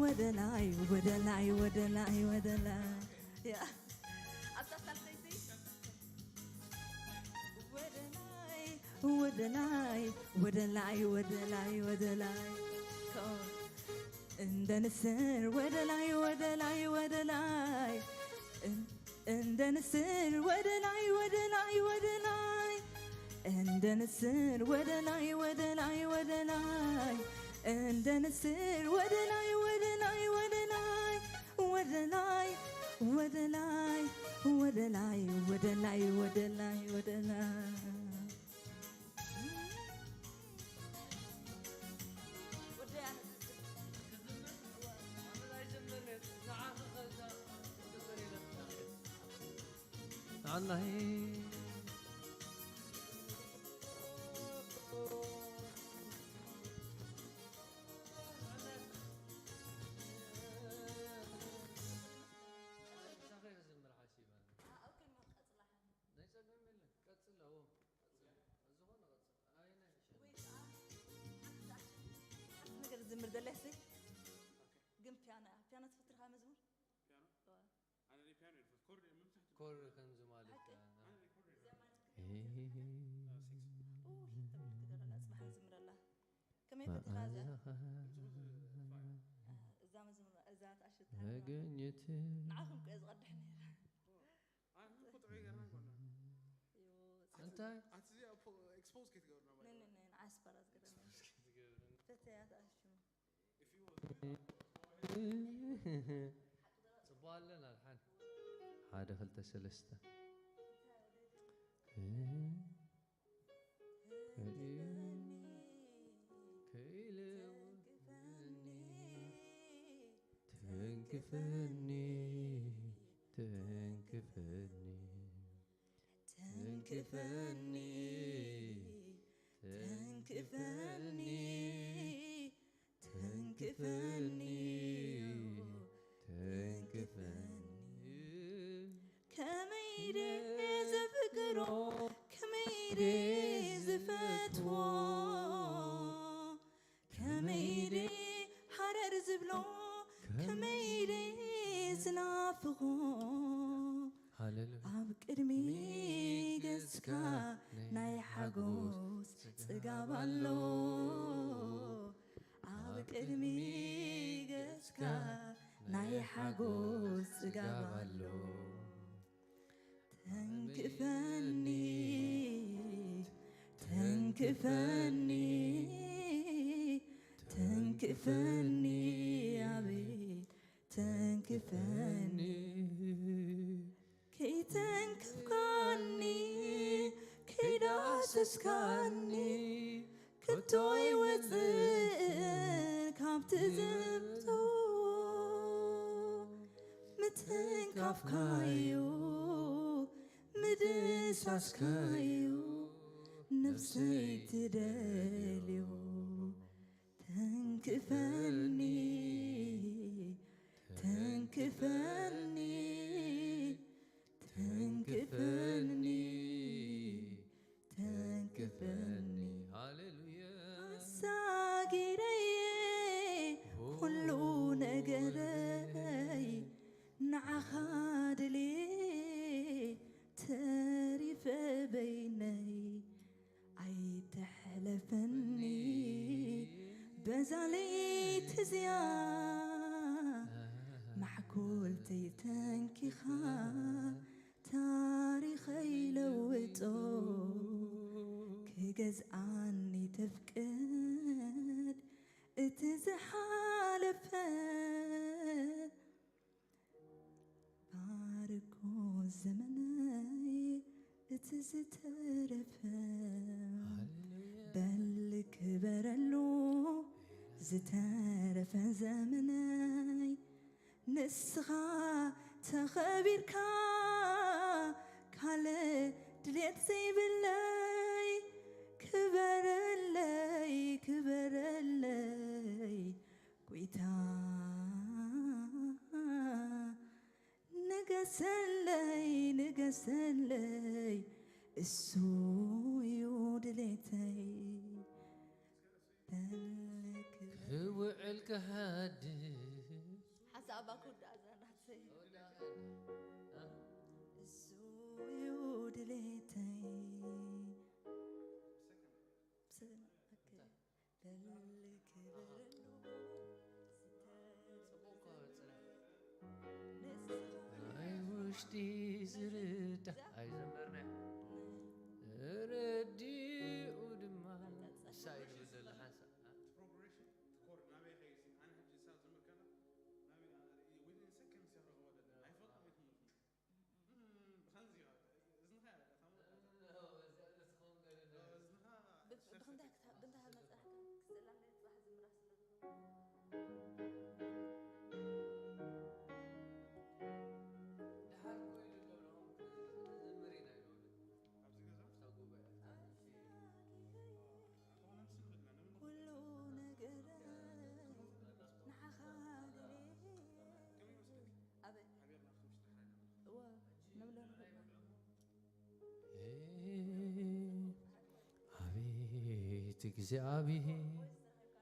ወደ ላይ ወደ ላይ ወደ ላይ ወደ ላይ ያ አብታ ሳልሰይቲ ወደ ላይ ወደ ላይ ወደ ላይ ወደ ላይ ወደ ላይ እንደ ንስር ወደ ላይ ወደ ላይ ወደ ላይ እን- እንደ ንስር ወደ ላይ ወደ ላይ ወደ ላይ እንደ ንስር ወደ ላይ ወደ ላይ ወደ ላይ እንደ ንስር ወደ ላይ ወደ ላይ ወደ ላይ ወደ ላይ ወደ ላይ ወደ ላይ ወደ ላይ ወደ ላይ ንዓናይ ናይ ጸገም የለን። ቀጽል፣ ኣዎ። ዝኾነ ቀጽል። ኣየናይ ይሻል? ወይ ከዓ ሓንቲ ዝኣክል ሓንቲ ነገር ዝዝምር ደለያ ሲ ግን ፒያኖ እያ። ፒያኖ ትፈትርካ መዝሙር? ፒያኖ? እወ። ኣነ ናይ ፒያኖ እየ ዝፈት-፣ ኮርድ እየ መብዛሕትኡ። ኮርድ ከምዚ ማለት ሓቂ? እያ። ኣነ ናይ ኮርድ እየ ዝፈት-፣ እ፣ ሴክስ። ኡ፣ ተብልክ ደረላ፣ ጽባሕ ንዝምረላ። ከመይ ፈቲኻ እዚኣ? ድምፁ ዝ-፣ ፋ-፣ እዛ መዝሙር፣ እዛ ትኣሽት ሃገር። መገኘት። ንዓኹም እኮ እየ ዝቐድሕ ነይረ። ኣነ እኮ ጥዑይ ገርና እኮ እና። ዮ፣ እንታይ? ኣቲ እዚኣ እኮ ኤክስፖዝ ከይትገብርና ማለት ነ-፣ ነ-፣ ነ-፣ ንዓስፓራ ዝገርም። ኤክስፖዝ ከይትገብርና። ፈተያ ትኣሽሙ። ጽቡቕ ኣለና፣ ኣድሓን። ሓደ፣ ክልተ፣ ሰለስተ። ከይለ-፣ ተንክፈኒ፣ ተንክፈኒ። ተንክፈኒ፣ ተንክፈኒ፣ ተንክፈኒ፣ ተንክፈኒ። ከመይ ድየ ዘፍቅሮ፣ ከመይ ድየ ዝፈትዎ፣ ከመይ ድየ ሃረር ዝብሎ፣ ከመይ ድየ ዝናፍቖ። ሃሌሉያ። ኣብ ቅድሚ ገጽካ ናይ ሓጎስ ጽጋብ ኣሎ። ኣብ ቅድሚ ገጽካ ናይ ሓጎስ ጽጋብ ኣሎ። ተንክፈኒ፣ ተንክፈኒ፣ ተንክፈኒ፣ ኣቤት ተንክፈኒ። ከይተንክፍካኒ፣ ከይዳሰስካኒ፣ ከቶ ኣይወጽእን ካብ ትዝምቶ። ምትንካፍካዩ፣ ምድሳስካዩ፣ ነፍሰይ ትደልዮ። ተንክፈኒ፣ ተንክፈኒ፣ ተንክፈኒ፣ ተንክፈኒ። ሃሌሉያ። ኣሳጊረየ ኩሉ ነገረይ ንዓኻ ድልየ ተሪፈ በይነይ ኣይተሕለፈኒ በዛ ለይቲ እዚኣ ማዕኮልተይ ተንኪኻ ታሪኸይ ለውጦ ክገዝኣኒ ተፍቅድ እቲ ዝሓለፈ ባርኮ ዘመነይ እቲ ዝተረፈ በል ክበረሉ ዝተረፈ ዘመነይ ንስኻ ተኸቢርካ ካልእ ድሌት ዘይብለይ ክበረለይ ጎይታ፣ ንገሰለይ፣ ንገሰለይ፣ እሱ እዩ ድሌተይ። ክውዕል ክሃድር ሓንሳእ ኣባ ክውዳእ እዛ ናተይ። እሱ እዩ ድሌተይ። ብሰ-፣ ኦኬ። በል ክብር ጽቡቕ እኮ ጽናሕ። ናይ ውሽጢ ዝርዳእ ኣይዘመርናዮ። ረዲኡ ድማ ንሳ እዩ ዝብል ዘሎ ሓንሳእ። ፕሮግሬሽን ኮርድ ናበይ ኸይሲ? ኣነ ሕጂ እሳ ዝምር ከላ ናበይ፣ within seconds እያ ክረኽቦ ደለና። ኣይፈልጥን ቤት ምልክና። እም፣ ብኸምዚ እዩ። እዝንኻ እያ በቃ፣ ታሞ። እዝንኻ ብት-፣ ብኸምዚ ብኸምዚ ክታ-፣ ብንታ መጽናሕካ ክስእላ እንደ ጽባሕ ዝምራ ስለ ዝኾነ። ደሓር እኮ ኢሉ ኣሎ፣ ንዕኦም ክንዝምር ኢና ኢሉ ኣሎ። ኣብዚ ገዛ? ኣብታ ጉባኤ፣ ኣብታ ንእሽተይ። ኣቶ ነብሲ ንኽድና፣ ነምን ኩሉ ነገር ንዓኻ ደልየ። ከመይ ይመስለኪ? ኣበይ? ሓቢርና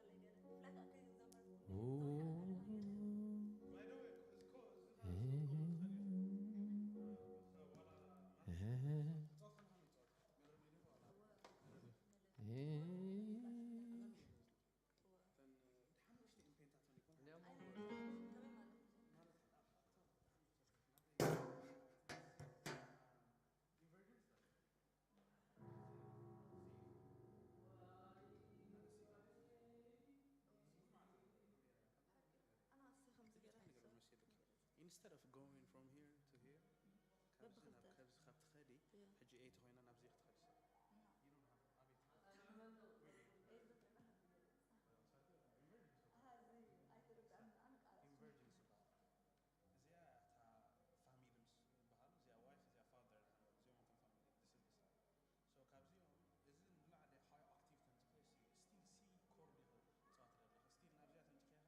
ክምሽ ድሕራይ ነምልኽ። እወ፣ ነብሎ፣ ነብሎ። ኣቤት እግዚኣብሔር። Instead of going from here to here, ካብዚ ናብ፣ በብኽልተ። ካብዚ ካብ ትኸዲ፣ እያ። ሕጂ ኤይት ኮይና ናብዚ ክትኸዲ። You don't have፣ ኣቤት። Really? ኣሃ፣ እዚ ኣይተረዳእን፣ ኣነ ቃል። ኢንቨርጀንስ ይበሃል። እዚኣ እታ ፋሚሊ ምስ ዝበሃሉ፣ እዚኣ ዋይፍ፣ እዚኣ ፋደር፣ እዚኦም እቶም ፋሚሊ፣ this is the son። So ካብዚኦም እዚ ንላዕሊ ሃይ ኦክቴቭ ተምጽእ፣ ስቲል ሲ ኮርድ ኢኻ ትጻወት ዘለኻ። ስቲል ናብዚኣ ተምጽእካ እዚኣ።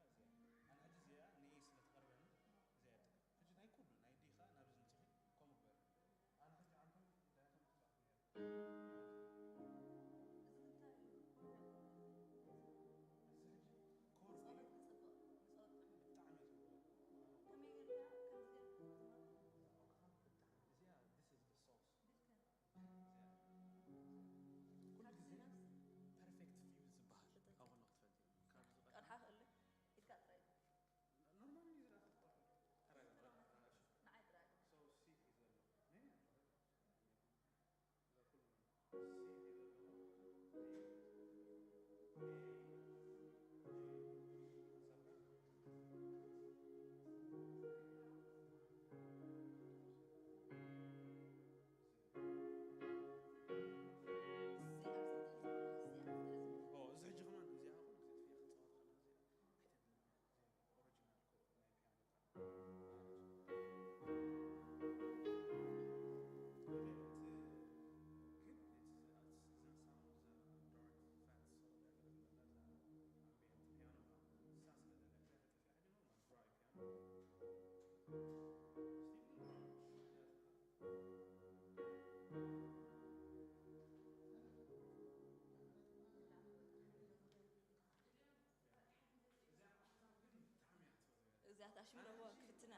ኣነ ሕጂ እዚኣ ንኤ ስለ ትቐርበኒ እዚኣ እያ እጥቀም። ሕጂ ናይ ኩሉ ናይ ዲ ኸኣ ናብዚ ምጽኺ ከምኡ ግበሪ። ኣነ ሕጂ ዓንቶም ዳይቶም ትጻወት ነይረ። እዚ እንታይ እዩ? ኮርድ እዩ። እዚ ሕጂ ኮርድ እዩ። ንጸሎት ክጽብቕ፣ ንጸሎት ጥዑም። ብጣዕሚ እዩ ጽቡቕ። ከመይ ጌርካ ከምዚ ጌርካ ክትመርሖ? እዚኣ ኦክታቭ ብጣዕሚ፣ እዚኣ፣ this is the sauce። እዚኣ፣ ኩሉ ግዜ ፐርፌክት ፊውዝ ዝበሃል እታ ካብኡ ንኽትፈልጢ። ካብ ዝቐደም ቀድሓ ክእለ ኢድካ ጥራይ። ኖርማሊ ዝረኣኹ ተረጋጋ። ንዓይ ጥራይ። So፣ ሲ ሒዘ ኣሎ። ነይ፣ ነይ። እዛ ኩሉ ሲ ሒዘ ኣለኹ። ኤ፣ ኤ፣ ኤ፣ ሓሳብካ። ኦ፣ እዚ ሕጂ ከማን እዚኣ ኹሉ ግዜ ትፍያ ክትጻወት ከለኻ እዚኣ ኣይተድልኒ። እዚ ኦሪጂናል ኮ-፣ ናይ ፒያኖ ቃል። ግን it's፣ it's፣ እዛ ሳውንድ እዛ ዳርክ ፋት ሶል ዘገልግለላ እዛ ኣምቢየንት ፒያኖ እሳ ስለ ዘለ-፣ እዚኣ ተጠፊኣ ሕጂ ኖርማል ድራይ ፒያኖ። ስቲል ግን ኖርማል። እዚኣ ታሽምረዎ ክፍትና።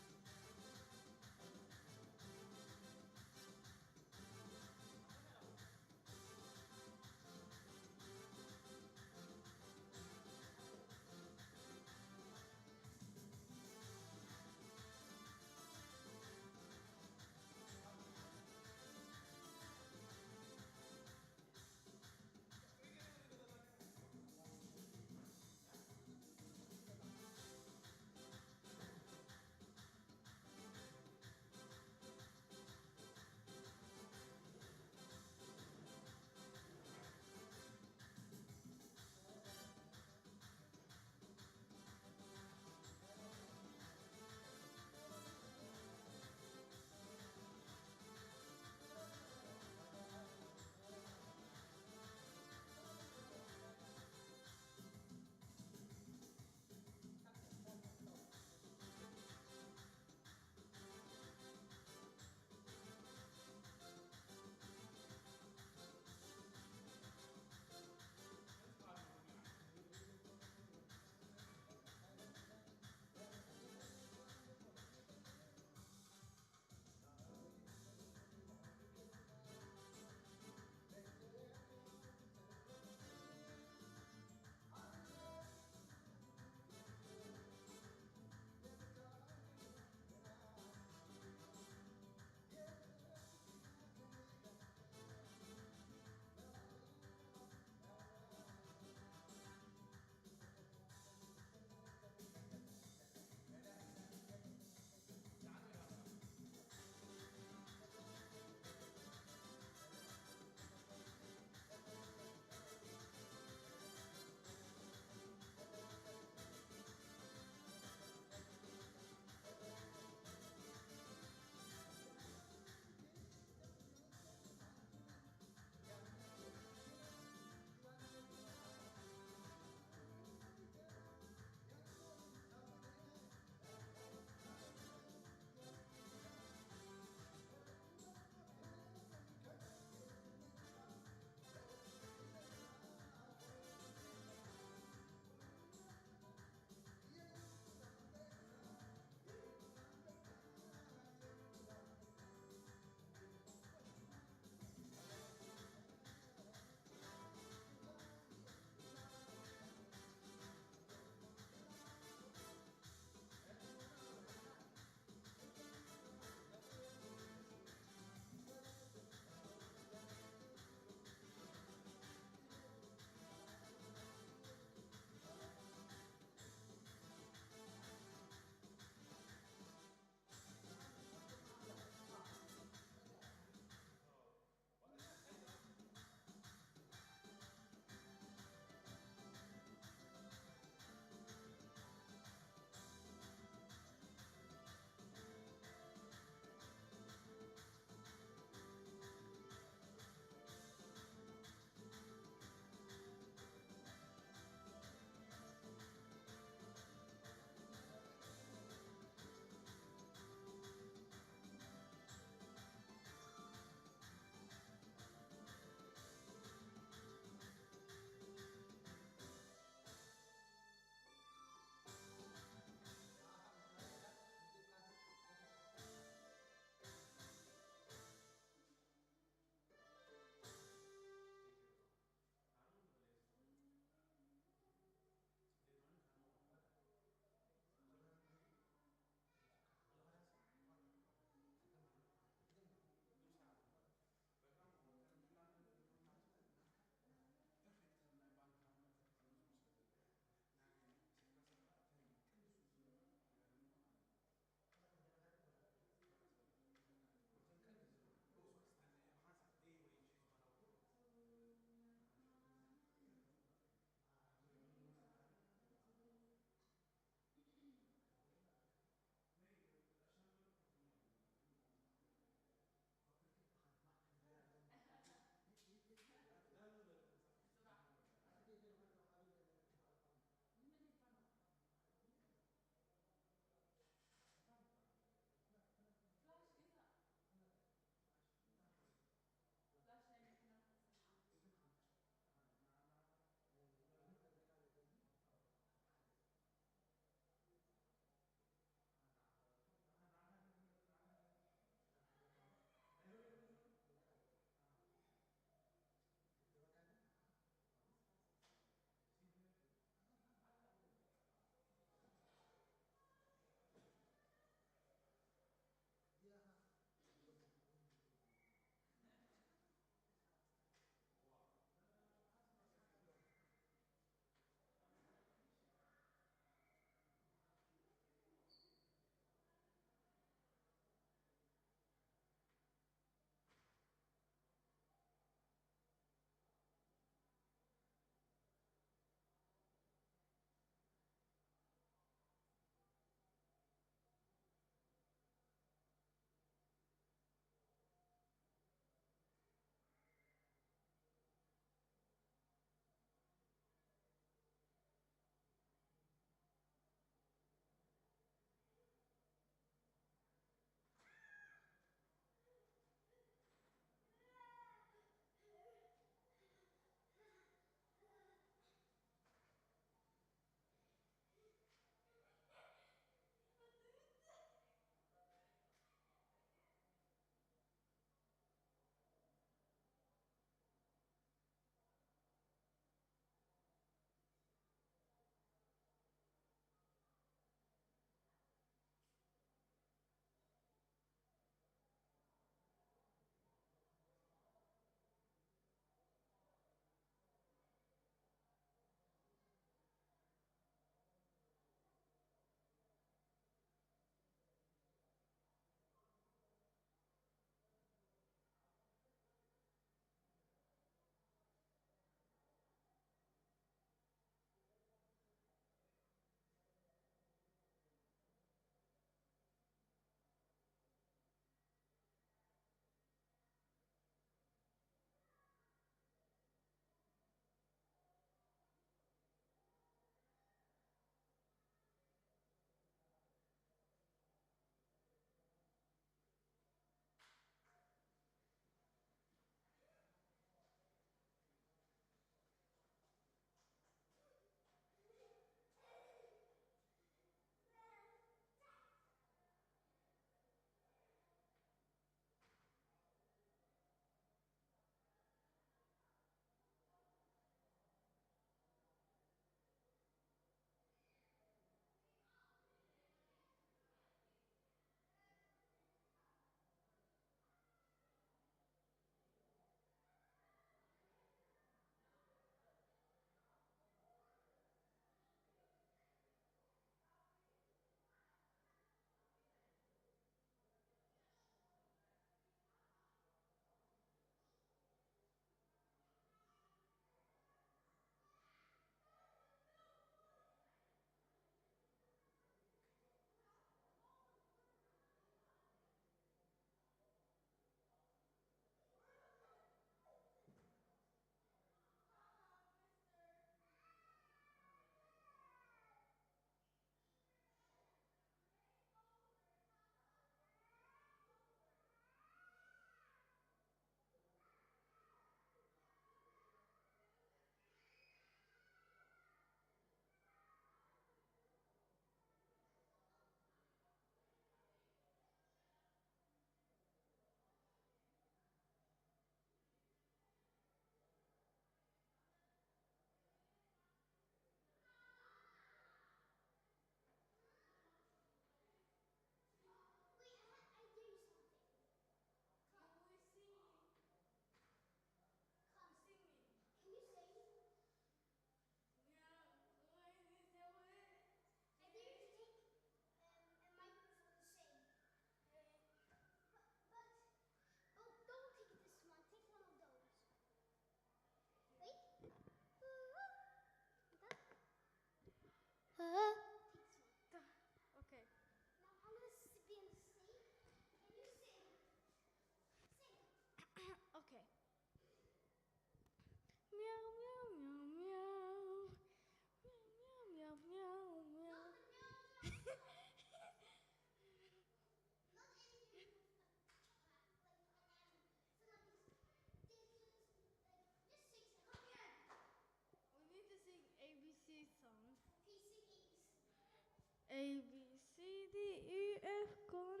A, B, C, D, E, F, kon.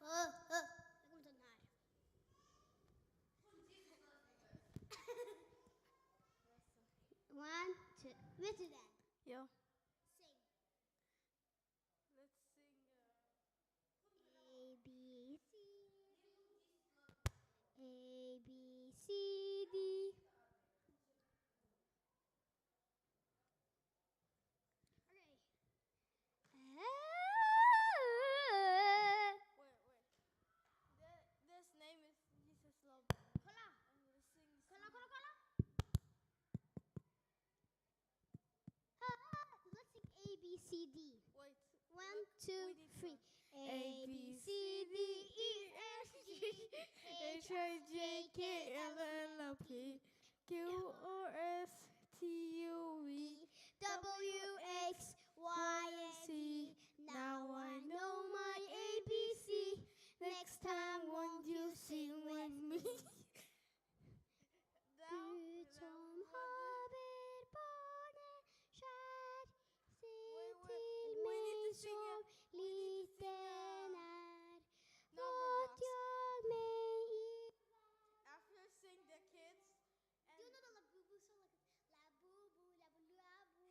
Oh, oh, ik moet het naar. One, two, weet je dan? Ja. Sing. Let's sing. Uh, A, B, C, A, B, C, D. Okay. Wait, wait. Th- this name is Jesus Love. Kolla. I'm gonna sing this Kolla, song. Kolla, Kolla. Ah, let's sing A, B, C, D. Wait. One, Wait, two, wait, it's three. not- A, B, C, D, E, F, G, H, I, J, K, L, M, N, O, P, Q, R, S, T, U, V, W, X, Y, and Z. Now I know my A B C. Next time won't you sing with me? Down. Du som haver barnet skjær, se Wait, wait, til we need to meg sing som it. We need to sing, liten uh, er. Number Fått box. jag mig i After sing the kids. Do you And know the Labubu song, like Labubu, Labu Labu?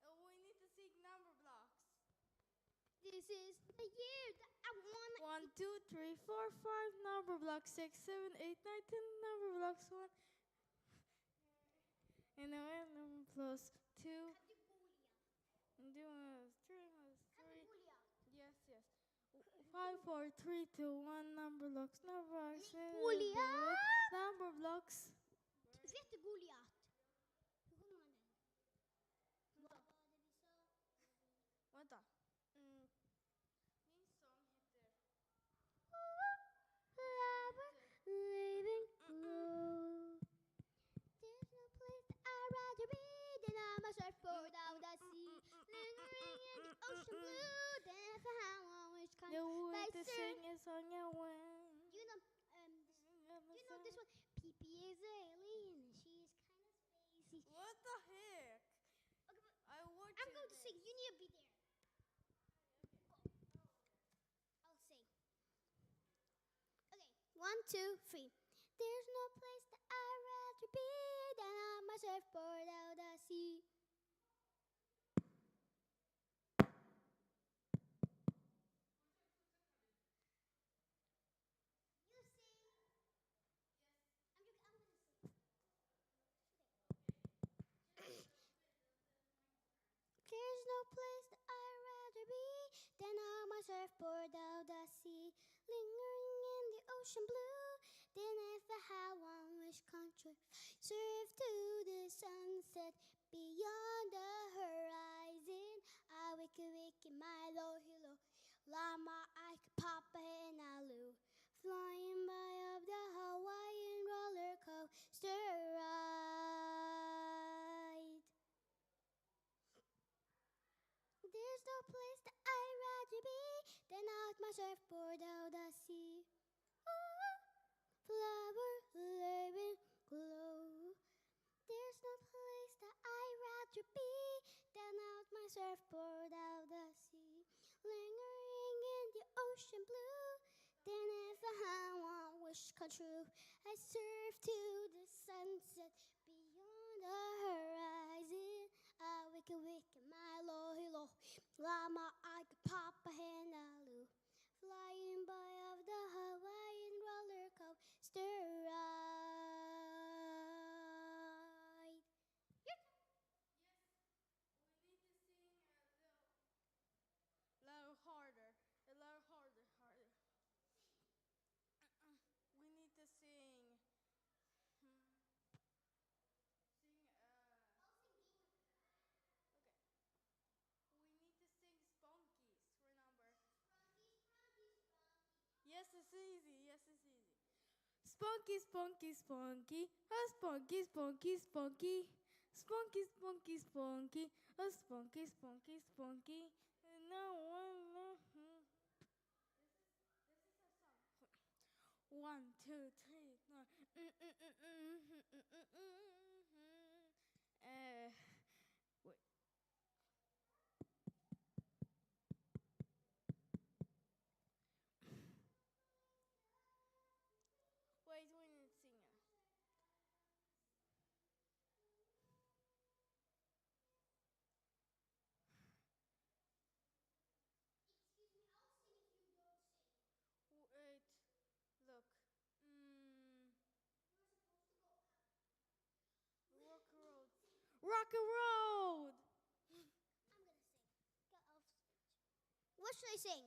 Uh, we need to sing number blocks. This is the year that I won. One, two, three, four, five, number block six, seven, eight, nine, ten, number blocks one. And then number plus two. Kategoria. And then was three, was three. Kategoria. Yes, yes. Five, four, three, two, one, number blocks, number blocks, Goliat. Number blocks. Vet du Goliat? Hur sjunger man den? Vad var det vi sa? Vänta. Mm. Min sång heter... Flower, living glow. There's no place I'd rather be than on my surfboard out at sea. Lingering in the ocean blue, then if I had one wish come Jag true, vill I inte surf. Sjunga sången. You know, um, this, you know this one? P P is an alien, she's kind of spacey. What the heck? Okay, but I want I'm to going to this. Sing. You need to be there. I'll sing. Okay, one, two, three. There's no place that I'd rather be than on my surfboard out at sea. You sing. I'm, I'm gonna sing. Okay. There's no place that I'd rather be than on my surfboard out at sea, lingering in the ocean blue. Then if I had one wish come true, surf to the sunset beyond the horizon. I wiki wiki my low hilo, llama I could papa and alu, flying by up the Hawaiian roller coaster ride. There's no place that I'd rather be than out my surfboard out at sea. Ooh, flower, living glow. There's no place that I'd rather be than out my surfboard out at sea. Lingering in the ocean blue. Then if I had one wish come true, I surf to the sunset beyond the horizon. I wiki wiki my lohi lohi, llama I could papa and alu, flying by of the Hawaiian roller coaster ride. We need to sing a little, little harder, a little harder, harder. We need to sing. Hmm. Sing. Uh, okay. We need to sing Spunkies. Remember? Yes, it's easy. Yes, it's easy. Spunky, spunky, spunky. A spunky, spunky, spunky. Spunky, spunky, spunky. A spunky, spunky, spunky. No one, no One, two, three, four. Uh, wait. Wait, we need singer. Wait, look. Mm. Rock Road. Rock Road! I'm gonna sing. Go off stage. What should I sing?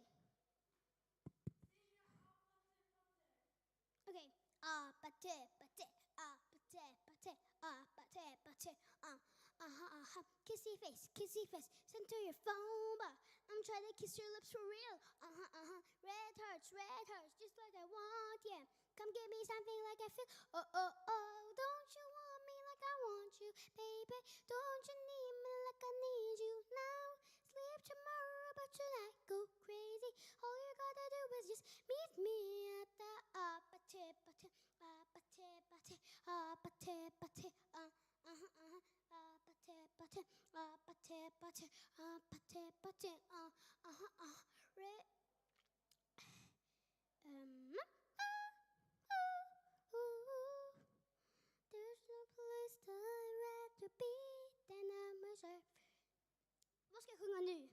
Okay. Ah, pate, pate, ah, pate, pate, ah, pate, pate, ah, uh-huh, uh-huh. Kissy face, kissy face, send to your phone, but I'm trying to kiss your lips for real. Uh-huh, uh-huh. Red hearts, red hearts, just like I want, yeah. Come give me something like I feel. Oh, oh, oh, don't you want me like I want you, baby? Don't you need me like I need you now? Sleep tomorrow, but tonight go crazy. All you gotta do is just meet me at the ah, pate, pate, ah, pate, pate, ah, pate, pate, ah, uh-huh, uh-huh, ah, pate, pate, ah, pate, pate, ah, pate, pate, ah, uh-huh, uh, re-, um, ah, ah, ooh, ooh. There's no place that I'd rather be than at my side. Wat skal ik gaan nu?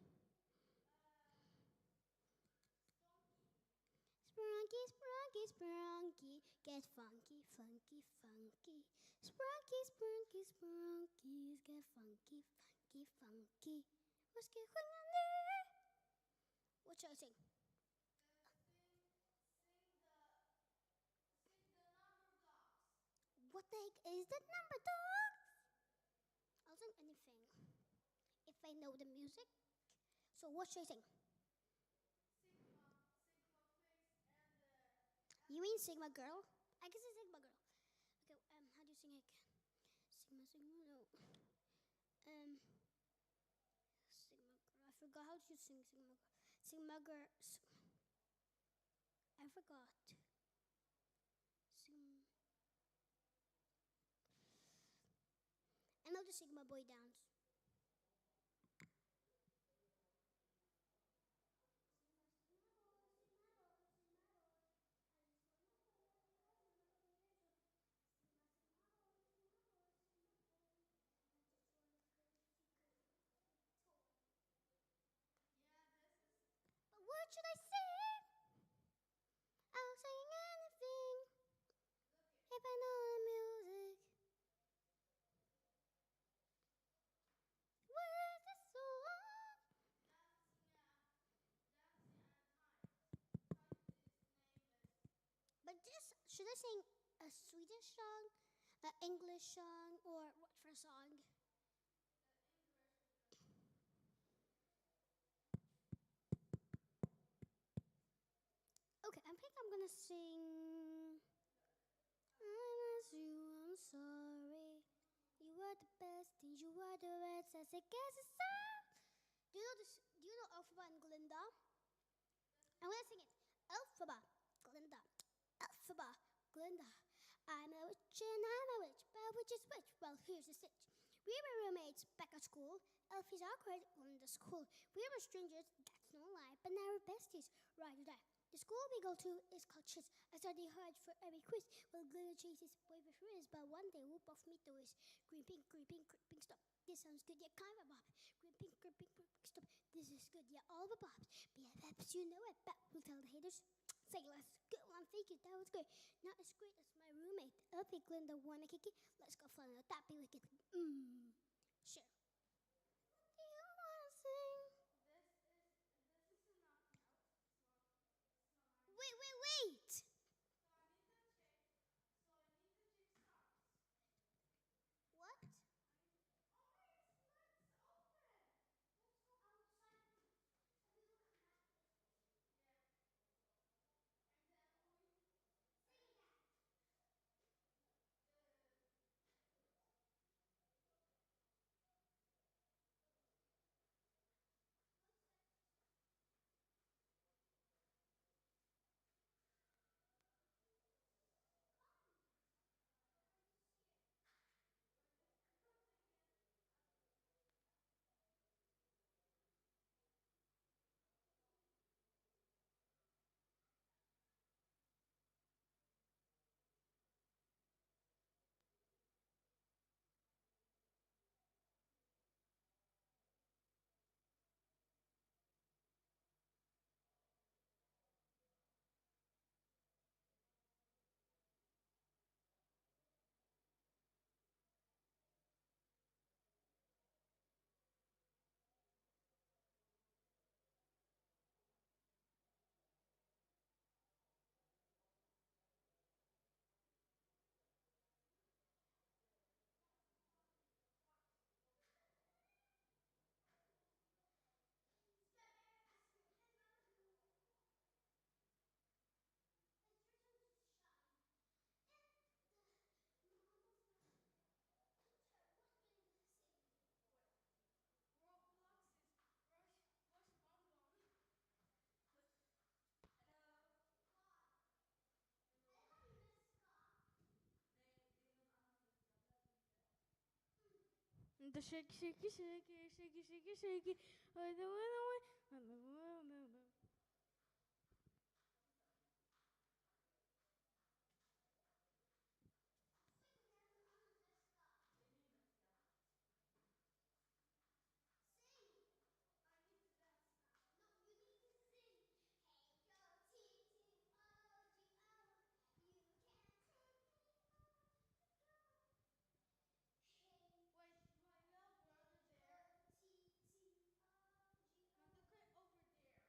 Sprunky, sprunky, sprunky, get funky, funky, funky. Sprunky, sprunky, sprunky, get funky, funky, funky. Wat skal ik gaan nu? What should I sing? What the heck is that number, dogs? I'll sing anything if I know the music. So what should I sing? You mean Sigma Girl? I can say Sigma Girl. Okay, um, how do you sing it again? Sigma, Sigma, no. Um, Sigma Girl. I forgot how to sing Sigma Girl. Sigma Girl. S-, I forgot. Sigma. I know the Sigma Boy dance. But what should I sing? I'll sing anything if I know the music. What is the song? But just, should I sing a Swedish song, an English song, or what for a song? Okay, I think I'm gonna sing. I miss you, I'm sorry. You are the best and you are the rest. I say, guess it's all. Do you know this? Do you know Elphaba and Glinda? I'm gonna sing it. Elphaba, Glinda. Elphaba, Glinda. I'm a witch and I'm a witch, but which is which? Well, here's the stitch. We were roommates back at school. Elfie's awkward, Glinda's cool. We were strangers, that's no lie, but now we're besties, ride or die. The school we go to is called Chits. I study hard for every quiz. Well, Glinda chases boy with riz, but one day whoop off me toys. Green, pink, green, pink, green, pink, stop. This sounds good, yeah, kind of a bop. Green, pink, green, pink, green, pink, stop. This is good, yeah, all the bops. B F Fs, you know it, but we'll tell the haters. Say less. Good one, thank you, that was great. Not as great as my roommate. Elfie, Glinda, wanna kick it? Let's go fun, that'd be wicked. Mmm. Sure. Do you wanna sing? Wait, wait, wait! What? The shake, shake, shake, shake, shake, shake, shake. Oh, the one, the one, the one, the one. Wait, my little brother there. Not the crate over there.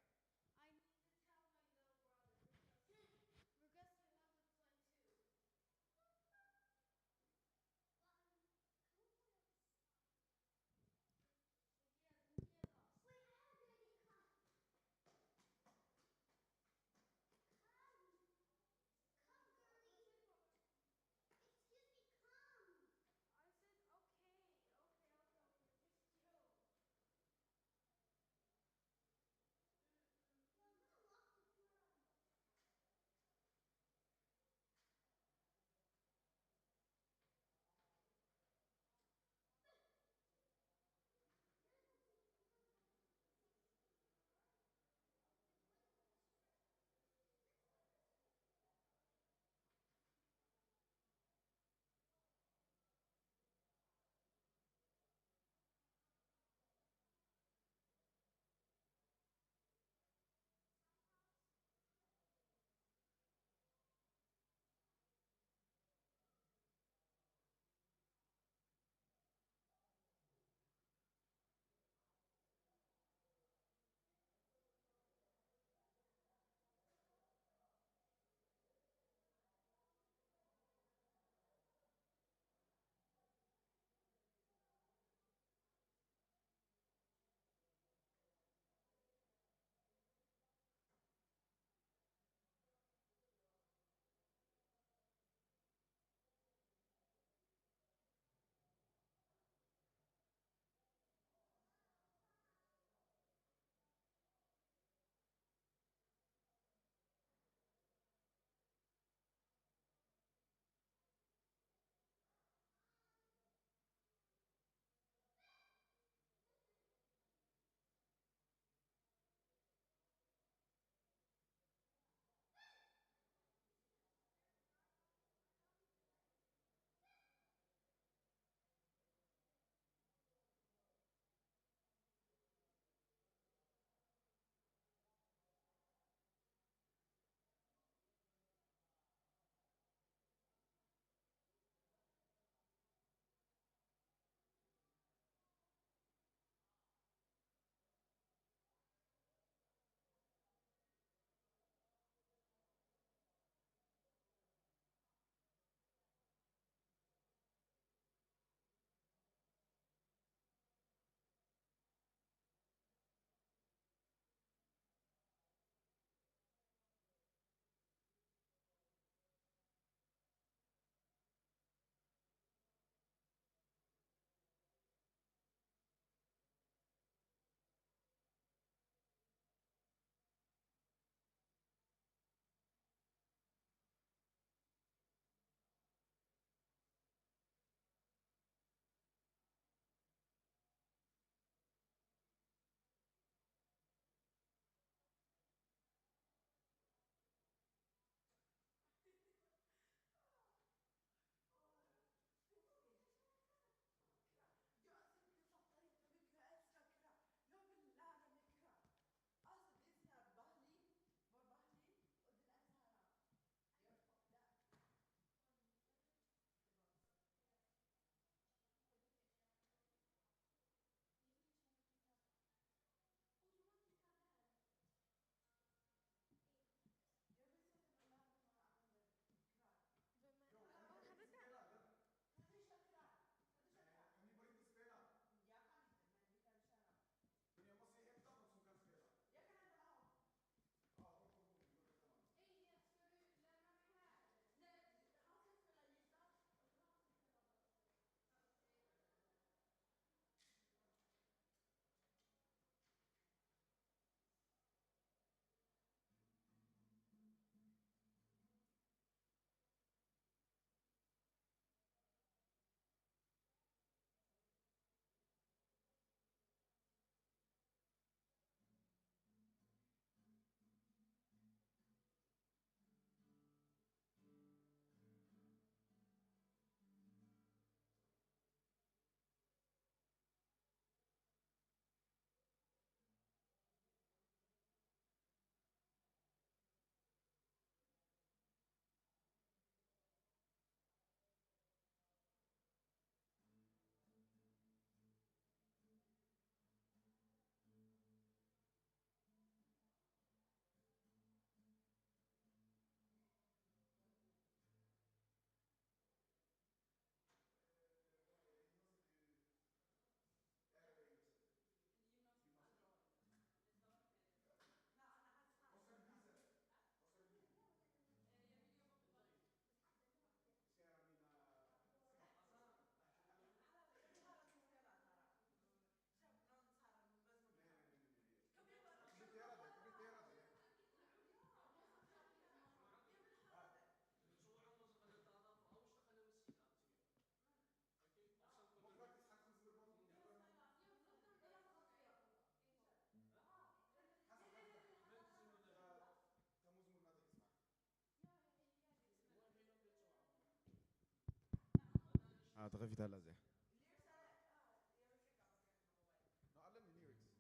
ፊት ኣላ እዚኣ። No, ኣለኒ lyrics።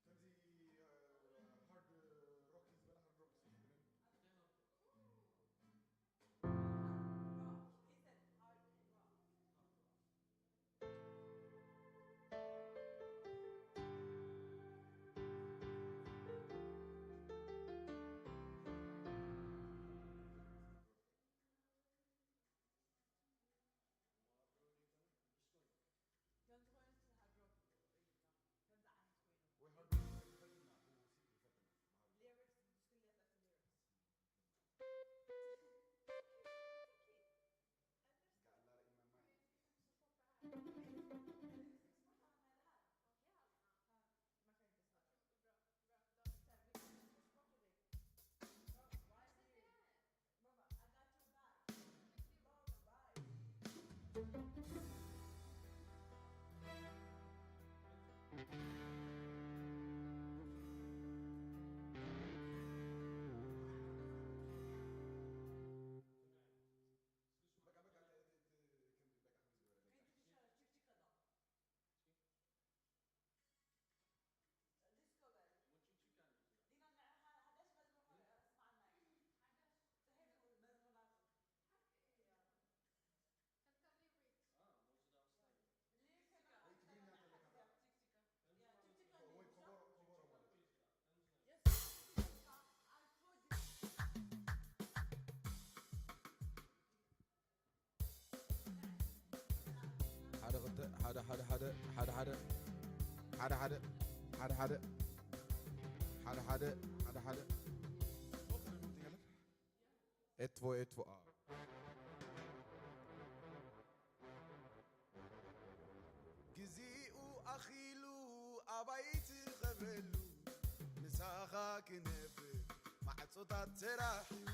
ከምዚ፣ እ፣ ሃርድ ሮክ እዩ ዝበላ፣ ሃርድ ሮክ እዩ ዝበላ። ከምዚ ኮይኑ ሃርድ ሮክ እዩ። ከምዚ ዓይነት ኮይኑ። ወይ ሃርድ ሮክ ይፈልጥና፣ ብሙዚክ ይፈልጥና። Lyrics፣ ብስኩሌታ እቲ lyrics። ሓደ ክልተ፣ ሓደ፣ ሓደ፣ ሓደ፣ ሓደ፣ ሓደ፣ ሓደ፣ ሓደ፣ ሓደ፣ ሓደ፣ ሓደ፣ ሓደ፣ ሓደ፣ ሓደ፣ ሓደ። ኤትፎ፣ ኤትፎ፣ አ። ግዜኡ ኣኺሉ ኣባይቲ ኸብረሉ፣ ምሳኻ ክነብር ማዕጾታት ተራሕዩ።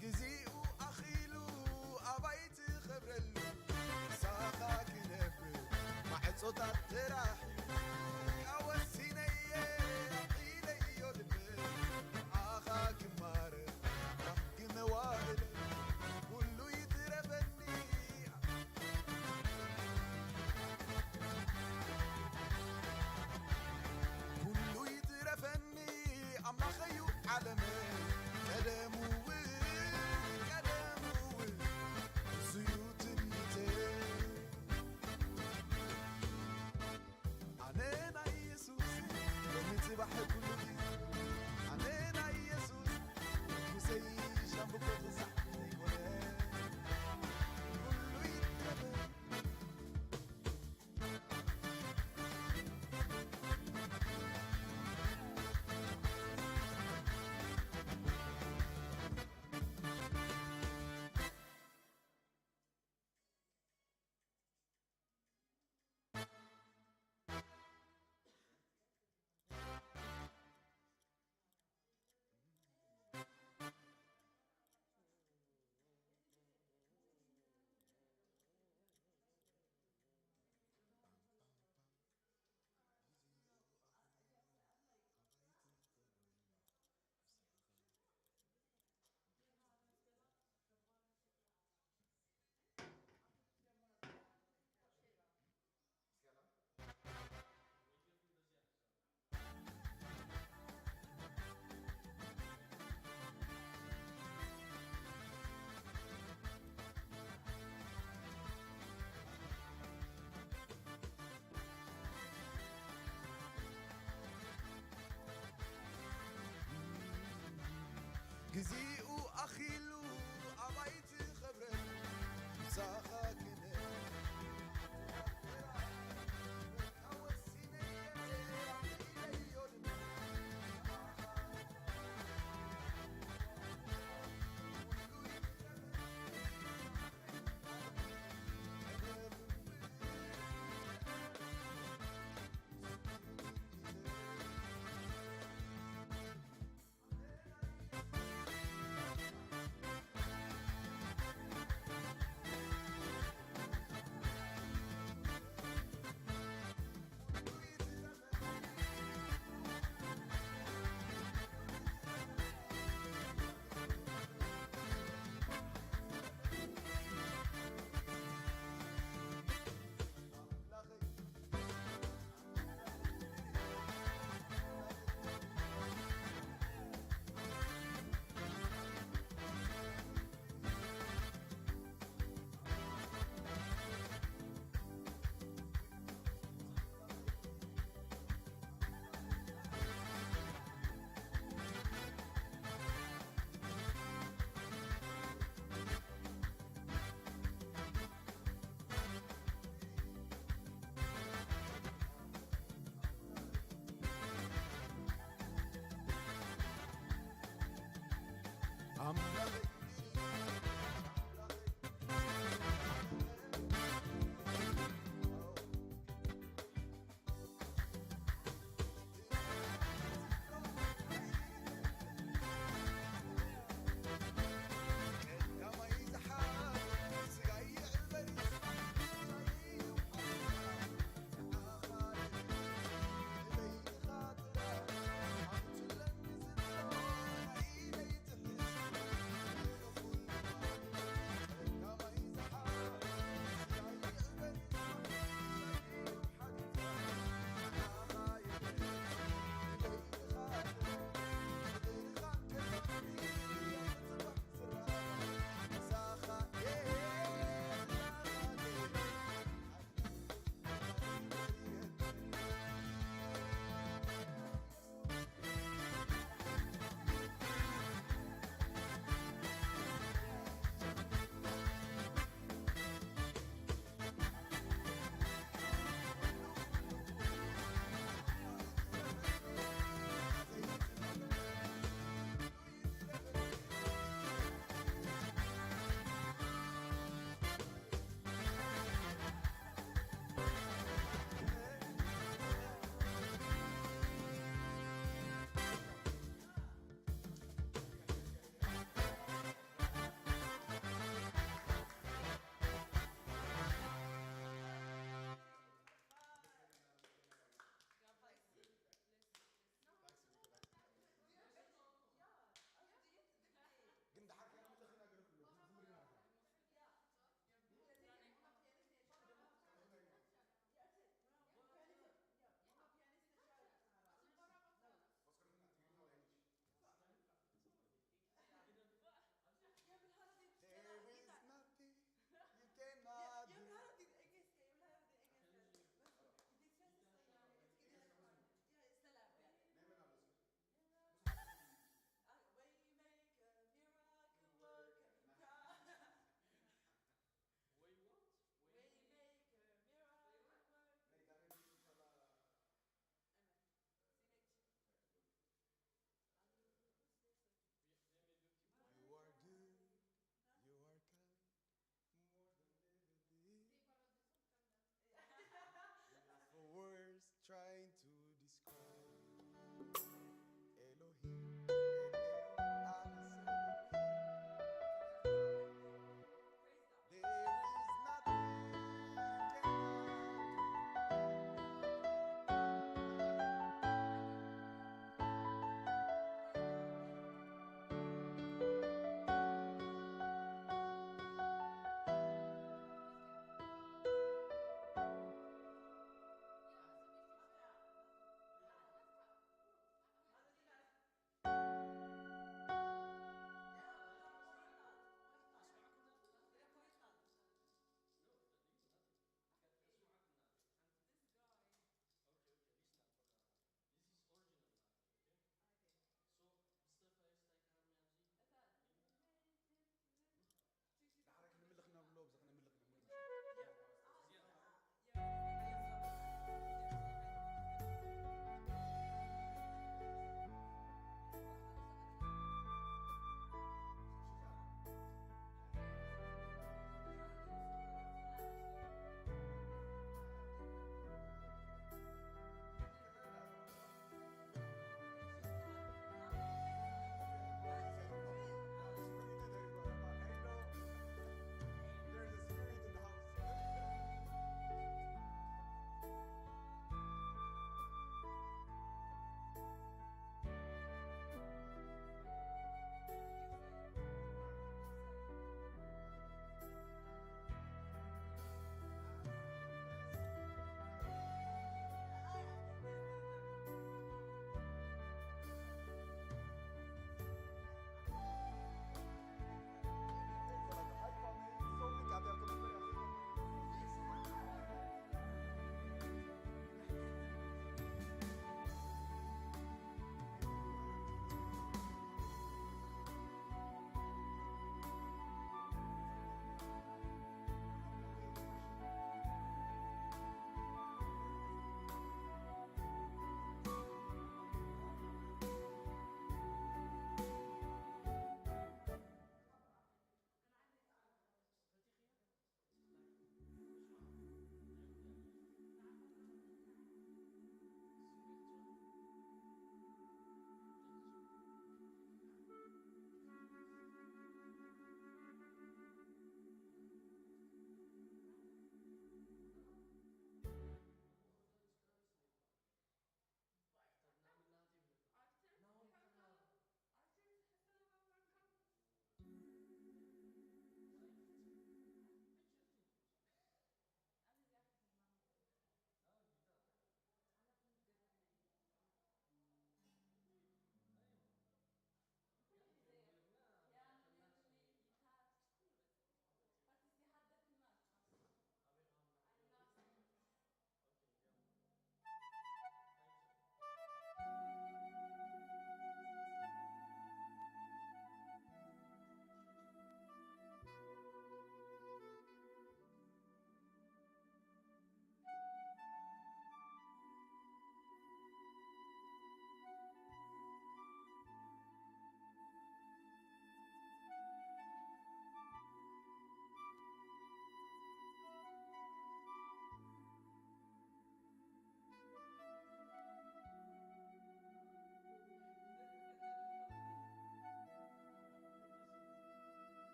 ግዜኡ ኣኺሉ ኣባይቲ ኸብረሉ፣ ምሳኻ ክነብር ማዕጾታት ተራሕዩ። ኣወሲነየ ኣኺለዮ ልበይ፣ ንዓኻ ክማረር ባህጊ መዋእለይ፣ ኩሉ ይትረፈኒ። ኩሉ ይትረፈኒ ኣምላኸዩ ዓለመይ፣ ቀደሙ እውን፣ ቀደሙ እውን፣ እሱዩ ትምኒተይ።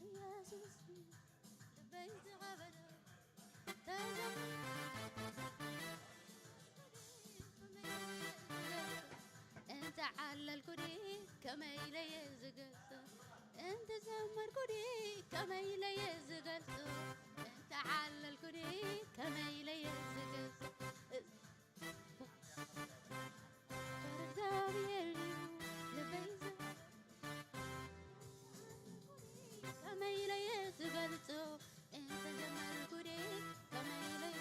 ኢየሱስ ልበይ ዝቐበሎ ተዘም-፣ እንተ ዓለልኩ ድየ ከመይ ኢለየ ዝገልጾ? እንተ ዘመርኩ ድየ ከመይ ኢለየ ዝገልጾ? እንተ ዓለልኩ ድየ ከመይ ኢለየ ዝገልጾ? እግዚኣብሔር እዩ ልበይ ዘ-፣ ከመይ ኢለየ ዝገልጾ? እንተ ዘመርኩ ድየ ከመይ ኢለየ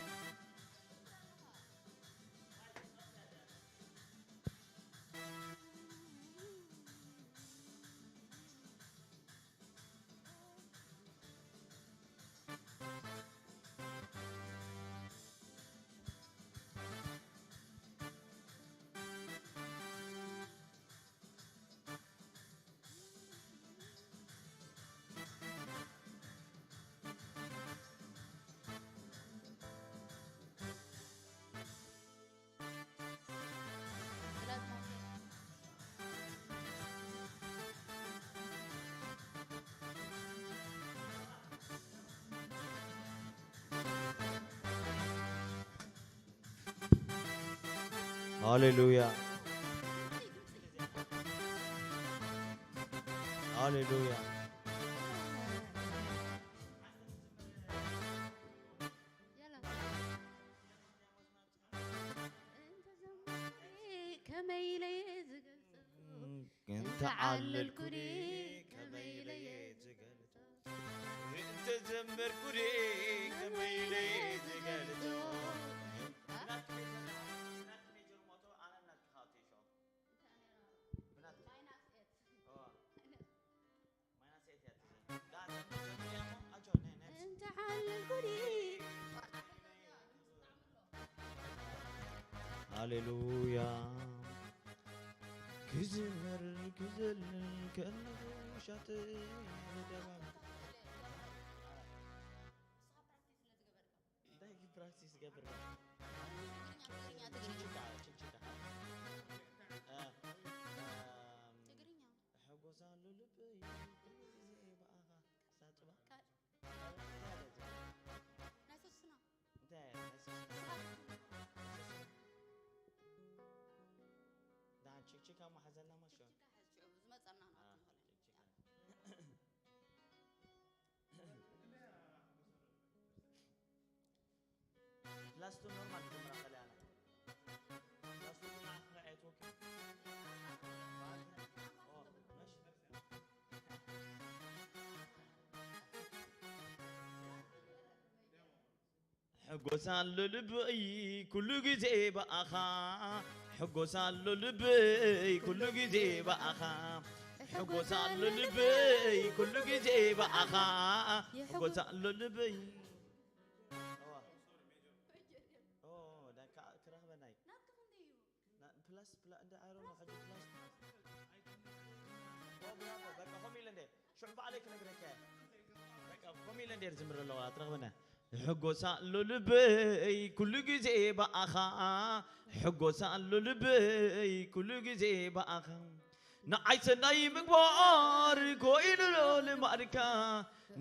ሃሌሉያ፣ ሃሌሉያ። ከመይ ኢለ ዝገልጾ? እንተ ዓለልኩ ድየ ከመይ ኢለ ዝገልጾ? እንተ ዘመርኩ ድየ ከመይ ኢለ ዝገልጾ? ብናትኪ ሜጀር፣ ብናትኪ ሜጀር ሞቶ ኣነ ብናትኪ ካውቴ ሾው። ብናትኪ። ማይናስ ኤት። ኦ። ማይናስ ኤት እያ ትዘምር። ዳ-፣ ጀምርያ እሞ፣ ኣጆ፣ ነይ፣ ነይ። እንተ ዓለልኩ ድየ። ሃሌሉያ። ክዝመር ክዘልል ከለኹ ሻተ ደባብ። እንታይ ፕራክቲስ ገብር? ትግርኛ፣ ትግርኛ፣ ትግርኛ። ችክችካ፣ ችክችካ። እ፣ እም፣ ትግርኛ። ሕጎስ ኣሎ ልበይ ኩሉ ግዜ ብኣኻ ሳጥባ። ካ-፣ ናይ ሶስና። እንታይ ናይ ሶስና? ስብሓት። ደሓን ችክችካ እሞ ሓዘልና ማሾ። ችክችካ ሓዝ፣ ሽዑ ዝመጸና ኣ፣ ክንኸለና። ችክችካ። ፕላስ ቱ ኖርማል ክጀምራ ከለያ ኣነ። ፕላስ ቱ ግን ኣኽርዐት ወኪ። ኦ፣ መሽ። ሕጎስ ኣሎ ልበይ ኩሉ ግዜ ብኣኻ። ሕጎስ ኣሎ ልበይ ኩሉ ግዜ ብኣኻ። ሕጎስ ኣሎ ልበይ ኩሉ ግዜ ብኣኻ። ሕጎስ ኣሎ ልበይ። ኦ፣ ዳካ ክረኽበና እዩ። ናትካ ክንደይ እዩ? ና-፣ ፕላስ፣ ፕላ-፣ እንደ ኣሮ ነው፣ ሕጂ ፕላስ። ኦ፣ ብራቮ፣ በቃ፣ ከምኡ ኢለ እንደ፣ ሽዑ ባዕለይ ክነግረካ እየ። በቃ፣ ከምኡ ኢለ እንደ ዝምር ኣለዋ፣ ትረኽበና። ሕጎስ ኣሎ ልበይ ኩሉ ግዜ ብኣኻ፣ ሕጎስ ኣሎ ልበይ ኩሉ ግዜ ብኣኻ። ንዓይ ሰናይ ምግባር ኮይኑሎ ልማድካ፣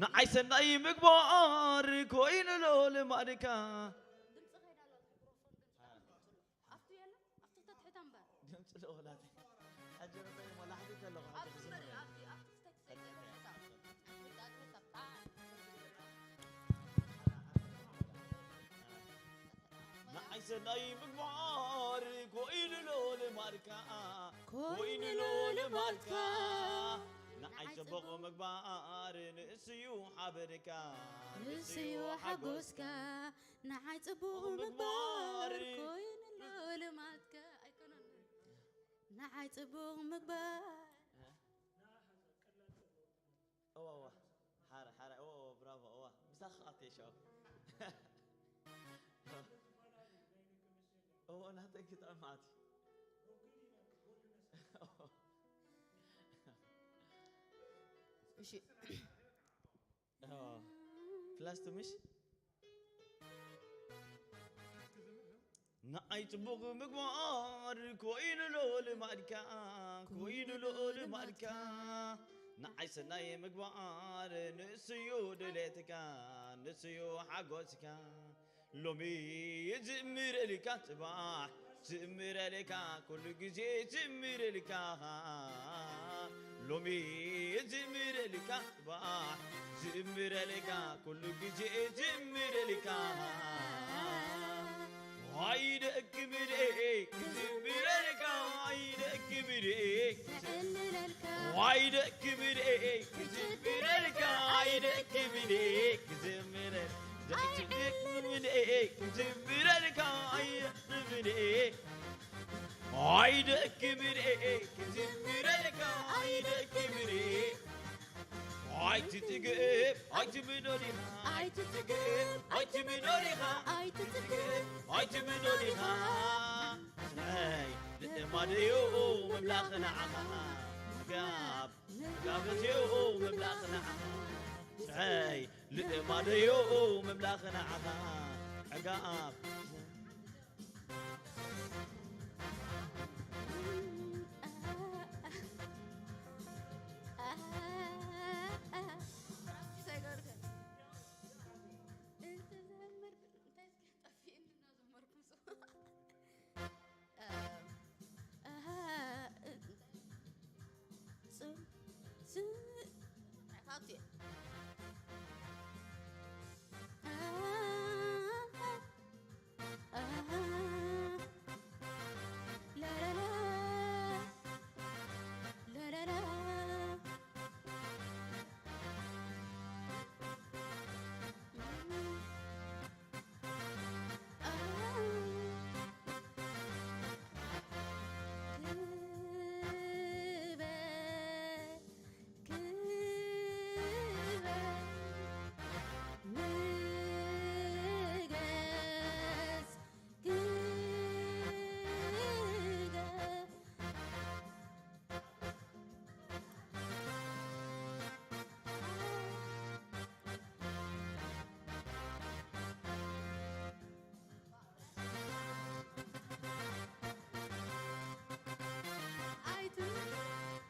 ንዓይ ሰናይ ምግባር ኮይኑሎ ልማድካ። ድምፂ ከይዳ ኣላ፣ ማይክሮፎን ድምፂ ኣፍቱ የለን? ኣፍቱ ተትሕታ እምበር። ድምፂ ለወላተ። ሕጂ ርበይ እሞ ላሕዲ ከለኹ ሕጂ ኣብቲ ክዝምር እምበር፣ እየ። ኣብቲ፣ ኣብቲ ክተት ዘይትብል እታ። ኣብቲ ኣድረስ ኣብታ። ንዓይ ሰናይ ምግባር ኮይኑሎ ልማድካ፣ ኮይኑሎ ልማድካ። ንዓይ ጽቡቕ ምግባር ንእስዩ ሓበርካ፣ ንእስዩ ሓጎስካ። ንዓይ ጽቡቕ ምግባር ኮይኑሎ ልማድካ። ኣይኮነን። ንዓይ ጽቡቕ ምግባር። እ? እዋ፣ እዋ። ሓረ፣ ሓረ፣ እዋ፣ እዋ፣ ብራቮ፣ እዋ። ምሳኻ ኣቴ ሻው። እዋ፣ ናተይ ክጥዕም ኣቲ። እሺ። ፕላስ ቱ ምሽ? ንዓይ ጽቡቕ ምግባር ኮይኑሎ ልማድካ፣ ኮይኑሎ ልማድካ። ንዓይ ሰናይ ምግባር ንስዩ ድሌትካ ንስዩ ሓጎስካ ሎሚ ይዝምረልካ ጽባሕ ዝምረልካ ኩሉ ግዜ ዝምረልካ ሎሚ ይዝምረልካ ጽባሕ ዝምረልካ ኩሉ ግዜ ዝምረልካ ዋይ ደክምሬ ክዝምረልካ ዋይ ደክምሬ ክዕልለልካ ዋይ ደክምሬ ክዝምረልካ ዋይ ደክምሬ ክዝምረ ደክምሬ ክዝምረልካ ዋይ ደክምሬ ዋይ ደክምሬ ክዝምረልካ ዋይ ደክምሬ ኣይትጽግብ ኣይትምኖ ዲኻ ኣይትጽግብ ኣይትምኖ ዲኻ ኣይትጽግብ ኣይትምኖ ዲኻ ናይ ልእማደዩ ምምላኽ ንዓኻ ጋብ ጋብትዩ ምምላኽ ንዓኻ ናይ ልእማደዩ ምምላኽ ንዓኻ ዕጋብ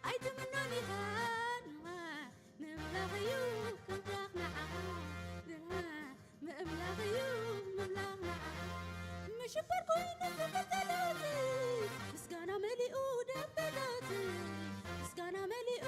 ኣይትምኖን ኢኻ ምምላኽ እዩ ክብላኽ ንዓኻ ምእምላኽ እዩ ምምላኽ ንዓኻ ምሽበር ኮይኑ ዝኽተሎት ምስጋና መሊኡ ደበሎት ምስጋና መሊኡ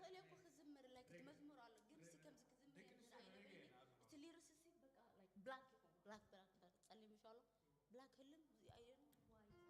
ይኽእል እኮ ክዝምር ላይክ መዝሙር ኣሎ ግን ሲ ከምዚ ክዝምር እየ ዝረኣይ ነበይኒ እቲ ሊርስ ሲ በቃ ላይክ ብላክ ይኹን ብላክ ብላክ ጸሊም ይሻሎ ብላክ ህልም እዚ ኣይደን ዋይ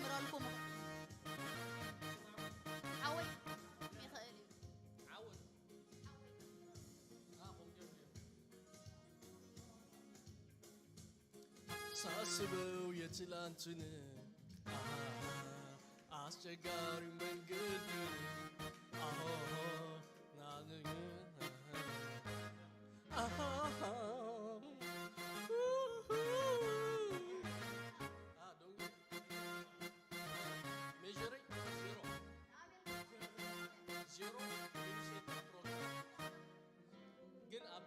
ክገብረልኩም ይኽእል እዩ። ሓወይ ይኽእል እዩ። ዓወት። ዓወት። ሳስበው የትላንትን፣ አሃ፣ አስቸጋሪው መንገድ፣ አሆ፣ ናንዩ፣ አሃ፣ አሃ፣ ኡሁ። አ፣ ዶንግ። ሜጀረይ ዜሮ። ዜሮ። ፕሮግራም። ግን ኣብ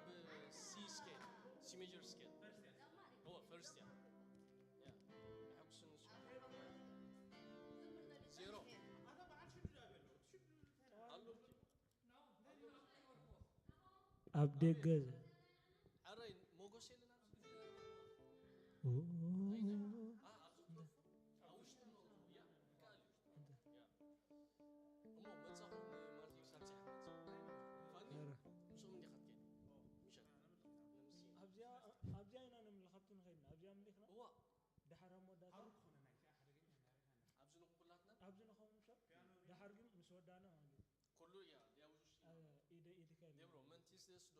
ሲ ስኬል፣ ሲ ሜጀር ስኬል። እዎ፣ ፈርስት እያ። ያ። የሐጉስን እሱ። ዜሮ። ኣሎ። ኣብ ደገ። ኣረ፣ ሞጎስ የለን ኣብዚ። ኦ። አ፣ ኣብዚ ኮፍ። ኣብ ውሽጢ ነው። ያ፣ ይከኣል እዩ። ያ። እሞ መጻኹ ንማቴዎስ ኣብዚሓ መጻ። ፋኒ፣ ኧረ። ምስኦም እንዲኻ ትከይድ። ምሸት። ንምስኪን። ኣብዚኣ፣ ኣብዚኣ ኢና ንምልኸቱ ንኸይድና። ኣብዚኣ ምሊኽና? እዋ። ደሓር ኣብ መወዳእታ። ኣብዚ ንኹን ኩላትና? ኣብዚ ንኸውን ሰብ። ደሓር ግን ምስ ወዳእና ማለት እዩ። ኩሉ እያ፣ ዲያብሎስ እዩ። አ፣ ኢደ፣ ኢድካ የለን። ዴብሮ፣ መንቲስ ደስ ዶ?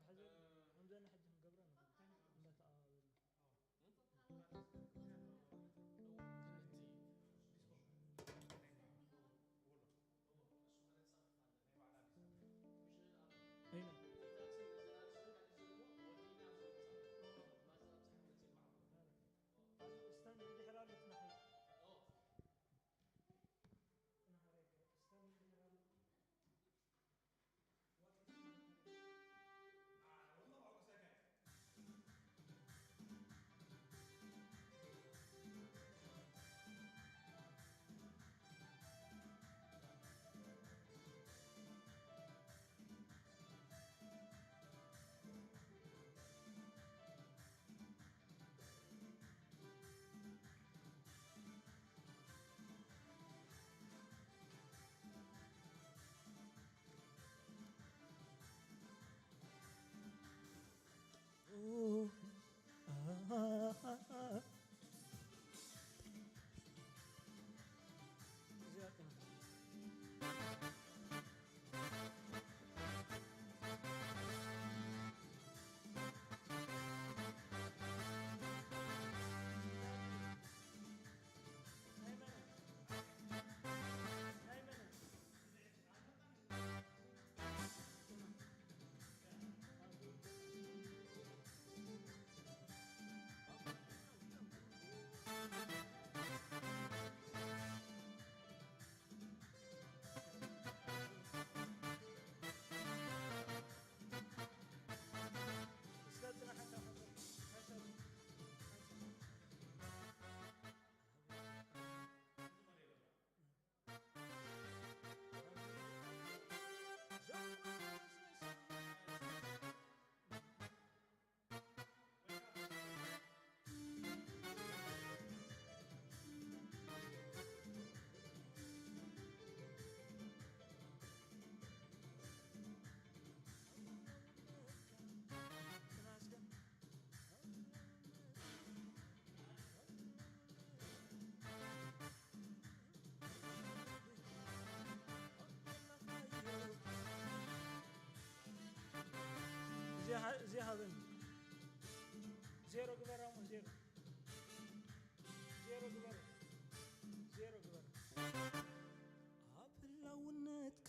ሕዚ፣ ከምዘን ሕጂ ክንገብራ ንኽእል። እንዳተቐባበልና። እዚ ሃ-፣ እዚ ሃበኒ። ዜሮ ግበራ እሞ፣ ዜሮ። ዜሮ ግበራ። ዜሮ ግበራ። ኣብ ህላውነትካ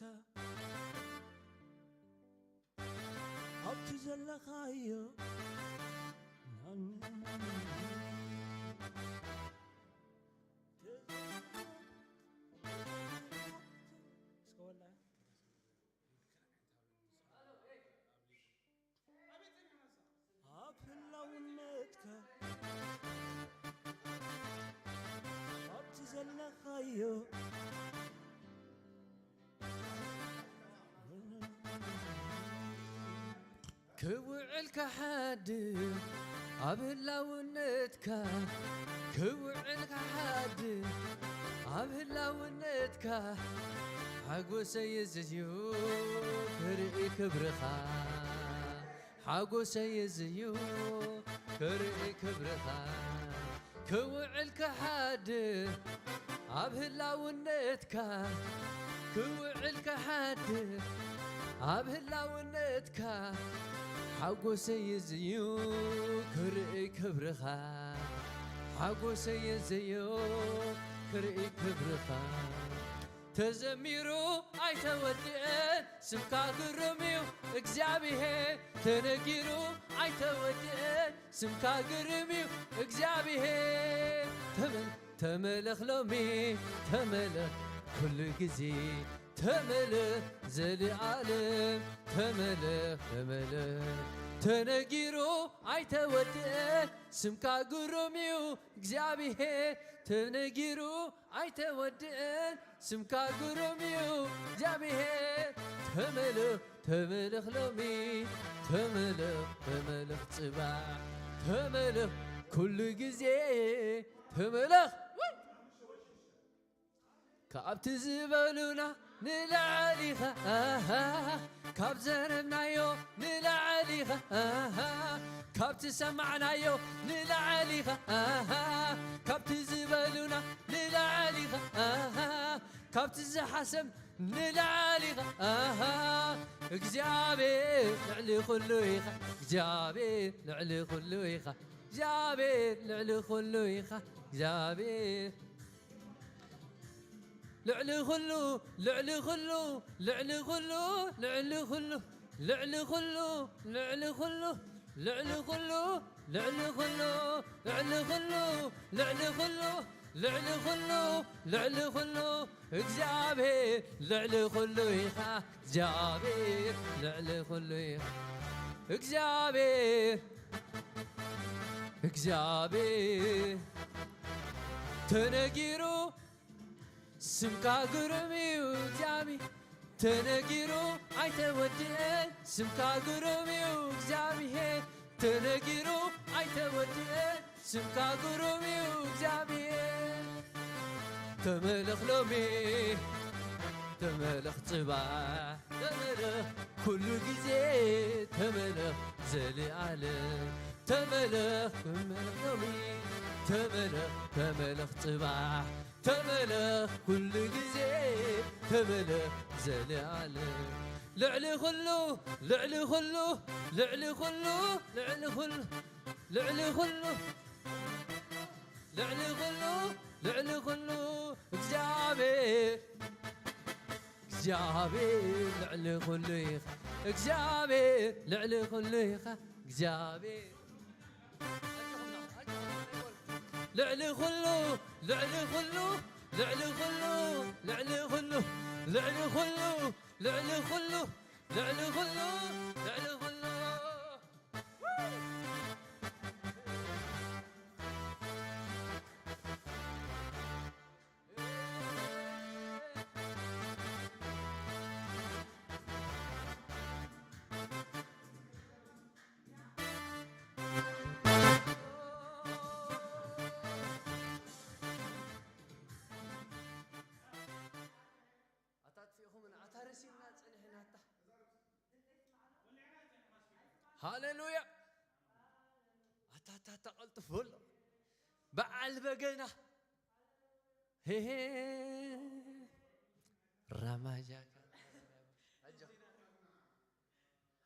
ኣብቲ ዘለኻዮ ናን-፣ እስከ ወላ ኣብ ህላውነትካ ኣብቲ ዘለኻዮ ክውዕል ክሓድር ኣብ ህላውነትካ፣ ክውዕል ክሓድር ኣብ ህላውነትካ፣ ሓጎሰይ እዝዩ ክርኢ ክብርኻ፣ ሓጎሰይ እዝዩ ክርኢ ክብርኻ። ክውዕል ክሓድር ኣብ ህላውነትካ፣ ክውዕል ክሓድር ኣብ ህላውነትካ፣ ሓጎሰይ እዝዩ ክርኢ ክብርኻ፣ ሓጎሰይ እዝዩ ክርኢ ክብርኻ። ተዘሚሩ ኣይተወድአን ስምካ ግሩም እዩ እግዚኣብሄር፣ ተነጊሩ ኣይተወድአን ስምካ ግርም እዩ እግዚኣብሄር። ተመል-፣ ተመለኽ ሎሚ፣ ተመለኽ ኩሉ ግዜ፣ ተመለኽ ዘልኣለም፣ ተመለኽ፣ ተመለኽ። ተነጊሩ ኣይተወድአን ስምካ ግሩም እዩ እግዚኣብሄር፣ ተነጊሩ ኣይተወድእን ስምካ ግሩም እዩ እግዚኣብሄር። ተመለኽ፣ ተመለኽ ሎሚ፣ ተመለኽ፣ ተመለኽ ጽባሕ፣ ተመለኽ ኩሉ ግዜ፣ ተመለኽ። ካብቲ ዝበሉና ንላዕሊ ኢኻ፣ ኣሃ፣ ካብ ዘረብናዮ ንላዕሊ ኢኻ፣ ኣሃ፣ ካብቲ ሰማዕናዮ ንላዕሊ ኢኻ፣ ኣሃ፣ ካብቲ ዝበሉና ንላዕሊ ኢኻ፣ ኣሃ፣ ካብቲ ዝሓሰብ ንላዕሊ ኢኻ፣ ኣሃ። እግዚኣብሔር ልዕሊ ኩሉ ኢኻ፣ እግዚኣብሔር ልዕሊ ኩሉ ኢኻ፣ እግዚኣብሔር ልዕሊ ኩሉ ኢኻ፣ እግዚኣብሔር ልዕሊ ኩሉ፣ ልዕሊ ኩሉ፣ ልዕሊ ኩሉ፣ ልዕሊ ኩሉ፣ ልዕሊ ኩሉ፣ ልዕሊ ኩሉ፣ ልዕሊ ኩሉ፣ ልዕሊ ኩሉ፣ ልዕሊ ኩሉ፣ ልዕሊ ኩሉ፣ ልዕሊ ኩሉ፣ ልዕሊ ኩሉ፣ እግዚኣብሔር ልዕሊ ኩሉ ኢኻ፣ እግዚኣብሔር ልዕሊ ኩሉ ኢኻ፣ እግዚኣብሔር፣ እግዚኣብሔር ተነጊሩ ስምካ ግሩም እዩ እግዚኣብሔር፣ ተነጊሩ ኣይተወድእን። ስምካ ግሩም እዩ እግዚኣብሔር፣ ተነጊሩ ኣይተወድእን። ስምካ ግሩም እዩ እግዚኣብሔር። ተመለኽ ሎሚ፣ ተመለኽ ጽባሕ፣ ተመለኽ ኩሉ ግዜ፣ ተመለኽ ዘልኣለም። ተመለኽ፣ ተመለኽ ሎሚ፣ ተመለኽ፣ ተመለኽ ጽባሕ፣ ተመለኽ ኩሉ ግዜ፣ ተመለኽ ዘልኣለም። ልዕሊ ኩሉ፣ ልዕሊ ኩሉ፣ ልዕሊ ኩሉ፣ ልዕሊ ኩሉ፣ ልዕሊ ኩሉ፣ ልዕሊ ኩሉ፣ ልዕሊ ኩሉ እግዚኣብሔር፣ እግዚኣብሔር ልዕሊ ኩሉ ኢኻ፣ እግዚኣብሔር ልዕሊ ኩሉ ኢኻ፣ እግዚኣብሔር ልዕሊ ኩሉ፣ ልዕሊ ኩሉ፣ ልዕሊ ኩሉ፣ ልዕሊ ኩሉ፣ ልዕሊ ኩሉ፣ ልዕሊ ኩሉ፣ ልዕሊ ኩሉ፣ ልዕሊ ኩሉ። ኣታ ኣጥፊእኹምና፣ ኣታ ረሲንና ጸኒሕና፣ ኣታ። ሃሌሉያ። ኣታ፣ ኣታ፣ ኣታ፣ ቀልጥፉ ኣሎ። በዓል በገና። ሄሄ። ራማጃካ። ኣጆ።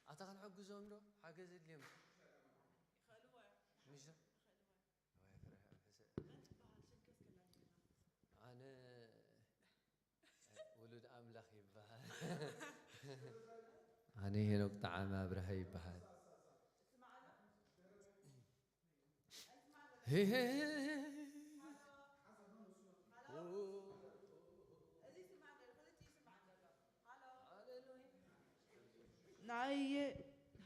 ኣታ ክንሕግዞም ዶ? ሓገዝ ኣድልዮም። ምሽ ዶ? ኣነ ውሉድ ኣምላኽ ይበሃል። ኣነ ሄኖክ ጠዓመ ኣብርሃ ይበሃል። ሄሄ። ናይ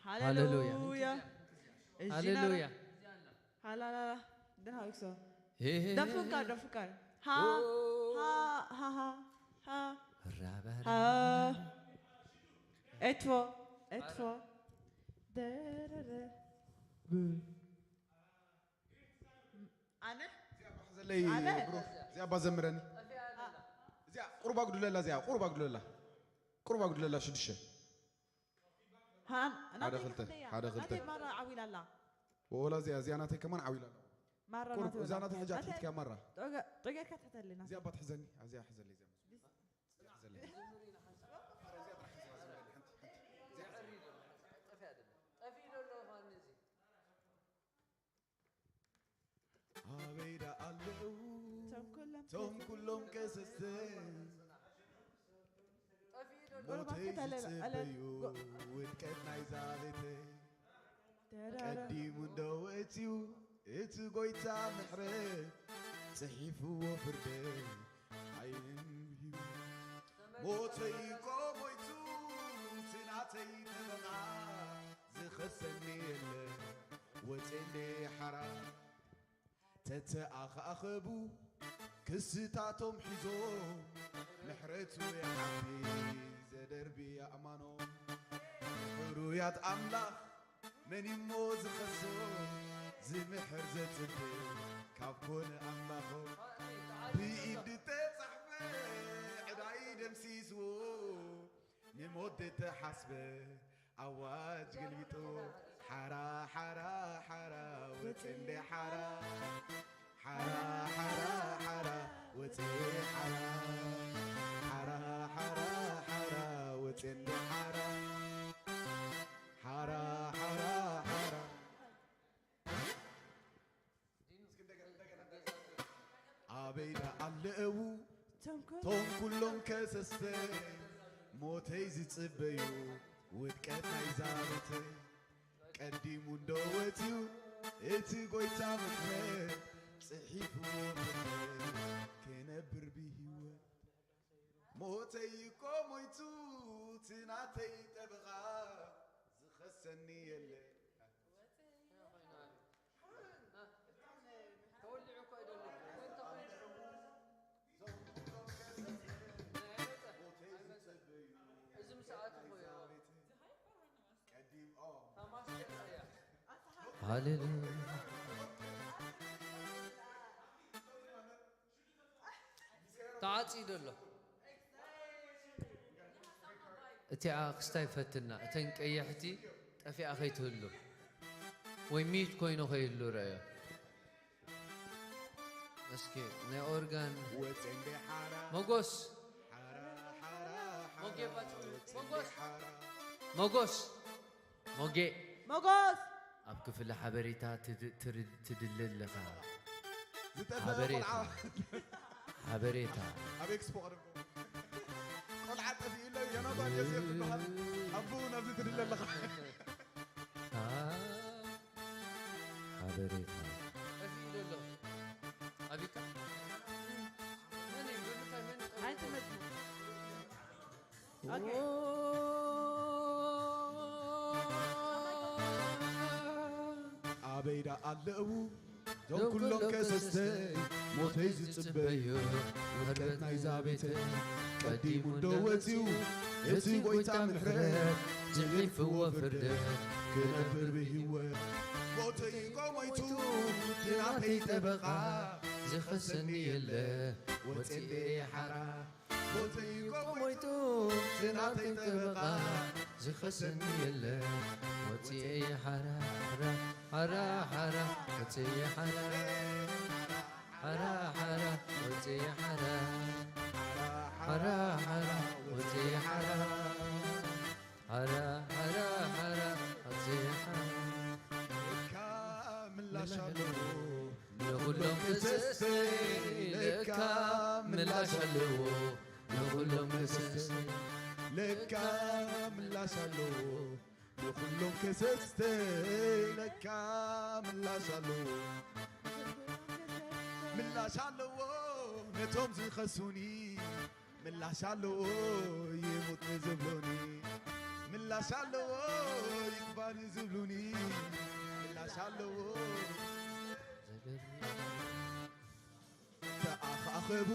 ሃሌሉያ። ሃሌሉያ። እዚ ሃሌሉያ። ናራ-፣ ሃላላላ። ደህና ውሶ። ሄ፣ ሄ፣ ሄ፣ ደፍቃር፣ ሄ። ደፍቃር። ሃ፣ ኦ። ሃ፣ ሃ፣ ሃ፣ ሃ። ራባራ። ሃ። ኤትፎ፣ ኤትፎ። ደረረ። ቡ። ኣነ? እዚኣ ባህ ዘለይ ኣነ? ብሩኽ፣ እዚኣ ባህ ዘምረኒ። እዚኣ ቁሩብ ኣጉድለላ፣ እዚኣ ቁሩብ ኣጉድለላ። ቁሩብ ኣጉድለላ፣ ሽዱሽተ። ሃ-፣ ሓደ ናተይ ክልተ፣ ክንደያ? ሓደ ክልተ። ናተይ ማራ ዓዊላ ኣላ። ወላ እዚኣ፣ እዚኣ ናተይ ከማን ዓዊላ ኣላ። ማራ ቁሩብ ናቱ እዛ ናታ ሕጃ ኣታ ትሕትካ ማራ። ጦገ-፣ ጦገካ ትሕተልና። እዚኣ ባት ሕዘኒ፣ ኣብዚኣ ሕዘለይ እዚኣ። ዲስ-፣ ሕዘለይ። ኣበይ ደኣ ኣለዉ እቶም ኩሎም ቶም ኩሎም ቀሰስተ? ሞተይ ቁሩብ ኣከታተለ-፣ ዝጽበዩ ኣለ-፣ ጎ-፣ ውድቀት ናይዛ ቤተይ። ተራራ። ቀዲሙ እንዶ ወእትዩ እቲ ጎይታ ምሕረት ጽሒፍዎ ፍርደይ ኣይንብዩ። ሞተይ እኮ ሞይቱ እቲ ናተይ ጠበቓ ዝኸሰኒ የለ ወጼ እንደ ሓራ ተተኣኻኸቡ ክስታቶም ሒዞም ምሕረቱ የዓቢ ዘደርቢ ኣእማኖም። ሕሩያት ኣምላኽ መን እሞ ዝኸሶ ዝምሕር ዘጽብእ ካብ ኮነ ኣምላኾም ብኢድ ተጻሕፈ ዕዳይ ደምሲስዎ ንሞት ተሓስበ ኣዋጅ ገልቢጡ ሓራ ሓራ ሓራ ወጽ እንደ ሓራ ሓራ ሓራ ሓራ ወጽ ሓራ ሓራ ሓራ ሓራ ወጽ እንደ ሓራ ሓራ ሓራ ሓራ ኣበይ ደኣ ኣለዉ ቶም ኩሎም ከሰስተ ሞተይ ዝጽበዩ ውድቀት ናይዛ ቤተይ ቀዲሙ እንዶ ወትዩ እቲ ጎይታ ምሕረት ጽሒፍዎ ፍርደይ ክነብር ብህይወት ሞተይ እኮ ሞይቱ እቲ ናተይ ጠበቓ ዝኸሰኒ የለ ተወሊዑ እኮ እዩ ዘሎ። እንታይ ተኾይኑ? እዚ ምስ ኣተኹ እዩ። ሃሌሉያ። ተዓጺዩ ዘሎ። እቲኣ ክስታይ ፈትና፣ እተን ቀያሕቲ ጠፊኣ ከይትህሉ ወይ ሚዩት ኮይኑ ከይህሉ ረኣዮ። እስኪ ናይ ኦርጋን ወጽ እንደ ሓራ መጎስ ሓራ ሓራ ሓራ ሞጌ ባጭ ወጽ እንደ መጎስ ሓራ ሞጎስ ሞጌ ሞጎስ ኣብ ክፍሊ ሓበሬታ ትድ-፣ ትር-፣ ትድለ ኣለኻ። ዝጠፍአ ሓበሬታ። ቆልዓ። ሓበሬታ። ኣብ ኤክስፖ ቀሪብኩም። ቆልዓ ጠፊኡ ኣሎ፣ ዮናታን ዮሴፍ ዝበሃል። ኣቦኡ ናብዚ ትድለ ኣለኻ። አ፣ ሓበሬታ። ጠፊኡ ዘሎ። ኣቢካ? መን እዩ? ብምንታይ መን እዩ? ሓንቲ መዝሙር። ኦኬ። ኣበይ ደኣ ኣለዉ እዞም ኩሎም ከሰስተይ ሞተይ ዝጽበዩ ውድቀት ናይዛ ቤተይ ቀዲሙ እንዶ ወጺኡ እቲ ጎይታ ምሕረት ጽሒፍዎ ፍርዲ ክነብር ብህይወት ሞተይ እኮ ሞይቱ ናተይ ጠበቓ ዝኸሰኒ የለ ወጺኤ ሓራ ሞተይ እኮ ሞይቱ ናተይ ጠበቓ ዝኸሰኒ የለ ወፂኤ ሓራ ሓራ ሓራ ሓራ ወፂኤ ሓራ ሓራ ሓራ ወፂኤ ሓራ ሓራ ሓራ ወፂኤ ሓራ ሓራ ሓራ ሓራ ወፂኤ ሓራ ለካ ምላሽ ኣለዎ ንኹሎም ክስስይ ለካ ምላሽ ኣለዎ ንኹሎም ክስስይ ለካ ምላሽ ኣለዎ ንኹሎም ክስስይ ለካ ምላሽ ኣለዎ ምላሽ ኣለዎ ነቶም ዝኸሱኒ ምላሽ ኣለዎ ይሙት ዝብሉኒ ምላሽ ኣለዎ ይግባኒ ዝብሉኒ ምላሽ ኣለዎ ተኣኻኸቡ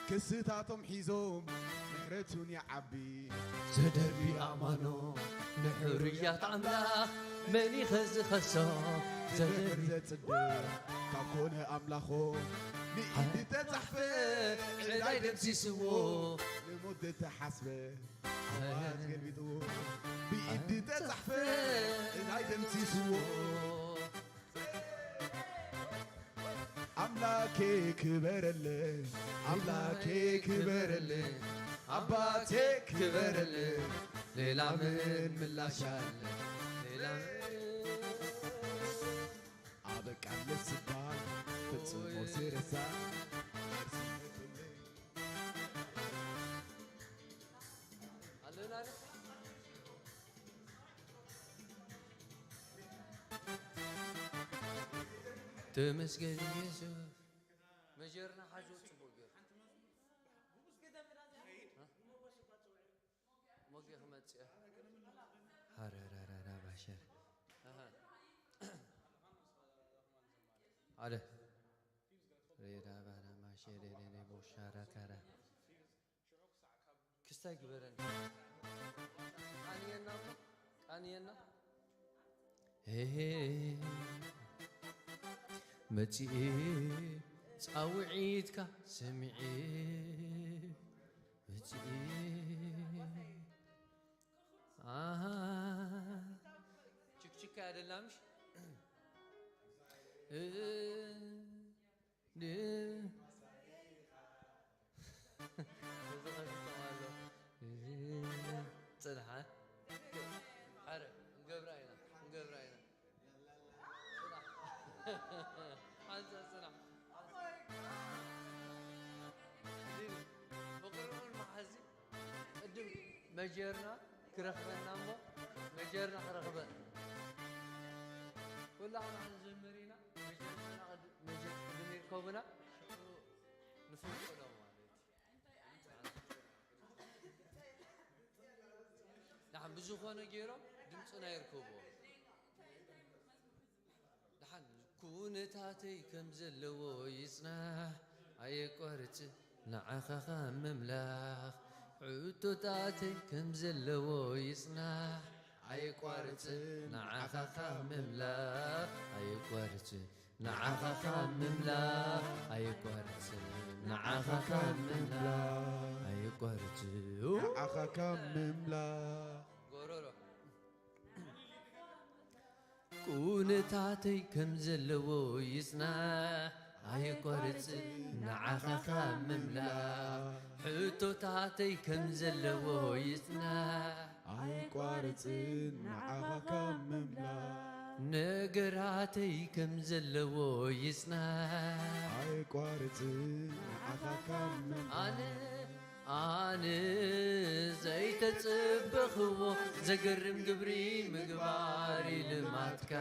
ክስታቶም ሒዞም ምሕረቱን ይዓቢ ዘደርቢ ኣማኖ ንሕሩያት ኣምላኽ መን ኢኸ ዝኸሶ ዘደርቢ ዘጽድቕ ካብ ኮነ ኣምላኾ ብኢድ ተጻሕፈ ዕዳይ ደምሲስዎ ንሞት ዝተሓስበ ኣዋጅ ገልቢጥዎ ብኢድ ተጻሕፈ ዕዳይ ደምሲስዎ ኣምላኬ ክበረልኝ፣ ኣምላኬ ክበረልኝ፣ ኣባቴ ክበረልኝ፣ ሌላ ምን ምላሽ አለ? ሌላ ምን አበቃለት ስባል ፈጽሞ ሲረሳ ኣለና። ተመስገን የሱስ። መጀርና ሓዞ ጽቡቅ ገይሩ። ሞጌ ክመጽእ እየ። ሃረራራራ ባሸር። ኣሃ። ኣለ። ሬዳ ባና ማሸ ሌሌ ቦሻራ ካራ። ክስታይ ግበረኒ። ቃንየና እሞ፣ ቃንየና። ሄሄ፣ መጺኤ ጻውዒትካ ሰሚዔ፣ መጺኤ፣ ኣሃ፣ ችክችካ ያደላምሽ? እ፣ ን-፣ እዚ ከፊቶም ኣሎ። ጽንሓ። ሓረ፣ እንገብራ ኢና፣ እንገብራ ኢና። ጽናሕ። ሓንሳ ጽናሕ። ፍቕሪ እውን መሓዚ። ቅድም መጀርና ክረኽበና እሞ፣ መጀርና ክረኽበ። ኩላህና ክንዝምር ኢና። መጀርና ቅድ-፣ መጀር ቅድም ይርከቡና። ንፍንቅሎ ማለት እዩ። ደሓን ብዝኾነ ገይሮም ድምፅና የርከብዎ። ደሓን ኩነታተይ ከም ዘለዎ ይጽናሕ ኣየቋርጽ ንዓኻ ካብ ምምላኽ። ሕቶታተይ ከም ዘለዎ ይጽናሕ ኣየቋርጽ ንዓኻ ካብ ምምላኽ ኣየቋርጽ ንዓኻ ካብ ምምላኽ ኣየቋርጽ ንዓኻ ካብ ምምላኽ ኣየቋርጽ ንዓኻ ካብ ምምላኽ ጎሮሮ። ኩነታተይ ከም ዘለዎ ይጽናሕ ኣየቋርጽ ንዓኻ ካብ ምምላኽ። ሕቶታተይ ከም ዘለዎ ይጽናሕ ኣየቋርጽ ንዓኻ ካብ ምምላኽ። ነገራተይ ከም ዘለዎ ይጽናሕ ኣየቋርጽ ንዓኻ ካብ ምምላኽ። ኣነ ኣነ ዘይተጸበኽዎ ዘገርም ግብሪ ምግባር እዩ ልማድካ።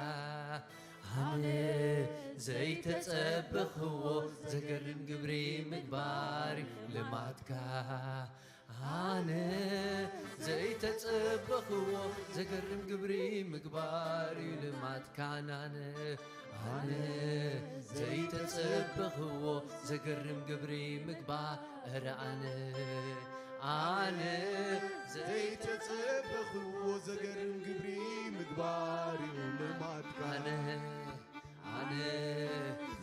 ኣነ ዘይተጸበኽዎ ዘገርም ግብሪ ምግባር እዩ ልማድካ። ኣነ ዘይተጸበኽዎ ዘገርም ግብሪ ምግባር እዩ ልማድካ። ኣነ ኣነ ዘይተጸበኽዎ ዘገርም ግብሪ ምግባር። እረ ኣነ ኣነ ዘይተጸበኽዎ ዘገርም ግብሪ ምግባር እዩ ልማድካ። ኣነ ኣነ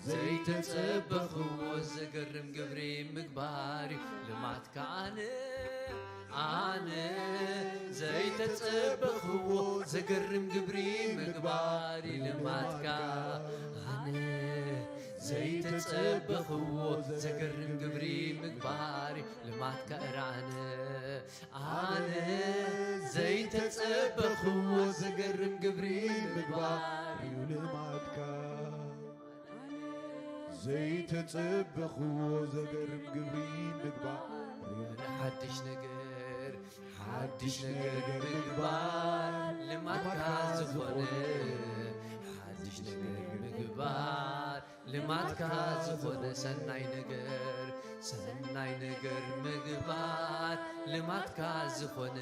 ዘይተጸበኽዎ ዘገርም ግብሪ ምግባር እዩ ልማድካ። ኣነ ኣነ ዘይተጸበኽዎ ዘገርም ግብሪ ምግባር እዩ ልማድካ። ኣነ ዘይተጸበኽዎ ዘገርም ግብሪ ምግባር እዩ ልማድካ። እረ ኣነ ኣነ ዘይተጸበኽዎ ዘገርም ግብሪ ምግባር እዩ ልማድካ። ዘይተጸበኽዎ ዘገርም ግብሪ ምግባር። ሓድሽ ነገር፣ ሓድሽ ነገር ምግባር ልማድካ ዝኾነ፣ ሓድሽ ነገር ምግባር ልማድካ ዝኾነ፣ ሰናይ ነገር፣ ሰናይ ነገር ምግባር ልማድካ ዝኾነ፣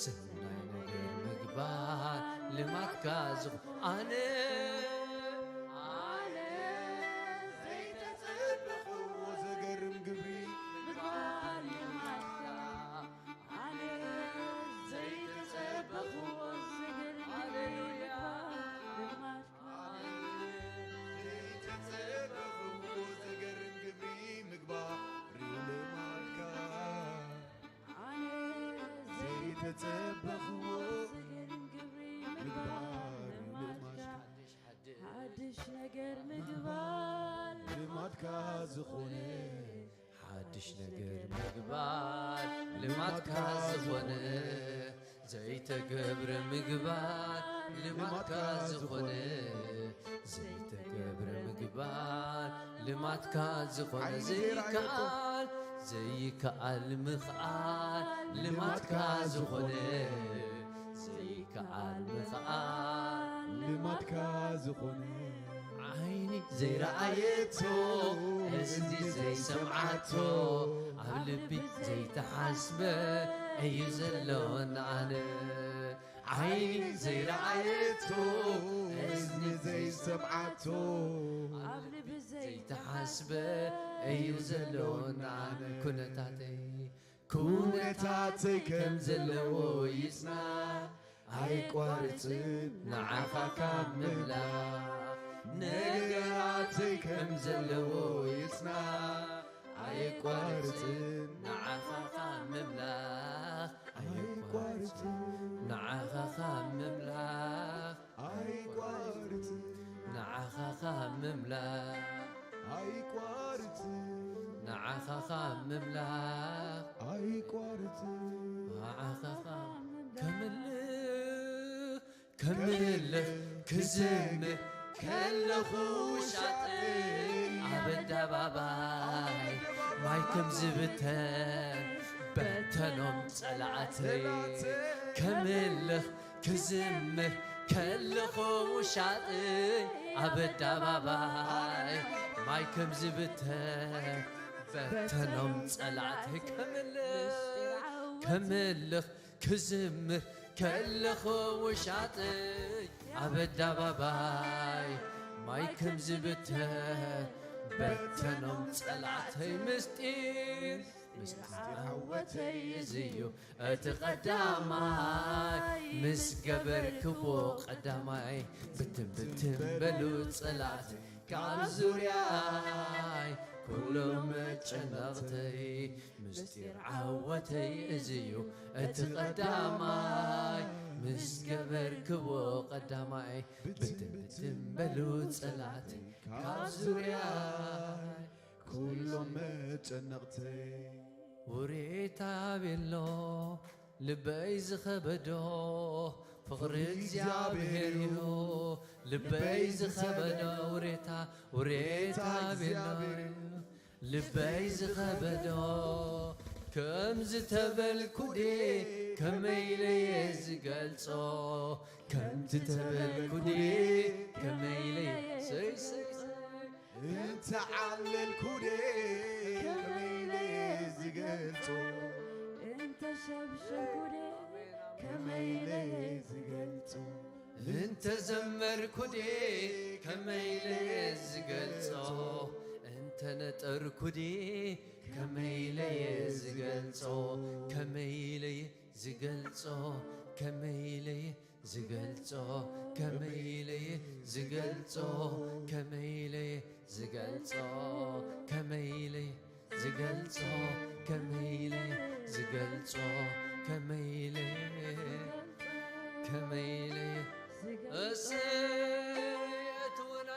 ሰናይ ነገር ምግባር ልማድካ ዝኾነ፣ ኣነ ኣነ ዘይተጸበኽዎ ዘገርም ግብሪ ምግባር ልማድካ። ኣነ ዘይተጸበኽዎ ዘገርም ግብሪ ሃሌሉያ። ምግባር ልማድካ። ዘይተጸበኽዎ ዘገርም ግብሪ ምግባር እዩ ልማድካ። ኣነ ዘይተጸበኽዎ ዘገርም ግብሪ ምግባር እዩ ልማድካ። ሓድሽ፣ ሓድሽ። ሓድሽ ነገር ምግባር ዝኾነ ሓድሽ ነገር ምግባር ልማድካ ዝኾነ ዘይተገብረ ምግባር ልማድካ ዝኾነ ዘይተገብረ ምግባር ልማድካ ዝኾነ ዘይከኣል ዘይከኣል ምኽኣል ልማድካ ዝኾነ ዘይከኣል ምኽኣል ልማድካ ዝኾነ ዓይኒ ዘይረኣየቶ እዝኒ ዘይሰምዓቶ ኣብ ልቢ ዘይተሓስበ እዩ ዘሎ ንኣነ ዓይኒ ዘይረኣየቶ እዝኒ ዘይሰምዓቶ ኣብ ልቢ ዘይተሓስበ እዩ ዘሎ ንኣነ ኩነታተይ ኩነታተይ ከም ዘለዎ ይጽናዕ ኣይቋርጽን ንዓኻ ካብ ምምላኽ ነገራተይ ከም ዘለዎ ይጽናዕ ኣይቋርጽን ንዓኻ ካብ ምምላኽ ኣይቋርጽን ንዓኻ ካብ ምምላኽ ኣይቋርጽን ንዓኻ ካብ ምምላኽ ኣይቋርጽን ንዓኻ ካብ ምምላኽ ኣይቋርጽን ንዓኻ ካብ ከምልኽ ከምልኽ ክዝምር ከለኹ ውሻጠይ ኣብ ኣደባባይ ማይ ከም ዝብተን በተኖም ጸላእተይ ከምልኽ ክዝምር ከለኹ ውሻጠይ ኣብ ኣደባባይ ማይ ከም ዝብተን በተኖም ጸላእተይ ከምልኽ ከምልኽ ክዝምር ከለኹ ውሻጠይ ኣብ ኣደባባይ ማይ ከም ዝብተን በተኖም ጸላእተይ ምስጢር ምስጢር ዓወተይ እዝዩ እቲ ቀዳማይ ምስ ገበርክዎ ቀዳማይ ብትን ብትን በሉ ጸላእተይ ካብ ዙርያይ ኩሎም መጨነቕተይ ምስጢር ዓወተይ እዝዩ እቲ ቀዳማይ ምስ ገበርክዎ ቀዳማይ ብትን ብትን በሉ ጸላእተይ ካብ ዙርያይ ኩሎም መጨነቕተይ ውሬታ ቤሎ ልበይ ዝኸበዶ ፍቕሪ እግዚኣብሔር እዩ ልበይ ዝኸበዶ ውሬታ ውሬታ ቤሎ ልበይ ዝኸበዶ ከም ዝተበልኩ ድየ ከመይ ኢለየ ዝገልጾ ከም ዝተበልኩ ድየ ከመይ ኢለየ ሰይሰይሰይ እንተዓለልኩ ድየ ከመይ ኢለየ ዝገልጾ እንተሸብሸብኩ ድየ ከመይ ኢለየ ዝገልጾ እንተዘመርኩ ድየ ከመይ ኢለየ ዝገልጾ እንተነጠርኩ ድየ ከመይ ኢለየ ዝገልጾ ከመይ ኢለየ ዝገልጾ ከመይ ኢለየ ዝገልጾ ከመይ ኢለየ ዝገልጾ ከመይ ኢለየ ዝገልጾ ከመይ ኢለየ ዝገልጾ ከመይ ኢለ ዝገልጾ ከመይ ኢለ ከመይ ኢለ እሰየት ውነ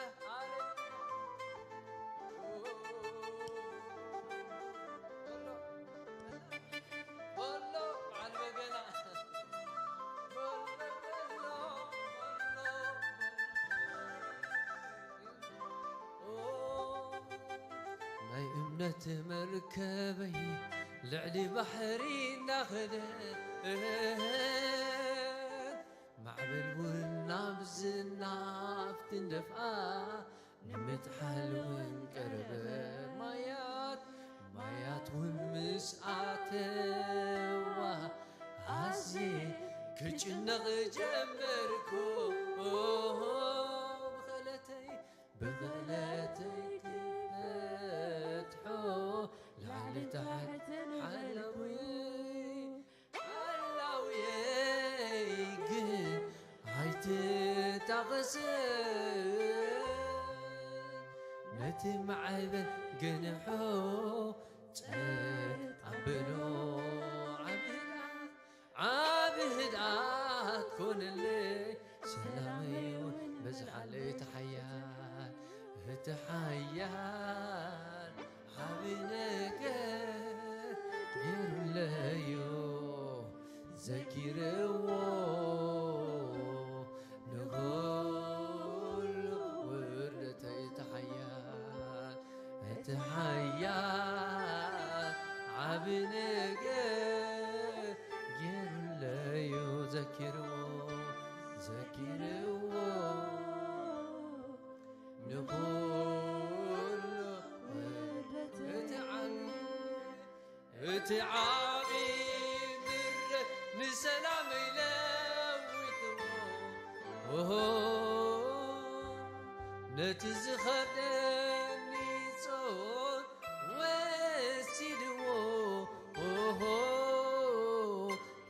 ናይ እምነት መርከበይ ልዕሊ ባሕሪ እናኸደ ማዕበል እውን ናብ ዝናፍቲ እንደፍኣ ንምጥሓል እውን ቀረበ ማያት ማያት እውን ምስ ኣተዋ ኣዝየ ክጭነቕ ጀመርኩ ብኽእለተይ ብኽእለተይ ክፈትሖ ላዕሊ ታሕትን ሓላዊ ሓላውየይ ግን ኣይትጣቐሰ ነቲ ማዕበል ግንሖ ጸጥ ኣበሎ ዓቢ ዓቢ ህድኣት ኮነለይ ሰላመይ እውን በዝሓለይ ተሓያል እቲ እቲ ሓያል ዓቢ ነገር ገይሩለዩ ዘኪርዎ ንኹሉ ውርደተይ። እቲ ሓያል እቲ ሓያል ዓቢ ነገር ገይሩለዩ ዘኪርዎ ዘኪርዎ ንኹሉ እቲ ዓቢ እቲ ዓቢ ምረት ንሰላመይ ለዊጥዎ ኦሆ ነቲ ዝኸብደኒ ጾር ወሲድዎ ኦሆ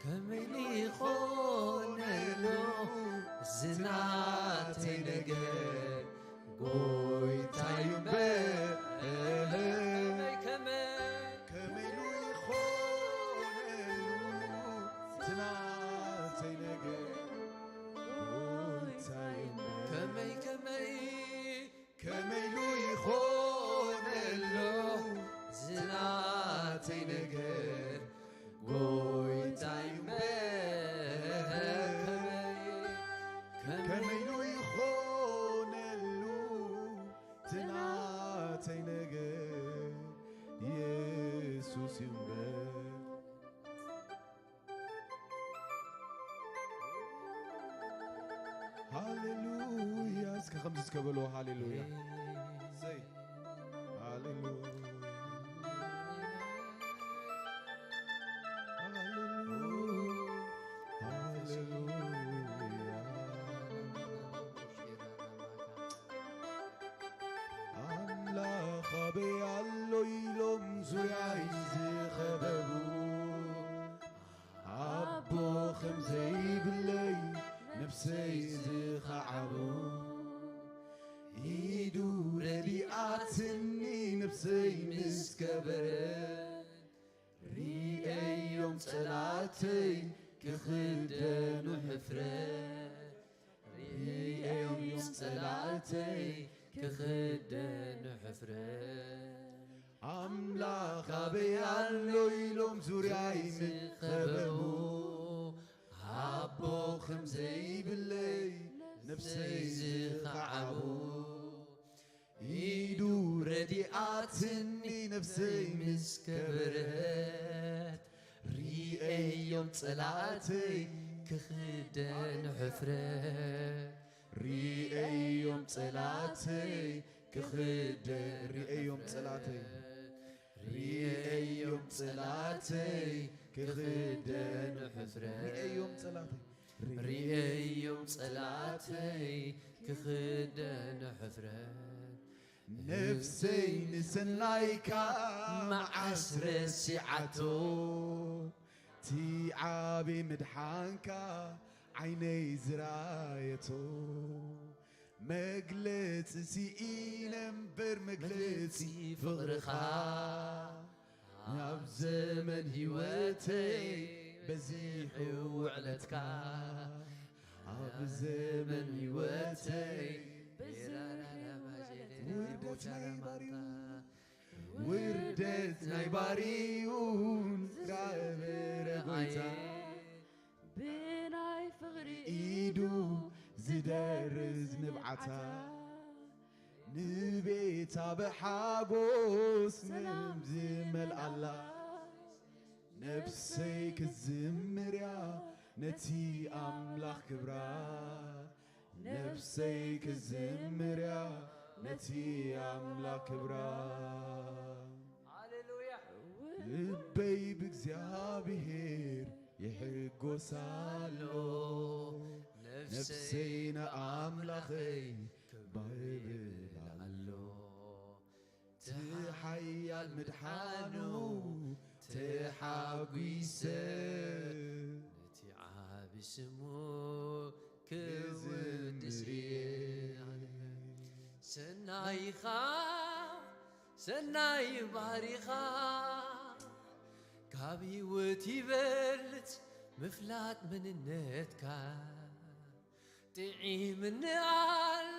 ከመይ ሊኾነሎ ዝናተይ ነገር ጎይታዩ እምበር ከመይ ከመይ ከመይ ኢሉ ይኾነሉ ዝናተይ ነገር ጎይታዩ እምበር ከመይ ከመይ ከመይ ኢሉ ይኾነሉ ዝናተይ ነገር ጎይታዩ እምበር ከመይ ከመይ ኢሉ ይኾነሉ ዝናተይ ነገር የሱስ እዩ እምበር። ሃሌሉያ እስከ ከምዚ እስከ በሎ ሃሌሉያ። ዘይ ሃሌሉያ ሃሌሉያ ሃሌሉያ። ኣምላኽ ኣበይ ኣሎ ኢሎም ዙርያይ ዝኸበቡ ኣቦ ከም ዘይብለይ ነፍሰይ ዝኸዓቡ ኢዱ ረዲኣትኒ ነፍሰይ ምስ ከበረ ሪኤዮም ጸላተይ ክኽደኑ ሕፍረት ሪኤዮም ጸላተይ ክኽደኑ ሕፍረት ኣምላኽ ኣበይ ኣሎ ኢሎም ዙርያይ ዝኸበቡ ኣቦ ከም ዘይብለይ ነፍሰይ ዝኸዓቡ ኢዱ ረዲኣትኒ ነፍሰይ ምስ ከበረት ሪኤዮም ጸላተይ ክኽደን ሕፍረት ሪኤዮም ጸላተይ ክኽደን ሪኤዮም ጸላተይ ሪኤዮም ጸላተይ ክኽደን ሕፍረት ሪኤዮም ጸላተይ ርእየዮም ጸላተይ ክኽደን ሕፍረት ነፍሰይ ንሰናይካ መዓስ ረሲዓቶ እቲ ዓቢ ምድሓንካ ዓይነይ ዝራየቶ መግለጺ ስኢነ እምበር መግለጺ ፍቕርኻ ኣብ ዘመን ህይወተይ በዚሑ ውዕለትካ ኣብ ዘመን ህይወተይ ውርደት ናይ ባሪኡ ውርደት ናይ ባሪኡን ዝጋበረ ጎይታ ብናይ ፍቕሪ ኢዱ ዝደርዝ ንብዓታ ንቤታ ብሓጎስ ሰላም ዝመልኣላ ነፍሰይ ክዝምርያ ነቲ ኣምላኽ ክብራ ነፍሰይ ክዝምርያ ነቲ ኣምላኽ ክብራ ሃሌሉያ ልበይ ብእግዚኣብሔር ይሕጎስ ኣሎ ነፍሰይ ንኣምላኸይ ክባይብል ኣሎ እቲ ሓያል ምድሓኑ ተሓጒሰ ነቲ ዓቢ ስሙ ክውድስ እየ ሰናይኻ ሰናይ ባህሪኻ ካብ ህይወት ይበልጽ ምፍላጥ መንነትካ ጥዒምኒ ኣላ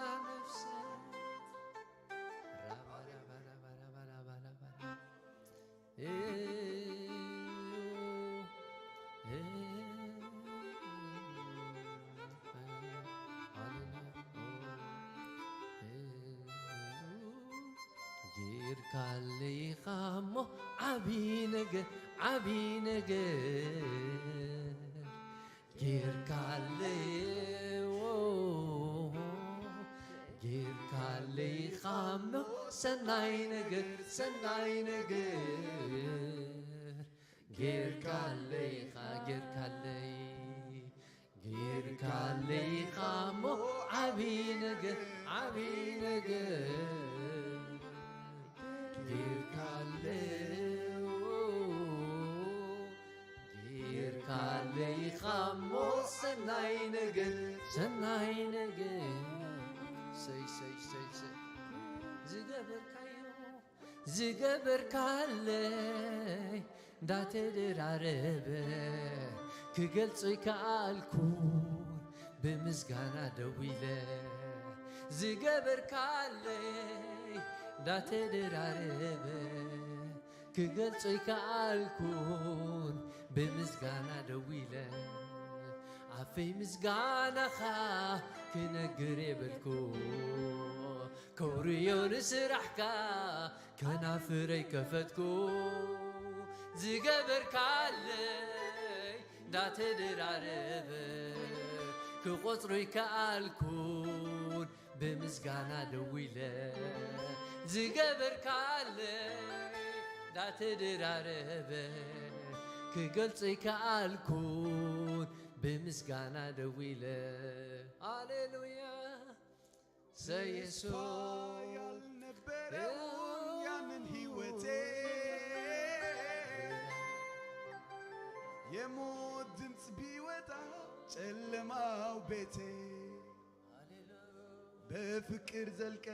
ነፍሰ ራባራባራባራባራባራባራ። ጌርካለይ ኢኻ እሞ ዓቢ ነገር፣ ዓቢ ነገር ጌርካለይ፣ ዎ፣ ጌርካለይ ኢኻ እሞ ሰናይ ነገር፣ ሰናይ ነገር ጌርካለይ ኢኻ፣ ጌርካለይ፣ ጌርካለይ ኢኻ እሞ ዓቢ ነገር፣ ዓቢ ነገር ጌርካለይ፣ ጌርካለይ ኢኻ እሞ ሰናይ ነገር፣ ሰናይ ነገር። ሰይ፣ ሰይ፣ ሰይ፣ ሰይ። ዝገበርካዮ፣ ዝገበርካለይ እንዳተደራረበ ክገልጾ ይከኣልኩን ብምስጋና ደው ኢለ። ዝገበርካለይ እንዳተደራረበ ክገልጾ ይከኣልኩን ብምስጋና ደው ኢለ። ኣፈይ ምስጋናኻ ክነግር የብልኩ፣ ከውርዮ ንስራሕካ ከናፍረይ ከፈትኩ። ዝገበርካለይ እንዳተደራረበ ክቆጽሮ ይከኣልኩን ብምስጋና ደው ኢለ። ዝገበርካለይ እንዳተደራረበ ክገልጾ ይከኣልኩን ብምስጋና ደው ኢለ። ሃሌሉያ። ሰየሱ ያልነበረውን ያንን ህይወቴ የሞት ድምፅ ቢወጣ ጨለማው ቤቴ በፍቅር ዘልቀ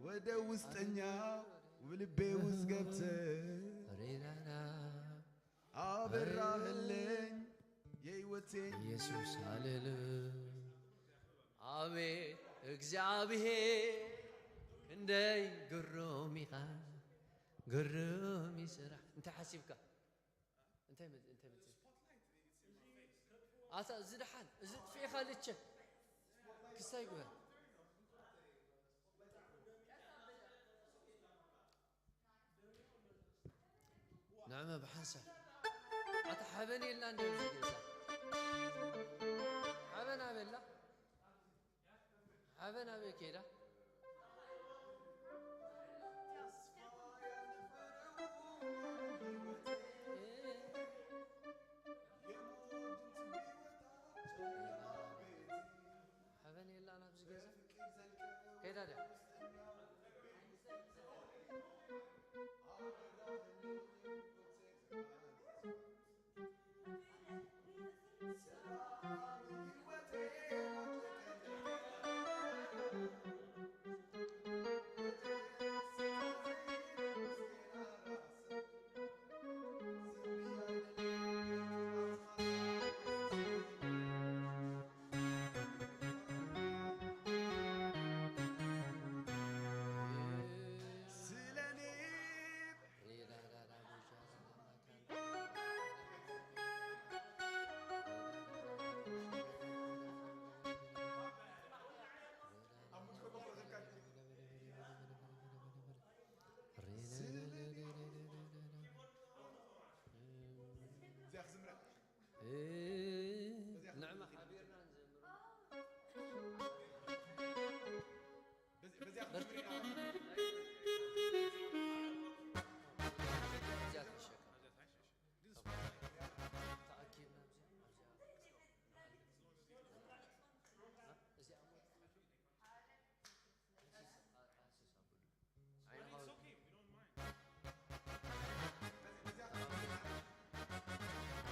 ወደ ውስጠኛው ልቤ ውስጥ ገብተ አበራህልኝ የህይወቴን ኢየሱስ። ሃሌሉያ። አቤት እግዚኣብሔር ክንደይ ግሩም ኢኻ፣ ግሩም እዩ ስራሕ። እንታይ ሓሲብካ? እንታይ መ-፣ እንታይ መ-፣ ኣታ እዚ ደሓን፣ እዚ ጥፊእኻ ልቸ። ክሳይ ግበር። ንዕመ ብሓንሳብ። ኣታ ሓበን የላ እንደ ኣብዚ ገዛ። ሓበን ኣበላ። ሓበን ኣበይ ከይዳ? ሓበን የላን ኣብዚ ገዛ። ከይዳ ድያ? ንዕማ ሓቢርና ንዘምር። በዚኣ ክትጅምሪ ኢና። እዚኣ ትሕሸካ። ተኣኪብና እዚኣ፣ እዚኣ። እዚኣ።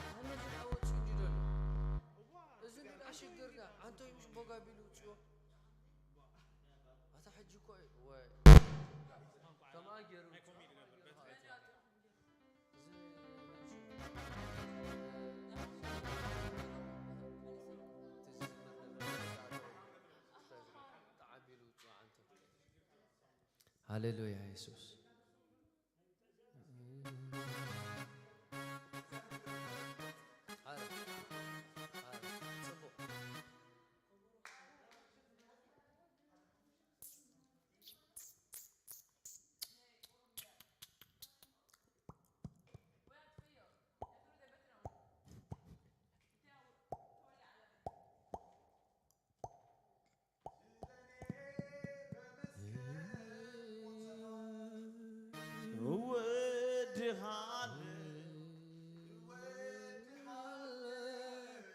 ኣነ ዝዳ ወጹ እንዲ ደሎ። እዚ እንዲ ዳ ሽግር ዳ፣ ኣንቶይ ምሽ ቦጋ ቢሉ ውጽዮ። ኣታ ሕጂ እኮ እዩ፣ ወይ። ከምኣ ገይሩ። እዚ ተዓቢሉ ውጽዮ ኣንቶይ። ሃሌሉያ የሱስ።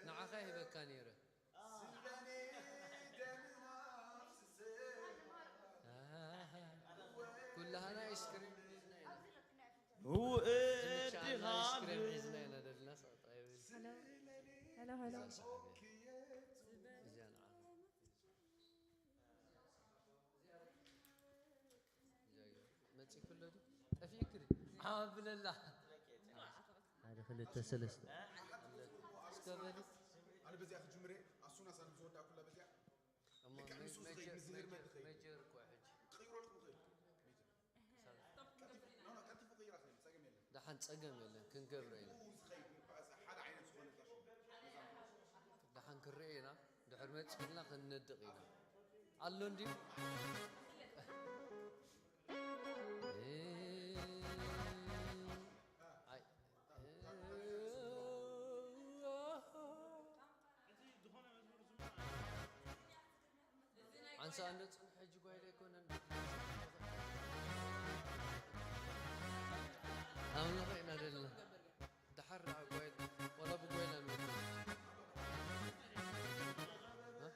ንዓኻ ሂበካ ነይረ። ኩላህና ኣይስክሪም ሒዝና ኢና። ዝምቻ ኣላ ኣይስክሪም ሒዝና ኢና ዘለና። ሰቕጣ ይብል። ሄሎ፣ ሄሎ፣ ሄሎ። እዛ ሰዓት እያ። እዚኣ ንዓኻ። መጺእኪ ኣሎ ድዩ? ጠፊእኪ ድዩ? ዓው ኣብለላ። ሓደ ክልተ ሰለስተ። እስከ በሊ። ኣነ በዚኣ ክጅምር እየ። ኣሱና ሳን ዝወዳእ ኩላ በዚኣ። እሞ ልክዕ ንሱ ዝኸይድ፣ ሜጀር፣ ንዝህር መን ዝኸይድ? ሜጀር እኮ ሕጂ። ክቕይረልኩም ይኽእል። ሜጀር። ኖ፣ ኖ፣ ቀልጢፉ ክቕይራ ይኽእል። ጸገም የለን። ደሓን ጸገም የለን። ክንገብሮ ኢና። ንሱ ዝኸይድ፣ ንብዓት ሓደ ዓይነት ዝኾነ ፋሽን። ደሓን ክንርኢ ኢና። ድሕር መጺእና ክንነድቕ ኢና። ኣሎ እንድዩ? ኣይ። ኣንሳ እንዶ ጽንሕ ሕጂ ጓይላ ኣይኮነን። ኣምልኾ ኢና ደለና። ደሓር ደኣ ጓይላ፣ ዋላ ብጓይላ ንመጽእ። እ?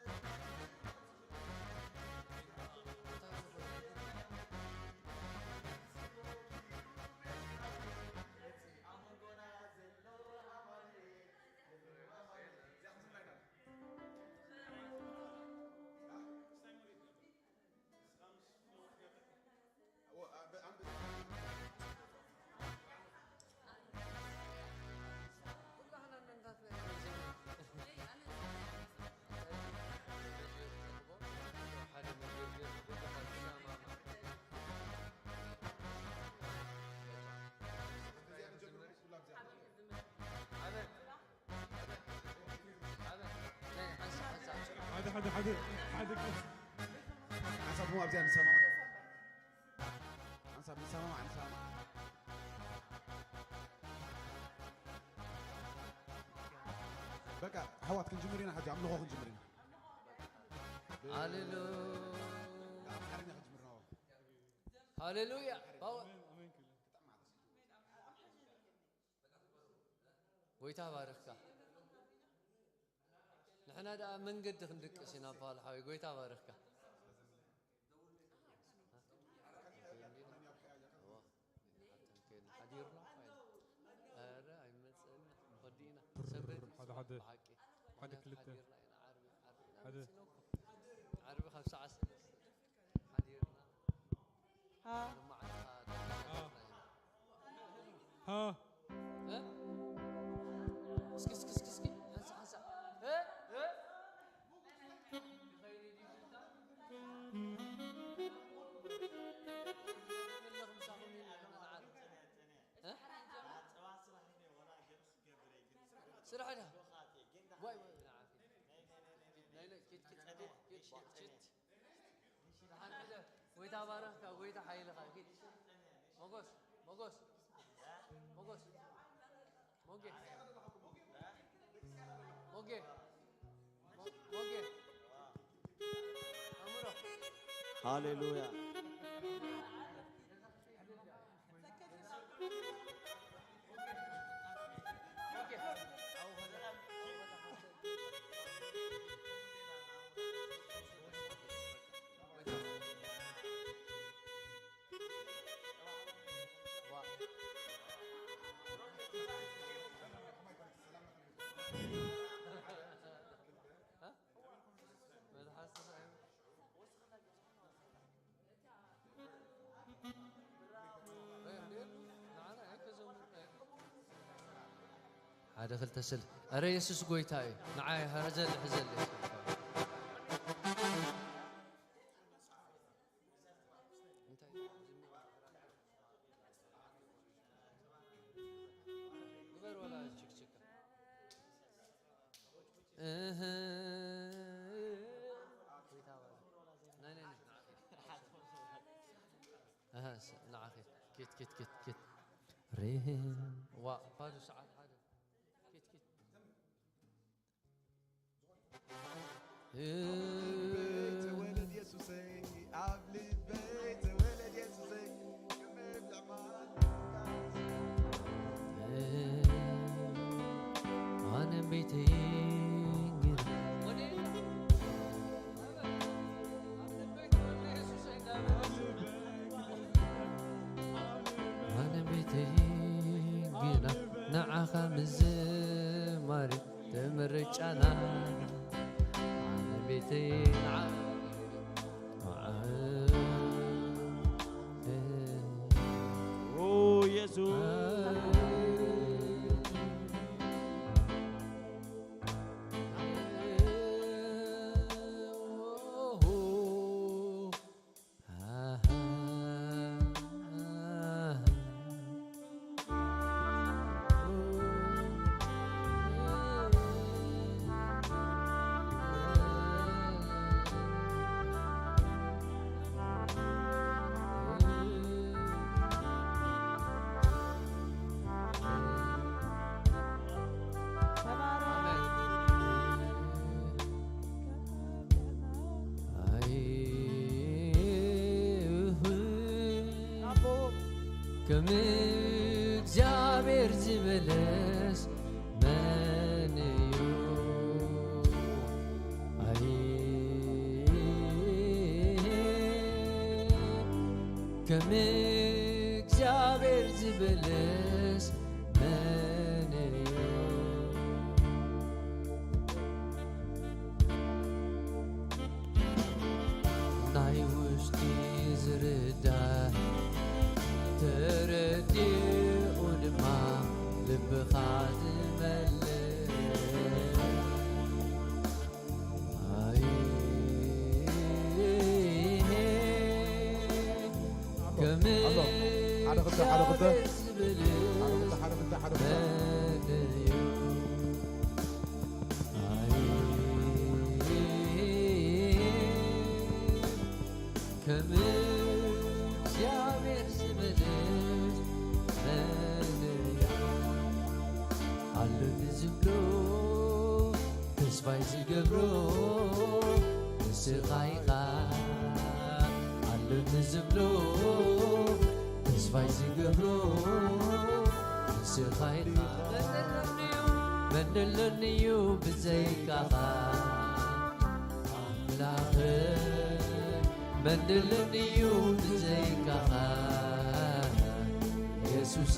ሓንሳብ እሞ ኣብዚኣ ንሰማማዕ። ሓንሳብ ንሰማማዕ፣ ንሰማማዕ። በቃ፣ ኣሕዋት ክንጅምር ኢና፣ ሕጂ ኣምልኾ ክንጅምር ኢና። ሃሌሉያ። ብኣምሓርኛ ክንጅምር ኢና። ሃሌሉያ። ባው-፣ ኣሜን፣ ኣሜን ክብል። ጎይታ ባርኽካ። ንሕና ደኣ መንገዲ ክንድቅስ ኢና፣ ፓውል ሓወይ፣ ጎይታ ባርኽካ። ሓዲርና? ኧረ፣ ኣይመጸና። ወዲእና። ሰንበት ሓደ ሓደ። ብሓቂ። ሓደ ክልተ። ሓዲርና ኢና፣ ዓርቢ፣ ዓርቢ ኢና ሓደ። መጺና እኮ። ዓርቢ ካብ ሰዓት ሰለስተ። ሓዲርና። ሃ። መዓልታ ሃ። ሃ። እ? እስኪ፣ እስኪ፣ እስኪ፣ እስኪ። ሓንሳ፣ ሓንሳ። እ? እ? እ? ስራሕ ዳ? ዋይ፣ ዋይ፣ ናይ፣ ናይ፣ ኪድ፣ ኪድ፣ ኪድ፣ ኪድ፣ ኪድ፣ ኪድ። ደሓን ሕደር። ጎይታ ባረኽካ፣ ጎይታ ሓይልኻ። ኪድ። ሞጎስ፣ ሞጎስ፣ ሞጎስ። ሞጌ። ሞጌ። ሞ-፣ ሞጌ። ኣምሮ። ሃሌሉያ። ሓደ ክልተ ስል-፣ ኧረ የሱስ ጎይታ እዩ። ንዓይ ሀረዘል ሕዘል። እንታይ? ግበር ወላ ችክችካ። እህ፣ ጎይታ በላ። ናይ፣ ናይ፣ ናይ። እህ፣ ስ-፣ ንዓኺ። ኪት፣ ኪት፣ ኪት፣ ኪት። ሬ-፣ ዋ፣ ባዶ ሰዓት ሓደ። ኪት፣ ኪት። ኣብ ልበይ ተወለድ የሱሰይ፣ ኣብ ልበይ ተወለድ የሱሰይ፣ ክብር ለማን ኣነ ቤተይ ግን ኣነ ቤተይ ግና ንዓኻ ምዝማር ተመርጫና። ኣነ ቤተይ ንዓ-፣ ንዓ-፣ ኦ የሱስ። ኣይ፣ ከም እግዚኣብሔር ዝበለስ መን እዩ? ኣይ፣ ከም እግዚኣብሔር ዝበለስ መን እዩ? ናይ ውሽጢ ዝርዳእ ተረዲኡ ድማ ልብኻ ዝመልእ። ኣይ፣ ከም ኣሎ። ሓደ ክልተ፣ ሓደ ክልተ። እግዚኣብሔር ዝብል ሓደ ክልተ፣ ሓደ ክልተ፣ ሓደ ክልተ። መን እዩ? ኣይ፣ እግዚኣብሔር ዝብል መለያ ኣለኒ ዝብሎ ተስፋይ ዝገብሮ ንስኻ ኢኻ። ኣለኒ ዝብሎ ተስፋይ ዝገብሮ ንስኻ ኢኻ። መን ኣለኒ'ዩ ብዘይካኻ ኣምላኽ? መን ኣለኒ'ዩ ብዘይካኻ የሱስ?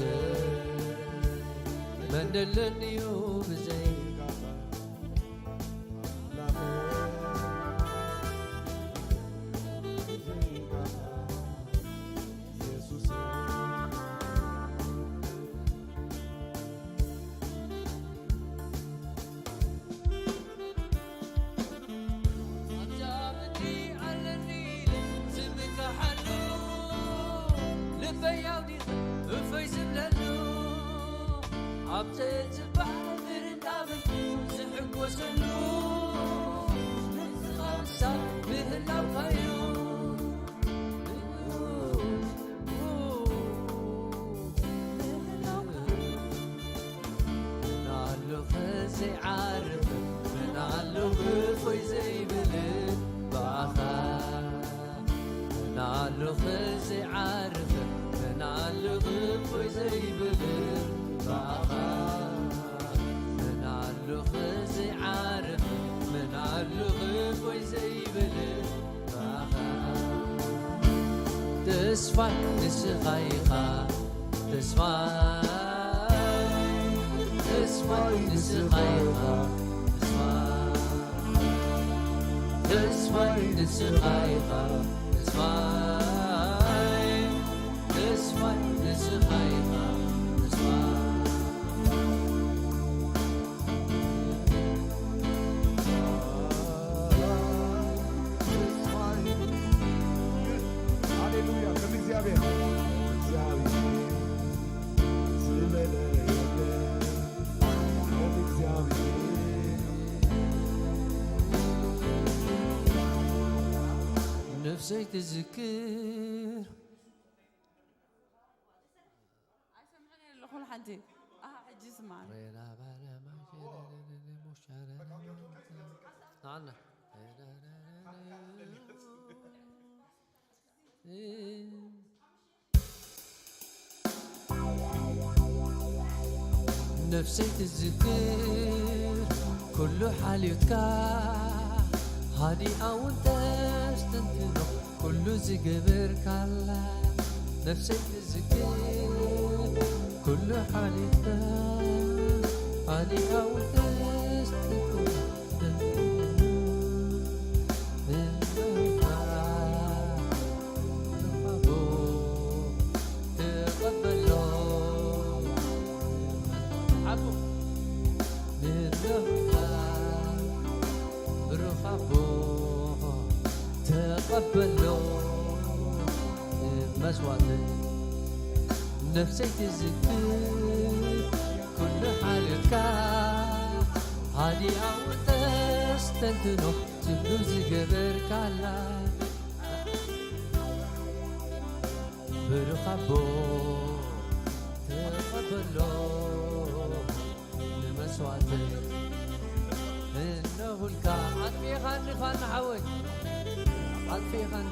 መን ኣለኒ'ዩ ብዘይካኻ ኣምላኽ? ብዘይካኻ የሱስ። ኣብዛ ምድሪ ኣለኒ ኢለ ዝምካሓሉ፣ ልበይ ኣውዲቐ እፎይ ዝብለሉ፣ ኣብ ዘየጽባሕ ምድሪ እንዳበልኩ ዝሕጎሰሉ፣ ንስኻ ምሳይ ምህላውካ'ዩ። መን ኣሎ ዘይዓርፍ፣ መን ኣሎ እፎይ ዘይብል ብኣኻ? መን ኣሎ ዘይዓርፍ፣ መን ኣሎ እፎይ ዘይብል ብኣኻ? መን ኣሎ ዘይዓርፍ፣ መን ኣሎ እፎይ ዘይብል ተስፋይ ንስኻ ኢኻ፣ ተስፋይ፣ ተስፋይ ንስኻ ኢኻ፣ ተስፋይ፣ ተስፋይ ንስኻ ኢኻ፣ ተስፋይ፣ ተስፋይ ንስኻ ኢኻ፣ ተስፋይ። ሃሌሉያ፣ ከም እግዚኣብሔር፣ እግዚኣብሔር ዝመለ የለን፣ ከም እግዚኣብሔር። ነፍሰይ ትዝክር። ኣይሰምዕን ኣለኹ ሓንቲ። ኣሃ፣ ሕጂ ስማዕ። ነፍሰይ ትዝክር ኩሉ ሓልዮትካ፣ ሃኒኣ እውን ተስተንትኖ ኩሉ ዝገበርካላ። ነፍሰይ ትዝክር ኩሉ ሓልዮትካ፣ ሃኒኣ እውን ተስተንትኖ ተቐበሎ መስዋዕት ነፍሰይ ትዝክር ኩሉ ሓልዮትካ ሃዲኣ እውን ተስተንትኖ ትብሉ ዝገበርካላ ብሩኽ ኣቦ ተቐበሎ ንመስዋዕተይ እነሁልካ ኣጥፊእኻኒ ፋና ሓወይ ኣጥፊእኻኒ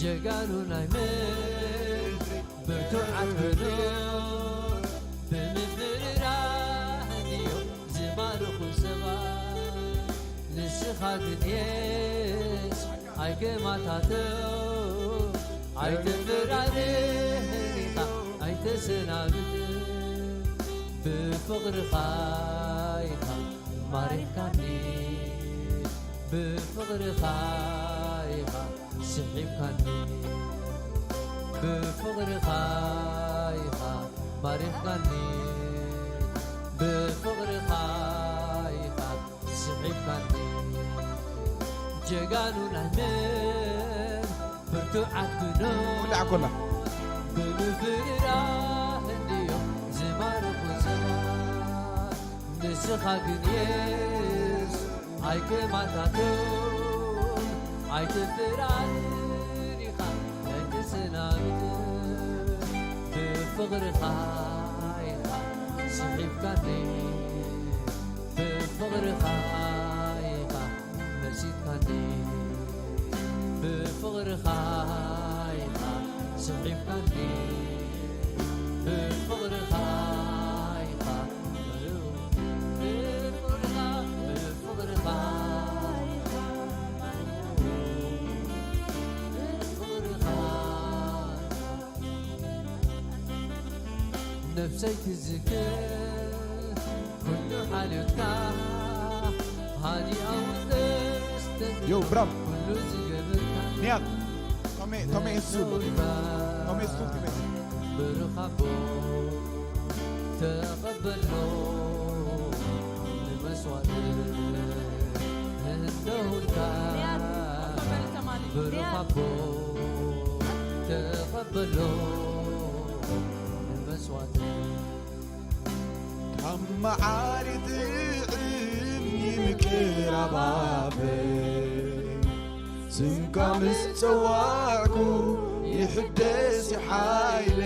ጀጋኑ ናይ ምድሪ ብርቱዓት ብኖር ብምፍርራህ እዮም ዝማርኹ ሰባት። ንስኻ ግን የስ ኣይገማታተው ኣይተፈራርህን ኢኻ ኣይተሰናብት ብፍቕርኻ ኢኻ ማሪኽካኒ ብፍቕርኻ ኢኻ ስሒብካኒ ብፍቕርኻ ኢኻ ማሪኽካኒ ብፍቕርኻ ኢኻ ስሒብካኒ ጀጋኑ ናህመን ብርቱዓት ግኖ ዳዕኮላ ብምፍርራህ እንድዮም ዝማርኹ ሰባት ንስኻ ግን የስ ኣይትማታቶ ኣይትፍራርን ኢኻ ኣይትሰናብት ብፍቕርኻ ኢኻ ስሒብካኒ ብፍቕርኻ ኢኻ መሲጥካኒ ብፍቕርኻ ኢኻ ስሒብካኒ ብፍቕርኻ ኢኻ ነፍሰይ ትዝክር ኩሉ ሓልዮትካ ሃኒኣ ውጥስ Yo, bram. ኩሉ ዝገበርካ Niak. Tome, tome insul. Tome insul ti me. ብሩኽ ኣቦ ተቐበሎ ንመስዋእቲ እንደሁልካ ብሩኽ ኣቦ ተቐበሎ ንመስዋእቲ ካብ መዓሪ ጥዕም ይምቅራባበ ስምካ ምስ ጸዋዕኩ ይሕደስ ሓይለ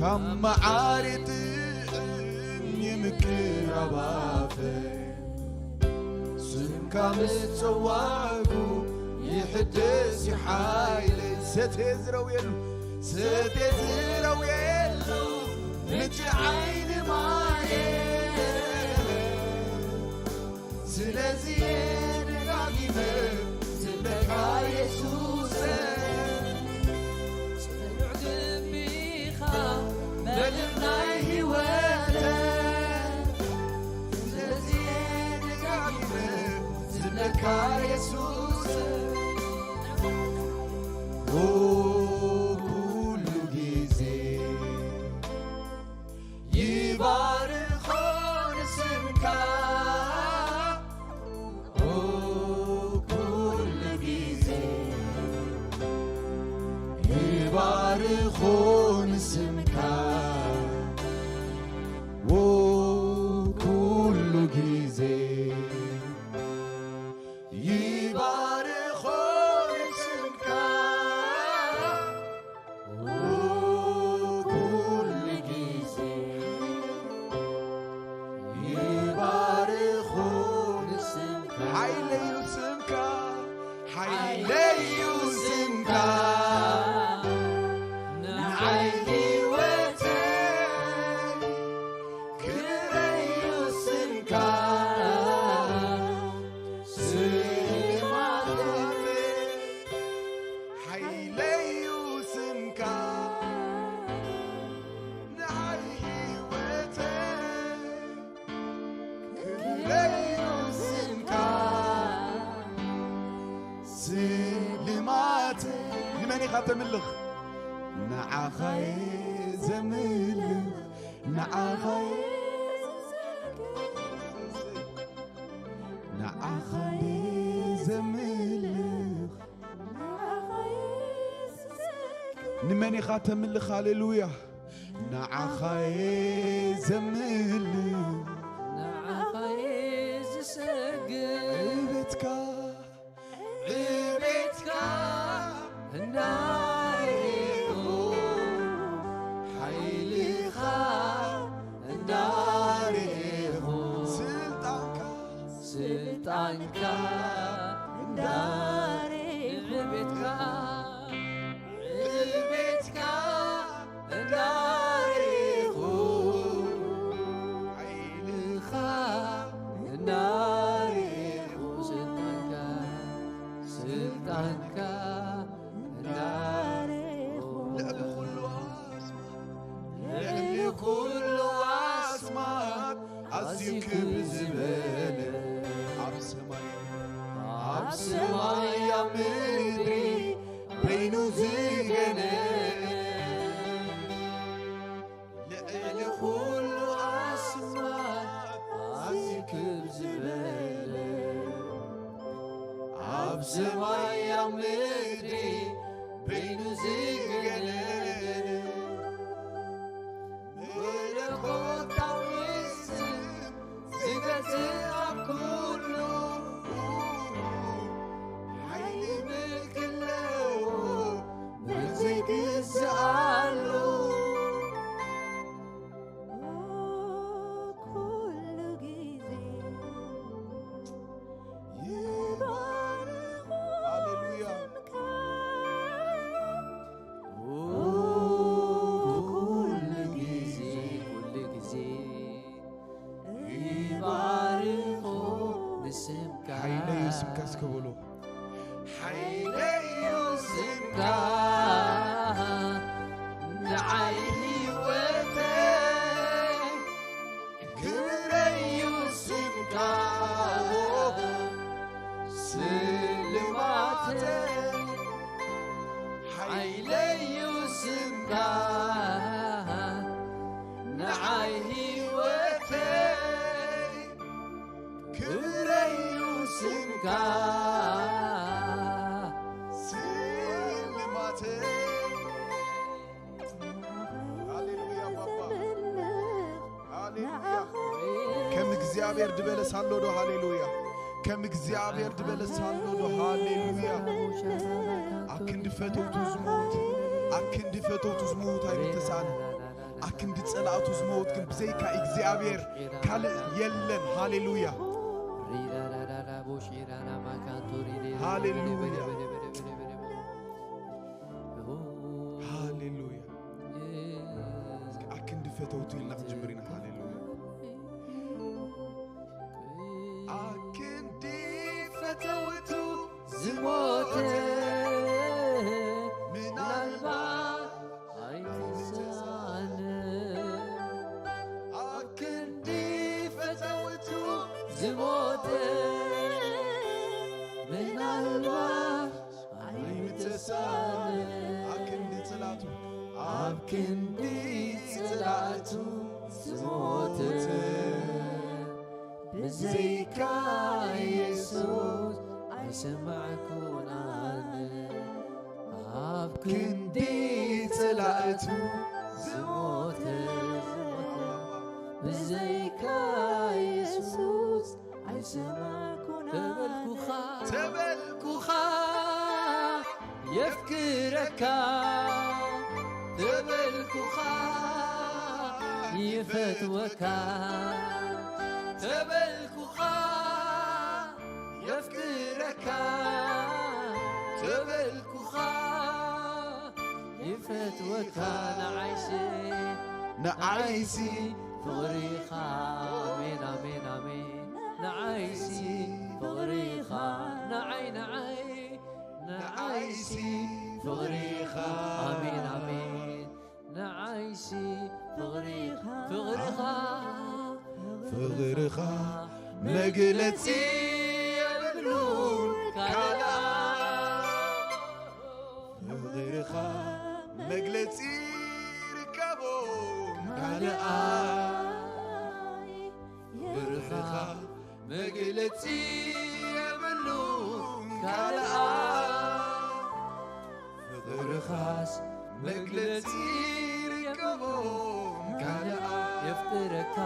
ካብ መዓሪ ጥዕም ይምቅራባበ ስምካ ምስ ጸዋዕኩ ይሕደስ ሓይለ ሰቴ ዝረውየሉ ሰቴ ዝረውየሉ ምንጪ ዓይኒ ማየ ስለዚ ደጋጊመ ዝብለካ የሱሰ ጽኑዕ ግንቢኻ መልኽ ናይ ህይወተ ስለዚ ደጋጊመ ዝብለካ የሱስ ኦ ኩሉ ግዜ ይባርኾ ንስምካ ኦ ኩሉ ግዜ ይባርኾ ንስምካ ኦ ኩሉ ግዜ ይባርኾ ንስምካ ኦ ኩሉ ግዜ ይባርኾ ንስምካ ሓይለዩ ስምካ ሓይለዩ ስምካ ንዓይ ህይወተይ ክብረዩ ስምካ ስማትኒ ሓይለዩ ስምካ ንዓይ ህይወተይ ክብረዩ ስምካ ስልማት ንመን ኢኻ ተምልኽ ንዓኻየ ዘምልኽ ንዓኻየ ንዓኻየ ዘምልኽ ንመን ኢኻ ተምልኽ ሃሌሉያ ንዓኻየ ዘምልኽ ንዓኻየ ዝሰግድ ዕቤትካ ዕቤትካ እንዳርኤኹ ሓይልኻ እንዳርኤኹ ስልጣንካ ስልጣንካ እንዳርኤኹ ዕቤትካ ዕቤትካ እንዳርኤኹ ሓይልኻ እንዳርኤኹ ስልጣንካ ስልጣንካ እንዳርኤኹ ልዕሊ ኩሉ ኣስማት ኣዝዩ ክብዝ ሰማይ ኣብ ምድሪ በይኑ ዝገለለ መለኮታዊ ስም ዝገዝእ ኣብ ኩሉ ሓይሊ ምልኪ ኣለዎ ዘይግዝኣሉ ኩሉ ግዜ ይባርኽ ሃሌሉያ። ስምካ ኩሉ ግዜ ኩሉ ግዜ ይባርኾ ንስምካ ሓይለዩ ስምካ እስከ በሎ ሓይለዩ ስምካ ንዓይ ህይወተይ ክብረዩ ስምካ ስልማተይ ሓይለዩ ስምካ ንዓይ ህይወተይ ክብረዩ ስምካ ስልማተይ ሃሌሉያ ባባ ሃሌሉያ ከም እግዚኣብሔር ድበለስ ኣሎ ዶ ሃሌሉያ ከም እግዚኣብሔር ድበለስ ኣሎ ዶ ሃሌሉያ ኣክንዲ ፈተውቱ ዝሞት ኣክንዲ ፈተውቱ ዝሞት ኣይምተሳነ ኣክንዲ ጸላእቱ ዝሞት ግን ብዘይካ እግዚኣብሔር ካልእ የለን ሃሌሉያ ሃሌሉያ ሃሌሉያ ኣክንዲ ፈተውቱ ኢልና ክንጅምር ኢና ሃሌሉያ ኣክንዲ ፈተውቱ ዝሞተ ምናልባት ኣይተሳነ ኣክንዲ ፈተውቱ ዝሞተ ምናልባት ኣይምተሳነ ኣክንዲ ጽላቱ ኣብ ክንዲ ጽላቱ ዝሞተ ብዘይካ የሱስ ኣይሰማዕኩን ኣነ ኣብ ክንዲ ጽላእቱ ዝሞተ ብዘይካ የሱስ ኣይሰማዕኩን ተበልኩኻ ተበልኩኻ የፍቅረካ ተበልኩኻ ይፈትወካ ተበልኩኻ የፍቅረካ ተበልኩኻ ይፈትወካ ንዓይሲ ንዓይሲ ፍቕሪኻ ኣሜን ኣሜን ኣሜን ንዓይሲ ፍቕሪኻ ንዓይ ንዓይ ንዓይሲ ፍቕሪኻ ኣሜን ኣሜን ንዓይሲ ፍቕሪኻ ፍቕሪኻ ፍቕርኻ መግለጺ የብሉ ካልኣ ፍቕርኻ መግለጺ ርከቦ ካልኣ ፍቕርኻ መግለጺ የብሉ ካልኣ ፍቕርኻስ መግለጺ ርከቦ ካልኣ የፍቅረካ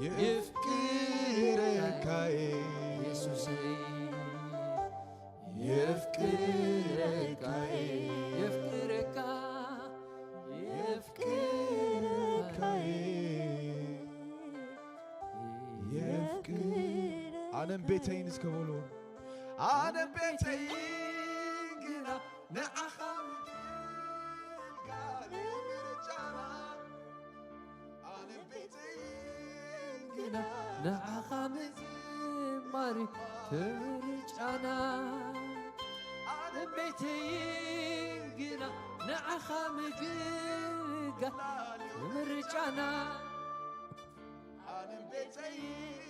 የፍቅረካ የሱሰይ የፍቅረካ የፍቅረካ የፍቅረካ የፍቅር ኣነም ቤተይን እስከ በሎ ኣነም ቤተይን ግና ንዓኻ ምግልጋል ምርጫና ኣነም ቤተይን ግና ንዓኻ ምዝማር ምርጫና ኣነም ቤተይን ግና ንዓኻ ምግልጋል ምርጫና ኣነም ቤተይን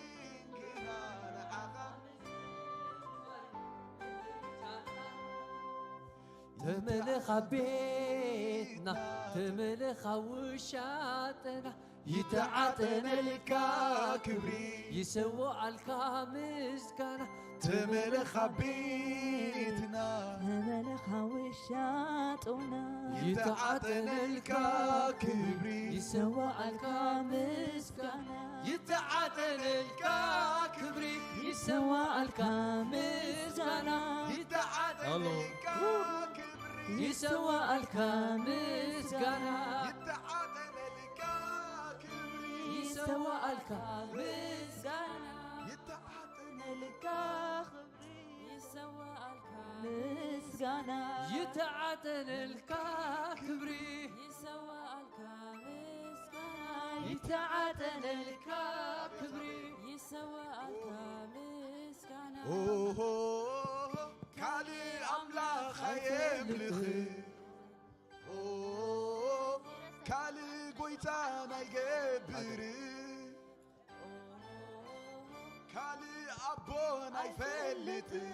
ግና ንዓኻ ተመለኻ ቤትና ተመለኻ ውሻጥና ይተዓጠነልካ ክብሪ፣ ይሰዋኣልካ ምስጋና፣ ተመለኻ ቤትና፣ ተመለኻ ውሻጦና። ይተዓጠነልካ ክብሪ፣ ይሰዋኣልካ ምስጋና፣ ይተዓጠነልካ ክብሪ፣ ይሰዋኣልካ ምስጋና፣ ይተዓጠነልካ ክብሪ፣ ይሰዋኣልካ ምስጋና፣ ይተዓጠነልካ ክብሪ፣ ይሰዋኣልካ ምስጋና፣ ይተዓጠነልካ ክብሪ፣ ይሰዋኣልካ ምስጋና፣ ይተዓጠነልካ ክብሪ፣ ይሰዋኣልካ ምስጋና፣ ይተዓጠነልካ ክብሪ፣ ይሰዋኣልካ ምስጋና። ኦሆ፣ ካልእ ኣምላኽ ኣየምልኽ፣ ኦ፣ ካልእ ጎይታ ናይ ገብር፣ ካልእ ኣቦን ኣይፈልጥን፣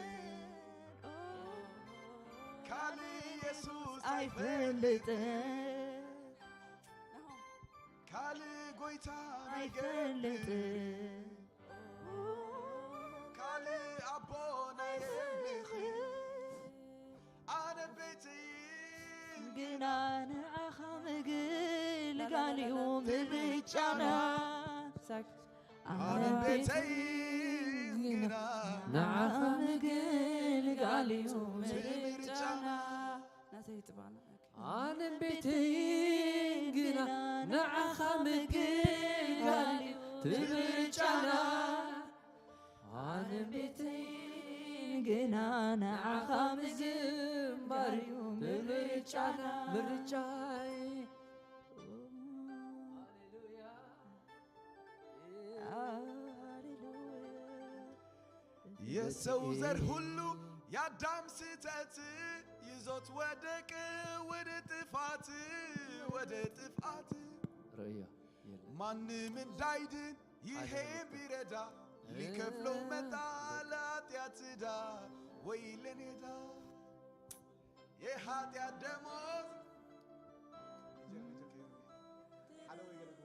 ካልእ የሱስ ኣይፈልጥን፣ ካልእ ጎይታ ኣይፈልጥን፣ ካልእ ኣቦን ኣይፈልጥን። ኣነ ቤተይ ግና ንዓኻ ምግልጋል እዩ ምርጫና። ኣነ ቤተይ ግና ንዓኻ ምግልጋል እዩ ምርጫና። ናተይ ጥባና። ኣነ ቤተይ ግና ንዓኻ ምግልጋል እዩ ምርጫና። ኣነ ቤተይ ግና ንዓኻ ምዝማር እዩ ምርጫና። ምርጫይ። ሃሌሉያ። የሰው ዘር ሁሉ የአዳም ስህተት ይዞት ወደቀ ወደ ጥፋት፣ ወደ ጥፋት። ርእያ የለ። ማንም እንዳይድን ይሄ ቢረዳ ሊከፍለው መጣ ለኃጢአት ዕዳ ወይ ለኔዳ የኃጢአት ደሞዝ አቤት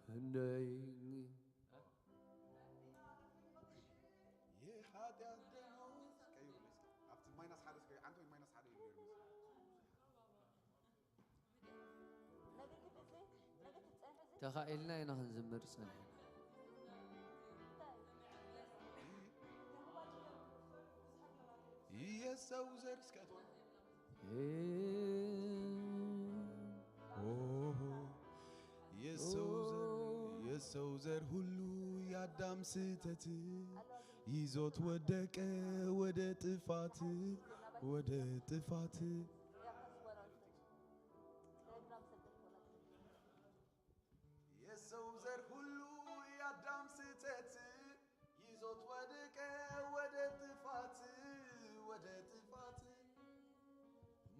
ክንደይ የኃጢአት ደሞዝ ቀይሩልኝ እስኪ። ኣብቲ ማይናስ ሓደ እስከ፣ ኣንተ ወይ ማይናስ ሓደ እዩ ገይሩ። ተኻኢልና ኢና ክንዝምር ጸኒሕና። የሰው ዘር እስከ ትወ-፣ ኦሆ፣ የሰው ዘር፣ የሰው ዘር ሁሉ የአዳም ስህተት ይዞት ወደቀ ወደ ጥፋት፣ ወደ ጥፋት። የሰው ዘር ሁሉ የአዳም ስህተት ይዞት ወደቀ ወደ ጥፋት፣ ወደ ጥፋት።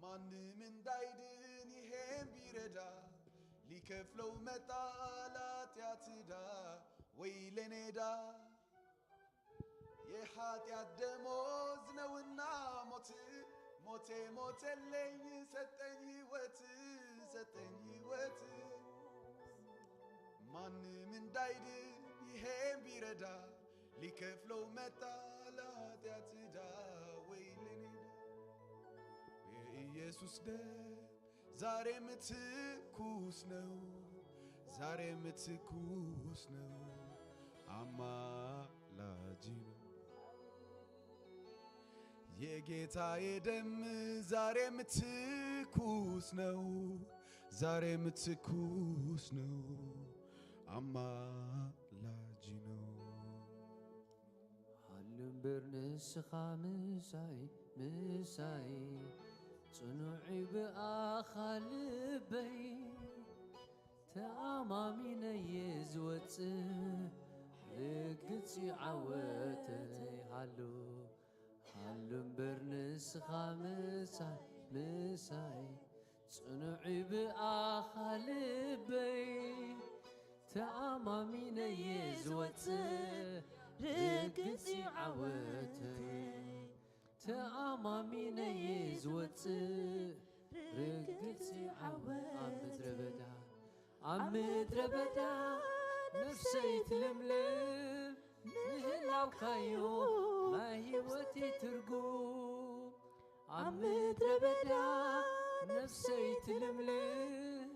ማንም እንዳይድን ይሄን ቢረዳ ሊከፍለው መጣ ለኃጢአት ዕዳ ወይ ለኔዳ። የኃጢአት ደሞዝ ነውና ሞት፣ ሞቴ ሞተለኝ ሰጠኝ ሕይወት፣ ሰጠኝ ሕይወት። ማንም እንዳይድን ይሄን ቢረዳ ሊከፍለው መጣ ለኃጢአት ዕዳ ወይ ለኔዳ። የኢየሱስ ደም ዛሬም ትኩስ ነው፣ ዛሬም ትኩስ ነው፣ አማላጅ ነው። የጌታዬ ደም ዛሬም ትኩስ ነው፣ ዛሬም ትኩስ ነው፣ አማላጅ ነው። ሃሉ እምበር ንስኻ ምሳይ፣ ምሳይ፣ ጽኑዕ እዩ ብኣኻ ልበይ። ተኣማሚነየ ዝወጽእ ርግጽ እዩ ዓወተይ። ሃሉ፣ ሃሉ እምበር ንስኻ ምሳይ፣ ምሳይ፣ ጽኑዕ እዩ ብኣኻ ልበይ። ተኣማሚነየ ዝወጽእ ርግጽ እዩ ዓወተይ። ተኣማሚነየ ዝወፅእ ርግፅ ዓወት ኣብ ምድረ በዳ፣ ኣብ ምድረ በዳ ነፍሰይ ትልምልም ምህላውካዮ ናይ ህይወተይ ትርጉም። ኣብ ምድረ በዳ ነፍሰይ ትልምልም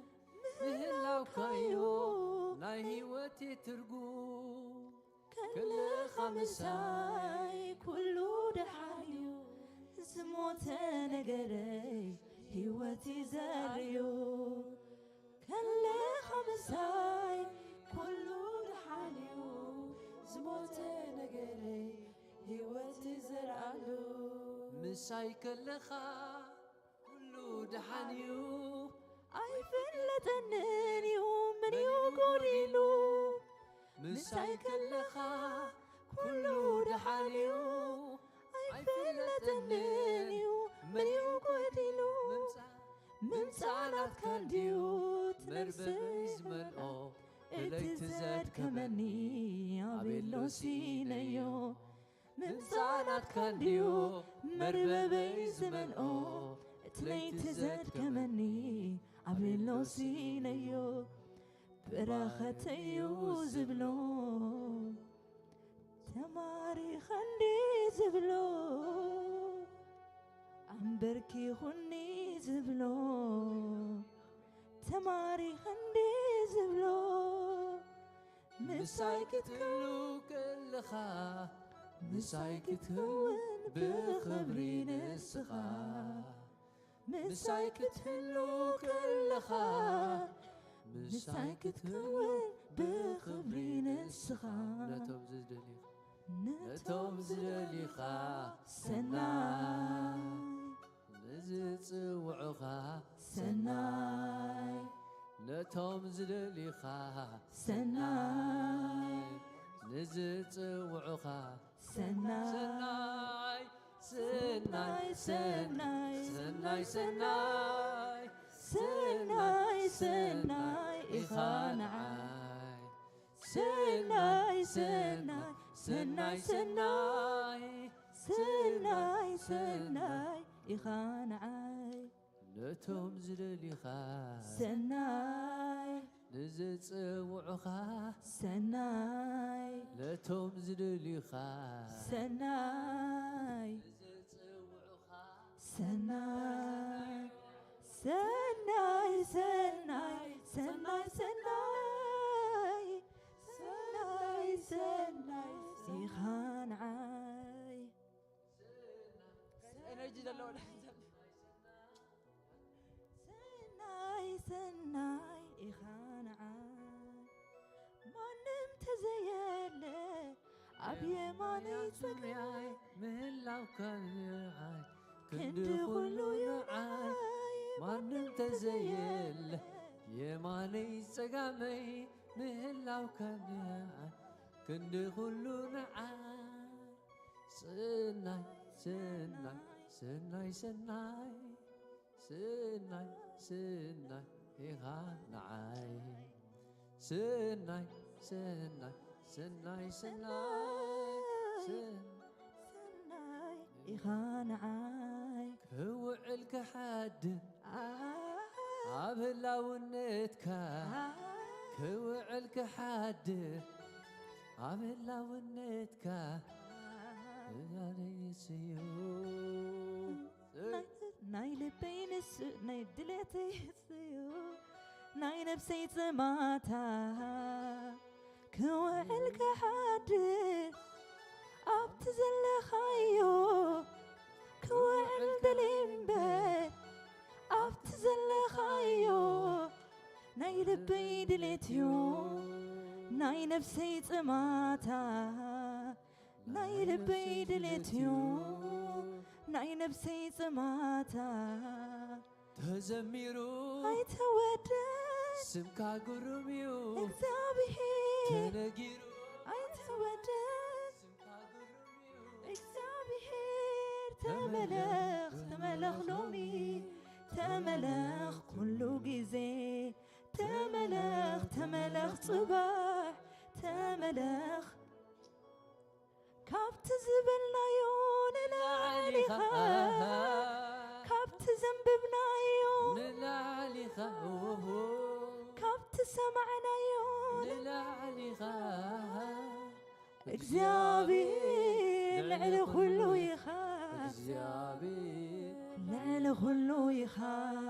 ምህላውካዮ ናይ ህይወተይ ትርጉም። ከለኻ ምሳይ ኩሉ ደሓን እዩ፣ ዝሞተ ነገረይ ህይወት ይዘርዩ። ከለኻ ምሳይ ኩሉ ደሓን እዩ፣ ዝሞተ ነገረይ ህይወት ይዘርኣሉ። ምሳይ ከለኻ ኩሉ ደሓን እዩ፣ ኣይፍለጠንን እዩ ምን እዩ ጎዲሉ። ምሳይ ከለኻ ኩሉ ደሓን እዩ፣ ኣይፍለጠንን እዩ ምን እዩ ጎዲሉ። ምምፃእ ናትካ እንድዩ መርበበይ ዝመልኦ፣ እለይቲ ዘድከመኒ ኣቤሎ ሲነዮ። ምምፃእ ናትካ እንድዩ መርበበይ ዝመልኦ፣ እቲ ለይቲ ዘድከመኒ ኣቤሎ ሲነዮ። በረኸተዩ ዝብሎ፣ ተማሪኸ እንዲ ዝብሎ፣ ኣንበርኪኹኒ ዝብሎ፣ ተማሪኸ እንዲ ዝብሎ፣ ምሳይ ክትህሉ ከለኻ፣ ምሳይ ክትህውን ብኽብሪ ንስኻ። ምሳይ ክትህሉ ከለኻ፣ ምሳይ ክትህውን ብኽብሪ ንስኻ። ነቶም ዝደልዩኻ፣ ነቶም ዝደልዩኻ ሰናይ፣ ንዝጽውዑኻ ሰናይ፣ ነቶም ዝደልዩኻ ሰናይ፣ ንዝጽውዑኻ ሰናይ፣ ሰናይ፣ ሰናይ፣ ሰናይ፣ ሰናይ፣ ሰናይ፣ ሰናይ፣ ሰናይ ኢኻ ንዓይ። ሰናይ፣ ሰናይ፣ ሰናይ፣ ሰናይ፣ ሰናይ፣ ሰናይ ኢኻ ንዓይ። ነቶም ዝደልዩኻ ሰናይ፣ ንዝጽውዑኻ ሰናይ፣ ነቶም ዝደልዩኻ ሰናይ፣ ንዝጽውዑኻ ሰናይ፣ ሰናይ፣ ሰናይ፣ ሰናይ፣ ሰናይ፣ ሰናይ፣ ሰናይ ኢኻ ንዓይ። ኤነርጂ ዘለዎ ሰብ። ሰናይ፣ ሰናይ ኢኻ ንዓይ። ማንም ተዘየለ ኣብ የማነይ ጸጋመይ ምህላውካ ንዓይ ክንዲ ኩሉ ንዓይ። ማንም ተዘየለ የማነይ ጸጋመይ ምህላውካ ንዓይ ክንዲ ኩሉ ንዓይ። ሰናይ፣ ሰናይ፣ ሰናይ፣ ሰናይ፣ ሰናይ፣ ሰናይ ኢኻ ንዓይ። ሰናይ፣ ሰናይ፣ ሰናይ፣ ሰናይ፣ ሰናይ፣ ሰናይ ኢኻ ንዓይ። ክውዕል ክሓድር ኣሃ ኣብ ህላውነትካ ኣሃ ክውዕል ክሓድር ኣብ ህላውነትካ ኣሃ እዛነይስዩ። ናይ ልበይ ንሱ ናይ ድሌተይ ንሱዩ ናይ ነፍሰይ ጽማታ ክውዕል ክሓድር ኣብቲ ዘለኻዮ ክውዕል ደልየ እምበር ኣብቲ ዘለኻዮ ናይ ልበይ ድሌትዩ ናይ ነፍሰይ ጽማታ ናይ ልበይ ድሌትዩ ናይ ነፍሰይ ጽማታ ተዘሚሩ ኣይተወደ ስምካ ግሩም እዩ እግዚኣብሔር ተነጊሩ ኣይተወደ ስምካ ግሩም እዩ እግዚኣብሔር ተመለኽ ተመለኽ ሎሚ ተመለኽ ኩሉ ግዜ ተመለኽ ተመለኽ ጽባሕ ተመለኽ ካብቲ ዝበልናዮ ንላዕሊኻ ካብቲ ዘንብብናዮ ንላዕሊኻ ካብቲ ሰማዕናዮ ንላዕሊኻ እግዚኣብሔር ልዕሊ ኩሉ ኢኻ። እግዚኣብሔር ልዕሊ ኩሉ ኢኻ።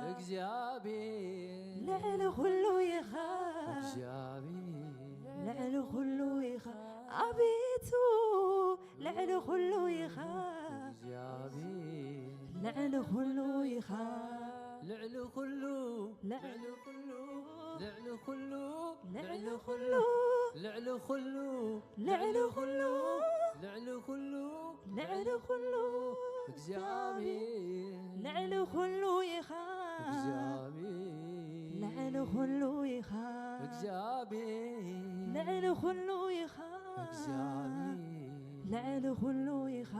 እግዚኣብሔር ልዕሊ ኩሉ ኢኻ። እግዚኣብሔር ልዕሊ ኩሉ ኢኻ። ኣቤቱ ልዕሊ ኩሉ ኢኻ። እግዚኣብሔር ልዕሊ ኩሉ ኢኻ። ልዕሊ ኩሉ ልዕሊ ኩሉ ልዕሊ ኩሉ ልዕሊ ኩሉ ልዕሊ ኩሉ ልዕሊ ኩሉ ልዕሊ ኩሉ ልዕሊ ኩሉ እግዚኣብሔር ልዕሊ ኩሉ ኢኻ። እግዚኣብሔር ልዕሊ ኩሉ ኢኻ። እግዚኣብሔር ልዕሊ ኩሉ ኢኻ። እግዚኣብሔር ልዕሊ ኩሉ ኢኻ።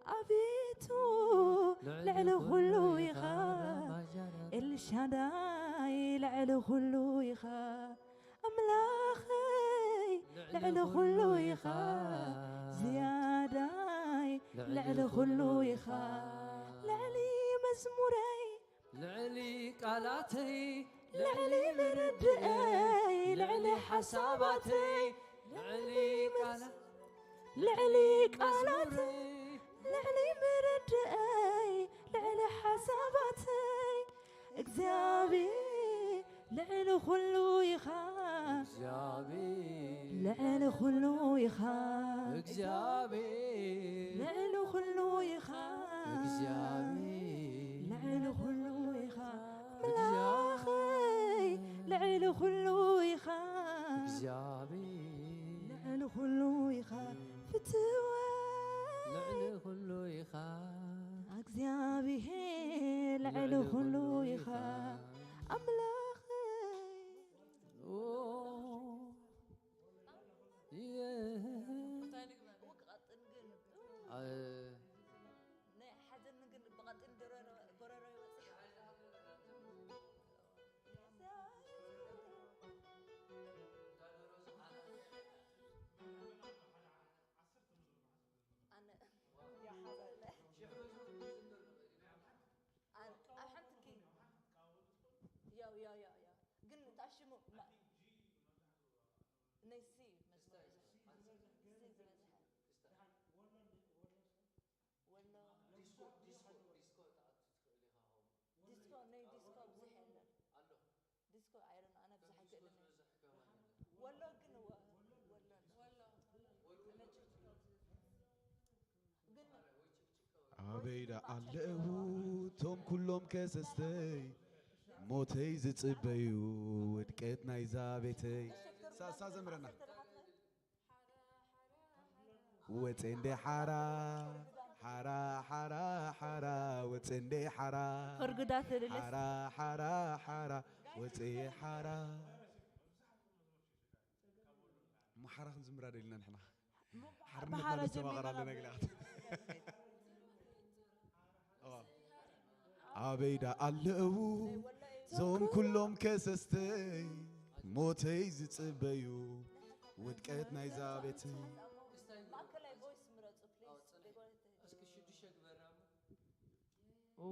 ኣቤቱ ልዕሊ ልዕሊ ኩሉ ኩሉ ኢኻ። ኢኻ። ኤልሻዳይ ልዕሊ ኩሉ ኢኻ። ኣምላኸይ ልዕሊ ልዕሊ ኩሉ ኩሉ ኢኻ። ኢኻ። ዝያዳይ ልዕሊ ልዕሊ ኩሉ ኩሉ ኢኻ። ኢኻ። ልዕሊ መዝሙረይ ልዕሊ ቃላተይ ልዕሊ ምርድእይ ልዕሊ ሓሳባተይ ልዕሊ ቃላ ልዕሊ ቃላተይ ልዕሊ ምርድእይ ልዕሊ ሓሳባተይ እግዚኣብሔር ልዕሊ ኩሉ ኢኻ። እግዚኣብሔር ልዕሊ ኩሉ ኢኻ። እግዚኣብሔር ልዕሊ ኩሉ ኢኻ። እግዚኣብሔር ልዕሊ ኩሉ ኢኻ። ምላኸይ ልዕሊ ኩሉ ኢኻ። እግዚኣብሔር ልዕሊ ኩሉ ኢኻ። ፍትወይ ልዕሊ ኩሉ ኢኻ። እግዚኣብሔር ልዕሊ ልዕሊ ኩሉ ኩሉ ኢኻ። ኢኻ። ኣምላኸይ ኦ፣ የ-፣ እንታይ ንግበር? ክቐጥን ግን አ-፣ ናይ ሓዘን ግን ብቐጥን ጎረሮ፣ ጎረሮ ይወጽእ። ኣነ ይሓዘለ። ኣን-፣ ኣብ ሓንቲ ኪ-፣ ያው፣ ያው፣ ያው፣ ያው። ግን ተኣሽሙ ማ-፣ ናይ ሲ እዩ መዝሙር። ሲ ዝበዝሐ። ወሎ። ዲስኮ፣ ዲስኮ፣ ዲስኮ ትኣቱ ትኽእል ኢኻ ከምኡ። ዲስኮ፣ ናይ ዲስኮ ብዙሕ የለን። ኣሎ። ዲስኮ፣ I don't know፣ ኣነ ብዙሕ ካብ ዲስኮ ኣይክእልን እየ። ዝበዝሕ ከማን የለን። ወሎ ግን ወ-፣ ወሎ። ወሎ። ግን ኣበይ ደኣ ኣለዉ እቶም ኩሎም ከሰስተይ፣ ሞተይ ዝጽበዩ ውድቀት ናይዛ ቤተይ። ሳ-፣ ሳ ዘምረና። ወጼ እንደ ሓራ፣ ሓራ፣ ሓራ፣ ሓራ፣ ወጼ እንደ ሓራ። ከርጉዳ ትልልስ። ሓራ፣ ሓራ፣ ሓራ፣ ወጼ ሓራ። እሞ ሓራ ክንዝምራ ደሊና ንሕና። ሓርነትና ብሓራ ነስተማቕር ጀሚርና ኣለና ናብ ግላጋት። ከፊት። ኣበይ ደኣ ኣለዉ እዞም ኩሎም ከሰስተይ፣ ሞተይ ዝጽበዩ ውድቀት ናይዛ ቤተይ። ማእከላይ ቮይስ ምረጹ ፕሊዝ። እስኪ ሽዱሽተ ግበራ። ኦ።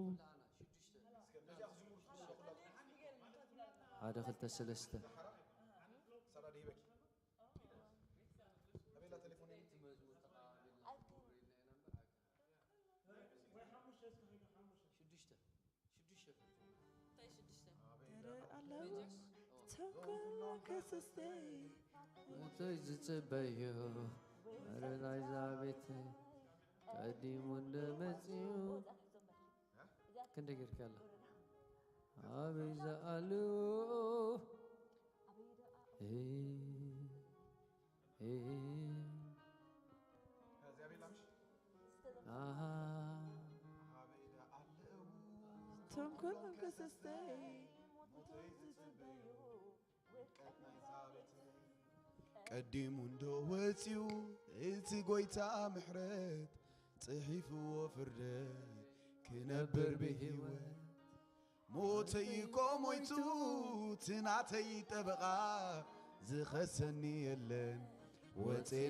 ሓደ ክልተ ሰለስተ። ሽዱሽተ። ሽዱሽተ። እንታይ ሽዱሽተ? ተረ ኣለዉ ተንኮል ከሰስተይ። ሞተይ ዝጽበዮ፣ ኣረ ናይዛ ቤተይ፣ ቀዲሙ እንደ መጺኡ። ክንደይ ጌርካ ኣላ? ኣበይ ዝኣሉ? እ፣ እ። ኣሃ። ተንኮል ከሰስተይ። ቀዲሙ እንዶ ወፂኡ እቲ ጎይታ ምሕረት፣ ጽሒፍዎ ፍርደት ክነብር ብህይወት። ሞተይ እኮ ሞይቱ እቲ ናተይ ጠበቓ፣ ዝኸሰኒ የለን ወፅየ